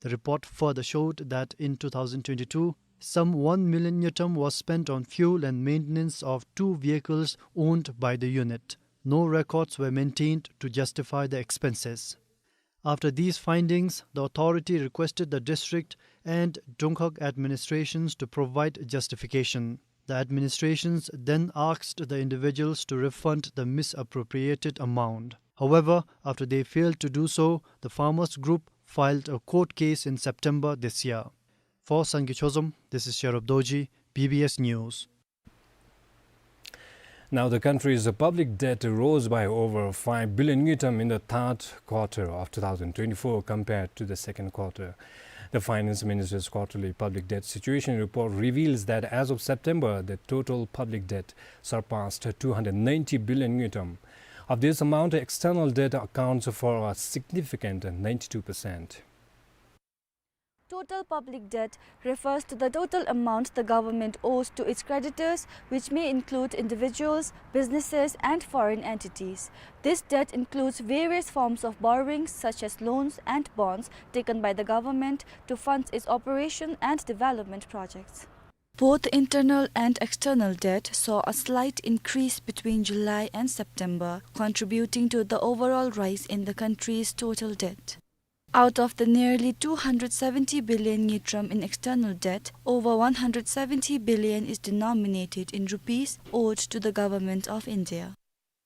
The report further showed that in two thousand twenty-two, some one million ngultrum was spent on fuel and maintenance of two vehicles owned by the unit. No records were maintained to justify the expenses. After these findings, the authority requested the district and Dungkhag administrations to provide justification. The administrations then asked the individuals to refund the misappropriated amount. However, after they failed to do so, the farmers group filed a court case in September this year. For Sangay Chozom, this is Sherub Dorji, B B S News. Now, the country's public debt rose by over five billion ngultrum in the third quarter of two thousand twenty-four compared to the second quarter. The Finance Minister's quarterly public debt situation report reveals that as of September, the total public debt surpassed two hundred ninety billion ngultrum. Of this amount, external debt accounts for a significant ninety-two percent. Total public debt refers to the total amount the government owes to its creditors, which may include individuals, businesses, and foreign entities. This debt includes various forms of borrowings, such as loans and bonds taken by the government to fund its operation and development projects. Both internal and external debt saw a slight increase between July and September, contributing to the overall rise in the country's total debt. Out of the nearly two hundred seventy billion ngultrum in external debt, over one hundred seventy billion is denominated in rupees owed to the Government of India.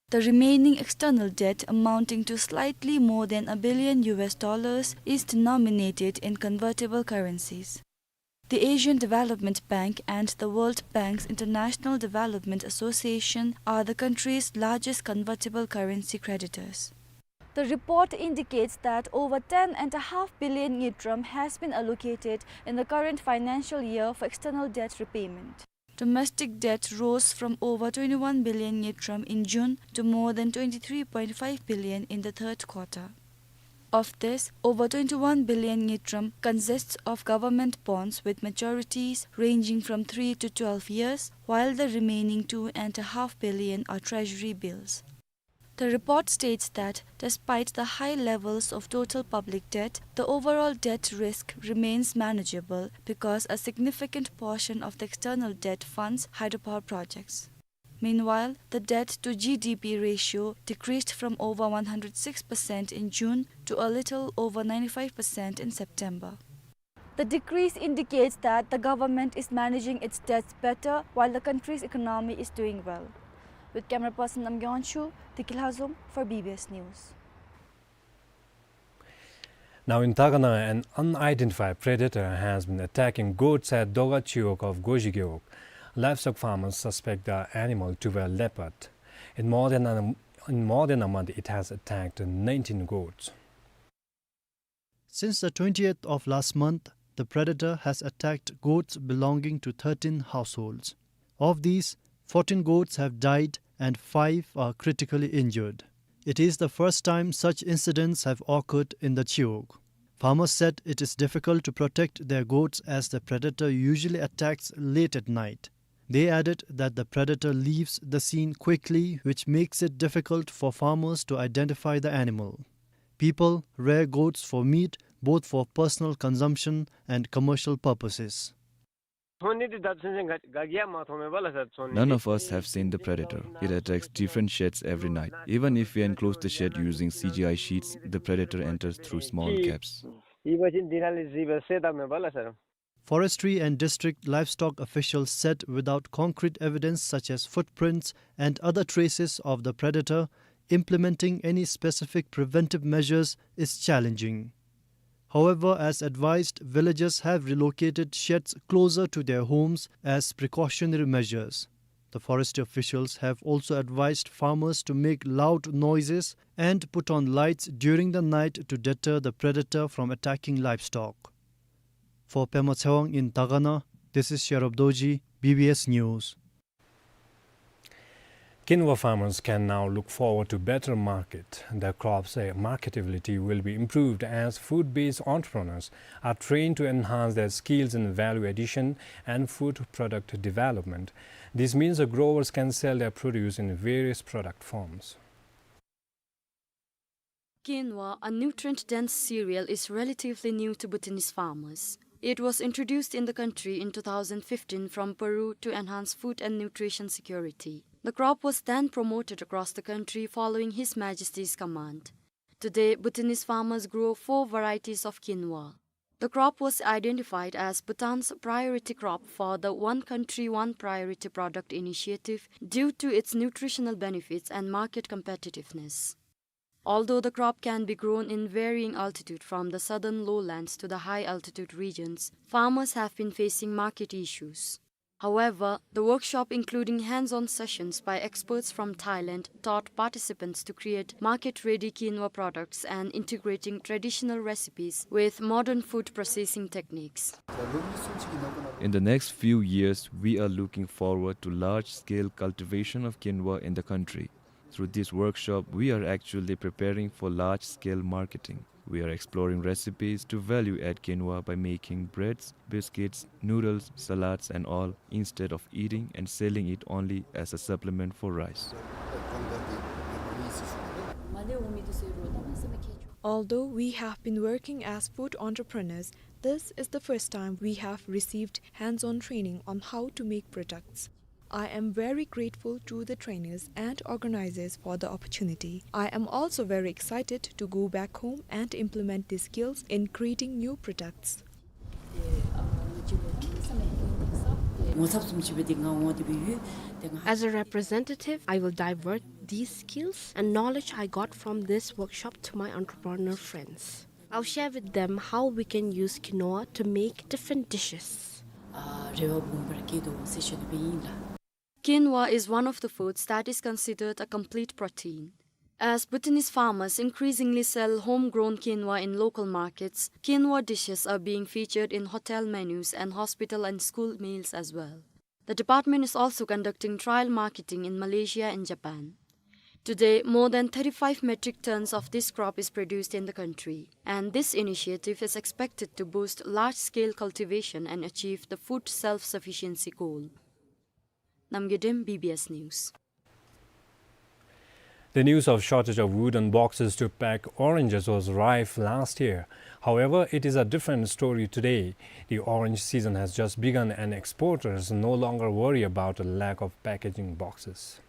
The remaining external debt, amounting to slightly more than a billion U S dollars, is denominated in convertible currencies. The Asian Development Bank and the World Bank's International Development Association are the country's largest convertible currency creditors. The report indicates that over ten and a half billion ngultrum has been allocated in the current financial year for external debt repayment. Domestic debt rose from over twenty-one billion ngultrum in June to more than twenty-three point five billion in the third quarter. Of this, over twenty-one billion ngultrum consists of government bonds with maturities ranging from three to twelve years, while the remaining two and a half billion are treasury bills. The report states that despite the high levels of total public debt, the overall debt risk remains manageable because a significant portion of the external debt funds hydropower projects. Meanwhile, the debt to G D P ratio decreased from over one hundred six percent in June to a little over ninety-five percent in September. The decrease indicates that the government is managing its debts better while the country's economy is doing well. With camera person Namgay Wangchuk, Deki Lhazom for B B S News. Now in Dagana, an unidentified predator has been attacking goats at Doga Chiwog of Gozhi Gewog. Livestock farmers suspect the animal to be a leopard. In more than a, in more than a month, it has attacked nineteen goats. Since the twentieth of last month, the predator has attacked goats belonging to thirteen households. Of these, fourteen goats have died and five are critically injured. It is the first time such incidents have occurred in the Chiwog. Farmers said it is difficult to protect their goats as the predator usually attacks late at night. They added that the predator leaves the scene quickly, which makes it difficult for farmers to identify the animal. People rear goats for meat, both for personal consumption and commercial purposes. None of us have seen the predator. It attacks different sheds every night. Even if we enclose the shed using C G I sheets, the predator enters through small gaps. Forestry and district livestock officials said without concrete evidence such as footprints and other traces of the predator, implementing any specific preventive measures is challenging. However, as advised, villagers have relocated sheds closer to their homes as precautionary measures. The forestry officials have also advised farmers to make loud noises and put on lights during the night to deter the predator from attacking livestock. For Pema Tshewang in Dagana, this is Sherub Dorji, B B S News. Quinoa farmers can now look forward to better market. The crop's, uh, marketability will be improved as food-based entrepreneurs are trained to enhance their skills in value addition and food product development. This means the growers can sell their produce in various product forms. Quinoa, a nutrient-dense cereal, is relatively new to Bhutanese farmers. It was introduced in the country in two thousand fifteen from Peru to enhance food and nutrition security. The crop was then promoted across the country following His Majesty's command. Today, Bhutanese farmers grow four varieties of quinoa. The crop was identified as Bhutan's priority crop for the One Country, One Priority Product initiative due to its nutritional benefits and market competitiveness. Although the crop can be grown in varying altitude from the southern lowlands to the high altitude regions, farmers have been facing market issues. However, the workshop, including hands-on sessions by experts from Thailand, taught participants to create market-ready quinoa products and integrating traditional recipes with modern food processing techniques. In the next few years, we are looking forward to large-scale cultivation of quinoa in the country. Through this workshop, we are actually preparing for large-scale marketing. We are exploring recipes to value-add quinoa by making breads, biscuits, noodles, salads, and all, instead of eating and selling it only as a supplement for rice. Although we have been working as food entrepreneurs, this is the first time we have received hands-on training on how to make products. I am very grateful to the trainers and organizers for the opportunity. I am also very excited to go back home and implement these skills in creating new products. As a representative, I will divert these skills and knowledge I got from this workshop to my entrepreneur friends. I'll share with them how we can use quinoa to make different dishes. ཨ་རེ་བ་སྦོམ་སྦེ་ར་བསྐྱེད་དོ་ཟེར་ཞུ་ནི་སྦེ་ཨིན་ལགས། Quinoa is one of the foods that is considered a complete protein. As Bhutanese farmers increasingly sell homegrown quinoa in local markets, quinoa dishes are being featured in hotel menus and hospital and school meals as well. The department is also conducting trial marketing in Malaysia and Japan. Today, more than thirty-five metric tons of this crop is produced in the country, and this initiative is expected to boost large-scale cultivation and achieve the food self-sufficiency goal. Namgay Dem, B B S News. The news of shortage of wooden boxes to pack oranges was rife last year. However, it is a different story today. The orange season has just begun and exporters no longer worry about a lack of packaging boxes.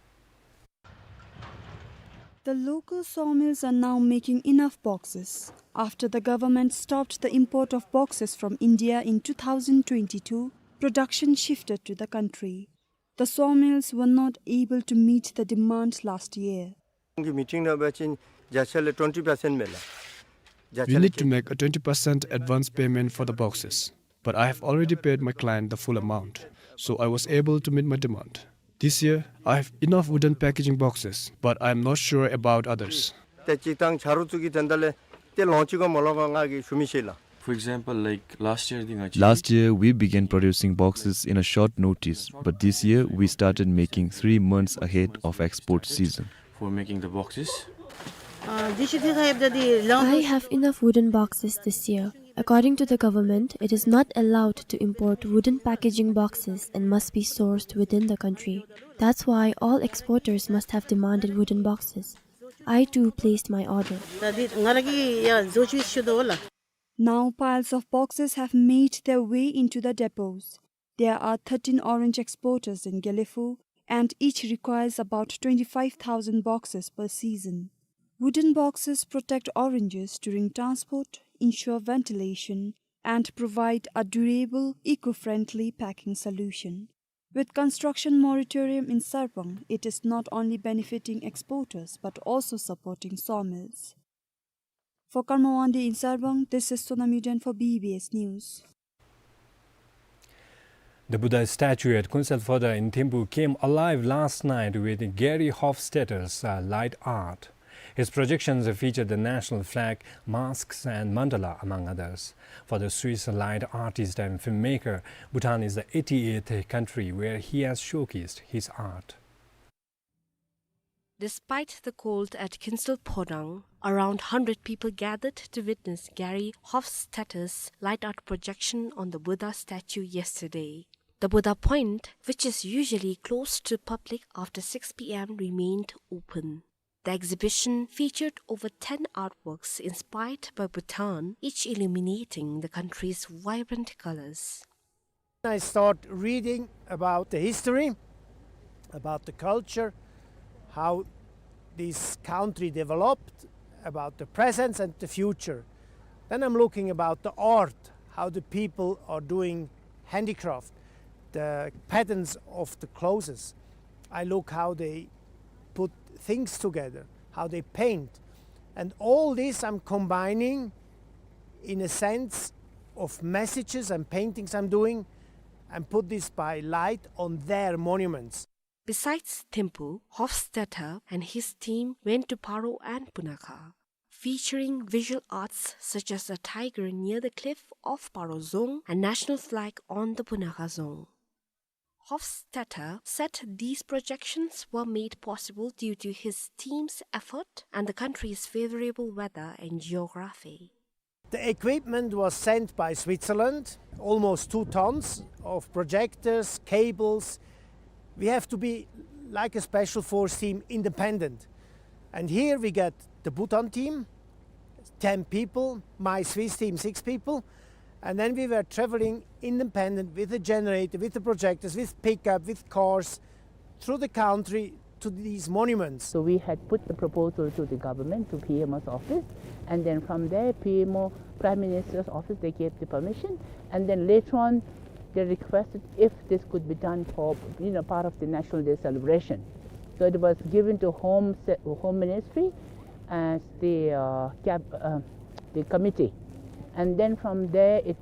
The local sawmills are now making enough boxes. After the government stopped the import of boxes from India in two thousand twenty-two, production shifted to the country. The sawmills were not able to meet the demand last year. གི་མི་ཊིང་ནང་འབད་བ་ཅིན་བརྒྱ་ཆ་ལས་twenty percent མས་ལགས། བརྒྱ་ཆ་We ལས་need to make a twenty percent advance payment for the boxes, but I have already paid my client the full amount, so I was able to meet my demand. This year, I have enough wooden packaging boxes, but I am not sure about others. ཏེ་གཅིག་དང་ཆ་རོགས་ཚུ་གིས་དེ་འདྲ་ལས་ཏེ་ལོང་ཅི་ག་མ་ལོང་ག་ང་གིས་ཞུ་མི་ཤེས་ལགས། For example, like last year, འདི་ང་བཅས Last year, we began producing boxes in a short notice, but this year, we started making three months ahead of export season. For making the boxes. I have enough wooden boxes this year. According to the government, it is not allowed to import wooden packaging boxes and must be sourced within the country. That's why all exporters must have demanded wooden boxes. I too placed my order. ད་འདི་ང་ར་གིས་ཡ་བཟོ་བཅོས་ཞུ་དོ་ལགས། Now piles of boxes have made their way into the depots. There are thirteen orange exporters in Gelephu, and each requires about twenty-five thousand boxes per season. Wooden boxes protect oranges during transport, ensure ventilation, and provide a durable, eco-friendly packing solution. With construction moratorium in Sarpang, it is not only benefiting exporters but also supporting sawmills. For Karma Wangdi in Sarpang, this is Sonam Yuden for B B S News. The Buddha statue at Kunsel Phodrang in Thimphu came alive last night with Gary Hofstadter's, uh, light art. His projections featured the national flag, masks, and mandala, among others. For the Swiss light artist and filmmaker, Bhutan is the eighty-eighth country where he has showcased his art. Despite the cold at Kunsel Phodrang, around hundred people gathered to witness Gary Hofstadter's light art projection on the Buddha statue yesterday. The Buddha Point, which is usually closed to public after six P M, remained open. The exhibition featured over ten artworks inspired by Bhutan, each illuminating the country's vibrant colors. I start reading about the history, about the culture, how this country developed, about the present and the future. Then I'm looking about the art, how the people are doing handicraft, the patterns of the clothes. I look how they put things together, how they paint. And all this I'm combining in a sense of messages and paintings I'm doing and put this by light on their monuments. Besides Thimphu, Hofstadter and his team went to Paro and Punakha, featuring visual arts such as a tiger near the cliff of Paro Dzong and national flag on the Punakha Dzong. Hofstadter said these projections were made possible due to his team's effort and the country's favorable weather and geography. The equipment was sent by Switzerland, almost two tons of projectors, cables. We have to be, like a special force team, independent. And here we get the Bhutan team, ten people, my Swiss team, six people, and then we were traveling independent with the generator, with the projectors, with pickup, with cars, through the country to these monuments. So we had put the proposal to the government, to P M O's office, and then from there, P M O, Prime Minister's office, they gave the permission, and then later on, they requested if this could be done for, you know, part of the National Day celebration. So it was given to Home Se-, Home Ministry as the, uh, cab-, uh, the committee. And then from there, it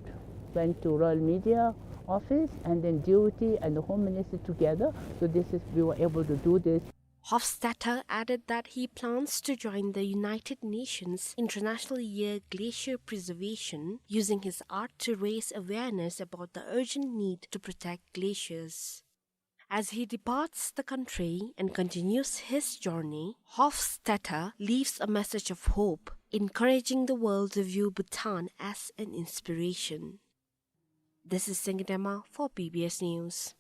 went to Royal Media Office and then D O T and the Home Ministry together. So this is, we were able to do this. Hofstadter added that he plans to join the United Nations International Year Glacier Preservation, using his art to raise awareness about the urgent need to protect glaciers. As he departs the country and continues his journey, Hofstadter leaves a message of hope, encouraging the world to view Bhutan as an inspiration. This is Sengdema for B B S News.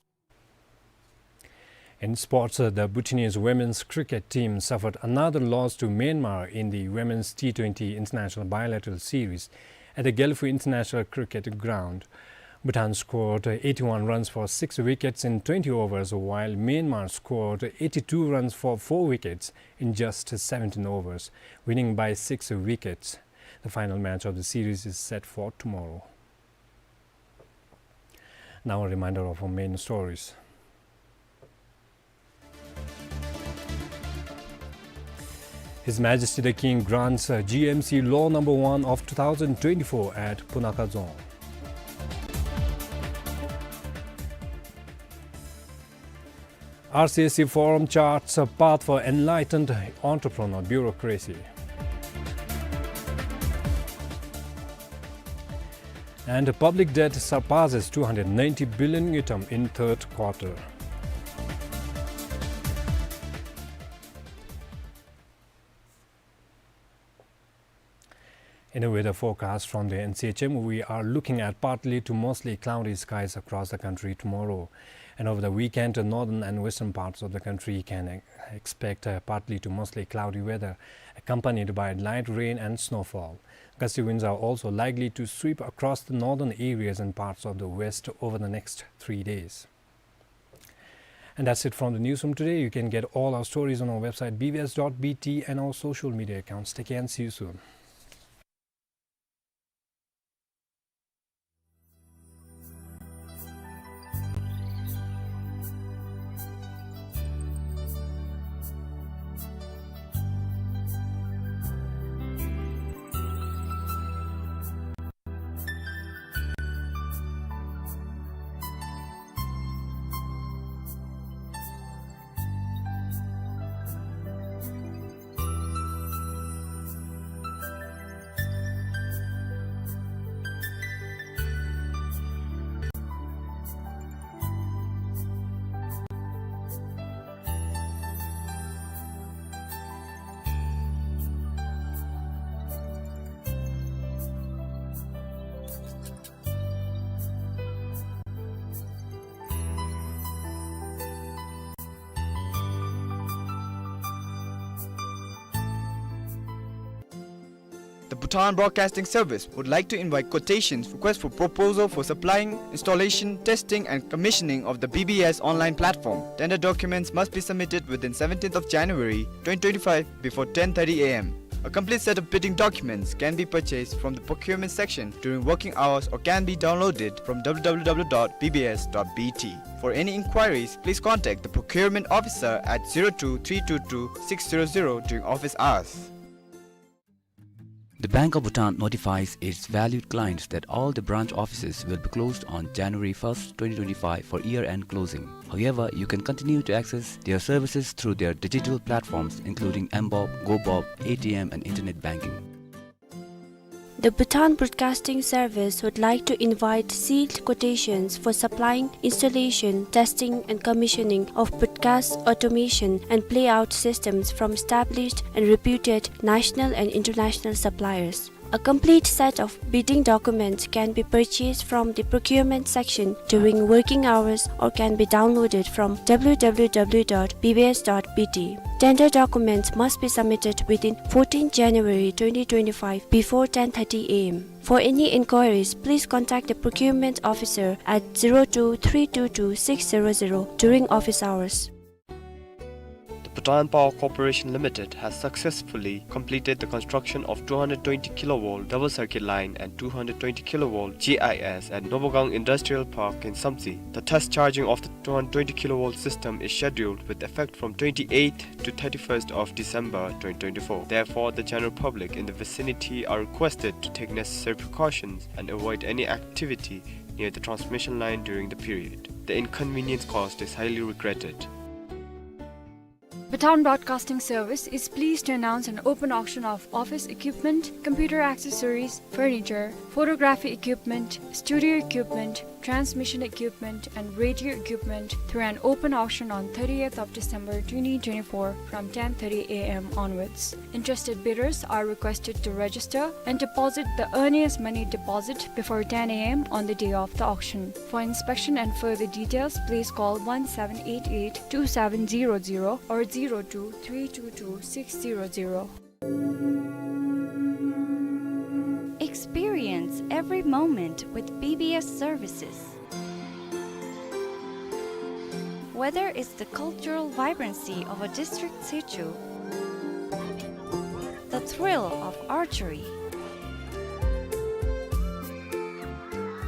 In sports, uh, the Bhutanese women's cricket team suffered another loss to Myanmar in the women's T twenty international bilateral series at the Gelephu International Cricket Ground. Bhutan scored, uh, eighty-one runs for six wickets in twenty overs, while Myanmar scored eighty-two runs for four wickets in just seventeen overs, winning by six wickets. The final match of the series is set for tomorrow. Now a reminder of our main stories. His Majesty the King grants, uh, G M C Law number one of two thousand twenty-four at Punakha Dzong. R C S C Forum charts a path for enlightened entrepreneur bureaucracy. And public debt surpasses two hundred ninety billion ngultrum in third quarter. In a weather forecast from the N C H M, we are looking at partly to mostly cloudy skies across the country tomorrow. And over the weekend, the northern and western parts of the country can e-, expect, uh, partly to mostly cloudy weather, accompanied by light rain and snowfall. Gusty winds are also likely to sweep across the northern areas and parts of the west over the next three days. And that's it from the newsroom today. You can get all our stories on our website B B S dot B T and our social media accounts. Take care and see you soon. The Bhutan Broadcasting Service would like to invite quotations, request for proposal for supplying, installation, testing and commissioning of the B B S online platform. Tender documents must be submitted within seventeenth of January twenty twenty-five before ten thirty A M. A complete set of bidding documents can be purchased from the procurement section during working hours or can be downloaded from W W W dot B B S dot B T. For any inquiries, please contact the procurement officer at zero two three two two six zero zero during office hours. The Bank of Bhutan notifies its valued clients that all the branch offices will be closed on January first, twenty twenty-five for year-end closing. However, you can continue to access their services through their digital platforms, including mBob, GoBob, A T M, and internet banking. The Bhutan Broadcasting Service would like to invite sealed quotations for supplying, installation, testing, and commissioning of broadcast automation and playout systems from established and reputed national and international suppliers. A complete set of bidding documents can be purchased from the procurement section during working hours or can be downloaded from W W W dot B B S dot B T. Tender documents must be submitted within fourteenth January twenty twenty-five before ten thirty A M. For any inquiries, please contact the procurement officer at zero two three two two six zero zero during office hours. The Bhutan Power Corporation Limited has successfully completed the construction of two hundred twenty kilovolt double circuit line and two hundred twenty kilovolt G I S at Nobogang Industrial Park in Samtse. The test charging of the two hundred twenty kilovolt system is scheduled with effect from twenty-eighth to thirty-first of December twenty twenty-four. Therefore, the general public in the vicinity are requested to take necessary precautions and avoid any activity near the transmission line during the period. The inconvenience caused is highly regretted. Bhutan Broadcasting Service is pleased to announce an open auction of office equipment, computer accessories, furniture, photography equipment, studio equipment, transmission equipment, and radio equipment through an open auction on thirtieth of December twenty twenty-four from ten thirty A M onwards. Interested bidders are requested to register and deposit the earliest money deposit before ten A M on the day of the auction. For inspection and further details, please call one seven eight eight two seven zero zero or zero two three two two six zero zero. Experience every moment with B B S services. Whether it's the cultural vibrancy of a district situ, the thrill of archery,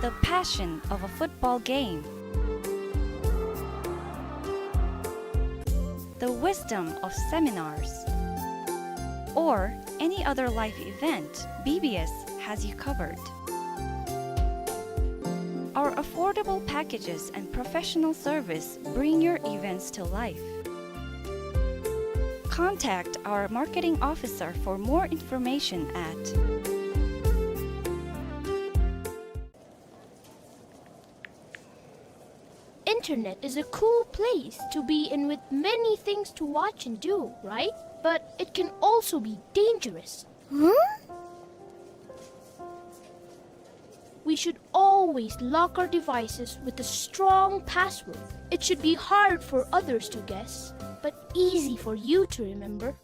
the passion of a football game, the wisdom of seminars, or any other life event, B B S has you covered. Our affordable packages and professional service bring your events to life. Contact our marketing officer for more information at Internet is a cool place to be in with many things to watch and do, right? But it can also be dangerous. Huh? We should always lock our devices with a strong password. It should be hard for others to guess, but easy for you to remember.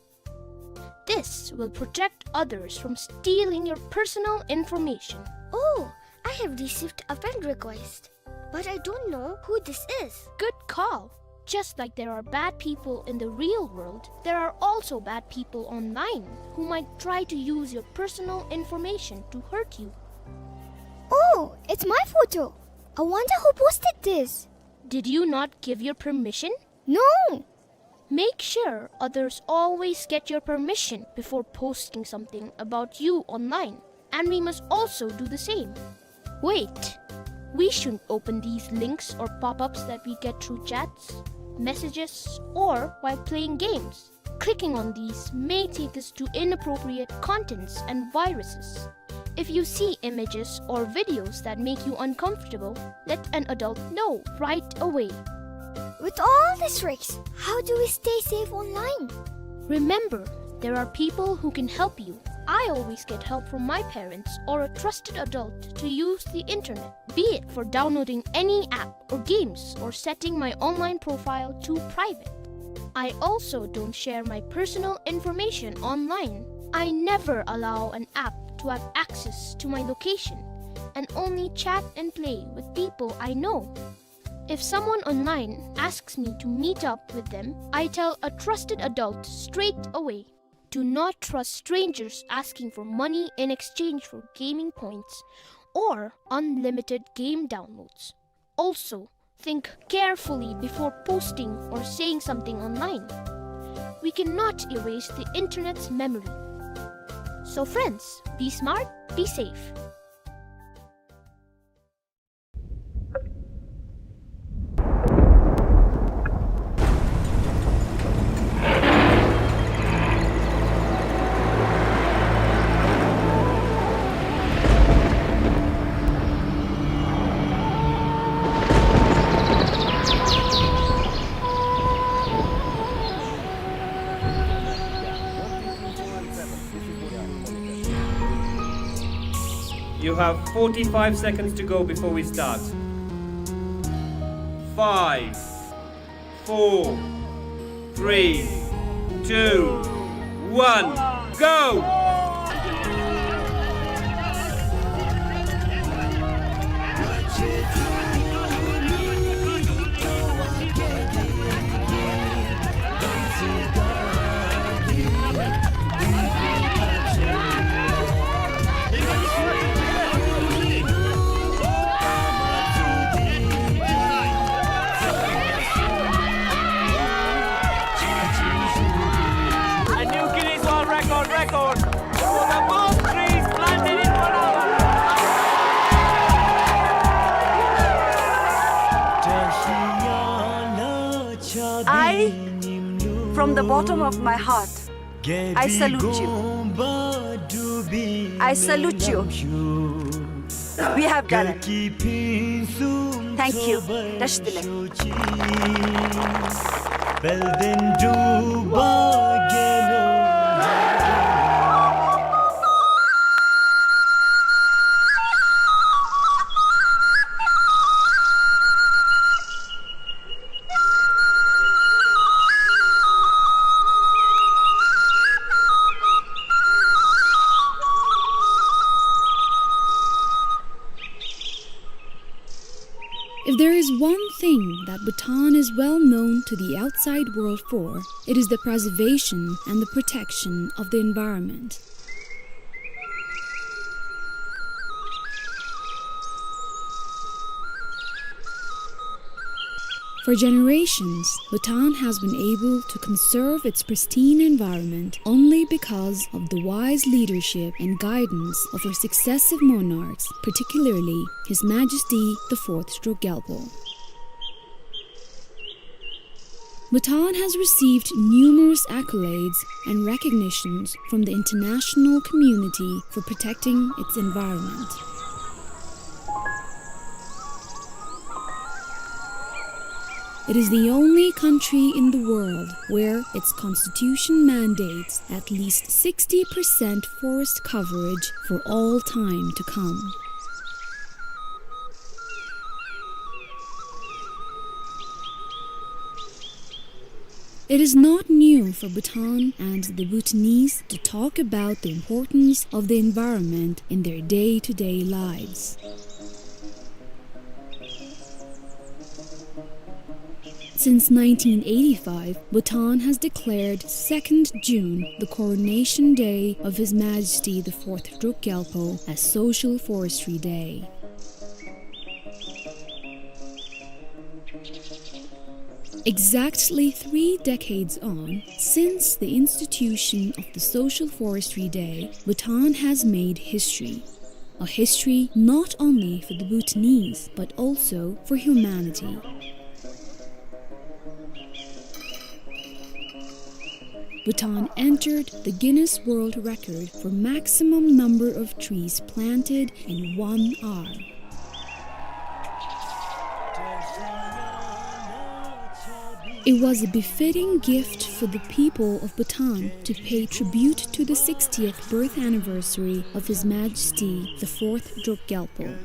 This will protect others from stealing your personal information. Oh, I have received a friend request, but I don't know who this is. Good call. Just like there are bad people in the real world, there are also bad people online who might try to use your personal information to hurt you. Oh, it's my photo. I wonder who posted this. Did you not give your permission? No! Make sure others always get your permission before posting something about you online, and we must also do the same. Wait, we shouldn't open these links or pop-ups that we get through chats, messages, or while playing games. Clicking on these may take us to inappropriate contents and viruses. If you see images or videos that make you uncomfortable, let an adult know right away. With all these risks, how do we stay safe online? Remember, there are people who can help you. I always get help from my parents or a trusted adult to use the internet, be it for downloading any app or games or setting my online profile to private. I also don't share my personal information online. I never allow an app to have access to my location and only chat and play with people I know. If someone online asks me to meet up with them, I tell a trusted adult straight away. Do not trust strangers asking for money in exchange for gaming points or unlimited game downloads. Also, think carefully before posting or saying something online. We cannot erase the internet's memory. So friends, be smart, be safe. You have forty-five seconds to go before we start. Five, four, three, two, one, go! A new Guinness World Record, record for the most trees planted in one hour. I, from the bottom of my heart, I salute you. I salute you. We have done it. Thank you. Dashdile. If there is one thing that Bhutan is well known to the outside world for, it is the preservation and the protection of the environment. For generations, Bhutan has been able to conserve its pristine environment only because of the wise leadership and guidance of her successive monarchs, particularly His Majesty the Fourth Druk Gyalpo. Bhutan has received numerous accolades and recognitions from the international community for protecting its environment. It is the only country in the world where its constitution mandates at least sixty percent forest coverage for all time to come. It is not new for Bhutan and the Bhutanese to talk about the importance of the environment in their day-to-day lives. Since nineteen eighty-five, Bhutan has declared second June the coronation day of His Majesty the Fourth Druk Gyalpo as Social Forestry Day. Exactly three decades on, since the institution of the Social Forestry Day, Bhutan has made history. A history not only for the Bhutanese, but also for humanity. Bhutan entered the Guinness World Record for maximum number of trees planted in one hour. It was a befitting gift for the people of Bhutan to pay tribute to the sixtieth birth anniversary of His Majesty the Fourth Druk Gyalpo.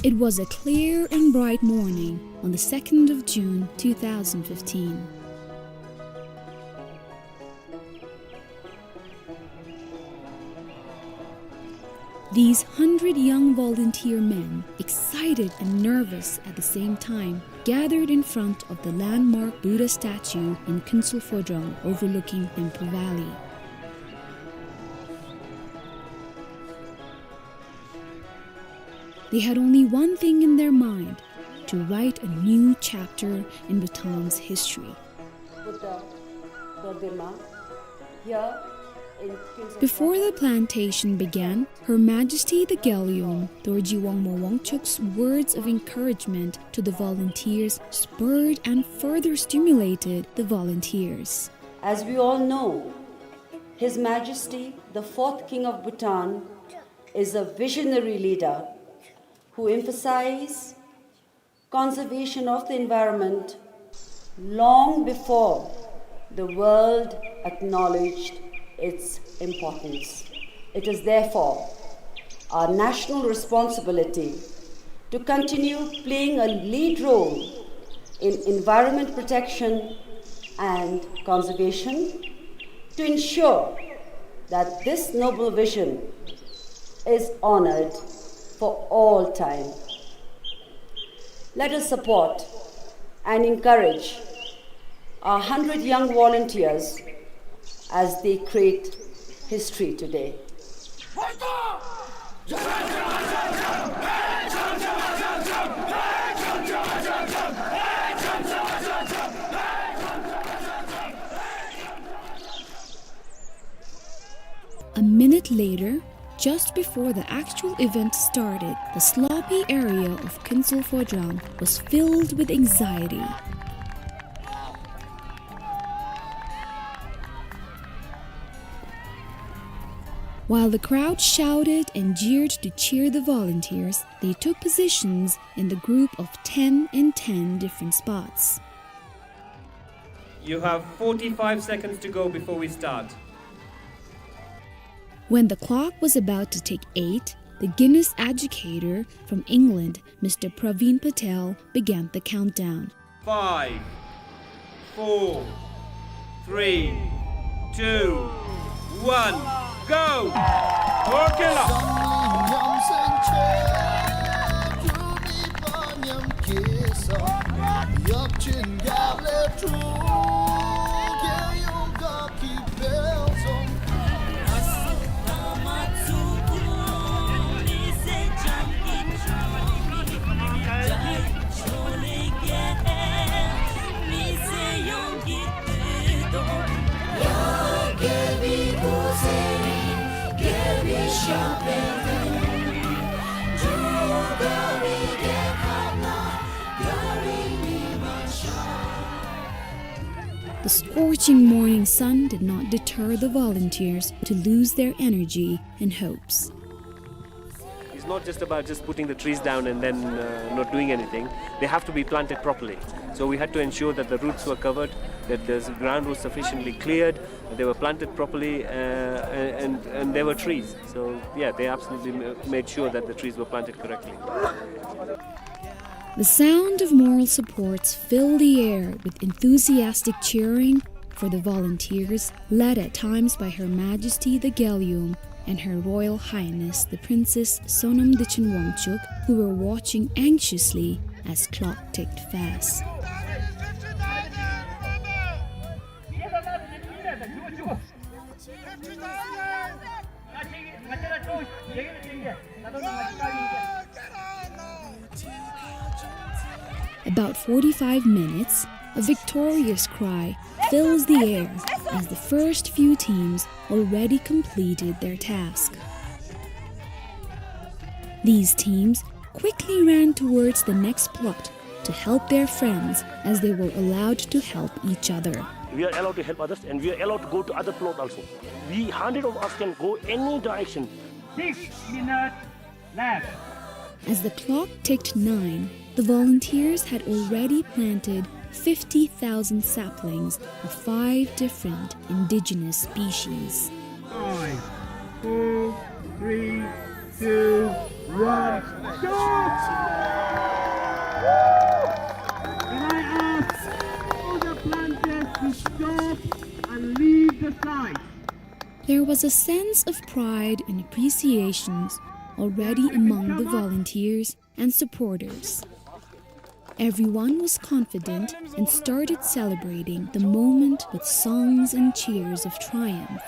It was a clear and bright morning on the second of June two thousand fifteen. These hundred young volunteer men, excited and nervous at the same time, gathered in front of the landmark Buddha statue in Kuensel Phodrang, overlooking Thimphu Valley. They had only one thing in their mind, to write a new chapter in Bhutan's history. Buddha Dorjima here in Kuensel. Before the plantation began, Her Majesty the Gyalyom, Dorji Wangmo Wangchuk's words of encouragement to the volunteers spurred and further stimulated the volunteers. As we all know, His Majesty the fourth King of Bhutan is a visionary leader who emphasized conservation of the environment long before the world acknowledged its importance. It is therefore our national responsibility to continue playing a lead role in environment protection and conservation to ensure that this noble vision is honored for all time. Let us support and encourage our hundred young volunteers as they create history today. A minute later, just before the actual event started, the sloppy area of Kuensel Phodrang was filled with anxiety. While the crowd shouted and jeered to cheer the volunteers, they took positions in the group of ten in ten different spots. You have forty-five seconds to go before we start. When the clock was about to tick eight, the Guinness educator from England, Mister Praveen Patel, began the countdown. Five, four, three, two, one, go! Okay, la. The scorching morning sun did not deter the volunteers to lose their energy and hopes. It's not just about just putting the trees down and then, uh, not doing anything. They have to be planted properly. So we had to ensure that the roots were covered, that the ground was sufficiently cleared, that they were planted properly, uh, and, and, and there were trees. So, yeah, they absolutely ma-, made sure that the trees were planted correctly. The sound of moral supports filled the air with enthusiastic cheering for the volunteers, led at times by Her Majesty the Gyalyom and Her Royal Highness the Princess Sonam Dechen Wangchuk, who were watching anxiously as clock ticked fast. About forty-five minutes, a victorious cry fills the air as the first few teams already completed their task. These teams quickly ran towards the next plot to help their friends as they were allowed to help each other. We are allowed to help others and we are allowed to go to other plot also. We, hundred of us can go any direction. Six minutes left. As the clock ticked nine, the volunteers had already planted fifty thousand saplings of five different indigenous species. Five, four, three, two, one, go! There was a sense of pride and appreciation already among the volunteers and supporters. Everyone was confident and started celebrating the moment with songs and cheers of triumph.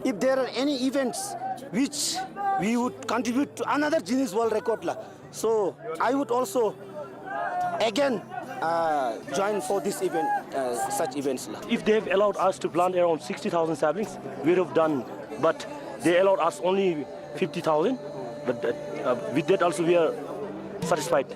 If there are any events which we would contribute to another Guinness World Record la, so I would also again, uh, join for this event, uh, such events la. If they have allowed us to plant around sixty thousand saplings, we would have done, but they allowed us only fifty thousand, but, uh, uh, with that also we are satisfied.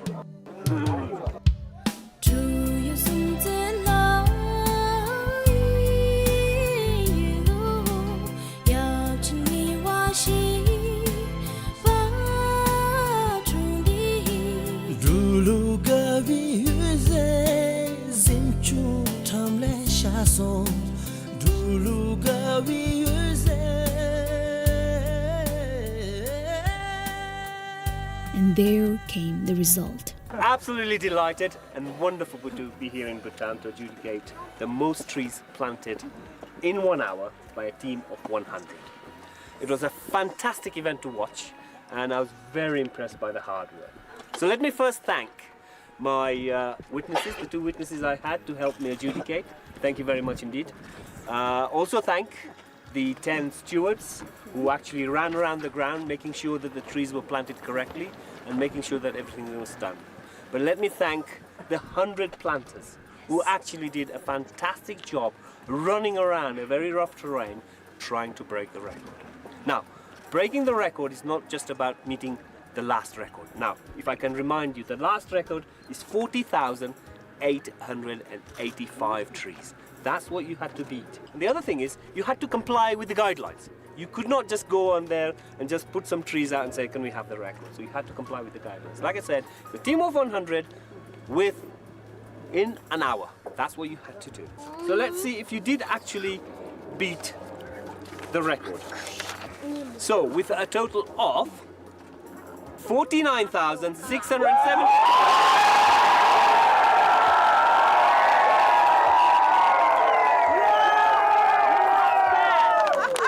And there came the result. Absolutely delighted and wonderful to be here in Bhutan to adjudicate the most trees planted in one hour by a team of one hundred. It was a fantastic event to watch, and I was very impressed by the hard work. So let me first thank my, uh, witnesses, the two witnesses I had to help me adjudicate. Thank you very much indeed. Uh, also thank the ten stewards who actually ran around the ground, making sure that the trees were planted correctly and making sure that everything was done. But let me thank the hundred planters who actually did a fantastic job running around a very rough terrain trying to break the record. Now, breaking the record is not just about meeting the last record. Now, if I can remind you, the last record is forty thousand eight hundred and eighty-five trees. That's what you had to beat. And the other thing is, you had to comply with the guidelines. You could not just go on there and just put some trees out and say, "Can we have the record?" So you had to comply with the guidelines. Like I said, the team of one hundred within an hour. That's what you had to do. So let's see if you did actually beat the record. So, with a total of forty-nine thousand six hundred seventy.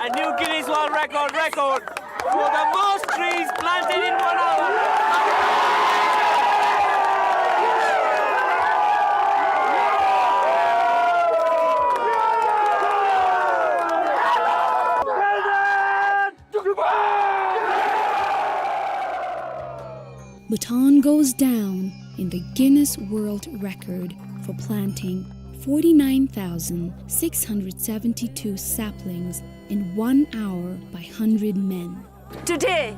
A new Guinness World Record, record for the most trees planted in one hour. Bhutan goes down in the Guinness World Record for planting forty-nine thousand six hundred seventy-two saplings in one hour by hundred men. Today,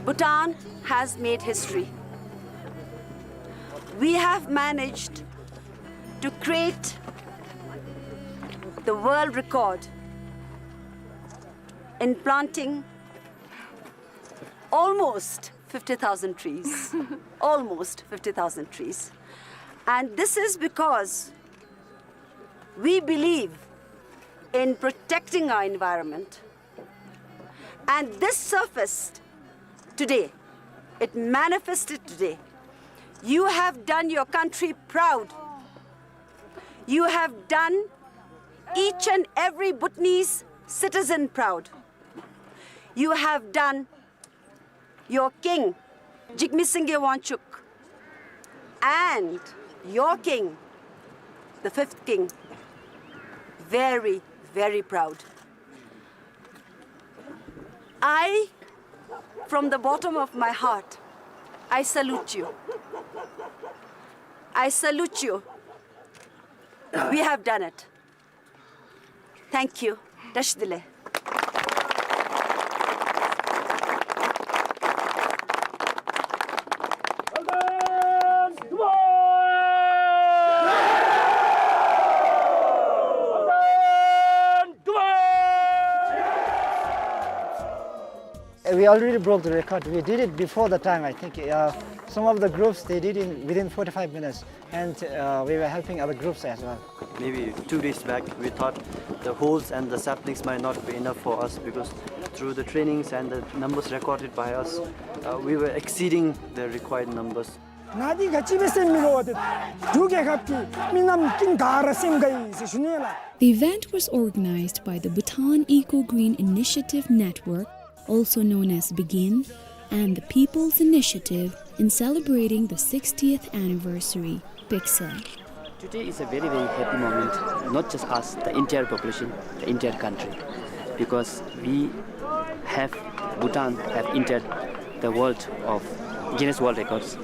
Bhutan has made history. We have managed to create the world record in planting almost fifty thousand trees. Almost fifty thousand trees. And this is because we believe in protecting our environment. And this surfaced today. It manifested today. You have done your country proud. You have done each and every Bhutanese citizen proud. You have done your king, Jigme Singye Wangchuck, and your king, the fifth king, very, very proud. I, from the bottom of my heart, I salute you. I salute you. We have done it. Thank you. Dash dile. We already broke the record. We did it before the time, I think. Uh, some of the groups, they did it within forty-five minutes. And, uh, we were helping other groups as well. Maybe two days back, we thought the holes and the saplings might not be enough for us, because through the trainings and the numbers recorded by us, uh, we were exceeding the required numbers. ང་འདི་ག་ཅི་སྦེ་སེམས་མི་དགའ་བ་དེ། འབྲུག་རྒྱལ་ཁབ་ཀྱི་མི་རྣམས་ཀུན་ག་ར་སེམས་དགའ་ཡི་ཟེར་ཞུ་ནི་ལགས། The event was organized by the Bhutan Eco Green Initiative Network, also known as BEGIN, and the People's Initiative in celebrating the sixtieth anniversary, PICSA. Today is a very, very happy moment, not just us, the entire population, the entire country, because we have, Bhutan have entered the world of Guinness World Records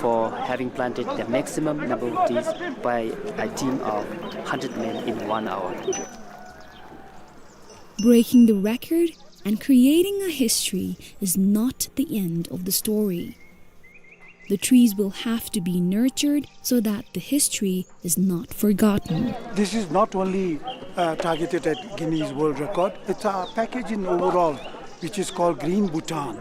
for having planted the maximum number of trees by a team of hundred men in one hour. Breaking the record and creating a history is not the end of the story. The trees will have to be nurtured so that the history is not forgotten. This is not only, uh, targeted at Guinness World Record, it's a package in overall, which is called Green Bhutan,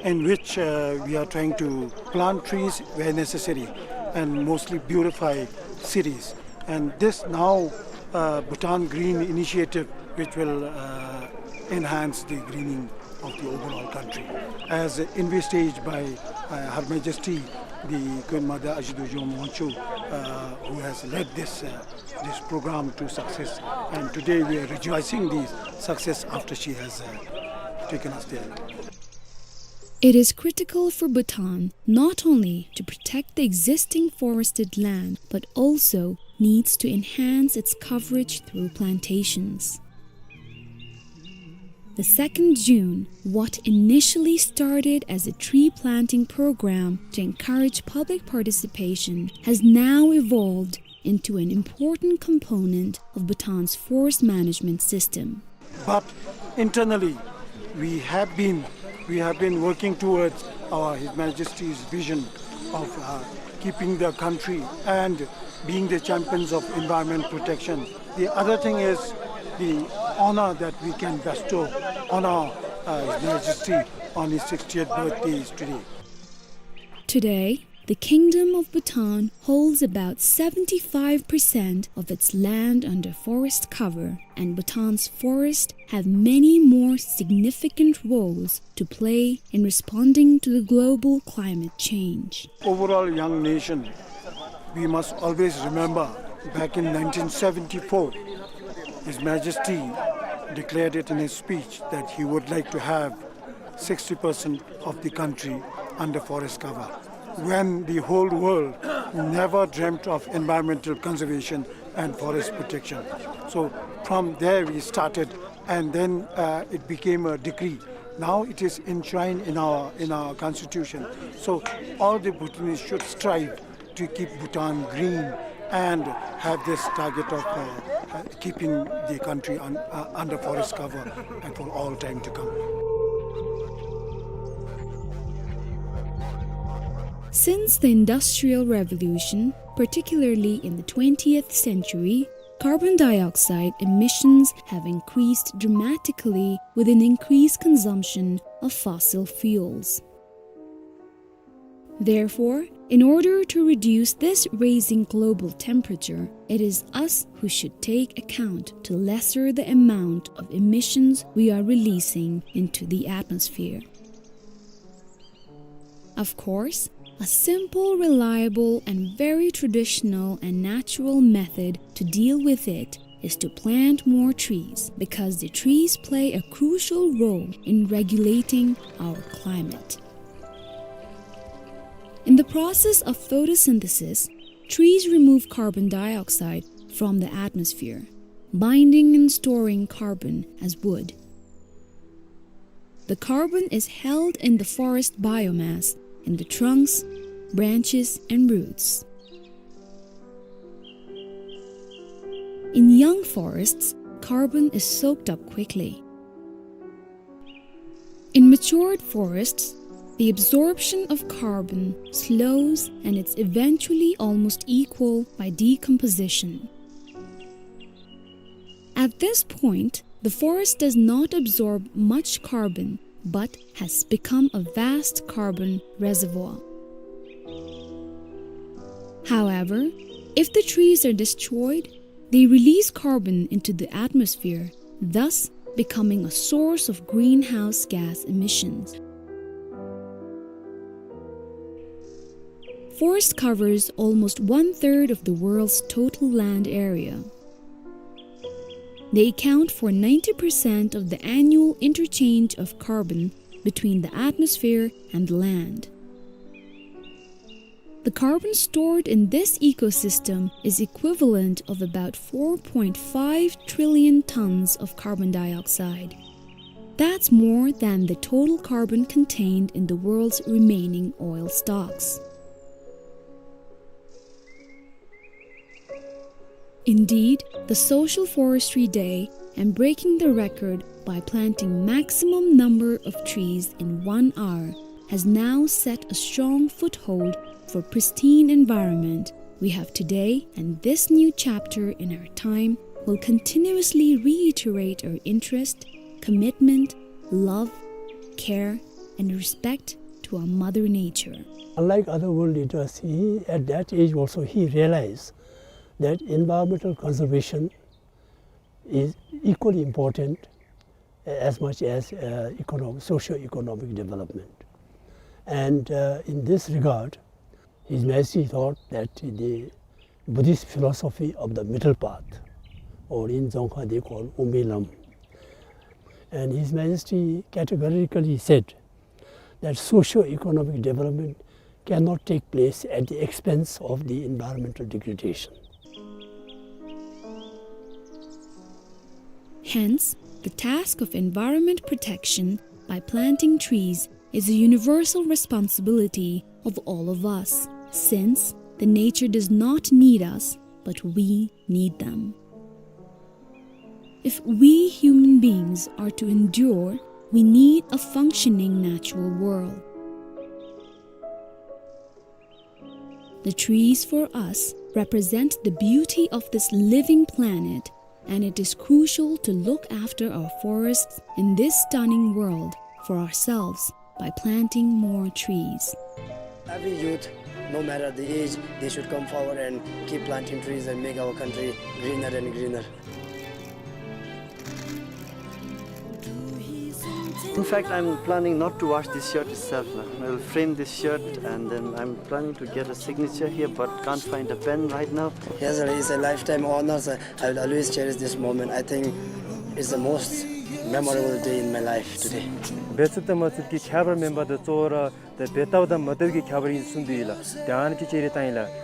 in which, uh, we are trying to plant trees where necessary and mostly beautify cities. And this now, uh, Bhutan Green Initiative, which will, uh, enhance the greening of the overall country. As envisaged by, uh, Her Majesty, the Queen Mother Aji Dorji Wangchuck, uh, who has led this, uh, this program to success, and today we are rejoicing the success after she has, uh, taken us there. It is critical for Bhutan not only to protect the existing forested land, but also needs to enhance its coverage through plantations. The second June, what initially started as a tree planting program to encourage public participation, has now evolved into an important component of Bhutan's forest management system. But internally, we have been, we have been working towards our, His Majesty's vision of, uh, keeping the country and being the champions of environment protection. The other thing is the honor that we can bestow on our, uh, His Majesty on his sixtieth birthday is today. Today, the Kingdom of Bhutan holds about seventy-five percent of its land under forest cover, and Bhutan's forests have many more significant roles to play in responding to the global climate change. Overall young nation, we must always remember back in nineteen seventy-four, His Majesty declared it in his speech that he would like to have sixty percent of the country under forest cover, when the whole world never dreamt of environmental conservation and forest protection. So from there we started, and then, uh, it became a decree. Now it is enshrined in our, in our constitution. So all the Bhutanese should strive to keep Bhutan green and have this target of, uh, uh, keeping the country un-, uh, under forest cover and for all time to come. Since the Industrial Revolution, particularly in the twentieth century, carbon dioxide emissions have increased dramatically with an increased consumption of fossil fuels. Therefore, in order to reduce this raising global temperature, it is us who should take account to lesser the amount of emissions we are releasing into the atmosphere. Of course, a simple, reliable, and very traditional and natural method to deal with it is to plant more trees, because the trees play a crucial role in regulating our climate. In the process of photosynthesis, trees remove carbon dioxide from the atmosphere, binding and storing carbon as wood. The carbon is held in the forest biomass, in the trunks, branches, and roots. In young forests, carbon is soaked up quickly. In matured forests, the absorption of carbon slows and it's eventually almost equal by decomposition. At this point, the forest does not absorb much carbon, but has become a vast carbon reservoir. However, if the trees are destroyed, they release carbon into the atmosphere, thus becoming a source of greenhouse gas emissions. Forest covers almost one-third of the world's total land area. They account for ninety percent of the annual interchange of carbon between the atmosphere and the land. The carbon stored in this ecosystem is equivalent of about four point five trillion tons of carbon dioxide. That's more than the total carbon contained in the world's remaining oil stocks. Indeed, the Social Forestry Day and breaking the record by planting maximum number of trees in one hour has now set a strong foothold for pristine environment we have today, and this new chapter in our time will continuously reiterate our interest, commitment, love, care, and respect to our mother nature. Unlike other world leaders, he, at that age also, he realized that environmental conservation is equally important as much as, uh, econo-, socio-economic development. And, uh, in this regard, His Majesty thought that the Buddhist philosophy of the middle path, or in Dzongkha they call Umbi Lam, and His Majesty categorically said that socio-economic development cannot take place at the expense of the environmental degradation. Hence, the task of environment protection by planting trees is a universal responsibility of all of us, since the nature does not need us, but we need them. If we human beings are to endure, we need a functioning natural world. The trees for us represent the beauty of this living planet, and it is crucial to look after our forests in this stunning world for ourselves by planting more trees. Every youth, no matter the age, they should come forward and keep planting trees and make our country greener and greener. In fact, I'm planning not to wash this shirt itself. I'll frame this shirt and then I'm planning to get a signature here, but can't find a pen right now. Yes, sir, it's a lifetime honor, sir. I will always cherish this moment. I think it's the most memorable day in my life today. འབད་ཚུགསཔ་དང་མ་ཚུགསཔ་ཀྱི་ཁྱད་པར་མེན་པར་དུ་གཙོ་བོ་ར་ཏེ་འབད་བཏུབ་དང་མ་བཏུབ་ཀྱི་ཁྱད་པར་ཨིན་གསུངས་ཏེ་ཡོད་ལགས། ཏེ་ཨ་ནི་ཅིག་ཅིག་རེ་བཏང་ཡི་ལགས།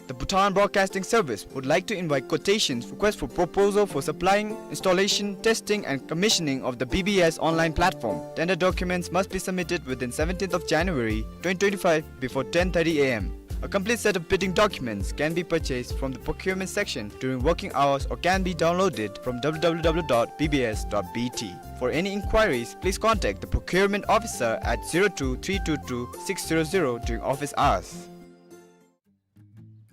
The Bhutan Broadcasting Service would like to invite quotations, request for proposal for supplying, installation, testing and commissioning of the B B S online platform. Tender documents must be submitted within seventeenth of January twenty twenty-five before ten thirty A M. A complete set of bidding documents can be purchased from the procurement section during working hours or can be downloaded from W W W dot B B S dot B T. For any inquiries, please contact the procurement officer at zero two three two two six zero zero during office hours.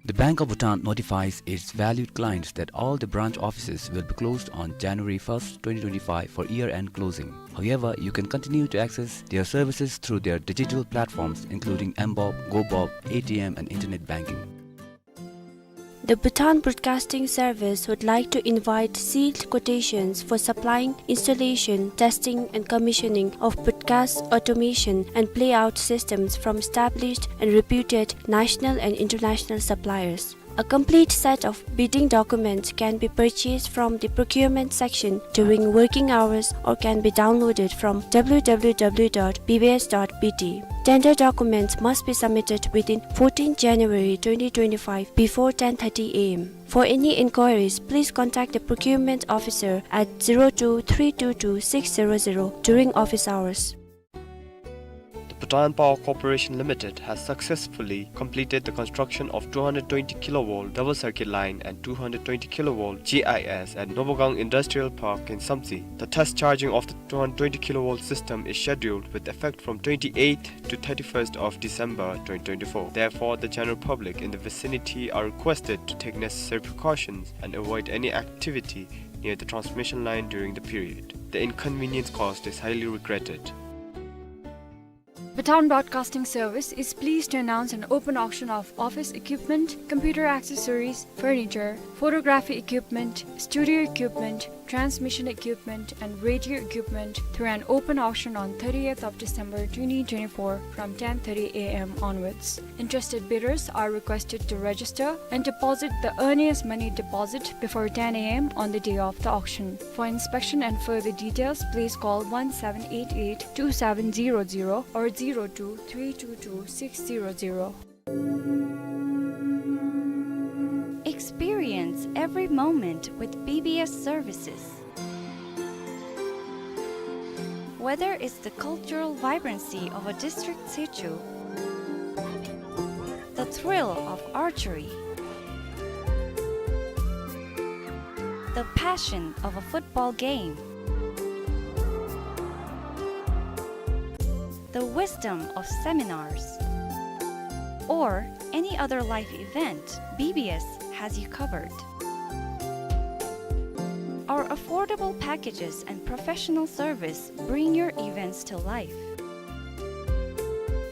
The Bank of Bhutan notifies its valued clients that all the branch offices will be closed on January first, twenty twenty-five for year-end closing. However, you can continue to access their services through their digital platforms, including mBob, GoBob, A T M, and internet banking. The Bhutan Broadcasting Service would like to invite sealed quotations for supplying, installation, testing, and commissioning of broadcast automation and playout systems from established and reputed national and international suppliers. A complete set of bidding documents can be purchased from the procurement section during working hours or can be downloaded from W W W dot B B S dot B T. Tender documents must be submitted within fourteenth January twenty twenty-five before ten thirty A M. For any inquiries, please contact the procurement officer at zero two three two two six zero zero during office hours. The Bhutan Power Corporation Limited has successfully completed the construction of two hundred twenty kilovolt double circuit line and two hundred twenty kilovolt G I S at Nobogang Industrial Park in Samtse. The test charging of the two hundred twenty kilovolt system is scheduled with effect from twenty-eighth to thirty-first of December twenty twenty-four. Therefore, the general public in the vicinity are requested to take necessary precautions and avoid any activity near the transmission line during the period. The inconvenience caused is highly regretted. Bhutan Broadcasting Service is pleased to announce an open auction of office equipment, computer accessories, furniture, photography equipment, studio equipment, transmission equipment, and radio equipment through an open auction on thirtieth of December twenty twenty-four from ten thirty A M onwards. Interested bidders are requested to register and deposit the earliest money deposit before ten A M on the day of the auction. For inspection and further details, please call one seven eight eight two seven zero zero or zero two three two two six zero zero. Experience every moment with B B S services. Whether it's the cultural vibrancy of a district situ, the thrill of archery, the passion of a football game, the wisdom of seminars, or any other life event, B B S has you covered. Our affordable packages and professional service bring your events to life.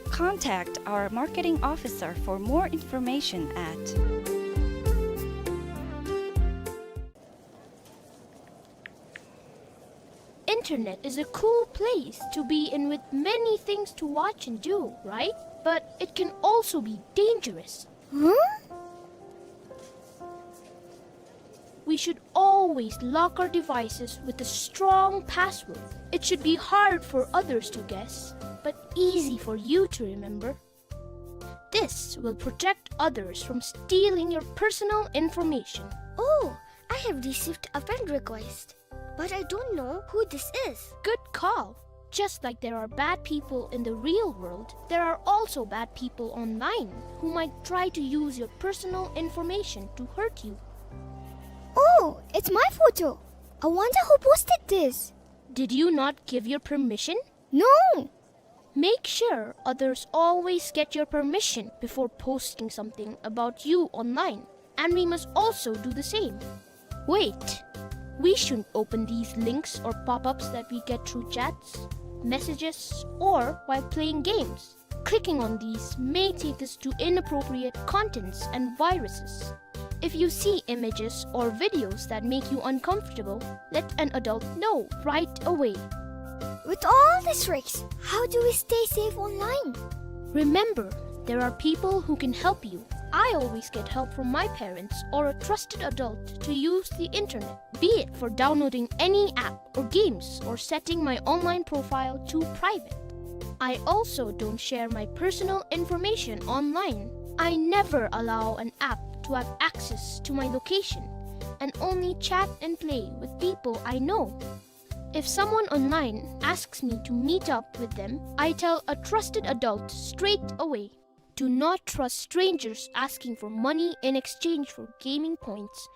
Contact our marketing officer for more information at Internet is a cool place to be in with many things to watch and do, right? But it can also be dangerous. Huh? We should always lock our devices with a strong password. It should be hard for others to guess, but easy for you to remember. This will protect others from stealing your personal information. Oh, I have received a friend request, but I don't know who this is. Good call. Just like there are bad people in the real world, there are also bad people online who might try to use your personal information to hurt you. Oh, it's my photo. I wonder who posted this. Did you not give your permission? No! Make sure others always get your permission before posting something about you online, and we must also do the same. Wait, we shouldn't open these links or pop-ups that we get through chats, messages, or while playing games. Clicking on these may take us to inappropriate contents and viruses. If you see images or videos that make you uncomfortable, let an adult know right away. With all these tricks, how do we stay safe online? Remember, there are people who can help you. I always get help from my parents or a trusted adult to use the internet, be it for downloading any app or games or setting my online profile to private. I also don't share my personal information online. I never allow an app to have access to my location and only chat and play with people I know. If someone online asks me to meet up with them, I tell a trusted adult straight away. Do not trust strangers asking for money in exchange for gaming points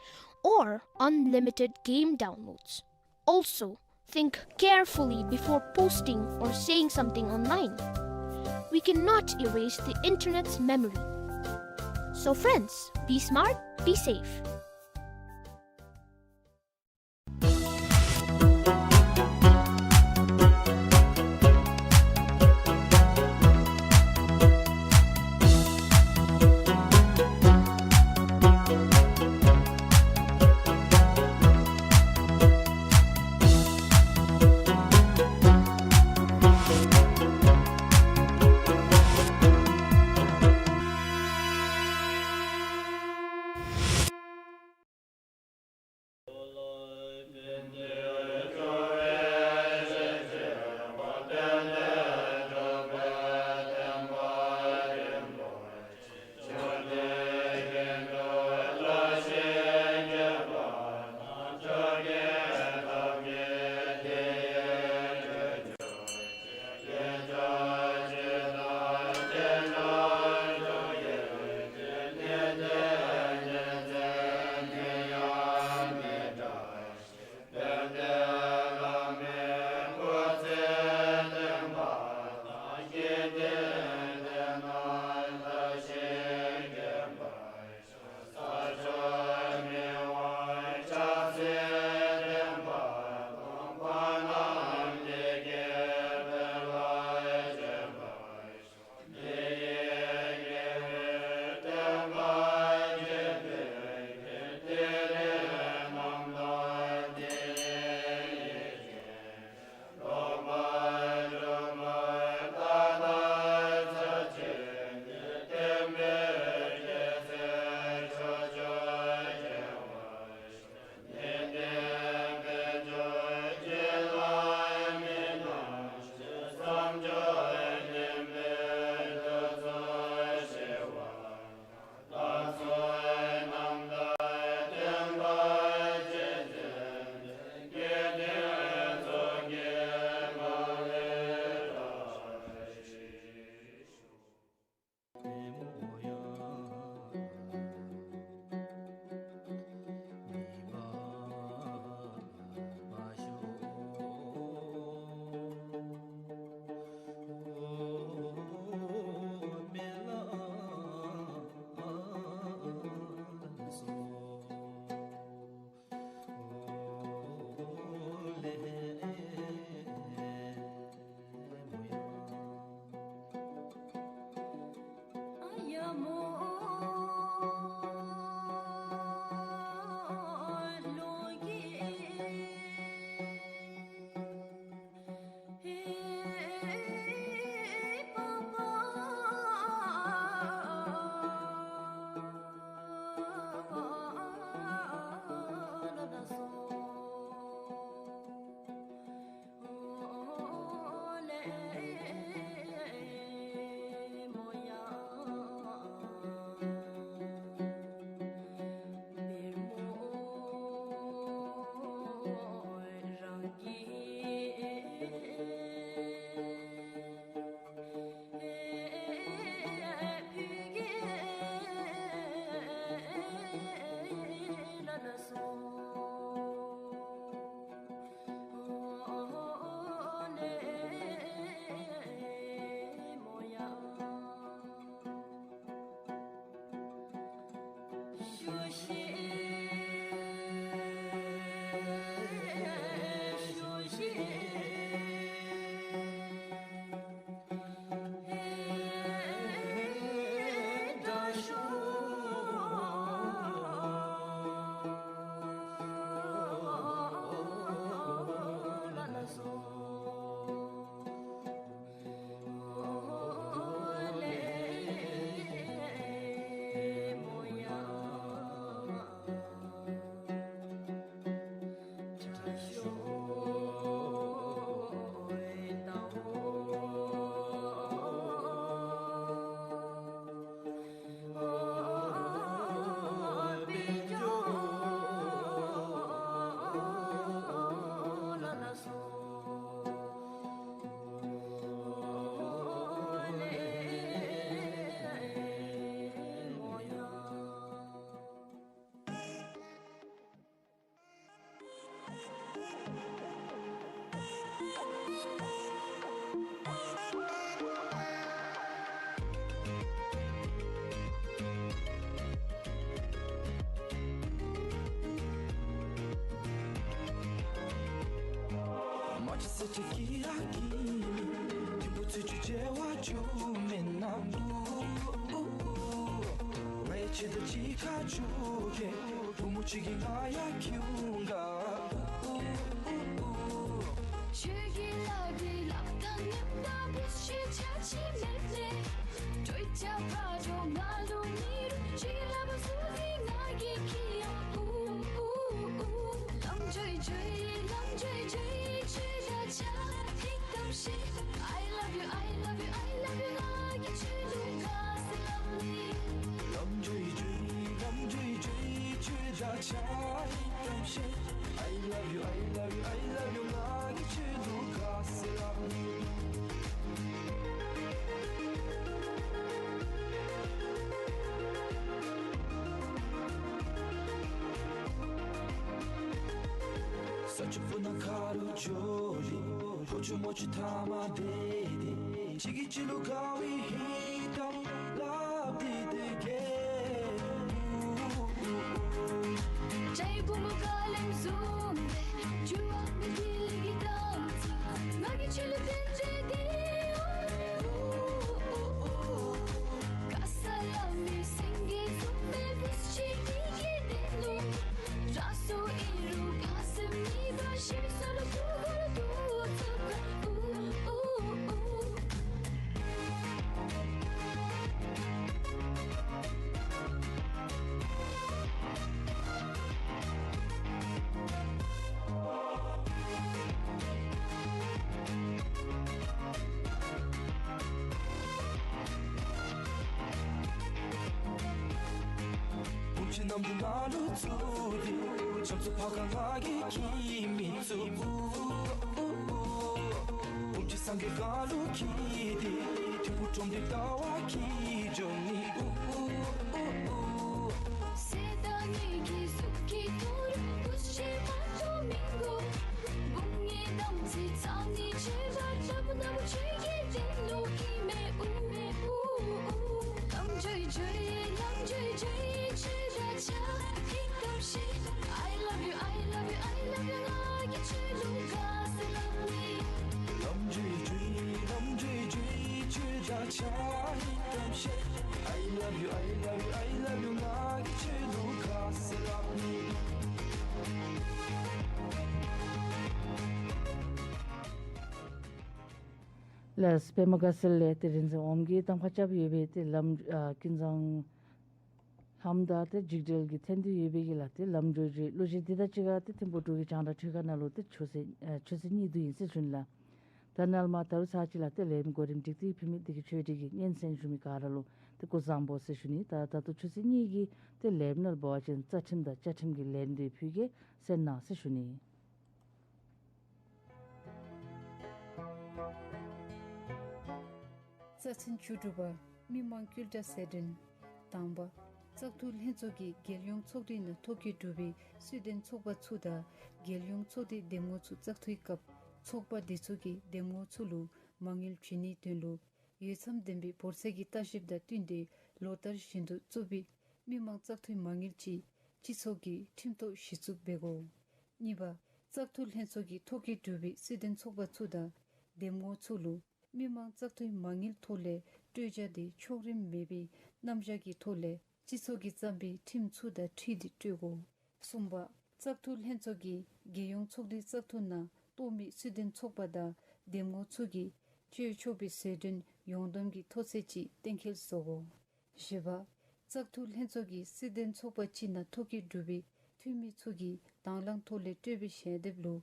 or unlimited game downloads. Also, think carefully before posting or saying something online. We cannot erase the internet's memory. So friends, be smart, be safe. ལགས་པདྨ་དགའ་ཚལ་ལས་ཏེ་རིག་འཛིན་ཨོཾ་གྱིས་གདམ་ཁ་རྐྱབ་ཡོད་པའི་ཏེ་ལམ་ཨ་ཀུན་བཟང་ལྷམ་དང་ཏེ་འཇིགས་བྲལ་གྱི་མཚན་འདི་ཡོད་པའི་གི་ལགས་ཏེ་ལམ་འགྲོ་བའི་གླུ་གཞས་འདི་དང་གཅིག་ཁར་ཏེ་ཐིམ་ཕུག་འབྲུག་གི་རྒྱང་བསྒྲགས་འཕྲུལ་ཁང་ནང་ལུ་ཏེ་ཆུ་ཚོད་ཨ་ཆུ་ཚོད་གཉིས་བསྡུ་ཡི་ཟེར་ཞུ་ནི་ལགས། ད་ནཱ་ལས་མར་ད་རུང་ཚར་གཅིག་ལགས་ཏེ་ལས་རིམ་གོ་རིམ་སྒྲིག་སྟེ་ཕུལ་མི་འདི་གི་ཆོས་སྒྲིག་གི་སྙན་གསན་ཞུ་མི་ག་ར་ལུ་ཏེ་སྐུ་གཟུགས་བཟང་པོ་ཟེར་ཞུ་ནི། ད་ད་ལྟོ་ཆུ་ཚོད་གཉིས་ཀྱི་ཏེ་ལས་རིམ་ནང་འབད་བ་ཅིན་རྩ་ཁྲིམས་དང་བཅའ་ཁྲིམས་ཀྱི་ལས་རིམ་འདི་ཕུལ་གེ། གསན་གནང་ཟེར་ཞུ་ནི། རྩ་ཚན་བཅུ་དྲུག་པ། མི་མང་སྐྱུལ་དྲ་ཟད་འགྲན། དང་པ། བཙག་འཐུ་ལྷན་ཚོགས་ཀྱིས་རྒྱལ་ཡོངས་ཚོགས་སྡེའི་ནང་ཐོ་བཀོད་གྲུབ་པའི་སུའེ་ཌེན་ཚོགས་པ་ཚུ་དང་རྒྱལ་ཡོངས་ཚོགས་སྡེའི་འདེམས་ངོ་ཚུ་བཙག་འཐུའི་སྐབས་ཚོགས་པ་དེ་ཚུ་གིས་འདེམས་ངོ་ཚུ་ལུ་མ་དངུལ་བྱིན་ནིའི་དོན་ལུ་འོས་འཚམ་ལྡན་པའི་བོར་ཚད་ཀྱི་ལྟ་ཞིབ་དང་བསྟུན་ཏེ་ལོ་ལྟར་བཞིན་དུ་བཙུགས་པའི་ མི་མང་བཙག་འཐུའི་མ་དངུལ་ཅིག་སྤྱི་ཚོགས་ཀྱི་ཁྲིམས་ཐོག་གཞི་བཙུགས་འབད་དགོ། གཉིས་པ། བཙག་འཐུ་ལྷན་ཚོགས་ཀྱིས་ཐོ་བཀོད་གྲུབ་པའི་སྲིད་དོན་ཚོགས་པ་ཚུ་དང་འདེམས་ངོ་ཚུ་ལུ་མི་མང་བཙག་འཐུའི་མ་དངུལ་ཐོག་ལས་སྤྲོད་བྱ་དེ་ཕྱོགས་རིས་མེད་པའི་རྣམ་གཞག་གི་ཐོག་ལས་སྤྱི་ཚོགས་ཀྱིས་བརྩམས་པའི་ཁྲིམས་ཚུ་དང་འཁྲིལ་ཏེ་སྤྲོད་དགོ། གསུམ་པ། བཙག་འཐུ་ལྷན་ཚོགས་ཀྱིས་རྒྱལ་ཡོངས་ཚོགས་འདུའི་བཙག་འཐུ་ནང་གཏོགས་མི་སྲིད་དོན་ཚོགས་པ་དང་འདེམས་ངོ་ཚུ་གིས་སྤྱོད་ཆོག་པའི་ཟད་གྲོན་ཡོངས་བསྡོམས་ཀྱི་མཐོ་ཚད་ཅིག་གཏན་འཁེལ་བཟོ་དགོ། བཞི་པ། བཙག་འཐུ་ལྷན་ཚོགས་ཀྱིས་སྲིད་དོན་ཚོགས་པ་ཅིག་ནང་ཐོ་བཀོད་གྲུབ་པའི་འཐུས་མི་ཚུ་གིས་དང་བླངས་ཐོག་ལས་སྤྲོད་པའི་ཞལ་འདེབས་ལུ་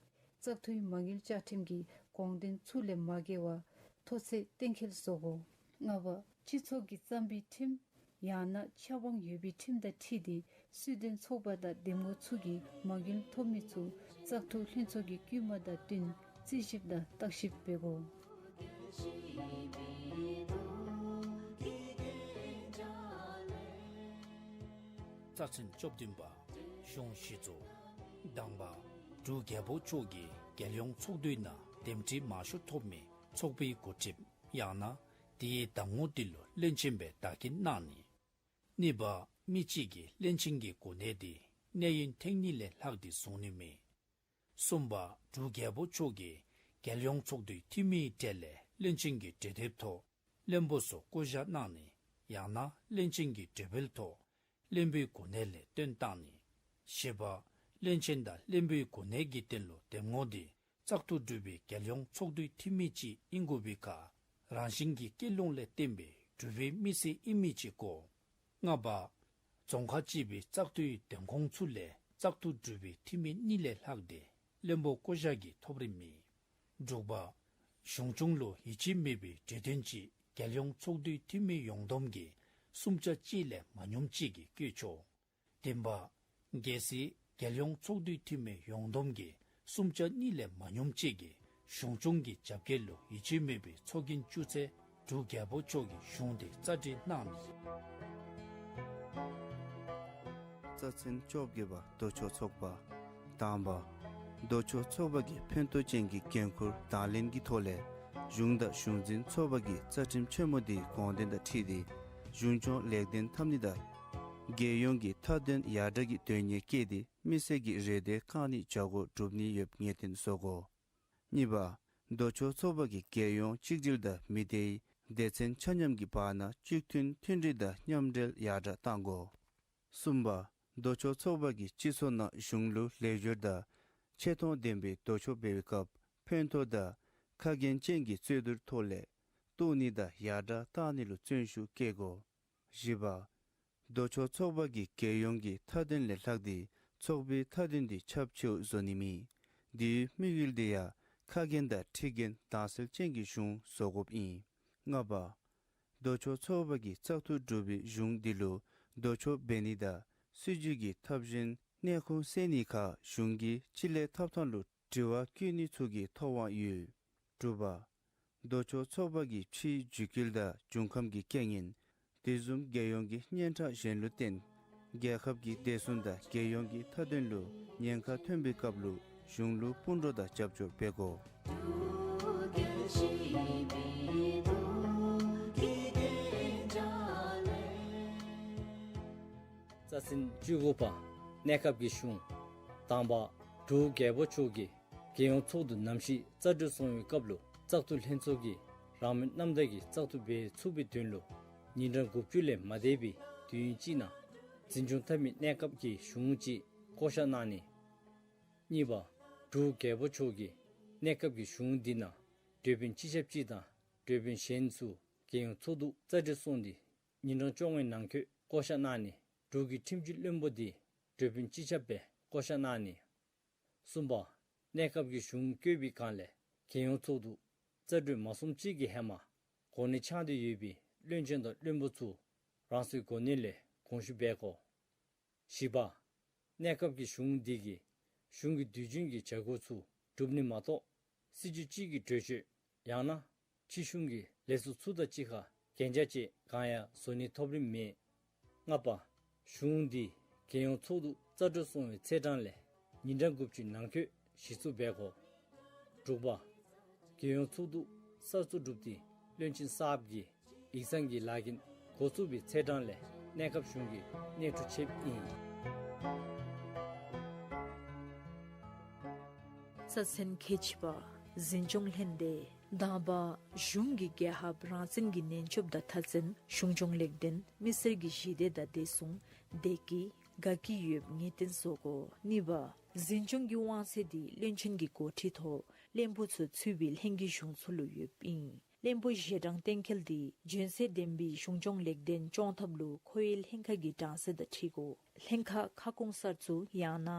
བཙག་འཐུའི་མ་དངུལ་བཅའ་ཁྲིམས་ཀྱི་དགོངས་དོན་ཚུ་ལས་མ་འགལ་བར་མཐོ་ཚད་གཏན་འཁེལ་བཟོ་དགོ། ལྔ་པ། སྤྱི་ཚོགས་ཀྱིས་བརྩམས་པའི་ཁྲིམས་ཡང་ན་ཆབ་འབངས་ཡོད་པའི་ཁྲིམས་དང་འཁྲིལ་ཏེ་སྲིད་དོན་ཚོགས་པ་དང་འདེམས་ངོ་ཚུ་གིས་མ་དངུལ་ཐོབ་མི་ཚུ་བཙག་འཐུ་ལྷན་ཚོགས་ཀྱི་བསྐུལ་མ་དང་བསྟུན་རྩིས་ཞིབ་དང་བརྟག་ཞིབ་འབད་དགོ། རྩ་ཚན་བཅོ་བདུན་པ། གཞུང་གཞི་བཙུགས། དང་པ། འབྲུག་རྒྱལ་པོ་མཆོག་གིས་རྒྱལ་ཡོངས་ཚོགས་འདུའི་ནང་འདེམས་ཁྲི་མང་ཤོས་ཐོབ་མི་ཚོགས་པའི་འགོ་ཁྲིདཔ་ཡང་ན་དེའི་གདམ་ངོ་དེ་ལུ་བློན་ཆེན་སྦེ་བདག་འཛིན་གནང་ནི། གཉིས་པ། མི་གཅིག་གིས་བློན་ཆེན་གྱི་གོ་གནས་དེ་གནས་ཡུན་ཐེངས་གཉིས་ལས་ལྷག་སྟེ་བཟུང་ནི་མེད། གསུམ་པ། འབྲུག་རྒྱལ་པོ་མཆོག་གིས་རྒྱལ་ཡོངས་ཚོགས་འདུའི་འཐུས་མིའི་གྲས་ལས་བློན་ཆེན་གྱི་གྲོས་འདེབས་ཐོག་བློན་པོ་ཚུ་བསྐོ་བཞག་གནང་ནི་ཡང་ན་བློན་ཆེན་གྱི་གྲོས་འབུལ་ཐོག་བློན་པོའི་གོ་གནས་ལས་བཏོན་གཏང་ནི། བཞི་པ། བློན་ཆེན་དང་བློན་པོའི་གོ་གནས་ཀྱི་དོན་ལུ་འདེམས་ངོ་དེ་བཙག་འཐུ་གྲུབ་པའི་རྒྱལ་ཡོངས་ཚོགས་འདུའི་འཐུས་མི་ཅིག་ཨིན་དགོ་པའི་ཁར་རང་བཞིན་གྱི་སྐྱིད་ལོང་ལས་བརྟེན་པའི་གྲུབ་པའི་མི་སེར་ཨིན་མི་ཅིག་དགོ། ལྔ་པ། རྫོང་ཁག་ཅིག་པའི་བཙག་འཐུའི་འདེམས་ཁོངས་ཚུ་ལས་བཙག་འཐུ་གྲུབ་པའི་འཐུས་མི་གཉིས་ལས་ལྷག་སྟེ་བློན་པོ་བསྐོ་བཞག་གི་ཐོབ་རིན་མེད། དྲུག་པ། གཞུང་སྐྱོང་ལུ་ཡིད་ཆེས་མེད་པའི་གྲོས་དོན་ཅིག་རྒྱལ་ཡོངས་ཚོགས་འདུའི་འཐུས་མི་ཡོངས་བསྡོམས་ཀྱི་གསུམ་ཆ་གཅིག་ལས་མ་ཉུངམ་ཅིག་གིས་བཀོད་ཆོག། བདུན་པ། གལ་སྲིད་རྒྱལ་ཡོངས་ཚོགས་འདུའི་འཐུས་མི་ཡོངས་བསྡོམས་ཀྱི་གསུམ་ཆ་གཉིས་ལས་མ་ཉུངམ་ཅིག་གིས་གཞུང་སྐྱོང་གི་རྒྱབ་འགལ་ལུ་ཡིད་ཆེས་མེད་པའི་ཚོགས་རྒྱན་བཙུགས་ཚེ་འབྲུག་རྒྱལ་པོ་མཆོག་གིས་གཞུང་དེ་རྩ་འགྲེལ་གནང་ནི། རྩ་ཚན་བཅོ་བརྒྱད་པ། ལྡོག་ཕྱོགས་ཚོགས་པ། དང་པ། ལྡོག་ཕྱོགས་ཚོགས་པ་གི་ཕན་ཐོགས་ཅན་གྱི་འགན་ཁུར་དང་ལེན་གྱི་ཐོག་ལས་གཞུང་དང་གཞུང་འཛིན་ཚོགས་པ་གི་རྩ་ཁྲིམས་ཆེན་མོ་དེའི་དགོངས་དོན་དང་འཁྲིལ་ཏེ་གཞུང་སྐྱོང་ལེགས་ལྡན་འཐབ་ནི་དང་རྒྱལ་ཡོངས་ཀྱི་མཐའ་དོན་ཡར་དྲག་གི་དོན་གཉེར་བསྐྱེད་དེ་མི་སེར་གྱི་རེ་འདོད་བསྐང་ནིའི་བྱ་སྒོ་སྒྲུབ་ནི་ཡོདཔ་ངེས་གཏན་བཟོ་དགོ། གཉིས་པ། ལྡོག་ཕྱོགས་ཚོགས་པ་གིས་རྒྱལ་ཡོངས་གཅིག་སྒྲིལ་དང་མི་སྡེའི་སྡེ་ཚན་ཆ་མཉམ་གྱི་བར་ན་གཅིག་མཐུན་མཐུན་སྒྲིལ་དང་མཉམ་འབྲེལ་ཡར་དྲག་གཏང་དགོ། གསུམ་པ། ལྡོག་ཕྱོགས་ཚོགས་པ་གིས་སྤྱི་ཚོགས་ནང་གཞུང་ལུ་ལེགས་སྒྱུར་དང་ཆེ་མཐོང་ལྡན་པའི་ལྡོག་ཕྱོགས་འབད་བའི་སྐབས་ཕན་ཐོགས་དང་ཁ་རྒྱན་ཅན་གྱི་རྩོད་བསྡུར་ཐོག་ལས་རྟོགས་ནི་དང་ཡར་དྲག་གཏང་ནི་ལུ་བརྩོན་ཤུགས་བསྐྱེད་དགོ། བཞི་པ། ལྡོག་ཕྱོགས་ཚོགས་པ་གིས་རྒྱལ་ཡོངས་ཀྱི་མཐའ་དོན་ལས་ལྷག་སྟེ་ཚོགས་པའི་མཐའ་དོན་དེ་ཁྱབ་ཆེཝ་བཟོ་ནི་མེད། དེའི་དམིགས་ཡུལ་དེ་ཡང་ཁ་རྒྱན་དང་ཁྲི་རྒྱན་དྭངས་གསལ་ཅན་གྱི་གཞུང་བཟོ་དགོཔ་ཨིན། ལྔ་པ། ལྡོག་ཕྱོགས་ཚོགས་པ་གིས་བཙག་འཐུ་གྲུབ་པའི་གཞུང་དེ་ལུ་ལྡོག་ཕྱོགས་འབད་ནི་དང་སྲིད་བྱུས་ཀྱི་ཐབས་གཞན་གནད་ཁུངས་སེལ་ནིའི་ཁར་གཞུང་གི་སྤྱི་ལས་ཐོབ་ཐང་ལུ་དྲི་བ་བཀོད་ནི་ཚུ་གི་ཐོབ་དབང་ཡོད། དྲུག་པ། ལྡོག་ཕྱོགས་ཚོགས་པ་གིས་ཕྱིའི་འཇིགས་སྐུལ་དང་འབྱུང་ཁམས་ཀྱི་རྐྱེན་ངན་དེ་བཟུམ་རྒྱལ་ཡོངས་ཀྱི་སྙན་གྲགས་གཞན་ལུ་བརྟེན་རྒྱལ་ཁབ་ཀྱི་བདེ་སྲུང་དང་རྒྱལ་ཡོངས་ཀྱི་མཐའ་དོན་ལུ་ཉེན་ཁ་ཐོན་པའི་སྐབས་ལུ་གཞུང་ལུ་སྤུན་གྲོགས་དང་རྒྱབ་སྐྱོར་འབད་དགོ། རྩ་ཚན་བཅུ་དགུ་པ། གནས་སྐབས་ཀྱི་གཞུང་། དང་པ། འབྲུག་རྒྱལ་པོ་མཆོག་གིས་རྒྱལ་ཡོངས་ཚོགས་འདུ་ནམ་ཞིག་རྩ་གྲོལ་སོང་བའི་སྐབས་ལུ་བཙག་འཐུ་ལྷན་ཚོགས་ཀྱིས་རང་མོས་རྣམ་དག་གིས་བཙག་འཐུ་འབད་ཚུགས་པའི་དོན་ལུ་ཉིན་གྲངས་དགུ་བཅུ་ལས་མ་འདས་པའི་དུས་ཡུན་ཅིག་ནང་འཛིན་སྐྱོང་འཐབ་མི་གནས་སྐབས་ཀྱི་གཞུང་ཅིག་བསྐོ་བཞག་གནང་ནི། གཉིས་པ། འབྲུག་རྒྱལ་པོ་མཆོག་གིས་གནས་སྐབས་ཀྱི་གཞུང་འདི་ནང་གྲོས་དཔོན་སྤྱི་ཁྱབ་ཅིག་དང་གྲོས་དཔོན་གཞན་ཚུ་རྒྱལ་ཡོངས་ཚོགས་འདུ་རྩ་གྲོལ་སོང་སྟེ་ཉིན་གྲངས་བཅོ་ལྔའི་ནང་འཁོད་བསྐོ་བཞག་གནང་ནི། འབྲུག་གི་ཁྲིམས་ཀྱི་བློན་པོ་དེ་གྲོས་དཔོན་སྤྱི་ཁྱབ་སྦེ་བསྐོ་བཞག་གནང་ནི། གསུམ་པ། གནས་སྐབས་ཀྱི་གཞུང་བསྐོས་པའི་སྒང་ལས་རྒྱལ་ཡོངས་ཚོགས་འདུ་རྩ་གྲོལ་མ་སོངམ་ཅིག་གི་ཧེ་མ་གོ་གནས་འཆང་སྟེ་ཡོད་པའི་བློན་ཆེན་དང་བློན་པོ་ཚུ་རང་སོའི་གོ་གནས་ལས་དགོངས་ཞུ་འབད་དགོ། བཞི་པ། གནས་སྐབས་ཀྱི་གཞུང་འདི་གིས་གཞུང་གི་དུས་རྒྱུན་གྱི་བྱ་སྒོ་ཚུ་སྒྲུབ་ནི་མ་གཏོགས་སྲིད་བྱུས་ཅིག་གི་གྲོས་ཆོད་ཡང་ན་ཕྱི་གཞུང་གི་ལས་ཚོགས་ཚུ་དང་གཅིག་ཁར་གན་རྒྱ་བཅས་གང་ཡང་བཟོ་ནིའི་ཐོབ་རིམ་མེད། ལྔ་པ། གཞུང་འདི་རྒྱལ་ཡོངས་ཚོགས་འདུ་རྩ་གྲོལ་སོང་བའི་ཚེས་གྲངས་ལས་ཉིན་གྲངས་དགུ་བཅུའི་ནང་འཁོད་གཞི་བཙུགས་འབད་དགོ། དྲུག་པ། རྒྱལ་ཡོངས་ཚོགས་འདུ་གསར་བཙུགས་གྲུབ་སྟེ་བློན་ཆེན་གསརཔ་གིས་ཡིག་ཚང་གི་ལཱ་འགན་འགོ་བཙུགས་པའི་ཚེས་གྲངས་ལས་ གནས་སྐབས་གཞུང་གི་གནས་འཕྲུ་ཆེབ་ཨིན། རྩ་ཚན་ཁལ་གཅིག་པ། འཛིན་སྐྱོང་ལྷན་སྡེ། དང་པ། གཞུང་གིས་རྒྱལ་ཁབ་རང་བཙན་གྱི་ནན་སྐྱོབ་དང་མཐའ་བཙན། གཞུང་སྐྱོང་ལེགས་ལྡན། མི་སེར་གྱི་ཞི་བདེ་དང་བདེ་སྲུང་། བདེ་སྐྱིད་དགའ་སྐྱིད་ཡོདཔ་ངེས་གཏན་བཟོ་དགོ། གཉིས་པ། འཛིན་སྐྱོང་གི་དབང་ཚད་དེ་བློན་ཆེན་གྱི་འགོ་ཁྲིད་ཐོག་བློན་པོ་ཚུ་ཚུད་པའི་ལྷན་རྒྱས་གཞུང་ཚོགས་ལུ་ཡོདཔ་ཨིན། བློན་པོ་ཞལ་གྲངས་གཏན་འཁེལ་དེ་འཇོན་ཚད་ལྡན་པའི་གཞུང་སྐྱོང་ལེགས་ལྡན་སྐྱོང་ཐབས་ལུ་ཁོ་ཡི་ལྷན་ཁག་གི་གྲངས་ཚད་དང་འཁྲིལ་དགོ། ལྷན་ཁག་ཁ་སྐོང་གསར་བཙུགས་ཡང་ན་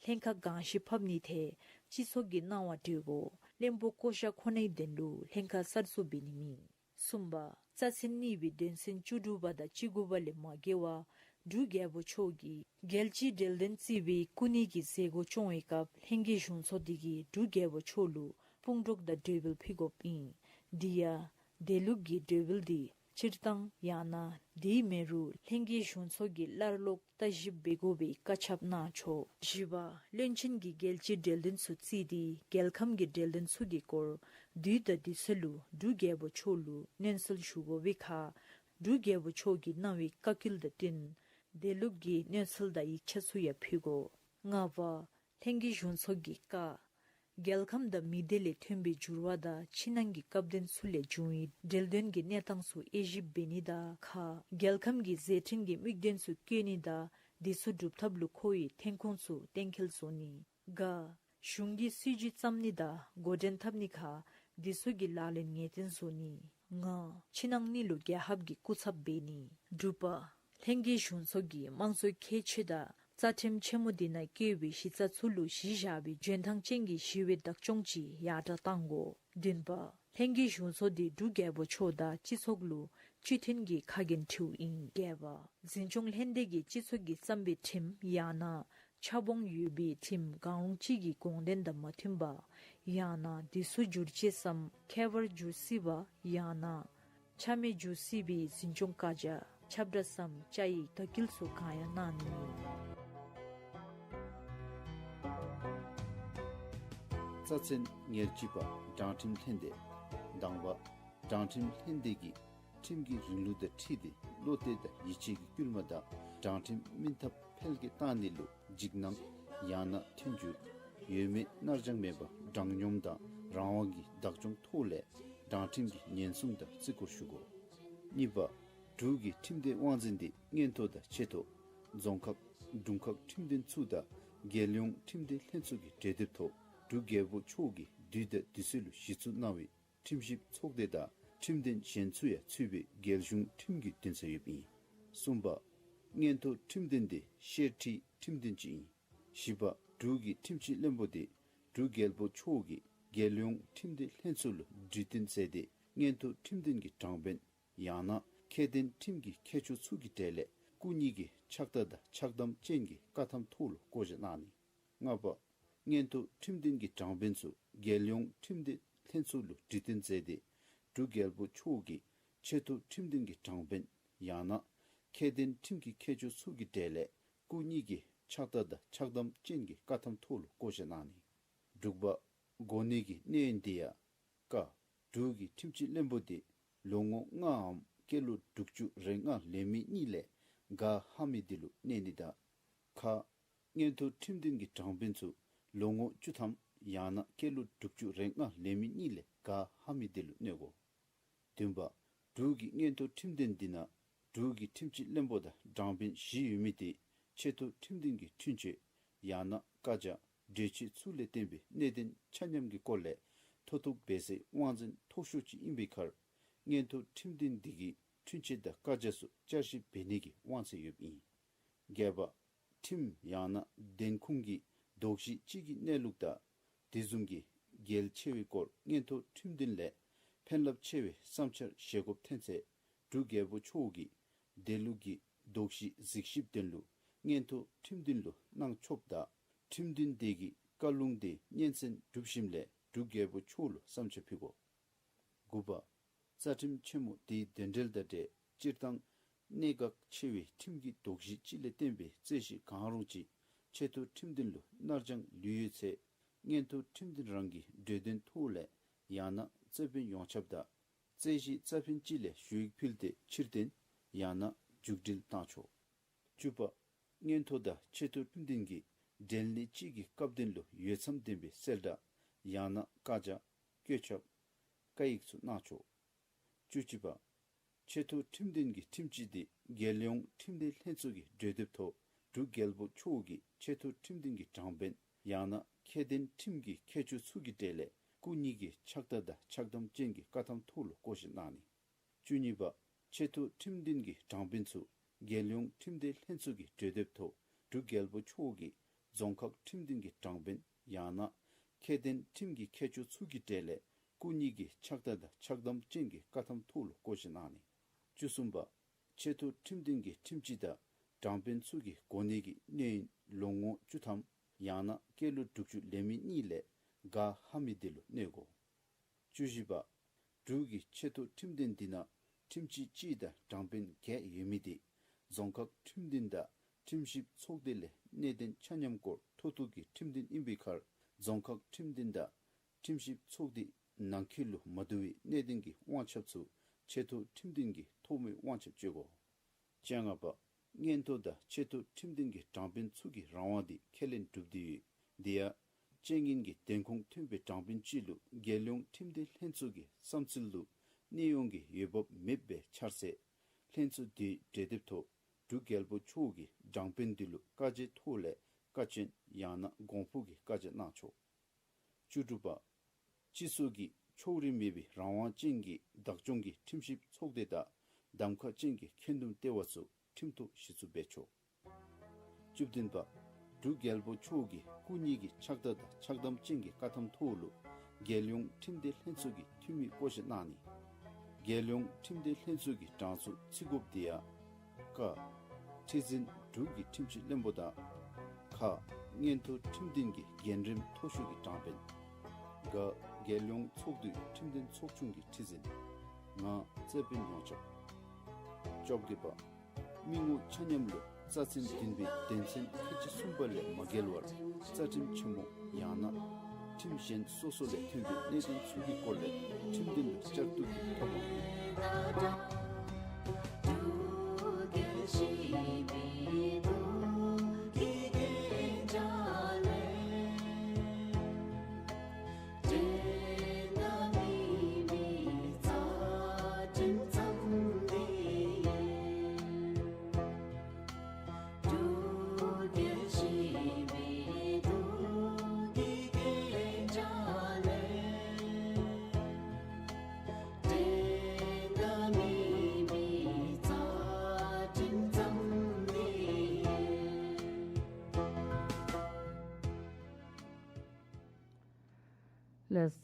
ལྷན་ཁག་གང་ཞིག་ཕབ་ནི་དེ་སྤྱི་ཚོགས་ཀྱི་གནང་བ་སྤྲོད་དགོ། བློན་པོ་བསྐོ་བཞག་ཁོ་ནའི་དོན་ལུ་ལྷན་ཁག་གསར་བཙུགས་འབད་ནི་མེད། གསུམ་པ། རྩ་ཚན་གཉིས་པའི་དོན་ཚན་བཅུ་དྲུག་པ་དང་བཅུ་དགུ་པ་ལས་མ་འགལ་བར་འབྲུག་རྒྱལ་པོ་མཆོག་གིས་རྒྱལ་སྤྱིའི་འབྲེལ་དོན་རྩིས་པའི་སྐུ་ཉིད་ཀྱི་མཛད་སྒོ་སྐྱོང་བའི་སྐབས་ལྷན་རྒྱས་གཞུང་ཚོགས་དེ་གིས་འབྲུག་རྒྱལ་པོ་མཆོག་ལུ་དཔུང་གྲོགས་དང་གྲོས་འབུལ་ཕུལ་དགོཔ་ཨིན། དེ་ཡང་དེ་ལུགས་ཀྱི་གྲོས་འབུལ་དེ་སྤྱིར་བཏང་ཡང་ན་དེ་མེན་རུང་ལྷན་རྒྱས་གཞུང་ཚོགས་ཀྱིས་སླར་ལོག་བརྟག་ཞིབ་འབད་དགོ་པའི་བཀའ་ཁྱབ་གནང་ཆོག། བཞི་པ། བློན་ཆེན་གྱིས་རྒྱལ་སྤྱིའི་འབྲེལ་དོན་ཚུ་རྩིས་ཏེ་རྒྱལ་ཁམས་ཀྱི་འབྲེལ་དོན་ཚུ་གི་སྐོར་དུས་དང་དུས་ཚོད་ལུ་འབྲུག་རྒྱལ་པོ་མཆོག་ལུ་སྙན་གསོལ་ཞུ་དགོ་པའི་ཁར་འབྲུག་རྒྱལ་པོ་མཆོག་གིས་གནང་བའི་བཀའ་བཀོད་དང་བསྟུན་དེ་ལུགས་ཀྱི་སྙན་གསོལ་དང་ཡིག་ཆ་ཚུ་ཡང་ཕུལ་དགོ། ལྔ་པ། ལྷན་རྒྱས་གཞུང་ཚོགས་ཀྱི་བཀའ། རྒྱལ་ཁམས་དང་མི་སྡེ་ལས་ཐོན་པའི་འགྱུར་བ་དང་ཕྱི་ནང་གི་སྐབས་དོན་ཚུ་ལས་བྱུང་བའི་འབྲེལ་དོན་གྱི་གནས་སྟངས་ཚུ་དབྱེ་ཞིབ་འབད་ནི་དང་ཁ། རྒྱལ་ཁམས་ཀྱི་མཛད་འཕྲིན་གྱི་དམིགས་དོན་ཚུ་བཀོད་ནི་དང་དེ་ཚུ་སྒྲུབ་ཐབས་ལུ་ཁོ་ཡི་ཐོན་ཁུངས་ཚུ་གཏན་འཁེལ་བཟོ་ནི། ག། གཞུང་གི་སྲིད་བྱུས་བརྩམ་ནི་དང་འགོ་འདྲེན་འཐབ་ནི་ཁར་དེ་ཚུ་གི་ལག་ལེན་ངེས་གཏན་བཟོ་ནི། ང་། ཕྱི་ནང་གཉིས་ལུ་རྒྱལ་ཁབ་ཀྱི་སྐུ་ཚབ་འབད་ནི། དྲུག་པ། ལྷན་རྒྱས་གཞུང་ཚོགས་ཀྱིས་དམངས་གཙོའི་ཁྱད་ཆོས་དང་རྩ་ཁྲིམས་ཆེན་མོ་དེ་ནང་བཀོད་པའི་གཞི་རྩ་ཚུ་ལུ་གཞི་བཞག་པའི་འཇོན་ཐང་ཅན་གྱི་ཞི་བའི་བདག་སྐྱོང་ཅིག་ཡར་དྲག་གཏང་དགོ། བདུན་པ། ལྷན་རྒྱས་གཞུང་ཚོགས་དེ་འབྲུག་རྒྱལ་པོ་མཆོག་དང་སྤྱི་ཚོགས་ལུ་སྤྱི་མཐུན་གྱི་ཁ་འགན་འཁྲིཝ་ཨིན། བརྒྱད་པ། འཛིན་སྐྱོང་ལྷན་སྡེ་གིས་སྤྱི་ཚོགས་ཀྱིས་བརྩམས་པའི་ཁྲིམས་ཡང་ན་ཆ་སྦོང་ཡོད་པའི་ཁྲིམས་གང་རུང་ཅིག་གི་དགོངས་དོན་དང་མ་མཐུན་པ་ཡང་ན་དེ་ཚུ་བསྒྱུར་བཅོས་སམ་ཁྱད་པར་འགྱུར་སྲིད་པ་ཡང་ན་ཆ་མེད་འགྱུར་སྲིད་པའི་འཛིན་སྐྱོང་བཀའ་རྒྱ་ཁྱབ་བསྒྲགས་སམ་བཅའ་ཡིག་དག་སྐུལ་ཚུ་གང་ཡང་གནང་ནི་མེད། རྩ་ཚན་ཉེར་གཅིག་པ། དྲང་ཁྲིམས་ལྷན་སྡེ། དང་པ། དྲང་ཁྲིམས་ལྷན་སྡེ་གིས་ཁྲིམས་ཀྱི་རིང་ལུགས་དང་འཁྲིལ་ཏེ་བློ་གཏད་དང་ཡིད་ཆེས་ཀྱི་སྐུལ་མ་དང་དྲང་ཁྲིམས་སྨིན་ཐབས་འཕེལ་རྒྱས་གཏང་ནི་ལུ་འཇིགས་སྣང་ཡང་ན་མཐུན་འགྱུར་ཡོད་མེད་ནར་འགྱངས་མེད་པར་དྲང་སྙོམས་དང་རང་དབང་གི་བདག་སྐྱོང་ཐོག་ལས་དྲང་ཁྲིམས་ཀྱི་ཉེན་སྲུང་དང་བརྩི་བཀུར་ཞུ་དགོ། གཉིས་པ། འབྲུག་གི་ཁྲིམས་སྡེ་དབང་འཛིན་དེ་མངོན་མཐོ་དང་ཆེ་མཐོ་རྫོང་ཁག་དྲུང་ཁག་ཁྲིམས་འདུན་ཚུ་དང་རྒྱལ་ཡོངས་ཁྲིམས་སྡེ་ལྷན་ཚོགས་ཀྱི་གྲོས་འདེབས་ཐོག་འབྲུག་རྒྱལ་པོ་མཆོག་གིས་དུས་དང་དུས་ཚོད་ལུ་གཞི་བཙུགས་གནང་བའི་ཁྲིམས་ཞིབ་ཚོགས་སྡེ་དང་ཁྲིམས་འདུན་གཞན་ཚུ་ཡང་ཚུད་པའི་རྒྱལ་གཞུང་ཁྲིམས་ཀྱི་འདུན་ས་ཡོདཔ་ཨིན། གསུམ་པ། མངོན་མཐོ་ཁྲིམས་འདུན་དེ་ཤེར་ཁྲི་ཁྲིམས་འདུན་ཅིག་ཨིན། བཞི་པ། འབྲུག་གི་ཁྲིམས་ཞིབ་བློན་པོ་དེ་འབྲུག་རྒྱལ་པོ་མཆོག་གིས་རྒྱལ་ཡོངས་ཁྲིམས་སྡེ་ལྷན་ཚོགས་ལུ་གྲོས་བསྟུན་མཛད་དེ་མངོན་མཐོ་ཁྲིམས་འདུན་གྱི་དྲང་དཔོན་ཡང་ན་ཁྱད་ལྡན་ཁྲིམས་ཀྱི་མཁས་མཆོག་ཚུ་གི་གྲས་ལས་སྐུ་ཉིད་ཀྱི་ཕྱག་རྟགས་དང་ཕྱག་དམ་ཅན་གྱི་བཀའ་ཐམ་ཐོག་ལུ་བསྐོ་བཞག་གནང་ནི། ལྔ་པ། མངོན་མཐོ་ཁྲིམས་འདུན་གྱི་དྲང་དཔོན་ཚུ་རྒྱལ་ཡོངས་ཁྲིམས་སྡེ་ལྷན་ཚོགས་ལུ་གྲོས་བསྟུན་མཛད་དེ་འབྲུག་རྒྱལ་པོ་མཆོག་གིས་ཆེ་མཐོ་ཁྲིམས་འདུན་གྱི་དྲང་དཔོན་ཡང་ན་ཁྱད་ལྡན་ཁྲིམས་ཀྱི་མཁས་མཆོག་ཚུ་གི་གྲས་ལས་སྐུ་ཉིད་ཀྱི་ཕྱག་རྟགས་དང་ཕྱག་དམ་ཅན་གྱི་བཀའ་ཐམ་ཐོག་ལུ་བསྐོ་བཞག་གནང་ནི། དྲུག་པ། གོ་གནས་ཀྱི་གནས་ཡུན་དེ་ཡང་། ཀ། འབྲུག་གི་ཁྲིམས་ཞིབ་བློན་པོ་དེ་ལོ་ངོ་ལྔའམ་སྐྱེས་ལོ་དྲུག་ཅུ་རེ་ལྔ་ལང་མི་གཉིས་ལས་ག་ལྷག་མི་དེ་ལུ་གནས་ནི་དང་། ཁ། མངོན་མཐོ་ཁྲིམས་འདུན་གྱི་དྲང་དཔོན་ཚུ་ལོ་ངོ་བཅུ་ཐམ་ཡང་ན་སྐྱེས་ལོ་དྲུག་ཅུ་རེ་ལྔ་ལང་མི་གཉིས་ལས་ག་ལྷག་མི་དེ་ལུ་གནས་དགོ། བདུན་པ། འབྲུག་གི་མངོན་མཐོ་ཁྲིམས་འདུན་དེ་ནང་འབྲུག་གི་ཁྲིམས་ཞིབ་བློན་པོ་དང་དྲང་དཔོན་བཞི་ཡོད་མི་དེ་ཆེ་མཐོ་ཁྲིམས་འདུན་གྱི་འཁྲུན་ཆོད་ཡང་ན་བཀའ་རྒྱ་གྲོས་ཆོད་ཚུ་ལས་བརྟེན་པའི་གནད་དོན་ཆ་མཉམ་གྱི་སྐོར་ལས་མཐོ་གཏུགས་འབད་སའི་དབང་འཛིན་མཐོ་ཤོས་ཅིག་ཨིན་པའི་ཁར་མངོན་མཐོ་ཁྲིམས་འདུན་དེ་གིས་འཁྲུན་ཆོད་དང་བཀའ་རྒྱ་ཚུ་བསྐྱར་ཞིབ་འབད་ནི་གི་དབང་ཚད་ཡོདཔ་ཨིན། བརྒྱད་པ། ཁྲིམས་ཡང་ན་བདེན་ཁུངས་ཀྱི་དོགས་གཞི་ཅིག་གི་གནས་ལུགས་དང་དེ་བཟུམ་གྱི་གལ་ཆེ་བའི་སྐོར་མངོན་མཐོ་ཁྲིམས་འདུན་ལས་ཕན་རླབས་ཆེ་བའི་བསམ་འཆར་བཞེས་དགོཔ་ཐོན་ཚེ་འབྲུག་རྒྱལ་པོ་མཆོག་གིས་དེ་ལུགས་ཀྱི་དོགས་གཞི་གཟིགས་ཞིབ་དོན་ལུ་མངོན་མཐོ་ཁྲིམས་འདུན་ལུ་གནང་ཆོགཔ་དང་ཁྲིམས་འདུན་དེ་གིས་བཀའ་ལུང་དེ་སྙན་གསན་གྲུབ་ཞིནམ་ལས་འབྲུག་རྒྱལ་པོ་མཆོག་ལུ་བསམ་འཆར་ཕུལ་དགོ། དགུ་པ། རྩ་ཁྲིམས་ཆེན་མོ་དེའི་དོན་འབྲེལ་དང་འབྲེལ་སྤྱིར་བཏང་གནད་འགག་ཆེ་བའི་ཁྲིམས་ཀྱི་དོགས་གཞི་ཅིག་ལས་བརྟེན་པའི་རྩོད་གཞི་གང་རུང་ཅིག་ཆེ་མཐོ་ཁྲིམས་འདུན་ལུ་ནར་འགྱངས་ལུས་ཡོད་ཚེ་མངོན་མཐོ་ཁྲིམས་འདུན་རང་གི་གྲོས་དོན་ཐོག་ལས་ཡང་ན་རྩོད་དཔོན་ཡོངས་ཁྱབ་དང་རྩོད་གཞི་རྩ་ཕན་ཅིག་ལས་ཞུ་ཡིག་ཕུལ་ཏེ་ཕྱིར་འཐེན་ཡང་ན་ མཇུག་སྒྲིལ་གནང་ཆོག། བཅུ་པ། མངོན་མཐོ་དང་ཆེ་མཐོ་ཁྲིམས་འདུན་གྱིས་འབྲེལ་གནས་ཅིག་གི་སྐབས་དོན་ལུ་འོས་འཚམ་ལྡན་པའི་གསལ་བསྒྲགས་ཡང་ན་བཀའ་རྒྱ། བཀོད་ཁྱབ། བཀའ་ཡིག་ཚུ་གནང་ཆོག། བཅུ་གཅིག་པ། ཆེ་མཐོ་ཁྲིམས་འདུན་གྱི་ཁྲིམས་སྤྱི་དེ་རྒྱལ་ཡོངས་ཁྲིམས་དོན་ལྷན་ཚོགས་ཀྱི་གྲོས་འདེབས་ཐོག་འབྲུག་རྒྱལ་པོ་མཆོག་གིས་ཆེ་མཐོ་ཁྲིམས་འདུན་གྱི་དྲང་དཔོན་ཡང་ན་ཁྱད་ལྡན་ཁྲིམས་ཀྱི་མཁས་མཆོག་ཚུ་གི་གྲས་ལས་སྐུ་ཉིད་ཀྱི་ཕྱག་རྟགས་དང་ཕྱག་དམ་ཅན་གྱི་བཀའ་ཐམ་ཐོག་ལུ་བསྐོ་བཞག་གནང་ནི། བཅུ་གཉིས་པ། ཆེ་མཐོ་ཁྲིམས་འདུན་གྱི་དྲང་དཔོན་ཚུ་རྒྱལ་ཡོངས་ཁྲིམས་དོན་ལྷན་ཚོགས་ཀྱི་གྲོས་འདེབས་ཐོག་འབྲུག་རྒྱལ་པོ་མཆོག་གིས་རྫོང་ཁག་ཁྲིམས་འདུན་གྱི་དྲང་དཔོན་ཡང་ན་ཁྱད་ལྡན་ཁྲིམས་ཀྱི་མཁས་མཆོག་ཚུ་གི་གྲས་ལས་སྐུ་ཉིད་ཀྱི་ཕྱག་རྟགས་དང་ཕྱག་དམ་ཅན་གྱི་བཀའ་ཐམ་ཐོག་ལུ་བསྐོ་བཞག་གནང་ནི། བཅུ་གསུམ་པ། ཆེ་མཐོ་ཁྲིམས་འདུན་གྱི་ཁྲིམས་སྤྱི་དང་དྲང་དཔོན་ཚུ་གི་གོ་གནས་ཀྱི་གནས་ཡུན་ལོ་ངོ་བཅུ་ཐམ་ཡང་ན་སྐྱེས་ལོ་དྲུག་ཅུ་ལང་མི་གཉིས་ལས་ག་ཧ་མི་དེ་ལུ་གནས་དགོ། བཅུ་བཞི་པ། འབྲུག་གི་ཆེ་མཐོ་ཁྲིམས་འདུན་འདི་ནང་ཁྲིམས་སྤྱི་གཅིག་དང་དྲང་དཔོན་བརྒྱད་ཡོད་མི་དེ་རྫོང་ཁག་ཁྲིམས་འདུན་དང་ཁྲིམས་ཞིབ་ཚོགས་སྡེ་ལས་གནད་དོན་ཆ་མཉམ་སྐོར་མཐོ་གཏུགས་ཀྱི་ཁྲིམས་འདུན་ཨིན་པའི་ཁར་རྫོང་ཁག་ཁྲིམས་འདུན་དང་ཁྲིམས་ཞིབ་ཚོགས་སྡེ་ནང་འཁོད་ལུ་མ་བསྡུ་བའི་གནད་དོན་གྱི་དབང་ཆ་ཚུ་ཆེ་མཐོ་ཁྲིམས་འདུན་གྱིས་ཐོག་མའི་དབང་ཆ་སྤྱོད་དགོ། བཅོ་ལྔ་པ། མངོན་མཐོ་དང་ཆེ་མཐོ་ཁྲིམས་འདུན་གྱི་དྲང་དཔོན་ཚུ་གི་རང་དབང་དེ་ཁས་ལེན་གྲུབ་སྟེ་ཡོད། དེ་ཡང་རྐྱེན་ངན་གྱི་བདེན་ཁུངས་ཐོན་པའི་དྲང་དཔོན་ཅིག་ལུ་རྒྱལ་ཡོངས་ཁྲིམས་དོན་ལྷན་ཚོགས་ཀྱི་བསམ་ཚུལ་ལུ་གནས་དབྱུང་གི་འོས་འབབ་མེདཔ་སྦེ་འཆར་ཚེ་ལྷན་ཚོགས་དེའི་གྲོས་འདེབས་ཐོག་འབྲུག་རྒྱལ་པོ་མཆོག་གིས་དྲང་དཔོན་དེ་ལུ་བཀའ་རྒྱའི་ཐོག་ལས་བཀའ་བཀྱོན་ཡང་ན་དགོངས་ཕོག་གི་བཀའ་རྒྱ་གནང་ཆོག། བཅུ་དྲུག་པ། སྤྱི་ཚོགས་ཀྱི་ཕྱོགས་རིས་མེད་པའི་རང་དབང་ཅན་གྱི་བདག་སྐྱོང་གི་ཁྲིམས་ཞིབ་ཚོགས་སྡེ་དང་གདམ་ཁ་ཅན་གྱི་ཁྱོན་བསྡོམས་ལྟེ་བ་ཚུ་ཁྲིམས་ཐོག་གཞི་བཙུགས་འབད་ཆོག། བཅུ་བདུན་པ། འབྲུག་རྒྱལ་པོ་མཆོག་གིས་སྐུ་ཉིད་ཀྱི་ཕྱག་རྟགས་དང་ཕྱག་དམ་ཅན་གྱི་བཀའ་ཐམ་ཐོག་ལུ་རྒྱལ་ཡོངས་ཁྲིམས་དོན་ལྷན་ཚོགས་ཀྱི་འཐུས་མི་བསྐོ་བཞག་གནང་ནི། རྒྱལ་ཡོངས་ཁྲིམས་དོན་ལྷན་ཚོགས་ཀྱི་གྲངས་སུ་ཚུད་དགོཔ་དེ་ཡང་། ཀ། ཁྲི་འཛིན་འབྲུག་གི་ཁྲིམས་སྤྱི་བློན་པོ་དང་། ཁ། མངོན་མཐོ་ཁྲིམས་འདུན་གྱི་འགན་རིམ་མཐོ་ཤོས་ཀྱི་དྲང་དཔོན། ག། རྒྱལ་ཡོངས་ཚོགས་འདུའི་ཁྲིམས་དོན་ཚོགས་ཆུང་གི་ཁྲི་འཛིན། ང་། རྩོད་དཔོན་ཡོངས་ཁྱབ། བཅོ་བརྒྱད་པ། མི་ངོ་ཆ་མཉམ་ལུ་རྩ་ཚན་བདུན་པའི་དོན་ཚན་ཁལ་གཅིག་གསུམ་པ་ལས་མ་འགལ་བར་རྩ་ཁྲིམས་ཆེན་མོ་ཡང་ན་ཁྲིམས་གཞན་སོ་སོ་ལས་ཐོན་པའི་གནད་དོན་ཚུ་གི་སྐོར་ལས་ཁྲིམས་དོན་ལུ་བསྐྱར་བསྡུ་གི་ཐོབ་དགོ། ལགས།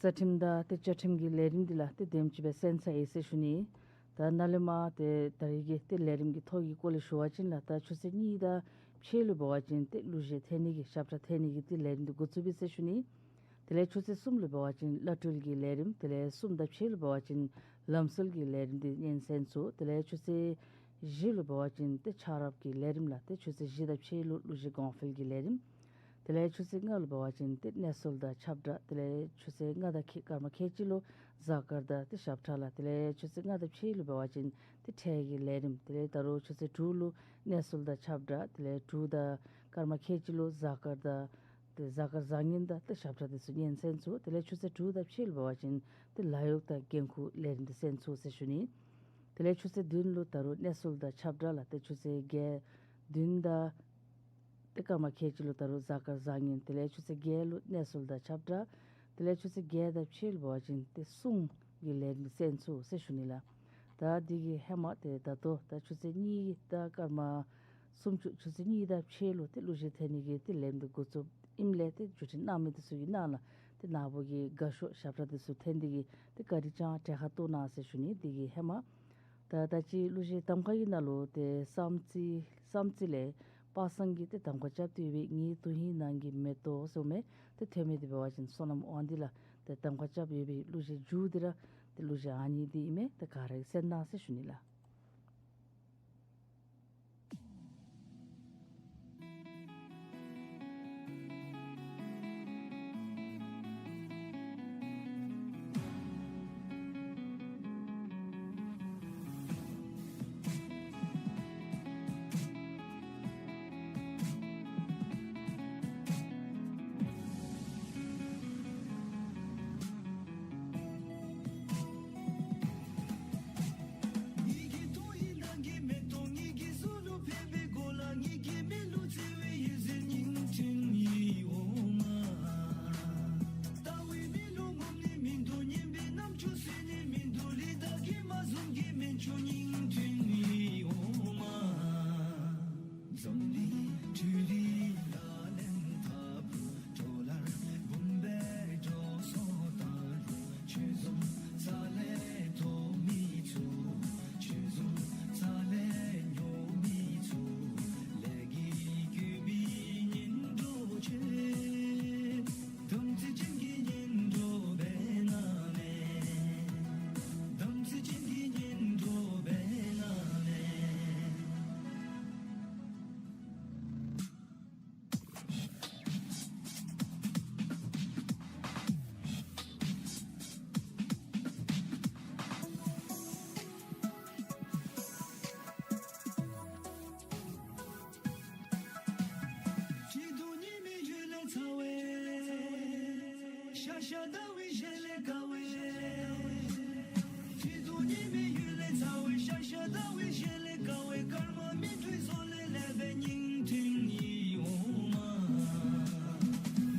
རྩ་ཁྲིམས་དང་ཏེ་བཅའ་ཁྲིམས་ཀྱི་ལས་རིམ་འདི་ལགས་ཏེ་དེམ་ཅིག་སྦེ་གསན་ཚར་ཡི་ཟེར་ཞུ་ནི། ད་ནཱ་ལས་མར་ཏེ་ད་རིས་ཀྱི་ཏེ་ལས་རིམ་གྱི་ཐོ་གི་སྐོར་ལས་ཞུ་བ་ཅིན་ལགས་ད་ཆུ་ཚོད་གཉིས་དང་ཕྱེད་ལུ་འབད་བ་ཅིན་ཏེ་གླུ་གཞས་འཐེན་ནི་གི་ཞབས་ཁྲ་འཐེན་ནི་གི་ཏེ་ལས་རིམ་འདི་འགོ་བཙུགས་པས་ཟེར་ཞུ་ནི། དེ་ལས་ཆུ་ཚོད་གསུམ་ལུ་འབད་བ་ཅིན་བླ་སྤྲུལ་གྱི་ལས་རིམ། དེ་ལས་གསུམ་དང་ཕྱེད་ལུ་འབད་བ་ཅིན་ལམ་སྲོལ་གྱི་ལས་རིམ་འདི་སྙན་གསན་ཚུགས། དེ་ལས་ཆུ་ཚོད་བཞི་ལུ་འབད་བ་ཅིན་ཏེ་ཆགས་རབས་ཀྱི་ལས་རིམ་ལགས་ཏེ་ཆུ་ཚོད་བཞི་དང་ཕྱེད་ལུ་གླུ་གཞས་གོང་འཕེལ་གྱི་ལས་རིམ། དེ་ལས་ཆུ་ཚོད་ལྔ་ལུ་འབད་བ་ཅིན་ཏེ་གནས་ཚུལ་དང་ཁྱབ་བསྒྲགས། དེ་ལས་ཆུ་ཚོད་ལྔ་དང་ཁལ་སྐར་མ་ཁལ་གཅིག་ལུ་གཟའ་སྐར་དང་ཏེ་ཞབས་ཁྲ་ལགས། དེ་ལས་ཆུ་ཚོད་ལྔ་དང་ཕྱེད་ལུ་འབད་བ་ཅིན་ཏེ་འཕྲལ་གྱི་ལས་རིམ། དེ་ལས་ད་རུང་ཆུ་ཚོད་དྲུག་ལུ་གནས་ཚུལ་དང་ཁྱབ་བསྒྲགས། དེ་ལས་དྲུག་དང་སྐར་མ་ཁལ་གཅིག་ལུ་གཟའ་སྐར་དང་ཏེ་གཟའ་སྐར་བཟང་ངན་དང་ཏེ་ཞབས་ཁྲ་དེ་ཚུ་སྙན་གསན་ཚུགས། དེ་ལས་ཆུ་ཚོད་དྲུག་དང་ཕྱེད་ལུ་འབད་བ་ཅིན་ཏེ་ལཱ་གཡོག་དང་འགན་ཁུར་ལས་རིམ་དེ་གསན་ཚུགས་ཟེར་ཞུ་ནི། དེ་ལས་ཆུ་ཚོད་བདུན་ལུ་ད་རུང་གནས་ཚུལ་དང་ཁྱབ་བསྒྲགས་ལགས། ཏེ་ཆུ་ཚོད་བརྒྱད་བདུན་དང་ཏེ་སྐར་མ་ཁལ་གཅིག་ལུ་ད་རུང་གཟའ་སྐར་བཟང་ངན། དེ་ལས་ཆུ་ཚོད་བརྒྱད་ལུ་གནས་ཚུལ་དང་ཁྱབ་བསྒྲགས། དེ་ལས་ཆུ་ཚོད་བརྒྱད་དང་ཕྱེད་ལུ་འབད་བ་ཅིན་ཏེ་གསུང་གི་ལས་རིམ་གསན་ཚུགས་ཟེར་ཞུ་ནི་ལགས། ད་འདི་གི་ཧེ་མ་ཏེ་ད་ལྟོ་ད་ཆུ་ཚོད་གཉིས་དང་སྐར་མ་སུམ་ཅུ་ཆུ་ཚོད་གཉིས་དང་ཕྱེད་ལུ་ཏེ་གླུ་གཞས་འཐེན་ནི་གི་ཏེ་ལས་རིམ་འདི་འགོ་བཙུགསཔ་ཨིནམ་ལས་ཏེ་བརྒྱུད་འཕྲིན་གནང་མི་དེ་ཚུ་གི་ནང་ལས་ཏེ་ནཱ་བུ་གིས་དགའ་ཤོས་ཞབས་ཁྲ་དེ་ཚུ་འཐེན་ཏེ་གིས་ཏེ་བཀའ་དྲིན་བསྐྱང་གྲལ་ཁར་གཏོགས་གནང་ཟེར་ཞུ་ནི། འདི་གི་ཧེ་མ་ད་ད་ཅི་གླུ་གཞས་གདམ་ཁ་གི་ནང་ལུ་ཏེ་བསམ་རྩེ་བསམ་རྩེ་ལས་པ་སངས་ཀྱིས་ཏེ་གདམ་ཁ་རྐྱབ་སྟེ་ཡོད་པའི་ངའི་དོན་ཧིང་ནང་གི་མེ་ཏོག་ཟེར་མི་དེ་ཐོན་མི་དེ་འབད་བ་ཅིན་བསོད་ནམས་དབང་འདུས་ལགས་ཏེ་གདམ་ཁ་རྐྱབ་ཡོད་པའི་གླུ་གཞས་མཇུག་དེ་ར་ཏེ་གླུ་གཞས་ཨ་ནི་འདི་ཨིན་མས། ཏེ་ག་ར་གིས་གསན་གནང་ཟེར་ཞུ་ནི་ལགས། ཆོས་བཟང་རྩ་ལས་ཐོབ་མི་ཚུ། ཆོས་བཟང་རྩ་ལས་ཉོ་མི་ཚུ། ལས་ཀྱི་བཀོད་པའི་གཉེན་གྲོགས་ཁྱོད། དམ་ཚིག་ཅན་གྱི་གཉེན་གྲོགས་འབད་ན་མེད། དམ་ཚིག་ཅན་གྱི་གཉེན་གྲོགས་འབད་ན་མེད། ཁྲི་གདུགས་ཉི་མའི་འོད་ལས་ཚ་བའི། ཤར་ཤར་ཟླ་བའི་ཞལ་ལས་དཀར་བའི། ཁྲི་གདུགས་ཉི་མའི་འོད་ལས་ཚ་བའི། ཤར་ཤར་ཟླ་བའི་ཞལ་ལས་དཀར་བའི། སྐར་མ་སྨིན་དྲུག་བཟོ་ལས་སླེབས་པའི་སྙིང་ཐིམ་ཡིད་འོང་མ།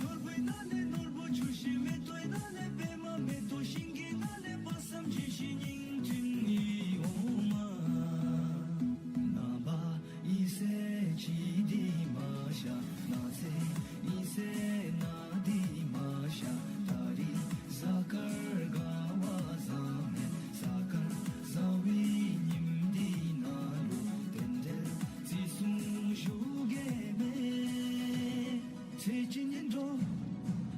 ནོར་བུའི་ནང་ལས་ནོར་བུ་ཆུ་ཤིང་མེ་ཏོག་ནང་ལས་པདྨ་མེ་ཏོག་ཤིང་གི་ནང་ལས་དཔག་བསམ་ལྗོན་ཤིང་སྙིང་ཐིམ་ཡིད་འོང་མ། ནངས་པ་ཨི་ཟེར་ཅི་འདི་མ་ཤ། ནངས་ཚེ་ཨི་ཟེར་ན་འདི་མ་ཤ། ད་རིས་གཟའ་སྐར་དགའ་བ་བཟང་མས། གཟའ་སྐར་བཟང་བའི་ཉིནམ་འདི་ནང་ལུ་རྟེན་འབྲེལ་བརྩི་སྲུང་ཞུ་གེ་མས། ཚེ་གཅིག་གཉེན་གྲོགས།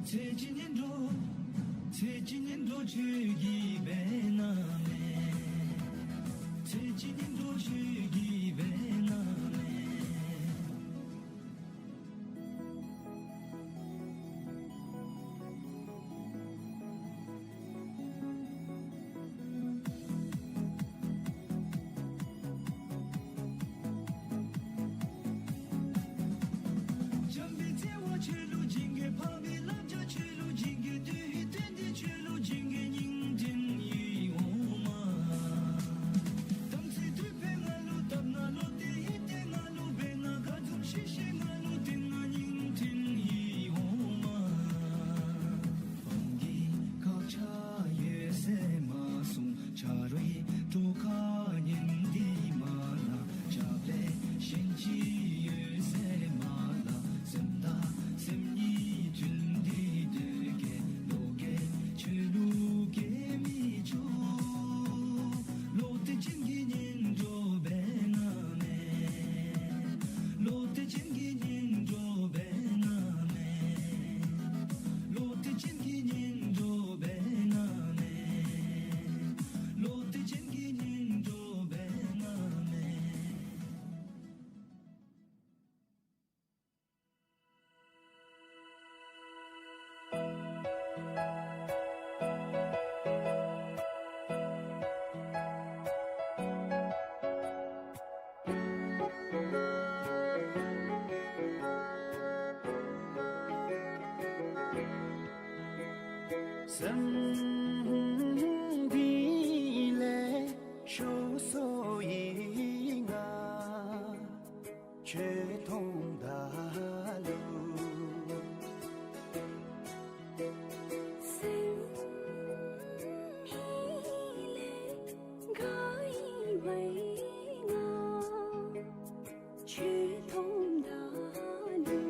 ཚེ་གཅིག་གཉེན་གྲོགས། ཚེ་གཅིག་གཉེན་གྲོགས་ཁྱོད་ཀྱིས་འབད་ན་མེད། ཚེ་གཅིག་གཉེན་གྲོགས་ཁྱོད་ཀྱིས་འབད་ན་མེད། བྱམས་པའི་བརྩེ་བ་ཁྱོད་ལུ་སྦྱིན་གེ། འཕགས་པའི་བསླབ་བྱ་ཁྱོད་ལུ་སྦྱིན་གེ། དུས་ཀྱི་དོན་འདི་ཁྱོད་ལུ་སྦྱིན་གེ། སྙིང་ཐིམ་ཡིད་འོང་མ། དམ་ཚིག་དུས་ཕན་ང་ལུ་བཏབ་ན། བློ་གཏད་ཡིད་གཏད་ང་ལུ་འབད་ན། དགའ་འཛུམ་ཤིག་ཤིག་ང་ལུ་སྟོན་ན། སྙིང་ཐིམ་ཡིད་འོང་མ། སྤང་གི་དཀར་ཆག་ཡོད་ཟེར་མ་གསུངས། ཆ་རོགས་གྲོགས་ཁ་ཉན་འདི་མ་ལ། ཆ་ལས་གཞན་ཅི་ཡོད་ཟེར་མ་ལ། སེམས་དང་སེམས་གཉིས་མཐུན་འདི་སྡོད་གེ། བློ་གཏད་ཁྱོད་ལུ་སྐྱེ་མི་ཆོག། བློ་གཏད་ཅན་གྱི་གཉེན་གྲོགས་འབད་ན་མེད། བློ་གཏད་ཅན་གྱི་གཉེན་གྲོགས་འབད་ན་མེད། བློ་གཏད་ཅན་གྱི་གཉེན་གྲོགས་འབད་ན་མེད། བློ་གཏད་ཅན་གྱི་གཉེན་གྲོགས་འབད་ན་མེད། སེམས་འདི་ལས་ཤོར་སོ་ཡི་ང་ཁྱོད་མཐོངམ་ད་ལུ། སེམས་ལས་དགའ་ཡི་མ་ཡི་ང་ཁྱོད་མཐོངམ་ད་ལུ།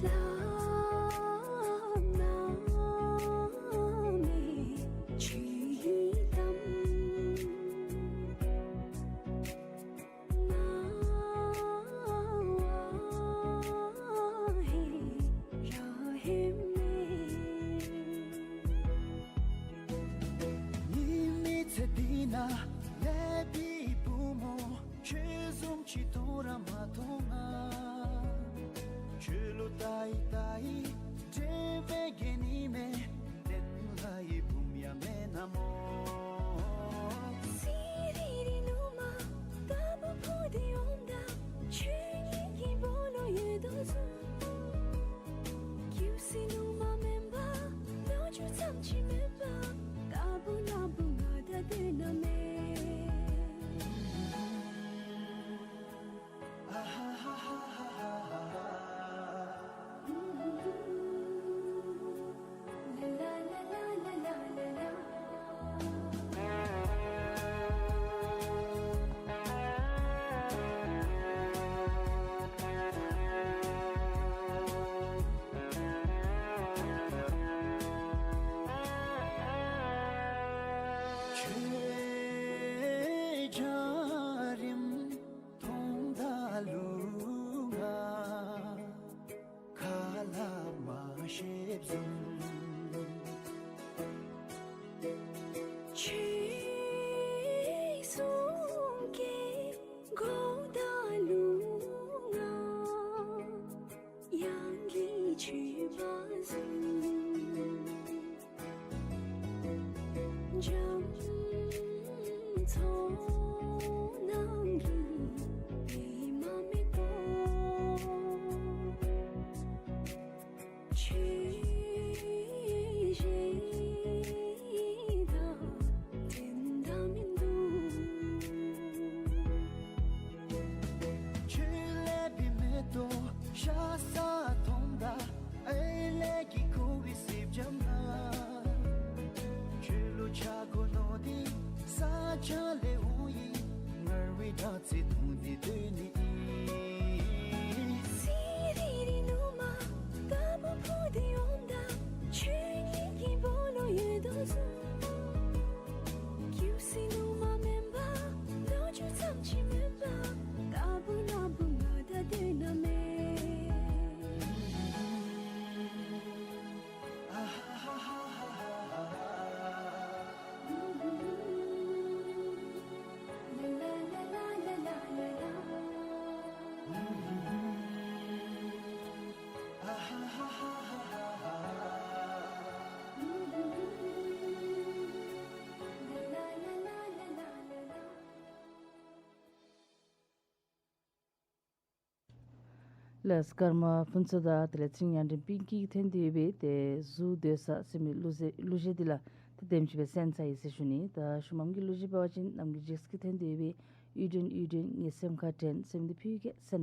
ལམ་ན་མེད་ཁྱོད་ཡི་གཏམ། ང་བ་ཧེ་ར་ཧེ་མེད། ཉི་མའི་ཚེ་འདི་ནང་ལས་པའི་བུ་མོ་ཁྱོད་བཟུམ་ཅིག་མཐོང་ར་མ་མཐོང་ང་། ཁྱོད་ལུ་ལྟ་ཡི་ལྟ་ཡི་དྲན་པའི་གད་སྙིགས་མེད། དེ་ལྷ་ཡི་བུམོ་ཡང་མེན་ན་སྨོ། སི་རི་རི་ནུ་མ་ལྟ་བུ་བུ་འདི་འོངམ་ད་ཁྱོད་ཉིད་ཀྱི་སྦོ་ལོགས་ཡོད་དོ་བཟུམ། ཀུ་སི་ནུ་མ་མེན་པ་ལོ་རྒྱུས་ཙམ་ཅིག་མེན་པ་ལྟ་བུ་ལྟ་བུ་ང་དང་སྡོད་ན་མེད། ལགས་ཀརྨ་ཕུན་ཚོགས་དང་དེ་ལས་ཚེ་རིང་གཡང་ལྡན་པིང་ཀི་ཐོན་ཏེ་ཡོད་པའི་ཏེ་གཟུགས་སྡོད་ས་ཟེར་མི་གླུ་གཞས་གླུ་གཞས་འདི་ལགས་ཏེ་དེམ་ཅིག་སྦེ་གསན་ཚར་ཡི་ཟེར་ཞུ་ནི། ད་ཤུལ་མམ་གི་གླུ་གཞས་འབད་བ་ཅིན་རྣམ་རྒྱལ་རྗེས་ཀྱིས་ཐོན་ཏེ་ཡོད་པའི་གཡུ་སྒྲོན་གཡུ་སྒྲོན་ངའི་སེམས་ཁར་དྲན་ཟེར་མི་འདི་ཕུལ་གེ་ཟེར།